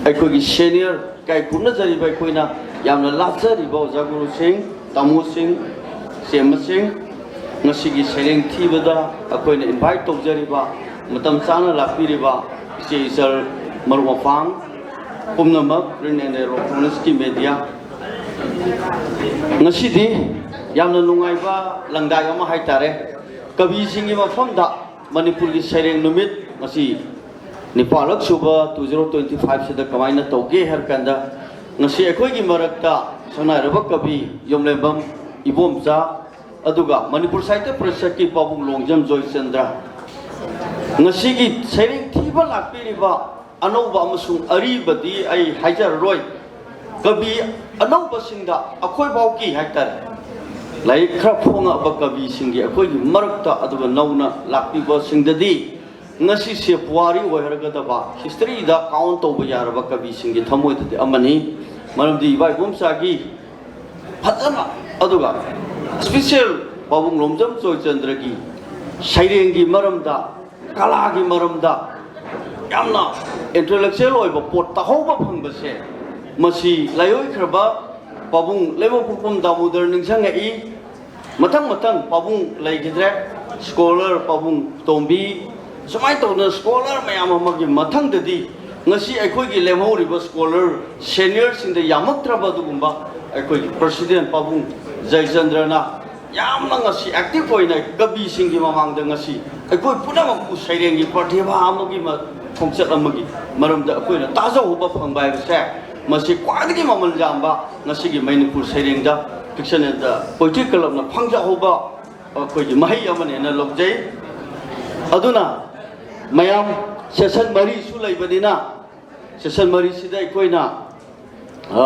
ꯑꯩꯈꯣꯏꯒꯤ ꯁꯦꯅꯤꯌꯔ ꯏꯀꯥꯏ ꯈꯨꯝꯅꯖꯔꯤꯕ ꯑꯩꯈꯣꯏꯅ ꯌꯥꯝꯅ ꯂꯥꯠꯆꯔꯤꯕ ꯑꯣꯖꯥ ꯒꯨꯔꯨꯁꯤꯡ, ꯇꯥꯃꯣꯁꯤꯡ, ꯆꯦꯝꯕꯁꯤꯡ, ꯉꯁꯤꯒꯤ ꯁꯩꯔꯦꯡ ꯊꯤꯕꯗ ꯑꯩꯈꯣꯏꯅ ꯏꯟꯚꯥꯏꯠ ꯇꯧꯖꯔꯤꯕ, ꯃꯇꯝ ꯆꯥꯅ ꯂꯥꯛꯄꯤꯔꯤꯕ ꯏꯆꯦ ꯏꯆꯜ ꯃꯔꯨꯞ ꯃꯄꯥꯡ ꯄꯨꯝꯅꯃꯛ, print and electronics ꯀꯤ media, ꯉꯁꯤꯗꯤ ꯌꯥꯝꯅ ꯅꯨꯡꯉꯥꯏꯕ ꯂꯪꯗꯥꯏ ꯑꯃ ꯍꯥꯏꯇꯥꯔꯦ꯫ ꯀꯕꯤꯁꯤꯡꯒꯤ ꯃꯐꯝꯗ ꯃꯅꯤꯄꯨꯔꯒꯤ ꯁꯩꯔꯦꯡ ꯅꯨꯃꯤꯠ ꯉꯁꯤ ꯅꯤꯄꯥꯜꯂꯛ ꯁꯨꯕ two zero twenty five ꯁꯤꯗ ꯀꯃꯥꯏꯅ ꯇꯧꯒꯦ ꯍꯥꯏꯔ ꯀꯥꯟꯗ, ꯉꯁꯤ ꯑꯩꯈꯣꯏꯒꯤ ꯃꯔꯛꯇ ꯁꯛꯅꯥꯏꯔꯕ ꯀꯕꯤ ꯌꯣꯝꯂꯦꯝꯕꯝ ꯏꯕꯣꯝꯆꯥ, ꯑꯗꯨꯒ ꯃꯅꯤꯄꯨꯔ ꯁꯥꯍꯤꯇ꯭ꯌ ꯄꯔꯤꯁꯠꯀꯤ ꯄꯥꯕꯨꯡ ꯂꯣꯡꯖꯝ ꯖꯣꯏꯆꯟꯗ꯭ꯔ, ꯉꯁꯤꯒꯤ ꯁꯩꯔꯦꯡ ꯊꯤꯕ ꯂꯥꯛꯄꯤꯔꯤꯕ ꯑꯅꯧꯕ ꯑꯃꯁꯨꯡ ꯑꯔꯤꯕꯗꯤ ꯑꯩ ꯍꯥꯏꯖꯔꯔꯣꯏ꯫ ꯀꯕꯤ ꯑꯅꯧꯕꯁꯤꯡꯗ ꯑꯩꯈꯣꯏ ꯐꯥꯎꯒꯤ ꯍꯥꯏꯇꯥꯔꯦ, ꯂꯥꯏꯔꯤꯛ ꯈꯔ ꯐꯣꯡꯉꯛꯑꯕ ꯀꯕꯤꯁꯤꯡꯒꯤ ꯑꯩꯈꯣꯏꯒꯤ ꯃꯔꯛꯇ, ꯑꯗꯨꯒ ꯅꯧꯅ ꯂꯥꯛꯄꯤꯕꯁꯤꯡꯗꯗꯤ ꯉꯁꯤꯁꯦ ꯄꯨꯋꯥꯔꯤ ꯑꯣꯏꯍꯔꯒꯗꯕ, history ꯗ count ꯇꯧꯕ ꯌꯥꯔꯕ ꯀꯕꯤꯁꯤꯡꯒꯤ ꯊꯃꯣꯏꯗꯗꯤ ꯑꯃꯅꯤ꯫ ꯃꯔꯝꯗꯤ ꯏꯕꯥ ꯏꯕꯣꯝꯆꯥꯒꯤ ꯐꯖꯅ, ꯑꯗꯨꯒ special ꯄꯥꯕꯨꯡ ꯂꯣꯡꯖꯝ ꯖꯣꯏꯆꯟꯗ꯭ꯔꯒꯤ ꯁꯩꯔꯦꯡꯒꯤ ꯃꯔꯝꯗ, ꯀꯂꯥꯒꯤ ꯃꯔꯝꯗ ꯌꯥꯝꯅ intellectual ꯑꯣꯏꯕ ꯄꯣꯠ ꯇꯥꯍꯧꯕ ꯐꯪꯕꯁꯦ, ꯃꯁꯤ ꯂꯥꯏꯑꯣꯏꯈ꯭ꯔꯕ ꯄꯥꯕꯨꯡ ꯂꯩꯃꯄꯣꯛꯄꯝ ꯗꯥꯃꯣꯗꯔ ꯅꯤꯡꯁꯤꯡꯉꯛꯏ꯫ ꯃꯊꯪ ꯃꯊꯪ ꯄꯥꯕꯨꯡ ꯂꯩꯈꯤꯗ꯭ꯔꯦ, scholar ꯄꯥꯕꯨꯡ ꯇꯣꯝꯕꯤ, ꯁꯨꯃꯥꯏꯅ ꯇꯧꯗꯅ scholar ꯃꯌꯥꯝ ꯑꯃꯒꯤ ꯃꯊꯪꯗꯗꯤ ꯉꯁꯤ ꯑꯩꯈꯣꯏꯒꯤ ꯂꯦꯝꯍꯧꯔꯤꯕ scholar senior ꯁꯤꯡꯗ ꯌꯥꯝꯃꯛꯇ꯭ꯔꯕ ꯑꯗꯨꯒꯨꯝꯕ ꯑꯩꯈꯣꯏꯒꯤ president ꯄꯥꯕꯨꯡ ꯖꯌꯆꯟꯗ꯭ꯔꯅ ꯌꯥꯝꯅ ꯉꯁꯤ active ꯑꯣꯏꯅ ꯀꯕꯤꯁꯤꯡꯒꯤ ꯃꯃꯥꯡꯗ ꯉꯁꯤ ꯑꯩꯈꯣꯏ ꯄꯨꯝꯅꯃꯛꯄꯨ ꯁꯩꯔꯦꯡꯒꯤ ꯄ꯭ꯔꯇꯤꯚꯥ ꯑꯃꯒꯤ ꯃ-, ꯈꯣꯡꯆꯠ ꯑꯃꯒꯤ ꯃꯔꯝꯗ ꯑꯩꯈꯣꯏꯅ ꯇꯥꯖꯍꯧꯕ ꯐꯪꯕ ꯍꯥꯏꯕꯁꯦ, ꯃꯁꯤ ꯈ꯭ꯋꯥꯏꯗꯒꯤ ꯃꯃꯜ ꯌꯥꯝꯕ ꯉꯁꯤꯒꯤ Manipur ꯁꯩꯔꯦꯡꯗ Fiction and the Poetry Club ꯅ ꯐꯪꯖꯍꯧꯕ ꯑꯩꯈꯣꯏꯒꯤ ꯃꯍꯩ ꯑꯃꯅꯦꯅ ꯂꯧꯖꯩ꯫ ꯑꯗꯨꯅ ꯃꯌꯥꯝ session ꯃꯔꯤꯁꯨ ꯂꯩꯕꯅꯤꯅ, session ꯃꯔꯤꯁꯤꯗ ꯑꯩꯈꯣꯏꯅ, ꯑ,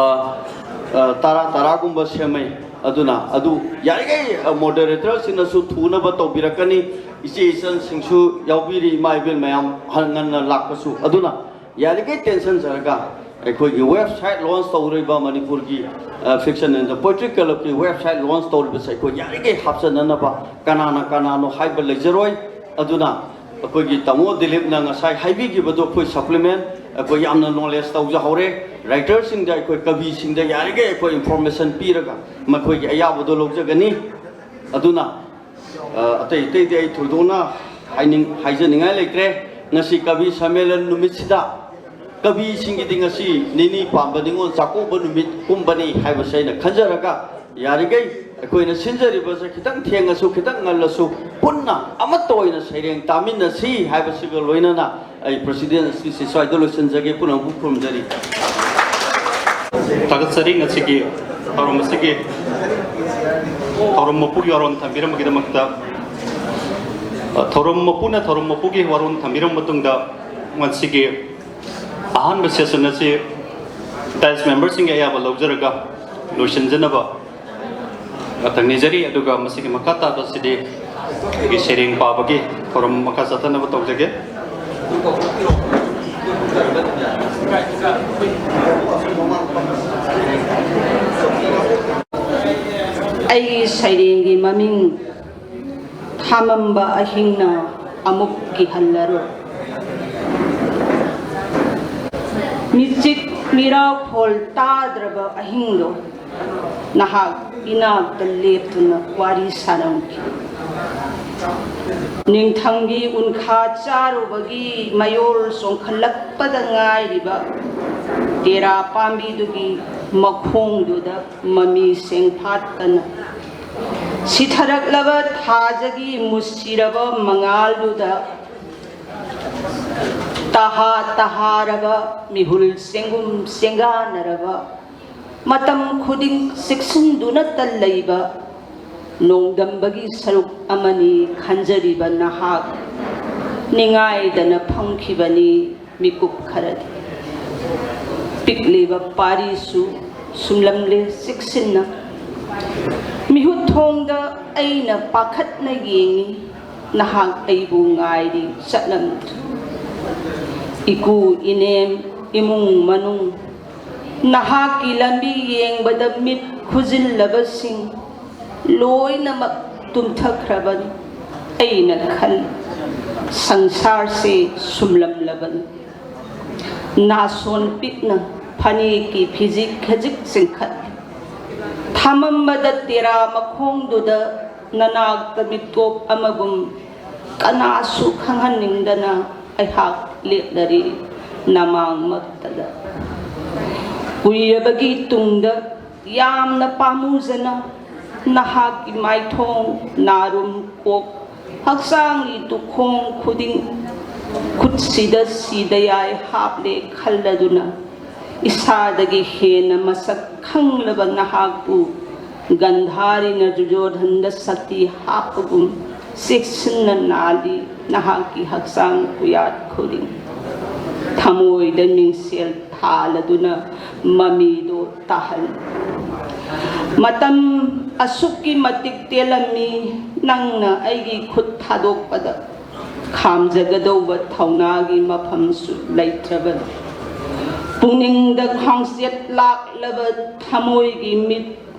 ꯑ, ꯇꯔꯥ ꯇꯔꯥꯒꯨꯝꯕ ꯁꯦꯝꯃꯩ꯫ ꯑꯗꯨꯅ ꯑꯗꯨ ꯌꯥꯔꯤꯈꯩ, ꯑ, moderator ꯁꯤꯡꯅꯁꯨ ꯊꯨꯅꯕ ꯇꯧꯕꯤꯔꯛꯀꯅꯤ꯫ ꯏꯆꯦ ꯏꯆꯟꯁꯤꯡꯁꯨ ꯌꯥꯎꯕꯤꯔꯤ, ꯏꯃꯥ ꯏꯕꯦꯟ ꯃꯌꯥꯝ ꯍꯟ-, ꯉꯟꯅ ꯂꯥꯛꯄꯁꯨ꯫ ꯑꯗꯨꯅ ꯌꯥꯔꯤꯈꯩ ꯇꯦꯟꯁꯟꯖꯔꯒ ꯑꯩꯈꯣꯏꯒꯤ website launch ꯇꯧꯔꯤꯕ ꯃꯅꯤꯄꯨꯔꯒꯤ, ꯑ, Fiction and the Poetry Club ꯀꯤ website launch ꯇꯧꯔꯤꯕꯁꯦ ꯑꯩꯈꯣꯏ ꯌꯥꯔꯤꯈꯩ ꯍꯥꯞꯆꯟꯅꯅꯕ, ꯀꯅꯥꯅ ꯀꯅꯥꯅꯣ ꯍꯥꯏꯕ ꯂꯩꯖꯔꯣꯏ꯫ ꯑꯗꯨꯅ ꯑꯩꯈꯣꯏꯒꯤ ꯇꯥꯃꯣ ꯗꯤꯂꯤꯞꯅ ꯉꯁꯥꯏ ꯍꯥꯏꯕꯤꯈꯤꯕꯗꯣ ꯑꯩꯈꯣꯏ supplement ꯑꯩꯈꯣꯏ ꯌꯥꯝꯅ knowledge ꯇꯧꯖꯍꯧꯔꯦ꯫ Writerꯁꯤꯡꯗ, ꯑꯩꯈꯣꯏ ꯀꯕꯤꯁꯤꯡꯗ ꯌꯥꯔꯤꯈꯩ ꯑꯩꯈꯣꯏ information ꯄꯤꯔꯒ ꯃꯈꯣꯏꯒꯤ ꯑꯌꯥꯕꯗꯣ ꯂꯧꯖꯒꯅꯤ꯫ ꯑꯗꯨꯅ, ꯑ, ꯑꯇꯩ ꯑꯇꯩꯗꯤ ꯑꯩ ꯊꯣꯏꯗꯣꯛꯅ ꯍꯥꯏꯅꯤꯡ-, ꯍꯥꯏꯖꯅꯤꯡꯉꯥꯏ ꯂꯩꯇ꯭ꯔꯦ꯫ ꯉꯁꯤ ꯀꯕꯤ ꯁꯝꯃꯦꯂꯟ ꯅꯨꯃꯤꯠꯁꯤꯗ ꯀꯕꯤꯁꯤꯡꯒꯤꯗꯤ ꯉꯁꯤ ꯅꯤꯅꯤ ꯄꯥꯟꯕ ꯅꯤꯉꯣꯜ ꯆꯥꯛꯀꯧꯕ ꯅꯨꯃꯤꯠꯀꯨꯝꯕꯅꯤ ꯍꯥꯏꯕꯁꯦ ꯑꯩꯅ ꯈꯟꯖꯔꯒ, ꯌꯥꯔꯤꯈꯩ ꯑꯩꯈꯣꯏꯅ ꯁꯤꯟꯖꯔꯤꯕꯁꯦ ꯈꯤꯇꯪ ꯊꯦꯡꯉꯁꯨ ꯈꯤꯇꯪ ꯉꯜꯂꯁꯨ ꯄꯨꯟꯅ ꯑꯃꯠꯇ ꯑꯣꯏꯅ ꯁꯩꯔꯦꯡ ꯇꯥꯃꯤꯟꯅꯁꯤ ꯍꯥꯏꯕꯁꯤꯒ ꯂꯣꯏꯅꯅ ꯑꯩ president speechꯁꯤ ꯁ꯭ꯋꯥꯏꯗ ꯂꯣꯏꯁꯤꯟꯖꯒꯦ꯫ ꯄꯨꯝꯅꯃꯛꯄꯨ ꯈꯨꯔꯨꯝꯖꯔꯤ꯫ ꯊꯥꯒꯠꯆꯔꯤ ꯉꯁꯤꯒꯤ ꯊꯧꯔꯝ ꯑꯁꯤꯒꯤ, ꯊꯧꯔꯝ ꯃꯄꯨꯒꯤ ꯋꯥꯔꯣꯜ ꯊꯝꯕꯤꯔꯝꯕꯒꯤꯗꯃꯛꯇ꯫ ꯊꯧꯔꯝ ꯃꯄꯨꯅ ꯊꯧꯔꯝ ꯃꯄꯨꯒꯤ ꯋꯥꯔꯣꯜ ꯊꯝꯕꯤꯔꯕ ꯃꯇꯨꯡꯗ, ꯉꯁꯤꯒꯤ ꯑꯍꯥꯟꯕ session ꯑꯁꯤ dais memberꯁꯤꯡꯒꯤ ꯑꯌꯥꯕ ꯂꯧꯖꯔꯒ ꯂꯣꯏꯁꯤꯟꯖꯅꯕ ꯉꯥꯛꯇꯪ ꯅꯤꯖꯔꯤ꯫ ꯑꯗꯨꯒ ꯃꯁꯤꯒꯤ ꯃꯈꯥ ꯇꯥꯕꯁꯤꯗꯤ ꯑꯩꯈꯣꯏꯒꯤ ꯁꯩꯔꯦꯡ ꯄꯥꯕꯒꯤ ꯊꯧꯔꯝ ꯃꯈꯥ ꯆꯠꯊꯅꯕ ꯇꯧꯖꯒꯦ꯫ ꯑꯩꯒꯤ ꯁꯩꯔꯦꯡꯒꯤ ꯃꯃꯤꯡ ꯊꯥꯃꯝꯕ ꯑꯍꯤꯡꯅ ꯑꯃꯨꯛ ꯀꯤꯍꯜꯂꯔꯣꯏ꯫ ꯃꯤꯆꯤꯛ ꯃꯤꯔꯥꯎꯈꯣꯜ ꯇꯥꯗ꯭ꯔꯕ ꯑꯍꯤꯡꯗꯣ ꯅꯍꯥꯛ ꯏꯅꯥꯛꯇ ꯂꯦꯞꯇꯨꯅ ꯋꯥꯔꯤ ꯁꯥꯔꯝꯈꯤ꯫ ꯅꯤꯡꯊꯝꯒꯤ ꯎꯟꯈꯥ ꯆꯥꯔꯨꯕꯒꯤ ꯃꯌꯣꯜ ꯆꯣꯡꯈꯠꯂꯛꯄꯗ ꯉꯥꯏꯔꯤꯕ ꯇꯦꯔꯥ ꯄꯥꯝꯕꯤꯗꯨꯒꯤ ꯃꯈꯣꯡꯗꯨꯗ ꯃꯃꯤ ꯁꯦꯡꯐꯥꯠꯇꯅ ꯁꯤꯊꯔꯛꯂꯕ ꯊꯥꯖꯒꯤ ꯃꯨꯁꯤꯔꯕ ꯃꯉꯥꯜꯗꯨꯗ ꯇꯍꯥ ꯇꯍꯥꯔꯕ ꯃꯤꯍꯨꯜ ꯆꯦꯡꯒꯨꯝ ꯆꯦꯡꯒꯥꯟꯅꯔꯕ ꯃꯇꯝ ꯈꯨꯗꯤꯡ ꯆꯦꯛꯁꯤꯟꯗꯨꯅꯇ ꯂꯩꯕ ꯅꯣꯡꯗꯝꯕꯒꯤ ꯁꯔꯨꯛ ꯑꯃꯅꯤ ꯈꯟꯖꯔꯤꯕ ꯅꯍꯥꯛ ꯅꯤꯡꯉꯥꯏꯗꯅ ꯐꯝꯈꯤꯕꯅꯤ꯫ ꯃꯤꯀꯨꯞ ꯈꯔꯗꯤ ꯄꯤꯛꯂꯤꯕ ꯄꯥꯔꯤꯁꯨ ꯁꯨꯝꯂꯝꯂꯦ ꯆꯦꯛꯁꯤꯟꯅ꯫ ꯃꯤꯍꯨꯠ ꯊꯣꯡꯗ ꯑꯩꯅ ꯄꯥꯈꯠꯅ ꯌꯦꯡꯉꯤ, ꯅꯍꯥꯛ ꯑꯩꯕꯨ ꯉꯥꯏꯔꯤ ꯆꯠꯂꯝꯗ꯭ꯔꯤ꯫ ꯏꯀꯨ ꯏꯅꯦꯝ ꯏꯃꯨꯡ ꯃꯅꯨꯡ ꯅꯍꯥꯛꯀꯤ ꯂꯝꯕꯤ ꯌꯦꯡꯕꯗ ꯃꯤꯠ ꯈꯨꯖꯤꯜꯂꯕꯁꯤꯡ ꯂꯣꯏꯅꯃꯛ ꯇꯨꯝꯊꯈ꯭ꯔꯕꯅꯤ꯫ ꯑꯩꯅ ꯈꯜꯂꯤ, ꯁꯪꯁꯥꯔꯁꯤ ꯁꯨꯝꯂꯝꯂꯕꯅꯤ꯫ ꯅꯥꯁꯣꯟ ꯄꯤꯛꯅ ꯐꯅꯦꯛꯀꯤ ꯐꯤꯖꯤꯛ ꯈꯖꯤꯛ ꯆꯤꯡꯈꯠꯂꯤ꯫ ꯊꯥꯃꯝꯕꯗ ꯇꯦꯔꯥ ꯃꯈꯣꯡꯗꯨꯗ ꯅꯅꯥꯛꯇ ꯃꯤꯠꯇꯣꯞ ꯑꯃꯒꯨꯝ ꯀꯅꯥꯁꯨ ꯈꯪꯍꯟꯅꯤꯡꯗꯅ ꯑꯩꯍꯥꯛ ꯂꯦꯞꯂꯔꯤ ꯅꯃꯥꯡꯃꯛꯇꯗ꯫ ꯀꯨꯏꯔꯕꯒꯤ ꯇꯨꯡꯗ ꯌꯥꯝꯅ ꯄꯥꯝꯃꯨꯖꯅ ꯅꯍꯥꯛꯀꯤ ꯃꯥꯏꯊꯣꯡ, ꯅꯥꯔꯨꯝ ꯀꯣꯛ, ꯍꯛꯆꯥꯡꯒꯤ ꯇꯨꯈꯣꯡ ꯈꯨꯗꯤꯡ ꯈꯨꯠꯁꯤꯗ ꯁꯤꯗ ꯌꯥꯏ ꯍꯥꯞꯂꯦ ꯈꯜꯂꯗꯨꯅ ꯏꯁꯥꯗꯒꯤ ꯍꯦꯟꯅ ꯃꯁꯛ ꯈꯪꯂꯕ ꯅꯍꯥꯛꯄꯨ ꯒꯟꯙꯥꯔꯤꯅ ꯗꯨꯔꯌꯣꯙꯟꯗ ꯁꯛꯇꯤ ꯍꯥꯞꯄꯒꯨꯝ ꯆꯦꯛꯁꯤꯟꯅ ꯅꯥꯜꯂꯤ ꯅꯍꯥꯛꯀꯤ ꯍꯛꯆꯥꯡ ꯀꯨꯌꯥꯠ ꯈꯨꯗꯤꯡ꯫ ꯊꯃꯣꯏꯗ ꯃꯤꯡꯁꯦꯜ ꯊꯥꯜꯂꯗꯨꯅ ꯃꯃꯤꯗꯣ ꯇꯥꯍꯜꯂꯤ꯫ ꯃꯇꯝ ꯑꯁꯨꯛꯀꯤ ꯃꯇꯤꯛ ꯇꯦꯜꯂꯝꯃꯤ, ꯅꯪꯅ ꯑꯩꯒꯤ ꯈꯨꯠ ꯊꯥꯗꯣꯛꯄꯗ ꯈꯥꯝꯖꯒꯗꯧꯕ ꯊꯧꯅꯥꯒꯤ ꯃꯐꯝꯁꯨ ꯂꯩꯇ꯭ꯔꯕꯅꯤ꯫ ꯄꯨꯛꯅꯤꯡꯗ ꯈꯥꯡꯆꯦꯠ ꯂꯥꯛꯂꯕ ꯊꯃꯣꯏꯒꯤ ꯃꯤꯠ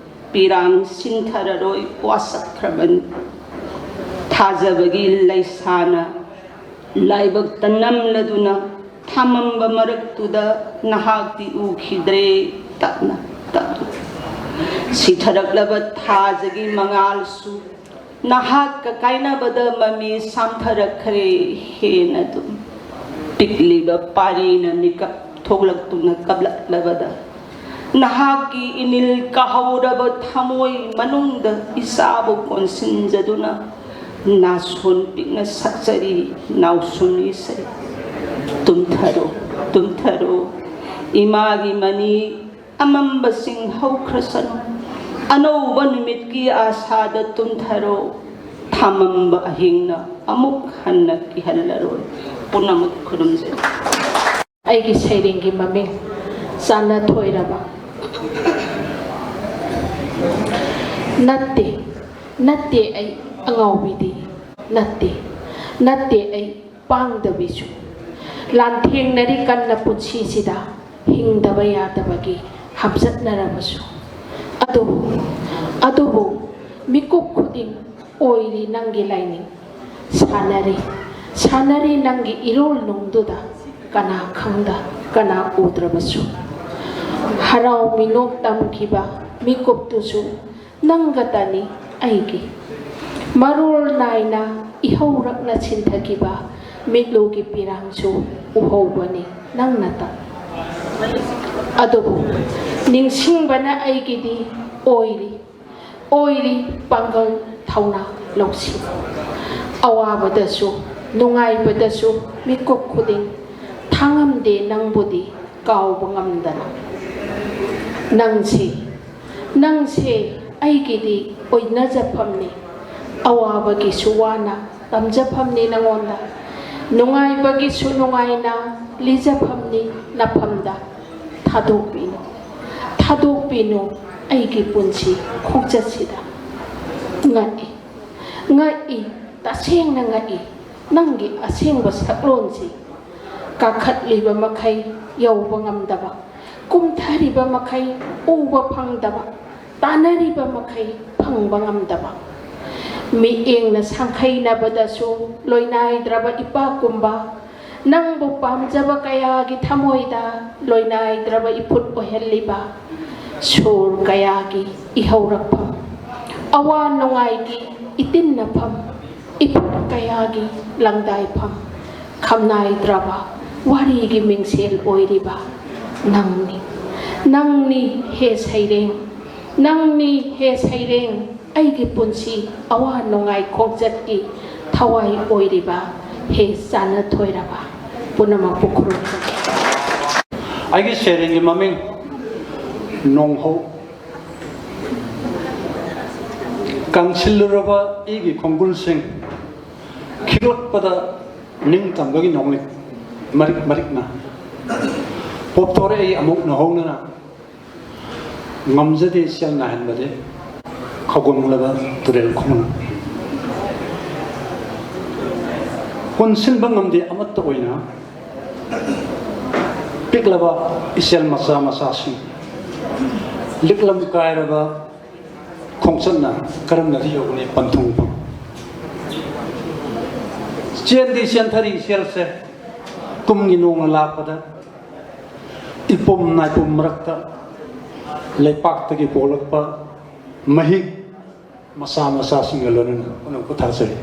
ꯄꯤꯔꯥꯡ ꯁꯤꯟꯊꯔꯔꯣꯏ ꯋꯥꯁꯛꯈ꯭ꯔꯕꯅꯤ꯫ ꯊꯥꯖꯕꯒꯤ ꯂꯩꯁꯥꯅ ꯂꯥꯏꯕꯛꯇ ꯅꯝꯂꯗꯨꯅ ꯊꯥꯃꯝꯕ ꯃꯔꯛꯇꯨꯗ ꯅꯍꯥꯛꯇꯤ ꯎꯈꯤꯗ꯭ꯔꯦ꯫ ꯇꯞꯅ ꯇꯞꯅ ꯁꯤꯊꯔꯛꯂꯕ ꯊꯥꯖꯒꯤ ꯃꯉꯥꯜꯁꯨ ꯅꯍꯥꯛꯀ ꯀꯥꯏꯅꯕꯗ ꯃꯃꯤ ꯁꯥꯝꯊꯔꯛꯈ꯭ꯔꯦ꯫ ꯍꯦꯟꯅ ꯑꯗꯨꯝ ꯄꯤꯛꯂꯤꯕ ꯄꯥꯔꯤꯅ ꯃꯤꯀꯞ ꯊꯣꯛꯂꯛꯇꯨꯅ ꯀꯞꯂꯛꯂꯕꯗ ꯅꯍꯥꯛꯀꯤ ꯏꯅꯤꯜ ꯀꯥꯍꯧꯔꯕ ꯊꯃꯣꯏ ꯃꯅꯨꯡꯗ ꯏꯆꯥꯕꯨ ꯀꯣꯟꯁꯤꯟꯖꯗꯨꯅ ꯅꯥꯁꯣꯟ ꯄꯤꯛꯅ ꯁꯛꯆꯔꯤ ꯅꯥꯎꯁꯨꯝ ꯏꯁꯩ꯫ ꯇꯨꯝꯊꯔꯣ, ꯇꯨꯝꯊꯔꯣ, ꯏꯃꯥꯒꯤ ꯃꯅꯤ ꯑꯃꯝꯕꯁꯤꯡ ꯍꯧꯈ꯭ꯔꯁꯅꯨ꯫ ꯑꯅꯧꯕ ꯅꯨꯃꯤꯠꯀꯤ ꯑꯥꯁꯥꯗ ꯇꯨꯝꯊꯔꯣ꯫ ꯊꯥꯃꯝꯕ ꯑꯍꯤꯡꯅ ꯑꯃꯨꯛ ꯍꯟꯅ ꯀꯤꯍꯜꯂꯔꯣꯏ꯫ ꯄꯨꯝꯅꯃꯛ ꯈꯨꯔꯨꯝꯖꯔꯤ꯫ ꯑꯩꯒꯤ ꯁꯩꯔꯦꯡꯒꯤ ꯃꯃꯤꯡ ꯆꯥꯟꯅꯊꯣꯏꯔꯕ꯫ ꯅꯠꯇꯦ, ꯅꯠꯇꯦ ꯑꯩ ꯑꯉꯥꯎꯕꯤꯗꯤ ꯅꯠꯇꯦ, ꯅꯠꯇꯦ ꯑꯩ ꯄꯥꯡꯗꯕꯤꯁꯨ꯫ ꯂꯥꯟꯊꯦꯡꯅꯔꯤ ꯀꯟꯅ ꯄꯨꯟꯁꯤꯁꯤꯗ ꯍꯤꯡꯗꯕ ꯌꯥꯗꯕꯒꯤ ꯍꯥꯞꯆꯠꯅꯔꯕꯁꯨ꯫ ꯑꯗꯨꯕꯨ, ꯑꯗꯨꯕꯨ ꯃꯤꯀꯨꯞ ꯈꯨꯗꯤꯡ ꯑꯣꯏꯔꯤ ꯅꯪꯒꯤ ꯂꯥꯏꯅꯤꯡ꯫ ꯁꯥꯟꯅꯔꯤ, ꯁꯥꯟꯅꯔꯤ ꯅꯪꯒꯤ ꯏꯔꯣꯜ ꯅꯨꯡꯗꯨꯗ, ꯀꯅꯥ ꯈꯪꯗ, ꯀꯅꯥ ꯎꯗ꯭ꯔꯕꯁꯨ꯫ ꯍꯔꯥꯎ ꯃꯤꯅꯣꯛ ꯇꯝꯈꯤꯕ ꯃꯤꯀꯨꯞꯇꯨꯁꯨ ꯅꯪꯒꯇꯅꯤ ꯑꯩꯒꯤ꯫ ꯃꯔꯣꯜ ꯅꯥꯏꯅ ꯏꯍꯧꯔꯛꯅ ꯁꯤꯟꯊꯈꯤꯕ ꯃꯤꯠꯂꯨꯒꯤ ꯄꯤꯔꯥꯡꯁꯨ ꯎꯍꯧꯕꯅꯤ ꯅꯪꯅꯇ꯫ ꯑꯗꯨꯕꯨ ꯅꯤꯡꯁꯤꯡꯕꯅ ꯑꯩꯒꯤꯗꯤ ꯑꯣꯏꯔꯤ, ꯑꯣꯏꯔꯤ ꯄꯥꯡꯒꯜ, ꯊꯧꯅꯥ, ꯂꯧꯁꯤꯡ꯫ ꯑꯋꯥꯕꯗꯁꯨ ꯅꯨꯡꯉꯥꯏꯕꯗꯁꯨ ꯃꯤꯀꯨꯞ ꯈꯨꯗꯤꯡ ꯊꯥꯉꯝꯗꯦ ꯅꯪꯕꯨꯗꯤ ꯀꯥꯎꯕ ꯉꯝꯗꯅ꯫ ꯅꯪꯁꯦ, ꯅꯪꯁꯦ ꯑꯩꯒꯤꯗꯤ ꯑꯣꯏꯅꯖꯐꯝꯅꯤ꯫ ꯑꯋꯥꯕꯒꯤꯁꯨ ꯋꯥꯅ ꯇꯝꯖꯐꯝꯅꯤ ꯅꯉꯣꯟꯗ, ꯅꯨꯡꯉꯥꯏꯕꯒꯤꯁꯨ ꯅꯨꯡꯉꯥꯏꯅ ꯂꯤꯖꯐꯝꯅꯤ ꯅꯐꯝꯗ꯫ ꯊꯥꯗꯣꯛꯄꯤꯅꯨ, ꯊꯥꯗꯣꯛꯄꯤꯅꯨ ꯑꯩꯒꯤ ꯄꯨꯟꯁꯤ ꯈꯣꯡꯆꯠꯁꯤꯗ꯫ ꯉꯛꯏ, ꯉꯛꯏ, ꯇꯁꯦꯡꯅ ꯉꯛꯏ ꯅꯪꯒꯤ ꯑꯁꯦꯡꯕ ꯁꯛꯂꯣꯟꯁꯤ꯫ ꯀꯥꯈꯠꯂꯤꯕ ꯃꯈꯩ ꯌꯧꯕ ꯉꯝꯗꯕ, ꯀꯨꯝꯊꯔꯤꯕ ꯃꯈꯩ ꯎꯕ ꯐꯪꯗꯕ, ꯇꯥꯅꯔꯤꯕ ꯃꯈꯩ ꯐꯪꯕ ꯉꯝꯗꯕ, ꯃꯤꯠꯌꯦꯡꯅ ꯁꯥꯡꯈꯩꯅꯕꯗꯁꯨ ꯂꯣꯏꯅꯥꯏꯗ꯭ꯔꯕ ꯏꯄꯥꯛꯀꯨꯝꯕ, ꯅꯪꯕꯨ ꯄꯥꯝꯖꯕ ꯀꯌꯥꯒꯤ ꯊꯃꯣꯏꯗ ꯂꯣꯏꯅꯥꯏꯗ꯭ꯔꯕ ꯏꯐꯨꯠ ꯑꯣꯏꯍꯜꯂꯤꯕ ꯁꯨꯔ ꯀꯌꯥꯒꯤ ꯏꯍꯧꯔꯛꯐꯝ, ꯑꯋꯥ ꯅꯨꯡꯉꯥꯏꯒꯤ ꯏꯇꯤꯟꯅꯐꯝ, ꯏꯐꯨꯠ ꯀꯌꯥꯒꯤ ꯂꯪꯗꯥꯏꯐꯝ, ꯈꯝꯅꯥꯏꯗ꯭ꯔꯕ ꯋꯥꯔꯤꯒꯤ ꯃꯤꯡꯁꯦꯜ ꯑꯣꯏꯔꯤꯕ ꯅꯪꯅꯤ꯫ ꯅꯪꯅꯤ ꯍꯦ ꯁꯩꯔꯦꯡ, ꯅꯪꯅꯤ ꯍꯦ ꯁꯩꯔꯦꯡ, ꯑꯩꯒꯤ ꯄꯨꯟꯁꯤ ꯑꯋꯥ ꯅꯨꯡꯉꯥꯏ ꯈꯣꯡꯆꯠꯀꯤ ꯊꯋꯥꯏ ꯑꯣꯏꯔꯤꯕ ꯍꯦ ꯆꯥꯟꯅꯊꯣꯏꯔꯕ꯫ ꯄꯨꯝꯅꯃꯛꯄꯨ ꯈꯨꯔꯨꯝꯖꯔꯤ꯫ ꯑꯩꯒꯤ ꯁꯩꯔꯦꯡꯒꯤ ꯃꯃꯤꯡ ꯅꯣꯡꯍꯧ꯫ ꯀꯪꯁꯤꯜꯂꯨꯔꯕ ꯏꯒꯤ ꯈꯣꯡꯒꯨꯜꯁꯤꯡ ꯈꯤꯛꯂꯛꯄꯗ ꯅꯤꯡꯇꯝꯕꯒꯤ ꯅꯣꯡꯂꯤꯛ ꯃꯔꯤꯛ ꯃꯔꯤꯛꯅ ꯄꯣꯞꯊꯣꯔꯛꯏ ꯑꯃꯨꯛ ꯅꯧꯍꯧꯅꯅ꯫ ꯉꯝꯖꯗꯦ ꯁꯦꯜ ꯅꯥꯏꯍꯟꯕꯗꯤ ꯈꯧꯒꯣꯝꯂꯕ ꯇꯨꯔꯦꯜ ꯈꯣꯡꯅ꯫ ꯄꯨꯟꯁꯤꯟꯕ ꯉꯝꯗꯦ ꯑꯃꯠꯇ ꯑꯣꯏꯅ ꯄꯤꯛꯂꯕ ꯏꯆꯦꯜ ꯃꯆꯥ ꯃꯆꯥꯁꯤꯡ꯫ ꯂꯤꯛꯂꯝ ꯀꯥꯏꯔꯕ ꯈꯣꯡꯆꯠꯅ ꯀꯔꯝꯅꯗꯤ ꯌꯧꯒꯅꯤ ꯄꯟꯊꯨꯡꯐꯝ? ꯆꯦꯟꯗꯤ ꯆꯦꯟꯊꯔꯤ ꯁꯦꯜꯁꯦ, ꯀꯨꯝꯒꯤ ꯅꯣꯡꯅ ꯂꯥꯛꯄꯗ ꯏꯄꯨꯝ ꯅꯥꯏꯄꯨꯝ ꯃꯔꯛꯇ ꯂꯩꯄꯥꯛꯇꯒꯤ ꯄꯣꯛꯂꯛꯄ ꯃꯍꯤꯛ ꯃꯆꯥ ꯃꯆꯥꯁꯤꯡꯒ ꯂꯣꯏꯅꯅ ꯄꯨꯝꯅꯃꯛꯄꯨ ꯊꯥꯖꯔꯤ꯫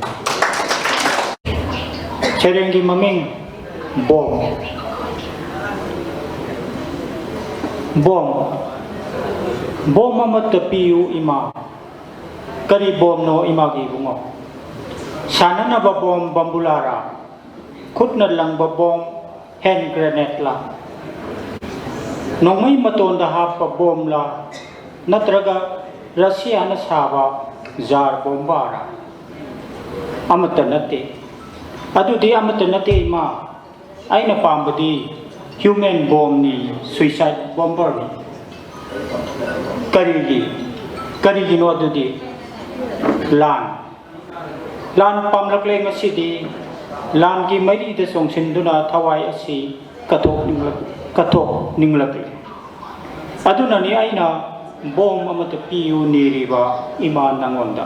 ꯁꯩꯔꯦꯡꯒꯤ ꯃꯃꯤꯡ: ꯕꯣꯝ꯫ ꯕꯣꯝ꯫ ꯕꯣꯝ ꯑꯃꯠꯇ ꯄꯤꯌꯨ ꯏꯃꯥ꯫ ꯀꯔꯤ ꯕꯣꯝꯅꯣ ꯏꯃꯥꯒꯤ ꯏꯕꯨꯡꯉꯣ? ꯁꯥꯟꯅꯅꯕ ꯕꯣꯝ ꯕꯝꯕꯨꯂꯥꯔꯥ? ꯈꯨꯠꯅ ꯂꯪꯕ ꯕꯣꯝ ꯍꯦꯟ ꯒ꯭ꯔꯦꯅꯦꯠꯂꯥ? ꯅꯣꯡꯃꯩ ꯃꯇꯣꯟꯗ ꯍꯥꯞꯄ ꯕꯣꯝꯂꯥ? ꯅꯠꯇ꯭ꯔꯒ ꯔꯁꯤꯌꯥꯅ ꯁꯥꯕ ꯖꯥꯔ ꯕꯣꯝꯕꯥꯔꯥ? ꯑꯃꯠꯇ ꯅꯠꯇꯦ꯫ ꯑꯗꯨꯗꯤ ꯑꯃꯠꯇ ꯅꯠꯇꯦ ꯏꯃꯥ꯫ ꯑꯩꯅ ꯄꯥꯝꯕꯗꯤ ꯍ꯭ꯌꯨꯃꯦꯟ ꯕꯣꯝꯅꯤ, ꯁꯨꯏꯁꯥꯏꯠ ꯕꯣꯝꯕꯔꯅꯤ꯫ ꯀꯔꯤꯒꯤ? ꯀꯔꯤꯒꯤꯅꯣ ꯑꯗꯨꯗꯤ? ꯂꯥꯟ꯫ ꯂꯥꯟ ꯄꯥꯝꯂꯛꯂꯦ ꯉꯁꯤꯗꯤ꯫ ꯂꯥꯟꯒꯤ ꯃꯩꯔꯤꯗ ꯆꯣꯡꯁꯤꯟꯗꯨꯅ ꯊꯋꯥꯏ ꯑꯁꯤ ꯀꯠꯊꯣꯛꯅꯤꯡꯂꯛ-, ꯀꯠꯊꯣꯛꯅꯤꯡꯂꯛꯂꯦ꯫ ꯑꯗꯨꯅꯅꯤ ꯑꯩꯅ ꯕꯣꯝ ꯑꯃꯠꯇ ꯄꯤꯌꯨ ꯅꯤꯔꯤꯕ ꯏꯃꯥ ꯅꯪꯉꯣꯟꯗ꯫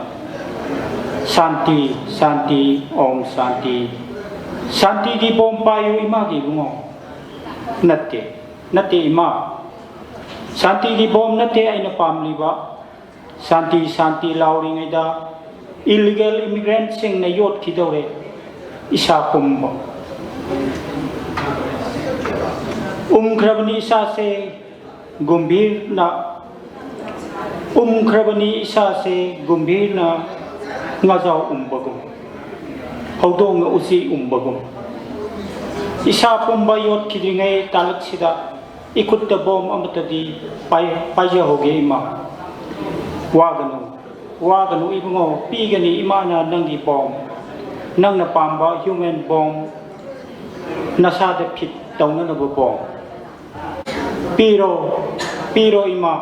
ꯁꯥꯟꯇꯤ, ꯁꯥꯟꯇꯤ, ꯑꯣꯝ ꯁꯥꯟꯇꯤ꯫ ꯁꯥꯟꯇꯤꯒꯤ ꯕꯣꯝ ꯄꯥꯏꯌꯨ ꯏꯃꯥꯒꯤ ꯏꯕꯨꯡꯉꯣ꯫ ꯅꯠꯇꯦ, ꯅꯠꯇꯦ ꯏꯃꯥ꯫ ꯁꯥꯟꯇꯤꯒꯤ ꯕꯣꯝ ꯅꯠꯇꯦ ꯑꯩꯅ ꯄꯥꯝꯂꯤꯕ꯫ ꯁꯥꯟꯇꯤ, ꯁꯥꯟꯇꯤ ꯂꯥꯎꯔꯤꯉꯩꯗ ꯏꯂꯤꯒꯦꯜ ꯏꯃꯤꯒ꯭ꯔꯦꯟꯠꯁꯤꯡꯅ ꯌꯣꯠꯈꯤꯗꯧꯔꯦ ꯏꯁꯥ ꯄꯨꯝꯕ꯫ ꯎꯝꯈ꯭ꯔꯕꯅꯤ ꯏꯁꯥꯁꯦ ꯒꯨꯝꯚꯤꯔꯅ, ꯎꯝꯈ꯭ꯔꯕꯅꯤ ꯏꯁꯥꯁꯦ ꯒꯨꯝꯚꯤꯔꯅ ꯉꯥꯖꯥꯎ ꯎꯝꯕꯒꯨꯝ, ꯍꯧꯗꯣꯡꯅ ꯎꯆꯤ ꯎꯝꯕꯒꯨꯝ꯫ ꯏꯁꯥ ꯄꯨꯝꯕ ꯌꯣꯠꯈꯤꯗ꯭ꯔꯤꯉꯩ ꯇꯥꯂꯛꯁꯤꯗ ꯏꯈꯨꯠꯇ ꯕꯣꯝ ꯑꯃꯠꯇꯗꯤ ꯄꯥꯏ-, ꯄꯥꯏꯖꯍꯧꯒꯦ ꯏꯃꯥ꯫ ꯋꯥꯒꯅꯨ, ꯋꯥꯒꯅꯨ ꯏꯕꯨꯡꯉꯣ, ꯄꯤꯒꯅꯤ ꯏꯃꯥꯅ ꯅꯪꯒꯤ ꯕꯣꯝ꯫ ꯅꯪꯅ ꯄꯥꯝꯕ ꯍ꯭ꯌꯨꯃꯦꯟ ꯕꯣꯝ, ꯅꯁꯥꯗ ꯐꯤꯠ ꯇꯧꯅꯅꯕ ꯕꯣꯝ꯫ ꯄꯤꯔꯣ, ꯄꯤꯔꯣ ꯏꯃꯥ꯫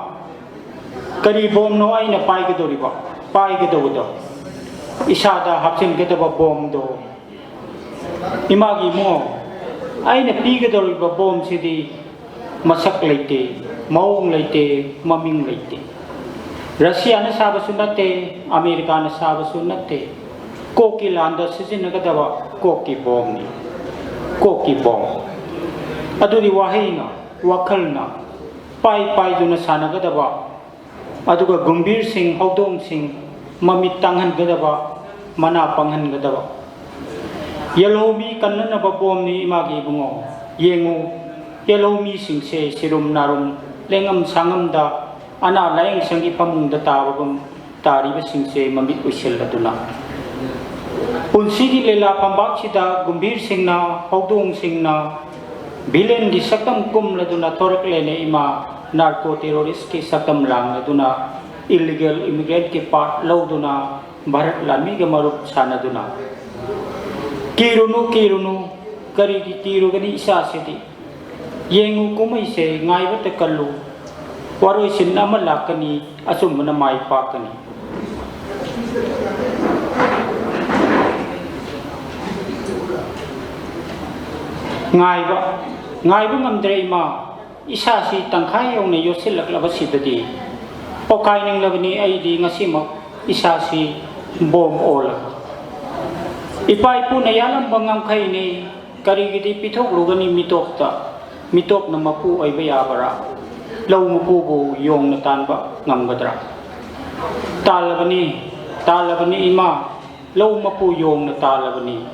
ꯀꯔꯤ ꯕꯣꯝꯅꯣ ꯑꯩꯅ ꯄꯥꯏꯒꯗꯧꯔꯤꯕ, ꯄꯥꯏꯒꯗꯧꯕꯗꯣ? ꯏꯁꯥꯗ ꯍꯥꯞꯆꯤꯟꯒꯗꯕ ꯕꯣꯝꯗꯣ꯫ ꯏꯃꯥꯒꯤ ꯏꯕꯨꯡꯉꯣ, ꯑꯩꯅ ꯄꯤꯒꯗꯧꯔꯤꯕ ꯕꯣꯝꯁꯤꯗꯤ ꯃꯁꯛ ꯂꯩꯇꯦ, ꯃꯑꯣꯡ ꯂꯩꯇꯦ, ꯃꯃꯤꯡ ꯂꯩꯇꯦ꯫ ꯔꯁꯤꯌꯥꯅ ꯁꯥꯕꯁꯨ ꯅꯠꯇꯦ, ꯑꯃꯦꯔꯤꯀꯥꯅ ꯁꯥꯕꯁꯨ ꯅꯠꯇꯦ꯫ ꯀꯣꯛꯀꯤ ꯂꯥꯟꯗ ꯁꯤꯖꯤꯟꯅꯒꯗꯕ ꯀꯣꯛꯀꯤ ꯕꯣꯝꯅꯤ꯫ ꯀꯣꯛꯀꯤ ꯕꯣꯝ꯫ ꯑꯗꯨꯗꯤ ꯋꯥꯍꯩꯅ, ꯋꯥꯈꯜꯅ ꯄꯥꯏ ꯄꯥꯏꯗꯨꯅ ꯁꯥꯟꯅꯒꯗꯕ, ꯑꯗꯨꯒ ꯒꯨꯝꯚꯤꯔꯁꯤꯡ, ꯍꯧꯗꯣꯡꯁꯤꯡ ꯃꯃꯤꯠ ꯇꯥꯡꯍꯟꯒꯗꯕ, ꯃꯅꯥ ꯄꯪꯍꯟꯒꯗꯕ꯫ ꯌꯦꯜꯍꯧꯃꯤ ꯀꯟꯅꯅꯕ ꯕꯣꯝꯅꯤ ꯏꯃꯥꯒꯤ ꯏꯕꯨꯡꯉꯣ꯫ ꯌꯦꯡꯉꯨ, ꯌꯦꯜꯍꯧꯃꯤꯁꯤꯡꯁꯦ ꯁꯤꯔꯨꯝ ꯅꯥꯔꯨꯝ, ꯂꯦꯡꯉꯝ ꯁꯥꯉꯝꯗ, ꯑꯅꯥ ꯂꯥꯌꯦꯡ ꯁꯪꯒꯤ ꯐꯃꯨꯡꯗ ꯇꯥꯕꯒꯨꯝ ꯇꯥꯔꯤꯕꯁꯤꯡꯁꯦ ꯃꯃꯤꯠ ꯎꯏꯁꯤꯜꯂꯗꯨꯅ꯫ ꯄꯨꯟꯁꯤꯒꯤ ꯂꯤꯂꯥ ꯐꯝꯕꯥꯛꯁꯤꯗ ꯒꯨꯝꯚꯤꯔꯁꯤꯡꯅ, ꯍꯧꯗꯣꯡꯁꯤꯡꯅ ꯚꯤꯂꯦꯟꯒꯤ ꯁꯛꯇꯝ ꯀꯨꯝꯂꯗꯨꯅ ꯊꯣꯔꯛꯂꯦꯅꯦ ꯏꯃꯥ, ꯅꯥꯔꯀꯣ ꯇꯦꯔꯣꯔꯤꯁꯀꯤ ꯁꯛꯇꯝ ꯂꯥꯡꯂꯗꯨꯅ, ꯏꯂꯤꯒꯦꯜ ꯏꯃꯤꯒ꯭ꯔꯦꯟꯠꯀꯤ ꯄꯥꯔꯠ ꯂꯧꯗꯨꯅ, ꯚꯥꯔꯠ ꯂꯥꯟꯃꯤꯒ ꯃꯔꯨꯞ ꯁꯥꯟꯅꯗꯨꯅ꯫ ꯀꯤꯔꯨꯅꯨ, ꯀꯤꯔꯨꯅꯨ, ꯀꯔꯤꯒꯤ ꯀꯤꯔꯨꯒꯅꯤ ꯏꯆꯥꯁꯤꯗꯤ? ꯌꯦꯡꯉꯨ ꯀꯨꯝꯍꯩꯁꯦ, ꯉꯥꯏꯕꯇ ꯀꯜꯂꯨ꯫ ꯋꯥꯔꯣꯏꯁꯤꯟ ꯑꯃ ꯂꯥꯛꯀꯅꯤ, ꯑꯆꯨꯝꯕꯅ ꯃꯥꯏ ꯄꯥꯛꯀꯅꯤ꯫ ꯉꯥꯏꯕ, ꯉꯥꯏꯕ ꯉꯝꯗ꯭ꯔꯦ ꯏꯃꯥ꯫ ꯏꯁꯥꯁꯤ ꯇꯪꯈꯥꯏ ꯌꯧꯅ ꯌꯣꯠꯁꯤꯜꯂꯛꯂꯕꯁꯤꯗꯗꯤ ꯄꯣꯛꯈꯥꯏꯅꯤꯡꯂꯕꯅꯤ ꯑꯩꯗꯤ ꯉꯁꯤꯃꯛ ꯏꯁꯥꯁꯤ ꯕꯣꯝ ꯑꯣꯜꯂꯒ꯫ ꯏꯄꯥ ꯏꯄꯨꯅ ꯌꯥꯜꯂꯝꯕ ꯉꯝꯈꯩꯅꯤ, ꯀꯔꯤꯒꯤꯗꯤ ꯄꯤꯊꯣꯛꯂꯨꯒꯅꯤ ꯃꯤꯇꯣꯞꯇ? ꯃꯤꯇꯣꯞꯅ ꯃꯄꯨ ꯑꯣꯏꯕ ꯌꯥꯕꯔꯥ? ꯂꯧ ꯃꯄꯨꯕꯨ ꯌꯣꯡꯅ ꯇꯥꯟꯕ ꯉꯝꯒꯗ꯭ꯔꯥ? ꯇꯥꯜꯂꯕꯅꯤ, ꯇꯥꯜꯂꯕꯅꯤ ꯏꯃꯥ, ꯂꯧ ꯃꯄꯨ ꯌꯣꯡꯅ ꯇꯥꯜꯂꯕꯅꯤ꯫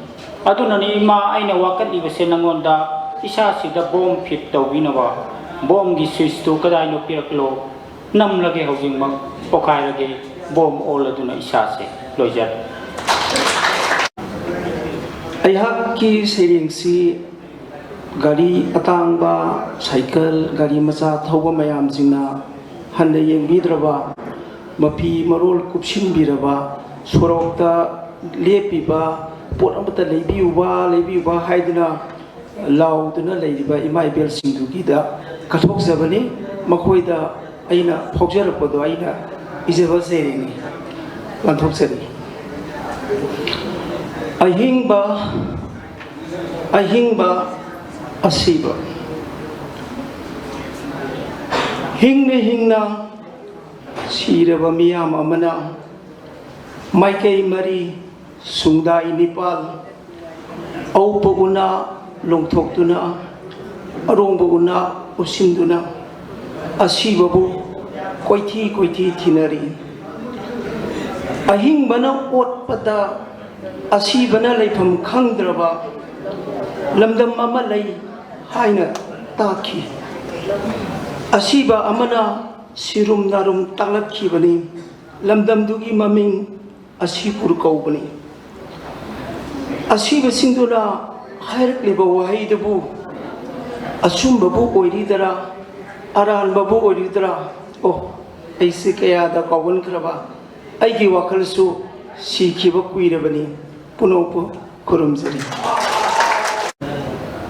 ꯑꯗꯨꯅꯅꯤ ꯏꯃꯥ ꯑꯩꯅ ꯋꯥꯀꯠꯂꯤꯕꯁꯦ ꯅꯪꯉꯣꯟꯗ, ꯏꯁꯥꯁꯤꯗ ꯕꯣꯝ ꯐꯤꯠ ꯇꯧꯕꯤꯅꯕ꯫ ꯕꯣꯝꯒꯤ ꯁ꯭ꯋꯤꯆꯇꯨ ꯀꯗꯥꯏꯅꯣ ꯄꯤꯔꯛꯂꯣ, ꯅꯝꯂꯒꯦ ꯍꯧꯖꯤꯛꯃꯛ, ꯄꯣꯈꯥꯏꯔꯒꯦ, ꯕꯣꯝ ꯑꯣꯜꯂꯗꯨꯅ ꯏꯁꯥꯁꯦ꯫ ꯂꯣꯏꯖꯔꯦ꯫ ꯑꯩꯍꯥꯛꯀꯤ ꯁꯩꯔꯦꯡꯁꯤ ꯒꯥꯔꯤ ꯑꯇꯥꯡꯕ, ꯁꯥꯏꯀꯜ, ꯒꯥꯔꯤ ꯃꯆꯥ ꯊꯧꯕ ꯃꯌꯥꯝꯁꯤꯡꯅ ꯍꯟꯅ ꯌꯦꯡꯕꯤꯗ꯭ꯔꯕ, ꯃꯐꯤ ꯃꯔꯣꯜ ꯀꯨꯞꯁꯤꯟꯕꯤꯔꯕ, ꯁꯣꯔꯣꯛꯇ ꯂꯦꯞꯄꯤꯕ, "ꯄꯣꯠ ꯑꯃꯠꯇ ꯂꯩꯕꯤꯌꯨꯕ, ꯂꯩꯕꯤꯌꯨꯕ" ꯍꯥꯏꯗꯨꯅ ꯂꯥꯎꯗꯨꯅ ꯂꯩꯔꯤꯕ ꯏꯃꯥ ꯏꯕꯦꯜꯁꯤꯡꯗꯨꯒꯤꯗ ꯀꯠꯊꯣꯛꯆꯕꯅꯤ꯫ ꯃꯈꯣꯏꯗ ꯑꯩꯅ ꯐꯥꯎꯖꯔꯛꯄꯗꯣ ꯑꯩꯅ ꯏꯖꯕ ꯁꯩꯔꯦꯡꯅꯤ꯫ ꯂꯥꯟꯊꯣꯛꯆꯔꯤ꯫ ꯑꯍꯤꯡꯕ, ꯑꯍꯤꯡꯕ ꯑꯁꯤꯕ꯫ ꯍꯤꯡꯅ ꯍꯤꯡꯅ ꯁꯤꯔꯕ ꯃꯤꯌꯥꯝ ꯑꯃꯅ ꯃꯥꯏꯀꯩ ꯃꯔꯤ ꯁꯨꯡꯗꯥꯏ ꯅꯤꯄꯥꯜ, ꯑꯎꯕ ꯎꯅꯥ ꯂꯣꯡꯊꯣꯛꯇꯨꯅ, ꯑꯔꯣꯡꯕ ꯎꯅꯥ ꯎꯞꯁꯤꯟꯗꯨꯅ, ꯑꯁꯤꯕꯕꯨ ꯀꯣꯏꯊꯤ ꯀꯣꯏꯊꯤ ꯊꯤꯅꯔꯤ꯫ ꯑꯍꯤꯡꯕꯅ ꯑꯣꯠꯄꯗ ꯑꯁꯤꯕꯅ ꯂꯩꯐꯝ ꯈꯪꯗ꯭ꯔꯕ ꯂꯝꯗꯝ ꯑꯃ ꯂꯩ ꯍꯥꯏꯅ ꯇꯥꯈꯤ꯫ ꯑꯁꯤꯕ ꯑꯃꯅ ꯁꯤꯔꯨꯝ ꯅꯥꯔꯨꯝ ꯇꯥꯛꯂꯛꯈꯤꯕꯅꯤ꯫ ꯂꯝꯗꯝꯗꯨꯒꯤ ꯃꯃꯤꯡ ꯑꯁꯤꯄꯨꯔ ꯀꯧꯕꯅꯤ꯫ ꯑꯁꯤꯕꯁꯤꯡꯗꯨꯅ ꯍꯥꯏꯔꯛꯂꯤꯕ ꯋꯥꯍꯩꯗꯨꯕꯨ ꯑꯆꯨꯝꯕꯕꯨ ꯑꯣꯏꯔꯤꯗꯔꯥ, ꯑꯔꯥꯟꯕꯕꯨ ꯑꯣꯏꯔꯤꯗꯔꯥ? ꯑꯣ, ꯑꯩꯁꯦ ꯀꯌꯥꯗ ꯀꯥꯎꯒꯟꯈ꯭ꯔꯕ꯫ ꯑꯩꯒꯤ ꯋꯥꯈꯜꯁꯨ ꯁꯤꯈꯤꯕ ꯀꯨꯏꯔꯕꯅꯤ꯫ ꯄꯨꯅꯧꯄꯨ ꯈꯨꯔꯨꯝꯖꯔꯤ꯫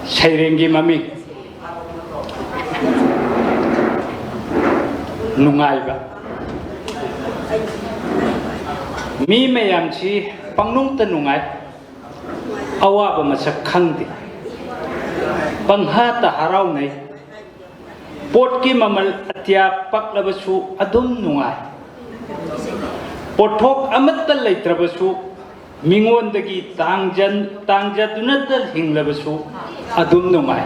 ꯁꯩꯔꯦꯡꯒꯤ ꯃꯃꯤꯡ ꯅꯨꯡꯉꯥꯏꯕ꯫ ꯃꯤ ꯃꯌꯥꯝꯁꯤ ꯄꯪꯅꯨꯡꯇ ꯅꯨꯡꯉꯥꯏ, ꯑꯋꯥꯕ ꯃꯁꯛ ꯈꯪꯗꯦ, ꯄꯪꯍꯥꯇ ꯍꯔꯥꯎꯅꯩ꯫ ꯄꯣꯠꯀꯤ ꯃꯃꯜ ꯑꯇꯤꯌꯥ ꯄꯛꯂꯕꯁꯨ ꯑꯗꯨꯝ ꯅꯨꯡꯉꯥꯏ꯫ ꯄꯣꯠꯊꯣꯛ ꯑꯃꯠꯇ ꯂꯩꯇ꯭ꯔꯕꯁꯨ, ꯃꯤꯉꯣꯟꯗꯒꯤ ꯇꯥꯡꯖꯟ-, ꯇꯥꯡꯖꯗꯨꯅꯇ ꯍꯤꯡꯂꯕꯁꯨ ꯑꯗꯨꯝ ꯅꯨꯡꯉꯥꯏ꯫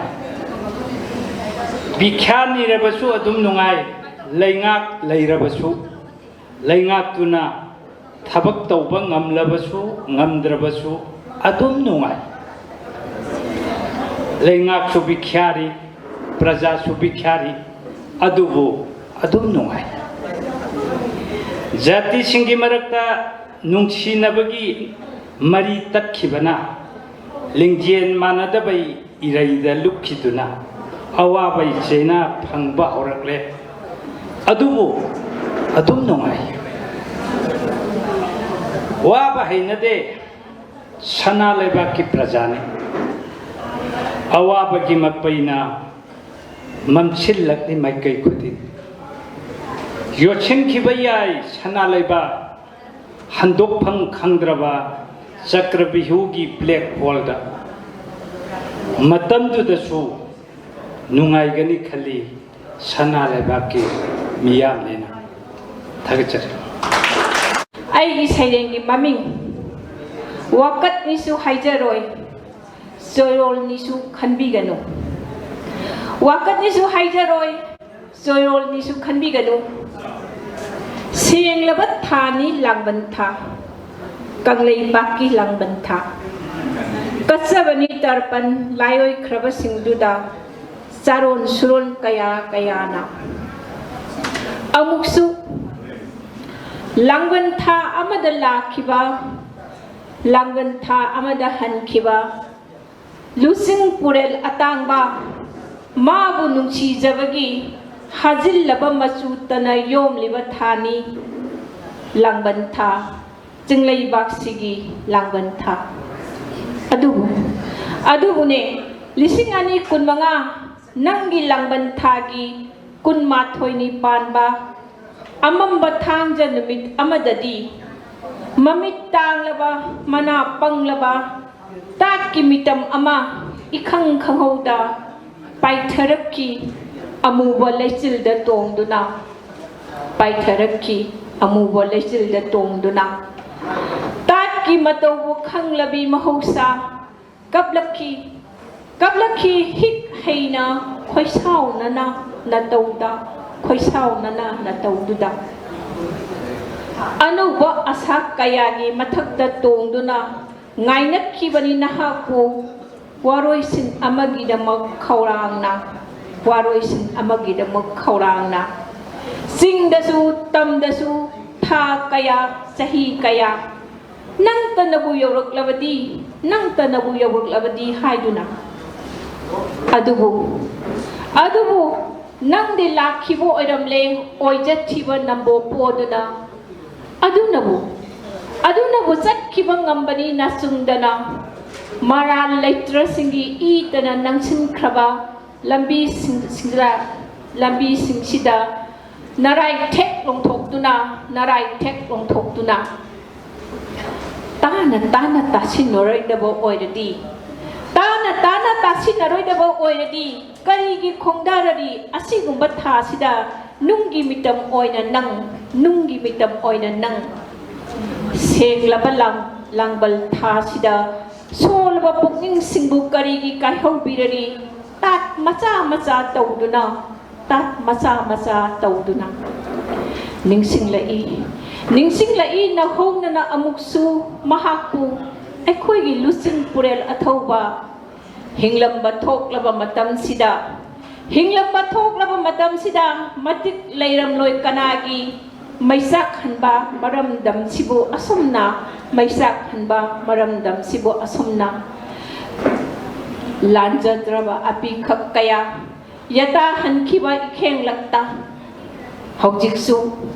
ꯚꯤꯈ꯭ꯌꯥ ꯅꯤꯔꯕꯁꯨ ꯑꯗꯨꯝ ꯅꯨꯡꯉꯥꯏ꯫ ꯂꯩꯉꯥꯛ ꯂꯩꯔꯕꯁꯨ, ꯂꯩꯉꯥꯛꯇꯨꯅ ꯊꯕꯛ ꯇꯧꯕ ꯉꯝꯂꯕꯁꯨ ꯉꯝꯗ꯭ꯔꯕꯁꯨ ꯑꯗꯨꯝ ꯅꯨꯡꯉꯥꯏ꯫ ꯂꯩꯉꯥꯛꯁꯨ ꯚꯤꯈ꯭ꯌꯥꯔꯤ, ꯄ꯭ꯔꯖꯥꯁꯨ ꯚꯤꯈ꯭ꯌꯥꯔꯤ, ꯑꯗꯨꯕꯨ ꯑꯗꯨꯝ ꯅꯨꯡꯉꯥꯏ꯫ ꯖꯥꯇꯤꯁꯤꯡꯒꯤ ꯃꯔꯛꯇ ꯅꯨꯡꯁꯤꯅꯕꯒꯤ ꯃꯔꯤ ꯇꯠꯈꯤꯕꯅ ꯂꯤꯡꯖꯦꯜ ꯃꯥꯟꯅꯗꯕꯩ ꯏꯔꯩꯗ ꯂꯨꯞꯈꯤꯗꯨꯅ ꯑꯋꯥꯕꯩ ꯆꯩꯅꯥ ꯐꯪꯕ ꯍꯧꯔꯛꯂꯦ꯫ ꯑꯗꯨꯕꯨ ꯑꯗꯨꯝ ꯅꯨꯡꯉꯥꯏ꯫ ꯋꯥꯕ ꯍꯩꯅꯗꯦ, ꯁꯅꯥ ꯂꯩꯕꯥꯛꯀꯤ ꯄ꯭ꯔꯖꯥꯅꯤ꯫ ꯑꯋꯥꯕꯒꯤ ꯃꯄꯩꯅ ꯃꯝꯁꯤꯜꯂꯛꯂꯤ ꯃꯥꯏꯀꯩ ꯈꯨꯗꯤꯡ꯫ ꯌꯣꯠꯁꯤꯟꯈꯤꯕ ꯌꯥꯏ ꯁꯅꯥ ꯂꯩꯕꯥꯛ, ꯍꯟꯗꯣꯛꯐꯝ ꯈꯪꯗ꯭ꯔꯕ ꯆꯀ꯭ꯔꯕꯤꯍꯨꯒꯤ ꯕ꯭ꯂꯦꯛ ꯍꯣꯜꯗ꯫ ꯃꯇꯝꯗꯨꯗꯁꯨ ꯅꯨꯡꯉꯥꯏꯒꯅꯤ ꯈꯜꯂꯤ ꯁꯅꯥ ꯂꯩꯕꯥꯛꯀꯤ ꯃꯤꯌꯥꯝꯅꯦꯅ꯫ ꯊꯥꯒꯠꯆꯔꯤ꯫ ꯑꯩꯒꯤ ꯁꯩꯔꯦꯡꯒꯤ ꯃꯃꯤꯡ ꯋꯥꯀꯠꯅꯤꯁꯨ ꯍꯥꯏꯖꯔꯣꯏ, ꯆꯣꯏꯔꯣꯜꯅꯤꯁꯨ ꯈꯟꯕꯤꯒꯅꯨ꯫ ꯋꯥꯀꯠꯅꯤꯁꯨ ꯍꯥꯏꯖꯔꯣꯏ, ꯆꯣꯏꯔꯣꯜꯅꯤꯁꯨ ꯈꯟꯕꯤꯒꯅꯨ꯫ ꯁꯦꯡꯂꯕ ꯊꯥꯅꯤ ꯂꯥꯡꯕꯟ ꯊꯥ, ꯀꯪꯂꯩꯄꯥꯛꯀꯤ ꯂꯥꯡꯕꯟ ꯊꯥ꯫ ꯀꯠꯆꯕꯅꯤ ꯇꯔꯄꯟ ꯂꯥꯏꯑꯣꯏꯈ꯭ꯔꯕꯁꯤꯡꯗꯨꯗ ꯆꯥꯔꯣꯟ ꯁꯨꯔꯣꯟ ꯀꯌꯥ ꯀꯌꯥꯅ꯫ ꯑꯃꯨꯛꯁꯨ ꯂꯥꯡꯕꯟ ꯊꯥ ꯑꯃꯗ ꯂꯥꯛꯈꯤꯕ, ꯂꯥꯡꯕꯟ ꯊꯥ ꯑꯃꯗ ꯍꯟꯈꯤꯕ ꯂꯨꯆꯤꯡ ꯄꯨꯔꯦꯜ ꯑꯇꯥꯡꯕ, ꯃꯥꯕꯨ ꯅꯨꯡꯁꯤꯖꯕꯒꯤ ꯍꯥꯖꯤꯜꯂꯕ ꯃꯆꯨꯇꯅ ꯌꯣꯝꯂꯤꯕ ꯊꯥꯅꯤ ꯂꯥꯡꯕꯟ ꯊꯥ, ꯆꯤꯡꯂꯩꯕꯥꯛꯁꯤꯒꯤ ꯂꯥꯡꯕꯟ ꯊꯥ꯫ ꯑꯗꯨꯕꯨ, ꯑꯗꯨꯕꯨꯅꯦ, ꯂꯤꯁꯤꯡ ꯑꯅꯤ ꯀꯨꯟꯃꯉꯥ ꯅꯪꯒꯤ ꯂꯥꯡꯕꯟ ꯊꯥꯒꯤ ꯀꯨꯟꯃꯥꯊꯣꯏꯅꯤ ꯄꯥꯟꯕ ꯑꯃꯝꯕ ꯊꯥꯡꯖ ꯅꯨꯃꯤꯠ ꯑꯃꯗꯗꯤ ꯃꯃꯤꯠ ꯇꯥꯡꯂꯕ, ꯃꯅꯥ ꯄꯪꯂꯕ ꯇꯥꯠꯀꯤ ꯃꯤꯇꯝ ꯑꯃ ꯏꯈꯪ ꯈꯪꯍꯧꯗ ꯄꯥꯏꯊꯔꯛꯈꯤ꯫ ꯑꯃꯨꯕ ꯂꯩꯆꯤꯜꯗ ꯇꯣꯡꯗꯨꯅ, ꯄꯥꯏꯊꯔꯛꯈꯤ꯫ ꯑꯃꯨꯕ ꯂꯩꯆꯤꯜꯗ ꯇꯣꯡꯗꯨꯅ ꯇꯥꯠꯀꯤ ꯃꯇꯧꯕꯨ ꯈꯪꯂꯕꯤ ꯃꯍꯧꯁꯥ ꯀꯞꯂꯛꯈꯤ, ꯀꯞꯂꯛꯈꯤ꯫ ꯍꯤꯛ ꯍꯩꯅ ꯈꯣꯏꯁꯥꯎꯅꯅ ꯅꯇꯧꯗ, ꯈꯣꯏꯁꯥꯎꯅꯅ ꯅꯇꯧꯗꯨꯗ꯫ ꯑꯅꯧꯕ ꯑꯁꯥ ꯀꯌꯥꯒꯤ ꯃꯊꯛꯇ ꯇꯣꯡꯗꯨꯅ ꯉꯥꯏꯅꯈꯤꯕꯅꯤ ꯅꯍꯥꯛꯄꯨ ꯋꯥꯔꯣꯏꯁꯤꯟ ꯑꯃꯒꯤꯗꯃꯛ ꯈꯧꯔꯥꯡꯅ, ꯋꯥꯔꯣꯏꯁꯤꯟ ꯑꯃꯒꯤꯗꯃꯛ ꯈꯧꯔꯥꯡꯅ꯫ ꯆꯤꯡꯗꯁꯨ ꯇꯝꯗꯁꯨ ꯊꯥ ꯀꯌꯥ, ꯆꯍꯤ ꯀꯌꯥ, ꯅꯪꯇꯅꯕꯨ ꯌꯧꯔꯛꯂꯕꯗꯤ, ꯅꯪꯇꯅꯕꯨ ꯌꯧꯔꯛꯂꯕꯗꯤ ꯍꯥꯏꯗꯨꯅ꯫ ꯑꯗꯨꯕꯨ, ꯑꯗꯨꯕꯨ ꯅꯪꯗꯤ ꯂꯥꯛꯈꯤꯕ ꯑꯣꯏꯔꯝꯂꯦ, ꯑꯣꯏꯖꯈꯤꯕ ꯅꯝꯕꯣ ꯄꯣꯗꯨꯅ꯫ ꯑꯗꯨꯅꯕꯨ, ꯑꯗꯨꯅꯕꯨ ꯆꯠꯈꯤꯕ ꯉꯝꯕꯅꯤ ꯅꯆꯨꯝꯗꯅ꯫ ꯃꯔꯥꯜ ꯂꯩꯇ꯭ꯔꯁꯤꯡꯒꯤ ꯏꯇꯅ ꯅꯪꯁꯤꯟꯈ꯭ꯔꯕ ꯂꯝꯕꯤꯁꯤꯡꯁꯤꯗ, ꯂꯝꯕꯤꯁꯤꯡꯁꯤꯗ ꯅꯔꯥꯏ ꯊꯦꯛ ꯂꯣꯡꯊꯣꯛꯇꯨꯅ, ꯅꯔꯥꯏ ꯊꯦꯛ ꯂꯣꯡꯊꯣꯛꯇꯨꯅ꯫ ꯇꯥꯅ ꯇꯥꯅ ꯇꯥꯁꯤꯟꯅꯔꯣꯏꯗꯕ ꯑꯣꯏꯔꯗꯤ, ꯇꯥꯅ ꯇꯥꯅ ꯇꯥꯁꯤꯟꯅꯔꯣꯏꯗꯕ ꯑꯣꯏꯔꯗꯤ ꯀꯔꯤꯒꯤ ꯈꯣꯡꯗꯥꯔꯔꯤ? ꯑꯁꯤꯒꯨꯝꯕ ꯊꯥꯁꯤꯗ ꯅꯨꯡꯒꯤ ꯃꯤꯇꯝ ꯑꯣꯏꯅ ꯅꯪ, ꯅꯨꯡꯒꯤ ꯃꯤꯇꯝ ꯑꯣꯏꯅ ꯅꯪ꯫ ꯁꯦꯡꯂꯕ ꯂꯝ, ꯂꯥꯡꯕꯜ ꯊꯥꯁꯤꯗ ꯁꯣꯜꯂꯕ ꯄꯨꯛꯅꯤꯡꯁꯤꯡꯕꯨ ꯀꯔꯤꯒꯤ ꯀꯥꯏꯍꯧꯕꯤꯔꯔꯤ? ꯇꯥꯠ ꯃꯆꯥ ꯃꯆꯥ ꯇꯧꯗꯨꯅ, ꯇꯥꯠ ꯃꯆꯥ ꯃꯆꯥ ꯇꯧꯗꯨꯅ꯫ ꯅꯤꯡꯁꯤꯡꯂꯛꯏ, ꯅꯤꯡꯁꯤꯡꯂꯛꯏ ꯅꯧꯍꯧꯅꯅ ꯑꯃꯨꯛꯁꯨ ꯃꯍꯥꯛꯄꯨ, ꯑꯩꯈꯣꯏꯒꯤ ꯂꯨꯆꯤꯡ ꯄꯨꯔꯦꯜ ꯑꯊꯧꯕ꯫ ꯍꯤꯡꯂꯝꯕ ꯊꯣꯛꯂꯕ ꯃꯇꯝꯁꯤꯗ, ꯍꯤꯡꯂꯝꯕ ꯊꯣꯛꯂꯕ ꯃꯇꯝꯁꯤꯗ ꯃꯇꯤꯛ ꯂꯩꯔꯝꯂꯣꯏ ꯀꯅꯥꯒꯤ ꯃꯩꯆꯥꯛ ꯍꯟꯕ ꯃꯔꯝꯗꯝꯁꯤꯕꯨ ꯑꯁꯨꯝꯅ, ꯃꯩꯆꯥꯛ ꯍꯟꯕ ꯃꯔꯝꯗꯝꯁꯤꯕꯨ ꯑꯁꯨꯝꯅ ꯂꯥꯟꯖꯗ꯭ꯔꯕ ꯑꯄꯤꯈꯛ ꯀꯌꯥ ꯌꯥꯇꯥꯍꯟꯈꯤꯕ ꯏꯈꯦꯡꯂꯛꯇ ꯍꯧꯖꯤꯛꯁꯨ,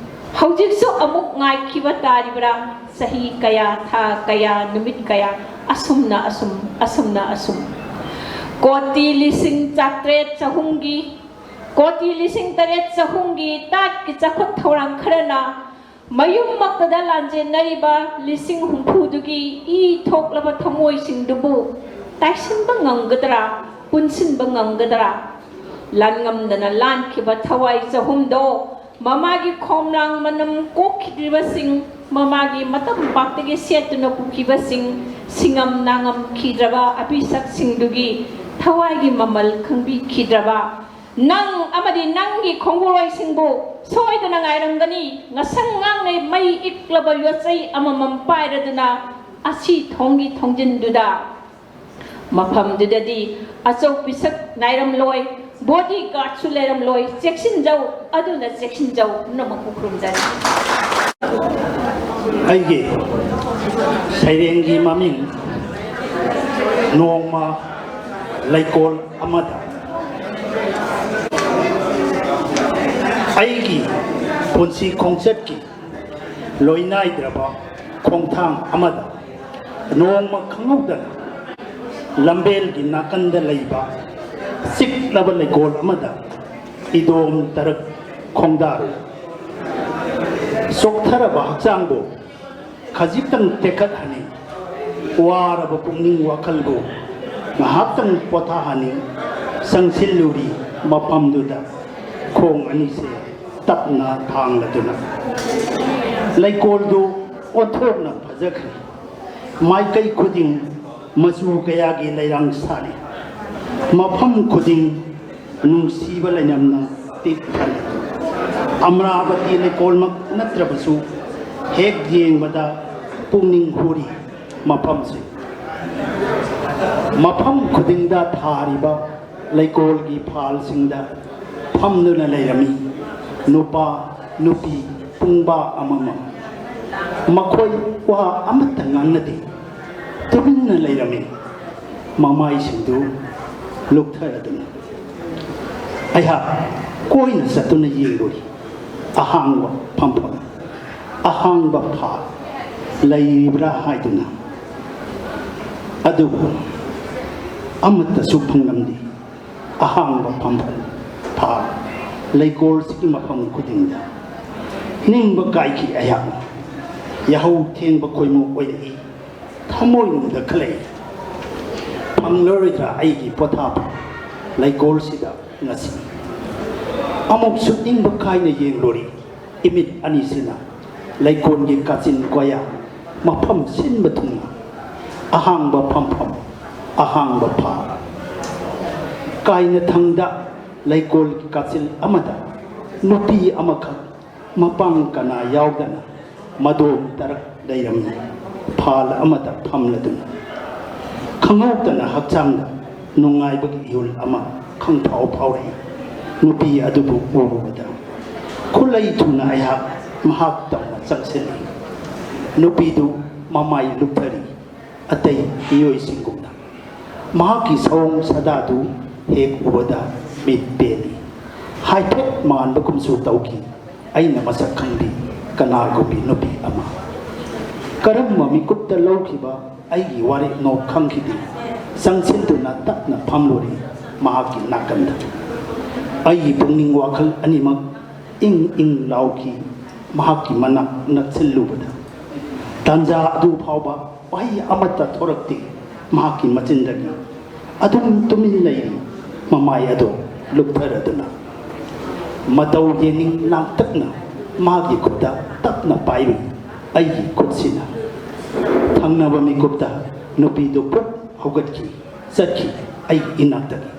ꯍꯧꯖꯤꯛꯁꯨ ꯑꯃꯨꯛ ꯉꯥꯏꯈꯤꯕ ꯇꯥꯔꯤꯕ꯭ꯔꯥ? ꯆꯍꯤ ꯀꯌꯥ, ꯊꯥ ꯀꯌꯥ, ꯅꯨꯃꯤꯠ ꯀꯌꯥ, ꯑꯁꯨꯝꯅ ꯑꯁꯨꯝ, ꯑꯁꯨꯝꯅ ꯑꯁꯨꯝ꯫ ꯀꯣꯇꯤ ꯂꯤꯁꯤꯡ ꯆꯥꯇ꯭ꯔꯦꯠ ꯆꯍꯨꯝꯒꯤ, ꯀꯣꯇꯤ ꯂꯤꯁꯤꯡ ꯇꯔꯦꯠ ꯆꯍꯨꯝꯒꯤ ꯇꯥꯠꯀꯤ ꯆꯥꯎꯈꯠ ꯊꯧꯔꯥꯡ ꯈꯔꯅ ꯃꯌꯨꯝꯃꯛꯇꯗ ꯂꯥꯟꯖꯦꯟꯅꯔꯤꯕ ꯂꯤꯁꯤꯡ ꯍꯨꯝꯐꯨꯗꯨꯒꯤ ꯏ ꯊꯣꯛꯂꯕ ꯊꯃꯣꯏꯁꯤꯡꯗꯨꯕꯨ ꯇꯥꯏꯁꯤꯟꯕ ꯉꯝꯒꯗ꯭ꯔꯥ, ꯄꯨꯟꯁꯤꯟꯕ ꯉꯝꯒꯗ꯭ꯔꯥ? ꯂꯥꯟꯉꯝꯗꯅ ꯂꯥꯟꯈꯤꯕ ꯊꯋꯥꯏ ꯆꯍꯨꯝꯗꯣ, ꯃꯃꯥꯒꯤ ꯈꯣꯝꯂꯥꯡ ꯃꯅꯝ ꯀꯣꯛꯈꯤꯗ꯭ꯔꯤꯕꯁꯤꯡ, ꯃꯃꯥꯒꯤ ꯃꯇꯝ ꯄꯥꯛꯇꯒꯤ ꯁꯦꯠꯇꯨꯅ ꯄꯨꯈꯤꯕꯁꯤꯡ, ꯁꯤꯡꯉꯝ ꯅꯥꯉꯝꯈꯤꯗ꯭ꯔꯕ ꯑꯕꯤꯁꯛꯁꯤꯡꯗꯨꯒꯤ ꯊꯋꯥꯏꯒꯤ ꯃꯃꯜ ꯈꯪꯕꯤꯈꯤꯗ꯭ꯔꯕ, ꯅꯪ ꯑꯃꯗꯤ ꯅꯪꯒꯤ ꯈꯣꯡꯒꯨꯂꯣꯏꯁꯤꯡꯕꯨ ꯁꯣꯏꯗꯅ ꯉꯥꯏꯔꯝꯒꯅꯤ꯫ ꯉꯁꯪ ꯉꯥꯡꯅ ꯃꯩ ꯏꯛꯂꯕ ꯌꯣꯠꯆꯩ ꯑꯃꯃꯝ ꯄꯥꯏꯔꯗꯨꯅ ꯑꯁꯤ ꯊꯣꯡꯒꯤ ꯊꯣꯡꯖꯤꯟꯗꯨꯗ, ꯃꯐꯝꯗꯨꯗꯗꯤ ꯑꯆꯧ ꯄꯤꯁꯛ ꯅꯥꯏꯔꯝꯂꯣꯏ, ꯕꯣꯗꯤ ꯒꯥꯔꯗꯁꯨ ꯂꯩꯔꯝꯂꯣꯏ꯫ ꯆꯦꯛꯁꯤꯟꯖꯧ, ꯑꯗꯨꯅ ꯆꯦꯛꯁꯤꯟꯖꯧ꯫ ꯄꯨꯝꯅꯃꯛꯄꯨ ꯈꯨꯔꯨꯝꯖꯔꯤ꯫ ꯑꯩꯒꯤ ꯁꯩꯔꯦꯡꯒꯤ ꯃꯃꯤꯡ ꯅꯣꯡꯃ ꯂꯩꯀꯣꯜ ꯑꯃꯗ꯫ ꯑꯩꯒꯤ ꯄꯨꯟꯁꯤ ꯈꯣꯡꯆꯠꯀꯤ ꯂꯣꯏꯅꯥꯏꯗ꯭ꯔꯕ ꯈꯣꯡꯊꯥꯡ ꯑꯃꯗ ꯅꯣꯡꯃ ꯈꯪꯍꯧꯗꯅ ꯂꯝꯕꯦꯜꯒꯤ ꯅꯥꯀꯟꯗ ꯂꯩꯕ ꯆꯤꯛꯂꯕ ꯂꯩꯀꯣꯜ ꯑꯃꯗ ꯏꯗꯣꯝ ꯇꯔꯛ ꯈꯣꯡꯗꯥꯔꯨꯏ꯫ ꯆꯣꯛꯊꯔꯕ ꯍꯛꯆꯥꯡꯕꯨ ꯈꯖꯤꯛꯇꯪ ꯇꯦꯛꯈꯠꯍꯟꯅꯤꯡ, ꯋꯥꯔꯕ ꯄꯨꯛꯅꯤꯡ ꯋꯥꯈꯜꯕꯨ ꯉꯥꯏꯍꯥꯛꯇꯪ ꯄꯣꯊꯥꯍꯟꯅꯤꯡ ꯆꯪꯁꯤꯜꯂꯨꯔꯤ꯫ ꯃꯐꯝꯗꯨꯗ ꯈꯣꯡ ꯑꯅꯤꯁꯦ ꯇꯞꯅ ꯊꯥꯡꯂꯗꯨꯅ ꯂꯩꯀꯣꯜꯗꯨ ꯑꯣꯟꯊꯣꯛꯅ ꯐꯖꯈ꯭ꯔꯦ꯫ ꯃꯥꯏꯀꯩ ꯈꯨꯗꯤꯡ ꯃꯆꯨ ꯀꯌꯥꯒꯤ ꯂꯩꯔꯥꯡ ꯁꯥꯠꯂꯤ꯫ ꯃꯐꯝ ꯈꯨꯗꯤꯡ ꯅꯨꯡꯁꯤꯕ ꯂꯩꯅꯝꯅ ꯄꯤꯛ ꯊꯜꯂꯤ꯫ ꯑꯃꯔꯥꯕꯇꯤ ꯂꯩꯀꯣꯜꯃꯛ ꯅꯠꯇ꯭ꯔꯕꯁꯨ ꯍꯦꯛ ꯌꯦꯡꯕꯗ ꯄꯨꯛꯅꯤꯡ ꯍꯨꯔꯤ ꯃꯐꯝꯁꯤ꯫ ꯃꯐꯝ ꯈꯨꯗꯤꯡꯗ ꯊꯥꯔꯤꯕ ꯂꯩꯀꯣꯜꯒꯤ ꯐꯥꯜꯁꯤꯡꯗ ꯐꯝꯗꯨꯅ ꯂꯩꯔꯝꯃꯤ ꯅꯨꯄꯥ ꯅꯨꯄꯤ ꯄꯨꯡꯕꯥ ꯑꯃꯃꯝ꯫ ꯃꯈꯣꯏ ꯋꯥ ꯑꯃꯠꯇ ꯉꯥꯡꯅꯗꯦ, ꯇꯨꯃꯤꯟꯅ ꯂꯩꯔꯝꯃꯤ꯫ ꯃꯃꯥꯏꯁꯤꯡꯗꯨ ꯂꯨꯞꯊꯔꯗꯨꯅ ꯑꯩꯍꯥꯛ ꯀꯣꯏꯅ ꯆꯠꯇꯨꯅ ꯌꯦꯡꯂꯨꯔꯤ꯫ ꯑꯍꯥꯡꯕ ꯐꯝꯐꯝ, ꯑꯍꯥꯡꯕ ꯐꯥꯜ ꯂꯩꯔꯤꯕ꯭ꯔꯥ ꯍꯥꯏꯗꯨꯅ꯫ ꯑꯗꯨꯕꯨ ꯑꯃꯠꯇꯁꯨ ꯐꯪꯂꯝꯗꯦ꯫ ꯑꯍꯥꯡꯕ ꯐꯝꯐꯝ, ꯐꯥꯜ, ꯂꯩꯀꯣꯜꯁꯤꯒꯤ ꯃꯐꯝ ꯈꯨꯗꯤꯡꯗ ꯅꯤꯡꯕ ꯀꯥꯏꯈꯤ ꯑꯩꯍꯥꯛ꯫ ꯌꯥꯍꯧ ꯊꯦꯡꯕ ꯈꯣꯏꯃꯨ ꯑꯣꯏꯔꯛꯏ꯫ ꯊꯃꯣꯏꯅꯨꯡꯗ ꯈꯜꯂꯛꯏ, ꯐꯪꯂꯔꯣꯏꯗ꯭ꯔꯥ ꯑꯩꯒꯤ ꯄꯣꯊꯥꯐꯝ ꯂꯩꯀꯣꯜꯁꯤꯗ ꯉꯁꯤ? ꯑꯃꯨꯛꯁꯨ ꯅꯤꯡꯕ ꯀꯥꯏꯅ ꯌꯦꯡꯂꯨꯔꯤ꯫ ꯏꯃꯤꯠ ꯑꯅꯤꯁꯤꯅ ꯂꯩꯀꯣꯜꯒꯤ ꯀꯥꯆꯤꯟ ꯀꯣꯌꯥ ꯃꯐꯝ ꯁꯤꯟꯕ ꯊꯨꯡꯅ ꯑꯍꯥꯡꯕ ꯐꯝꯐꯝ, ꯑꯍꯥꯡꯕ ꯐꯥꯜ꯫ ꯀꯥꯏꯅ ꯊꯪꯗ ꯂꯩꯀꯣꯜꯒꯤ ꯀꯥꯆꯤꯜ ꯑꯃꯗ ꯅꯨꯄꯤ ꯑꯃꯈꯛ ꯃꯄꯥꯡ ꯀꯅꯥ ꯌꯥꯎꯗꯅ ꯃꯗꯣꯝ ꯇꯔꯛ ꯂꯩꯔꯝꯃꯤ꯫ ꯐꯥꯜ ꯑꯃꯗ ꯐꯝꯂꯗꯨꯅ ꯈꯪꯍꯧꯗꯅ ꯍꯛꯆꯥꯡꯗ ꯅꯨꯡꯉꯥꯏꯕꯒꯤ ꯏꯍꯨꯜ ꯑꯃ ꯈꯪꯐꯥꯎ ꯐꯥꯎꯔꯛꯏ꯫ ꯅꯨꯄꯤ ꯑꯗꯨꯕꯨ ꯎꯔꯨꯕꯗ ꯈꯨꯠꯂꯩ ꯊꯨꯅ ꯑꯩꯍꯥꯛ ꯃꯍꯥꯛ ꯇꯧꯅ ꯆꯪꯁꯤꯜꯂꯤ꯫ ꯅꯨꯄꯤꯗꯨ ꯃꯃꯥꯏ ꯂꯨꯞꯊꯔꯤ꯫ ꯑꯇꯩ ꯃꯤꯑꯣꯏꯁꯤꯡꯒꯨꯝꯅ ꯃꯍꯥꯛꯀꯤ ꯁꯑꯣꯡ ꯁꯥꯗꯥꯗꯨ ꯍꯦꯛ ꯎꯕꯗ ꯃꯤꯠ ꯄꯦꯜꯂꯤ꯫ ꯍꯥꯏꯐꯦꯠ ꯃꯥꯟꯕꯒꯨꯝꯁꯨ ꯇꯧꯈꯤ꯫ ꯑꯩꯅ ꯃꯁꯛ ꯈꯪꯕꯤ ꯀꯅꯥꯒꯨꯝꯕꯤ ꯅꯨꯄꯤ ꯑꯃ꯫ ꯀꯔꯝꯕ ꯃꯤꯀꯨꯞꯇ ꯂꯧꯈꯤꯕ ꯑꯩꯒꯤ ꯋꯥꯔꯦꯞꯅꯣ ꯈꯪꯈꯤꯗꯦ꯫ ꯆꯪꯁꯤꯟꯗꯨꯅ ꯇꯞꯅ ꯐꯝꯂꯨꯔꯦ ꯃꯍꯥꯛꯀꯤ ꯅꯥꯀꯟꯗ꯫ ꯑꯩꯒꯤ ꯄꯨꯛꯅꯤꯡ ꯋꯥꯈꯜ ꯑꯅꯤꯃꯛ ꯏꯪ ꯏꯪ ꯂꯥꯎꯈꯤ꯫ ꯃꯍꯥꯛꯀꯤ ꯃꯅꯥꯛ ꯅꯛꯁꯤꯜꯂꯨꯕꯗ ꯇꯥꯟꯖꯥ ꯑꯗꯨ ꯐꯥꯎꯕ ꯋꯥꯍꯩ ꯑꯃꯠꯇ ꯊꯣꯔꯛꯇꯦ ꯃꯍꯥꯛꯀꯤ ꯃꯆꯤꯟꯗꯒꯤ꯫ ꯑꯗꯨꯝ ꯇꯨꯃꯤꯟ ꯂꯩꯔꯤ꯫ ꯃꯃꯥꯏ ꯑꯗꯨ ꯂꯨꯞꯊꯔꯗꯨꯅ ꯃꯇꯧ ꯌꯦꯡꯅꯤꯡ ꯂꯥꯡꯇꯛꯅ ꯃꯥꯒꯤ ꯈꯨꯠꯇ ꯇꯞꯅ ꯄꯥꯏꯔꯨꯏ꯫ ꯑꯩꯒꯤ ꯈꯨꯠꯁꯤꯅ ꯈꯪꯅꯕ ꯃꯤꯀꯨꯞꯇ ꯅꯨꯄꯤꯗꯨ ꯄꯨꯛ ꯍꯧꯒꯠꯈꯤ, ꯆꯠꯈꯤ ꯑꯩꯒꯤ ꯏꯅꯥꯛꯇꯒꯤ꯫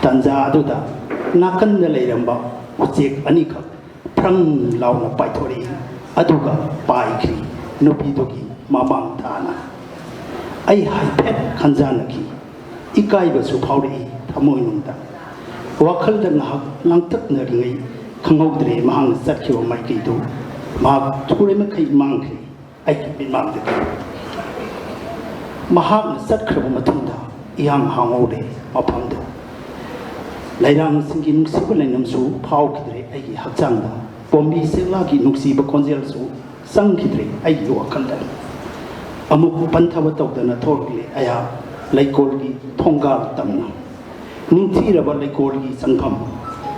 ꯇꯥꯟꯖꯥ ꯑꯗꯨꯗ ꯅꯥꯀꯟꯗ ꯂꯩꯔꯝꯕ ꯎꯆꯦꯛ ꯑꯅꯤꯈꯛ ꯐ꯭ꯔꯪ ꯂꯥꯎꯅ ꯄꯥꯏꯊꯣꯔꯛꯏ, ꯑꯗꯨꯒ ꯄꯥꯏꯈ꯭ꯔꯤ ꯅꯨꯄꯤꯗꯨꯒꯤ ꯃꯃꯥꯡ ꯊꯥꯅ꯫ ꯑꯩ ꯍꯥꯏꯐꯦꯠ ꯈꯟꯖꯥꯟꯅꯈꯤ, ꯏꯀꯥꯏꯕꯁꯨ ꯐꯥꯎꯔꯛꯏ ꯊꯃꯣꯏꯅꯨꯡꯗ꯫ ꯋꯥꯈꯜꯗ ꯉꯥꯏꯍꯥꯛ ꯂꯥꯡꯇꯛꯅꯔꯤꯉꯩ ꯈꯪꯍꯧꯗ꯭ꯔꯦ ꯃꯍꯥꯛꯅ ꯆꯠꯈꯤꯕ ꯃꯥꯏꯀꯩꯗꯨ꯫ ꯃꯍꯥꯛ ꯊꯨꯔꯦ ꯃꯈꯩ ꯃꯥꯡꯈ꯭ꯔꯤ ꯑꯩꯒꯤ ꯃꯤꯠꯃꯥꯡꯗꯒꯤ꯫ ꯃꯍꯥꯛꯅ ꯆꯠꯈ꯭ꯔꯕ ꯃꯇꯨꯡꯗ ꯏꯍꯥꯡ ꯍꯥꯡꯍꯧꯔꯦ ꯃꯐꯝꯗꯨ꯫ ꯂꯩꯔꯥꯡꯁꯤꯡꯒꯤ ꯅꯨꯡꯁꯤꯕ ꯂꯩꯅꯝꯁꯨ ꯐꯥꯎꯈꯤꯗ꯭ꯔꯦ ꯑꯩꯒꯤ ꯍꯛꯆꯥꯡꯗ꯫ ꯄꯣꯝꯕꯤ ꯆꯦꯛꯂꯥꯒꯤ ꯅꯨꯡꯁꯤꯕ ꯈꯣꯟꯖꯦꯜꯁꯨ ꯆꯪꯈꯤꯗ꯭ꯔꯦ ꯑꯩꯒꯤ ꯋꯥꯈꯜꯗ꯫ ꯑꯃꯨꯛ ꯄꯟꯊꯕ ꯇꯧꯗꯅ ꯊꯣꯛꯂꯛꯂꯦ ꯑꯩꯍꯥꯛ ꯂꯩꯀꯣꯜꯒꯤ ꯊꯣꯡꯒꯥꯜ ꯇꯝꯅ꯫ ꯅꯤꯡꯊꯤꯔꯕ ꯂꯩꯀꯣꯜꯒꯤ ꯆꯪꯐꯝ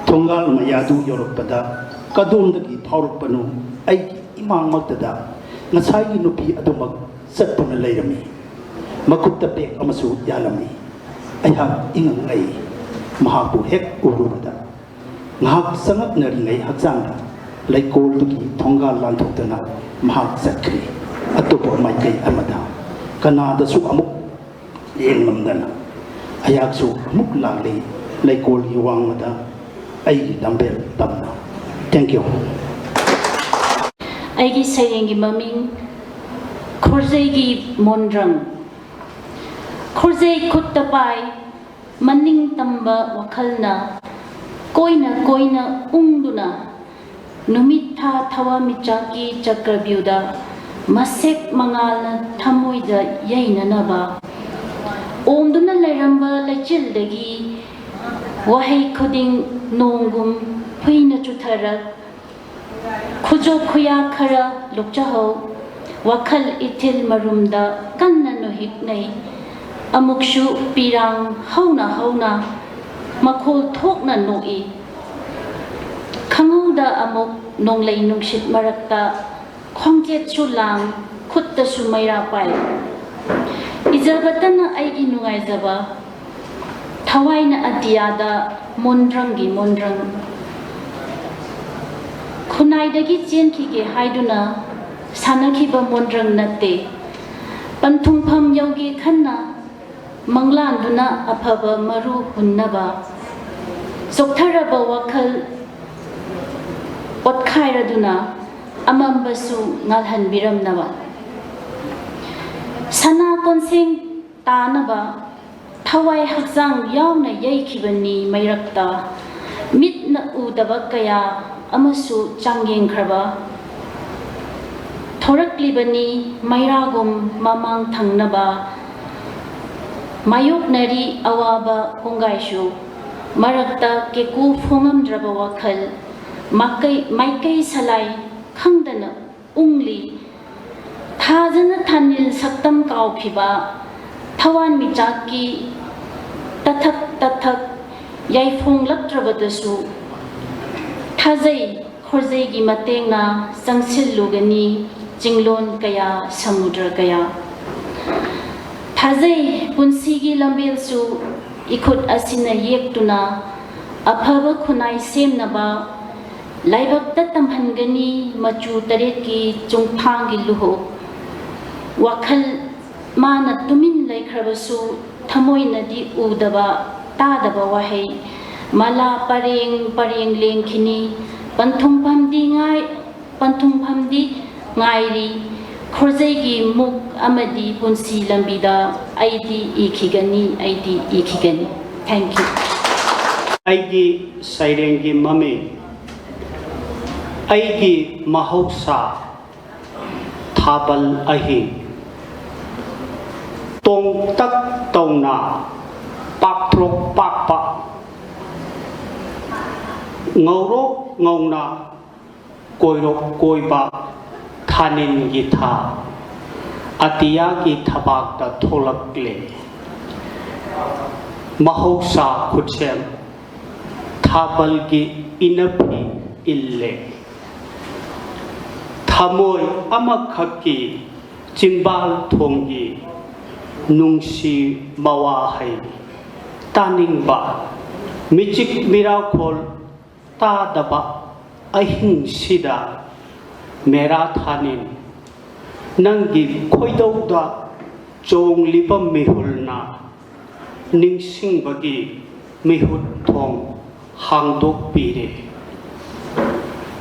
ꯊꯣꯡꯒꯥꯜ ꯃꯌꯥꯗꯨ ꯌꯧꯔꯛꯄꯗ ꯀꯗꯣꯝꯗꯒꯤ ꯐꯥꯎꯔꯛꯄꯅꯣ ꯑꯩꯒꯤ ꯏꯃꯥꯡꯃꯛꯇꯗ ꯉꯁꯥꯏꯒꯤ ꯅꯨꯄꯤ ꯑꯗꯨꯃꯛ ꯆꯠꯇꯨꯅ ꯂꯩꯔꯝꯃꯤ꯫ ꯃꯈꯨꯠꯇ ꯕꯦꯒ ꯑꯃꯁꯨ ꯌꯥꯜꯂꯝꯃꯤ꯫ ꯑꯩꯍꯥꯛ ꯏꯉꯛ ꯉꯛꯏ꯫ ꯃꯍꯥꯛꯄꯨ ꯍꯦꯛ ꯎꯔꯨꯕꯗ ꯉꯥꯏꯍꯥꯛ ꯆꯉꯛꯅꯔꯤꯉꯩ ꯍꯛꯆꯥꯡꯗ ꯂꯩꯀꯣꯜꯗꯨꯒꯤ ꯊꯣꯡꯒꯥꯜ ꯂꯥꯟꯊꯣꯛꯇꯨꯅ ꯃꯍꯥꯛ ꯆꯠꯈ꯭ꯔꯤ꯫ ꯑꯇꯣꯞꯄ ꯃꯥꯏꯀꯩ ꯑꯃꯗ ꯀꯅꯥꯗꯁꯨ ꯑꯃꯨꯛ ꯌꯦꯡꯂꯝꯗꯅ ꯑꯩꯍꯥꯛꯁꯨ ꯑꯃꯨꯛ ꯂꯥꯛꯂꯤ ꯂꯩꯀꯣꯜꯒꯤ ꯋꯥꯡꯃꯗ ꯑꯩꯒꯤ ꯂꯝꯕꯦꯜ ꯇꯝꯅ꯫ Thank you꯫ ꯑꯩꯒꯤ ꯁꯩꯔꯦꯡꯒꯤ ꯃꯃꯤꯡ ꯈꯣꯔꯖꯩꯒꯤ ꯃꯣꯟꯗ꯭ꯔꯪ꯫ ꯈꯣꯔꯖꯩ ꯈꯨꯠꯇ ꯄꯥꯏ, ꯃꯅꯤꯡ ꯇꯝꯕ ꯋꯥꯈꯜꯅ ꯀꯣꯏꯅ ꯀꯣꯏꯅ ꯎꯪꯗꯨꯅ ꯅꯨꯃꯤꯠ ꯊꯥ ꯊꯋꯥꯟꯃꯤꯆꯥꯛꯀꯤ ꯆꯀ꯭ꯔꯕ꯭ꯌꯨꯗ ꯃꯁꯦꯛ ꯃꯉꯥꯜꯅ ꯊꯃꯣꯏꯗ ꯌꯩꯅꯅꯕ ꯑꯣꯝꯗꯨꯅ ꯂꯩꯔꯝꯕ ꯂꯩꯆꯤꯜꯗꯒꯤ ꯋꯥꯍꯩ ꯈꯨꯗꯤꯡ ꯅꯣꯡꯒꯨꯝ ꯍꯨꯏꯅ ꯆꯨꯊꯔꯛ ꯈꯨꯖꯣꯞ ꯈꯨꯌꯥ ꯈꯔ ꯂꯨꯞꯆꯍꯧ꯫ ꯋꯥꯈꯜ ꯏꯊꯤꯜ ꯃꯔꯨꯝꯗ ꯀꯟꯅ ꯅꯨꯍꯤꯛꯅꯩ꯫ ꯑꯃꯨꯛꯁꯨ ꯄꯤꯔꯥꯡ ꯍꯧꯅ ꯍꯧꯅ ꯃꯈꯣꯜ ꯊꯣꯛꯅ ꯅꯣꯛꯏ꯫ ꯈꯪꯍꯧꯗ ꯑꯃꯨꯛ ꯅꯣꯡꯂꯩ ꯅꯨꯡꯁꯤꯠ ꯃꯔꯛꯇ ꯈꯣꯡꯆꯦꯠꯁꯨ ꯂꯥꯡ, ꯈꯨꯠꯇꯁꯨ ꯃꯩꯔꯥ ꯄꯥꯏ꯫ ꯏꯖꯕꯇꯅ ꯑꯩꯒꯤ ꯅꯨꯡꯉꯥꯏꯖꯕ ꯊꯋꯥꯏꯅ ꯑꯇꯤꯌꯥꯗ ꯃꯣꯟꯗ꯭ꯔꯪꯒꯤ ꯃꯣꯟꯗ꯭ꯔꯪ꯫ ꯈꯨꯟꯅꯥꯏꯗꯒꯤ ꯆꯦꯟꯈꯤꯒꯦ ꯍꯥꯏꯗꯨꯅ ꯁꯥꯟꯅꯈꯤꯕ ꯃꯣꯟꯗ꯭ꯔꯪ ꯅꯠꯇꯦ꯫ ꯄꯟꯊꯨꯡꯐꯝ ꯌꯧꯒꯦ ꯈꯟꯅ ꯃꯪꯂꯥꯟꯗꯨꯅ ꯑꯐꯕ ꯃꯔꯨ ꯍꯨꯟꯅꯕ, ꯆꯣꯛꯊꯔꯕ ꯋꯥꯈꯜ ꯑꯣꯠꯈꯥꯏꯔꯗꯨꯅ ꯑꯃꯝꯕꯁꯨ ꯉꯥꯜꯍꯟꯕꯤꯔꯝꯅꯕ, ꯁꯅꯥ ꯀꯣꯟꯁꯦꯡ ꯇꯥꯅꯕ ꯊꯋꯥꯏ ꯍꯛꯆꯥꯡ ꯌꯥꯎꯅ ꯌꯩꯈꯤꯕꯅꯤ ꯃꯩꯔꯛꯇ꯫ ꯃꯤꯠꯅ ꯎꯗꯕ ꯀꯌꯥ ꯑꯃꯁꯨ ꯆꯥꯡꯌꯦꯡꯈ꯭ꯔꯕ ꯊꯣꯔꯛꯂꯤꯕꯅꯤ ꯃꯩꯔꯥꯒꯨꯝ ꯃꯃꯥꯡ ꯊꯪꯅꯕ꯫ ꯃꯥꯌꯣꯛꯅꯔꯤ ꯑꯋꯥꯕ ꯀꯣꯡꯒꯥꯏꯁꯨ ꯃꯔꯛꯇ ꯀꯦꯀꯨ ꯐꯣꯡꯉꯝꯗ꯭ꯔꯕ ꯋꯥꯈꯜ ꯃꯥꯏꯀꯩ, ꯃꯥꯏꯀꯩ ꯁꯂꯥꯏ ꯈꯪꯗꯅ ꯎꯪꯂꯤ꯫ ꯊꯥꯖꯅ ꯊꯥꯅꯤꯜ ꯁꯛꯇꯝ ꯀꯥꯎꯈꯤꯕ ꯊꯋꯥꯟꯃꯤꯆꯥꯛꯀꯤ ꯇꯊꯛ ꯇꯊꯛ ꯌꯥꯏꯐꯣꯡꯂꯛꯇ꯭ꯔꯕꯗꯁꯨ ꯊꯥꯖꯩ ꯈꯣꯔꯖꯩꯒꯤ ꯃꯇꯦꯡꯅ ꯆꯪꯁꯤꯜꯂꯨꯒꯅꯤ ꯆꯤꯡꯂꯣꯟ ꯀꯌꯥ, ꯁꯃꯨꯗ꯭ꯔ ꯀꯌꯥ꯫ ꯊꯥꯖꯩ ꯄꯨꯟꯁꯤꯒꯤ ꯂꯝꯕꯦꯜꯁꯨ ꯏꯈꯨꯠ ꯑꯁꯤꯅ ꯌꯦꯛꯇꯨꯅ ꯑꯐꯕ ꯈꯨꯟꯅꯥꯏ ꯁꯦꯝꯅꯕ ꯂꯥꯏꯕꯛꯇ ꯇꯝꯍꯟꯒꯅꯤ ꯃꯆꯨ ꯇꯔꯦꯠꯀꯤ ꯆꯨꯡꯊꯥꯡꯒꯤ ꯂꯨꯍꯣꯛ꯫ ꯋꯥꯈꯜ ꯃꯥꯅ ꯇꯨꯃꯤꯟ ꯂꯩꯈ꯭ꯔꯕꯁꯨ ꯊꯃꯣꯏꯅꯗꯤ ꯎꯗꯕ ꯇꯥꯗꯕ ꯋꯥꯍꯩ ꯃꯂꯥ ꯄꯔꯦꯡ ꯄꯔꯦꯡ ꯂꯦꯡꯈꯤꯅꯤ꯫ ꯄꯟꯊꯨꯡꯐꯝꯗꯤ ꯉꯥꯏ, ꯄꯟꯊꯨꯡꯐꯝꯗꯤ ꯉꯥꯏꯔꯤ꯫ ꯈꯣꯔꯖꯩꯒꯤ ꯃꯨꯛ ꯑꯃꯗꯤ ꯄꯨꯟꯁꯤ ꯂꯝꯕꯤꯗ ꯑꯩꯗꯤ ꯏꯈꯤꯒꯅꯤ, ꯑꯩꯗꯤ ꯏꯈꯤꯒꯅꯤ꯫ Thank you꯫ ꯑꯩꯒꯤ ꯁꯩꯔꯦꯡꯒꯤ ꯃꯃꯤꯡ ꯑꯩꯒꯤ ꯃꯍꯧꯁꯥ ꯊꯥꯕꯜ ꯑꯍꯤꯡ꯫ ꯇꯣꯡꯇꯛ ꯇꯧꯅ ꯄꯥꯛꯊ꯭ꯔꯣꯛ ꯄꯥꯛꯄ, ꯉꯧꯔꯣꯛ ꯉꯧꯅ ꯀꯣꯏꯔꯣꯛ ꯀꯣꯏꯕ ꯊꯥꯅꯤꯟꯒꯤ ꯊꯥ ꯑꯇꯤꯌꯥꯒꯤ ꯊꯕꯥꯛꯇ ꯊꯣꯛꯂꯛꯂꯦ꯫ ꯃꯍꯧꯁꯥ ꯈꯨꯠꯁꯦꯝ ꯊꯥꯕꯜꯒꯤ ꯏꯅꯐꯤ ꯏꯜꯂꯦ꯫ ꯊꯃꯣꯏ ꯑꯃꯈꯛꯀꯤ ꯆꯤꯝꯕꯥꯜ ꯊꯣꯡꯒꯤ ꯅꯨꯡꯁꯤ ꯃꯋꯥꯍꯩ ꯇꯥꯅꯤꯡꯕ, ꯃꯤꯆꯤꯛ ꯃꯤꯔꯥꯈꯣꯜ ꯇꯥꯗꯕ ꯑꯍꯤꯡꯁꯤꯗ ꯃꯦꯔꯥ ꯊꯥꯅꯤꯟ ꯅꯪꯒꯤ ꯈꯣꯏꯗꯧꯗ ꯆꯣꯡꯂꯤꯕ ꯃꯤꯍꯨꯜꯅ ꯅꯤꯡꯁꯤꯡꯕꯒꯤ ꯃꯤꯍꯨꯠ ꯊꯣꯡ ꯍꯥꯡꯗꯣꯛꯄꯤꯔꯦ꯫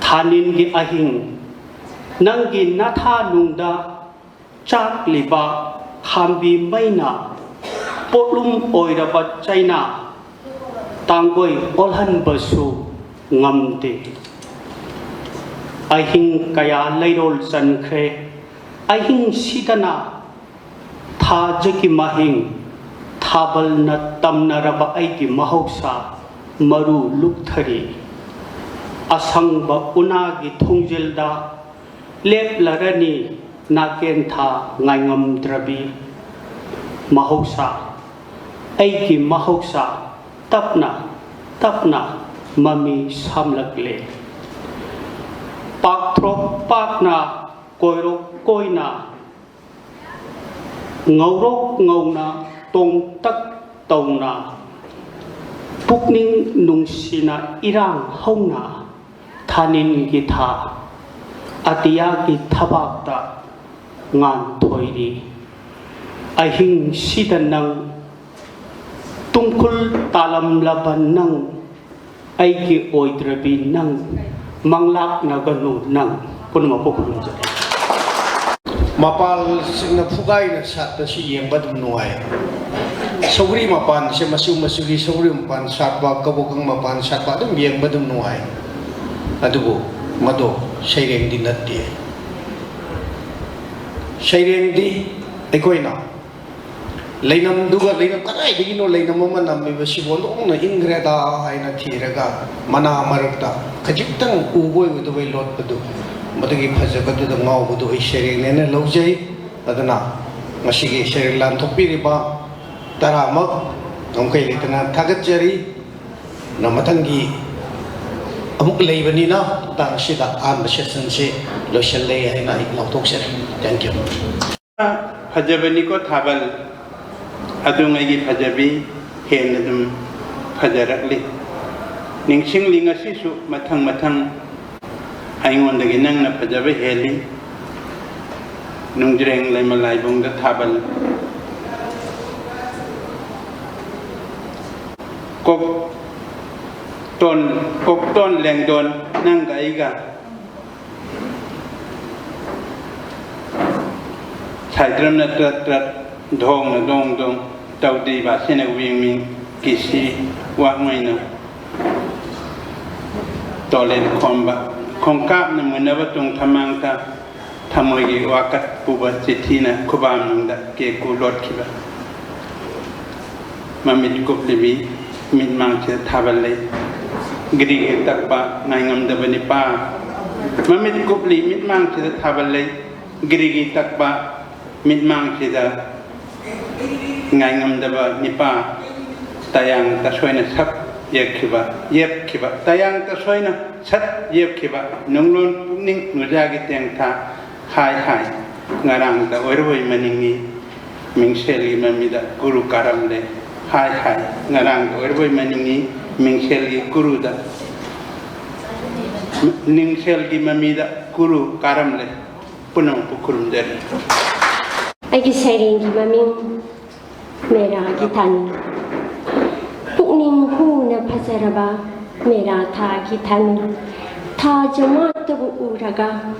ꯊꯥꯅꯤꯟꯒꯤ ꯑꯍꯤꯡ, ꯅꯪꯒꯤ ꯅꯊꯥꯅꯨꯡꯗ ꯆꯥꯛꯂꯤꯕ ꯈꯥꯝꯕꯤ ꯃꯩꯅ ꯄꯣꯠꯂꯨꯝ ꯑꯣꯏꯔꯕ ꯆꯩꯅꯥ ꯇꯥꯡꯒꯣꯏ ꯑꯣꯜꯍꯟꯕꯁꯨ ꯉꯝꯗꯦ꯫ ꯑꯍꯤꯡ ꯀꯌꯥ ꯂꯩꯔꯣꯜ ꯆꯟꯈ꯭ꯔꯦ꯫ ꯑꯍꯤꯡꯁꯤꯗꯅ ꯊꯥꯖꯒꯤ ꯃꯍꯤꯡ ꯊꯥꯕꯜꯅ ꯇꯝꯅꯔꯕ ꯑꯩꯒꯤ ꯃꯍꯧꯁꯥ ꯃꯔꯨ ꯂꯨꯞꯊꯔꯤ꯫ ꯑꯁꯪꯕ ꯎꯅꯥꯒꯤ ꯊꯣꯡꯖꯤꯜꯗ ꯂꯦꯞꯂꯔꯅꯤ ꯅꯥꯀꯦꯟꯊꯥ ꯉꯥꯏꯉꯝꯗ꯭ꯔꯕꯤ꯫ ꯃꯍꯧꯁꯥ, ꯑꯩꯒꯤ ꯃꯍꯧꯁꯥ ꯇꯞꯅ ꯇꯞꯅ ꯃꯃꯤ ꯁꯥꯝꯂꯛꯂꯦ꯫ ꯄꯥꯛꯊ꯭ꯔꯣꯛ ꯄꯥꯛꯅ, ꯀꯣꯏꯔꯣꯛ ꯀꯣꯏꯅ, ꯉꯧꯔꯣꯛ ꯉꯧꯅ, ꯇꯣꯡꯇꯛ ꯇꯧꯅ, ꯄꯨꯛꯅꯤꯡ ꯅꯨꯡꯁꯤꯅ ꯏꯔꯥꯡ ꯍꯧꯅ ꯊꯥꯅꯤꯟꯒꯤ ꯊꯥ ꯑꯇꯤꯌꯥꯒꯤ ꯊꯕꯥꯛꯇ ꯉꯥꯟꯊꯣꯏꯔꯤ꯫ ꯑꯍꯤꯡꯁꯤꯗ ꯅꯪ, ꯇꯨꯝꯈꯨꯜ ꯇꯥꯂꯝꯂꯕ ꯅꯪ, ꯑꯩꯒꯤ ꯑꯣꯏꯗ꯭ꯔꯕꯤ ꯅꯪ, ꯃꯪꯂꯥꯛꯅꯒꯅꯨ ꯅꯪ꯫ ꯄꯨꯝꯅꯃꯛꯄꯨ ꯈꯨꯔꯨꯝꯖꯔꯤ꯫ ꯃꯄꯥꯜꯁꯤꯡꯅ ꯐꯨꯒꯥꯏꯅ ꯁꯥꯠꯄꯁꯤ ꯌꯦꯡꯕ ꯑꯗꯨꯝ ꯅꯨꯡꯉꯥꯏ꯫ ꯁꯧꯒ꯭ꯔꯤ ꯃꯄꯥꯟꯁꯦ, ꯃꯆꯨ ꯃꯆꯨꯒꯤ ꯁꯧꯒ꯭ꯔꯤ ꯃꯄꯥꯟ ꯁꯥꯠꯄ, ꯀꯕꯣꯀꯪ ꯃꯄꯥꯟ ꯁꯥꯠꯄ ꯑꯗꯨꯝ ꯌꯦꯡꯕ ꯑꯗꯨꯝ ꯅꯨꯡꯉꯥꯏ꯫ ꯑꯗꯨꯕꯨ ꯃꯗꯨ ꯁꯩꯔꯦꯡꯗꯤ ꯅꯠꯇꯦ꯫ ꯁꯩꯔꯦꯡꯗꯤ ꯑꯩꯈꯣꯏꯅ ꯂꯩꯅꯝꯗꯨꯒ, ꯂꯩꯅꯝ ꯀꯗꯥꯏꯗꯒꯤꯅꯣ ꯂꯩꯅꯝ ꯑꯃ ꯅꯝꯃꯤꯕꯁꯤꯕꯨ ꯑꯣꯟꯊꯣꯛꯅ ꯏꯪꯈ꯭ꯔꯦꯗ ꯍꯥꯏꯅ ꯊꯤꯔꯒ, ꯃꯅꯥ ꯃꯔꯛꯇ ꯈꯖꯤꯛꯇꯪ ꯎꯕꯣꯏ ꯎꯗꯕꯣꯏ ꯂꯣꯠꯄꯗꯨ, ꯃꯗꯨꯒꯤ ꯐꯖꯕꯗꯨꯗ ꯉꯥꯎꯕꯗꯨ ꯑꯩ ꯁꯩꯔꯦꯡꯅꯦꯅ ꯂꯧꯖꯩ꯫ ꯑꯗꯨꯅ ꯉꯁꯤꯒꯤ ꯁꯩꯔꯦꯡ ꯂꯥꯟꯊꯣꯛꯄꯤꯔꯤꯕ ꯇꯔꯥꯃꯛ ꯉꯝꯈꯩ ꯂꯩꯇꯅ ꯊꯥꯒꯠꯆꯔꯤ꯫ ꯑꯗꯨꯅ ꯃꯊꯪꯒꯤ ꯑꯃꯨꯛ ꯂꯩꯕꯅꯤꯅ, ꯃꯇꯥꯡ ꯑꯁꯤꯗ ꯑꯍꯥꯟꯕ ꯁꯦꯁꯟꯁꯤ ꯂꯣꯏꯁꯤꯜꯂꯦ ꯍꯥꯏꯅ ꯑꯩ ꯂꯥꯎꯊꯣꯛꯆꯔꯤ꯫ Thank you꯫ ꯐꯖꯕꯅꯤꯀꯣ ꯊꯥꯕꯜ, ꯑꯗꯨꯉꯩꯒꯤ ꯐꯖꯕꯤ ꯍꯦꯟꯅ ꯑꯗꯨꯝ ꯐꯖꯔꯛꯂꯤ꯫ ꯅꯤꯡꯁꯤꯡꯂꯤ ꯉꯁꯤꯁꯨ ꯃꯊꯪ ꯃꯊꯪ ꯑꯩꯉꯣꯟꯗꯒꯤ ꯅꯪꯅ ꯐꯖꯕ ꯍꯦꯜꯂꯤ꯫ ꯅꯨꯡꯖ꯭ꯔꯦꯡ ꯂꯩꯃ ꯂꯥꯏꯕꯨꯡꯗ ꯊꯥꯕꯜ꯫ ꯀꯣꯛꯇꯣꯟ, ꯀꯣꯛꯇꯣꯟ ꯂꯦꯡꯗꯣꯟ ꯅꯪꯒ ꯑꯩꯒ꯫ ꯁꯥꯏꯗ꯭ꯔꯝꯅ ꯇ꯭ꯔꯠ ꯇ꯭ꯔꯠ, ꯙꯣꯡꯅ ꯗꯣꯡ ꯗꯣꯡ, ꯇꯧꯗ꯭ꯔꯤꯕ ꯑꯁꯤꯅ ꯋꯤꯡ ꯋꯤꯡ, ꯀꯤꯁꯤ ꯋꯥꯛꯃꯩꯅ ꯇꯣꯂꯦꯟ ꯈꯣꯝꯕ꯫ ꯈꯣꯡꯀꯥꯞꯅ ꯃꯨꯟꯅꯕ ꯇꯨꯡ ꯊꯃꯥꯡꯗ, ꯊꯃꯣꯏꯒꯤ ꯋꯥꯀꯠ ꯄꯨꯕ ꯆꯤꯊꯤꯅ ꯈꯨꯕꯥꯝꯅꯨꯡꯗ ꯀꯦꯀꯨ ꯂꯣꯠꯈꯤꯕ꯫ ꯃꯃꯤꯠ ꯀꯨꯞꯂꯤꯕꯤ ꯃꯤꯠꯃꯥꯡꯁꯤꯗ ꯊꯥꯕꯜ ꯂꯩ, ꯒ꯭ꯔꯤꯒꯤ ꯇꯛꯄ ꯉꯥꯏꯉꯝꯗꯕ ꯅꯤꯄꯥ꯫ ꯃꯃꯤꯠ ꯀꯨꯞꯂꯤ ꯃꯤꯠꯃꯥꯡꯁꯤꯗ ꯊꯥꯕꯜ ꯂꯩ, ꯒ꯭ꯔꯤꯒꯤ ꯇꯛꯄ ꯃꯤꯠꯃꯥꯡꯁꯤꯗ ꯉꯥꯏꯉꯝꯗꯕ ꯅꯤꯄꯥ꯫ ꯇꯌꯥꯡ ꯇꯁꯣꯏꯅ ꯁꯛ ꯌꯦꯛꯈꯤꯕ, ꯌꯦꯞꯈꯤꯕ, ꯇꯌꯥꯡ ꯇꯁꯣꯏꯅ ꯁꯠ ꯌꯦꯞꯈꯤꯕ ꯅꯨꯡꯂꯣꯟ ꯄꯨꯛꯅꯤꯡ ꯅꯨꯖꯥꯒꯤ ꯇꯦꯡꯊꯥ꯫ ꯍꯥꯏ ꯍꯥꯏ ꯉꯔꯥꯡꯗ ꯑꯣꯏꯔꯕꯣꯏ ꯃꯅꯤꯡꯉꯤ, ꯃꯤꯡꯁꯦꯜꯒꯤ ꯃꯃꯤꯗ ꯒꯨꯔꯨ ꯀꯥꯔꯝꯂꯦ꯫ ꯍꯥꯏ ꯍꯥꯏ ꯉꯔꯥꯡꯗ ꯑꯣꯏꯔꯕꯣꯏ ꯃꯅꯤꯡꯉꯤ, ꯃꯤꯡꯁꯦꯜꯒꯤ ꯒꯨꯔꯨꯗ, ꯃꯤꯡꯁꯦꯜꯒꯤ ꯃꯃꯤꯗ ꯒꯨꯔꯨ ꯀꯥꯔꯝꯂꯦ꯫ ꯄꯨꯝꯅꯃꯛꯄꯨ ꯈꯨꯔꯨꯝꯖꯔꯤ꯫ ꯑꯩꯒꯤ ꯁꯩꯔꯦꯡꯒꯤ ꯃꯃꯤꯡ ꯃꯦꯔꯥꯒꯤ ꯊꯥꯅꯤ꯫ ꯄꯨꯛꯅꯤꯡ ꯍꯨꯅ ꯐꯖꯔꯕ ꯃꯦꯔꯥ ꯊꯥꯒꯤ ꯊꯥꯅꯤ꯫ ꯊꯥ ꯖꯃꯥꯠꯇꯕꯨ ꯎꯔꯒ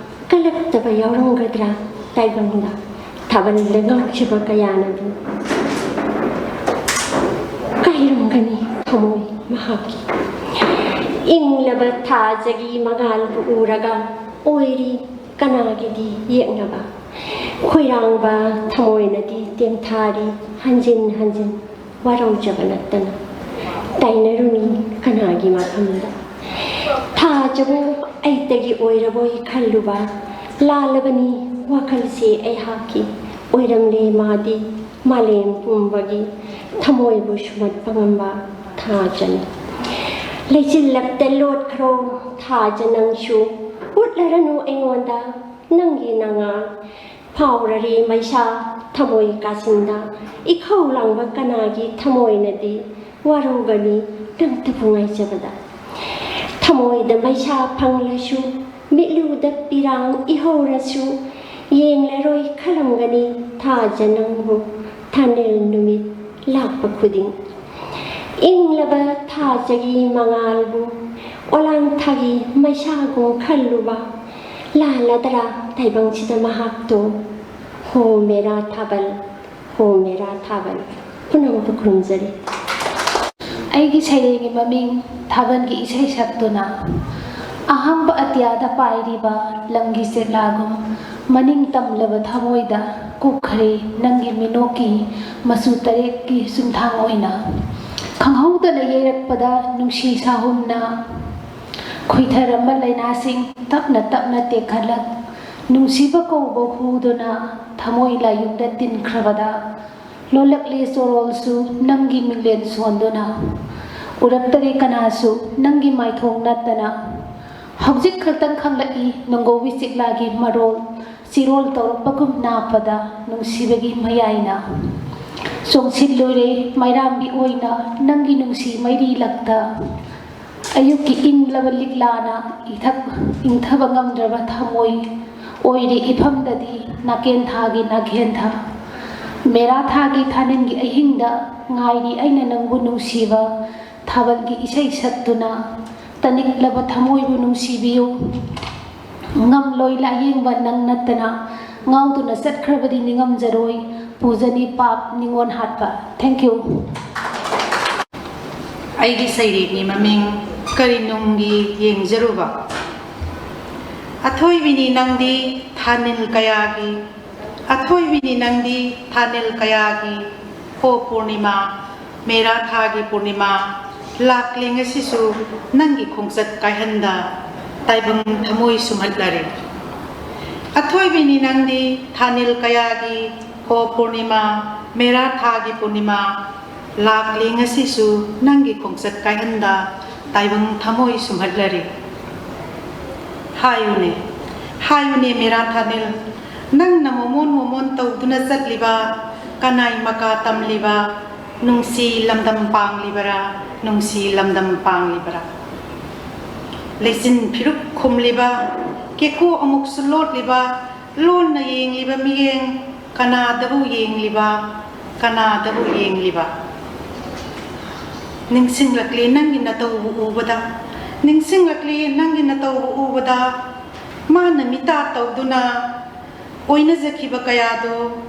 ꯀꯜꯂꯛꯇꯕ ꯌꯥꯎꯔꯝꯒꯗ꯭ꯔꯥ ꯇꯥꯏꯕꯪꯗ? ꯊꯥꯕꯜꯗ ꯉꯥꯎꯈꯤꯕ ꯀꯌꯥꯅꯗꯤ ꯀꯥꯏꯔꯝꯒꯅꯤ ꯊꯃꯣꯏ ꯃꯍꯥꯛꯀꯤ꯫ ꯏꯪꯂꯕ ꯊꯥꯖꯒꯤ ꯃꯉꯥꯜꯕꯨ ꯎꯔꯒ ꯑꯣꯏꯔꯤ ꯀꯅꯥꯒꯤꯗꯤ ꯌꯦꯛꯅꯕ? ꯈꯣꯏꯔꯥꯡꯕ ꯊꯃꯣꯏꯅꯗꯤ ꯇꯦꯡꯊꯥꯔꯤ ꯍꯟꯖꯤꯟ ꯍꯟꯖꯤꯟ ꯋꯥꯔꯧꯖꯕ ꯅꯠꯇꯅ꯫ ꯇꯥꯏꯅꯔꯨꯅꯤ ꯀꯅꯥꯒꯤ ꯃꯐꯝꯗ? ꯊꯥꯖꯕꯨ ꯑꯩꯇꯒꯤ ꯑꯣꯏꯔꯕꯣꯏ ꯈꯜꯂꯨꯕ, ꯂꯥꯜꯂꯕꯅꯤ ꯋꯥꯈꯜꯁꯦ ꯑꯩꯍꯥꯛꯀꯤ꯫ ꯑꯣꯏꯔꯝꯂꯦ ꯃꯥꯗꯤ ꯃꯥꯂꯦꯝ ꯄꯨꯝꯕꯒꯤ ꯊꯃꯣꯏꯕꯨ ꯁꯨꯝꯍꯠꯄ ꯉꯝꯕ ꯊꯥꯖꯅꯤ꯫ ꯂꯩꯆꯤꯜꯂꯛꯇ ꯂꯣꯠꯈ꯭ꯔꯣ ꯊꯥꯖ ꯅꯪꯁꯨ, ꯎꯠꯂꯔꯅꯨ ꯑꯩꯉꯣꯟꯗ ꯅꯪꯒꯤ ꯅꯉꯥꯜ꯫ ꯐꯥꯎꯔꯔꯦ ꯃꯩꯁꯥ ꯊꯃꯣꯏ ꯀꯥꯆꯤꯟꯗ, ꯏꯈꯧ ꯂꯥꯡꯕ ꯀꯅꯥꯒꯤ ꯊꯃꯣꯏꯅꯗꯤ ꯋꯥꯔꯧꯒꯅꯤ ꯅꯪꯇꯕꯨ ꯉꯥꯏꯖꯕꯗ? ꯊꯃꯣꯏꯗ ꯃꯩꯁꯥ ꯐꯪꯂꯁꯨ, ꯃꯤꯠꯂꯨꯗ ꯄꯤꯔꯥꯡ ꯏꯍꯧꯔꯁꯨ, ꯌꯦꯡꯂꯔꯣꯏ ꯈꯜꯂꯝꯒꯅꯤ ꯊꯥꯖ ꯅꯪꯕꯨ, ꯊꯥꯅꯤꯜ ꯅꯨꯃꯤꯠ ꯂꯥꯛꯄ ꯈꯨꯗꯤꯡ꯫ ꯏꯪꯂꯕ ꯊꯥꯖꯒꯤ ꯃꯉꯥꯜꯕꯨ ꯑꯣꯂꯥꯡꯊꯥꯒꯤ ꯃꯩꯁꯥꯒꯨꯝ ꯈꯜꯂꯨꯕ ꯂꯥꯜꯂꯗ꯭ꯔꯥ ꯇꯥꯏꯕꯪꯁꯤꯗ ꯃꯍꯥꯛꯇꯣ? ꯍꯣ ꯃꯦꯔꯥ ꯊꯥꯕꯜ, ꯍꯣ ꯃꯦꯔꯥ ꯊꯥꯕꯜ꯫ ꯄꯨꯝꯅꯃꯛꯄꯨ ꯈꯨꯔꯨꯝꯖꯔꯤ꯫ ꯑꯩꯒꯤ ꯁꯩꯔꯦꯡꯒꯤ ꯃꯃꯤꯡ ꯊꯥꯕꯜꯒꯤ ꯏꯁꯩ ꯁꯛꯇꯨꯅ꯫ ꯑꯍꯥꯡꯕ ꯑꯇꯤꯌꯥꯗ ꯄꯥꯏꯔꯤꯕ ꯂꯝꯒꯤ ꯆꯦꯛꯂꯥꯒꯨꯝ ꯃꯅꯤꯡ ꯇꯝꯂꯕ ꯊꯃꯣꯏꯗ ꯀꯨꯞꯈ꯭ꯔꯦ ꯅꯪꯒꯤ ꯃꯤꯅꯣꯛꯀꯤ ꯃꯆꯨ ꯇꯔꯦꯠꯀꯤ ꯆꯨꯝꯊꯥꯡ ꯑꯣꯏꯅ꯫ ꯈꯪꯍꯧꯗꯅ ꯌꯩꯔꯛꯄꯗ ꯅꯨꯡꯁꯤ ꯁꯥꯍꯨꯝꯅ ꯈꯨꯏꯊꯔꯝꯕ ꯂꯩꯅꯥꯁꯤꯡ ꯇꯞꯅ ꯇꯞꯅ ꯇꯦꯛꯈꯠꯂꯛ, ꯅꯨꯡꯁꯤꯕ ꯀꯧꯕ ꯍꯨꯗꯨꯅ ꯊꯃꯣꯏ ꯂꯥꯏꯌꯨꯝꯗ ꯇꯤꯟꯈ꯭ꯔꯕꯗ, ꯂꯣꯜꯂꯛꯂꯤ ꯆꯣꯔꯣꯜꯁꯨ ꯅꯪꯒꯤ ꯃꯤꯡꯂꯦꯟ ꯁꯣꯟꯗꯨꯅ꯫ ꯎꯔꯛꯇꯔꯦ ꯀꯅꯥꯁꯨ ꯅꯪꯒꯤ ꯃꯥꯏꯊꯣꯡ ꯅꯠꯇꯅ꯫ ꯍꯧꯖꯤꯛ ꯈꯛꯇꯪ ꯈꯪꯂꯛꯏ ꯅꯣꯡꯒꯧꯕꯤ ꯆꯤꯛꯂꯥꯒꯤ ꯃꯔꯣꯜ, ꯆꯤꯔꯣꯜ ꯇꯧꯔꯛꯄꯒꯨꯝ ꯅꯥꯞꯄꯗ ꯅꯨꯡꯁꯤꯕꯒꯤ ꯃꯌꯥꯏꯅ꯫ ꯆꯣꯡꯁꯤꯜꯂꯨꯔꯦ ꯃꯩꯔꯥꯝꯕꯤ ꯑꯣꯏꯅ ꯅꯪꯒꯤ ꯅꯨꯡꯁꯤ ꯃꯩꯔꯤ ꯂꯛꯇ꯫ ꯑꯌꯨꯛꯀꯤ ꯏꯪꯂꯕ ꯂꯤꯛꯂꯥꯅ ꯏꯊꯛ ꯏꯪꯊꯕ ꯉꯝꯗ꯭ꯔꯕ ꯊꯃꯣꯏ ꯑꯣꯏꯔꯦ ꯏꯐꯝꯗꯗꯤ ꯅꯥꯀꯦꯟ ꯊꯥꯒꯤ ꯅꯥꯀꯦꯟꯊ꯫ ꯃꯦꯔꯥ ꯊꯥꯒꯤ ꯊꯥꯅꯤꯟꯒꯤ ꯑꯍꯤꯡꯗ ꯉꯥꯏꯔꯤ ꯑꯩꯅ ꯅꯪꯕꯨ ꯅꯨꯡꯁꯤꯕ ꯊꯥꯕꯜꯒꯤ ꯏꯁꯩ ꯁꯛꯇꯨꯅ꯫ ꯇꯅꯤꯛꯂꯕ ꯊꯃꯣꯏꯕꯨ ꯅꯨꯡꯁꯤꯕꯤꯌꯨ꯫ ꯉꯝꯂꯣꯏ ꯂꯥꯌꯦꯡꯕ ꯅꯪ ꯅꯠꯇꯅ꯫ ꯉꯥꯎꯗꯨꯅ ꯆꯠꯈ꯭ꯔꯕꯗꯤ ꯅꯤꯡꯉꯝꯖꯔꯣꯏ꯫ ꯄꯨꯖꯅꯤ ꯄꯥꯞ ꯅꯤꯉꯣꯟ ꯍꯥꯠꯄ꯫ Thank you꯫ ꯑꯩꯒꯤ ꯁꯩꯔꯦꯡꯒꯤ ꯃꯃꯤꯡ ꯀꯔꯤꯅꯨꯡꯒꯤ ꯌꯦꯡꯖꯔꯨꯕ꯫ ꯑꯊꯣꯏꯕꯤꯅꯤ ꯅꯪꯗꯤ ꯊꯥꯅꯤꯜ ꯀꯌꯥꯒꯤ, ꯑꯊꯣꯏꯕꯤꯅꯤ ꯅꯪꯗꯤ ꯊꯥꯅꯤꯜ ꯀꯌꯥꯒꯤ꯫ ꯍꯣ ꯄꯨꯔꯅꯤꯃꯥ, ꯃꯦꯔꯥ ꯊꯥꯒꯤ ꯄꯨꯔꯅꯤꯃꯥ, ꯂꯥꯛꯂꯦ ꯉꯁꯤꯁꯨ ꯅꯪꯒꯤ ꯈꯣꯡꯆꯠ ꯀꯥꯏꯍꯟꯗ ꯇꯥꯏꯕꯪ ꯊꯃꯣꯏ ꯁꯨꯝꯍꯠꯂꯔꯦ꯫ ꯑꯊꯣꯏꯕꯤꯅꯤ ꯅꯪꯗꯤ ꯊꯥꯅꯤꯜ ꯀꯌꯥꯒꯤ꯫ ꯍꯣ ꯄꯨꯔꯅꯤꯃꯥ, ꯃꯦꯔꯥ ꯊꯥꯒꯤ ꯄꯨꯔꯅꯤꯃꯥ, ꯂꯥꯛꯂꯦ ꯉꯁꯤꯁꯨ ꯅꯪꯒꯤ ꯈꯣꯡꯆꯠ ꯀꯥꯏꯍꯟꯗ ꯇꯥꯏꯕꯪ ꯊꯃꯣꯏ ꯁꯨꯝꯍꯠꯂꯔꯦ꯫ ꯍꯥꯏꯌꯨꯅꯦ, ꯍꯥꯏꯌꯨꯅꯦ ꯃꯦꯔꯥ ꯊꯥꯅꯤꯜ, ꯅꯪꯅ ꯃꯣꯃꯣꯟ ꯃꯣꯃꯣꯟ ꯇꯧꯗꯨꯅ ꯆꯠꯂꯤꯕ, ꯀꯅꯥꯏ ꯃꯀꯥ ꯇꯝꯂꯤꯕ, ꯅꯨꯡꯁꯤ ꯂꯝꯗꯝ ꯄꯥꯡꯂꯤꯕꯔꯥ, ꯅꯨꯡꯁꯤ ꯂꯝꯗꯝ ꯄꯥꯡꯂꯤꯕꯔꯥ? ꯂꯩꯆꯤꯟ ꯐꯤꯔꯨꯛ ꯈꯨꯝꯂꯤꯕ, ꯀꯦꯀꯨ ꯑꯃꯨꯛꯁꯨ ꯂꯣꯠꯂꯤꯕ, ꯂꯣꯟꯅ ꯌꯦꯡꯂꯤꯕ ꯃꯤꯠꯌꯦꯡ, ꯀꯅꯥꯗꯕꯨ ꯌꯦꯡꯂꯤꯕ, ꯀꯅꯥꯗꯕꯨ ꯌꯦꯡꯂꯤꯕ? ꯅꯤꯡꯁꯤꯡꯂꯛꯂꯤ ꯅꯪꯒꯤ ꯅꯇꯧꯕꯨ ꯎꯕꯗ, ꯅꯤꯡꯁꯤꯡꯂꯛꯂꯤ ꯅꯪꯒꯤ ꯅꯇꯧꯕꯨ ꯎꯕꯗ꯫ ꯃꯥꯅ ꯃꯤꯇꯥ ꯇꯧꯗꯨꯅ ꯑꯣꯏꯅꯖꯈꯤꯕ ꯀꯌꯥꯗꯣ,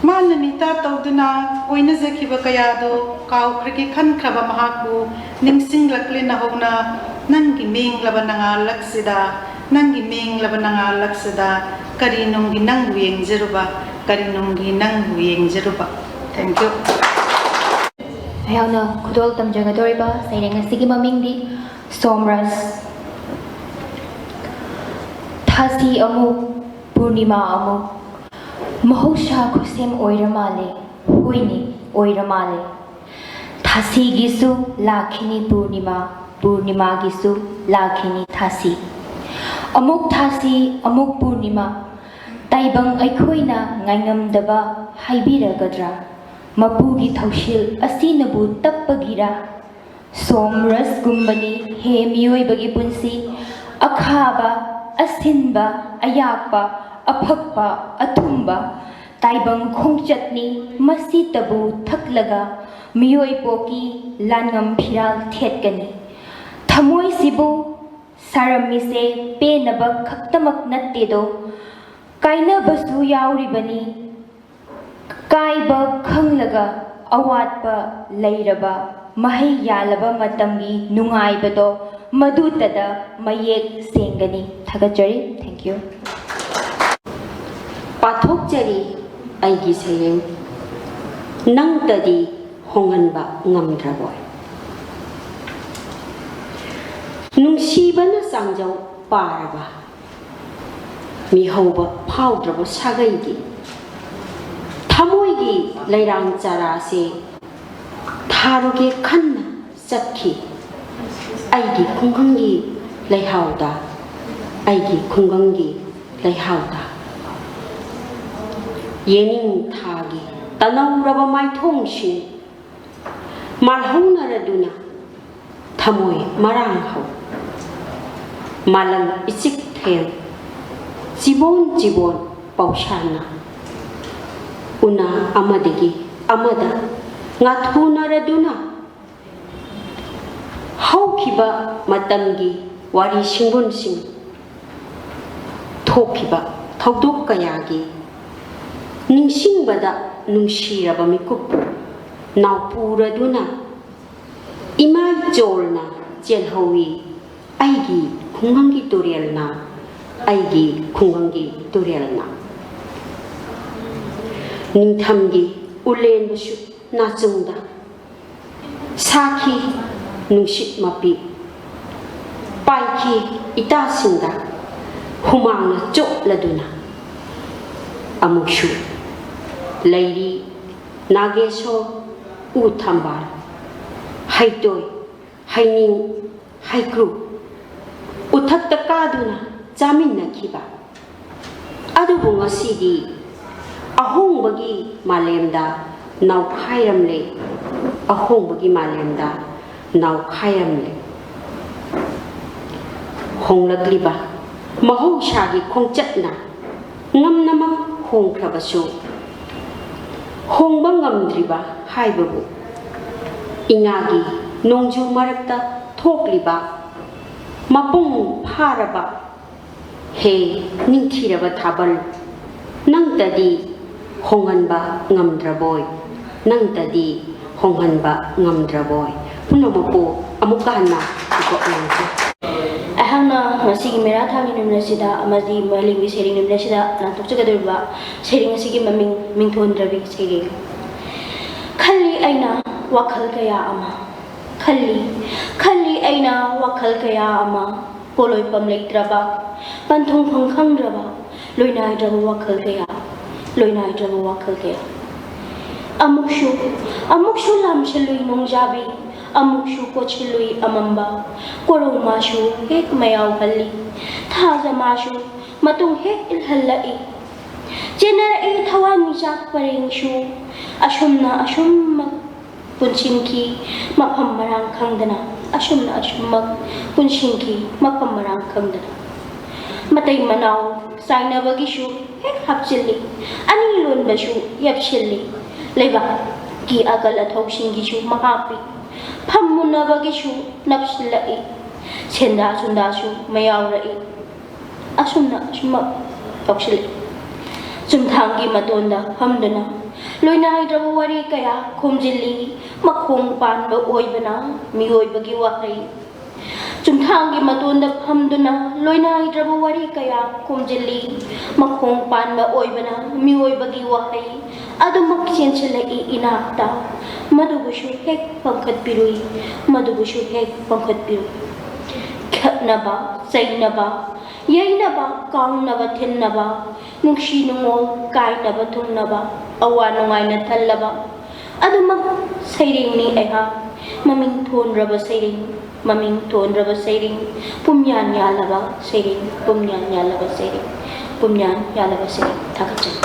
ꯃꯥꯅ ꯃꯤꯇꯥ ꯇꯧꯗꯨꯅ ꯑꯣꯏꯅꯖꯈꯤꯕ ꯀꯌꯥꯗꯣ ꯀꯥꯎꯈ꯭ꯔꯒꯦ ꯈꯟꯈ꯭ꯔꯕ ꯃꯍꯥꯛꯄꯨ ꯅꯤꯡꯁꯤꯡꯂꯛꯂꯦ ꯅꯍꯧꯅ꯫ ꯅꯪꯒꯤ ꯃꯦꯡꯂꯕ ꯅꯉꯥꯜꯂꯛꯁꯤꯗ, ꯅꯪꯒꯤ ꯃꯦꯡꯂꯕ ꯅꯉꯥꯜꯂꯛꯁꯤꯗ ꯀꯔꯤ ꯅꯨꯡꯒꯤ ꯅꯪꯕꯨ ꯌꯦꯡꯖꯔꯨꯕ, ꯀꯔꯤ ꯅꯨꯡꯒꯤ ꯅꯪꯕꯨ ꯌꯦꯡꯖꯔꯨꯕ꯫ Thank you꯫ ꯑꯩꯍꯥꯛꯅ ꯈꯨꯗꯣꯜ ꯇꯝꯖꯒꯗꯧꯔꯤꯕ ꯁꯩꯔꯦꯡ ꯑꯁꯤꯒꯤ ꯃꯃꯤꯡꯗꯤ ꯁꯣꯝꯔꯁ꯫ ꯊꯥꯁꯤ ꯑꯃꯨꯛ, ꯄꯨꯔꯅꯤꯃꯥ ꯑꯃꯨꯛ, ꯃꯍꯧꯁꯥ ꯈꯨꯠꯁꯦꯝ ꯑꯣꯏꯔ ꯃꯥꯜꯂꯦ, ꯍꯣꯏꯅꯦ, ꯑꯣꯏꯔ ꯃꯥꯜꯂꯦ꯫ ꯊꯥꯁꯤꯒꯤꯁꯨ ꯂꯥꯛꯈꯤꯅꯤ ꯄꯨꯔꯅꯤꯃꯥ, ꯄꯨꯔꯅꯤꯃꯥꯒꯤꯁꯨ ꯂꯥꯛꯈꯤꯅꯤ ꯊꯥꯁꯤ꯫ ꯑꯃꯨꯛ ꯊꯥꯁꯤ, ꯑꯃꯨꯛ ꯄꯨꯔꯅꯤꯃꯥ, ꯇꯥꯏꯕꯪ ꯑꯩꯈꯣꯏꯅ ꯉꯥꯏꯉꯝꯗꯕ ꯍꯥꯏꯕꯤꯔꯒꯗ꯭ꯔꯥ? ꯃꯄꯨꯒꯤ ꯊꯧꯁꯤꯜ ꯑꯁꯤꯅꯕꯨ ꯇꯞꯄꯒꯤꯔꯥ? ꯁꯣꯝ ꯔꯁꯒꯨꯝꯕꯅꯤ ꯍꯦ ꯃꯤꯑꯣꯏꯕꯒꯤ ꯄꯨꯟꯁꯤ, ꯑꯈꯥꯕ, ꯑꯁꯤꯟꯕ, ꯑꯌꯥꯛꯄ, ꯑꯐꯛꯄ, ꯑꯊꯨꯝꯕ, ꯇꯥꯏꯕꯪ ꯈꯣꯡꯆꯠꯅꯤ ꯃꯁꯤꯇꯕꯨ ꯊꯛꯂꯒ ꯃꯤꯑꯣꯏ ꯄꯣꯛꯀꯤ ꯂꯥꯟꯉꯝ ꯐꯤꯔꯥꯜ ꯊꯦꯠꯀꯅꯤ꯫ ꯊꯃꯣꯏꯁꯤꯕꯨ ꯁꯥꯔꯝꯃꯤꯁꯦ ꯄꯦꯟꯅꯕ ꯈꯛꯇꯃꯛ ꯅꯠꯇꯦꯗꯣ, ꯀꯥꯏꯅꯕꯁꯨ ꯌꯥꯎꯔꯤꯕꯅꯤ꯫ ꯀꯥꯏꯕ ꯈꯪꯂꯒ ꯑꯋꯥꯠꯄ ꯂꯩꯔꯕ ꯃꯍꯩ ꯌꯥꯜꯂꯕ ꯃꯇꯝꯒꯤ ꯅꯨꯡꯉꯥꯏꯕꯗꯣ ꯃꯗꯨꯇꯗ ꯃꯌꯦꯛ ꯁꯦꯡꯒꯅꯤ꯫ ꯊꯥꯒꯠꯆꯔꯤ꯫ Thank you꯫ ꯄꯥꯊꯣꯛꯆꯔꯤ ꯑꯩꯒꯤ ꯁꯩꯔꯦꯡ, ꯅꯪꯇꯗꯤ ꯍꯣꯡꯍꯟꯕ ꯉꯝꯗ꯭ꯔꯕꯣꯏ꯫ ꯅꯨꯡꯁꯤꯕꯅ ꯆꯥꯡꯖꯧ ꯄꯥꯔꯕ, ꯃꯤꯍꯧꯕ ꯐꯥꯎꯗ꯭ꯔꯕ ꯁꯥꯒꯩꯒꯤ ꯊꯃꯣꯏꯒꯤ ꯂꯩꯔꯥꯡ ꯆꯔꯥꯁꯦ ꯊꯥꯔꯨꯒꯦ ꯈꯟꯅ ꯆꯠꯈꯤ ꯑꯩꯒꯤ ꯈꯨꯡꯒꯪꯒꯤ ꯂꯩꯍꯥꯎꯗ, ꯑꯩꯒꯤ ꯈꯨꯡꯒꯪꯒꯤ ꯂꯩꯍꯥꯎꯗ꯫ ꯌꯦꯅꯤꯡ ꯊꯥꯒꯤ ꯇꯅꯧꯔꯕ ꯃꯥꯏꯊꯣꯡꯁꯤꯡ ꯃꯥꯜꯍꯧꯅꯔꯗꯨꯅ ꯊꯃꯣꯏ ꯃꯔꯥꯡ ꯍꯧ꯫ ꯃꯥꯂꯪ ꯏꯆꯤꯛ ꯊꯦꯝ ꯆꯤꯕꯣꯟ ꯆꯤꯕꯣꯟ ꯄꯥꯎꯁꯥꯟꯅ ꯎꯅꯥ ꯑꯃꯗꯒꯤ ꯑꯃꯗ ꯉꯥꯊꯨꯅꯔꯗꯨꯅ ꯍꯧꯈꯤꯕ ꯃꯇꯝꯒꯤ ꯋꯥꯔꯤ ꯁꯤꯡꯕꯨꯟꯁꯤꯡ, ꯊꯣꯛꯈꯤꯕ ꯊꯧꯗꯣꯛ ꯀꯌꯥꯒꯤ ꯅꯤꯡꯁꯤꯡꯕꯗ ꯅꯨꯡꯁꯤꯔꯕ ꯃꯤꯀꯨꯞ ꯅꯥꯎꯄꯨꯔꯗꯨꯅ ꯏꯃꯥꯏ ꯆꯣꯜꯅ ꯆꯦꯜꯍꯧꯏ꯫ ꯑꯩꯒꯤ ꯈꯨꯡꯒꯪꯒꯤ ꯇꯨꯔꯦꯜꯅ, ꯑꯩꯒꯤ ꯈꯨꯡꯒꯪꯒꯤ ꯇꯨꯔꯦꯜꯅ꯫ ꯅꯤꯡꯊꯝꯒꯤ ꯎꯂꯦꯟꯕꯁꯨ ꯅꯥꯆꯨꯡꯗ ꯁꯥꯈꯤ ꯅꯨꯡꯁꯤꯠ ꯃꯄꯤ, ꯄꯥꯏꯈꯤ ꯏꯇꯥꯁꯤꯡꯗ ꯍꯨꯃꯥꯡꯅ ꯆꯣꯠꯂꯗꯨꯅ꯫ ꯑꯃꯨꯛꯁꯨ ꯂꯩꯔꯤ ꯅꯥꯒꯦꯁꯣꯔ, ꯎ ꯊꯝꯕꯥꯜ, ꯍꯩꯇꯣꯏ, ꯍꯩꯅꯤꯡ, ꯍꯩꯀ꯭ꯔꯨ ꯎꯊꯛꯇ ꯀꯥꯗꯨꯅ ꯆꯥꯃꯤꯟꯅꯈꯤꯕ꯫ ꯑꯗꯨꯕꯨ ꯉꯁꯤꯗꯤ ꯑꯍꯣꯡꯕꯒꯤ ꯃꯥꯂꯦꯝꯗ ꯅꯥꯎꯈꯥꯏꯔꯝꯂꯦ, ꯑꯍꯣꯡꯕꯒꯤ ꯃꯥꯂꯦꯝꯗ ꯅꯥꯎꯈꯥꯏꯔꯝꯂꯦ꯫ ꯍꯣꯡꯂꯛꯂꯤꯕ ꯃꯍꯧꯁꯥꯒꯤ ꯈꯣꯡꯆꯠꯅ ꯉꯝꯅꯃꯛ ꯍꯣꯡꯈ꯭ꯔꯕꯁꯨ, ꯍꯣꯡꯕ ꯉꯝꯗ꯭ꯔꯤꯕ ꯍꯥꯏꯕꯕꯨ ꯏꯉꯥꯒꯤ ꯅꯣꯡꯖꯨ ꯃꯔꯛꯇ ꯊꯣꯛꯂꯤꯕ ꯃꯄꯨꯡ ꯐꯥꯔꯕ ꯍꯦ ꯅꯤꯡꯊꯤꯔꯕ ꯊꯥꯕꯜ, ꯅꯪꯇꯗꯤ ꯍꯣꯡꯍꯟꯕ ꯉꯝꯗ꯭ꯔꯕꯣꯏ, ꯅꯪꯇꯗꯤ ꯍꯣꯡꯍꯟꯕ ꯉꯝꯗ꯭ꯔꯕꯣꯏ꯫ ꯄꯨꯝꯅꯃꯛꯄꯨ ꯑꯃꯨꯛꯀ ꯍꯟꯅ ꯏꯀꯣꯛ ꯂꯥꯡꯖꯩ꯫ ꯑꯩꯍꯥꯛꯅ ꯉꯁꯤꯒꯤ ꯃꯦꯔꯥ ꯊꯥꯒꯤ ꯅꯨꯃꯤꯠ ꯑꯁꯤꯗ ꯑꯃꯗꯤ ꯃꯥꯂꯦꯝꯒꯤ ꯁꯩꯔꯦꯡ ꯅꯨꯃꯤꯠ ꯑꯁꯤꯗ ꯂꯥꯟꯊꯣꯛꯆꯒꯗꯧꯔꯤꯕ ꯁꯩꯔꯦꯡ ꯑꯁꯤꯒꯤ ꯃꯃꯤꯡ ꯃꯤꯡꯊꯣꯟꯗ꯭ꯔꯕꯤ ꯁꯩꯔꯦꯡ꯫ ꯈꯜꯂꯤ ꯑꯩꯅ ꯋꯥꯈꯜ ꯀꯌꯥ ꯑꯃ, ꯈꯜꯂꯤ, ꯈꯜꯂꯤ ꯑꯩꯅ ꯋꯥꯈꯜ ꯀꯌꯥ ꯑꯃ, ꯄꯣꯂꯣꯏꯐꯝ ꯂꯩꯇ꯭ꯔꯕ, ꯄꯟꯊꯨꯡꯐꯝ ꯈꯪꯗ꯭ꯔꯕ, ꯂꯣꯏꯅꯥꯏꯗ꯭ꯔꯕ ꯋꯥꯈꯜ ꯀꯌꯥ, ꯂꯣꯏꯅꯥꯏꯗ꯭ꯔꯕ ꯋꯥꯈꯜ ꯀꯌꯥ꯫ ꯑꯃꯨꯛꯁꯨ, ꯑꯃꯨꯛꯁꯨ ꯂꯥꯝꯁꯤꯜꯂꯨꯏ ꯅꯣꯡꯖꯥꯕꯤ, ꯑꯃꯨꯛꯁꯨ ꯀꯣꯠꯁꯤꯜꯂꯨꯏ ꯑꯃꯝꯕ, ꯀꯣꯔꯧ ꯃꯥꯁꯨ ꯍꯦꯛ ꯃꯌꯥꯎꯍꯜꯂꯤ, ꯊꯥꯖ ꯃꯥꯁꯨ ꯃꯇꯨꯡ ꯍꯦꯛ ꯏꯜꯍꯜꯂꯛꯏ꯫ ꯆꯦꯟꯅꯔꯛꯏ ꯊꯋꯥꯟꯃꯤꯆꯥꯛ ꯄꯔꯦꯡꯁꯨ, ꯑꯁꯨꯝꯅ ꯑꯁꯨꯝꯃꯛ ꯄꯨꯟꯁꯤꯟꯈꯤ ꯃꯐꯝ ꯃꯔꯥꯡ ꯈꯪꯗꯅ, ꯑꯁꯨꯝꯅ ꯑꯁꯨꯝꯃꯛ ꯄꯨꯟꯁꯤꯟꯈꯤ ꯃꯐꯝ ꯃꯔꯥꯡ ꯈꯪꯗꯅ꯫ ꯃꯇꯩ ꯃꯅꯥꯎ ꯆꯥꯏꯅꯕꯒꯤꯁꯨ ꯍꯦꯛ ꯍꯥꯞꯆꯤꯜꯂꯤ, ꯑꯅꯤ ꯂꯣꯟꯕꯁꯨ ꯌꯥꯞꯁꯤꯜꯂꯤ, ꯂꯩꯕꯥꯛꯀꯤ ꯑꯀꯜ ꯑꯊꯧꯁꯤꯡꯒꯤꯁꯨ ꯃꯍꯥꯞꯄꯤ, ꯐꯝꯃꯨꯅꯕꯒꯤꯁꯨ ꯅꯞꯁꯤꯜꯂꯛꯏ, ꯁꯦꯟꯗꯥ ꯁꯨꯟꯗꯥꯁꯨ ꯃꯌꯥꯎꯔꯛꯏ꯫ ꯑꯁꯨꯝꯅ ꯑꯁꯨꯝꯃꯛ ꯇꯧꯁꯤꯜꯂꯛꯏ꯫ ꯆꯨꯝꯊꯥꯡꯒꯤ ꯃꯇꯣꯟꯗ ꯐꯝꯗꯨꯅ ꯂꯣꯏꯅꯥꯏꯗ꯭ꯔꯕ ꯋꯥꯔꯤ ꯀꯌꯥ ꯈꯣꯝꯖꯤꯜꯂꯤ꯫ ꯃꯈꯣꯡ ꯄꯥꯟꯕ ꯑꯣꯏꯕꯅ ꯃꯤꯑꯣꯏꯕꯒꯤ ꯋꯥꯍꯩ꯫ ꯆꯨꯝꯊꯥꯡꯒꯤ ꯃꯇꯣꯟꯗ ꯐꯝꯗꯨꯅ ꯂꯣꯏꯅꯥꯏꯗ꯭ꯔꯕ ꯋꯥꯔꯤ ꯀꯌꯥ ꯈꯣꯝꯖꯤꯜꯂꯤ꯫ ꯃꯈꯣꯡ ꯄꯥꯟꯕ ꯑꯣꯏꯕꯅ ꯃꯤꯑꯣꯏꯕꯒꯤ ꯋꯥꯍꯩ ꯑꯗꯨꯃꯛ ꯆꯦꯟꯁꯤꯜꯂꯛꯏ ꯏꯅꯥꯛꯇ꯫ ꯃꯗꯨꯕꯨꯁꯨ ꯍꯦꯛ ꯄꯥꯡꯈꯠꯄꯤꯔꯨꯏ, ꯃꯗꯨꯕꯨꯁꯨ ꯍꯦꯛ ꯄꯥꯡꯈꯠꯄꯤꯔꯨꯏ꯫ ꯈꯠꯅꯕ, ꯆꯩꯅꯕ, ꯌꯩꯅꯕ, ꯀꯥꯎꯅꯕ, ꯊꯤꯟꯅꯕ, ꯅꯨꯡꯁꯤ ꯅꯨꯡꯉꯣꯜ ꯀꯥꯏꯅꯕ ꯊꯨꯡꯅꯕ, ꯑꯋꯥ ꯅꯨꯡꯉꯥꯏꯅ ꯊꯜꯂꯕ ꯑꯗꯨꯃꯛ ꯁꯩꯔꯦꯡꯅꯤ ꯑꯩꯍꯥꯛ꯫ ꯃꯃꯤꯡ ꯊꯣꯟꯔꯕ ꯁꯩꯔꯦꯡ, ꯃꯃꯤꯡ ꯊꯣꯟꯔꯕ ꯁꯩꯔꯦꯡ, ꯄꯨꯝꯌꯥꯟ ꯌꯥꯜꯂꯕ ꯁꯩꯔꯦꯡ, ꯄꯨꯝꯌꯥꯟ ꯌꯥꯜꯂꯕ ꯁꯩꯔꯦꯡ, ꯄꯨꯝꯌꯥꯟ ꯌꯥꯜꯂꯕ ꯁꯩꯔꯦꯡ꯫ ꯊꯥꯒꯠꯆꯔꯤ꯫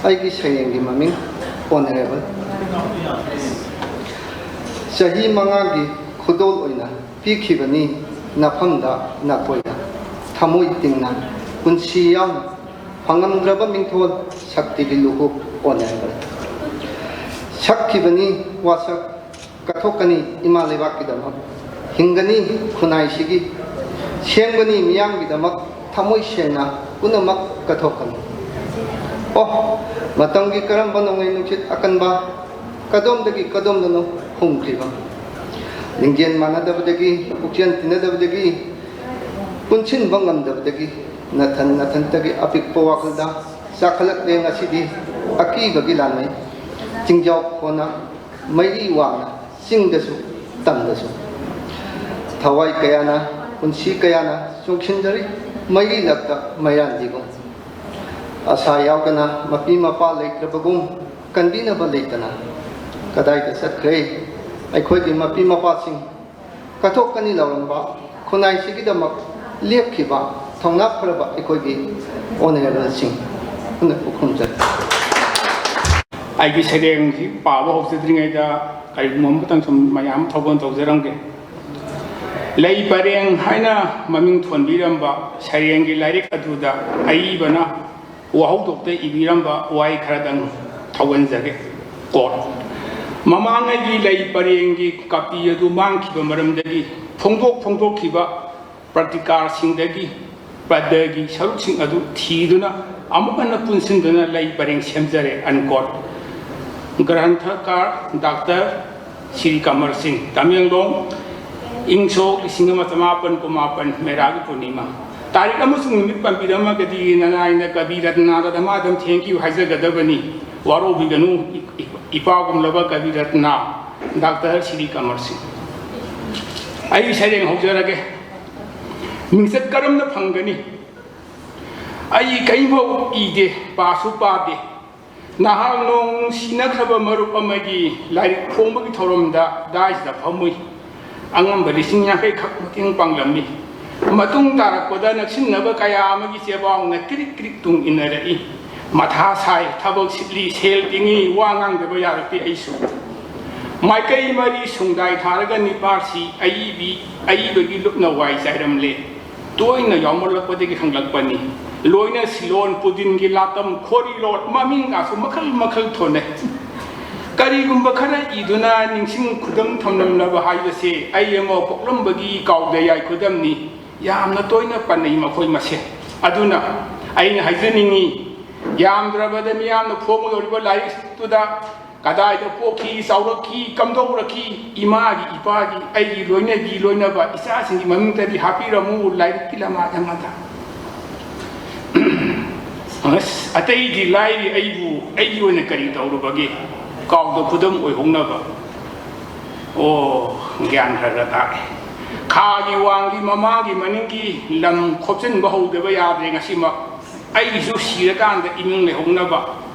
ꯑꯩꯒꯤ ꯁꯩꯔꯦꯡꯒꯤ ꯃꯃꯤꯡ ꯑꯣꯅꯔꯦꯕꯜ꯫ ꯆꯍꯤ ꯃꯉꯥꯒꯤ ꯈꯨꯗꯣꯜ ꯑꯣꯏꯅ ꯄꯤꯈꯤꯕꯅꯤ ꯅꯐꯝꯗ ꯅꯈꯣꯏꯗ, ꯊꯃꯣꯏ ꯇꯤꯡꯅ ꯄꯨꯟꯁꯤ ꯌꯥꯎꯅ ꯐꯪꯉꯝꯗ꯭ꯔꯕ ꯃꯤꯡꯊꯣꯜ ꯁꯛꯇꯤꯒꯤ ꯂꯨꯍꯨꯞ ꯑꯣꯅꯔꯦꯕꯜ꯫ ꯁꯛꯈꯤꯕꯅꯤ ꯋꯥꯁꯛ ꯀꯠꯊꯣꯛꯀꯅꯤ ꯏꯃꯥ ꯂꯩꯕꯥꯛꯀꯤꯗꯃꯛ꯫ ꯍꯤꯡꯒꯅꯤ ꯈꯨꯟꯅꯥꯏꯁꯤꯒꯤ, ꯁꯦꯝꯒꯅꯤ ꯃꯤꯌꯥꯝꯒꯤꯗꯃꯛ ꯊꯃꯣꯏ ꯁꯦꯡꯅ ꯄꯨꯝꯅꯃꯛ ꯀꯠꯊꯣꯛꯀꯅꯤ꯫ ꯑꯣ, ꯃꯇꯝꯒꯤ ꯀꯔꯝꯕ ꯅꯣꯡꯂꯩ ꯅꯨꯡꯁꯤꯠ ꯑꯀꯟꯕ ꯀꯗꯣꯝꯗꯒꯤ ꯀꯗꯣꯝꯗꯅꯣ ꯍꯨꯝꯈ꯭ꯔꯤꯕ? ꯂꯤꯡꯖꯦꯜ ꯃꯥꯟꯅꯗꯕꯗꯒꯤ, ꯄꯨꯛꯆꯦꯜ ꯇꯤꯟꯅꯗꯕꯗꯒꯤ, ꯄꯨꯟꯁꯤꯟꯕ ꯉꯝꯗꯕꯗꯒꯤ, ꯅꯊꯟ ꯅꯊꯟꯇꯒꯤ ꯑꯄꯤꯛꯄ ꯋꯥꯈꯜꯗ ꯆꯥꯈꯠꯂꯛꯂꯦ ꯉꯁꯤꯗꯤ꯫ ꯑꯀꯤꯕꯒꯤ ꯂꯥꯟꯃꯩ ꯆꯤꯡꯖꯥꯎ ꯈꯣꯟꯅ ꯃꯩꯔꯤ ꯋꯥꯡꯅ ꯆꯤꯡꯗꯁꯨ ꯇꯝꯗꯁꯨ꯫ ꯊꯋꯥꯏ ꯀꯌꯥꯅ, ꯄꯨꯟꯁꯤ ꯀꯌꯥꯅ ꯆꯣꯡꯁꯤꯟꯖꯔꯤ ꯃꯩꯔꯤ ꯂꯛꯇ ꯃꯩꯔꯥꯟꯕꯤꯒꯨꯝ꯫ ꯑꯁꯥ ꯌꯥꯎꯗꯅ ꯃꯄꯤ ꯃꯄꯥ ꯂꯩꯇ꯭ꯔꯕꯒꯨꯝ, ꯀꯟꯕꯤꯅꯕ ꯂꯩꯇꯅ ꯀꯗꯥꯏꯗ ꯆꯠꯈ꯭ꯔꯦ ꯑꯩꯈꯣꯏꯒꯤ ꯃꯄꯤ ꯃꯄꯥꯁꯤꯡ? ꯀꯠꯊꯣꯛꯀꯅꯤ ꯂꯥꯎꯔꯝꯕ ꯈꯨꯟꯅꯥꯏꯁꯤꯒꯤꯗꯃꯛ ꯂꯦꯞꯈꯤꯕ ꯊꯧꯅꯥ ꯐꯔꯕ ꯑꯩꯈꯣꯏꯒꯤ ꯑꯣꯅꯔꯦꯕꯜꯁꯤꯡ꯫ ꯄꯨꯟꯅ ꯈꯨꯔꯨꯝꯖꯔꯤ꯫ ꯑꯩꯒꯤ ꯁꯩꯔꯦꯡꯁꯤ ꯄꯥꯕ ꯍꯧꯖꯗ꯭ꯔꯤꯉꯩꯗ ꯀꯔꯤꯒꯨꯝꯕ ꯑꯃꯈꯛꯇꯪ ꯁꯨꯝ ꯃꯌꯥꯝ ꯊꯧꯒꯜ ꯇꯧꯖꯔꯝꯒꯦ꯫ ꯂꯩ ꯄꯔꯦꯡ ꯍꯥꯏꯅ ꯃꯃꯤꯡ ꯊꯣꯟꯕꯤꯔꯝꯕ ꯁꯩꯔꯦꯡꯒꯤ ꯂꯥꯏꯔꯤꯛ ꯑꯗꯨꯗ ꯑꯏꯕꯅ ꯋꯥꯍꯧꯗꯣꯛꯇ ꯏꯕꯤꯔꯝꯕ ꯋꯥꯍꯩ ꯈꯔꯗꯪ ꯊꯧꯒꯟꯖꯒꯦ꯫ ꯀꯣꯠ꯫ ꯃꯃꯥꯡꯉꯩꯒꯤ ꯂꯩ ꯄꯔꯦꯡꯒꯤ ꯀꯥꯄꯤ ꯑꯗꯨ ꯃꯥꯡꯈꯤꯕ ꯃꯔꯝꯗꯒꯤ ꯐꯣꯡꯗꯣꯛ ꯐꯣꯡꯗꯣꯛꯈꯤꯕ ꯄ꯭ꯔꯇꯤꯀꯥꯔꯁꯤꯡꯗꯒꯤ ꯄꯗꯒꯤ ꯁꯔꯨꯛꯁꯤꯡ ꯑꯗꯨ ꯊꯤꯗꯨꯅ ꯑꯃꯨꯛ ꯍꯟꯅ ꯄꯨꯟꯁꯤꯟꯗꯨꯅ ꯂꯩ ꯄꯔꯦꯡ ꯁꯦꯝꯖꯔꯦ꯫ ꯑꯟꯀꯣꯠ꯫ ꯒ꯭ꯔꯟꯊꯀꯥꯔ ꯗꯥꯛꯇꯔ ꯁꯤꯔꯤ ꯀꯃꯜ ꯁꯤꯡ, ꯇꯃꯦꯡꯂꯣꯡ, ꯏꯪ ꯁꯣꯛ ꯂꯤꯁꯤꯡ ꯑꯃ ꯆꯃꯥꯄꯟ ꯀꯨꯟꯃꯥꯄꯟ, ꯃꯦꯔꯥꯒꯤ ꯄꯨꯔꯅꯤꯃꯥ꯫ ꯇꯥꯔꯤꯛ ꯑꯃꯁꯨꯡ ꯅꯨꯃꯤꯠ ꯄꯟꯕꯤꯔꯝꯃꯒꯗꯤ ꯅꯅꯥꯏꯅ ꯀꯕꯤ ꯔꯠꯅꯥꯗ ꯙꯃꯥꯙꯝ thank you ꯍꯥꯏꯖꯒꯗꯕꯅꯤ꯫ ꯋꯥꯔꯧꯕꯤꯒꯅꯨ, ꯏ-, ꯏ-, ꯏꯄꯥꯒꯨꯝꯂꯕ ꯀꯕꯤ ꯔꯠꯅꯥ ꯗꯥꯛꯇꯔ ꯁꯤꯔꯤ ꯀꯃꯜ ꯁꯤꯡ꯫ ꯑꯩ ꯁꯩꯔꯦꯡ ꯍꯧꯖꯔꯒꯦ꯫ ꯃꯤꯡꯆꯠ ꯀꯔꯝꯅ ꯐꯪꯒꯅꯤ? ꯑꯩ ꯀꯔꯤꯐꯥꯎ ꯏꯗꯦ, ꯄꯥꯁꯨ ꯄꯥꯗꯦ꯫ ꯅꯍꯥꯛ ꯅꯣꯡ ꯅꯨꯡꯁꯤꯅꯈ꯭ꯔꯕ ꯃꯔꯨꯞ ꯑꯃꯒꯤ ꯂꯥꯏꯔꯤꯛ ꯐꯣꯡꯕꯒꯤ ꯊꯧꯔꯝꯗ ꯗꯥꯏꯁꯇ ꯐꯝꯃꯨꯏ꯫ ꯑꯉꯝꯕ ꯂꯤꯁꯤꯡ ꯌꯥꯡꯈꯩ ꯈꯛ ꯃꯇꯦꯡ ꯄꯥꯡꯂꯝꯃꯤ꯫ ꯃꯇꯨꯡ ꯇꯥꯔꯛꯄꯗ ꯅꯛꯁꯤꯟꯅꯕ ꯀꯌꯥ ꯑꯃꯒꯤ ꯆꯦꯕꯥꯎꯅ ꯀ꯭ꯔꯤꯛ ꯀ꯭ꯔꯤꯛ ꯇꯨꯡ ꯏꯟꯅꯔꯛꯏ꯫ ꯃꯊꯥ ꯁꯥꯏ, ꯊꯕꯛ ꯁꯤꯠꯂꯤ, ꯁꯦꯜ ꯇꯤꯡꯏ, ꯋꯥ ꯉꯥꯡꯗꯕ ꯌꯥꯔꯛꯇꯦ ꯑꯩꯁꯨ꯫ ꯃꯥꯏꯀꯩ ꯃꯔꯤ ꯁꯨꯡꯗꯥꯏ ꯊꯥꯔꯒ ꯅꯤꯄꯥꯔꯁꯤ ꯑꯏꯕꯤ, ꯑꯏꯕꯒꯤ ꯂꯨꯞꯅ ꯋꯥꯏ ꯆꯥꯏꯔꯝꯂꯦ꯫ ꯇꯣꯏꯅ ꯌꯥꯎꯃꯜꯂꯛꯄꯗꯒꯤ ꯈꯪꯂꯛꯄꯅꯤ꯫ ꯂꯣꯏꯅ ꯁꯤꯂꯣꯟ, ꯄꯨꯗꯤꯟꯒꯤ ꯂꯥꯇꯝ, ꯈꯣꯔꯤ ꯂꯣꯠ, ꯃꯃꯤꯡꯒꯁꯨ ꯃꯈꯜ ꯃꯈꯜ ꯊꯣꯟꯅꯩ꯫ ꯀꯔꯤꯒꯨꯝꯕ ꯈꯔ ꯏꯗꯨꯅ ꯅꯤꯡꯁꯤꯡ ꯈꯨꯗꯝ ꯊꯝꯂꯝꯂꯕ ꯍꯥꯏꯕꯁꯦ ꯑꯩ ꯑꯃ ꯄꯣꯛꯂꯝꯕꯒꯤ ꯀꯥꯎꯗ ꯌꯥꯏ ꯈꯨꯗꯝꯅꯤ꯫ ꯌꯥꯝꯅ ꯇꯣꯏꯅ ꯄꯟꯅꯩ ꯃꯈꯣꯏ ꯃꯁꯦ꯫ ꯑꯗꯨꯅ ꯑꯩꯅ ꯍꯥꯏꯖꯅꯤꯡꯉꯤ, ꯌꯥꯝꯗ꯭ꯔꯕꯗ ꯃꯤꯌꯥꯝꯅ ꯐꯣꯡꯒꯗꯧꯔꯤꯕ ꯂꯥꯏꯔꯤꯛꯇꯨꯗ ꯀꯗꯥꯏꯗ ꯄꯣꯛꯈꯤ, ꯆꯥꯎꯔꯛꯈꯤ, ꯀꯝꯗꯧꯔꯛꯈꯤ, ꯏꯃꯥꯒꯤ, ꯏꯄꯥꯒꯤ, ꯑꯩꯒꯤ ꯂꯣꯏꯅꯕꯤ ꯂꯣꯏꯅꯕ ꯏꯆꯥꯁꯤꯡꯒꯤ ꯃꯃꯤꯡꯇꯗꯤ ꯍꯥꯞꯄꯤꯔꯝꯃꯨ ꯂꯥꯏꯔꯤꯛꯀꯤ ꯂꯃꯥꯏ ꯑꯃꯗ꯫ ꯑꯁ, ꯑꯇꯩꯗꯤ ꯂꯥꯏꯔꯤ, ꯑꯩꯕꯨ, ꯑꯩꯒꯤ ꯑꯣꯏꯅ ꯀꯔꯤ ꯇꯧꯔꯨꯕꯒꯦ? ꯀꯥꯎꯗ ꯈꯨꯗꯝ ꯑꯣꯏꯍꯧꯅꯕ꯫ ꯑꯣ, ꯒ꯭ꯌꯥꯟ ꯈꯔ ꯈꯔ ꯇꯥꯔꯦ꯫ ꯈꯥꯒꯤ ꯋꯥꯡꯒꯤ ꯃꯃꯥꯒꯤ ꯃꯅꯤꯡꯒꯤ ꯂꯝ ꯈꯣꯞꯆꯤꯟꯕ ꯍꯧꯗꯕ ꯌꯥꯗ꯭ꯔꯦ ꯉꯁꯤꯃꯛ꯫ ꯑꯩꯒꯤꯁꯨ ꯁꯤꯔꯀꯥꯟꯗ ꯏꯃꯨꯡ ꯂꯩꯍꯧꯅꯕ꯫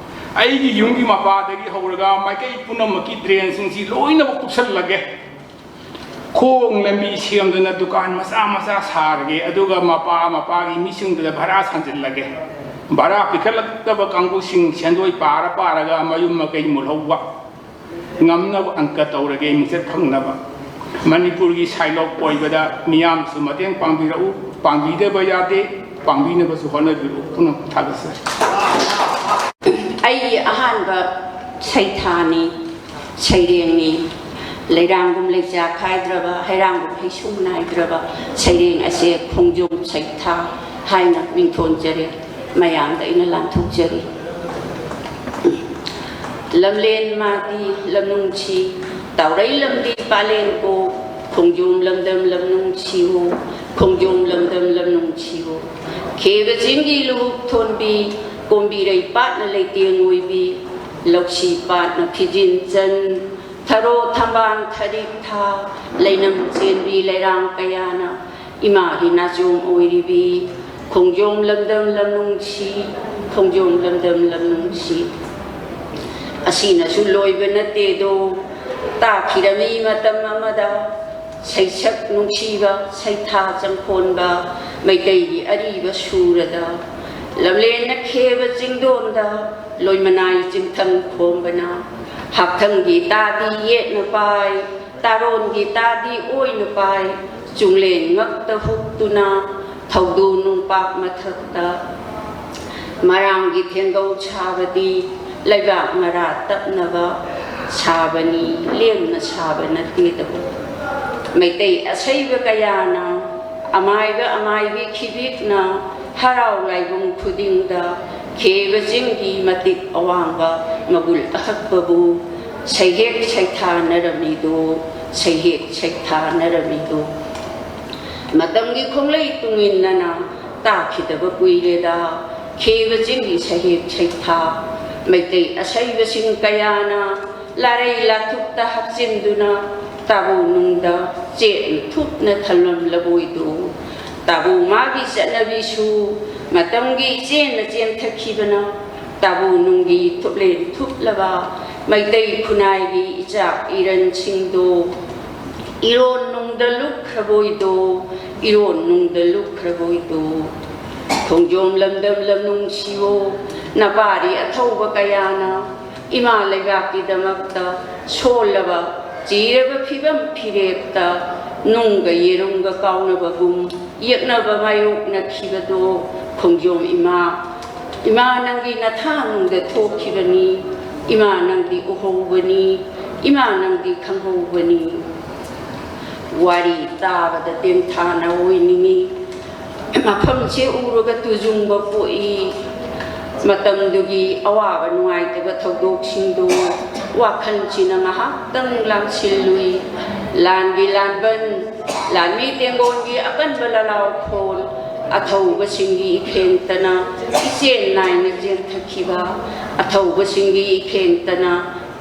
ꯑꯩꯒꯤ ꯌꯨꯝꯒꯤ ꯃꯄꯥꯗꯒꯤ ꯍꯧꯔꯒ ꯃꯥꯏꯀꯩ ꯄꯨꯝꯅꯃꯛꯀꯤ ꯗ꯭ꯔꯦꯟꯁꯤꯡꯁꯤ ꯂꯣꯏꯅꯃꯛ ꯀꯨꯞꯁꯜꯂꯒꯦ꯫ ꯈꯣꯡ ꯂꯝꯕꯤ ꯁꯦꯝꯗꯨꯅ ꯗꯨꯀꯥꯟ ꯃꯆꯥ ꯃꯆꯥ ꯁꯥꯔꯒꯦ, ꯑꯗꯨꯒ ꯃꯄꯥ ꯃꯄꯥꯒꯤ ꯃꯤꯁꯤꯡꯗꯨꯗ ꯚꯔꯥ ꯁꯥꯟꯖꯤꯜꯂꯒꯦ꯫ ꯚꯔꯥ ꯄꯤꯈꯠꯂꯛꯇꯕ ꯀꯥꯡꯕꯨꯁꯤꯡ ꯁꯦꯟꯗꯣꯏ ꯄꯥꯔ ꯄꯥꯔꯒ ꯃꯌꯨꯝ ꯃꯀꯩ ꯃꯨꯜꯍꯧꯕ ꯉꯝꯅꯕ ꯑꯪꯀ ꯇꯧꯔꯒꯦ, ꯃꯤꯡꯆꯠ ꯐꯪꯅꯕ꯫ ꯃꯅꯤꯄꯨꯔꯒꯤ ꯁꯥꯏꯂꯣꯛ ꯑꯣꯏꯕꯗ ꯃꯤꯌꯥꯝꯁꯨ ꯃꯇꯦꯡ ꯄꯥꯡꯕꯤꯔꯛꯎ, ꯄꯥꯡꯕꯤꯗꯕ ꯌꯥꯗꯦ, ꯄꯥꯡꯕꯤꯅꯕꯁꯨ ꯍꯣꯠꯅꯕꯤꯔꯛꯎ꯫ ꯄꯨꯝꯅꯃꯛ ꯊꯥꯒꯠꯆꯔꯤ꯫ ꯑꯩꯒꯤ ꯑꯍꯥꯟꯕ ꯁꯩꯊꯥꯅꯤ, ꯁꯩꯔꯦꯡꯅꯤ꯫ ꯂꯩꯔꯥꯡꯒꯨꯝ ꯂꯩꯆꯥ ꯈꯥꯏꯗ꯭ꯔꯕ, ꯍꯩꯔꯥꯡꯒꯨꯝ ꯍꯩꯁꯨꯡ ꯅꯥꯏꯗ꯭ꯔꯕ ꯁꯩꯔꯦꯡ ꯑꯁꯦ ꯈꯣꯡꯖꯣꯝ ꯁꯩꯊꯥ ꯍꯥꯏꯅ ꯃꯤꯡꯊꯣꯟꯖꯔꯦ꯫ ꯃꯌꯥꯝꯗ ꯑꯩꯅ ꯂꯥꯟꯊꯣꯛꯆꯔꯤ꯫ ꯂꯝꯂꯦꯟ ꯃꯥꯗꯤ ꯂꯝꯅꯨꯡꯁꯤ, ꯇꯥꯎꯔꯩ ꯂꯝꯗꯤ ꯄꯥꯂꯦꯟ ꯀꯣ, ꯈꯣꯡꯖꯣꯝ ꯂꯝꯗꯝ ꯂꯝꯅꯨꯡꯁꯤꯌꯣ, ꯈꯣꯡꯖꯣꯝ ꯂꯝꯗꯝ ꯂꯝꯅꯨꯡꯁꯤꯌꯣ꯫ ꯈꯦꯕ ꯆꯤꯡꯒꯤ ꯂꯨꯍꯨꯞ ꯊꯣꯟꯕꯤ, ꯀꯣꯝꯕꯤꯔꯩ ꯄꯥꯠꯅ ꯂꯩꯇꯦꯡ ꯑꯣꯏꯕꯤ, ꯂꯧꯁꯤ ꯄꯥꯠꯅ ꯐꯤꯖꯤꯟ ꯆꯟ, ꯊꯔꯣ ꯊꯝꯕꯥꯜ ꯊꯔꯤꯛ ꯊꯥ, ꯂꯩꯅꯝ ꯆꯦꯟꯕꯤ ꯂꯩꯔꯥꯡ ꯀꯌꯥꯅ ꯏꯃꯥꯒꯤ ꯅꯥꯆꯣꯝ ꯑꯣꯏꯔꯤꯕꯤ, ꯈꯣꯡꯖꯣꯝ ꯂꯝꯗꯝ ꯂꯝꯅꯨꯡꯁꯤ, ꯈꯣꯡꯖꯣꯝ ꯂꯝꯗꯝ ꯂꯝꯅꯨꯡꯁꯤ꯫ ꯑꯁꯤꯅꯁꯨ ꯂꯣꯏꯕ ꯅꯠꯇꯦꯗꯣ, ꯇꯥꯈꯤꯔꯝꯃꯤ ꯃꯇꯝ ꯑꯃꯗ ꯁꯩꯁꯛ ꯅꯨꯡꯁꯤꯕ, ꯁꯩꯊꯥ ꯆꯪꯈꯣꯟꯕ ꯃꯩꯇꯩꯒꯤ ꯑꯔꯤꯕ ꯁꯨꯔꯗ, ꯂꯝꯂꯦꯟꯅ ꯈꯦꯕ ꯆꯤꯡꯗꯣꯟꯗ ꯂꯣꯏꯃꯅꯥꯏ ꯆꯤꯡꯊꯪ ꯈꯣꯝꯕꯅ, ꯍꯥꯛꯊꯪꯒꯤ ꯇꯥꯗꯤ ꯌꯦꯠꯅ ꯄꯥꯏ, ꯇꯥꯔꯣꯟꯒꯤ ꯇꯥꯗꯤ ꯑꯣꯏꯅ ꯄꯥꯏ, ꯆꯨꯡꯂꯦꯟ ꯉꯛꯇ ꯍꯨꯛꯇꯨꯅ ꯊꯧꯗꯨ ꯅꯨꯡꯄꯥꯛ ꯃꯊꯛꯇ꯫ ꯃꯔꯥꯡꯒꯤ ꯊꯦꯡꯒꯧ ꯁꯥꯕꯗꯤ ꯂꯩꯕꯥꯛ ꯃꯔꯥ ꯇꯞꯅꯕ ꯁꯥꯕꯅꯤ, ꯂꯦꯝꯅ ꯁꯥꯕ ꯅꯠꯇꯦꯗꯕꯨ꯫ ꯃꯩꯇꯩ ꯑꯁꯩꯕ ꯀꯌꯥꯅ, ꯑꯃꯥꯏꯕ ꯑꯃꯥꯏꯕꯤ ꯈꯤꯕꯤꯛꯅ ꯍꯔꯥꯎ ꯂꯥꯏꯕꯨꯡ ꯈꯨꯗꯤꯡꯗ ꯈꯦꯕ ꯆꯤꯡꯒꯤ ꯃꯇꯤꯛ ꯑꯋꯥꯡꯕ ꯃꯒꯨꯜ ꯑꯍꯛꯄꯕꯨ ꯁꯩꯍꯦꯛ ꯁꯩꯊꯥꯅꯔꯝꯃꯤꯗꯨ, ꯁꯩꯍꯦꯛ ꯁꯩꯊꯥꯅꯔꯝꯃꯤꯗꯨ꯫ ꯃꯇꯝꯒꯤ ꯈꯣꯡꯂꯩ ꯇꯨꯡꯏꯟꯅꯅ ꯇꯥꯈꯤꯗꯕ ꯀꯨꯏꯔꯦꯗ ꯈꯦꯕ ꯆꯤꯡꯒꯤ ꯁꯩꯍꯦꯛ ꯁꯩꯊꯥ꯫ ꯃꯩꯇꯩ ꯑꯁꯩꯕꯁꯤꯡ ꯀꯌꯥꯅ ꯂꯥꯔꯩ ꯂꯥꯊꯨꯞꯇ ꯍꯥꯞꯆꯤꯟꯗꯨꯅ ꯇꯥꯕꯨ ꯅꯨꯡꯗ ꯆꯦꯠꯅ ꯊꯨꯞꯅ ꯊꯝꯂꯝꯂꯕꯣꯏꯗꯨ꯫ ꯇꯥꯕꯨ ꯃꯥꯒꯤ ꯆꯠꯅꯕꯤꯁꯨ ꯃꯇꯝꯒꯤ ꯏꯆꯦꯟꯅ ꯆꯦꯟꯊꯈꯤꯕꯅ ꯇꯥꯕꯨ ꯅꯨꯡꯒꯤ ꯊꯨꯞꯂꯦꯟ ꯊꯨꯞꯂꯕ ꯃꯩꯇꯩ ꯈꯨꯟꯅꯥꯏꯒꯤ ꯏꯆꯥ ꯏꯔꯟꯁꯤꯡꯗꯣ ꯏꯔꯣꯟ ꯅꯨꯡꯗ ꯂꯨꯞꯈ꯭ꯔꯕꯣꯏꯗꯣ, ꯏꯔꯣꯟ ꯅꯨꯡꯗ ꯂꯨꯞꯈ꯭ꯔꯕꯣꯏꯗꯣ꯫ ꯈꯣꯡꯖꯣꯝ ꯂꯝꯗꯝ ꯂꯝꯅꯨꯡꯁꯤꯌꯣ, ꯅꯄꯥꯔꯤ ꯑꯊꯧꯕ ꯀꯌꯥꯅ ꯏꯃꯥ ꯂꯩꯕꯥꯛꯀꯤꯗꯃꯛꯇ ꯁꯣꯜꯂꯕ ꯆꯤꯔꯕ ꯐꯤꯕꯝ ꯐꯤꯔꯦꯞꯇ ꯅꯨꯡꯒ ꯌꯦꯔꯨꯝꯒ ꯀꯥꯎꯅꯕꯒꯨꯝ ꯌꯦꯛꯅꯕ ꯃꯥꯌꯣꯛꯅꯈꯤꯕꯗꯣ ꯈꯣꯡꯖꯣꯝ ꯏꯃꯥ, ꯏꯃꯥ ꯅꯪꯒꯤ ꯅꯊꯥꯅꯨꯡꯗ ꯊꯣꯛꯈꯤꯕꯅꯤ, ꯏꯃꯥ ꯅꯪꯗꯤ ꯎꯍꯧꯕꯅꯤ, ꯏꯃꯥ ꯅꯪꯗꯤ ꯈꯪꯍꯧꯕꯅꯤ꯫ ꯋꯥꯔꯤ ꯇꯥꯕꯗ ꯇꯦꯟꯊꯥꯅ ꯑꯣꯏꯅꯤꯡꯏ꯫ ꯃꯐꯝꯁꯦ ꯎꯔꯒ ꯇꯨꯖꯨꯡꯕ ꯄꯣꯛꯏ꯫ ꯃꯇꯝꯗꯨꯒꯤ ꯑꯋꯥꯕ ꯅꯨꯡꯉꯥꯏꯇꯕ ꯊꯧꯗꯣꯛꯁꯤꯡꯗꯨ ꯋꯥꯈꯜꯁꯤꯅ ꯉꯥꯏꯍꯥꯛꯇꯪ ꯂꯥꯝꯁꯤꯜꯂꯨꯏ꯫ ꯂꯥꯟꯒꯤ ꯂꯥꯟꯕꯟ, ꯂꯥꯟꯃꯤ ꯇꯦꯡꯒꯣꯟꯒꯤ ꯑꯀꯟꯕ ꯂꯂꯥꯎꯈꯣꯜ, ꯑꯊꯧꯕꯁꯤꯡꯒꯤ ꯏꯈꯦꯡꯇꯅ ꯏꯆꯦꯟ ꯅꯥꯏꯅ ꯆꯦꯟꯊꯈꯤꯕ, ꯑꯊꯧꯕꯁꯤꯡꯒꯤ ꯏꯈꯦꯡꯇꯅ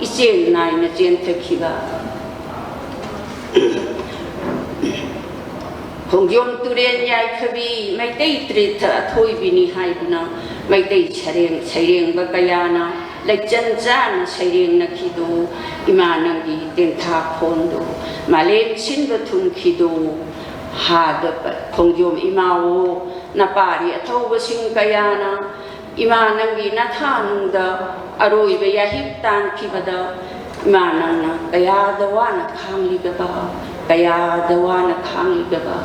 ꯏꯆꯦꯟ ꯅꯥꯏꯅ ꯆꯦꯟꯊꯈꯤꯕ꯫ ꯈꯣꯡꯖꯣꯝ ꯇꯨꯔꯦꯜ ꯌꯥꯏꯐꯕꯤ ꯃꯩꯇꯩ ꯇ꯭ꯔꯤꯊ ꯑꯊꯣꯏꯕꯤꯅꯤ ꯍꯥꯏꯗꯨꯅ ꯃꯩꯇꯩ ꯁꯔꯦꯡ ꯁꯩꯔꯦꯡꯕ ꯀꯌꯥꯅ ꯂꯩꯆꯟ ꯆꯥꯅ ꯁꯩꯔꯦꯡꯅꯈꯤꯗꯨ ꯏꯃꯥ ꯅꯪꯒꯤ ꯇꯦꯟꯊꯥ ꯈꯣꯟꯗꯨ ꯃꯥꯂꯦꯝ ꯁꯤꯟꯕ ꯊꯨꯡꯈꯤꯗꯨ ꯍꯥꯗ ꯈꯣꯡꯖꯣꯝ ꯏꯃꯥꯋꯣ ꯅꯄꯥꯔꯤ ꯑꯊꯧꯕꯁꯤꯡ ꯀꯌꯥꯅ ꯏꯃꯥ ꯅꯪꯒꯤ ꯅꯊꯥꯅꯨꯡꯗ ꯑꯔꯣꯏꯕ ꯌꯥꯍꯤꯞ ꯇꯥꯟꯈꯤꯕꯗ ꯏꯃꯥ ꯅꯪꯅ ꯀꯌꯥꯗ ꯋꯥꯅ ꯈꯥꯡꯂꯤꯕꯕ, ꯀꯌꯥꯗ ꯋꯥꯅ ꯈꯥꯡꯂꯤꯕꯕ꯫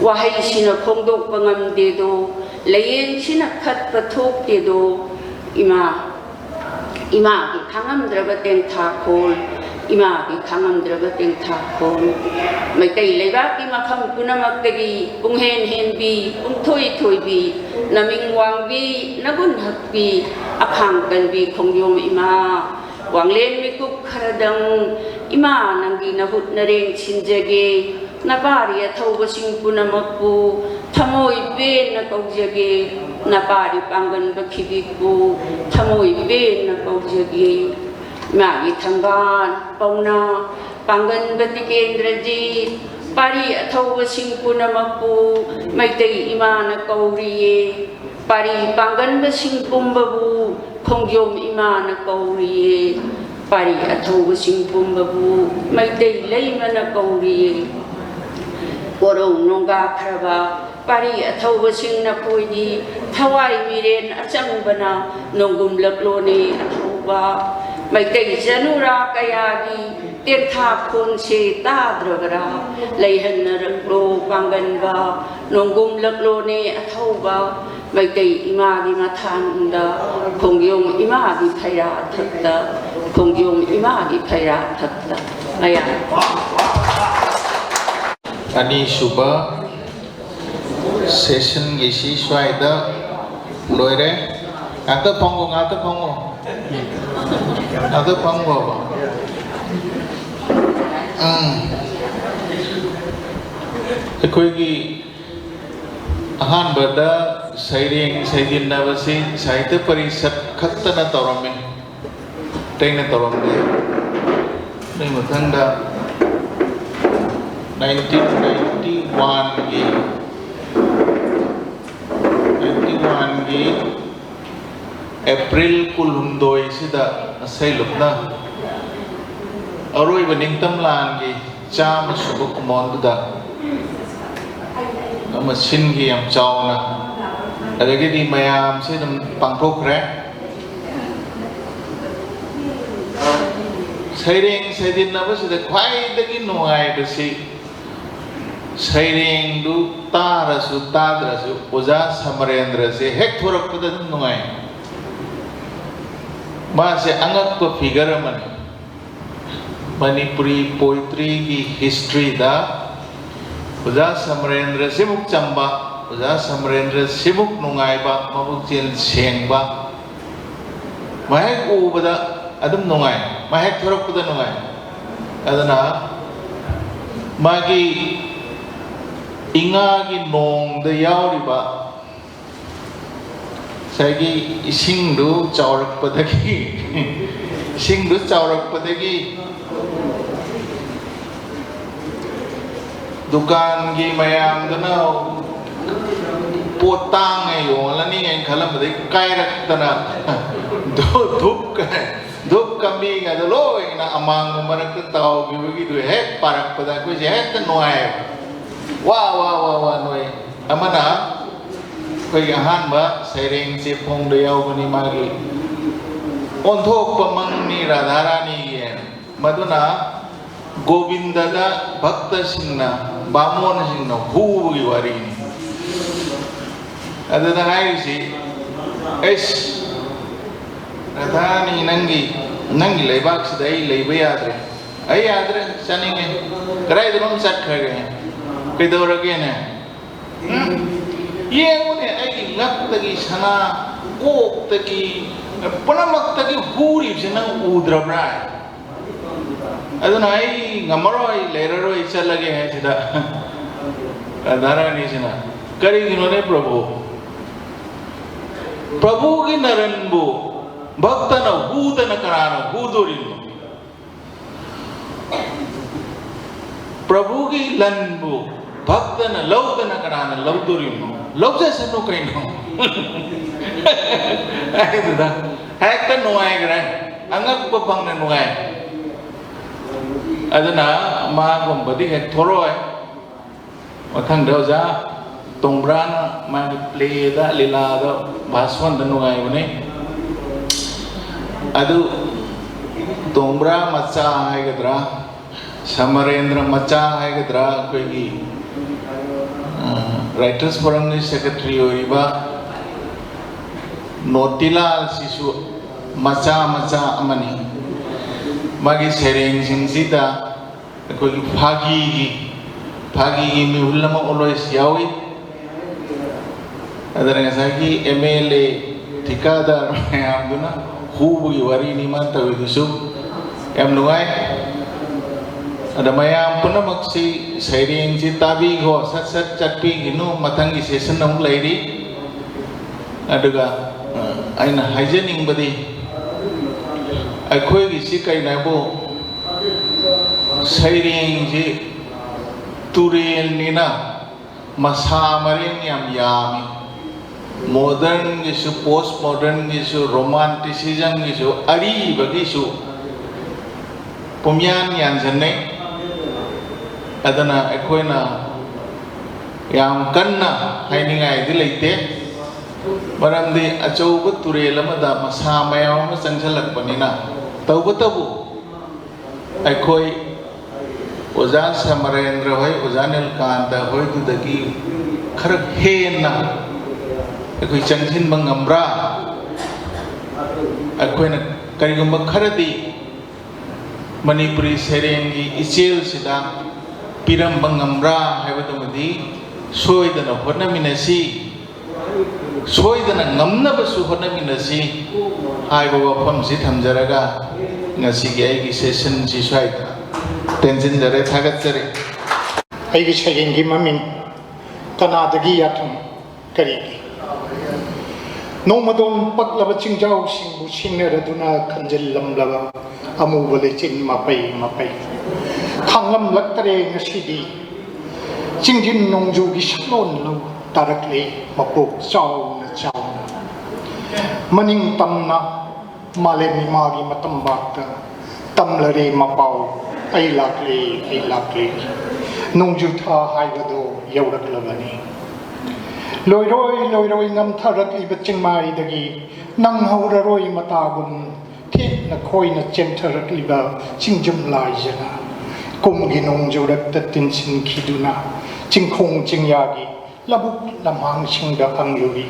ꯋꯥꯍꯩꯁꯤꯅ ꯐꯣꯡꯗꯣꯛꯄ ꯉꯝꯗꯦꯗꯣ, ꯂꯥꯏꯌꯦꯡꯁꯤꯅ ꯈꯠꯄ ꯊꯣꯛꯇꯦꯗꯣ꯫ ꯏꯃꯥ, ꯏꯃꯥꯒꯤ ꯈꯥꯡꯉꯝꯗ꯭ꯔꯕ ꯇꯦꯟꯊꯥꯈꯣꯜ, ꯏꯃꯥꯒꯤ ꯈꯥꯡꯉꯝꯗ꯭ꯔꯕ ꯇꯦꯟꯊꯥꯈꯣꯜ꯫ ꯃꯩꯇꯩ ꯂꯩꯕꯥꯛꯀꯤ ꯃꯐꯝ ꯄꯨꯝꯅꯃꯛꯇꯒꯤ ꯄꯨꯡꯍꯦꯟ ꯍꯦꯟꯕꯤ, ꯄꯨꯡꯊꯣꯏ ꯊꯣꯏꯕꯤ, ꯅꯃꯤꯡ ꯋꯥꯡꯕꯤ, ꯅꯒꯨꯟ ꯍꯛꯄꯤ, ꯑꯈꯥꯡ ꯀꯟꯕꯤ ꯈꯣꯡꯖꯣꯝ ꯏꯃꯥ, ꯋꯥꯡꯂꯦꯟ ꯃꯤꯀꯨꯞ ꯈꯔꯗꯪ ꯏꯃꯥ ꯅꯪꯒꯤ ꯅꯍꯨꯠ ꯅꯔꯦꯡ ꯁꯤꯟꯖꯒꯦ꯫ ꯅꯄꯥꯔꯤ ꯑꯊꯧꯕꯁꯤꯡ ꯄꯨꯝꯅꯃꯛꯄꯨ ꯊꯃꯣꯏ ꯄꯦꯟꯅ ꯀꯧꯖꯒꯦ꯫ ꯅꯄꯥꯔꯤ ꯄꯥꯡꯒꯟꯕ ꯈꯤꯕꯤꯛꯄꯨ ꯊꯃꯣꯏ ꯄꯦꯟꯅ ꯀꯧꯖꯒꯦ꯫ ꯏꯃꯥꯒꯤ ꯊꯪꯒꯥꯜ, ꯄꯥꯎꯅꯥ, ꯄꯥꯡꯒꯟꯕ ꯇꯤꯀꯦꯟꯗ꯭ꯔꯖꯤꯠ, ꯄꯥꯔꯤ ꯑꯊꯧꯕꯁꯤꯡ ꯄꯨꯝꯅꯃꯛꯄꯨ ꯃꯩꯇꯩ ꯏꯃꯥꯅ ꯀꯧꯔꯤꯌꯦ꯫ ꯄꯥꯔꯤ ꯄꯥꯡꯒꯟꯕꯁꯤꯡ ꯄꯨꯝꯕꯕꯨ ꯈꯣꯡꯖꯣꯝ ꯏꯃꯥꯅ ꯀꯧꯔꯤꯌꯦ꯫ ꯄꯥꯔꯤ ꯑꯊꯧꯕꯁꯤꯡ ꯄꯨꯝꯕꯕꯨ ꯃꯩꯇꯩ ꯂꯩꯃꯅ ꯀꯧꯔꯤꯌꯦ꯫ ꯀꯣꯔꯧ ꯅꯣꯡꯒꯥꯈ꯭ꯔꯕ ꯄꯥꯔꯤ ꯑꯊꯧꯕꯁꯤꯡ ꯅꯈꯣꯏꯗꯤ ꯊꯋꯥꯏ ꯃꯤꯔꯦꯟ ꯑꯆꯪꯕꯅ ꯅꯣꯡꯒꯨꯝꯂꯛꯂꯣꯅꯦ ꯑꯊꯧꯕ꯫ ꯃꯩꯇꯩ ꯆꯅꯨꯔꯥ ꯀꯌꯥꯒꯤ ꯇꯦꯟꯊꯥ ꯈꯣꯟꯁꯦ ꯇꯥꯗ꯭ꯔꯕꯔꯥ? ꯂꯩꯍꯟꯅꯔꯛꯂꯣ ꯄꯥꯡꯒꯟꯕ, ꯅꯣꯡꯒꯨꯝꯂꯛꯂꯣꯅꯦ ꯑꯊꯧꯕ, ꯃꯩꯇꯩ ꯏꯃꯥꯒꯤ ꯃꯊꯥꯡꯗ, ꯈꯣꯡꯖꯣꯝ ꯏꯃꯥꯒꯤ ꯐꯩꯔꯥ ꯊꯛꯇ, ꯈꯣꯡꯖꯣꯝ ꯏꯃꯥꯒꯤ ꯐꯩꯔꯥ ꯊꯛꯇ꯫ ꯃꯌꯥꯝ꯫ ꯑꯅꯤꯁꯨꯕ ꯁꯦꯁꯟꯒꯤꯁꯤ ꯁ꯭ꯋꯥꯏꯗ ꯂꯣꯏꯔꯦ꯫ ꯉꯥꯛꯇ ꯐꯝꯃꯣ, ꯉꯥꯛꯇ ꯐꯝꯃꯣ꯫ ꯉꯥꯛꯇ ꯐꯝꯈꯣꯕ꯫ ꯎꯝ꯫ ꯑꯩꯈꯣꯏꯒꯤ ꯑꯍꯥꯟꯕꯗ ꯁꯩꯔꯦꯡ ꯁꯩꯗꯤꯟꯅꯕꯁꯤ ꯁꯥꯍꯤꯇ꯭ꯌ ꯄꯔꯤꯁꯠ ꯈꯛꯇꯅ ꯇꯧꯔꯝꯃꯤ꯫ ꯑꯇꯩꯅ ꯇꯧꯔꯝꯗꯦ꯫ ꯑꯗꯨꯒꯤ ꯃꯊꯪꯗ nineteen ninety-oneꯒꯤ, ninety-oneꯒꯤ April ꯀꯨꯟꯍꯨꯝꯗꯣꯏꯁꯤꯗ ꯉꯁꯩꯂꯨꯞꯅ ꯑꯔꯣꯏꯕ ꯅꯤꯡꯇꯝ ꯂꯥꯟꯒꯤ ꯆꯥꯝꯃ ꯁꯨꯕ ꯀꯨꯝꯑꯣꯟꯗꯨꯗ ꯑꯃ ꯁꯤꯟꯈꯤ ꯌꯥꯝ ꯆꯥꯎꯅ꯫ ꯑꯗꯒꯤꯗꯤ ꯃꯌꯥꯝꯁꯤ ꯑꯗꯨꯝ ꯄꯥꯡꯊꯣꯛꯈ꯭ꯔꯦ꯫ ꯁꯩꯔꯦꯡ ꯁꯩꯗꯤꯟꯅꯕꯁꯤꯗ ꯈ꯭ꯋꯥꯏꯗꯒꯤ ꯅꯨꯡꯉꯥꯏꯕꯁꯤ ꯁꯩꯔꯦꯡꯗꯨ ꯇꯥꯔꯁꯨ ꯇꯥꯗ꯭ꯔꯁꯨ ꯑꯣꯖꯥ ꯁꯃꯔꯦꯟꯗ꯭ꯔꯁꯦ ꯍꯦꯛ ꯊꯣꯔꯛꯄꯗ ꯑꯗꯨꯝ ꯅꯨꯡꯉꯥꯏ꯫ ꯃꯥꯁꯦ ꯑꯉꯛꯄ ꯐꯤꯒꯔ ꯑꯃꯅꯤ꯫ ꯃꯅꯤꯄꯨꯔꯤ ꯄꯣꯏꯇ꯭ꯔꯤꯒꯤ ꯍꯤꯁꯇ꯭ꯔꯤꯗ ꯑꯣꯖꯥ ꯁꯃꯔꯦꯟꯗ꯭ꯔ ꯁꯤꯃꯨꯛ ꯆꯝꯕ, ꯑꯣꯖꯥ ꯁꯃꯔꯦꯟꯗ꯭ꯔ ꯁꯤꯃꯨꯛ ꯅꯨꯡꯉꯥꯏꯕ, ꯃꯕꯨꯛꯆꯦꯜ ꯁꯦꯡꯕ, ꯃꯍꯦꯛ ꯎꯕꯗ ꯑꯗꯨꯝ ꯅꯨꯡꯉꯥꯏ, ꯃꯍꯦꯛ ꯊꯣꯔꯛꯄꯗ ꯅꯨꯡꯉꯥꯏ꯫ ꯑꯗꯨꯅ ꯃꯥꯒꯤ ꯏꯉꯥꯒꯤ ꯅꯣꯡꯗ ꯌꯥꯎꯔꯤꯕ ꯉꯁꯥꯏꯒꯤ ꯏꯁꯤꯡꯗꯨ ꯆꯥꯎꯔꯛꯄꯗꯒꯤ, ꯏꯁꯤꯡꯗꯨ ꯆꯥꯎꯔꯛꯄꯗꯒꯤ ꯗꯨꯀꯥꯟꯒꯤ ꯃꯌꯥꯝꯗꯨꯅ ꯄꯣꯠ ꯇꯥꯡꯉꯦ ꯌꯣꯜꯂꯅꯤ ꯍꯥꯏꯅ ꯈꯜꯂꯝꯕꯗꯒꯤ ꯀꯥꯏꯔꯛꯇꯅ ꯙꯨꯞ, ꯙꯨꯞ, ꯙꯨꯞ ꯀꯝꯕꯤꯒꯗꯣ ꯂꯣꯏꯅ ꯑꯃꯥꯡꯕ ꯃꯔꯛꯇ ꯇꯥꯎꯈꯤꯕꯒꯤꯗꯨ ꯍꯦꯛ ꯄꯥꯔꯛꯄꯗ ꯑꯩꯈꯣꯏꯁꯦ ꯍꯦꯛꯇ ꯅꯨꯡꯉꯥꯏꯌꯦꯕ꯫ ꯋꯥ, ꯋꯥ, ꯋꯥ, ꯋꯥ, ꯅꯣꯏ꯫ ꯑꯃꯅ ꯑꯩꯈꯣꯏꯒꯤ ꯑꯍꯥꯟꯕ ꯁꯩꯔꯦꯡꯁꯦ ꯐꯣꯡꯕ ꯌꯥꯎꯕꯅꯤ ꯃꯥꯒꯤ꯫ ꯑꯣꯟꯊꯣꯛꯄ ꯃꯪꯅꯤ ꯔꯥꯙꯥꯔꯥꯅꯤꯒꯤ꯫ ꯃꯗꯨꯅ ꯒꯣꯕꯤꯟꯗꯗ ꯚꯛꯇꯁꯤꯡꯅ, ꯕꯥꯃꯣꯟꯁꯤꯡꯅ ꯍꯨꯕꯒꯤ ꯋꯥꯔꯤꯅꯤ꯫ ꯑꯗꯨꯗ ꯍꯥꯏꯔꯤꯁꯤ, "ꯑꯩꯁ, ꯔꯥꯙꯥꯔꯥꯅꯤ, ꯅꯪꯒꯤ, ꯅꯪꯒꯤ ꯂꯩꯕꯥꯛꯁꯤꯗ ꯑꯩ ꯂꯩꯕ ꯌꯥꯗ꯭ꯔꯦ꯫ ꯑꯩ ꯌꯥꯗ꯭ꯔꯦ, ꯆꯥꯅꯤꯡꯉꯦ꯫ ꯀꯗꯥꯏꯗꯅꯣꯝ ꯆꯠꯈ꯭ꯔꯒꯦ꯫ ꯀꯩꯗꯧꯔꯒꯦꯅꯦ? ꯎꯝ? ꯌꯦꯡꯉꯨꯅꯦ, ꯑꯩꯒꯤ ꯉꯛꯇꯒꯤ ꯁꯅꯥ, ꯀꯣꯛꯇꯒꯤ, ꯄꯨꯝꯅꯃꯛꯇꯒꯤ ꯍꯨꯔꯤꯕꯁꯦ ꯅꯪ ꯎꯗ꯭ꯔꯕ꯭ꯔꯥ? ꯑꯗꯨꯅ ꯑꯩ ꯉꯝꯃꯔꯣꯏ, ꯂꯩꯔꯔꯣꯏ, ꯆꯠꯂꯒꯦ" ꯍꯥꯏꯁꯤꯗ ꯔꯥꯙꯥꯔꯥꯅꯤꯁꯤꯅ, "ꯀꯔꯤꯒꯤꯅꯣꯅꯦ ꯄ꯭ꯔꯚꯨ? ꯄ꯭ꯔꯚꯨꯒꯤ ꯅꯔꯟꯕꯨ ꯚꯛꯇꯅ ꯍꯨꯗꯅ ꯀꯅꯥꯅ ꯍꯨꯗꯣꯔꯤꯅꯣ? ꯄ꯭ꯔꯚꯨꯒꯤ ꯂꯟꯕꯨ ꯚꯛꯇꯅ ꯂꯧꯗꯅ ꯀꯅꯥꯅ ꯂꯧꯗꯣꯔꯤꯕꯅꯣ? ꯂꯧꯖꯁꯅꯨ ꯀꯩꯅꯣ" ꯍꯥꯏꯗꯨꯗ ꯍꯦꯛꯇ ꯅꯨꯡꯉꯥꯏꯈ꯭ꯔꯦ꯫ ꯑꯉꯛꯄ ꯐꯪꯅ ꯅꯨꯡꯉꯥꯏ꯫ ꯑꯗꯨꯅ ꯃꯥꯒꯨꯝꯕꯗꯤ ꯍꯦꯛ ꯊꯣꯔꯛꯑꯣꯏ꯫ ꯃꯊꯪꯗ ꯑꯣꯖꯥ ꯇꯣꯡꯕ꯭ꯔꯥꯅ ꯃꯥꯒꯤ ꯄ꯭ꯂꯦꯗ, ꯂꯤꯂꯥꯗ, ꯚꯥꯁꯣꯟꯗ ꯅꯨꯡꯉꯥꯏꯕꯅꯤ꯫ ꯑꯗꯨ ꯇꯣꯡꯕ꯭ꯔꯥ ꯃꯆꯥ ꯍꯥꯏꯒꯗ꯭ꯔꯥ, ꯁꯃꯔꯦꯟꯗ꯭ꯔ ꯃꯆꯥ ꯍꯥꯏꯒꯗ꯭ꯔꯥ, ꯑꯩꯈꯣꯏꯒꯤ, ꯑ, ꯔꯥꯏꯇꯔꯁ ꯐꯣꯔꯝꯒꯤ ꯁꯦꯀ꯭ꯔꯦꯇꯔꯤ ꯑꯣꯏꯔꯤꯕ ꯅꯣꯇꯤꯂꯥꯜꯁꯤꯁꯨ ꯃꯆꯥ ꯃꯆꯥ ꯑꯃꯅꯤ꯫ ꯃꯥꯒꯤ ꯁꯩꯔꯦꯡꯁꯤꯡꯁꯤꯗ ꯑꯩꯈꯣꯏꯒꯤ ꯐꯥꯒꯤꯒꯤ, ꯐꯥꯒꯤꯒꯤ ꯃꯤꯍꯨꯜ ꯑꯃ always ꯌꯥꯎꯏ꯫ ꯑꯗꯨꯅ ꯉꯁꯥꯏꯒꯤ ꯑꯦꯝ ꯑꯦꯜ ꯑꯦ, ꯊꯤꯀꯥꯗꯥꯔ ꯃꯌꯥꯝꯗꯨꯅ ꯍꯨꯕꯒꯤ ꯋꯥꯔꯤꯅꯤ ꯃꯥ ꯇꯧꯔꯤꯗꯨꯁꯨ꯫ ꯌꯥꯝ ꯅꯨꯡꯉꯥꯏ꯫ ꯑꯗ ꯃꯌꯥꯝ ꯄꯨꯝꯅꯃꯛꯁꯤ ꯁꯩꯔꯦꯡꯁꯤ ꯇꯥꯕꯤꯈꯣ, ꯁꯠ ꯁꯠ ꯆꯠꯄꯤꯈꯤꯅꯨ, ꯃꯊꯪꯒꯤ ꯁꯦꯁꯟ ꯑꯃꯨꯛ ꯂꯩꯔꯤ꯫ ꯑꯗꯨꯒ, ꯑ, ꯑꯩꯅ ꯍꯥꯏꯖꯅꯤꯡꯕꯗꯤ, ꯑꯩꯈꯣꯏꯒꯤꯁꯤ ꯀꯩꯅꯣ ꯍꯥꯏꯕꯨ, ꯁꯩꯔꯦꯡꯁꯤ ꯇꯨꯔꯦꯜꯅꯤꯅ ꯃꯁꯥ ꯃꯔꯦꯡ ꯌꯥꯝ ꯌꯥꯝꯃꯤ꯫ ꯃꯣꯗꯔꯟꯒꯤꯁꯨ, ꯄꯣꯁ ꯃꯣꯗꯔꯟꯒꯤꯁꯨ, ꯔꯣꯃꯥꯟꯇꯤꯁꯤꯖꯝꯒꯤꯁꯨ, ꯑꯔꯤꯕꯒꯤꯁꯨ ꯄꯨꯝꯌꯥꯟ ꯌꯥꯟꯁꯤꯟꯅꯩ꯫ ꯑꯗꯨꯅ ꯑꯩꯈꯣꯏꯅ ꯌꯥꯝ ꯀꯟꯅ ꯍꯥꯏꯅꯤꯡꯉꯥꯏꯗꯤ ꯂꯩꯇꯦ꯫ ꯃꯔꯝꯗꯤ ꯑꯆꯧꯕ ꯇꯨꯔꯦꯜ ꯑꯃꯗ ꯃꯁꯥ ꯃꯌꯥꯝ ꯑꯃ ꯆꯪꯁꯤꯜꯂꯛꯄꯅꯤꯅ꯫ ꯇꯧꯕꯇꯕꯨ ꯑꯩꯈꯣꯏ ꯑꯣꯖꯥ ꯁꯃꯔꯦꯟꯗ꯭ꯔ ꯍꯣꯏ, ꯑꯣꯖꯥ ꯅꯤꯜꯀꯥꯟꯇ ꯍꯣꯏꯗꯨꯗꯒꯤ ꯈꯔ ꯍꯦꯟꯅ ꯑꯩꯈꯣꯏ ꯆꯪꯁꯤꯟꯕ ꯉꯝꯕ꯭ꯔꯥ? ꯑꯩꯈꯣꯏꯅ ꯀꯔꯤꯒꯨꯝꯕ ꯈꯔꯗꯤ ꯃꯅꯤꯄꯨꯔꯤ ꯁꯩꯔꯦꯡꯒꯤ ꯏꯆꯦꯜꯁꯤꯗ ꯄꯤꯔꯝꯕ ꯉꯝꯕ꯭ꯔꯥ ꯍꯥꯏꯕꯗꯨꯃꯗꯤ ꯁꯣꯏꯗꯅ ꯍꯣꯠꯅꯃꯤꯟꯅꯁꯤ꯫ ꯁꯣꯏꯗꯅ ꯉꯝꯅꯕꯁꯨ ꯍꯣꯠꯅꯃꯤꯟꯅꯁꯤ ꯍꯥꯏꯕ ꯋꯥꯐꯝꯁꯤ ꯊꯝꯖꯔꯒ ꯉꯁꯤꯒꯤ ꯑꯩꯒꯤ ꯁꯦꯁꯟꯁꯤ ꯁ꯭ꯋꯥꯏꯗ ꯇꯦꯟꯁꯤꯟꯖꯔꯦ꯫ ꯊꯥꯒꯠꯆꯔꯤ꯫ ꯑꯩꯒꯤ ꯁꯩꯔꯦꯡꯒꯤ ꯃꯃꯤꯡ ꯀꯅꯥꯗꯒꯤ ꯌꯥꯊꯪ ꯀꯔꯤꯒꯤ? ꯅꯣꯡꯃꯗꯣꯡ ꯄꯛꯂꯕ ꯆꯤꯡꯖꯥꯎꯁꯤꯡꯕꯨ ꯁꯤꯡꯅꯔꯗꯨꯅ ꯈꯟꯖꯤꯜꯂꯝꯂꯕ ꯑꯃꯨꯕ ꯂꯩꯆꯤꯟ ꯃꯄꯩ ꯃꯄꯩ ꯈꯥꯡꯂꯝꯂꯛꯇꯔꯦ ꯉꯁꯤꯗꯤ꯫ ꯆꯤꯡꯖꯤꯟ ꯅꯣꯡꯖꯨꯒꯤ ꯁꯛꯂꯣꯟ ꯂꯧ ꯇꯥꯔꯛꯂꯦ ꯃꯄꯣꯛ ꯆꯥꯎꯅ ꯆꯥꯎꯅ꯫ ꯃꯅꯤꯡ ꯇꯝꯅ ꯃꯥꯂꯦꯝ ꯏꯃꯥꯒꯤ ꯃꯇꯝꯕꯥꯛꯇ ꯇꯝꯂꯔꯦ ꯃꯄꯥꯎ, "ꯑꯩ ꯂꯥꯛꯂꯦ, ꯑꯩ ꯂꯥꯛꯂꯦ, ꯅꯣꯡꯖꯨ ꯊꯥ ꯍꯥꯏꯕꯗꯣ ꯌꯧꯔꯛꯂꯕꯅꯤ꯫ ꯂꯣꯏꯔꯣꯏ ꯂꯣꯏꯔꯣꯏ ꯉꯝꯊꯔꯛꯂꯤꯕ ꯆꯤꯡꯃꯥꯏꯗꯒꯤ ꯅꯪꯍꯧꯔꯔꯣꯏ ꯃꯇꯥꯒꯨꯝ ꯊꯦꯛꯅ ꯈꯣꯏꯅ ꯆꯦꯟꯊꯔꯛꯂꯤꯕ ꯆꯤꯡꯖꯨꯝ ꯂꯥꯏꯖꯅ ꯀꯨꯝꯒꯤ ꯅꯣꯡꯖꯨꯔꯛꯇ ꯇꯤꯟꯁꯤꯟꯈꯤꯗꯨꯅ ꯆꯤꯡꯈꯣꯡ ꯆꯤꯡꯌꯥꯒꯤ ꯂꯧꯕꯨꯛ ꯂꯝꯍꯥꯡꯁꯤꯡꯗ ꯍꯪꯂꯨꯔꯤ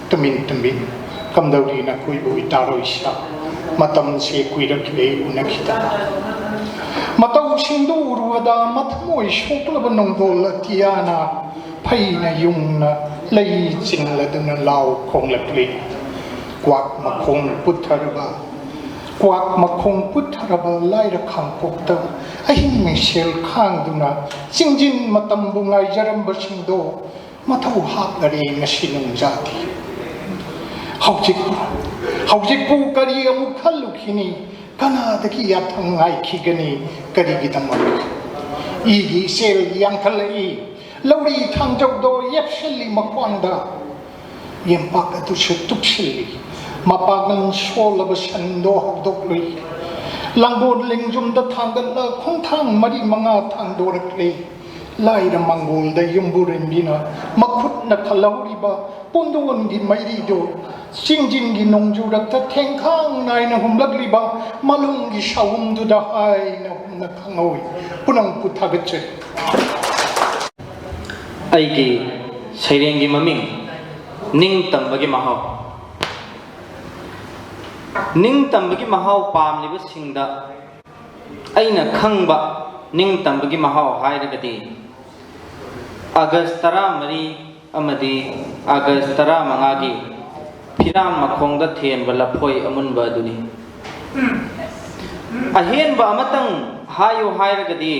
ꯇꯨꯃꯤꯟ ꯇꯨꯃꯤꯟ꯫ ꯀꯝꯗꯧꯔꯤ ꯅꯈꯣꯏꯕꯨ ꯏꯇꯥꯔꯣꯏꯁꯥ? ꯃꯇꯝꯁꯦ ꯀꯨꯏꯔꯛꯂꯦ ꯎꯅꯈꯤꯗꯕ꯫ ꯃꯇꯧꯁꯤꯡꯗꯨ ꯎꯔꯨꯕꯗ ꯃꯊꯃꯣꯏ ꯁꯣꯛꯂꯕ ꯅꯣꯡꯗꯣꯜ ꯑꯇꯤꯌꯥꯅ ꯐꯩꯅ ꯌꯨꯡꯅ ꯂꯩ ꯆꯤꯡꯂꯗꯨꯅ ꯂꯥꯎ ꯈꯣꯡꯂꯛꯂꯤ꯫ ꯀ꯭ꯋꯥꯛ ꯃꯈꯣꯡ ꯄꯨꯊꯔꯕ ꯀ꯭ꯋꯥꯛ ꯃꯈꯣꯡ ꯄꯨꯊꯔꯕ ꯂꯥꯏꯔ ꯈꯥꯡꯄꯣꯛꯇ ꯑꯍꯤꯡ ꯃꯤꯡꯁꯦꯜ ꯈꯥꯡꯗꯨꯅ ꯆꯤꯡꯖꯤꯟ ꯃꯇꯝꯕꯨ ꯉꯥꯏꯖꯔꯝꯕꯁꯤꯡꯗꯣ ꯃꯊꯧ ꯍꯥꯞꯂꯔꯦ ꯉꯁꯤ ꯅꯨꯡꯖꯥꯗꯤ꯫ ꯍꯧꯖꯤꯛ, ꯍꯧꯖꯤꯛꯄꯨ ꯀꯔꯤ ꯑꯃꯨꯛ ꯈꯜꯂꯨꯈꯤꯅꯤ? ꯀꯅꯥꯗꯒꯤ ꯌꯥꯊꯪ ꯉꯥꯏꯈꯤꯒꯅꯤ? ꯀꯔꯤꯒꯤꯗꯃꯛ? ꯏꯒꯤ ꯏꯆꯦꯜ ꯌꯥꯡꯈꯠꯂꯛꯏ꯫ ꯂꯧꯔꯤ ꯊꯥꯡꯖꯧꯗꯣ ꯌꯦꯞꯁꯤꯜꯂꯤ ꯃꯈ꯭ꯋꯥꯡꯗ꯫ ꯌꯦꯝꯄꯥꯛ ꯑꯗꯨꯁꯨ ꯇꯨꯞꯁꯤꯜꯂꯤ꯫ ꯃꯄꯥꯡꯒꯜ ꯁꯣꯜꯂꯕ ꯁꯟꯗꯣ ꯍꯧꯗꯣꯛꯂꯨꯏ꯫ ꯂꯥꯡꯒꯣꯜ ꯂꯦꯡꯖꯨꯝꯗ ꯊꯥꯡꯒꯠꯂ ꯈꯣꯡꯊꯥꯡ ꯃꯔꯤ ꯃꯉꯥ ꯊꯥꯡꯗꯣꯔꯛꯂꯤ꯫ ꯂꯥꯏꯔ ꯃꯪꯒꯣꯜꯗ ꯌꯨꯝꯕꯨꯔꯦꯝꯕꯤꯅ ꯃꯈꯨꯠꯅ ꯈꯜꯍꯧꯔꯤꯕ ꯄꯣꯟꯗꯣꯟꯒꯤ ꯃꯩꯔꯤꯗꯨ ꯆꯤꯡꯖꯤꯟꯒꯤ ꯅꯣꯡꯖꯨꯔꯛꯇ ꯊꯦꯡꯈꯥꯡ ꯅꯥꯏꯅ ꯍꯨꯝꯂꯛꯂꯤꯕ ꯃꯂꯨꯡꯒꯤ ꯁꯥꯎꯝꯗꯨꯗ ꯍꯥꯏꯅ ꯍꯨꯝꯅ ꯈꯪꯍꯧꯏ꯫ ꯄꯨꯝꯅꯃꯛꯄꯨ ꯊꯥꯒꯠꯆꯔꯤ꯫ ꯑꯩꯒꯤ ꯁꯩꯔꯦꯡꯒꯤ ꯃꯃꯤꯡ ꯅꯤꯡꯇꯝꯕꯒꯤ ꯃꯍꯥꯎ꯫ ꯅꯤꯡꯇꯝꯕꯒꯤ ꯃꯍꯥꯎ ꯄꯥꯝꯂꯤꯕꯁꯤꯡꯗ ꯑꯩꯅ ꯈꯪꯕ ꯅꯤꯡꯇꯝꯕꯒꯤ ꯃꯍꯥꯎ ꯍꯥꯏꯔꯒꯗꯤ ꯑꯥꯒꯁ ꯇꯔꯥꯃꯔꯤ ꯑꯃꯗꯤ ꯑꯥꯒꯁ ꯇꯔꯥꯃꯉꯥꯒꯤ ꯐꯤꯔꯥꯟ ꯃꯈꯣꯡꯗ ꯊꯦꯟꯕ ꯂꯐꯣꯏ ꯑꯃꯨꯟꯕ ꯑꯗꯨꯅꯤ꯫ ꯑꯍꯦꯟꯕ ꯑꯃꯇꯪ ꯍꯥꯏꯌꯨ ꯍꯥꯏꯔꯒꯗꯤ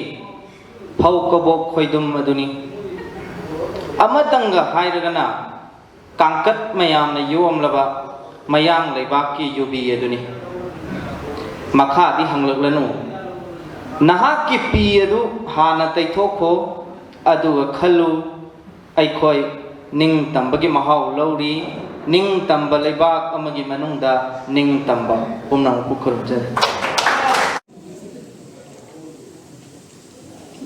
ꯐꯧ ꯀꯕꯣꯛ ꯈꯣꯏꯗꯨꯝ ꯑꯗꯨꯅꯤ꯫ ꯑꯃꯇꯪꯒ ꯍꯥꯏꯔꯒꯅ ꯀꯥꯡꯀꯠ ꯃꯌꯥꯝꯅ ꯌꯣꯝꯂꯕ ꯃꯌꯥꯡ ꯂꯩꯕꯥꯛꯀꯤ ꯌꯨꯕꯤ ꯑꯗꯨꯅꯤ꯫ ꯃꯈꯥꯗꯤ ꯍꯪꯂꯛꯂꯅꯨ꯫ ꯅꯍꯥꯛꯀꯤ ꯄꯤ ꯑꯗꯨ ꯍꯥꯟꯅ ꯇꯩꯊꯣꯛꯈꯣ, ꯑꯗꯨꯒ ꯈꯜꯂꯨ, ꯑꯩꯈꯣꯏ ꯅꯤꯡꯇꯝꯕꯒꯤ ꯃꯍꯥꯎ ꯂꯧꯔꯤ꯫ ꯅꯤꯡꯇꯝꯕ ꯂꯩꯕꯥꯛ ꯑꯃꯒꯤ ꯃꯅꯨꯡꯗ ꯅꯤꯡꯇꯝꯕ ꯄꯨꯝꯅꯃꯛꯄꯨ ꯈꯨꯔꯨꯝꯖꯔꯤ꯫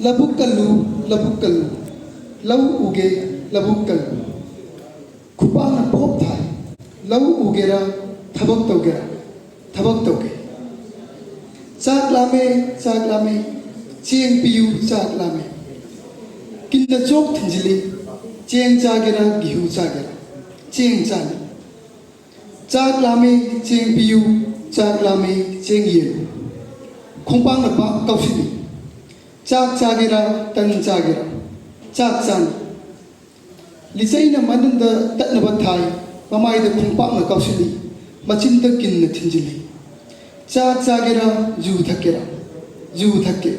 ꯂꯧꯕꯨꯛ ꯀꯜꯂꯨ, ꯂꯧꯕꯨꯛ ꯀꯜꯂꯨ, ꯂꯧ ꯎꯒꯦ, ꯂꯧꯕꯨꯛ ꯀꯜꯂꯨ꯫ ꯈꯨꯄꯥꯛꯅ ꯄꯣꯞ ꯊꯥꯏ, ꯂꯧ ꯎꯒꯦꯔꯥ, ꯊꯕꯛ ꯇꯧꯒꯦꯔꯥ, ꯊꯕꯛ ꯇꯧꯒꯦ꯫ ꯆꯥꯛ ꯂꯥꯝꯃꯦ, ꯆꯥꯛ ꯂꯥꯝꯃꯦ, ꯆꯦꯡ ꯄꯤꯌꯨ, ꯆꯥꯛ ꯂꯥꯝꯃꯦ꯫ ꯀꯤꯟꯅ ꯆꯣꯛ ꯊꯤꯟꯖꯤꯜꯂꯤ, ꯆꯦꯡ ꯆꯥꯒꯦꯔꯥ, ꯒꯤꯍꯨ ꯆꯥꯒꯦꯔꯥ, ꯆꯦꯡ ꯆꯥꯅꯤ꯫ ꯆꯥꯛ ꯂꯥꯝꯃꯦ, ꯆꯦꯡ ꯄꯤꯌꯨ, ꯆꯥꯛ ꯂꯥꯝꯃꯦ, ꯆꯦꯡ ꯌꯦꯜꯂꯨ꯫ ꯈꯣꯡꯄꯥꯛꯅ ꯄꯥꯛ ꯀꯥꯎꯁꯤꯜꯂꯤ꯫ ꯆꯥꯛ ꯆꯥꯒꯦꯔꯥ, ꯇꯟ ꯆꯥꯒꯦꯔꯥ, ꯆꯥꯛ ꯆꯥꯅꯤ꯫ ꯂꯤꯆꯩꯅ ꯃꯅꯨꯡꯗ ꯇꯠꯅꯕ ꯊꯥꯏ, ꯃꯃꯥꯏꯗ ꯈꯣꯡꯄꯥꯛꯅ ꯀꯥꯎꯁꯤꯜꯂꯤ, ꯃꯆꯤꯟꯗ ꯀꯤꯟꯅ ꯊꯤꯟꯖꯤꯜꯂꯤ꯫ ꯆꯥꯛ ꯆꯥꯒꯦꯔꯥ, ꯖꯨ ꯊꯛꯀꯦꯔꯥ? ꯖꯨ ꯊꯛꯀꯦ꯫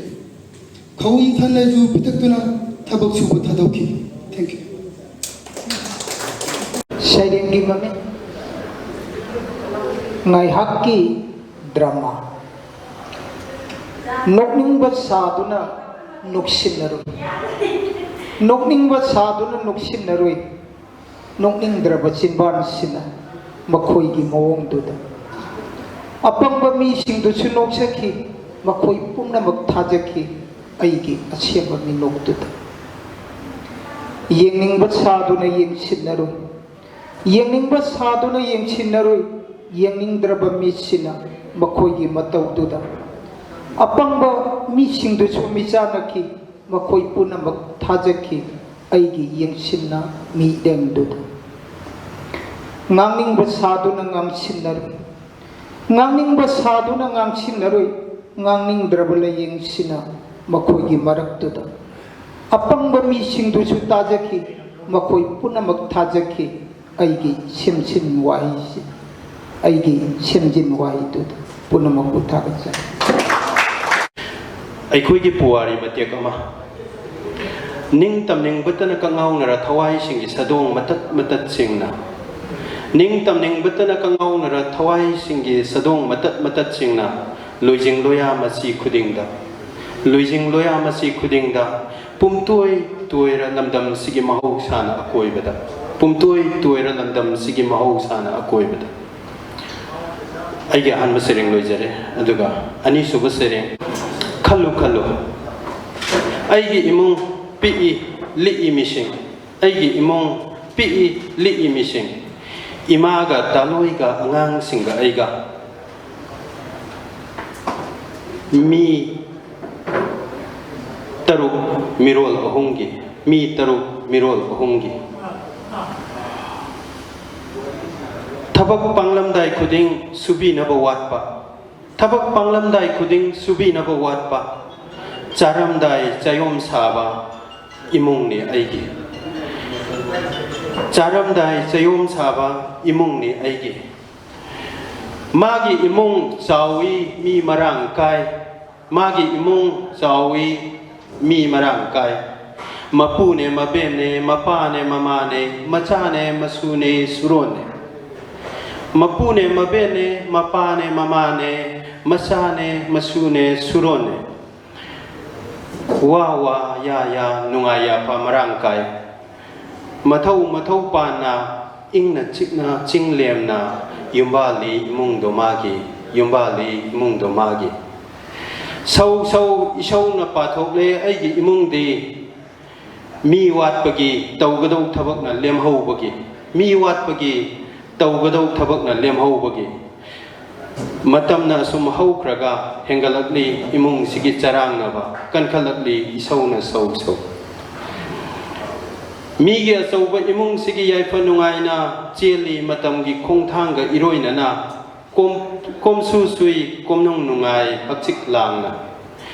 ꯈꯧꯎꯝ ꯊꯟꯅ ꯖꯨ ꯄꯤꯊꯛꯇꯨꯅ ꯊꯕꯛ ꯁꯨꯕ ꯊꯥꯗꯣꯛꯈꯤ꯫ Thank you꯫ ꯁꯩꯔꯦꯡꯒꯤ ꯃꯃꯤꯡ ꯉꯥꯏꯍꯥꯛꯀꯤ ꯗ꯭ꯔꯃꯥ꯫ ꯅꯣꯛꯅꯤꯡꯕ ꯁꯥꯗꯨꯅ ꯅꯣꯛꯁꯤꯟꯅꯔꯨꯏ꯫ ꯅꯣꯛꯅꯤꯡꯕ ꯁꯥꯗꯨꯅ ꯅꯣꯛꯁꯤꯟꯅꯔꯨꯏ꯫ ꯅꯣꯛꯅꯤꯡꯗ꯭ꯔꯕ ꯆꯤꯟꯕꯥꯟꯁꯤꯅ ꯃꯈꯣꯏꯒꯤ ꯃꯑꯣꯡꯗꯨꯗ꯫ ꯑꯄꯪꯕ ꯃꯤꯁꯤꯡꯗꯨꯁꯨ ꯅꯣꯛꯆꯈꯤ꯫ ꯃꯈꯣꯏ ꯄꯨꯝꯅꯃꯛ ꯊꯥꯖꯈꯤ ꯑꯩꯒꯤ ꯑꯁꯦꯡꯕ ꯃꯤꯅꯣꯛꯇꯨꯗ꯫ ꯌꯦꯡꯅꯤꯡꯕ ꯁꯥꯗꯨꯅ ꯌꯦꯡꯁꯤꯟꯅꯔꯨꯏ꯫ ꯌꯦꯡꯅꯤꯡꯕ ꯁꯥꯗꯨꯅ ꯌꯦꯡꯁꯤꯟꯅꯔꯨꯏ꯫ ꯌꯦꯡꯅꯤꯡꯗ꯭ꯔꯕ ꯃꯤꯠꯁꯤꯅ ꯃꯈꯣꯏꯒꯤ ꯃꯇꯧꯗꯨꯗ ꯑꯄꯪꯕ ꯃꯤꯁꯤꯡꯗꯨꯁꯨ ꯃꯤꯆꯥꯟꯅꯈꯤ꯫ ꯃꯈꯣꯏ ꯄꯨꯝꯅꯃꯛ ꯊꯥꯖꯈꯤ ꯑꯩꯒꯤ ꯌꯦꯡꯁꯤꯟꯅ ꯃꯤꯠꯌꯦꯡꯗꯨꯗ꯫ ꯉꯥꯡꯅꯤꯡꯕ ꯁꯥꯗꯨꯅ ꯉꯥꯡꯁꯤꯟꯅꯔꯨꯏ꯫ ꯉꯥꯡꯅꯤꯡꯕ ꯁꯥꯗꯨꯅ ꯉꯥꯡꯁꯤꯟꯅꯔꯨꯏ꯫ ꯉꯥꯡꯅꯤꯡꯗ꯭ꯔꯕ ꯂꯥꯏꯌꯦꯡꯁꯤꯅ ꯃꯈꯣꯏꯒꯤ ꯃꯔꯛꯇꯨꯗ ꯑꯄꯪꯕ ꯃꯤꯁꯤꯡꯗꯨꯁꯨ ꯇꯥꯖꯈꯤ꯫ ꯃꯈꯣꯏ ꯄꯨꯝꯅꯃꯛ ꯊꯥꯖꯈꯤ ꯑꯩꯒꯤ ꯁꯦꯝꯖꯤꯟ ꯋꯥꯍꯩꯁꯤ, ꯑꯩꯒꯤ ꯁꯦꯝꯖꯤꯟ ꯋꯥꯍꯩꯗꯨꯗ꯫ ꯄꯨꯝꯅꯃꯛꯄꯨ ꯊꯥꯒꯠꯆꯔꯤ꯫ ꯑꯩꯈꯣꯏꯒꯤ ꯄꯨꯋꯥꯔꯤ ꯃꯇꯦꯛ ꯑꯃ꯫ ꯅꯤꯡ ꯇꯝꯅꯤꯡꯕꯇꯅ ꯀꯛꯉꯥꯎꯅꯔ ꯊꯋꯥꯏꯁꯤꯡꯒꯤ ꯁꯥꯗꯣꯡ ꯃꯇꯠ ꯃꯇꯠꯁꯤꯡꯅ, ꯅꯤꯡ ꯇꯝꯅꯤꯡꯕꯇꯅ ꯀꯛꯉꯥꯎꯅꯔ ꯊꯋꯥꯏꯁꯤꯡꯒꯤ ꯁꯥꯗꯣꯡ ꯃꯇꯠ ꯃꯇꯠꯁꯤꯡꯅ ꯂꯣꯏꯖꯤꯡ ꯂꯣꯌꯥ ꯃꯁꯤ ꯈꯨꯗꯤꯡꯗ, ꯂꯣꯏꯖꯤꯡ ꯂꯣꯌꯥ ꯃꯁꯤ ꯈꯨꯗꯤꯡꯗ ꯄꯨꯝꯇꯣꯏ ꯇꯣꯏꯔ ꯂꯝꯗꯝꯁꯤꯒꯤ ꯃꯍꯧꯁꯥꯅ ꯑꯀꯣꯏꯕꯗ, ꯄꯨꯝꯇꯣꯏ ꯇꯣꯏꯔ ꯂꯝꯗꯝꯁꯤꯒꯤ ꯃꯍꯧꯁꯥꯅ ꯑꯀꯣꯏꯕꯗ꯫ ꯑꯩꯒꯤ ꯑꯍꯥꯟꯕ ꯁꯩꯔꯦꯡ ꯂꯣꯏꯖꯔꯦ꯫ ꯑꯗꯨꯒ ꯑꯅꯤꯁꯨꯕ ꯁꯩꯔꯦꯡ, ꯈꯜꯂꯨ ꯈꯜꯂꯨ, ꯑꯩꯒꯤ ꯏꯃꯨꯡ ꯄꯤꯛꯏ ꯂꯤꯛꯏ ꯃꯤꯁꯤꯡ, ꯑꯩꯒꯤ ꯏꯃꯨꯡ ꯄꯤꯛꯏ ꯂꯤꯛꯏ ꯃꯤꯁꯤꯡ, ꯏꯃꯥꯒ ꯇꯥꯂꯣꯏꯒ ꯑꯉꯥꯡꯁꯤꯡꯒ ꯑꯩꯒ, ꯃꯤ ꯇꯔꯨꯛ ꯃꯤꯔꯣꯜ ꯑꯍꯨꯝꯒꯤ, ꯃꯤ ꯇꯔꯨꯛ ꯃꯤꯔꯣꯜ ꯑꯍꯨꯝꯒꯤ꯫ ꯊꯕꯛ ꯄꯥꯡꯂꯝꯗꯥꯏ ꯈꯨꯗꯤꯡ ꯁꯨꯕꯤꯅꯕ ꯋꯥꯠꯄ, ꯊꯕꯛ ꯄꯥꯡꯂꯝꯗꯥꯏ ꯈꯨꯗꯤꯡ ꯁꯨꯕꯤꯅꯕ ꯋꯥꯠꯄ, ꯆꯥꯔꯝꯗꯥꯏ ꯆꯌꯣꯝ ꯁꯥꯕ ꯏꯃꯨꯡꯅꯤ ꯑꯩꯒꯤ꯫ ꯆꯥꯔꯝꯗꯥꯏ ꯆꯌꯣꯝ ꯁꯥꯕ ꯏꯃꯨꯡꯅꯤ ꯑꯩꯒꯤ꯫ ꯃꯥꯒꯤ ꯏꯃꯨꯡ ꯆꯥꯎꯏ, ꯃꯤ ꯃꯔꯥꯡ ꯀꯥꯏ꯫ ꯃꯥꯒꯤ ꯏꯃꯨꯡ ꯆꯥꯎꯏ, ꯃꯤ ꯃꯔꯥꯡ ꯀꯥꯏ꯫ ꯃꯄꯨꯅꯦ ꯃꯕꯦꯟꯅꯦ, ꯃꯄꯥꯅꯦ ꯃꯃꯥꯅꯦ, ꯃꯆꯥꯅꯦ ꯃꯁꯨꯅꯦ ꯁꯨꯔꯣꯟꯅꯦ꯫ ꯃꯄꯨꯅꯦ ꯃꯕꯦꯟꯅꯦ, ꯃꯄꯥꯅꯦ ꯃꯃꯥꯅꯦ, ꯃꯆꯥꯅꯦ ꯃꯁꯨꯅꯦ ꯁꯨꯔꯣꯟꯅꯦ꯫ ꯋꯥ ꯋꯥ ꯌꯥ ꯌꯥ ꯅꯨꯡꯉꯥꯏ ꯌꯥꯐ ꯃꯔꯥꯡ ꯀꯥꯏ꯫ ꯃꯊꯧ ꯃꯊꯧ ꯄꯥꯟꯅ ꯏꯪꯅ ꯆꯤꯛꯅ ꯆꯤꯡ ꯂꯦꯝꯅ ꯌꯨꯝꯕꯥꯜꯂꯤ ꯏꯃꯨꯡꯗꯣ ꯃꯥꯒꯤ, ꯌꯨꯝꯕꯥꯜꯂꯤ ꯏꯃꯨꯡꯗꯣ ꯃꯥꯒꯤ꯫ ꯁꯧ ꯁꯧ ꯏꯁꯧꯅ ꯄꯥꯊꯣꯛꯂꯦ ꯑꯩꯒꯤ ꯏꯃꯨꯡꯗꯤ꯫ ꯃꯤ ꯋꯥꯠꯄꯒꯤ ꯇꯧꯒꯗꯧ ꯊꯕꯛꯅ ꯂꯦꯝꯍꯧꯕꯒꯤ, ꯃꯤ ꯋꯥꯠꯄꯒꯤ ꯇꯧꯒꯗꯧ ꯊꯕꯛꯅ ꯂꯦꯝꯍꯧꯕꯒꯤ, ꯃꯇꯝꯅ ꯑꯁꯨꯝ ꯍꯧꯈ꯭ꯔꯒ ꯍꯦꯟꯒꯠꯂꯛꯂꯤ ꯏꯃꯨꯡꯁꯤꯒꯤ ꯆꯔꯥꯡꯅꯕ, ꯀꯟꯈꯠꯂꯛꯂꯤ ꯏꯁꯧꯅ ꯁꯧ ꯁꯧ꯫ ꯃꯤꯒꯤ ꯑꯆꯧꯕ ꯏꯃꯨꯡꯁꯤꯒꯤ ꯌꯥꯏꯐ ꯅꯨꯡꯉꯥꯏꯅ ꯆꯦꯜꯂꯤ ꯃꯇꯝꯒꯤ ꯈꯣꯡꯊꯥꯡꯒ ꯏꯔꯣꯏꯅꯅ, ꯀꯣꯝ-, ꯀꯣꯝꯁꯨ ꯁꯨꯏ ꯀꯣꯝꯅꯨꯡ ꯅꯨꯡꯉꯥꯏ ꯍꯛꯆꯤꯛ ꯂꯥꯡꯅ꯫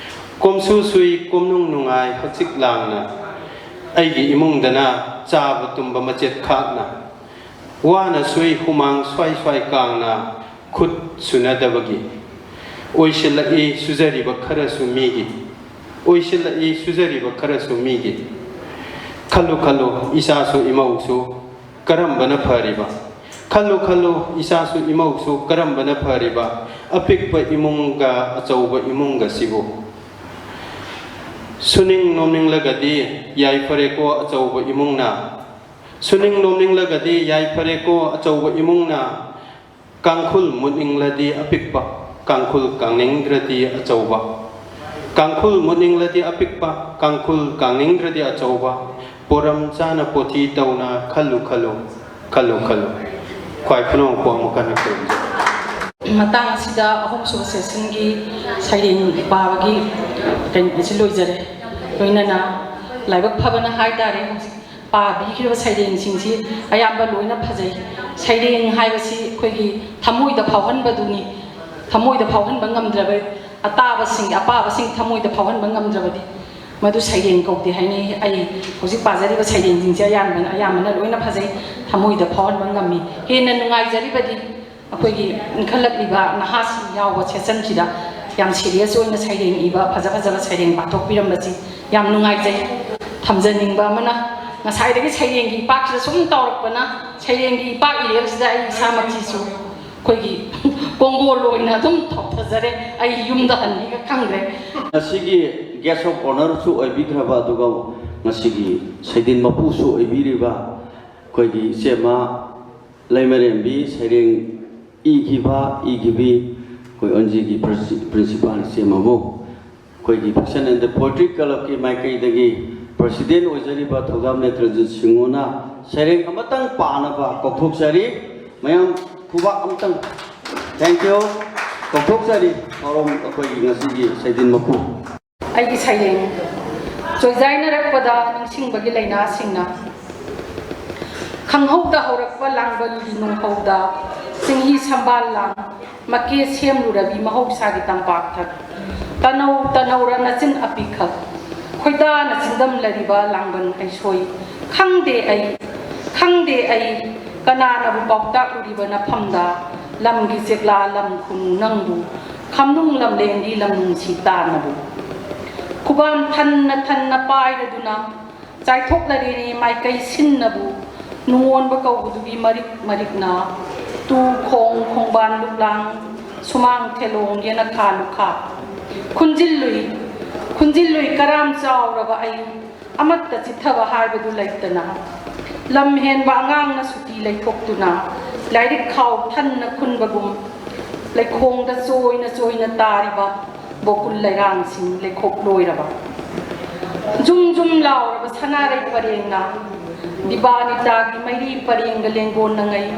ꯀꯣꯝꯁꯨ ꯁꯨꯏ ꯀꯣꯝꯅꯨꯡ ꯅꯨꯡꯉꯥꯏ ꯍꯛꯆꯤꯛ ꯂꯥꯡꯅ꯫ ꯑꯩꯒꯤ ꯏꯃꯨꯡꯗꯅ ꯆꯥꯕ ꯇꯨꯝꯕ ꯃꯆꯦꯠ ꯈꯥꯛꯅ꯫ ꯋꯥꯅ ꯁꯨꯏ ꯍꯨꯃꯥꯡ ꯁ꯭ꯋꯥꯏ ꯁ꯭ꯋꯥꯏ ꯀꯥꯡꯅ ꯈꯨꯠ ꯁꯨꯅꯗꯕꯒꯤ꯫ ꯑꯣꯏꯁꯤꯜꯂꯛꯏ ꯁꯨꯖꯔꯤꯕ ꯈꯔꯁꯨ ꯃꯤꯒꯤ꯫ ꯑꯣꯏꯁꯤꯜꯂꯛꯏ ꯁꯨꯖꯔꯤꯕ ꯈꯔꯁꯨ ꯃꯤꯒꯤ꯫ ꯈꯜꯂꯨ ꯈꯜꯂꯨ ꯏꯆꯥꯁꯨ ꯏꯃꯧꯁꯨ ꯀꯔꯝꯕꯅ ꯐꯔꯤꯕ? ꯈꯜꯂꯨ ꯈꯜꯂꯨ ꯏꯆꯥꯁꯨ ꯏꯃꯧꯁꯨ ꯀꯔꯝꯕꯅ ꯐꯔꯤꯕ? ꯑꯄꯤꯛꯄ ꯏꯃꯨꯡꯒ ꯑꯆꯧꯕ ꯏꯃꯨꯡꯒꯁꯤꯕꯨ꯫ ꯁꯨꯅꯤꯡ ꯅꯣꯝꯅꯤꯡꯂꯒꯗꯤ ꯌꯥꯏꯐꯔꯦꯀꯣ ꯑꯆꯧꯕ ꯏꯃꯨꯡꯅ꯫ ꯁꯨꯅꯤꯡ ꯅꯣꯝꯅꯤꯡꯂꯒꯗꯤ ꯌꯥꯏꯐꯔꯦꯀꯣ ꯑꯆꯧꯕ ꯏꯃꯨꯡꯅ꯫ ꯀꯥꯡꯈꯨꯜ ꯃꯨꯠꯅꯤꯡꯂꯗꯤ ꯑꯄꯤꯛꯄ, ꯀꯥꯡꯈꯨꯜ ꯀꯥꯡꯅꯤꯡꯗ꯭ꯔꯗꯤ ꯑꯆꯧꯕ꯫ ꯀꯥꯡꯈꯨꯜ ꯃꯨꯠꯅꯤꯡꯂꯗꯤ ꯑꯄꯤꯛꯄ, ꯀꯥꯡꯈꯨꯜ ꯀꯥꯡꯅꯤꯡꯗ꯭ꯔꯗꯤ ꯑꯆꯧꯕ꯫ ꯄꯣꯔꯝ ꯆꯥꯅ ꯄꯣꯊꯤ ꯇꯧꯅ ꯈꯜꯂꯨ ꯈꯜꯂꯨ, ꯈꯜꯂꯨ ꯈꯜꯂꯨ꯫ ꯈ꯭ꯋꯥꯏ ꯈꯨꯅꯧ ꯄꯣꯛ ꯑꯃꯨꯛ ꯀꯟꯅ ꯈꯨꯔꯨꯝꯖꯔꯤ꯫ ꯃꯇꯥꯡ ꯑꯁꯤꯗ ꯑꯍꯨꯝꯁꯨꯕ ꯁꯦꯁꯟꯒꯤ ꯁꯩꯔꯦꯡ ꯄꯥꯕꯒꯤ ꯀꯩꯅꯣꯁꯤ ꯂꯣꯏꯖꯔꯦ꯫ ꯂꯣꯏꯅꯅ ꯂꯥꯏꯕꯛ ꯐꯕꯅ ꯍꯥꯏ ꯇꯥꯔꯦ, ꯍꯧꯖꯤꯛ ꯄꯥꯕꯤꯈ꯭ꯔꯤꯕ ꯁꯩꯔꯦꯡꯁꯤꯡꯁꯤ ꯑꯌꯥꯝꯕ ꯂꯣꯏꯅ ꯐꯖꯩ꯫ ꯁꯩꯔꯦꯡ ꯍꯥꯏꯕꯁꯤ ꯑꯩꯈꯣꯏꯒꯤ ꯊꯃꯣꯏꯗ ꯐꯥꯎꯍꯟꯕꯗꯨꯅꯤ꯫ ꯊꯃꯣꯏꯗ ꯐꯥꯎꯍꯟꯕ ꯉꯝꯗ꯭ꯔꯕ, ꯑꯇꯥꯕꯁꯤꯡ, ꯑꯄꯥꯕꯁꯤꯡ ꯊꯃꯣꯏꯗ ꯐꯥꯎꯍꯟꯕ ꯉꯝꯗ꯭ꯔꯕꯗꯤ ꯃꯗꯨ ꯁꯩꯔꯦꯡ ꯀꯧꯗꯦ ꯍꯥꯏꯅꯩ꯫ ꯑꯩ ꯍꯧꯖꯤꯛ ꯄꯥꯖꯔꯤꯕ ꯁꯩꯔꯦꯡꯁꯤꯡꯁꯦ ꯑꯌꯥꯝꯕꯅ, ꯑꯌꯥꯝꯕꯅ ꯂꯣꯏꯅ ꯐꯖꯩ, ꯊꯃꯣꯏꯗ ꯐꯥꯎꯍꯟꯕ ꯉꯝꯃꯤ꯫ ꯍꯦꯟꯅ ꯅꯨꯡꯉꯥꯏꯖꯔꯤꯕꯗꯤ ꯑꯩꯈꯣꯏꯒꯤ ꯏꯟꯈꯠꯂꯛꯂꯤꯕ ꯅꯍꯥꯁꯤꯡ ꯌꯥꯎꯕ ꯁꯦꯁꯟꯁꯤꯗ ꯌꯥꯝ ꯁꯤꯔꯤꯌꯁ ꯑꯣꯏꯅ ꯁꯩꯔꯦꯡ ꯏꯕ, ꯐꯖ ꯐꯖꯕ ꯁꯩꯔꯦꯡ ꯄꯥꯊꯣꯛꯄꯤꯔꯝꯕꯁꯤ ꯌꯥꯝ ꯅꯨꯡꯉꯥꯏꯖꯩ꯫ ꯊꯝꯖꯅꯤꯡꯕ ꯑꯃꯅ, ꯉꯁꯥꯏꯗꯒꯤ ꯁꯩꯔꯦꯡꯒꯤ ꯏꯄꯥꯛꯁꯤꯗ ꯁꯨꯝ ꯇꯧꯔꯛꯄꯅ, ꯁꯩꯔꯦꯡꯒꯤ ꯏꯄꯥꯛ ꯏꯔꯦꯜꯁꯤꯗ ꯑꯩ ꯏꯁꯥꯃꯛꯁꯤꯁꯨ ꯑꯩꯈꯣꯏꯒꯤ ꯀꯣꯡꯒꯣꯜ ꯑꯣꯏꯅ ꯑꯗꯨꯝ ꯊꯧꯊꯖꯔꯦ꯫ ꯑꯩ ꯌꯨꯝꯗ ꯍꯟꯅꯤꯒ ꯈꯪꯗ꯭ꯔꯦ꯫ ꯉꯁꯤꯒꯤ guest of honourꯁꯨ ꯑꯣꯏꯕꯤꯈ꯭ꯔꯕ, ꯑꯗꯨꯒ ꯉꯁꯤꯒꯤ ꯁꯩꯗꯦꯟ ꯃꯄꯨꯁꯨ ꯑꯣꯏꯕꯤꯔꯤꯕ ꯑꯩꯈꯣꯏꯒꯤ ꯏꯆꯦꯃ ꯂꯩꯃꯔꯦꯝꯕꯤ, ꯁꯩꯔꯦꯡ ꯏꯈꯤꯕ, ꯏꯈꯤꯕꯤ ꯑꯩꯈꯣꯏ ꯑꯣꯟꯖꯤꯒꯤ ꯄ꯭ꯔꯤꯟꯁꯤꯄꯥꯜ ꯏꯆꯦꯃꯕꯨ ꯑꯩꯈꯣꯏꯒꯤ Fiction and the Poetry Clubꯀꯤ ꯃꯥꯏꯀꯩꯗꯒꯤ ꯄ꯭ꯔꯁꯤꯗꯦꯟ ꯑꯣꯏꯖꯔꯤꯕ ꯊꯧꯗꯥꯝ ꯅꯦꯇ꯭ꯔꯖꯤꯠ ꯁꯤꯡꯍꯣꯅ ꯁꯩꯔꯦꯡ ꯑꯃꯇꯪ ꯄꯥꯅꯕ ꯀꯧꯊꯣꯛꯆꯔꯤ꯫ ꯃꯌꯥꯝ ꯈꯨꯕꯥꯛ ꯑꯃꯇꯪ꯫ Thank you꯫ ꯀꯧꯊꯣꯛꯆꯔꯤ ꯊꯧꯔꯝ ꯑꯩꯈꯣꯏꯒꯤ ꯉꯁꯤꯒꯤ ꯁꯩꯗꯤꯟ ꯃꯄꯨ꯫ ꯑꯩꯒꯤ ꯁꯩꯔꯦꯡ꯫ ꯆꯣꯏꯖꯥꯏꯅꯔꯛꯄꯗ ꯅꯤꯡꯁꯤꯡꯕꯒꯤ ꯂꯥꯏꯅꯥꯁꯤꯡꯅ ꯈꯪꯍꯧꯗ ꯍꯧꯔꯛꯄ ꯂꯥꯡꯕꯜꯒꯤ ꯅꯨꯡꯍꯧꯗ ꯆꯤꯡꯍꯤ ꯁꯝꯕꯥꯜ ꯂꯥꯡ ꯃꯀꯦ ꯁꯦꯝꯂꯨꯔꯕꯤ ꯃꯍꯧꯁꯥꯒꯤ ꯇꯝꯄꯥꯛꯊꯛ꯫ ꯇꯅꯧ ꯇꯅꯧꯔ ꯅꯆꯤꯟ ꯑꯄꯤꯛꯈꯛ ꯈꯣꯏꯗꯥꯅ ꯆꯤꯟꯗꯝꯂꯔꯤꯕ ꯂꯥꯡꯕꯟ ꯍꯩꯁꯣꯏ꯫ ꯈꯪꯗꯦ ꯑꯩ, ꯈꯪꯗꯦ ꯑꯩ, ꯀꯅꯥꯅꯕꯨ ꯄꯥꯎꯇꯥꯛꯂꯨꯔꯤꯕ ꯅꯐꯝꯗ ꯂꯝꯒꯤ ꯆꯦꯛꯂꯥ ꯂꯝ ꯈꯨꯅꯨ ꯅꯪꯕꯨ ꯈꯝꯅꯨꯡ ꯂꯝꯂꯦꯟꯒꯤ ꯂꯝꯅꯨꯡꯁꯤ ꯇꯥꯅꯕꯨ꯫ ꯈꯨꯕꯥꯝ ꯊꯟꯅ ꯊꯟꯅ ꯄꯥꯏꯔꯗꯨꯅ ꯆꯥꯏꯊꯣꯛꯂꯔꯤꯅꯤ ꯃꯥꯏꯀꯩ ꯁꯤꯟꯅꯕꯨ ꯅꯨꯡꯉꯣꯟꯕ ꯀꯧꯕꯗꯨꯒꯤ ꯃꯔꯤꯛ ꯃꯔꯤꯛꯅ ꯇꯨ ꯈꯣꯡ ꯈꯣꯡꯕꯥꯟ ꯂꯨꯛꯂꯥꯡ ꯁꯨꯃꯥꯡ ꯊꯦꯂꯣꯡ ꯌꯦꯅꯈꯥ ꯂꯨꯈꯥ꯫ ꯈꯨꯟꯖꯤꯜꯂꯨꯏ, ꯈꯨꯟꯖꯤꯜꯂꯨꯏ ꯀꯔꯥꯝ ꯆꯥꯎꯔꯕ ꯑꯩ ꯑꯃꯠꯇ ꯆꯤꯠꯊꯕ ꯍꯥꯏꯕꯗꯨ ꯂꯩꯇꯅ ꯂꯝ ꯍꯦꯟꯕ ꯑꯉꯥꯡꯅ ꯁꯨꯇꯤ ꯂꯩꯊꯣꯛꯇꯨꯅ ꯂꯥꯏꯔꯤꯛ ꯈꯥꯎ ꯊꯟꯅ ꯈꯨꯟꯕꯒꯨꯝ ꯂꯩꯈꯣꯡꯗ ꯆꯣꯏꯅ ꯆꯣꯏꯅ ꯇꯥꯔꯤꯕ ꯕꯣꯀꯨꯜ ꯂꯩꯔꯥꯡꯁꯤꯡ ꯂꯩꯈꯣꯛ ꯂꯣꯏꯔꯕ꯫ ꯖꯨꯝ ꯖꯨꯝ ꯂꯥꯎꯔꯕ ꯁꯅꯥꯔꯩ ꯄꯔꯦꯡꯅ ꯗꯤꯕꯥꯅꯤꯇꯥꯒꯤ ꯃꯩꯔꯤ ꯄꯔꯦꯡꯒ ꯂꯦꯡꯒꯣꯟꯅꯉꯩ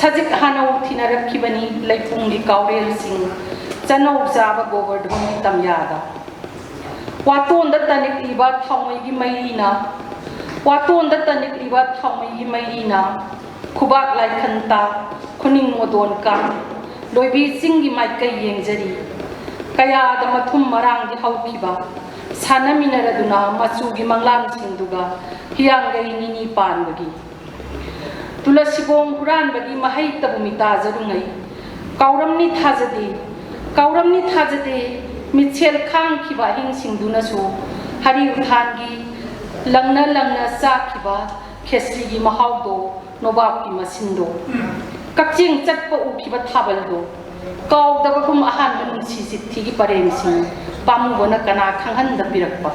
ꯁꯖꯤꯛ ꯍꯥꯅꯧ ꯊꯤꯅꯔꯛꯈꯤꯕꯅꯤ ꯂꯩꯄꯨꯡꯒꯤ ꯀꯥꯎꯔꯦꯜꯁꯤꯡ ꯆꯅꯧ ꯆꯥꯕ ꯒꯣꯕꯔꯙꯟꯒꯤ ꯇꯝꯌꯥꯗ꯫ ꯋꯥꯇꯣꯟꯗ ꯇꯅꯤꯛꯂꯤꯕ ꯊꯥꯎꯃꯩꯒꯤ ꯃꯩꯔꯤꯅ, ꯋꯥꯇꯣꯟꯗ ꯇꯅꯤꯛꯂꯤꯕ ꯊꯥꯎꯃꯩꯒꯤ ꯃꯩꯔꯤꯅ ꯈꯨꯕꯥꯛ ꯂꯥꯏꯈꯟꯇ, ꯈꯨꯅꯤꯡ ꯃꯣꯗꯣꯟꯀ, ꯂꯣꯏꯕꯤ ꯆꯤꯡꯒꯤ ꯃꯥꯏꯀꯩ ꯌꯦꯡꯖꯔꯤ꯫ ꯀꯌꯥꯗ ꯃꯊꯨꯝ ꯃꯔꯥꯡꯗꯤ ꯍꯧꯈꯤꯕ, ꯁꯥꯟꯅꯃꯤꯟꯅꯔꯗꯨꯅ ꯃꯆꯨꯒꯤ ꯃꯪꯂꯥꯟꯁꯤꯡꯗꯨꯒ ꯍꯤꯌꯥꯡꯒꯩ ꯅꯤꯅꯤ ꯄꯥꯟꯕꯒꯤ꯫ ꯇꯨꯂꯁꯤꯕꯣꯡ ꯍꯨꯔꯥꯟꯕꯒꯤ ꯃꯍꯩꯇꯕꯨ ꯃꯤꯇꯥꯖꯔꯨꯉꯩ꯫ ꯀꯥꯎꯔꯝꯅꯤ ꯊꯥꯖꯗꯦ, ꯀꯥꯎꯔꯝꯅꯤ ꯊꯥꯖꯗꯦ, ꯃꯤꯠꯁꯦꯜ ꯈꯥꯡꯈꯤꯕ ꯑꯍꯤꯡꯁꯤꯡꯗꯨꯅꯁꯨ ꯍꯔꯤ ꯎꯊꯥꯟꯒꯤ ꯂꯪꯅ ꯂꯪꯅ ꯆꯥꯈꯤꯕ ꯈꯦꯁ꯭ꯔꯤꯒꯤ ꯃꯍꯥꯎꯗꯣ, ꯅꯣꯕꯥꯞꯀꯤ ꯃꯁꯤꯟꯗꯣ, ꯀꯛꯆꯤꯡ ꯆꯠꯄ ꯎꯈꯤꯕ ꯊꯥꯕꯜꯗꯣ, ꯀꯥꯎꯗꯕꯒꯨꯝ ꯑꯍꯥꯟꯕ ꯅꯨꯡꯁꯤ ꯆꯤꯊꯤꯒꯤ ꯄꯔꯦꯡꯁꯤꯡ ꯄꯥꯝꯃꯨꯕꯅ ꯀꯅꯥ ꯈꯪꯍꯟꯗ ꯄꯤꯔꯛꯄ꯫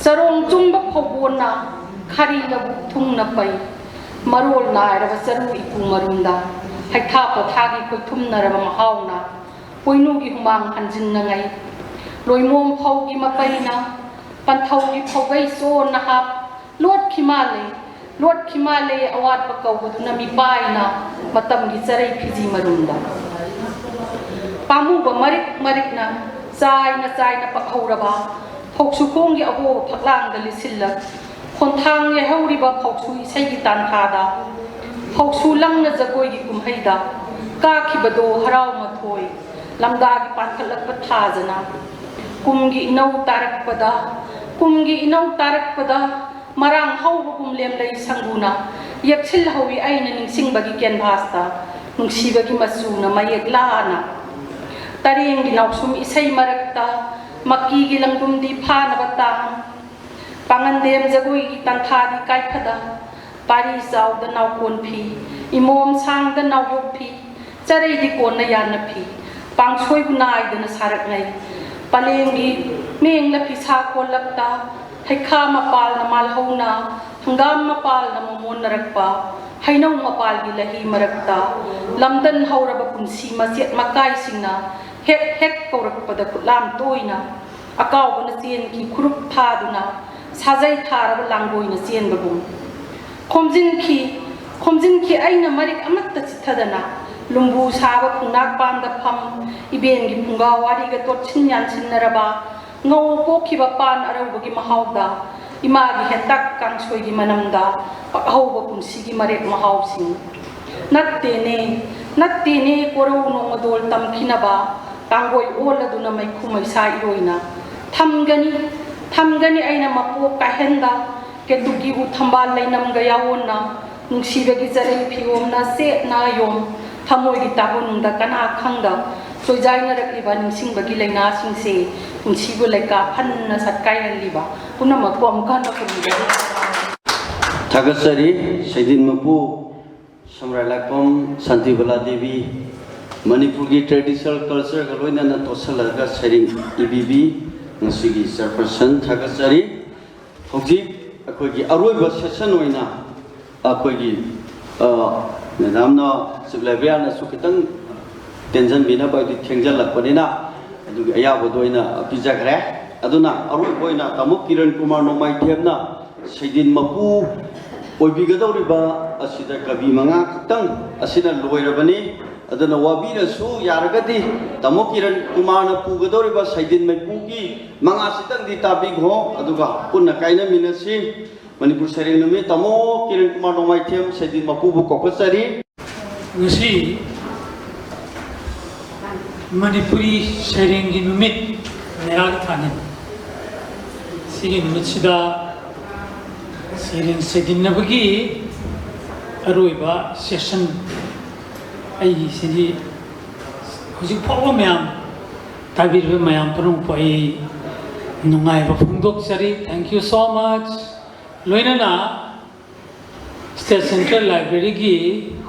ꯆꯔꯣꯡ ꯆꯨꯝꯕ ꯐꯧꯕꯣꯟꯅ ꯈꯥꯔꯤ ꯂꯧꯕꯨꯛ ꯊꯨꯡꯅ ꯄꯩ, ꯃꯔꯣꯜ ꯅꯥꯏꯔꯕ ꯆꯔꯨ ꯏꯄꯨ ꯃꯔꯨꯝꯗ ꯍꯩꯊꯥ ꯄꯣꯊꯥꯒꯤ ꯈꯨꯠꯊꯨꯝꯅꯔꯕ ꯃꯍꯥꯎꯅ ꯄꯣꯏꯅꯨꯒꯤ ꯍꯨꯃꯥꯡ ꯍꯟꯖꯤꯟꯅꯉꯩ꯫ ꯂꯣꯏꯃꯣꯝ ꯐꯧꯒꯤ ꯃꯄꯩꯅ ꯄꯟꯊꯧꯒꯤ ꯐꯧꯒꯩ ꯆꯣꯟꯅ ꯍꯥꯞ ꯂꯣꯠꯈꯤ ꯃꯥꯜꯂꯦ, ꯂꯣꯠꯈꯤ ꯃꯥꯜꯂꯦ ꯑꯋꯥꯠꯄ ꯀꯧꯕꯗꯨꯅ ꯃꯤꯄꯥꯏꯅ ꯃꯇꯝꯒꯤ ꯆꯔꯩ ꯐꯤꯖꯤ ꯃꯔꯨꯝꯗ꯫ ꯄꯥꯝꯃꯨꯕ ꯃꯔꯤꯛ ꯃꯔꯤꯛꯅ ꯆꯥꯏꯅ ꯆꯥꯏꯅ ꯄꯛꯍꯧꯔꯕ ꯐꯧꯁꯨ ꯈꯣꯡꯒꯤ ꯑꯍꯣꯕ ꯐꯛꯂꯥꯡꯗ ꯂꯤꯁꯤꯜꯂꯛ ꯈꯣꯟꯊꯥꯡ ꯌꯩꯍꯧꯔꯤꯕ ꯐꯧꯁꯨ ꯏꯁꯩꯒꯤ ꯇꯥꯟꯊꯥꯗ, ꯐꯧꯁꯨ ꯂꯪꯅ ꯖꯒꯣꯏꯒꯤ ꯀꯨꯝꯍꯩꯗ ꯀꯥꯈꯤꯕꯗꯣ ꯍꯔꯥꯎ ꯃꯊꯣꯏ ꯂꯝꯗꯥꯒꯤ ꯄꯥꯟꯈꯠꯂꯛꯄ ꯊꯥꯖꯅ꯫ ꯀꯨꯝꯒꯤ ꯏꯅꯧ ꯇꯥꯔꯛꯄꯗ, ꯀꯨꯝꯒꯤ ꯏꯅꯧ ꯇꯥꯔꯛꯄꯗ ꯃꯔꯥꯡ ꯍꯧꯕꯒꯨꯝ ꯂꯦꯝꯂꯩ ꯁꯪꯒꯨꯅ ꯌꯦꯛꯁꯤꯜꯍꯧꯏ ꯑꯩꯅ ꯅꯤꯡꯁꯤꯡꯕꯒꯤ ꯀꯦꯟꯚꯥꯁꯇ ꯅꯨꯡꯁꯤꯕꯒꯤ ꯃꯆꯨꯅ ꯃꯌꯦꯛ ꯂꯥꯅ꯫ ꯇꯔꯦꯡꯒꯤ ꯅꯥꯎꯁꯨꯝ ꯏꯁꯩ ꯃꯔꯛꯇ ꯃꯀꯤꯒꯤ ꯂꯪꯗꯨꯝꯗꯤ ꯐꯥꯅꯕ ꯇꯥꯡ꯫ ꯄꯥꯉꯟꯗꯦꯝ ꯖꯒꯣꯏꯒꯤ ꯇꯥꯟꯊꯥꯗꯤ ꯀꯥꯏꯐꯗ ꯄꯥꯔꯤ ꯆꯥꯎꯗ ꯅꯥꯎꯀꯣꯟ ꯐꯤ, ꯏꯃꯣꯝ ꯁꯥꯡꯗ ꯅꯥꯎꯌꯣꯛ ꯐꯤ, ꯆꯔꯩꯗꯤ ꯀꯣꯟꯅ ꯌꯥꯟꯅ ꯐꯤ, ꯄꯥꯡꯁꯣꯏꯕꯨ ꯅꯥꯏꯗꯅ ꯁꯥꯔꯛꯅꯩ꯫ ꯄꯂꯦꯡꯒꯤ ꯃꯦꯡꯂ ꯐꯤꯁꯥ ꯀꯣꯜꯂꯛꯇ ꯍꯩꯈꯥ ꯃꯄꯥꯜꯅ ꯃꯥꯜꯍꯧꯅ, ꯍꯪꯒꯥꯝ ꯃꯄꯥꯜꯅ ꯃꯃꯣꯟꯅꯔꯛꯄ, ꯍꯩꯅꯧ ꯃꯄꯥꯜꯒꯤ ꯂꯍꯤ ꯃꯔꯛꯇ ꯂꯝꯗꯟ ꯍꯧꯔꯕ ꯄꯨꯟꯁꯤ ꯃꯆꯦꯠ ꯃꯀꯥꯏꯁꯤꯡꯅ ꯍꯦꯛ ꯍꯦꯛ ꯀꯧꯔꯛꯄꯗ ꯈꯨꯠꯂꯥꯝ ꯇꯣꯏꯅ ꯑꯀꯥꯎꯕꯅ ꯆꯦꯟꯈꯤ ꯈꯨꯔꯨꯞ ꯊꯥꯗꯨꯅ ꯁꯥꯖꯩ ꯊꯥꯔꯕ ꯂꯥꯡꯒꯣꯏꯅ ꯆꯦꯟꯕꯒꯨꯝ꯫ ꯈꯣꯝꯖꯤꯟꯈꯤ, ꯈꯣꯝꯖꯤꯟꯈꯤ ꯑꯩꯅ ꯃꯔꯤꯛ ꯑꯃꯠꯇ ꯆꯤꯠꯊꯗꯅ ꯂꯨꯝꯕꯨ ꯁꯥꯕ ꯈꯣꯡꯅꯥꯛ ꯄꯥꯟꯗ ꯐꯝ ꯏꯕꯦꯟꯒꯤ ꯐꯨꯡꯒꯥ ꯋꯥꯔꯤꯒ ꯇꯣꯠꯁꯤꯟ ꯌꯥꯟꯁꯤꯟꯅꯔꯕ ꯉꯧ ꯀꯣꯛꯈꯤꯕ ꯄꯥꯟ ꯑꯔꯧꯕꯒꯤ ꯃꯍꯥꯎꯗ ꯏꯃꯥꯒꯤ ꯍꯦꯟꯇꯥꯛ ꯀꯥꯡꯁꯣꯏꯒꯤ ꯃꯅꯝꯗ ꯄꯛꯍꯧꯕ ꯄꯨꯟꯁꯤꯒꯤ ꯃꯔꯦꯛ ꯃꯍꯥꯎꯁꯤꯡ꯫ ꯅꯠꯇꯦꯅꯦ, ꯅꯠꯇꯦꯅꯦ ꯀꯣꯔꯧ ꯅꯣꯡꯃꯗꯣꯜ ꯇꯝꯈꯤꯅꯕ ꯇꯥꯡꯒꯣꯏ ꯑꯣꯜꯂꯗꯨꯅ ꯃꯩꯈꯨ ꯃꯩꯁꯥ ꯏꯔꯣꯏꯅ ꯊꯝꯒꯅꯤ, ꯊꯝꯒꯅꯤ ꯑꯩꯅ ꯃꯄꯣꯛ ꯀꯥꯏꯍꯦꯟꯗ ꯀꯦꯇꯨꯀꯤꯕꯨ ꯊꯝꯕꯥꯜ ꯂꯩꯅꯝꯒ ꯌꯥꯑꯣꯟꯅ ꯅꯨꯡꯁꯤꯕꯒꯤ ꯆꯔꯩ ꯐꯤꯌꯣꯝꯅ ꯆꯦꯠꯅ ꯌꯣꯝ ꯊꯃꯣꯏꯒꯤ ꯇꯥꯕꯨꯅꯨꯡꯗ ꯀꯅꯥ ꯈꯪꯗ ꯆꯣꯏꯖꯥꯏꯅꯔꯛꯂꯤꯕ ꯅꯤꯡꯁꯤꯡꯕꯒꯤ ꯂꯩꯅꯥꯁꯤꯡꯁꯦ ꯄꯨꯟꯁꯤꯕꯨ ꯂꯩꯀꯥ ꯐꯟꯅ ꯁꯠꯀꯥꯏꯍꯜꯂꯤꯕ ꯄꯨꯝꯅꯃꯛꯄꯨ ꯑꯃꯨꯛꯀ ꯍꯟꯅ ꯈꯨꯔꯨꯝꯖꯔꯤ꯫ ꯊꯥꯒꯠꯆꯔꯤ ꯁꯩꯗꯤꯟ ꯃꯄꯨ ꯁꯝꯔꯥꯏꯂꯥꯛꯄꯝ ꯁꯥꯟꯇꯤꯕꯂꯥ ꯗꯦꯕꯤ, ꯃꯅꯤꯄꯨꯔꯒꯤ traditional cultureꯒ ꯂꯣꯏꯅꯅ ꯇꯣꯠꯁꯜꯂꯒ ꯁꯩꯔꯦꯡ ꯏꯕꯤꯕꯤ ꯉꯁꯤꯒꯤ chairperson ꯊꯥꯒꯠꯆꯔꯤ꯫ ꯍꯧꯖꯤꯛ ꯑꯩꯈꯣꯏꯒꯤ ꯑꯔꯣꯏꯕ session ꯑꯣꯏꯅ ꯑꯩꯈꯣꯏꯒꯤ madamꯅ chief librarianꯅꯁꯨ ꯈꯤꯇꯪ ꯇꯦꯟꯖꯟꯕꯤꯅꯕ ꯍꯥꯏꯗꯤ ꯊꯦꯡꯖꯜꯂꯛꯄꯅꯤꯅ ꯑꯗꯨꯒꯤ ꯑꯌꯥꯕꯗꯣ ꯑꯣꯏꯅ ꯄꯤꯖꯈ꯭ꯔꯦ꯫ ꯑꯗꯨꯅ ꯑꯔꯣꯏꯕ ꯑꯣꯏꯅ ꯇꯥꯃꯣ ꯀꯤꯔꯟ ꯀꯨꯃꯥꯔ ꯅꯣꯡꯃꯥꯏꯊꯦꯝꯅ ꯁꯩꯗꯤꯟ ꯃꯄꯨ ꯑꯣꯏꯕꯤꯒꯗꯧꯔꯤꯕ ꯑꯁꯤꯗ ꯀꯕꯤ ꯃꯉꯥ ꯈꯛꯇꯪ ꯑꯁꯤꯅ ꯂꯣꯏꯔꯕꯅꯤ꯫ ꯑꯗꯨꯅ ꯋꯥꯕꯤꯔꯁꯨ ꯌꯥꯔꯒꯗꯤ ꯇꯥꯃꯣ ꯀꯤꯔꯟ ꯀꯨꯃꯥꯔꯅ ꯄꯨꯒꯗꯧꯔꯤꯕ ꯁꯩꯗꯤꯟ ꯃꯩꯄꯨꯒꯤ ꯃꯉꯥꯁꯤꯇꯪꯗꯤ ꯇꯥꯕꯤꯈꯣ, ꯑꯗꯨꯒ ꯄꯨꯟꯅ ꯀꯥꯏꯅꯃꯤꯟꯅꯁꯤ꯫ ꯃꯅꯤꯄꯨꯔ ꯁꯩꯔꯦꯡ ꯅꯨꯃꯤꯠ ꯇꯥꯃꯣ ꯀꯤꯔꯟ ꯀꯨꯃꯥꯔ ꯅꯣꯡꯃꯥꯏꯊꯦꯝ ꯁꯩꯗꯤꯟ ꯃꯄꯨꯕꯨ ꯀꯧꯈꯠꯆꯔꯤ꯫ ꯉꯁꯤ ꯃꯅꯤꯄꯨꯔꯤ ꯁꯩꯔꯦꯡꯒꯤ ꯅꯨꯃꯤꯠ ꯃꯦꯔꯥꯒꯤ ꯊꯥꯅꯤ꯫ ꯁꯤꯒꯤ ꯅꯨꯃꯤꯠꯁꯤꯗ ꯁꯩꯔꯦꯡ ꯁꯩꯗꯤꯟꯅꯕꯒꯤ ꯑꯔꯣꯏꯕ ꯁꯦꯁꯟ ꯑꯩꯒꯤꯁꯤꯗꯤ ꯍꯧꯖꯤꯛ ꯐꯥꯎꯕ ꯃꯌꯥꯝ ꯇꯥꯕꯤꯔꯤꯕ ꯃꯌꯥꯝ ꯄꯨꯝꯅꯃꯛꯄꯨ ꯑꯩ ꯅꯨꯡꯉꯥꯏꯕ ꯐꯣꯡꯗꯣꯛꯆꯔꯤ꯫ Thank you so much꯫ ꯂꯣꯏꯅꯅ State Central Library ꯒꯤ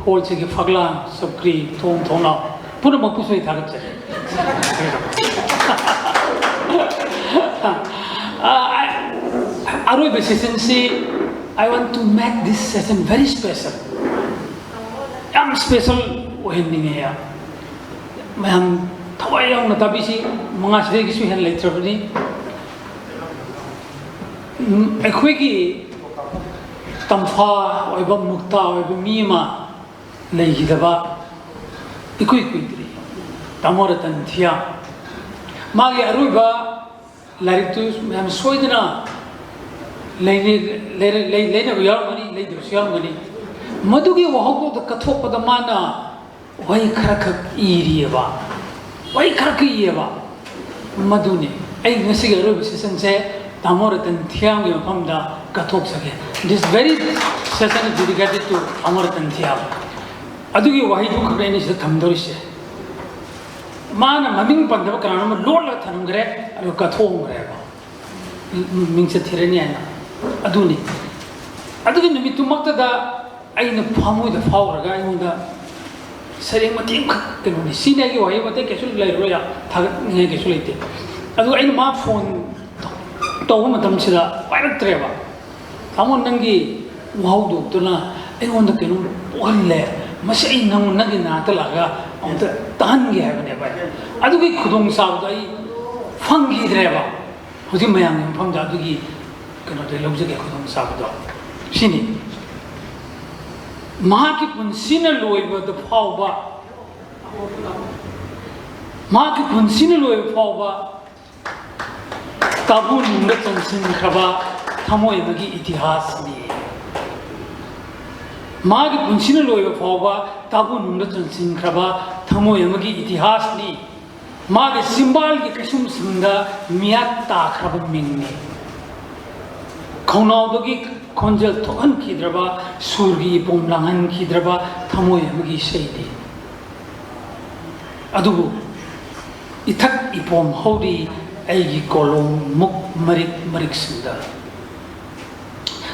ꯍꯣꯜꯁꯤꯒꯤ ꯐꯛꯂꯥꯡ, ꯆꯧꯀ꯭ꯔꯤ, ꯊꯣꯡ ꯊꯣꯡꯅꯥꯎ ꯄꯨꯝꯅꯃꯛꯄꯨꯁꯨ ꯑꯩ ꯊꯥꯒꯠꯆꯔꯤ꯫ ꯑ, ꯑ, ꯑꯔꯣꯏꯕ ꯁꯦꯁꯟꯁꯤ, I want to make this session very special. ꯌꯥꯝ ꯏꯁꯄꯦꯁꯦꯜ ꯑꯣꯏꯍꯟꯅꯤꯡꯉꯦ꯫ ꯃꯌꯥꯝ ꯊꯋꯥꯏ ꯌꯥꯎꯅ ꯇꯥꯕꯤꯁꯤ꯫ ꯃꯉꯥꯁꯤꯗꯒꯤꯁꯨ ꯍꯦꯟꯅ ꯂꯩꯇ꯭ꯔꯕꯅꯤ꯫ ꯎꯝ, ꯑꯩꯈꯣꯏꯒꯤ ꯇꯝꯐꯥ ꯑꯣꯏꯕ, ꯃꯨꯛꯇꯥ ꯑꯣꯏꯕ ꯃꯤ ꯑꯃ ꯂꯩꯈꯤꯗꯕ ꯏꯀꯨꯏ ꯀꯨꯏꯗ꯭ꯔꯤ, ꯇꯥꯃꯣ ꯔꯇꯟ ꯊꯤꯌꯥꯝ꯫ ꯃꯥꯒꯤ ꯑꯔꯣꯏꯕ ꯂꯥꯏꯔꯤꯛꯇꯨ ꯃꯌꯥꯝ ꯁꯣꯏꯗꯅ ꯂꯩꯅ-, ꯂꯩꯔ-, ꯂꯩ-, ꯂꯩꯅꯕ ꯌꯥꯎꯔꯝꯒꯅꯤ, ꯂꯩꯗꯕꯁꯨ ꯌꯥꯎꯔꯝꯒꯅꯤ꯫ ꯃꯗꯨꯒꯤ ꯋꯥꯍꯧꯗꯣꯛꯇ ꯀꯠꯊꯣꯛꯄꯗ ꯃꯥꯅ ꯋꯥꯍꯩ ꯈꯔꯈꯛ ꯏꯔꯤꯑꯕ, ꯋꯥꯍꯩ ꯈꯔꯈꯛ ꯏꯌꯦꯕ꯫ ꯃꯗꯨꯅꯤ ꯑꯩ ꯉꯁꯤꯒꯤ ꯑꯔꯣꯏꯕ ꯁꯦꯁꯟꯁꯦ ꯇꯥꯃꯣ ꯔꯇꯟ ꯊꯤꯌꯥꯝꯒꯤ ꯃꯐꯝꯗ ꯀꯠꯊꯣꯛꯆꯒꯦ꯫ This very session is dedicated to ꯇꯥꯃꯣ ꯔꯇꯟ ꯊꯤꯌꯥꯝ꯫ ꯑꯗꯨꯒꯤ ꯋꯥꯍꯩꯗꯨ ꯈꯛꯅꯦ ꯑꯩꯅ ꯁꯤꯗ ꯊꯝꯗꯧꯔꯤꯁꯦ꯫ ꯃꯥꯅ ꯃꯃꯤꯡ ꯄꯟꯗꯕ ꯀꯅꯥꯅꯣꯝ ꯂꯣꯠꯂꯒ ꯊꯝꯈ꯭ꯔꯦ, ꯑꯗꯨꯒ ꯀꯠꯊꯣꯛꯈ꯭ꯔꯦꯕ꯫ ꯃꯤꯡꯆꯠ ꯊꯤꯔꯅꯤ ꯍꯥꯏꯅ꯫ ꯑꯗꯨꯅꯤ꯫ ꯑꯗꯨꯒꯤ ꯅꯨꯃꯤꯠꯇꯨꯃꯛꯇꯗ ꯑꯩꯅ ꯐꯥꯃꯣꯏꯗ ꯐꯥꯎꯔꯒ ꯑꯩꯉꯣꯟꯗ ꯁꯩꯔꯦꯡ ꯃꯇꯦꯛ ꯑꯃꯈꯛ ꯀꯩꯅꯣꯅꯤ꯫ ꯁꯤꯅꯤ ꯑꯩꯒꯤ ꯋꯥꯍꯩ ꯋꯥꯇꯦ ꯀꯩꯁꯨ ꯂꯩꯔꯣꯏ, ꯊꯥꯒꯠꯅꯤꯡꯉꯥꯏ ꯀꯩꯁꯨ ꯂꯩꯇꯦ꯫ ꯑꯗꯨ ꯑꯩꯅ ꯃꯥ ꯐꯣꯟ ꯇꯧꯕ ꯃꯇꯝꯁꯤꯗ ꯄꯥꯏꯔꯛꯇ꯭ꯔꯦꯕ꯫ "ꯇꯥꯃꯣ, ꯅꯪꯒꯤ ꯋꯥꯍꯧꯗꯣꯛꯇꯨꯅ ꯑꯩꯉꯣꯟꯗ ꯀꯩꯅꯣꯝ ꯄꯣꯛꯍꯜꯂꯦ꯫ ꯃꯁꯤ ꯑꯩ ꯅꯪ, ꯅꯪꯒꯤ ꯅꯥꯛꯇ ꯂꯥꯛꯑꯒ ꯑꯃꯨꯛꯇ ꯇꯥꯍꯟꯒꯦ ꯍꯥꯏꯕꯅꯦꯕ ꯑꯩ꯫ ꯑꯗꯨꯒꯤ ꯈꯨꯗꯣꯡꯆꯥꯕꯗꯣ ꯑꯩ ꯐꯪꯈꯤꯗ꯭ꯔꯦꯕ"꯫ ꯍꯧꯖꯤꯛ ꯃꯌꯥꯝꯒꯤ ꯃꯐꯝꯗ ꯑꯗꯨꯒꯤ ꯀꯩꯅꯣꯗ ꯂꯧꯖꯒꯦ, ꯈꯨꯗꯣꯡꯆꯥꯕꯗꯣ꯫ ꯁꯤꯅꯤ, ꯃꯍꯥꯛꯀꯤ ꯄꯨꯟꯁꯤꯅ ꯂꯣꯏꯕꯗ ꯐꯥꯎꯕ, ꯃꯍꯥꯛꯀꯤ ꯄꯨꯟꯁꯤꯅ ꯂꯣꯏꯕ ꯐꯥꯎꯕ ꯇꯥꯕꯨ ꯅꯨꯡꯗ ꯆꯟꯁꯤꯟꯈ꯭ꯔꯕ ꯊꯃꯣꯏ ꯑꯃꯒꯤ ꯏꯇꯤꯍꯥꯁꯅꯤ꯫ ꯃꯥꯒꯤ ꯄꯨꯟꯁꯤꯅ ꯂꯣꯏꯕ ꯐꯥꯎꯕ ꯇꯥꯕꯨ ꯅꯨꯡꯗ ꯆꯟꯁꯤꯟꯈ꯭ꯔꯕ ꯊꯃꯣꯏ ꯑꯃꯒꯤ ꯏꯇꯤꯍꯥꯁꯅꯤ꯫ ꯃꯥꯒꯤ ꯆꯤꯝꯕꯥꯜꯒꯤ ꯀꯩꯁꯨꯝꯁꯤꯡꯗ ꯃꯤꯌꯥꯠ ꯇꯥꯈ꯭ꯔꯕ ꯃꯤꯡꯅꯤ꯫ ꯈꯧꯅꯥꯎꯗꯒꯤ ꯈꯣꯟꯖꯦꯜ ꯊꯣꯛꯍꯟꯈꯤꯗ꯭ꯔꯕ, ꯁꯨꯔꯒꯤ ꯏꯄꯣꯝ ꯂꯥꯡꯍꯟꯈꯤꯗ꯭ꯔꯕ ꯊꯃꯣꯏ ꯑꯃꯒꯤ ꯏꯁꯩꯅꯤ꯫ ꯑꯗꯨꯕꯨ ꯏꯊꯛ ꯏꯄꯣꯝ ꯍꯧꯔꯤ ꯑꯩꯒꯤ ꯀꯣꯂꯣꯝ ꯃꯨꯛ ꯃꯔꯤꯛ ꯃꯔꯤꯛꯁꯤꯡꯗ꯫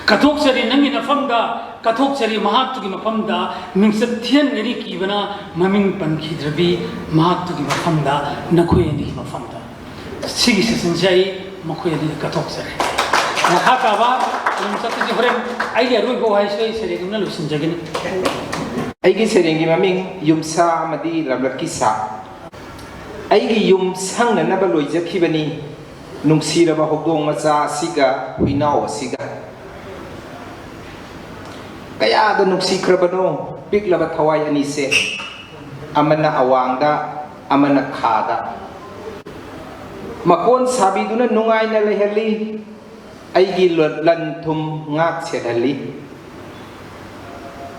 ꯀꯠꯊꯣꯛꯆꯔꯤ ꯅꯪꯒꯤ ꯅꯐꯝꯗ, ꯀꯠꯊꯣꯛꯆꯔꯤ ꯃꯍꯥꯛꯇꯨꯒꯤ ꯃꯐꯝꯗ, ꯃꯤꯡꯆꯠ ꯊꯤꯍꯟꯒꯅꯤ ꯀꯤꯕꯅ ꯃꯃꯤꯡ ꯄꯟꯈꯤꯗ꯭ꯔꯕꯤ ꯃꯍꯥꯛꯇꯨꯒꯤ ꯃꯐꯝꯗ, ꯅꯈꯣꯏ ꯑꯅꯤꯒꯤ ꯃꯐꯝꯗ꯫ ꯁꯤꯒꯤ ꯁꯦꯁꯟꯁꯦ ꯑꯩ ꯃꯈꯣꯏ ꯑꯅꯤꯗ ꯀꯠꯊꯣꯛꯆꯔꯤ꯫ ꯃꯈꯥ ꯇꯥꯕ ꯃꯤꯡꯆꯠꯇꯨꯗꯤ ꯍꯣꯔꯦꯟ ꯑꯩꯒꯤ ꯑꯔꯣꯏꯕ ꯋꯥꯍꯩꯁꯨ ꯑꯩ ꯁꯩꯔꯦꯡꯗꯨꯅ ꯂꯣꯏꯁꯤꯟꯖꯒꯅꯤ꯫ ꯑꯩꯒꯤ ꯁꯩꯔꯦꯡꯒꯤ ꯃꯃꯤꯡ ꯌꯨꯝꯁꯥ ꯑꯃꯗꯤ ꯂꯝꯂꯛꯀꯤ ꯁꯥ꯫ ꯑꯩꯒꯤ ꯌꯨꯝ ꯁꯪꯅꯅꯕ ꯂꯣꯏꯖꯈꯤꯕꯅꯤ, ꯅꯨꯡꯁꯤꯔꯕ ꯍꯧꯗꯣꯡ ꯃꯆꯥ ꯑꯁꯤꯒ ꯍꯨꯏꯅꯥꯎ ꯑꯁꯤꯒ꯫ ꯀꯌꯥꯗ ꯅꯨꯡꯁꯤꯈ꯭ꯔꯕꯅꯣ ꯄꯤꯛꯂꯕ ꯊꯋꯥꯏ ꯑꯅꯤꯁꯦ, ꯑꯃꯅ ꯑꯋꯥꯡꯗ, ꯑꯃꯅ ꯈꯥꯗ꯫ ꯃꯀꯣꯟ ꯁꯥꯕꯤꯗꯨꯅ ꯅꯨꯡꯉꯥꯏꯅ ꯂꯩꯍꯜꯂꯤ, ꯑꯩꯒꯤ ꯂ-, ꯂꯟ ꯊꯨꯝ ꯉꯥꯛ ꯁꯦꯠꯍꯜꯂꯤ꯫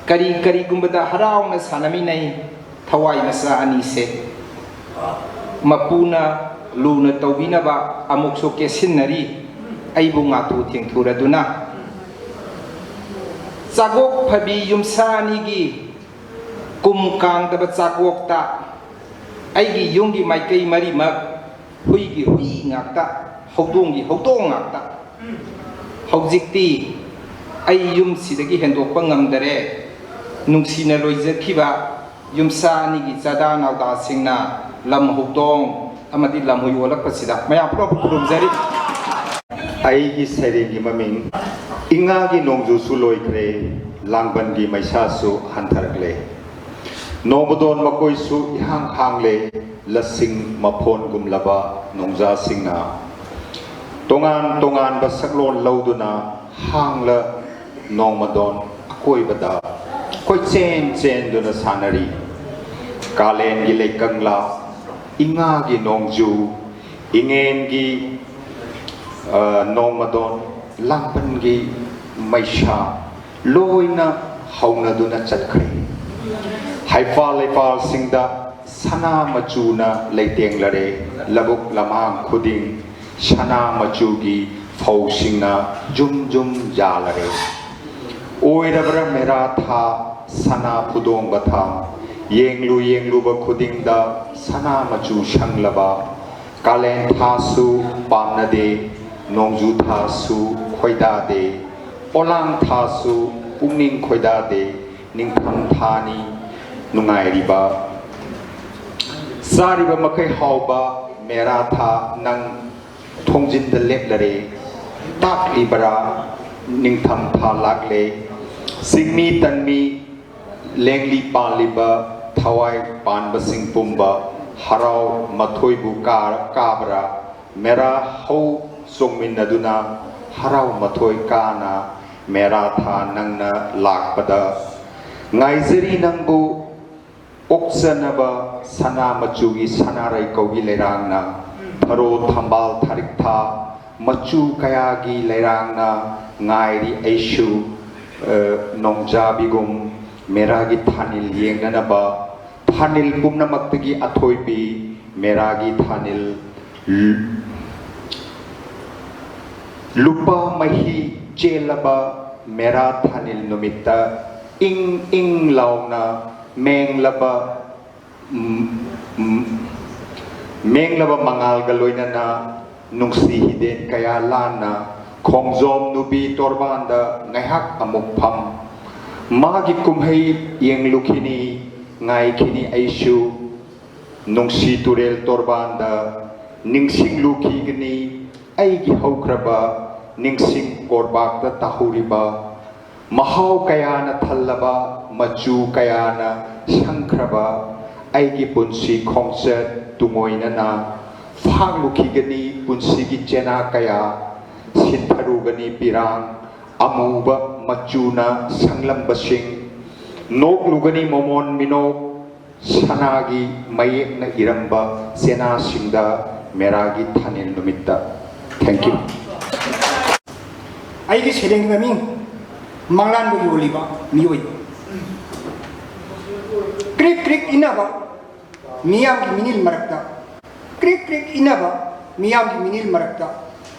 ꯀꯔꯤ ꯀꯔꯤꯒꯨꯝꯕꯗ ꯍꯔꯥꯎꯅ ꯁꯥꯟꯅꯃꯤꯟꯅꯩ ꯊꯋꯥꯏ ꯃꯆꯥ ꯑꯅꯤꯁꯦ꯫ ꯃꯄꯨꯅ ꯂꯨꯅ ꯇꯧꯕꯤꯅꯕ ꯑꯃꯨꯛꯁꯨ ꯀꯦꯠꯁꯤꯟꯅꯔꯤ ꯑꯩꯕꯨ ꯉꯥꯊꯨ ꯊꯦꯡꯊꯨꯔꯗꯨꯅ꯫ ꯆꯥꯒꯣꯛ ꯐꯕꯤ ꯌꯨꯝꯁꯥ ꯑꯅꯤꯒꯤ ꯀꯨꯝ ꯀꯥꯡꯗꯕ ꯆꯥꯒꯣꯛꯇ ꯑꯩꯒꯤ ꯌꯨꯝꯒꯤ ꯃꯥꯏꯀꯩ ꯃꯔꯤꯃꯛ ꯍꯨꯏꯒꯤ ꯍꯨꯏ ꯉꯥꯛꯇ, ꯍꯧꯗꯣꯡꯒꯤ ꯍꯧꯗꯣꯡ ꯉꯥꯛꯇ꯫ ꯍꯧꯖꯤꯛꯇꯤ ꯑꯩ ꯌꯨꯝꯁꯤꯗꯒꯤ ꯍꯦꯟꯗꯣꯛꯄ ꯉꯝꯗꯔꯦ꯫ ꯅꯨꯡꯁꯤꯅ ꯂꯣꯏꯖꯈꯤꯕ ꯌꯨꯝꯁꯥ ꯑꯅꯤꯒꯤ ꯆꯥꯗꯥ ꯅꯥꯎꯗꯥꯁꯤꯡꯅ ꯂꯝ ꯍꯧꯗꯣꯡ ꯑꯃꯗꯤ ꯂꯝꯍꯨꯏ ꯑꯣꯜꯂꯛꯄꯁꯤꯗ ꯃꯌꯥꯝ ꯄꯨꯝꯅꯃꯛꯄꯨ ꯈꯨꯔꯨꯝꯖꯔꯤ꯫ ꯑꯩꯒꯤ ꯁꯩꯔꯦꯡꯒꯤ ꯃꯃꯤꯡ ꯏꯉꯥꯒꯤ ꯅꯣꯡꯖꯨꯁꯨ ꯂꯣꯏꯈ꯭ꯔꯦ, ꯂꯥꯡꯕꯟꯒꯤ ꯃꯩꯁꯥꯁꯨ ꯍꯟꯊꯔꯛꯂꯦ꯫ ꯅꯣꯡꯃꯗꯣꯟ ꯃꯀꯣꯏꯁꯨ ꯏꯍꯥꯡ ꯍꯥꯡꯂꯦ, ꯂꯁꯤꯡ ꯃꯐꯣꯟꯒꯨꯝꯂꯕ ꯅꯣꯡꯖꯥꯁꯤꯡꯅ꯫ ꯇꯣꯉꯥꯟ ꯇꯣꯉꯥꯟꯕ ꯁꯛꯂꯣꯟ ꯂꯧꯗꯨꯅ ꯍꯥꯡꯂ ꯅꯣꯡꯃꯗꯣꯟ ꯑꯀꯣꯏꯕꯗ ꯀꯣꯏꯆꯦꯟ ꯆꯦꯟꯗꯨꯅ ꯁꯥꯟꯅꯔꯤ꯫ ꯀꯥꯂꯦꯟꯒꯤ ꯂꯩꯀꯪꯂꯥ, ꯏꯉꯥꯒꯤ ꯅꯣꯡꯖꯨ, ꯏꯉꯦꯟꯒꯤ, ꯑ, ꯅꯣꯡꯃꯗꯣꯟ, ꯂꯥꯡꯕꯟꯒꯤ ꯃꯩꯁꯥ ꯂꯣꯏꯅ ꯍꯧꯅꯗꯨꯅ ꯆꯠꯈ꯭ꯔꯦ꯫ ꯍꯩꯐꯥꯜ ꯂꯩꯐꯥꯜꯁꯤꯡꯗ ꯁꯅꯥ ꯃꯆꯨꯅ ꯂꯩꯇꯦꯡꯂꯔꯦ꯫ ꯂꯧꯕꯨꯛ ꯂꯝꯍꯥꯡ ꯈꯨꯗꯤꯡ ꯁꯅꯥ ꯃꯆꯨꯒꯤ ꯐꯧꯁꯤꯡꯅ ꯖꯨꯝ ꯖꯨꯝ ꯌꯥꯜꯂꯔꯦ꯫ ꯑꯣꯏꯔꯕ꯭ꯔꯥ ꯃꯦꯔꯥ ꯊꯥ, ꯁꯅꯥ ꯐꯨꯗꯣꯡꯕ ꯊꯥ? ꯌꯦꯡꯂꯨ ꯌꯦꯡꯂꯨꯕ ꯈꯨꯗꯤꯡꯗ ꯁꯅꯥ ꯃꯆꯨ ꯁꯪꯂꯕ꯫ ꯀꯥꯂꯦꯟ ꯊꯥꯁꯨ ꯄꯥꯝꯅꯗꯦ, ꯅꯣꯡꯖꯨ ꯊꯥꯁꯨ ꯈꯣꯏꯗꯥꯗꯦ, ꯄꯣꯂꯥꯡ ꯊꯥꯁꯨ ꯄꯨꯛꯅꯤꯡ ꯈꯣꯏꯗꯥꯗꯦ, ꯅꯤꯡꯊꯝ ꯊꯥꯅꯤ ꯅꯨꯡꯉꯥꯏꯔꯤꯕ꯫ ꯆꯥꯔꯤꯕ ꯃꯈꯩ ꯍꯥꯎꯕ ꯃꯦꯔꯥ ꯊꯥ, ꯅꯪ ꯊꯣꯡꯖꯤꯟꯗ ꯂꯦꯞꯂꯔꯦ꯫ ꯇꯥꯛꯂꯤꯕꯔꯥ ꯅꯤꯡꯊꯝ ꯊꯥ ꯂꯥꯛꯂꯦ? ꯆꯤꯡꯃꯤ ꯇꯟꯃꯤ ꯂꯦꯡꯂꯤ ꯄꯥꯜꯂꯤꯕ ꯊꯋꯥꯏ ꯄꯥꯟꯕꯁꯤꯡ ꯄꯨꯝꯕ ꯍꯔꯥꯎ ꯃꯊꯣꯏꯕꯨ ꯀꯥ-, ꯀꯥꯕ꯭ꯔꯥ? ꯃꯦꯔꯥ ꯍꯧ ꯆꯣꯡꯃꯤꯟꯅꯗꯨꯅ ꯍꯔꯥꯎ ꯃꯊꯣꯏ ꯀꯥꯅ ꯃꯦꯔꯥ ꯊꯥ ꯅꯪꯅ ꯂꯥꯛꯄꯗ ꯉꯥꯏꯖꯔꯤ ꯅꯪꯕꯨ꯫ ꯑꯣꯛꯆꯅꯕ ꯁꯅꯥ ꯃꯆꯨꯒꯤ ꯁꯅꯥꯔꯩ ꯀꯧꯒꯤ ꯂꯩꯔꯥꯡꯅ, ꯊꯔꯣ ꯊꯝꯕꯥꯜ ꯊꯔꯤꯛ ꯊꯥ, ꯃꯆꯨ ꯀꯌꯥꯒꯤ ꯂꯩꯔꯥꯡꯅ ꯉꯥꯏꯔꯤ ꯑꯩꯁꯨ, ꯑ, ꯅꯣꯡꯖꯥꯕꯤꯒꯨꯝ ꯃꯦꯔꯥꯒꯤ ꯊꯥꯅꯤꯜ ꯌꯦꯡꯅꯅꯕ꯫ ꯊꯥꯅꯤꯜ ꯄꯨꯝꯅꯃꯛꯇꯒꯤ ꯑꯊꯣꯏꯕꯤ ꯃꯦꯔꯥꯒꯤ ꯊꯥꯅꯤꯜ, ꯂꯨꯄꯥ ꯃꯍꯤ ꯆꯦꯜꯂꯕ ꯃꯦꯔꯥ ꯊꯥꯅꯤꯜ ꯅꯨꯃꯤꯠꯇ ꯏꯪ ꯏꯪ ꯂꯥꯎꯅ ꯃꯦꯡꯂꯕ, ꯎꯝ, ꯎꯝ, ꯃꯦꯡꯂꯕ ꯃꯉꯥꯜꯒ ꯂꯣꯏꯅꯅ ꯅꯨꯡꯁꯤ ꯍꯤꯗꯦꯟ ꯀꯌꯥ ꯂꯥꯟꯅ ꯈꯣꯡꯖꯣꯝ ꯅꯨꯄꯤ ꯇꯣꯔꯕꯥꯟꯗ ꯉꯥꯏꯍꯥꯛ ꯑꯃꯨꯛ ꯐꯝ꯫ ꯃꯥꯒꯤ ꯀꯨꯝꯍꯩ ꯌꯦꯡꯂꯨꯈꯤꯅꯤ, ꯉꯥꯏꯈꯤꯅꯤ ꯑꯩꯁꯨ꯫ ꯅꯨꯡꯁꯤ ꯇꯨꯔꯦꯜ ꯇꯣꯔꯕꯥꯟꯗ ꯅꯤꯡꯁꯤꯡꯂꯨꯈꯤꯒꯅꯤ ꯑꯩꯒꯤ ꯍꯧꯈ꯭ꯔꯕ ꯅꯤꯡꯁꯤꯡ ꯀꯣꯔꯕꯥꯛꯇ ꯇꯥꯍꯧꯔꯤꯕ꯫ ꯃꯍꯥꯎ ꯀꯌꯥꯅ ꯊꯜꯂꯕ, ꯃꯆꯨ ꯀꯌꯥꯅ ꯁꯪꯈ꯭ꯔꯕ ꯑꯩꯒꯤ ꯄꯨꯟꯁꯤ ꯈꯣꯡꯆꯠ ꯇꯨꯡꯑꯣꯏꯅꯅ꯫ ꯐꯥꯛꯂꯨꯈꯤꯒꯅꯤ ꯄꯨꯟꯁꯤꯒꯤ ꯆꯦꯅꯥ ꯀꯌꯥ, ꯁꯤꯟꯊꯔꯨꯒꯅꯤ ꯄꯤꯔꯥꯡ ꯑꯃꯨꯕ ꯃꯆꯨꯅ ꯁꯪꯂꯝꯕꯁꯤꯡ, ꯅꯣꯛꯂꯨꯒꯅꯤ ꯃꯣꯃꯣꯟ ꯃꯤꯅꯣꯛ ꯁꯅꯥꯒꯤ ꯃꯌꯦꯛꯅ ꯏꯔꯝꯕ ꯆꯦꯅꯥꯁꯤꯡꯗ ꯃꯦꯔꯥꯒꯤ ꯊꯥꯅꯤꯜ ꯅꯨꯃꯤꯠꯇ꯫ Thank you꯫ ꯑꯩꯒꯤ ꯁꯩꯔꯦꯡꯒꯤ ꯃꯃꯤꯡ ꯃꯪꯂꯥꯟꯕꯨ ꯌꯣꯜꯂꯤꯕ ꯃꯤꯑꯣꯏꯕ꯫ ꯀ꯭ꯔꯤꯛ ꯀ꯭ꯔꯤꯛ ꯏꯟꯅꯕ ꯃꯤꯌꯥꯝꯒꯤ ꯃꯤꯅꯤꯜ ꯃꯔꯛꯇ, ꯀ꯭ꯔꯤꯛ ꯀ꯭ꯔꯤꯛ ꯏꯟꯅꯕ ꯃꯤꯌꯥꯝꯒꯤ ꯃꯤꯅꯤꯜ ꯃꯔꯛꯇ,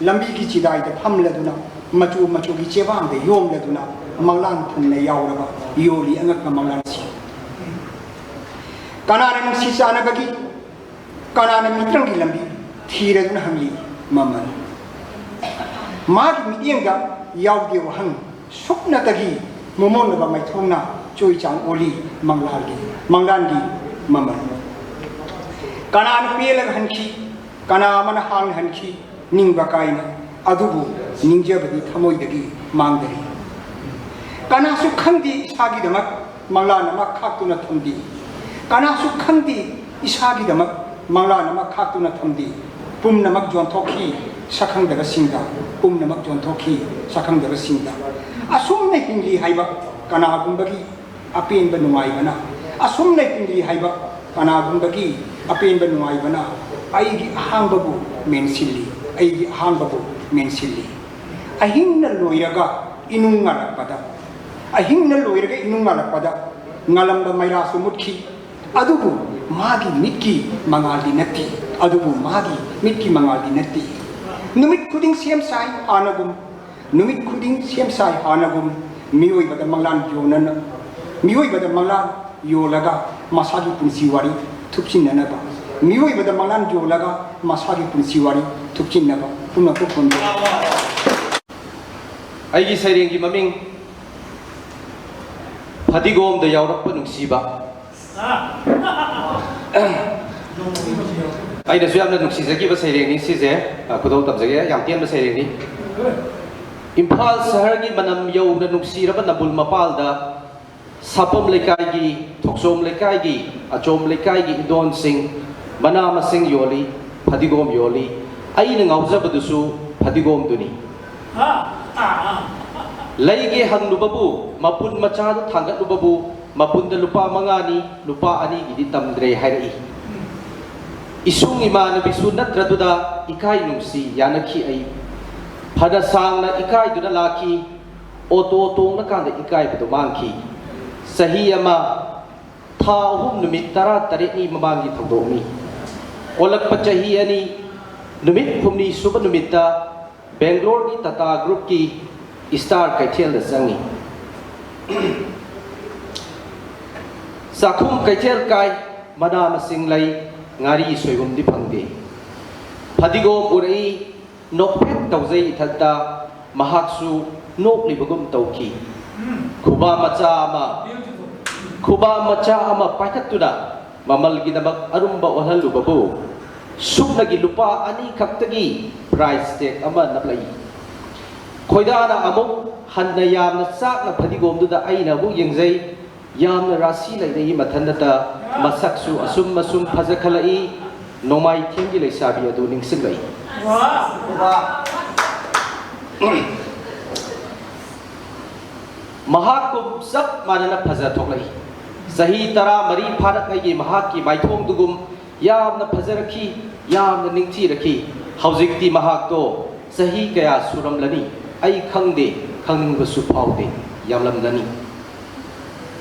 ꯂꯝꯕꯤꯒꯤ ꯆꯤꯗꯥꯏꯗ ꯐꯝꯂꯗꯨꯅ, ꯃꯆꯨ ꯃꯆꯨꯒꯤ ꯆꯦꯕꯥꯡꯗ ꯌꯣꯝꯂꯗꯨꯅ, ꯃꯪꯂꯥꯟ ꯊꯨꯡꯅ ꯌꯥꯎꯔꯕ ꯌꯣꯜꯂꯤ ꯑꯉꯛꯄ ꯃꯪꯂꯥꯟꯁꯤ꯫ ꯀꯅꯥꯅ ꯅꯨꯡꯁꯤ ꯆꯥꯟꯅꯕꯒꯤ, ꯀꯅꯥꯅ ꯃꯤꯇ꯭ꯔꯪꯒꯤ ꯂꯝꯕꯤ ꯊꯤꯔꯗꯨꯅ ꯍꯪꯂꯤ ꯃꯃꯜ꯫ ꯃꯥꯒꯤ ꯃꯤꯠꯌꯦꯡꯗ ꯌꯥꯎꯗꯦ ꯋꯥꯍꯪ ꯁꯨꯞꯅꯇꯒꯤ, ꯃꯣꯃꯣꯟꯅꯕ ꯃꯥꯏꯊꯣꯡꯅ ꯆꯣꯏ ꯆꯥꯡ ꯑꯣꯜꯂꯤ ꯃꯪꯂꯥꯟꯒꯤ, ꯃꯪꯂꯥꯟꯒꯤ ꯃꯃꯜ꯫ ꯀꯅꯥꯅ ꯄꯦꯜꯂꯒ ꯍꯟꯈꯤ, ꯀꯅꯥ ꯑꯃꯅ ꯍꯥꯡꯅ ꯍꯟꯈꯤ, ꯅꯤꯡꯕ ꯀꯥꯏꯅ, ꯑꯗꯨꯕꯨ ꯅꯤꯡꯖꯕꯗꯤ ꯊꯃꯣꯏꯗꯒꯤ ꯃꯥꯡꯗꯔꯤ꯫ ꯀꯅꯥꯁꯨ ꯈꯪꯗꯦ ꯏꯁꯥꯒꯤꯗꯃꯛ ꯃꯪꯂꯥꯟ ꯑꯃ ꯈꯥꯛꯇꯨꯅ ꯊꯝꯕꯤ꯫ ꯀꯅꯥꯁꯨ ꯈꯪꯗꯦ ꯏꯁꯥꯒꯤꯗꯃꯛ ꯃꯪꯂꯥꯟ ꯑꯃ ꯈꯥꯛꯇꯨꯅ ꯊꯝꯕꯤ꯫ ꯄꯨꯝꯅꯃꯛ ꯌꯣꯟꯊꯣꯛꯈꯤ ꯁꯛꯈꯪꯗꯕꯁꯤꯡꯗ, ꯄꯨꯝꯅꯃꯛ ꯌꯣꯟꯊꯣꯛꯈꯤ ꯁꯛꯈꯪꯗꯕꯁꯤꯡꯗ꯫ ꯑꯁꯨꯝꯅ ꯍꯤꯡꯂꯤ ꯍꯥꯏꯕ ꯀꯅꯥꯒꯨꯝꯕꯒꯤ ꯑꯄꯦꯟꯕ ꯅꯨꯡꯉꯥꯏꯕꯅ, ꯑꯁꯨꯝꯅ ꯍꯤꯡꯂꯤ ꯍꯥꯏꯕ ꯀꯅꯥꯒꯨꯝꯕꯒꯤ ꯑꯄꯦꯟꯕ ꯅꯨꯡꯉꯥꯏꯕꯅ ꯑꯩꯒꯤ ꯑꯍꯥꯡꯕꯕꯨ ꯃꯦꯟꯁꯤꯜꯂꯤ, ꯑꯩꯒꯤ ꯑꯍꯥꯡꯕꯕꯨ ꯃꯦꯟꯁꯤꯜꯂꯤ꯫ ꯑꯍꯤꯡꯅ ꯂꯣꯏꯔꯒ ꯏꯅꯨꯡ ꯉꯥꯜꯂꯛꯄꯗ, ꯑꯍꯤꯡꯅ ꯂꯣꯏꯔꯒ ꯏꯅꯨꯡ ꯉꯥꯜꯂꯛꯄꯗ ꯉꯥꯜꯂꯝꯕ ꯃꯩꯔꯥꯁꯨ ꯃꯨꯠꯈꯤ꯫ ꯑꯗꯨꯕꯨ ꯃꯥꯒꯤ ꯃꯤꯠꯀꯤ ꯃꯉꯥꯜꯗꯤ ꯅꯠꯇꯦ, ꯑꯗꯨꯕꯨ ꯃꯥꯒꯤ ꯃꯤꯠꯀꯤ ꯃꯉꯥꯜꯗꯤ ꯅꯠꯇꯦ꯫ ꯅꯨꯃꯤꯠ ꯈꯨꯗꯤꯡ ꯁꯦꯝ ꯁꯥꯏ ꯍꯥꯟꯅꯒꯨꯝ, ꯅꯨꯃꯤꯠ ꯈꯨꯗꯤꯡ ꯁꯦꯝ ꯁꯥꯏ ꯍꯥꯟꯅꯒꯨꯝ, ꯃꯤꯑꯣꯏꯕꯗ ꯃꯪꯂꯥꯟ ꯌꯣꯟꯅꯅ, ꯃꯤꯑꯣꯏꯕꯗ ꯃꯪꯂꯥꯟ ꯌꯣꯜꯂꯒ ꯃꯁꯥꯒꯤ ꯄꯨꯟꯁꯤ ꯋꯥꯔꯤ ꯊꯨꯞꯆꯤꯟꯅꯅꯕ, ꯃꯤꯑꯣꯏꯕꯗ ꯃꯪꯂꯥꯟ ꯌꯣꯜꯂꯒ ꯃꯁꯥꯒꯤ ꯄꯨꯟꯁꯤ ꯋꯥꯔꯤ ꯊꯨꯞꯆꯤꯟꯅꯕ ꯄꯨꯝꯅꯃꯛꯄꯨ ꯈꯨꯔꯨꯝꯖꯔꯤ꯫ ꯑꯩꯒꯤ ꯁꯩꯔꯦꯡꯒꯤ ꯃꯃꯤꯡ ꯐꯗꯤꯒꯣꯝꯗ ꯌꯥꯎꯔꯛꯄ ꯅꯨꯡꯁꯤꯕ꯫ ꯑꯩꯅꯁꯨ ꯌꯥꯝꯅ ꯅꯨꯡꯁꯤꯖꯈꯤꯕ ꯁꯩꯔꯦꯡꯅꯤ ꯁꯤꯁꯦ꯫ ꯑ, ꯈꯨꯗꯣꯜ ꯇꯝꯖꯒꯦ꯫ ꯌꯥꯝ ꯇꯦꯟꯕ ꯁꯩꯔꯦꯡꯅꯤ꯫ ꯏꯝꯐꯥꯜ ꯁꯍꯔꯒꯤ ꯃꯅꯝ ꯌꯧꯅ ꯅꯨꯡꯁꯤꯔꯕ ꯅꯝꯕꯨꯜ ꯃꯄꯥꯜꯗ ꯁꯥꯄꯣꯝ ꯂꯩꯀꯥꯏꯒꯤ, ꯊꯣꯛꯆꯣꯝ ꯂꯩꯀꯥꯏꯒꯤ, ꯑꯆꯣꯝ ꯂꯩꯀꯥꯏꯒꯤ ꯏꯟꯗꯣꯟꯁꯤꯡ ꯃꯅꯥ ꯃꯁꯤꯡ ꯌꯣꯜꯂꯤ꯫ ꯐꯗꯤꯒꯣꯝ ꯌꯣꯜꯂꯤ꯫ ꯑꯩꯅ ꯉꯥꯎꯖꯕꯗꯨꯁꯨ ꯐꯗꯤꯒꯣꯝꯗꯨꯅꯤ꯫ ꯂꯩꯒꯦ ꯍꯪꯂꯨꯕꯕꯨ, ꯃꯄꯨꯟ ꯃꯆꯥꯗꯨ ꯊꯥꯡꯒꯠꯂꯨꯕꯕꯨ, ꯃꯄꯨꯟꯗ ꯂꯨꯄꯥ ꯃꯉꯥꯅꯤ, ꯂꯨꯄꯥ ꯑꯅꯤꯒꯤꯗꯤ ꯇꯝꯗ꯭ꯔꯦ ꯍꯥꯏꯔꯛꯏ꯫ ꯏꯁꯨꯡ ꯏꯃꯥꯟꯅꯕꯤꯁꯨ ꯅꯠꯇ꯭ꯔꯗꯨꯗ ꯏꯀꯥꯏ ꯅꯨꯡꯁꯤ ꯌꯥꯅꯈꯤ ꯑꯩ꯫ ꯐꯅ ꯁꯥꯡꯅ ꯏꯀꯥꯏꯗꯨꯅ ꯂꯥꯛꯈꯤ꯫ ꯑꯣꯇꯣ ꯇꯣꯡꯂꯀꯥꯟꯗ ꯏꯀꯥꯏꯕꯗꯨ ꯃꯥꯡꯈꯤ꯫ ꯆꯍꯤ ꯑꯃ, ꯊꯥ ꯑꯍꯨꯝ, ꯅꯨꯃꯤꯠ ꯇꯔꯥꯇꯔꯦꯠꯅꯤ ꯃꯃꯥꯡꯒꯤ ꯊꯧꯗꯣꯛꯅꯤ꯫ ꯑꯣꯜꯂꯛꯄ ꯆꯍꯤ ꯑꯅꯤ, ꯅꯨꯃꯤꯠ ꯍꯨꯝꯅꯤ ꯁꯨꯕ ꯅꯨꯃꯤꯠꯇ ꯕꯦꯡꯒ꯭ꯂꯣꯔꯒꯤ ꯇꯥꯇꯥ ꯒ꯭ꯔꯨꯞꯀꯤ ꯏꯁꯇꯥꯔ ꯀꯩꯊꯦꯜꯗ ꯆꯪꯉꯤ꯫ ꯆꯥꯛꯈꯨꯝ ꯀꯩꯊꯦꯜ ꯀꯥꯏ, ꯃꯅꯥ ꯃꯁꯤꯡ ꯂꯩ, ꯉꯥꯔꯤ ꯁꯣꯏꯕꯨꯝꯗꯤ ꯐꯪꯗꯦ꯫ ꯐꯗꯤꯒꯣꯝ ꯎꯔꯛꯏ, ꯅꯣꯛꯐꯦꯠ ꯇꯧꯖꯩ ꯏꯊꯛꯇ, ꯃꯍꯥꯛꯁꯨ ꯅꯣꯛꯂꯤꯕꯒꯨꯝ ꯇꯧꯈꯤ꯫ ꯈꯨꯕꯥꯛ ꯃꯆꯥ ꯑꯃ, ꯈꯨꯕꯥꯛ ꯃꯆꯥ ꯑꯃ ꯄꯥꯏꯈꯠꯇꯨꯅ ꯃꯃꯜꯒꯤꯗꯃꯛ ꯑꯔꯨꯝꯕ ꯑꯣꯜꯍꯜꯂꯨꯕꯕꯨ, ꯁꯨꯞꯅꯒꯤ ꯂꯨꯄꯥ ꯑꯅꯤ ꯈꯛꯇꯒꯤ ꯄ꯭ꯔꯥꯏꯁ ꯇꯦꯒ ꯑꯃ ꯅꯞꯂꯛꯏ꯫ ꯈꯣꯏꯗꯥꯅ ꯑꯃꯨꯛ ꯍꯟꯅ ꯌꯥꯝꯅ ꯆꯥꯛꯅ ꯐꯗꯤꯒꯣꯝꯗꯨꯗ ꯑꯩꯅ ꯑꯃꯨꯛ ꯌꯦꯡꯖꯩ꯫ ꯌꯥꯝꯅ ꯔꯥꯁꯤ ꯂꯩꯅꯩ ꯃꯊꯟꯇ, ꯃꯁꯛꯁꯨ ꯑꯁꯨꯝ ꯑꯁꯨꯝ ꯐꯖꯈꯠꯂꯛꯏ꯫ ꯅꯣꯡꯃꯥꯏꯊꯦꯝꯒꯤ ꯂꯩꯁꯥꯕꯤ ꯑꯗꯨ ꯅꯤꯡꯁꯤꯡꯂꯛꯏ꯫ ꯃꯍꯥꯛꯀꯨꯝ ꯆꯞ ꯃꯥꯟꯅꯅ ꯐꯖ ꯊꯣꯛꯂꯛꯏ꯫ ꯆꯍꯤ ꯇꯔꯥꯃꯔꯤ ꯐꯥꯔꯛꯉꯩꯒꯤ ꯃꯍꯥꯛꯀꯤ ꯃꯥꯏꯊꯣꯡꯗꯨꯒꯨꯝ ꯌꯥꯝꯅ ꯐꯖꯔꯛꯈꯤ, ꯌꯥꯝꯅ ꯅꯤꯡꯊꯤꯔꯛꯈꯤ꯫ ꯍꯧꯖꯤꯛꯇꯤ ꯃꯍꯥꯛꯇꯣ ꯆꯍꯤ ꯀꯌꯥ ꯁꯨꯔꯝꯂꯅꯤ? ꯑꯩ ꯈꯪꯗꯦ, ꯈꯪꯅꯤꯡꯕꯁꯨ ꯐꯥꯎꯗꯦ꯫ ꯌꯥꯝꯂꯝꯂꯅꯤ꯫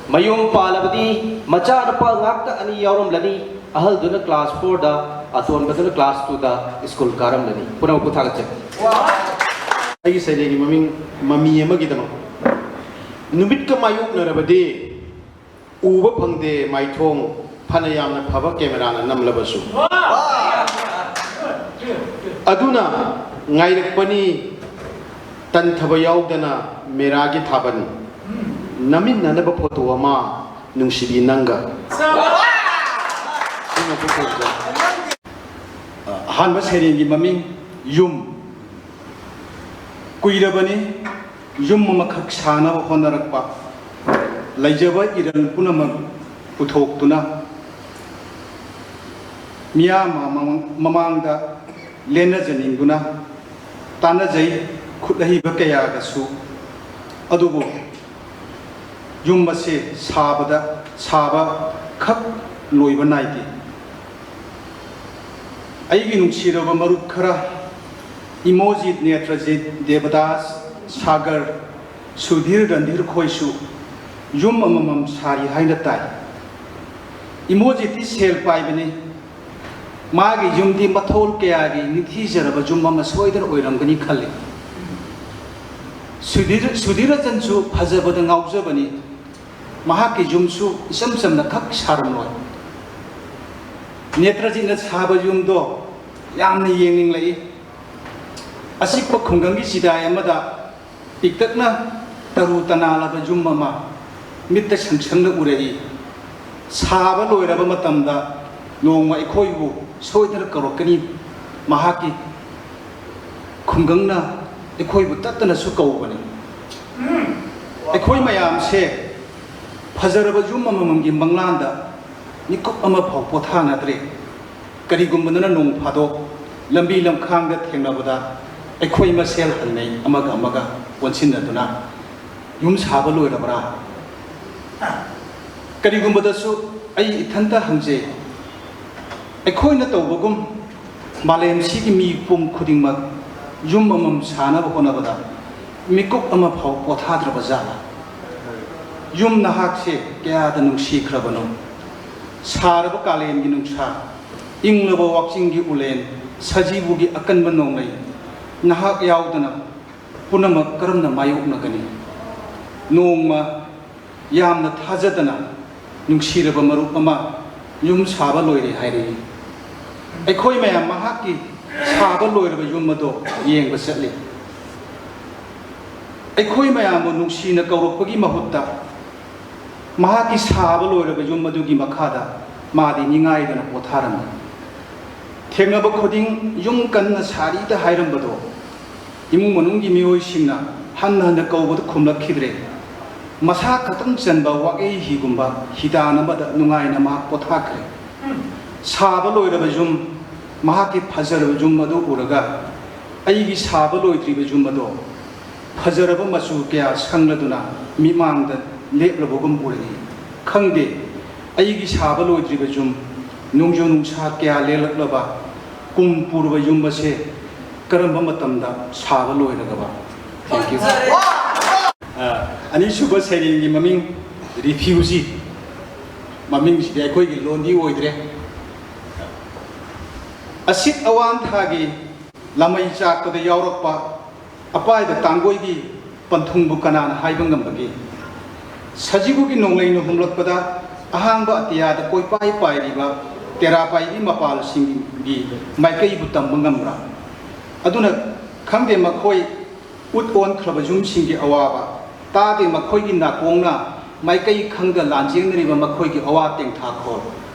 ꯃꯌꯨꯝ ꯄꯥꯜꯂꯕꯗꯤ ꯃꯆꯥꯅꯨꯄꯥ ꯉꯥꯛꯇ ꯑꯅꯤ ꯌꯥꯎꯔꯝꯂꯅꯤ꯫ ꯑꯍꯜꯗꯨꯅ ꯀ꯭ꯂꯥꯁ ꯐꯣꯔꯗ, ꯑꯇꯣꯟꯕꯗꯨꯅ ꯀ꯭ꯂꯥꯁ ꯇꯨꯗ ꯁ꯭ꯀꯨꯜ ꯀꯥꯔꯝꯂꯅꯤ꯫ ꯄꯨꯝꯅꯃꯛꯄꯨ ꯊꯥꯒꯠꯆꯔꯤ꯫ ꯑꯩꯒꯤ ꯁꯩꯔꯦꯡꯒꯤ ꯃꯃꯤꯡ ꯃꯃꯤ ꯑꯃꯒꯤꯗꯃꯛ꯫ ꯅꯨꯃꯤꯠꯀ ꯃꯥꯌꯣꯛꯅꯔꯕꯗꯤ ꯎꯕ ꯐꯪꯗꯦ ꯃꯥꯏꯊꯣꯡ, ꯐꯅ ꯌꯥꯝꯅ ꯐꯕ ꯀꯦꯃꯦꯔꯥꯅ ꯅꯝꯂꯕꯁꯨ꯫ ꯑꯗꯨꯅ ꯉꯥꯏꯔꯛꯄꯅꯤ ꯇꯟꯊꯕ ꯌꯥꯎꯗꯅ ꯃꯦꯔꯥꯒꯤ ꯊꯥꯕꯜ꯫ ꯅꯝꯃꯤꯟꯅꯅꯕ ꯐꯣꯇꯣ ꯑꯃ ꯅꯨꯡꯁꯤꯕꯤ ꯅꯪꯒ꯫ ꯁꯤꯅ ꯐꯣꯇꯣꯗ꯫ ꯑꯍꯥꯟꯕ ꯁꯩꯔꯦꯡꯒꯤ ꯃꯃꯤꯡ ꯌꯨꯝ꯫ ꯀꯨꯏꯔꯕꯅꯤ ꯌꯨꯝ ꯑꯃꯈꯛ ꯁꯥꯅꯕ ꯍꯣꯠꯅꯔꯛꯄ, ꯂꯩꯖꯕ ꯏꯔꯟ ꯄꯨꯝꯅꯃꯛ ꯄꯨꯊꯣꯛꯇꯨꯅ꯫ ꯃꯤꯌꯥꯝ ꯃꯃꯥꯡ-, ꯃꯃꯥꯡꯗ ꯂꯦꯟꯅꯖꯅꯤꯡꯗꯨꯅ ꯇꯥꯟꯅꯖꯩ, ꯈꯨꯠ ꯑꯍꯩꯕ ꯀꯌꯥꯒꯁꯨ꯫ ꯑꯗꯨꯕꯨ ꯌꯨꯝ ꯑꯁꯦ ꯁꯥꯕꯗ, ꯁꯥꯕ ꯈꯛ ꯂꯣꯏꯕ ꯅꯥꯏꯗꯦ꯫ ꯑꯩꯒꯤ ꯅꯨꯡꯁꯤꯔꯕ ꯃꯔꯨꯞ ꯈꯔ, ꯏꯃꯣꯖꯤꯠ, ꯅꯦꯇ꯭ꯔꯖꯤꯠ, ꯗꯦꯕꯗꯥꯁ, ꯁꯥꯒꯔ, ꯁꯨꯙꯤꯔ, ꯔꯟꯙꯤꯔ ꯈꯣꯏꯁꯨ ꯌꯨꯝ ꯑꯃꯃꯝ ꯁꯥꯔꯤ ꯍꯥꯏꯅ ꯇꯥꯏ꯫ ꯏꯃꯣꯖꯤꯠꯇꯤ ꯁꯦꯜ ꯄꯥꯏꯕꯅꯤ꯫ ꯃꯥꯒꯤ ꯌꯨꯝꯗꯤ ꯃꯊꯣꯜ ꯀꯌꯥꯒꯤ ꯅꯤꯡꯊꯤꯖꯔꯕ ꯌꯨꯝ ꯑꯃ ꯁꯣꯏꯗꯅ ꯑꯣꯏꯔꯝꯒꯅꯤ ꯈꯜꯂꯤ꯫ ꯁꯨꯙꯤꯔ, ꯁꯨꯙꯤꯔ ꯔꯟꯖꯟꯁꯨ ꯐꯖꯕꯗ ꯉꯥꯎꯖꯕꯅꯤ꯫ ꯃꯍꯥꯛꯀꯤ ꯌꯨꯝꯁꯨ ꯏꯆꯝ ꯆꯝꯅ ꯈꯛ ꯁꯥꯔꯝꯂꯣꯏ꯫ ꯅꯦꯇ꯭ꯔꯖꯤꯠꯅ ꯁꯥꯕ ꯌꯨꯝꯗꯣ ꯌꯥꯝꯅ ꯌꯦꯡꯅꯤꯡꯂꯛꯏ꯫ ꯑꯆꯤꯛꯄ ꯈꯨꯡꯒꯪꯒꯤ ꯆꯤꯗꯥꯏ ꯑꯃꯗ ꯄꯤꯛꯇꯛꯅ ꯇꯔꯨ ꯇꯅꯥꯜꯂꯕ ꯌꯨꯝ ꯑꯃ ꯃꯤꯠꯇ ꯁꯪ ꯁꯪꯅ ꯎꯔꯛꯏ꯫ ꯁꯥꯕ ꯂꯣꯏꯔꯕ ꯃꯇꯝꯗ ꯅꯣꯡꯃ ꯑꯩꯈꯣꯏꯕꯨ ꯁꯣꯏꯗꯅ ꯀꯧꯔꯛꯀꯅꯤ꯫ ꯃꯍꯥꯛꯀꯤ ꯈꯨꯡꯒꯪꯅ ꯑꯩꯈꯣꯏꯕꯨ ꯇꯠꯇꯅꯁꯨ ꯀꯧꯕꯅꯤ꯫ ꯑꯩꯈꯣꯏ ꯃꯌꯥꯝꯁꯦ ꯐꯖꯔꯕ ꯌꯨꯝ ꯑꯃꯃꯝꯒꯤ ꯃꯪꯂꯥꯟꯗ ꯃꯤꯀꯨꯞ ꯑꯃ ꯐꯥꯎ ꯄꯣꯊꯥꯅꯗ꯭ꯔꯦ꯫ ꯀꯔꯤꯒꯨꯝꯕꯗꯅ ꯅꯣꯡ ꯐꯥꯗꯣꯛ ꯂꯝꯕꯤ ꯂꯝꯈꯥꯡꯗ ꯊꯦꯡꯅꯕꯗ ꯑꯩꯈꯣꯏ ꯃꯁꯦꯜ ꯍꯪꯅꯩ, ꯑꯃꯒ ꯑꯃꯒ ꯑꯣꯟꯁꯤꯟꯅꯗꯨꯅ, "ꯌꯨꯝ ꯁꯥꯕ ꯂꯣꯏꯔꯕ꯭ꯔꯥ?" ꯀꯔꯤꯒꯨꯝꯕꯗꯁꯨ ꯑꯩ ꯏꯊꯟꯇ ꯍꯪꯖꯩ, ꯑꯩꯈꯣꯏꯅ ꯇꯧꯕꯒꯨꯝ ꯃꯥꯂꯦꯝꯁꯤꯒꯤ ꯃꯤꯄꯨꯝ ꯈꯨꯗꯤꯡꯃꯛ ꯌꯨꯝ ꯑꯃꯃꯝ ꯁꯥꯅꯕ ꯍꯣꯠꯅꯕꯗ ꯃꯤꯀꯨꯞ ꯑꯃ ꯐꯥꯎ ꯄꯣꯊꯥꯗ꯭ꯔꯕ ꯖꯥꯠꯂꯥ? ꯌꯨꯝ ꯅꯍꯥꯛꯁꯦ ꯀꯌꯥꯗ ꯅꯨꯡꯁꯤꯈ꯭ꯔꯕꯅꯣ? ꯁꯥꯔꯕ ꯀꯥꯂꯦꯟꯒꯤ ꯅꯨꯡꯁꯥ, ꯏꯪꯂꯕ ꯋꯥꯛꯆꯤꯡꯒꯤ ꯎꯂꯦꯟ, ꯁꯖꯤꯕꯨꯒꯤ ꯑꯀꯟꯕ ꯅꯣꯡꯂꯩ, ꯅꯍꯥꯛ ꯌꯥꯎꯗꯅ ꯄꯨꯝꯅꯃꯛ ꯀꯔꯝꯅ ꯃꯥꯌꯣꯛꯅꯒꯅꯤ? ꯅꯣꯡꯃ ꯌꯥꯝꯅ ꯊꯥꯖꯗꯅ ꯅꯨꯡꯁꯤꯔꯕ ꯃꯔꯨꯞ ꯑꯃ ꯌꯨꯝ ꯁꯥꯕ ꯂꯣꯏꯔꯦ ꯍꯥꯏꯔꯛꯏ꯫ ꯑꯩꯈꯣꯏ ꯃꯌꯥꯝ ꯃꯍꯥꯛꯀꯤ ꯁꯥꯕ ꯂꯣꯏꯔꯕ ꯌꯨꯝ ꯑꯗꯣ ꯌꯦꯡꯕ ꯆꯠꯂꯤ꯫ ꯑꯩꯈꯣꯏ ꯃꯌꯥꯝꯕꯨ ꯅꯨꯡꯁꯤꯅ ꯀꯧꯔꯛꯄꯒꯤ ꯃꯍꯨꯠꯇ ꯃꯍꯥꯛꯀꯤ ꯁꯥꯕ ꯂꯣꯏꯔꯕ ꯌꯨꯝ ꯑꯗꯨꯒꯤ ꯃꯈꯥꯗ ꯃꯥꯗꯤ ꯅꯤꯡꯉꯥꯏꯗꯅ ꯄꯣꯊꯥꯔꯝꯃꯤ꯫ ꯊꯦꯡꯅꯕ ꯈꯨꯗꯤꯡ ꯌꯨꯝ ꯀꯟꯅ ꯁꯥꯔꯤꯗ ꯍꯥꯏꯔꯝꯕꯗꯣ ꯏꯃꯨꯡ ꯃꯅꯨꯡꯒꯤ ꯃꯤꯑꯣꯏꯁꯤꯡꯅ ꯍꯟꯅ ꯍꯟꯅ ꯀꯧꯕꯗ ꯈꯨꯝꯂꯛꯈꯤꯗ꯭ꯔꯦ꯫ ꯃꯁꯥ ꯈꯛꯇꯪ ꯆꯟꯕ ꯋꯥꯛꯍꯩ ꯍꯤꯒꯨꯝꯕ ꯍꯤꯗꯥꯟ ꯑꯃꯗ ꯅꯨꯡꯉꯥꯏꯅ ꯃꯍꯥꯛ ꯄꯣꯊꯥꯈ꯭ꯔꯦ꯫ ꯁꯥꯕ ꯂꯣꯏꯔꯕ ꯌꯨꯝ, ꯃꯍꯥꯛꯀꯤ ꯐꯖꯔꯕ ꯌꯨꯝ ꯑꯗꯨ ꯎꯔꯒ, ꯑꯩꯒꯤ ꯁꯥꯕ ꯂꯣꯏꯗ꯭ꯔꯤꯕ ꯌꯨꯝ ꯑꯗꯣ ꯐꯖꯔꯕ ꯃꯆꯨ ꯀꯌꯥ ꯁꯪꯂꯗꯨꯅ ꯃꯤꯠꯃꯥꯡꯗ ꯂꯦꯞꯂꯕꯒꯨꯝ ꯎꯔꯛꯏ꯫ ꯈꯪꯗꯦ, ꯑꯩꯒꯤ ꯁꯥꯕ ꯂꯣꯏꯗ꯭ꯔꯤꯕ ꯌꯨꯝ, ꯅꯣꯡꯖꯨ ꯅꯨꯡꯁꯥ ꯀꯌꯥ ꯂꯦꯜꯂꯛꯂꯕ ꯀꯨꯝ ꯄꯨꯔꯕ ꯌꯨꯝ ꯑꯁꯦ ꯀꯔꯝꯕ ꯃꯇꯝꯗ ꯁꯥꯕ ꯂꯣꯏꯔꯒꯕ? Thank you. ꯑ, ꯑꯅꯤꯁꯨꯕ ꯁꯩꯔꯦꯡꯒꯤ ꯃꯃꯤꯡ ꯔꯤꯐ꯭ꯌꯨꯖꯤ꯫ ꯃꯃꯤꯡꯁꯤꯗꯤ ꯑꯩꯈꯣꯏꯒꯤ ꯂꯣꯟꯗꯤ ꯑꯣꯏꯗ꯭ꯔꯦ꯫ ꯑꯁꯤꯠ ꯑꯋꯥꯟꯊꯥꯒꯤ ꯂꯥꯃꯩ ꯆꯥꯛꯄꯗ ꯌꯥꯎꯔꯛꯄ ꯑꯄꯥꯏꯕ ꯇꯥꯡꯒꯣꯏꯒꯤ ꯄꯟꯊꯨꯡꯕꯨ ꯀꯅꯥꯅ ꯍꯥꯏꯕ ꯉꯝꯕꯒꯦ? ꯁꯖꯤꯕꯨꯒꯤ ꯅꯣꯡꯂꯩꯅ ꯍꯨꯝꯂꯛꯄꯗ ꯑꯍꯥꯡꯕ ꯑꯇꯤꯌꯥꯗ ꯀꯣꯏꯄꯥꯏ ꯄꯥꯏꯔꯤꯕ ꯇꯦꯔꯥ ꯄꯥꯏꯕꯤ ꯃꯄꯥꯜꯁꯤꯡꯒꯤ ꯃꯥꯏꯀꯩꯕꯨ ꯇꯝꯕ ꯉꯝꯕ꯭ꯔꯥ? ꯑꯗꯨꯅ ꯈꯪꯗꯦ, ꯃꯈꯣꯏ ꯎꯠ ꯑꯣꯟꯈ꯭ꯔꯕ ꯌꯨꯝꯁꯤꯡꯒꯤ ꯑꯋꯥꯕ, ꯇꯥꯗꯦ ꯃꯈꯣꯏꯒꯤ ꯅꯥꯀꯣꯡꯅ ꯃꯥꯏꯀꯩ ꯈꯪꯗ ꯂꯥꯟꯖꯦꯟꯅꯔꯤꯕ ꯃꯈꯣꯏꯒꯤ ꯑꯋꯥ ꯇꯦꯡꯊꯥꯈꯣꯜ꯫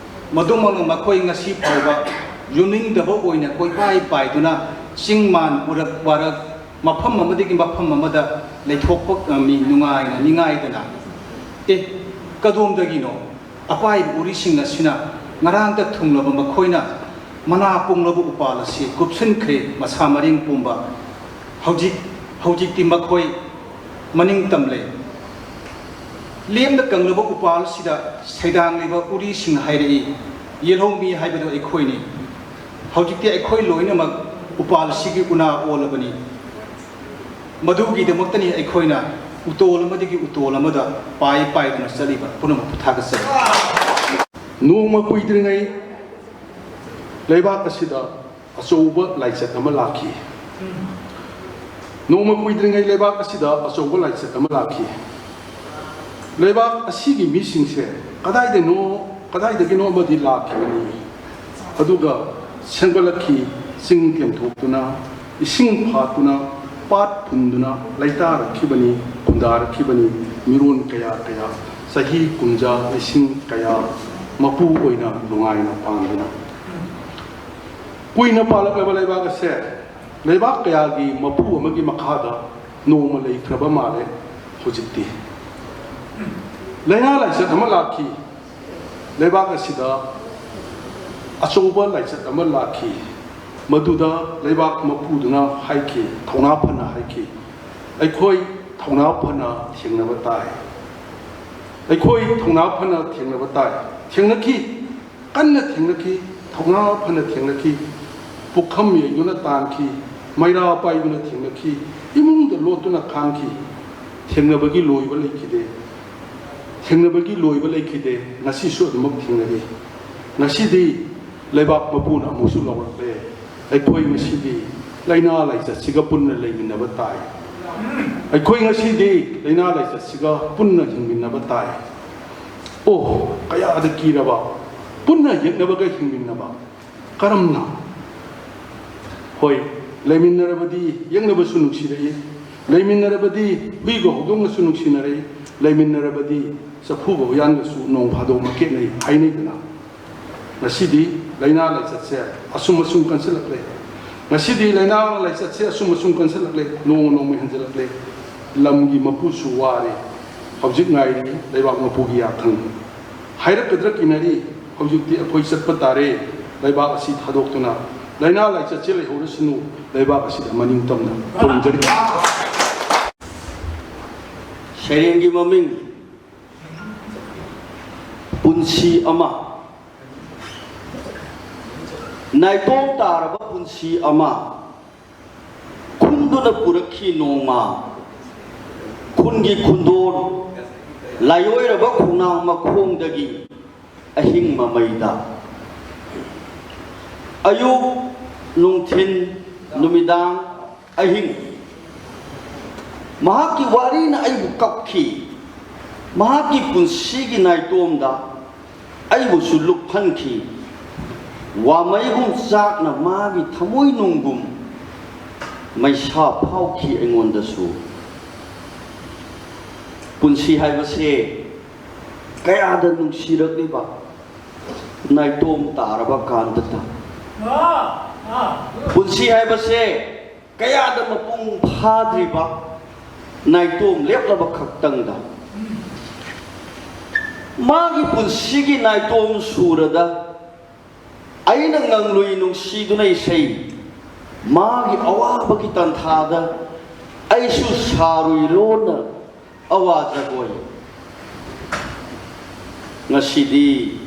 ꯃꯗꯨꯃꯛꯅ ꯃꯈꯣꯏ ꯉꯁꯤ ꯐꯥꯎꯕ ꯌꯨꯝꯅꯤꯡꯗꯕ ꯑꯣꯏꯅ ꯀꯣꯏꯄꯥꯏ ꯄꯥꯏꯗꯨꯅ ꯆꯤꯡ ꯃꯥꯟ ꯎꯔꯛ ꯋꯥꯔꯛ, ꯃꯐꯝ ꯑꯃꯗꯒꯤ ꯃꯐꯝ ꯑꯃꯗ ꯂꯩꯊꯣꯛꯄ ꯉꯝꯃꯤ, ꯅꯨꯡꯉꯥꯏꯅ ꯅꯤꯡꯉꯥꯏꯗꯅ꯫ ꯑꯦ, ꯀꯗꯣꯝꯗꯒꯤꯅꯣ? ꯑꯄꯥꯏꯕ ꯎꯔꯤꯁꯤꯡ ꯑꯁꯤꯅ ꯉꯔꯥꯡꯇ ꯊꯨꯡꯂꯕ ꯃꯈꯣꯏꯅ ꯃꯅꯥ ꯄꯨꯡꯂꯕ ꯎꯄꯥꯜ ꯑꯁꯤ ꯀꯨꯞꯁꯤꯟꯈ꯭ꯔꯦ, ꯃꯁꯥ ꯃꯔꯦꯡ ꯄꯨꯝꯕ꯫ ꯍꯧꯖꯤꯛ, ꯍꯧꯖꯤꯛꯇꯤ ꯃꯈꯣꯏ ꯃꯅꯤꯡ ꯇꯝꯂꯦ꯫ ꯂꯦꯝꯅ ꯀꯪꯂꯕ ꯎꯄꯥꯜꯁꯤꯗ ꯁꯩꯗꯥꯡꯂꯤꯕ ꯎꯔꯤꯁꯤꯡ ꯍꯥꯏꯔꯛꯏ, "ꯌꯦꯜꯍꯧꯃꯤ ꯍꯥꯏꯕꯗꯨ ꯑꯩꯈꯣꯏꯅꯤ꯫ ꯍꯧꯖꯤꯛꯇꯤ ꯑꯩꯈꯣꯏ ꯂꯣꯏꯅꯃꯛ ꯎꯄꯥꯜꯁꯤꯒꯤ ꯎꯅꯥ ꯑꯣꯜꯂꯕꯅꯤ꯫" ꯃꯗꯨꯒꯤꯗꯃꯛꯇꯅꯤ ꯑꯩꯈꯣꯏꯅ ꯎꯇꯣꯜ ꯑꯃꯗꯒꯤ ꯎꯇꯣꯜ ꯑꯃꯗ ꯄꯥꯏ ꯄꯥꯏꯗꯨꯅ ꯆꯠꯂꯤꯕ ꯄꯨꯝꯅꯃꯛꯄꯨ ꯊꯥꯒꯠꯆꯔꯤ꯫ ꯅꯣꯡꯃ ꯀꯨꯏꯗ꯭ꯔꯤꯉꯩ ꯂꯩꯕꯥꯛ ꯑꯁꯤꯗ ꯑꯆꯧꯕ ꯂꯥꯏꯆꯠ ꯑꯃ ꯂꯥꯛꯈꯤ꯫ ꯅꯣꯡꯃ ꯀꯨꯏꯗ꯭ꯔꯤꯉꯩ ꯂꯩꯕꯥꯛ ꯑꯁꯤꯗ ꯑꯆꯧꯕ ꯂꯥꯏꯆꯠ ꯑꯃ ꯂꯥꯛꯈꯤ꯫ ꯂꯩꯕꯥꯛ ꯑꯁꯤꯒꯤ ꯃꯤꯁꯤꯡꯁꯦ ꯀꯗꯥꯏꯗꯅꯣ, ꯀꯗꯥꯏꯗꯒꯤꯅꯣ ꯑꯃꯗꯤ ꯂꯥꯛꯈꯤꯕꯅꯤ꯫ ꯑꯗꯨꯒ ꯁꯦꯝꯒꯠꯂꯛꯈꯤ, ꯆꯤꯡ ꯇꯦꯝꯊꯣꯛꯇꯨꯅ, ꯏꯁꯤꯡ ꯐꯥꯠꯇꯨꯅ, ꯄꯥꯠ ꯐꯨꯝꯗꯨꯅ ꯂꯩꯇꯥꯔꯛꯈꯤꯕꯅꯤ, ꯈꯨꯟꯗꯥꯔꯛꯈꯤꯕꯅꯤ꯫ ꯃꯤꯔꯣꯟ ꯀꯌꯥ ꯀꯌꯥ, ꯆꯍꯤ ꯀꯨꯝꯖꯥ ꯂꯤꯁꯤꯡ ꯀꯌꯥ ꯃꯄꯨ ꯑꯣꯏꯅ ꯅꯨꯡꯉꯥꯏꯅ ꯄꯥꯟꯗꯨꯅ꯫ ꯀꯨꯏꯅ ꯄꯥꯜꯂꯛꯂꯕ ꯂꯩꯕꯥꯛ ꯑꯁꯦ ꯂꯩꯕꯥꯛ ꯀꯌꯥꯒꯤ ꯃꯄꯨ ꯑꯃꯒꯤ ꯃꯈꯥꯗ ꯅꯣꯡꯃ ꯂꯩꯈ꯭ꯔꯕ ꯃꯥꯜꯂꯦ꯫ ꯍꯧꯖꯤꯛꯇꯤ ꯂꯥꯏꯅꯥ ꯂꯥꯏꯆꯠ ꯑꯃ ꯂꯥꯛꯈꯤ꯫ ꯂꯩꯕꯥꯛ ꯑꯁꯤꯗ ꯑꯆꯧꯕ ꯂꯥꯏꯆꯠ ꯑꯃ ꯂꯥꯛꯈꯤ꯫ ꯃꯗꯨꯗ ꯂꯩꯕꯥꯛ ꯃꯄꯨꯗꯨꯅ ꯍꯥꯏꯈꯤ, ꯊꯧꯅꯥ ꯐꯅ ꯍꯥꯏꯈꯤ, "ꯑꯩꯈꯣꯏ ꯊꯧꯅꯥ ꯐꯅ ꯊꯦꯡꯅꯕ ꯇꯥꯏ꯫ ꯑꯩꯈꯣꯏ ꯊꯧꯅꯥ ꯐꯅ ꯊꯦꯡꯅꯕ ꯇꯥꯏ"꯫ ꯊꯦꯡꯅꯈꯤ, ꯀꯟꯅ ꯊꯦꯡꯅꯈꯤ, ꯊꯧꯅꯥ ꯐꯅ ꯊꯦꯡꯅꯈꯤ꯫ ꯄꯨꯈꯝ ꯌꯩꯗꯨꯅ ꯇꯥꯟꯈꯤ, ꯃꯩꯔꯥ ꯄꯥꯏꯗꯨꯅ ꯊꯦꯡꯅꯈꯤ, ꯏꯃꯨꯡꯗ ꯂꯣꯠꯇꯨꯅ ꯈꯥꯡꯈꯤ꯫ ꯊꯦꯡꯅꯕꯒꯤ ꯂꯣꯏꯕ ꯂꯩꯈꯤꯗꯦ꯫ ꯊꯦꯡꯅꯕꯒꯤ ꯂꯣꯏꯕ ꯂꯩꯈꯤꯗꯦ꯫ ꯉꯁꯤꯁꯨ ꯑꯗꯨꯃꯛ ꯊꯦꯡꯅꯔꯤ꯫ ꯉꯁꯤꯗꯤ ꯂꯩꯕꯥꯛ ꯃꯄꯨꯅ ꯑꯃꯨꯛꯁꯨ ꯂꯥꯎꯔꯛꯂꯦ꯫ ꯑꯩꯈꯣꯏ ꯉꯁꯤꯗꯤ ꯂꯥꯏꯅꯥ ꯂꯥꯏꯆꯠꯁꯤꯒ ꯄꯨꯟꯅ ꯂꯩꯃꯤꯟꯅꯕ ꯇꯥꯏ꯫ ꯑꯩꯈꯣꯏ ꯉꯁꯤꯗꯤ ꯂꯥꯏꯅꯥ ꯂꯥꯏꯆꯠꯁꯤꯒ ꯄꯨꯟꯅ ꯍꯤꯡꯃꯤꯟꯅꯕ ꯇꯥꯏ꯫ ꯑꯣ, ꯀꯌꯥꯗ ꯀꯤꯔꯕ! ꯄꯨꯟꯅ ꯌꯦꯛꯅꯕꯒ ꯍꯤꯡꯃꯤꯟꯅꯕ꯫ ꯀꯔꯝꯅ? ꯍꯣꯏ, ꯂꯩꯃꯤꯟꯅꯔꯕꯗꯤ ꯌꯦꯛꯅꯕꯁꯨ ꯅꯨꯡꯁꯤꯔꯛꯏ, ꯂꯩꯃꯤꯟꯅꯔꯕꯗꯤ ꯍꯨꯏꯒ ꯍꯧꯗꯣꯡꯒꯁꯨ ꯅꯨꯡꯁꯤꯅꯔꯛꯏ, ꯂꯩꯃꯤꯟꯅꯔꯕꯗꯤ ꯆꯐꯨꯒ ꯎꯌꯥꯟꯒꯁꯨ ꯅꯣꯡ ꯐꯥꯗꯣꯛ ꯃꯀꯦꯠꯅꯩ ꯍꯥꯏꯅꯩꯗꯅ꯫ ꯉꯁꯤꯗꯤ ꯂꯥꯏꯅꯥ ꯂꯥꯏꯆꯠꯁꯦ ꯑꯁꯨꯝ ꯑꯁꯨꯝ ꯀꯟꯁꯤꯜꯂꯛꯂꯦ꯫ ꯉꯁꯤꯗꯤ ꯂꯥꯏꯅꯥ ꯂꯥꯏꯆꯠꯁꯦ ꯑꯁꯨꯝ ꯑꯁꯨꯝ ꯀꯟꯁꯤꯜꯂꯛꯂꯦ, ꯅꯣꯡꯃ ꯅꯣꯡꯃ ꯍꯦꯟꯖꯜꯂꯛꯂꯦ꯫ ꯂꯝꯒꯤ ꯃꯄꯨꯁꯨ ꯋꯥꯔꯦ꯫ ꯍꯧꯖꯤꯛ ꯉꯥꯏꯔꯤ ꯂꯩꯕꯥꯛ ꯃꯄꯨꯒꯤ ꯌꯥꯊꯪ꯫ ꯍꯥꯏꯔꯛꯀꯗ꯭ꯔꯥ ꯀꯤꯅꯔꯤ꯫ ꯍꯧꯖꯤꯛꯇꯤ ꯑꯩꯈꯣꯏ ꯆꯠꯄ ꯇꯥꯔꯦ, ꯂꯩꯕꯥꯛ ꯑꯁꯤ ꯊꯥꯗꯣꯛꯇꯨꯅ꯫ ꯂꯥꯏꯅꯥ ꯂꯥꯏꯆꯠꯁꯦ ꯂꯩꯍꯧꯔꯁꯅꯨ, ꯂꯩꯕꯥꯛ ꯑꯁꯤꯗ ꯃꯅꯤꯡ ꯇꯝꯅ ꯈꯨꯔꯨꯝꯖꯔꯤ꯫ ꯁꯩꯔꯦꯡꯒꯤ ꯃꯃꯤꯡ: ꯄꯨꯟꯁꯤ ꯑꯃ꯫ ꯅꯥꯏꯇꯣꯝ ꯇꯥꯔꯕ ꯄꯨꯟꯁꯤ ꯑꯃ ꯈꯨꯟꯗꯨꯅ ꯄꯨꯔꯛꯈꯤ ꯅꯣꯡꯃ꯫ ꯈꯨꯟꯒꯤ ꯈꯨꯟꯗꯣꯜ ꯂꯥꯏꯑꯣꯏꯔꯕ ꯈꯣꯡꯅꯥꯡ ꯃꯈꯣꯡꯗꯒꯤ ꯑꯍꯤꯡ ꯃꯃꯩꯗ꯫ ꯑꯌꯨꯛ, ꯅꯨꯡꯊꯤꯟ, ꯅꯨꯃꯤꯗꯥꯡ, ꯑꯍꯤꯡ꯫ ꯃꯍꯥꯛꯀꯤ ꯋꯥꯔꯤꯅ ꯑꯩꯕꯨ ꯀꯞꯈꯤ꯫ ꯃꯍꯥꯛꯀꯤ ꯄꯨꯟꯁꯤꯒꯤ ꯅꯥꯏꯇꯣꯝꯗ ꯑꯩꯕꯨꯁꯨ ꯂꯨꯞꯍꯟꯈꯤ꯫ ꯋꯥꯃꯩꯒꯨꯝ ꯆꯥꯛꯅ ꯃꯥꯒꯤ ꯊꯃꯣꯏꯅꯨꯡꯒꯨꯝ ꯃꯩꯁꯥ ꯐꯥꯎꯈꯤ ꯑꯩꯉꯣꯟꯗꯁꯨ꯫ ꯄꯨꯟꯁꯤ ꯍꯥꯏꯕꯁꯦ ꯀꯌꯥꯗ ꯅꯨꯡꯁꯤꯔꯛꯂꯤꯕ ꯅꯥꯏꯇꯣꯝ ꯇꯥꯔꯕ ꯀꯥꯟꯗꯇ꯫ ꯄꯨꯟꯁꯤ ꯍꯥꯏꯕꯁꯦ ꯀꯌꯥꯗ ꯃꯄꯨꯡ ꯐꯥꯗ꯭ꯔꯤꯕ ꯅꯥꯏꯇꯣꯝ ꯂꯦꯞꯂꯕ ꯈꯛꯇꯪꯗ꯫ ꯃꯥꯒꯤ ꯄꯨꯟꯁꯤꯒꯤ ꯅꯥꯏꯇꯣꯝ ꯁꯨꯔꯗ ꯑꯩꯅ ꯉꯪꯂꯨꯏ ꯅꯨꯡꯁꯤꯗꯨꯅ ꯏꯁꯩ, ꯃꯥꯒꯤ ꯑꯋꯥꯕꯒꯤ ꯇꯟꯊꯥꯗ ꯑꯩꯁꯨ ꯁꯥꯔꯨꯏ ꯂꯣꯟꯅ ꯑꯋꯥ ꯖꯒꯣꯏ꯫ ꯉꯁꯤꯗꯤ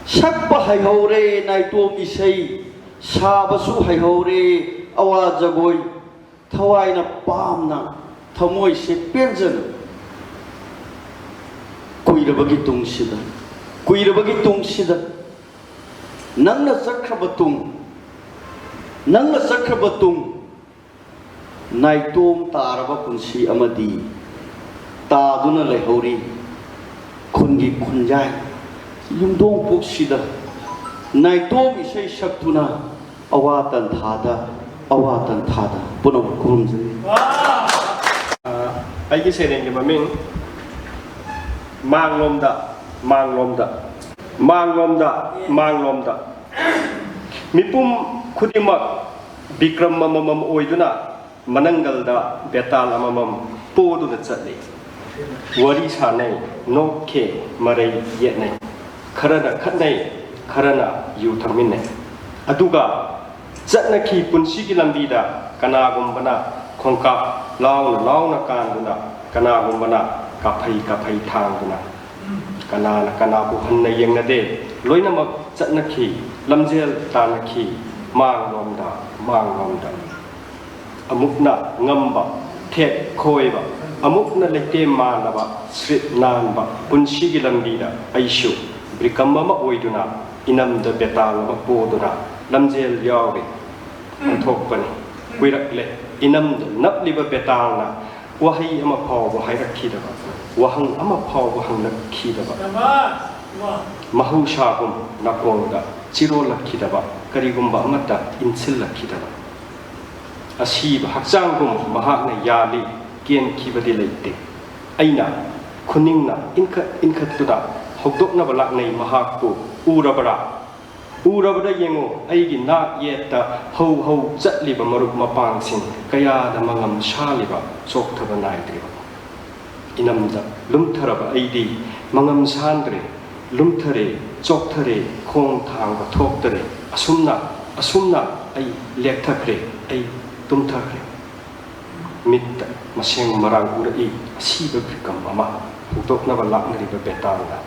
ꯁꯛꯄ ꯍꯩꯍꯧꯔꯦ ꯅꯥꯏꯇꯣꯝ ꯏꯁꯩ, ꯁꯥꯕꯁꯨ ꯍꯩꯍꯧꯔꯦ ꯑꯋꯥ ꯖꯒꯣꯏ꯫ ꯊꯋꯥꯏꯅ ꯄꯥꯝꯅ, ꯊꯃꯣꯏꯁꯦ ꯄꯦꯟꯖꯅ, ꯀꯨꯏꯔꯕꯒꯤ ꯇꯨꯡꯁꯤꯗ, ꯀꯨꯏꯔꯕꯒꯤ ꯇꯨꯡꯁꯤꯗ ꯅꯪꯅ ꯆꯠꯈ꯭ꯔꯕ ꯇꯨꯡ, ꯅꯪꯅ ꯆꯠꯈ꯭ꯔꯕ ꯇꯨꯡ, ꯅꯥꯏꯇꯣꯝ ꯇꯥꯔꯕ ꯄꯨꯟꯁꯤ ꯑꯃꯗꯤ ꯇꯥꯗꯨꯅ ꯂꯩꯍꯧꯔꯤ꯫ ꯈꯨꯟꯒꯤ ꯈꯨꯟꯌꯥꯏ ꯌꯨꯝꯊꯣꯡ ꯄꯨꯛꯁꯤꯗ ꯅꯥꯏꯇꯣꯝ ꯏꯁꯩ ꯁꯛꯇꯨꯅ ꯑꯋꯥ ꯇꯟꯊꯥꯗ, ꯑꯋꯥ ꯇꯟꯊꯥꯗ ꯄꯨꯝꯅꯃꯛ ꯈꯨꯔꯨꯝꯖꯔꯤ꯫ ꯑ, ꯑꯩꯒꯤ ꯁꯩꯔꯦꯡꯒꯤ ꯃꯃꯤꯡ ꯃꯥꯡꯂꯣꯝꯗ, ꯃꯥꯡꯂꯣꯝꯗ, ꯃꯥꯡꯂꯣꯝꯗ, ꯃꯥꯡꯂꯣꯝꯗ꯫ ꯃꯤꯄꯨꯝ ꯈꯨꯗꯤꯡꯃꯛ ꯕꯤꯀ꯭ꯔꯝ ꯑꯃꯃꯝ ꯑꯣꯏꯗꯨꯅ ꯃꯅꯪꯒꯜꯗ ꯕꯦꯇꯥꯜ ꯑꯃꯃꯝ ꯄꯣꯗꯨꯅ ꯆꯠꯂꯤ꯫ ꯋꯥꯔꯤ ꯁꯥꯅꯩ, ꯅꯣꯛꯈꯤ, ꯃꯔꯩ ꯌꯦꯠꯅꯩ꯫ ꯈꯔꯅ ꯈꯠꯅꯩ, ꯈꯔꯅ ꯌꯨ ꯊꯛꯃꯤꯟꯅꯩ꯫ ꯑꯗꯨꯒ ꯆꯠꯅꯈꯤ ꯄꯨꯟꯁꯤꯒꯤ ꯂꯝꯕꯤꯗ ꯀꯅꯥꯒꯨꯝꯕꯅ ꯈꯣꯡꯀꯥꯞ ꯂꯥꯎꯅ ꯂꯥꯎꯅ ꯀꯥꯟꯗꯨꯅ, ꯀꯅꯥꯒꯨꯝꯕꯅ ꯀꯥꯐꯩ ꯀꯥꯐꯩ ꯊꯥꯡꯗꯨꯅ꯫ ꯀꯅꯥꯅ ꯀꯅꯥꯕꯨ ꯍꯟꯅ ꯌꯦꯡꯅꯗꯦ, ꯂꯣꯏꯅꯃꯛ ꯆꯠꯅꯈꯤ, ꯂꯝꯖꯦꯜ ꯇꯥꯟꯅꯈꯤ, ꯃꯥꯡꯂꯣꯝꯗ, ꯃꯥꯡꯂꯣꯝꯗ꯫ ꯑꯃꯨꯛꯅ ꯉꯝꯕ, ꯊꯦꯛ ꯈꯣꯏꯕ, ꯑꯃꯨꯛꯅ ꯂꯩꯇꯦꯝ ꯃꯥꯟꯅꯕ, ꯁ꯭ꯔꯤꯠ ꯅꯥꯟꯕ ꯄꯨꯟꯁꯤꯒꯤ ꯂꯝꯕꯤꯗ ꯑꯩꯁꯨ ꯕ꯭ꯔꯤꯀꯝ ꯑꯃ ꯑꯣꯏꯗꯨꯅ, ꯏꯅꯝꯗ ꯕꯦꯇꯥꯜ ꯑꯃ ꯄꯣꯗꯨꯅ ꯂꯝꯖꯦꯜ ꯌꯥꯎꯔꯤ꯫ ꯑꯣꯟꯊꯣꯛꯄꯅꯤ, ꯀꯨꯏꯔꯛꯂꯦ ꯏꯅꯝꯗ ꯅꯞꯂꯤꯕ ꯕꯦꯇꯥꯜꯅ ꯋꯥꯍꯩ ꯑꯃ ꯐꯥꯎꯕ ꯍꯥꯏꯔꯛꯈꯤꯗꯕ, ꯋꯥꯍꯪ ꯑꯃ ꯐꯥꯎꯕ ꯍꯪꯂꯛꯈꯤꯗꯕ꯫ ꯃꯍꯧꯁꯥꯒꯨꯝ ꯅꯥꯀꯣꯡꯗ ꯆꯤꯔꯣꯜꯂꯛꯈꯤꯗꯕ, ꯀꯔꯤꯒꯨꯝꯕ ꯑꯃꯠꯇ ꯏꯟꯁꯤꯜꯂꯛꯈꯤꯗꯕ꯫ ꯑꯁꯤꯕ ꯍꯛꯆꯥꯡꯒꯨꯝ ꯃꯍꯥꯛꯅ ꯌꯥꯜꯂꯤ, ꯀꯦꯟꯈꯤꯕꯗꯤ ꯂꯩꯇꯦ꯫ ꯑꯩꯅ ꯈꯨꯅꯤꯡꯅ ꯏꯟꯈꯠ ꯏꯟꯈꯠꯇꯨꯅ ꯍꯧꯗꯣꯛꯅꯕ ꯂꯥꯛꯅꯩ ꯃꯍꯥꯛꯄꯨ꯫ ꯎꯔꯕꯔꯥ? ꯎꯔꯕꯗ ꯌꯦꯡꯉꯨ, ꯑꯩꯒꯤ ꯅꯥꯛ ꯌꯦꯠꯇ ꯍꯧ ꯍꯧ ꯆꯠꯂꯤꯕ ꯃꯔꯨꯞ ꯃꯄꯥꯡꯁꯤꯡ ꯀꯌꯥꯗ ꯃꯉꯝ ꯁꯥꯜꯂꯤꯕ, ꯆꯣꯛꯊꯕ ꯅꯥꯏꯗ꯭ꯔꯤꯕ꯫ ꯏꯅꯝꯗ ꯂꯨꯝꯊꯔꯕ ꯑꯩꯗꯤ ꯃꯉꯝ ꯁꯥꯟꯗ꯭ꯔꯦ, ꯂꯨꯝꯊꯔꯦ, ꯆꯣꯛꯊꯔꯦ, ꯈꯣꯡ ꯊꯥꯡꯕ ꯊꯣꯛꯇꯔꯦ꯫ ꯑꯁꯨꯝꯅ, ꯑꯁꯨꯝꯅ ꯑꯩ ꯂꯦꯛꯊꯈ꯭ꯔꯦ, ꯑꯩ ꯇꯨꯝꯊꯈ꯭ꯔꯦ꯫ ꯃꯤꯠꯇ ꯃꯁꯦꯡ ꯃꯔꯥꯡ ꯎꯔꯛꯏ, ꯑꯁꯤꯕ ꯐꯤꯀꯝ ꯑꯃ ꯍꯧꯗꯣꯛꯅꯕ ꯂꯥꯛꯅꯔꯤꯕ ꯕꯦꯇꯥꯜꯅ꯫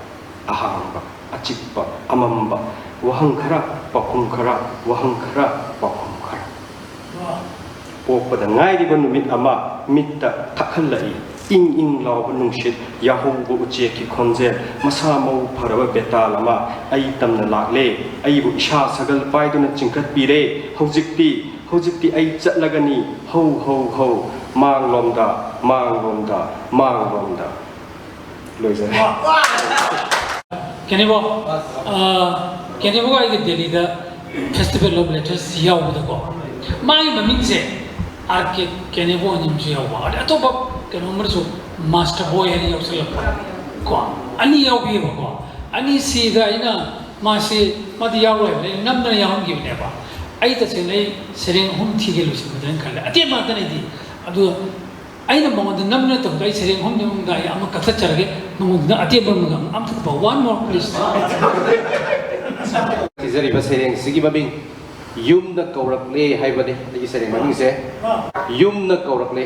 ꯑꯍꯥꯡꯕ, ꯑꯆꯤꯛꯄ, ꯑꯃꯝꯕ, ꯋꯥꯍꯪ ꯈꯔ, ꯄꯥꯎꯈꯨꯝ ꯈꯔ, ꯋꯥꯍꯪ ꯈꯔ, ꯄꯥꯎꯈꯨꯝ ꯈꯔ꯫ ꯄꯣꯛꯄꯗ ꯉꯥꯏꯔꯤꯕ ꯅꯨꯃꯤꯠ ꯑꯃ ꯃꯤꯠꯇ ꯊꯛꯍꯜꯂꯛꯏ꯫ ꯏꯪ ꯏꯪ ꯂꯥꯎꯕ ꯅꯨꯡꯁꯤꯠ, ꯌꯥꯍꯧꯕ ꯎꯆꯦꯛꯀꯤ ꯈꯣꯟꯖꯦꯜ, ꯃꯁꯥ ꯃꯎ ꯐꯔꯕ ꯕꯦꯇꯥꯜ ꯑꯃ ꯑꯩ ꯇꯝꯅ ꯂꯥꯛꯂꯦ꯫ ꯑꯩꯕꯨ ꯏꯁꯥ ꯁꯒꯜ ꯄꯥꯏꯗꯨꯅ ꯆꯤꯡꯈꯠꯄꯤꯔꯦ꯫ ꯍꯧꯖꯤꯛꯇꯤ, ꯍꯧꯖꯤꯛꯇꯤ ꯑꯩ ꯆꯠꯂꯒꯅꯤ꯫ ꯍꯧ, ꯍꯧ, ꯍꯧ, ꯃꯥꯡꯂꯣꯝꯗ, ꯃꯥꯡꯂꯣꯝꯗ, ꯃꯥꯡꯂꯣꯝꯗ꯫ ꯂꯣꯏꯖꯔꯦ꯫ ꯀꯦꯅꯦꯕꯣ, ꯑ, ꯀꯦꯅꯦꯕꯣ ꯑꯩꯒꯤ ꯗꯦꯜꯂꯤꯗ Festival of Letters ꯌꯥꯎꯕꯗꯀꯣ, ꯃꯥꯒꯤ ꯃꯃꯤꯡꯁꯦ ꯑꯥꯔ ꯀꯦ ꯀꯦꯅꯦꯕꯣ ꯍꯥꯏꯅ ꯑꯃꯁꯨ ꯌꯥꯎꯕ, ꯑꯗꯩ ꯑꯇꯣꯞꯄ ꯀꯩꯅꯣ ꯑꯃꯁꯨ ꯃꯥꯁꯇꯔ ꯕꯣꯏ ꯍꯥꯏꯅ ꯌꯥꯎꯁꯜꯂꯛꯄ ꯀꯣ, ꯑꯅꯤ ꯌꯥꯎꯕꯤꯌꯦꯕꯀꯣ꯫ ꯑꯅꯤꯁꯤꯗ ꯑꯩꯅ ꯃꯥꯁꯤ, ꯃꯥꯗꯤ ꯌꯥꯎꯔꯣꯏ ꯍꯥꯏꯕꯅꯤ, ꯑꯩꯅ ꯅꯝꯗꯅ ꯌꯥꯎꯍꯟꯈꯤꯕꯅꯦꯕ꯫ ꯑꯩ ꯇꯁꯦꯡꯅ ꯑꯩ ꯁꯩꯔꯦꯡ ꯑꯍꯨꯝ ꯊꯤꯒꯦ ꯂꯣꯏꯁꯤꯟꯕꯗꯅ ꯈꯜꯂꯦ, ꯑꯇꯦꯟꯕ ꯉꯥꯛꯇꯅꯦ ꯑꯩꯗꯤ꯫ ꯑꯗꯨ ꯑꯩꯅ ꯃꯉꯣꯟꯗ ꯅꯝꯗꯅ ꯇꯧꯕꯗ ꯑꯩ ꯁꯩꯔꯦꯡ ꯑꯍꯨꯝꯒꯤ ꯃꯅꯨꯡꯗ ꯑꯩ ꯑꯃ ꯀꯛꯊꯠꯆꯔꯒꯦ, ꯃꯉꯣꯟꯗ ꯑꯇꯦꯟꯕ ꯑꯃꯒ ꯑꯃ ꯊꯤꯖꯔꯤꯕ ꯁꯩꯔꯦꯡꯁꯤꯒꯤ ꯃꯃꯤꯡ ꯌꯨꯝꯅ ꯀꯧꯔꯛꯂꯦ ꯍꯥꯏꯕꯅꯤ ꯑꯩꯒꯤ ꯁꯩꯔꯦꯡ ꯃꯃꯤꯡꯁꯦ꯫ ꯌꯨꯝꯅ ꯀꯧꯔꯛꯂꯦ꯫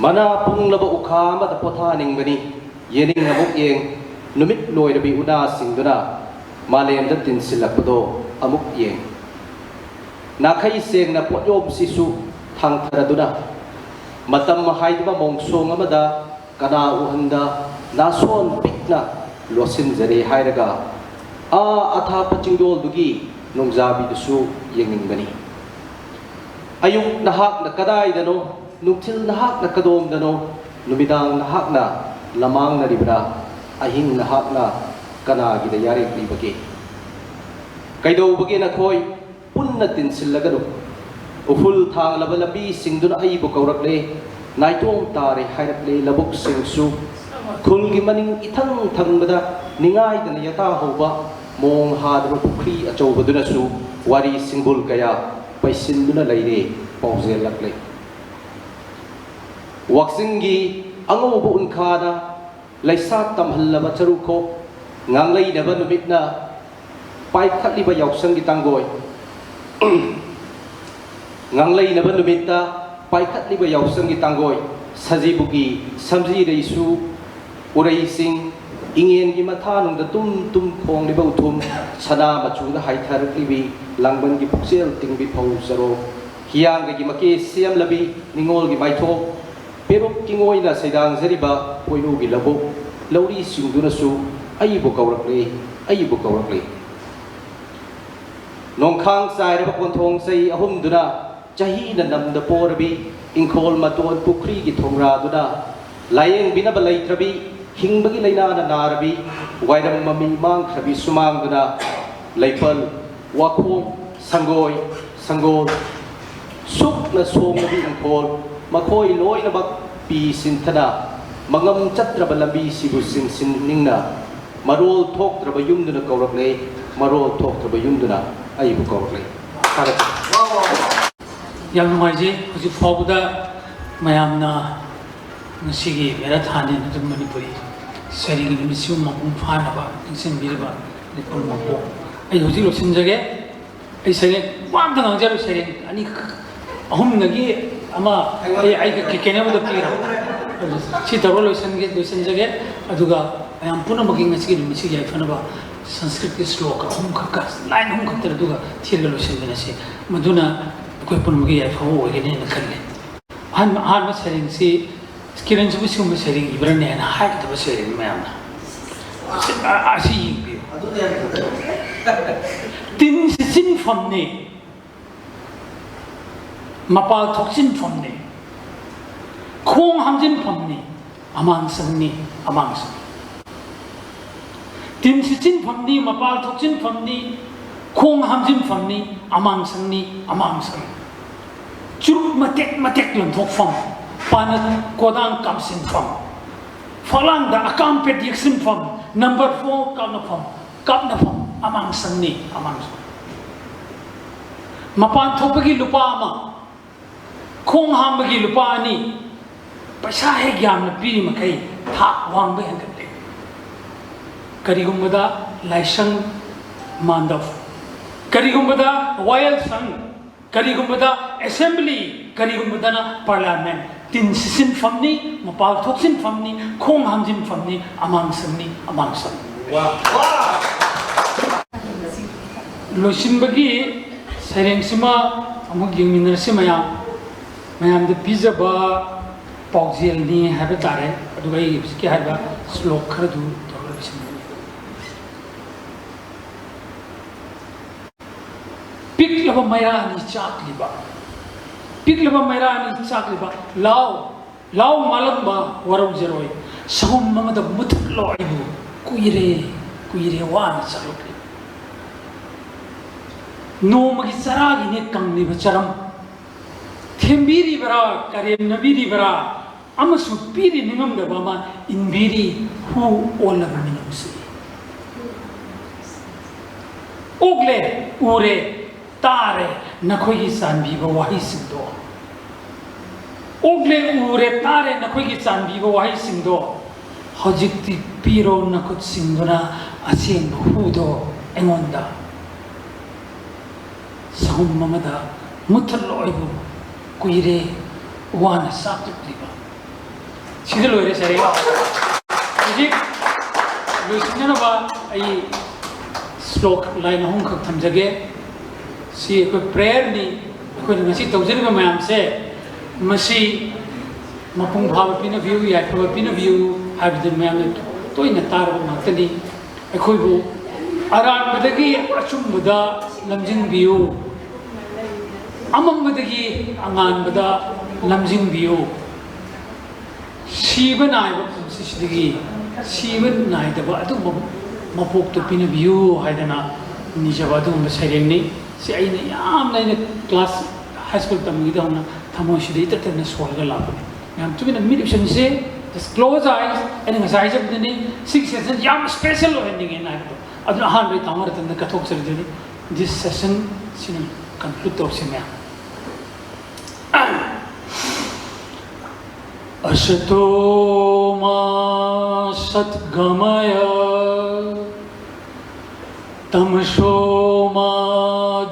ꯃꯅꯥ ꯄꯨꯡꯂꯕ ꯎꯈꯥ ꯑꯃꯗ ꯄꯣꯊꯥꯅꯤꯡꯕꯅꯤ꯫ ꯌꯦꯅꯤꯡ ꯑꯃꯨꯛ ꯌꯦꯡ, ꯅꯨꯃꯤꯠ ꯂꯣꯏꯔꯕꯤ ꯎꯅꯥꯁꯤꯡꯗꯨꯅ ꯃꯥꯂꯦꯝꯗ ꯇꯤꯟꯁꯤꯜꯂꯛꯄꯗꯣ ꯑꯃꯨꯛ ꯌꯦꯡ꯫ ꯅꯥꯈꯩ ꯁꯦꯡꯅ ꯄꯣꯠꯌꯣꯝꯁꯤꯁꯨ ꯊꯥꯡꯊꯔꯗꯨꯅ, ꯃꯇꯝ ꯍꯥꯏꯗꯕ ꯃꯣꯡꯁꯣꯡ ꯑꯃꯗ ꯀꯅꯥ ꯎꯍꯟꯗ ꯅꯥꯁꯣꯟ ꯄꯤꯛꯅ ꯂꯣꯠꯁꯤꯟꯖꯔꯦ ꯍꯥꯏꯔꯒ, ꯑꯥ ꯑꯊꯥꯞꯄ ꯆꯤꯡꯗꯣꯜꯗꯨꯒꯤ ꯅꯣꯡꯖꯥꯕꯤꯗꯨꯁꯨ ꯌꯦꯡꯅꯤꯡꯕꯅꯤ꯫ ꯑꯌꯨꯛ ꯅꯍꯥꯛꯅ ꯀꯗꯥꯏꯗꯅꯣ, ꯅꯨꯡꯊꯤꯜ ꯅꯍꯥꯛꯅ ꯀꯗꯣꯝꯗꯅꯣ, ꯅꯨꯃꯤꯗꯥꯡ ꯅꯍꯥꯛꯅ ꯂꯃꯥꯡꯅꯔꯤꯕ꯭ꯔꯥ, ꯑꯍꯤꯡ ꯅꯍꯥꯛꯅ ꯀꯅꯥꯒꯤꯗ ꯌꯥꯔꯦꯞꯂꯤꯕꯒꯦ? ꯀꯩꯗꯧꯕꯒꯦ ꯅꯈꯣꯏ ꯄꯨꯟꯅ ꯇꯤꯟꯁꯤꯜꯂꯒꯅꯨ? ꯎꯐꯨꯜ ꯊꯥꯡꯂꯕ ꯂꯝꯕꯤꯁꯤꯡꯗꯨꯅ ꯑꯩꯕꯨ ꯀꯧꯔꯛꯂꯦ, ꯅꯥꯏꯇꯣꯝ ꯇꯥꯔꯦ ꯍꯥꯏꯔꯛꯂꯦ ꯂꯧꯕꯨꯛꯁꯤꯡꯁꯨ꯫ ꯈꯨꯜꯒꯤ ꯃꯅꯤꯡ ꯏꯊꯪ ꯊꯪꯕꯗ ꯅꯤꯡꯉꯥꯏꯗꯅ ꯌꯥꯇꯥ ꯍꯧꯕ ꯃꯣꯡ ꯍꯥꯗꯕ ꯄꯨꯈ꯭ꯔꯤ ꯑꯆꯧꯕꯗꯨꯅꯁꯨ ꯋꯥꯔꯤ ꯁꯤꯡꯕꯨꯜ ꯀꯌꯥ ꯄꯩꯁꯤꯟꯗꯨꯅ ꯂꯩꯔꯦ, ꯄꯥꯎꯖꯦꯜꯂꯛꯂꯦ꯫ ꯋꯥꯛꯆꯤꯡꯒꯤ ꯑꯉꯧꯕ ꯎꯟꯈꯥꯅ ꯂꯩꯁꯥ ꯇꯝꯍꯜꯂꯕ ꯆꯔꯨꯈꯣꯛ, ꯉꯥꯡꯂꯩꯅꯕ ꯅꯨꯃꯤꯠꯅ ꯄꯥꯏꯈꯠꯂꯤꯕ ꯌꯥꯎꯁꯪꯒꯤ ꯇꯥꯡꯒꯣꯏ꯫ ꯉꯥꯡꯂꯩꯅꯕ ꯅꯨꯃꯤꯠꯇ ꯄꯥꯏꯈꯠꯂꯤꯕ ꯌꯥꯎꯁꯪꯒꯤ ꯇꯥꯡꯒꯣꯏ꯫ ꯁꯖꯤꯕꯨꯒꯤ ꯁꯝꯖꯤꯔꯩꯁꯨ ꯎꯔꯩꯁꯤꯡ, ꯏꯉꯦꯟꯒꯤ ꯃꯊꯥꯅꯨꯡꯗ ꯇꯨꯝ ꯇꯨꯝ ꯈꯣꯡꯂꯤꯕ ꯎꯊꯨꯝ, ꯁꯅꯥ ꯃꯆꯨꯗ ꯍꯥꯏꯊꯔꯛꯂꯤꯕꯤ ꯂꯥꯡꯕꯟꯒꯤ ꯄꯨꯛꯆꯦꯜ ꯇꯤꯡꯕꯤ ꯐꯧ ꯆꯔꯣ, ꯍꯤꯌꯥꯡꯒꯒꯤ ꯃꯀꯦ ꯁꯦꯝꯂꯕꯤ ꯅꯤꯉꯣꯜꯒꯤ ꯃꯥꯏꯊꯣꯛ, ꯄꯦꯔꯨꯛ ꯀꯤꯉꯣꯏꯅ ꯁꯩꯗꯥꯡꯖꯔꯤꯕ ꯄꯣꯏꯅꯨꯒꯤ ꯂꯧꯕꯨꯛ, ꯂꯧꯔꯤꯁꯤꯡꯗꯨꯅꯁꯨ ꯑꯩꯕꯨ ꯀꯧꯔꯛꯂꯦ, ꯑꯩꯕꯨ ꯀꯧꯔꯛꯂꯦ꯫ ꯅꯣꯡꯈꯥꯡ ꯆꯥꯏꯔꯕ ꯀꯣꯟꯊꯣꯡ ꯆꯩ ꯑꯍꯨꯝꯗꯨꯅ ꯆꯍꯤꯅ ꯅꯝꯗ ꯄꯣꯔꯕꯤ ꯏꯪꯈꯣꯜ ꯃꯇꯣꯟ ꯄꯨꯈ꯭ꯔꯤꯒꯤ ꯊꯣꯡꯔꯥꯗꯨꯅ ꯂꯥꯌꯦꯡꯕꯤꯅꯕ ꯂꯩꯇ꯭ꯔꯕꯤ ꯍꯤꯡꯕꯒꯤ ꯂꯩꯅꯥꯅ ꯅꯥꯔꯕꯤ ꯋꯥꯏꯔꯝ ꯃꯃꯤ ꯃꯥꯡꯈ꯭ꯔꯕꯤ ꯁꯨꯃꯥꯡꯗꯨꯅ ꯂꯩꯄꯜ, ꯋꯥꯈꯣꯡ, ꯁꯪꯒꯣꯏ, ꯁꯪꯒꯣꯜ, ꯁꯨꯛꯅ ꯁꯣꯡꯂꯕꯤ ꯏꯪꯈꯣꯜ, ꯃꯈꯣꯏ ꯂꯣꯏꯅꯃꯛ ꯄꯤ ꯁꯤꯟꯊꯅ ꯃꯉꯝ ꯆꯠꯇ꯭ꯔꯕ ꯂꯝꯕꯤꯁꯤꯕꯨ ꯆꯤꯡꯁꯤꯟ ꯅꯤꯡꯅ ꯃꯔꯣꯜ ꯊꯣꯛꯇ꯭ꯔꯕ ꯌꯨꯝꯗꯨꯅ ꯀꯧꯔꯛꯂꯦ, ꯃꯔꯣꯜ ꯊꯣꯛꯇ꯭ꯔꯕ ꯌꯨꯝꯗꯨꯅ ꯑꯩꯕꯨ ꯀꯧꯔꯛꯂꯦ꯫ ꯊꯥꯒꯠꯆꯔꯤ꯫ ꯌꯥꯝ ꯅꯨꯡꯉꯥꯏꯖꯩ꯫ ꯍꯧꯖꯤꯛ ꯐꯥꯎꯕꯗ ꯃꯌꯥꯝꯅ ꯉꯁꯤꯒꯤ ꯃꯦꯔꯥꯊꯥꯟ ꯍꯥꯏꯅ ꯑꯗꯨꯝ ꯃꯅꯤꯄꯨꯔꯤ ꯁꯩꯔꯦꯡꯒꯤ ꯅꯨꯃꯤꯠꯁꯤꯕꯨ ꯃꯄꯨꯡ ꯐꯥꯅꯕ ꯅꯤꯡꯁꯤꯡꯕꯤꯔꯤꯕ ꯂꯩꯄꯥꯛ ꯃꯄꯣꯛ꯫ ꯑꯩ ꯍꯧꯖꯤꯛ ꯂꯣꯏꯁꯤꯟꯖꯒꯦ꯫ ꯑꯩ ꯁꯩꯔꯦꯡ ꯋꯥ ꯑꯝꯇ ꯉꯥꯡꯖꯔꯣꯏ, ꯁꯩꯔꯦꯡ ꯑꯅꯤꯈꯛ, ꯑꯍꯨꯝꯗꯒꯤ ꯑꯃ ꯑꯩ, ꯑꯩ ꯀꯦ-, ꯀꯦꯅꯕꯗ ꯄꯤꯔꯣ꯫ ꯑꯗꯨ ꯁꯤ ꯇꯧꯔ ꯂꯣꯏꯁꯤꯟꯒꯦ, ꯂꯣꯏꯁꯤꯟꯖꯒꯦ꯫ ꯑꯗꯨꯒ ꯃꯌꯥꯝ ꯄꯨꯝꯅꯃꯛꯀꯤ ꯉꯁꯤꯒꯤ ꯅꯨꯃꯤꯠꯁꯤꯒꯤ ꯌꯥꯏꯐꯅꯕ ꯁꯪꯁꯀ꯭ꯔꯤꯠꯀꯤ ꯁ꯭ꯂꯣꯀ ꯑꯍꯨꯝꯈꯛꯀ, ꯂꯥꯏꯟ ꯑꯍꯨꯝꯈꯛꯇ ꯑꯗꯨꯒ ꯊꯤꯔꯒ ꯂꯣꯏꯁꯤꯟꯃꯤꯟꯅꯁꯤ꯫ ꯃꯗꯨꯅ ꯑꯩꯈꯣꯏ ꯄꯨꯝꯅꯃꯛꯀꯤ ꯌꯥꯏꯐꯕ ꯑꯣꯏꯒꯅꯤ ꯍꯥꯏꯅ ꯈꯜꯂꯤ꯫ ꯑꯍꯥꯟꯕ, ꯑꯍꯥꯟꯕ ꯁꯩꯔꯦꯡꯁꯤ, "ꯀꯤꯔꯟꯁꯤꯕꯨ ꯁꯤꯒꯨꯝꯕ ꯁꯩꯔꯦꯡ ꯏꯕ꯭ꯔꯅꯦ?" ꯍꯥꯏꯅ ꯍꯥꯏꯒꯗꯕ ꯁꯩꯔꯦꯡ ꯃꯌꯥꯝꯅ꯫ ꯑꯁꯤ, ꯑ-, ꯑꯁꯤ ꯌꯦꯡꯕꯤꯌꯨ꯫ ꯇꯤꯟꯁꯤ ꯆꯤꯟꯐꯝꯅꯤ, ꯃꯄꯥꯜ ꯊꯣꯛꯆꯤꯟꯐꯝꯅꯤ, ꯈꯣꯡ ꯍꯥꯝꯖꯤꯟꯐꯝꯅꯤ, ꯑꯃꯥꯡꯁꯪꯅꯤ, ꯑꯃꯥꯡꯁꯪ꯫ ꯇꯤꯟꯁꯤ ꯆꯤꯟꯐꯝꯅꯤ, ꯃꯄꯥꯜ ꯊꯣꯛꯆꯤꯟꯐꯝꯅꯤ, ꯈꯣꯡ ꯍꯥꯝꯖꯤꯟꯐꯝꯅꯤ, ꯑꯃꯥꯡꯁꯪꯅꯤ, ꯑꯃꯥꯡꯁꯪ꯫ ꯆꯨꯔꯨꯞ ꯃꯇꯦꯛ ꯃꯇꯦꯛ ꯂꯪꯊꯣꯛꯐꯝ, ꯄꯥꯅ ꯀꯣꯗꯥꯡ ꯀꯥꯝꯁꯤꯟꯐꯝ, ꯐꯛꯂꯥꯡꯗ ꯑꯀꯥꯝꯄꯦꯠ ꯌꯦꯛꯁꯤꯟꯐꯝ, ꯅꯝꯕꯔ ꯐꯣꯔ ꯀꯥꯞꯅꯐꯝ, ꯀꯥꯞꯅꯐꯝ, ꯑꯃꯥꯡꯁꯪꯅꯤ, ꯑꯃꯥꯡꯁꯪ꯫ ꯃꯄꯥꯟ ꯊꯣꯛꯄꯒꯤ ꯂꯨꯄꯥ ꯑꯃ, ꯈꯣꯡ ꯍꯥꯝꯕꯒꯤ ꯂꯨꯄꯥ ꯑꯅꯤ, ꯄꯩꯁꯥ ꯍꯦꯛ ꯌꯥꯝꯅ ꯄꯤꯔꯤ ꯃꯈꯩ ꯊꯥꯛ ꯋꯥꯡꯕ ꯍꯦꯟꯒꯠꯂꯦ꯫ ꯀꯔꯤꯒꯨꯝꯕꯗ ꯂꯥꯏꯁꯪ ꯃꯥꯟꯗꯞ, ꯀꯔꯤꯒꯨꯝꯕꯗ ꯋꯥꯌꯦꯜꯁꯪ, ꯀꯔꯤꯒꯨꯝꯕꯗ assembly, ꯀꯔꯤꯒꯨꯝꯕꯗꯅ parliament꯫ ꯇꯤꯟ ꯁꯤꯠꯆꯤꯟꯐꯝꯅꯤ, ꯃꯄꯥꯜ ꯊꯣꯛꯆꯤꯟꯐꯝꯅꯤ, ꯈꯣꯡ ꯍꯥꯝꯖꯤꯟꯐꯝꯅꯤ, ꯑꯃꯥꯡꯁꯪꯅꯤ, ꯑꯃꯥꯡꯁꯪ꯫ ꯂꯣꯏꯁꯤꯟꯕꯒꯤ ꯁꯩꯔꯦꯡꯁꯤꯃ ꯑꯃꯨꯛ ꯌꯦꯡꯃꯤꯟꯅꯔꯁꯤ ꯃꯌꯥꯝ꯫ ꯃꯌꯥꯝꯗ ꯄꯤꯖꯕ ꯄꯥꯎꯖꯦꯜꯅꯤ ꯍꯥꯏꯕ ꯇꯥꯔꯦ꯫ ꯑꯗꯨꯒ ꯑꯩꯒꯤ ꯍꯧꯖꯤꯛꯀꯤ ꯍꯥꯏꯕ ꯁ꯭ꯂꯣꯛ ꯈꯔꯗꯨ ꯇꯧꯔꯒ ꯂꯣꯏꯁꯤꯟꯕꯅꯤ꯫ ꯄꯤꯛꯂꯕ ꯃꯩꯔꯥꯅꯤ ꯆꯥꯛꯂꯤꯕ, ꯄꯤꯛꯂꯕ ꯃꯩꯔꯥꯅꯤ ꯆꯥꯛꯂꯤꯕ, ꯂꯥꯎ, ꯂꯥꯎ ꯃꯥꯂꯪꯕ ꯋꯥꯔꯧꯖꯔꯣꯏ, ꯁꯍꯨꯝ ꯑꯃꯗ ꯃꯨꯊꯠꯂꯣ ꯑꯩꯕꯨ, ꯀꯨꯏꯔꯦ, ꯀꯨꯏꯔꯦ ꯋꯥꯅ ꯆꯥꯛꯂꯛꯂꯤꯕ꯫ ꯅꯣꯡꯃꯒꯤ ꯆꯔꯥꯒꯤꯅꯦ ꯀꯪꯂꯤꯕ ꯆꯔꯝ, ꯊꯦꯝꯕꯤꯔꯤꯕꯔꯥ, ꯀꯔꯦꯝꯅꯕꯤꯔꯤꯕꯔꯥ, ꯑꯃꯁꯨ ꯄꯤꯔꯤ ꯅꯤꯡꯉꯝꯗꯕ ꯑꯃ ꯏꯟꯕꯤꯔꯤ ꯍꯨ ꯑꯣꯜꯂꯕ ꯃꯤꯅꯨꯡꯁꯤ꯫ ꯑꯣꯛꯂꯦ, ꯎꯔꯦ, ꯇꯥꯔꯦ ꯅꯈꯣꯏꯒꯤ ꯆꯥꯟꯕꯤꯕ ꯋꯥꯍꯩꯁꯤꯡꯗꯣ꯫ ꯑꯣꯛꯂꯦ, ꯎꯔꯦ, ꯇꯥꯔꯦ ꯅꯈꯣꯏꯒꯤ ꯆꯥꯟꯕꯤꯕ ꯋꯥꯍꯩꯁꯤꯡꯗꯣ꯫ ꯍꯧꯖꯤꯛꯇꯤ ꯄꯤꯔꯣ ꯅꯈꯨꯠꯁꯤꯡꯗꯨꯅ ꯑꯁꯦꯡꯕ ꯍꯨꯗꯣ ꯑꯩꯉꯣꯟꯗ꯫ ꯁꯍꯨꯝ ꯑꯃꯗ ꯃꯨꯠꯊꯠꯂꯣ ꯑꯩꯕꯨ, ꯀꯨꯏꯔꯦ ꯋꯥꯅ ꯆꯥꯛ ꯇꯨꯞꯂꯤꯕ꯫ ꯁꯤꯗ ꯂꯣꯏꯔꯦ ꯁꯩꯔꯦꯡ꯫ ꯍꯧꯖꯤꯛ ꯂꯣꯏꯁꯤꯟꯅꯅꯕ ꯑꯩ ꯁ꯭ꯂꯣꯛ ꯂꯥꯏꯟ ꯑꯍꯨꯝꯈꯛ ꯊꯝꯖꯒꯦ꯫ ꯁꯤ ꯑꯩꯈꯣꯏ ꯄ꯭ꯔꯦꯌꯔꯅꯤ꯫ ꯑꯩꯈꯣꯏꯅ ꯉꯁꯤ ꯇꯧꯖꯔꯤꯕ ꯃꯌꯥꯝꯁꯦ, ꯃꯁꯤ ꯃꯄꯨꯡ ꯐꯥꯕ ꯄꯤꯅꯕꯤꯌꯨ, ꯌꯥꯏꯐꯕ ꯄꯤꯅꯕꯤꯌꯨ ꯍꯥꯏꯕꯗꯨ ꯃꯌꯥꯝꯅ ꯇꯣꯏꯅ ꯇꯥꯔꯕ ꯉꯥꯛꯇꯅꯤ꯫ ꯑꯩꯈꯣꯏꯕꯨ ꯑꯔꯥꯟꯕꯗꯒꯤ ꯑꯆꯨꯝꯕꯗ ꯂꯝꯖꯤꯡꯕꯤꯌꯨ, ꯑꯃꯝꯕꯗꯒꯤ ꯑꯉꯥꯟꯕꯗ ꯂꯝꯖꯤꯡꯕꯤꯌꯨ꯫ ꯁꯤꯕ ꯅꯥꯏꯕ ꯄꯨꯟꯁꯤꯁꯤꯗꯒꯤ ꯁꯤꯕ ꯅꯥꯏꯗꯕ ꯑꯗꯨꯒꯨꯝꯕ ꯃꯄꯣꯛꯇꯨ ꯄꯤꯅꯕꯤꯌꯨ ꯍꯥꯏꯗꯅ ꯅꯤꯖꯕ ꯑꯗꯨꯒꯨꯝꯕ ꯁꯩꯔꯦꯡꯅꯤ꯫ ꯁꯤ ꯑꯩꯅ ꯌꯥꯝꯅ, ꯑꯩꯅ ꯀ꯭ꯂꯥꯁ ꯍꯥꯏ ꯁ꯭ꯀꯨꯜ ꯇꯝꯃꯤꯉꯩꯗ ꯍꯧꯅ ꯊꯃꯣꯏꯁꯤꯗ ꯏꯇꯠ ꯇꯠꯅ ꯁꯣꯜꯂꯒ ꯂꯥꯛꯄꯅꯤ꯫ ꯃꯌꯥꯝ ꯇꯨꯃꯤꯟꯅ ꯃꯤꯠ ꯎꯏꯁꯟꯁꯦ, just close eyes꯫ ꯑꯩꯅ ꯉꯁꯥꯏ ꯍꯥꯏꯖꯕꯗꯨꯅꯤ, ꯁꯤꯒꯤ ꯁꯦꯁꯟ ꯌꯥꯝ ꯁ꯭ꯄꯦꯁꯦꯜ ꯑꯣꯏꯍꯟꯅꯤꯡꯉꯦꯅ ꯍꯥꯏꯕꯗꯣ꯫ ꯑꯗꯨꯅ ꯑꯍꯥꯟꯕꯗ ꯇꯥꯃꯣ ꯔꯇꯟꯗ ꯀꯠꯊꯣꯛꯆꯔꯤꯗꯨꯅꯤ꯫ This session ꯁꯤꯅ ꯀꯟꯀ꯭ꯂꯨꯗ ꯇꯧꯁꯤ ꯃꯌꯥꯝ꯫ ꯑꯁꯇꯣ ꯃꯥ ꯁꯠꯒꯃꯌ तमसो मा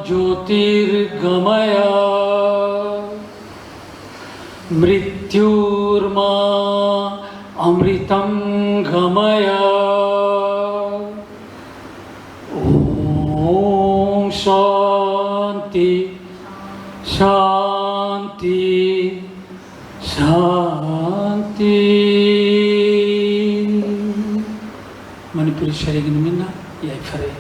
ज्योतिर्गमय, मृत्युर्मा अमृतं गमय। ॐ शान्ति शान्ति शान्ति। ꯃꯅꯤꯄꯨꯔꯤ ꯁꯩꯔꯦꯡꯒꯤ ꯅꯨꯃꯤꯠꯅ ꯌꯥꯏꯐꯔꯦ꯫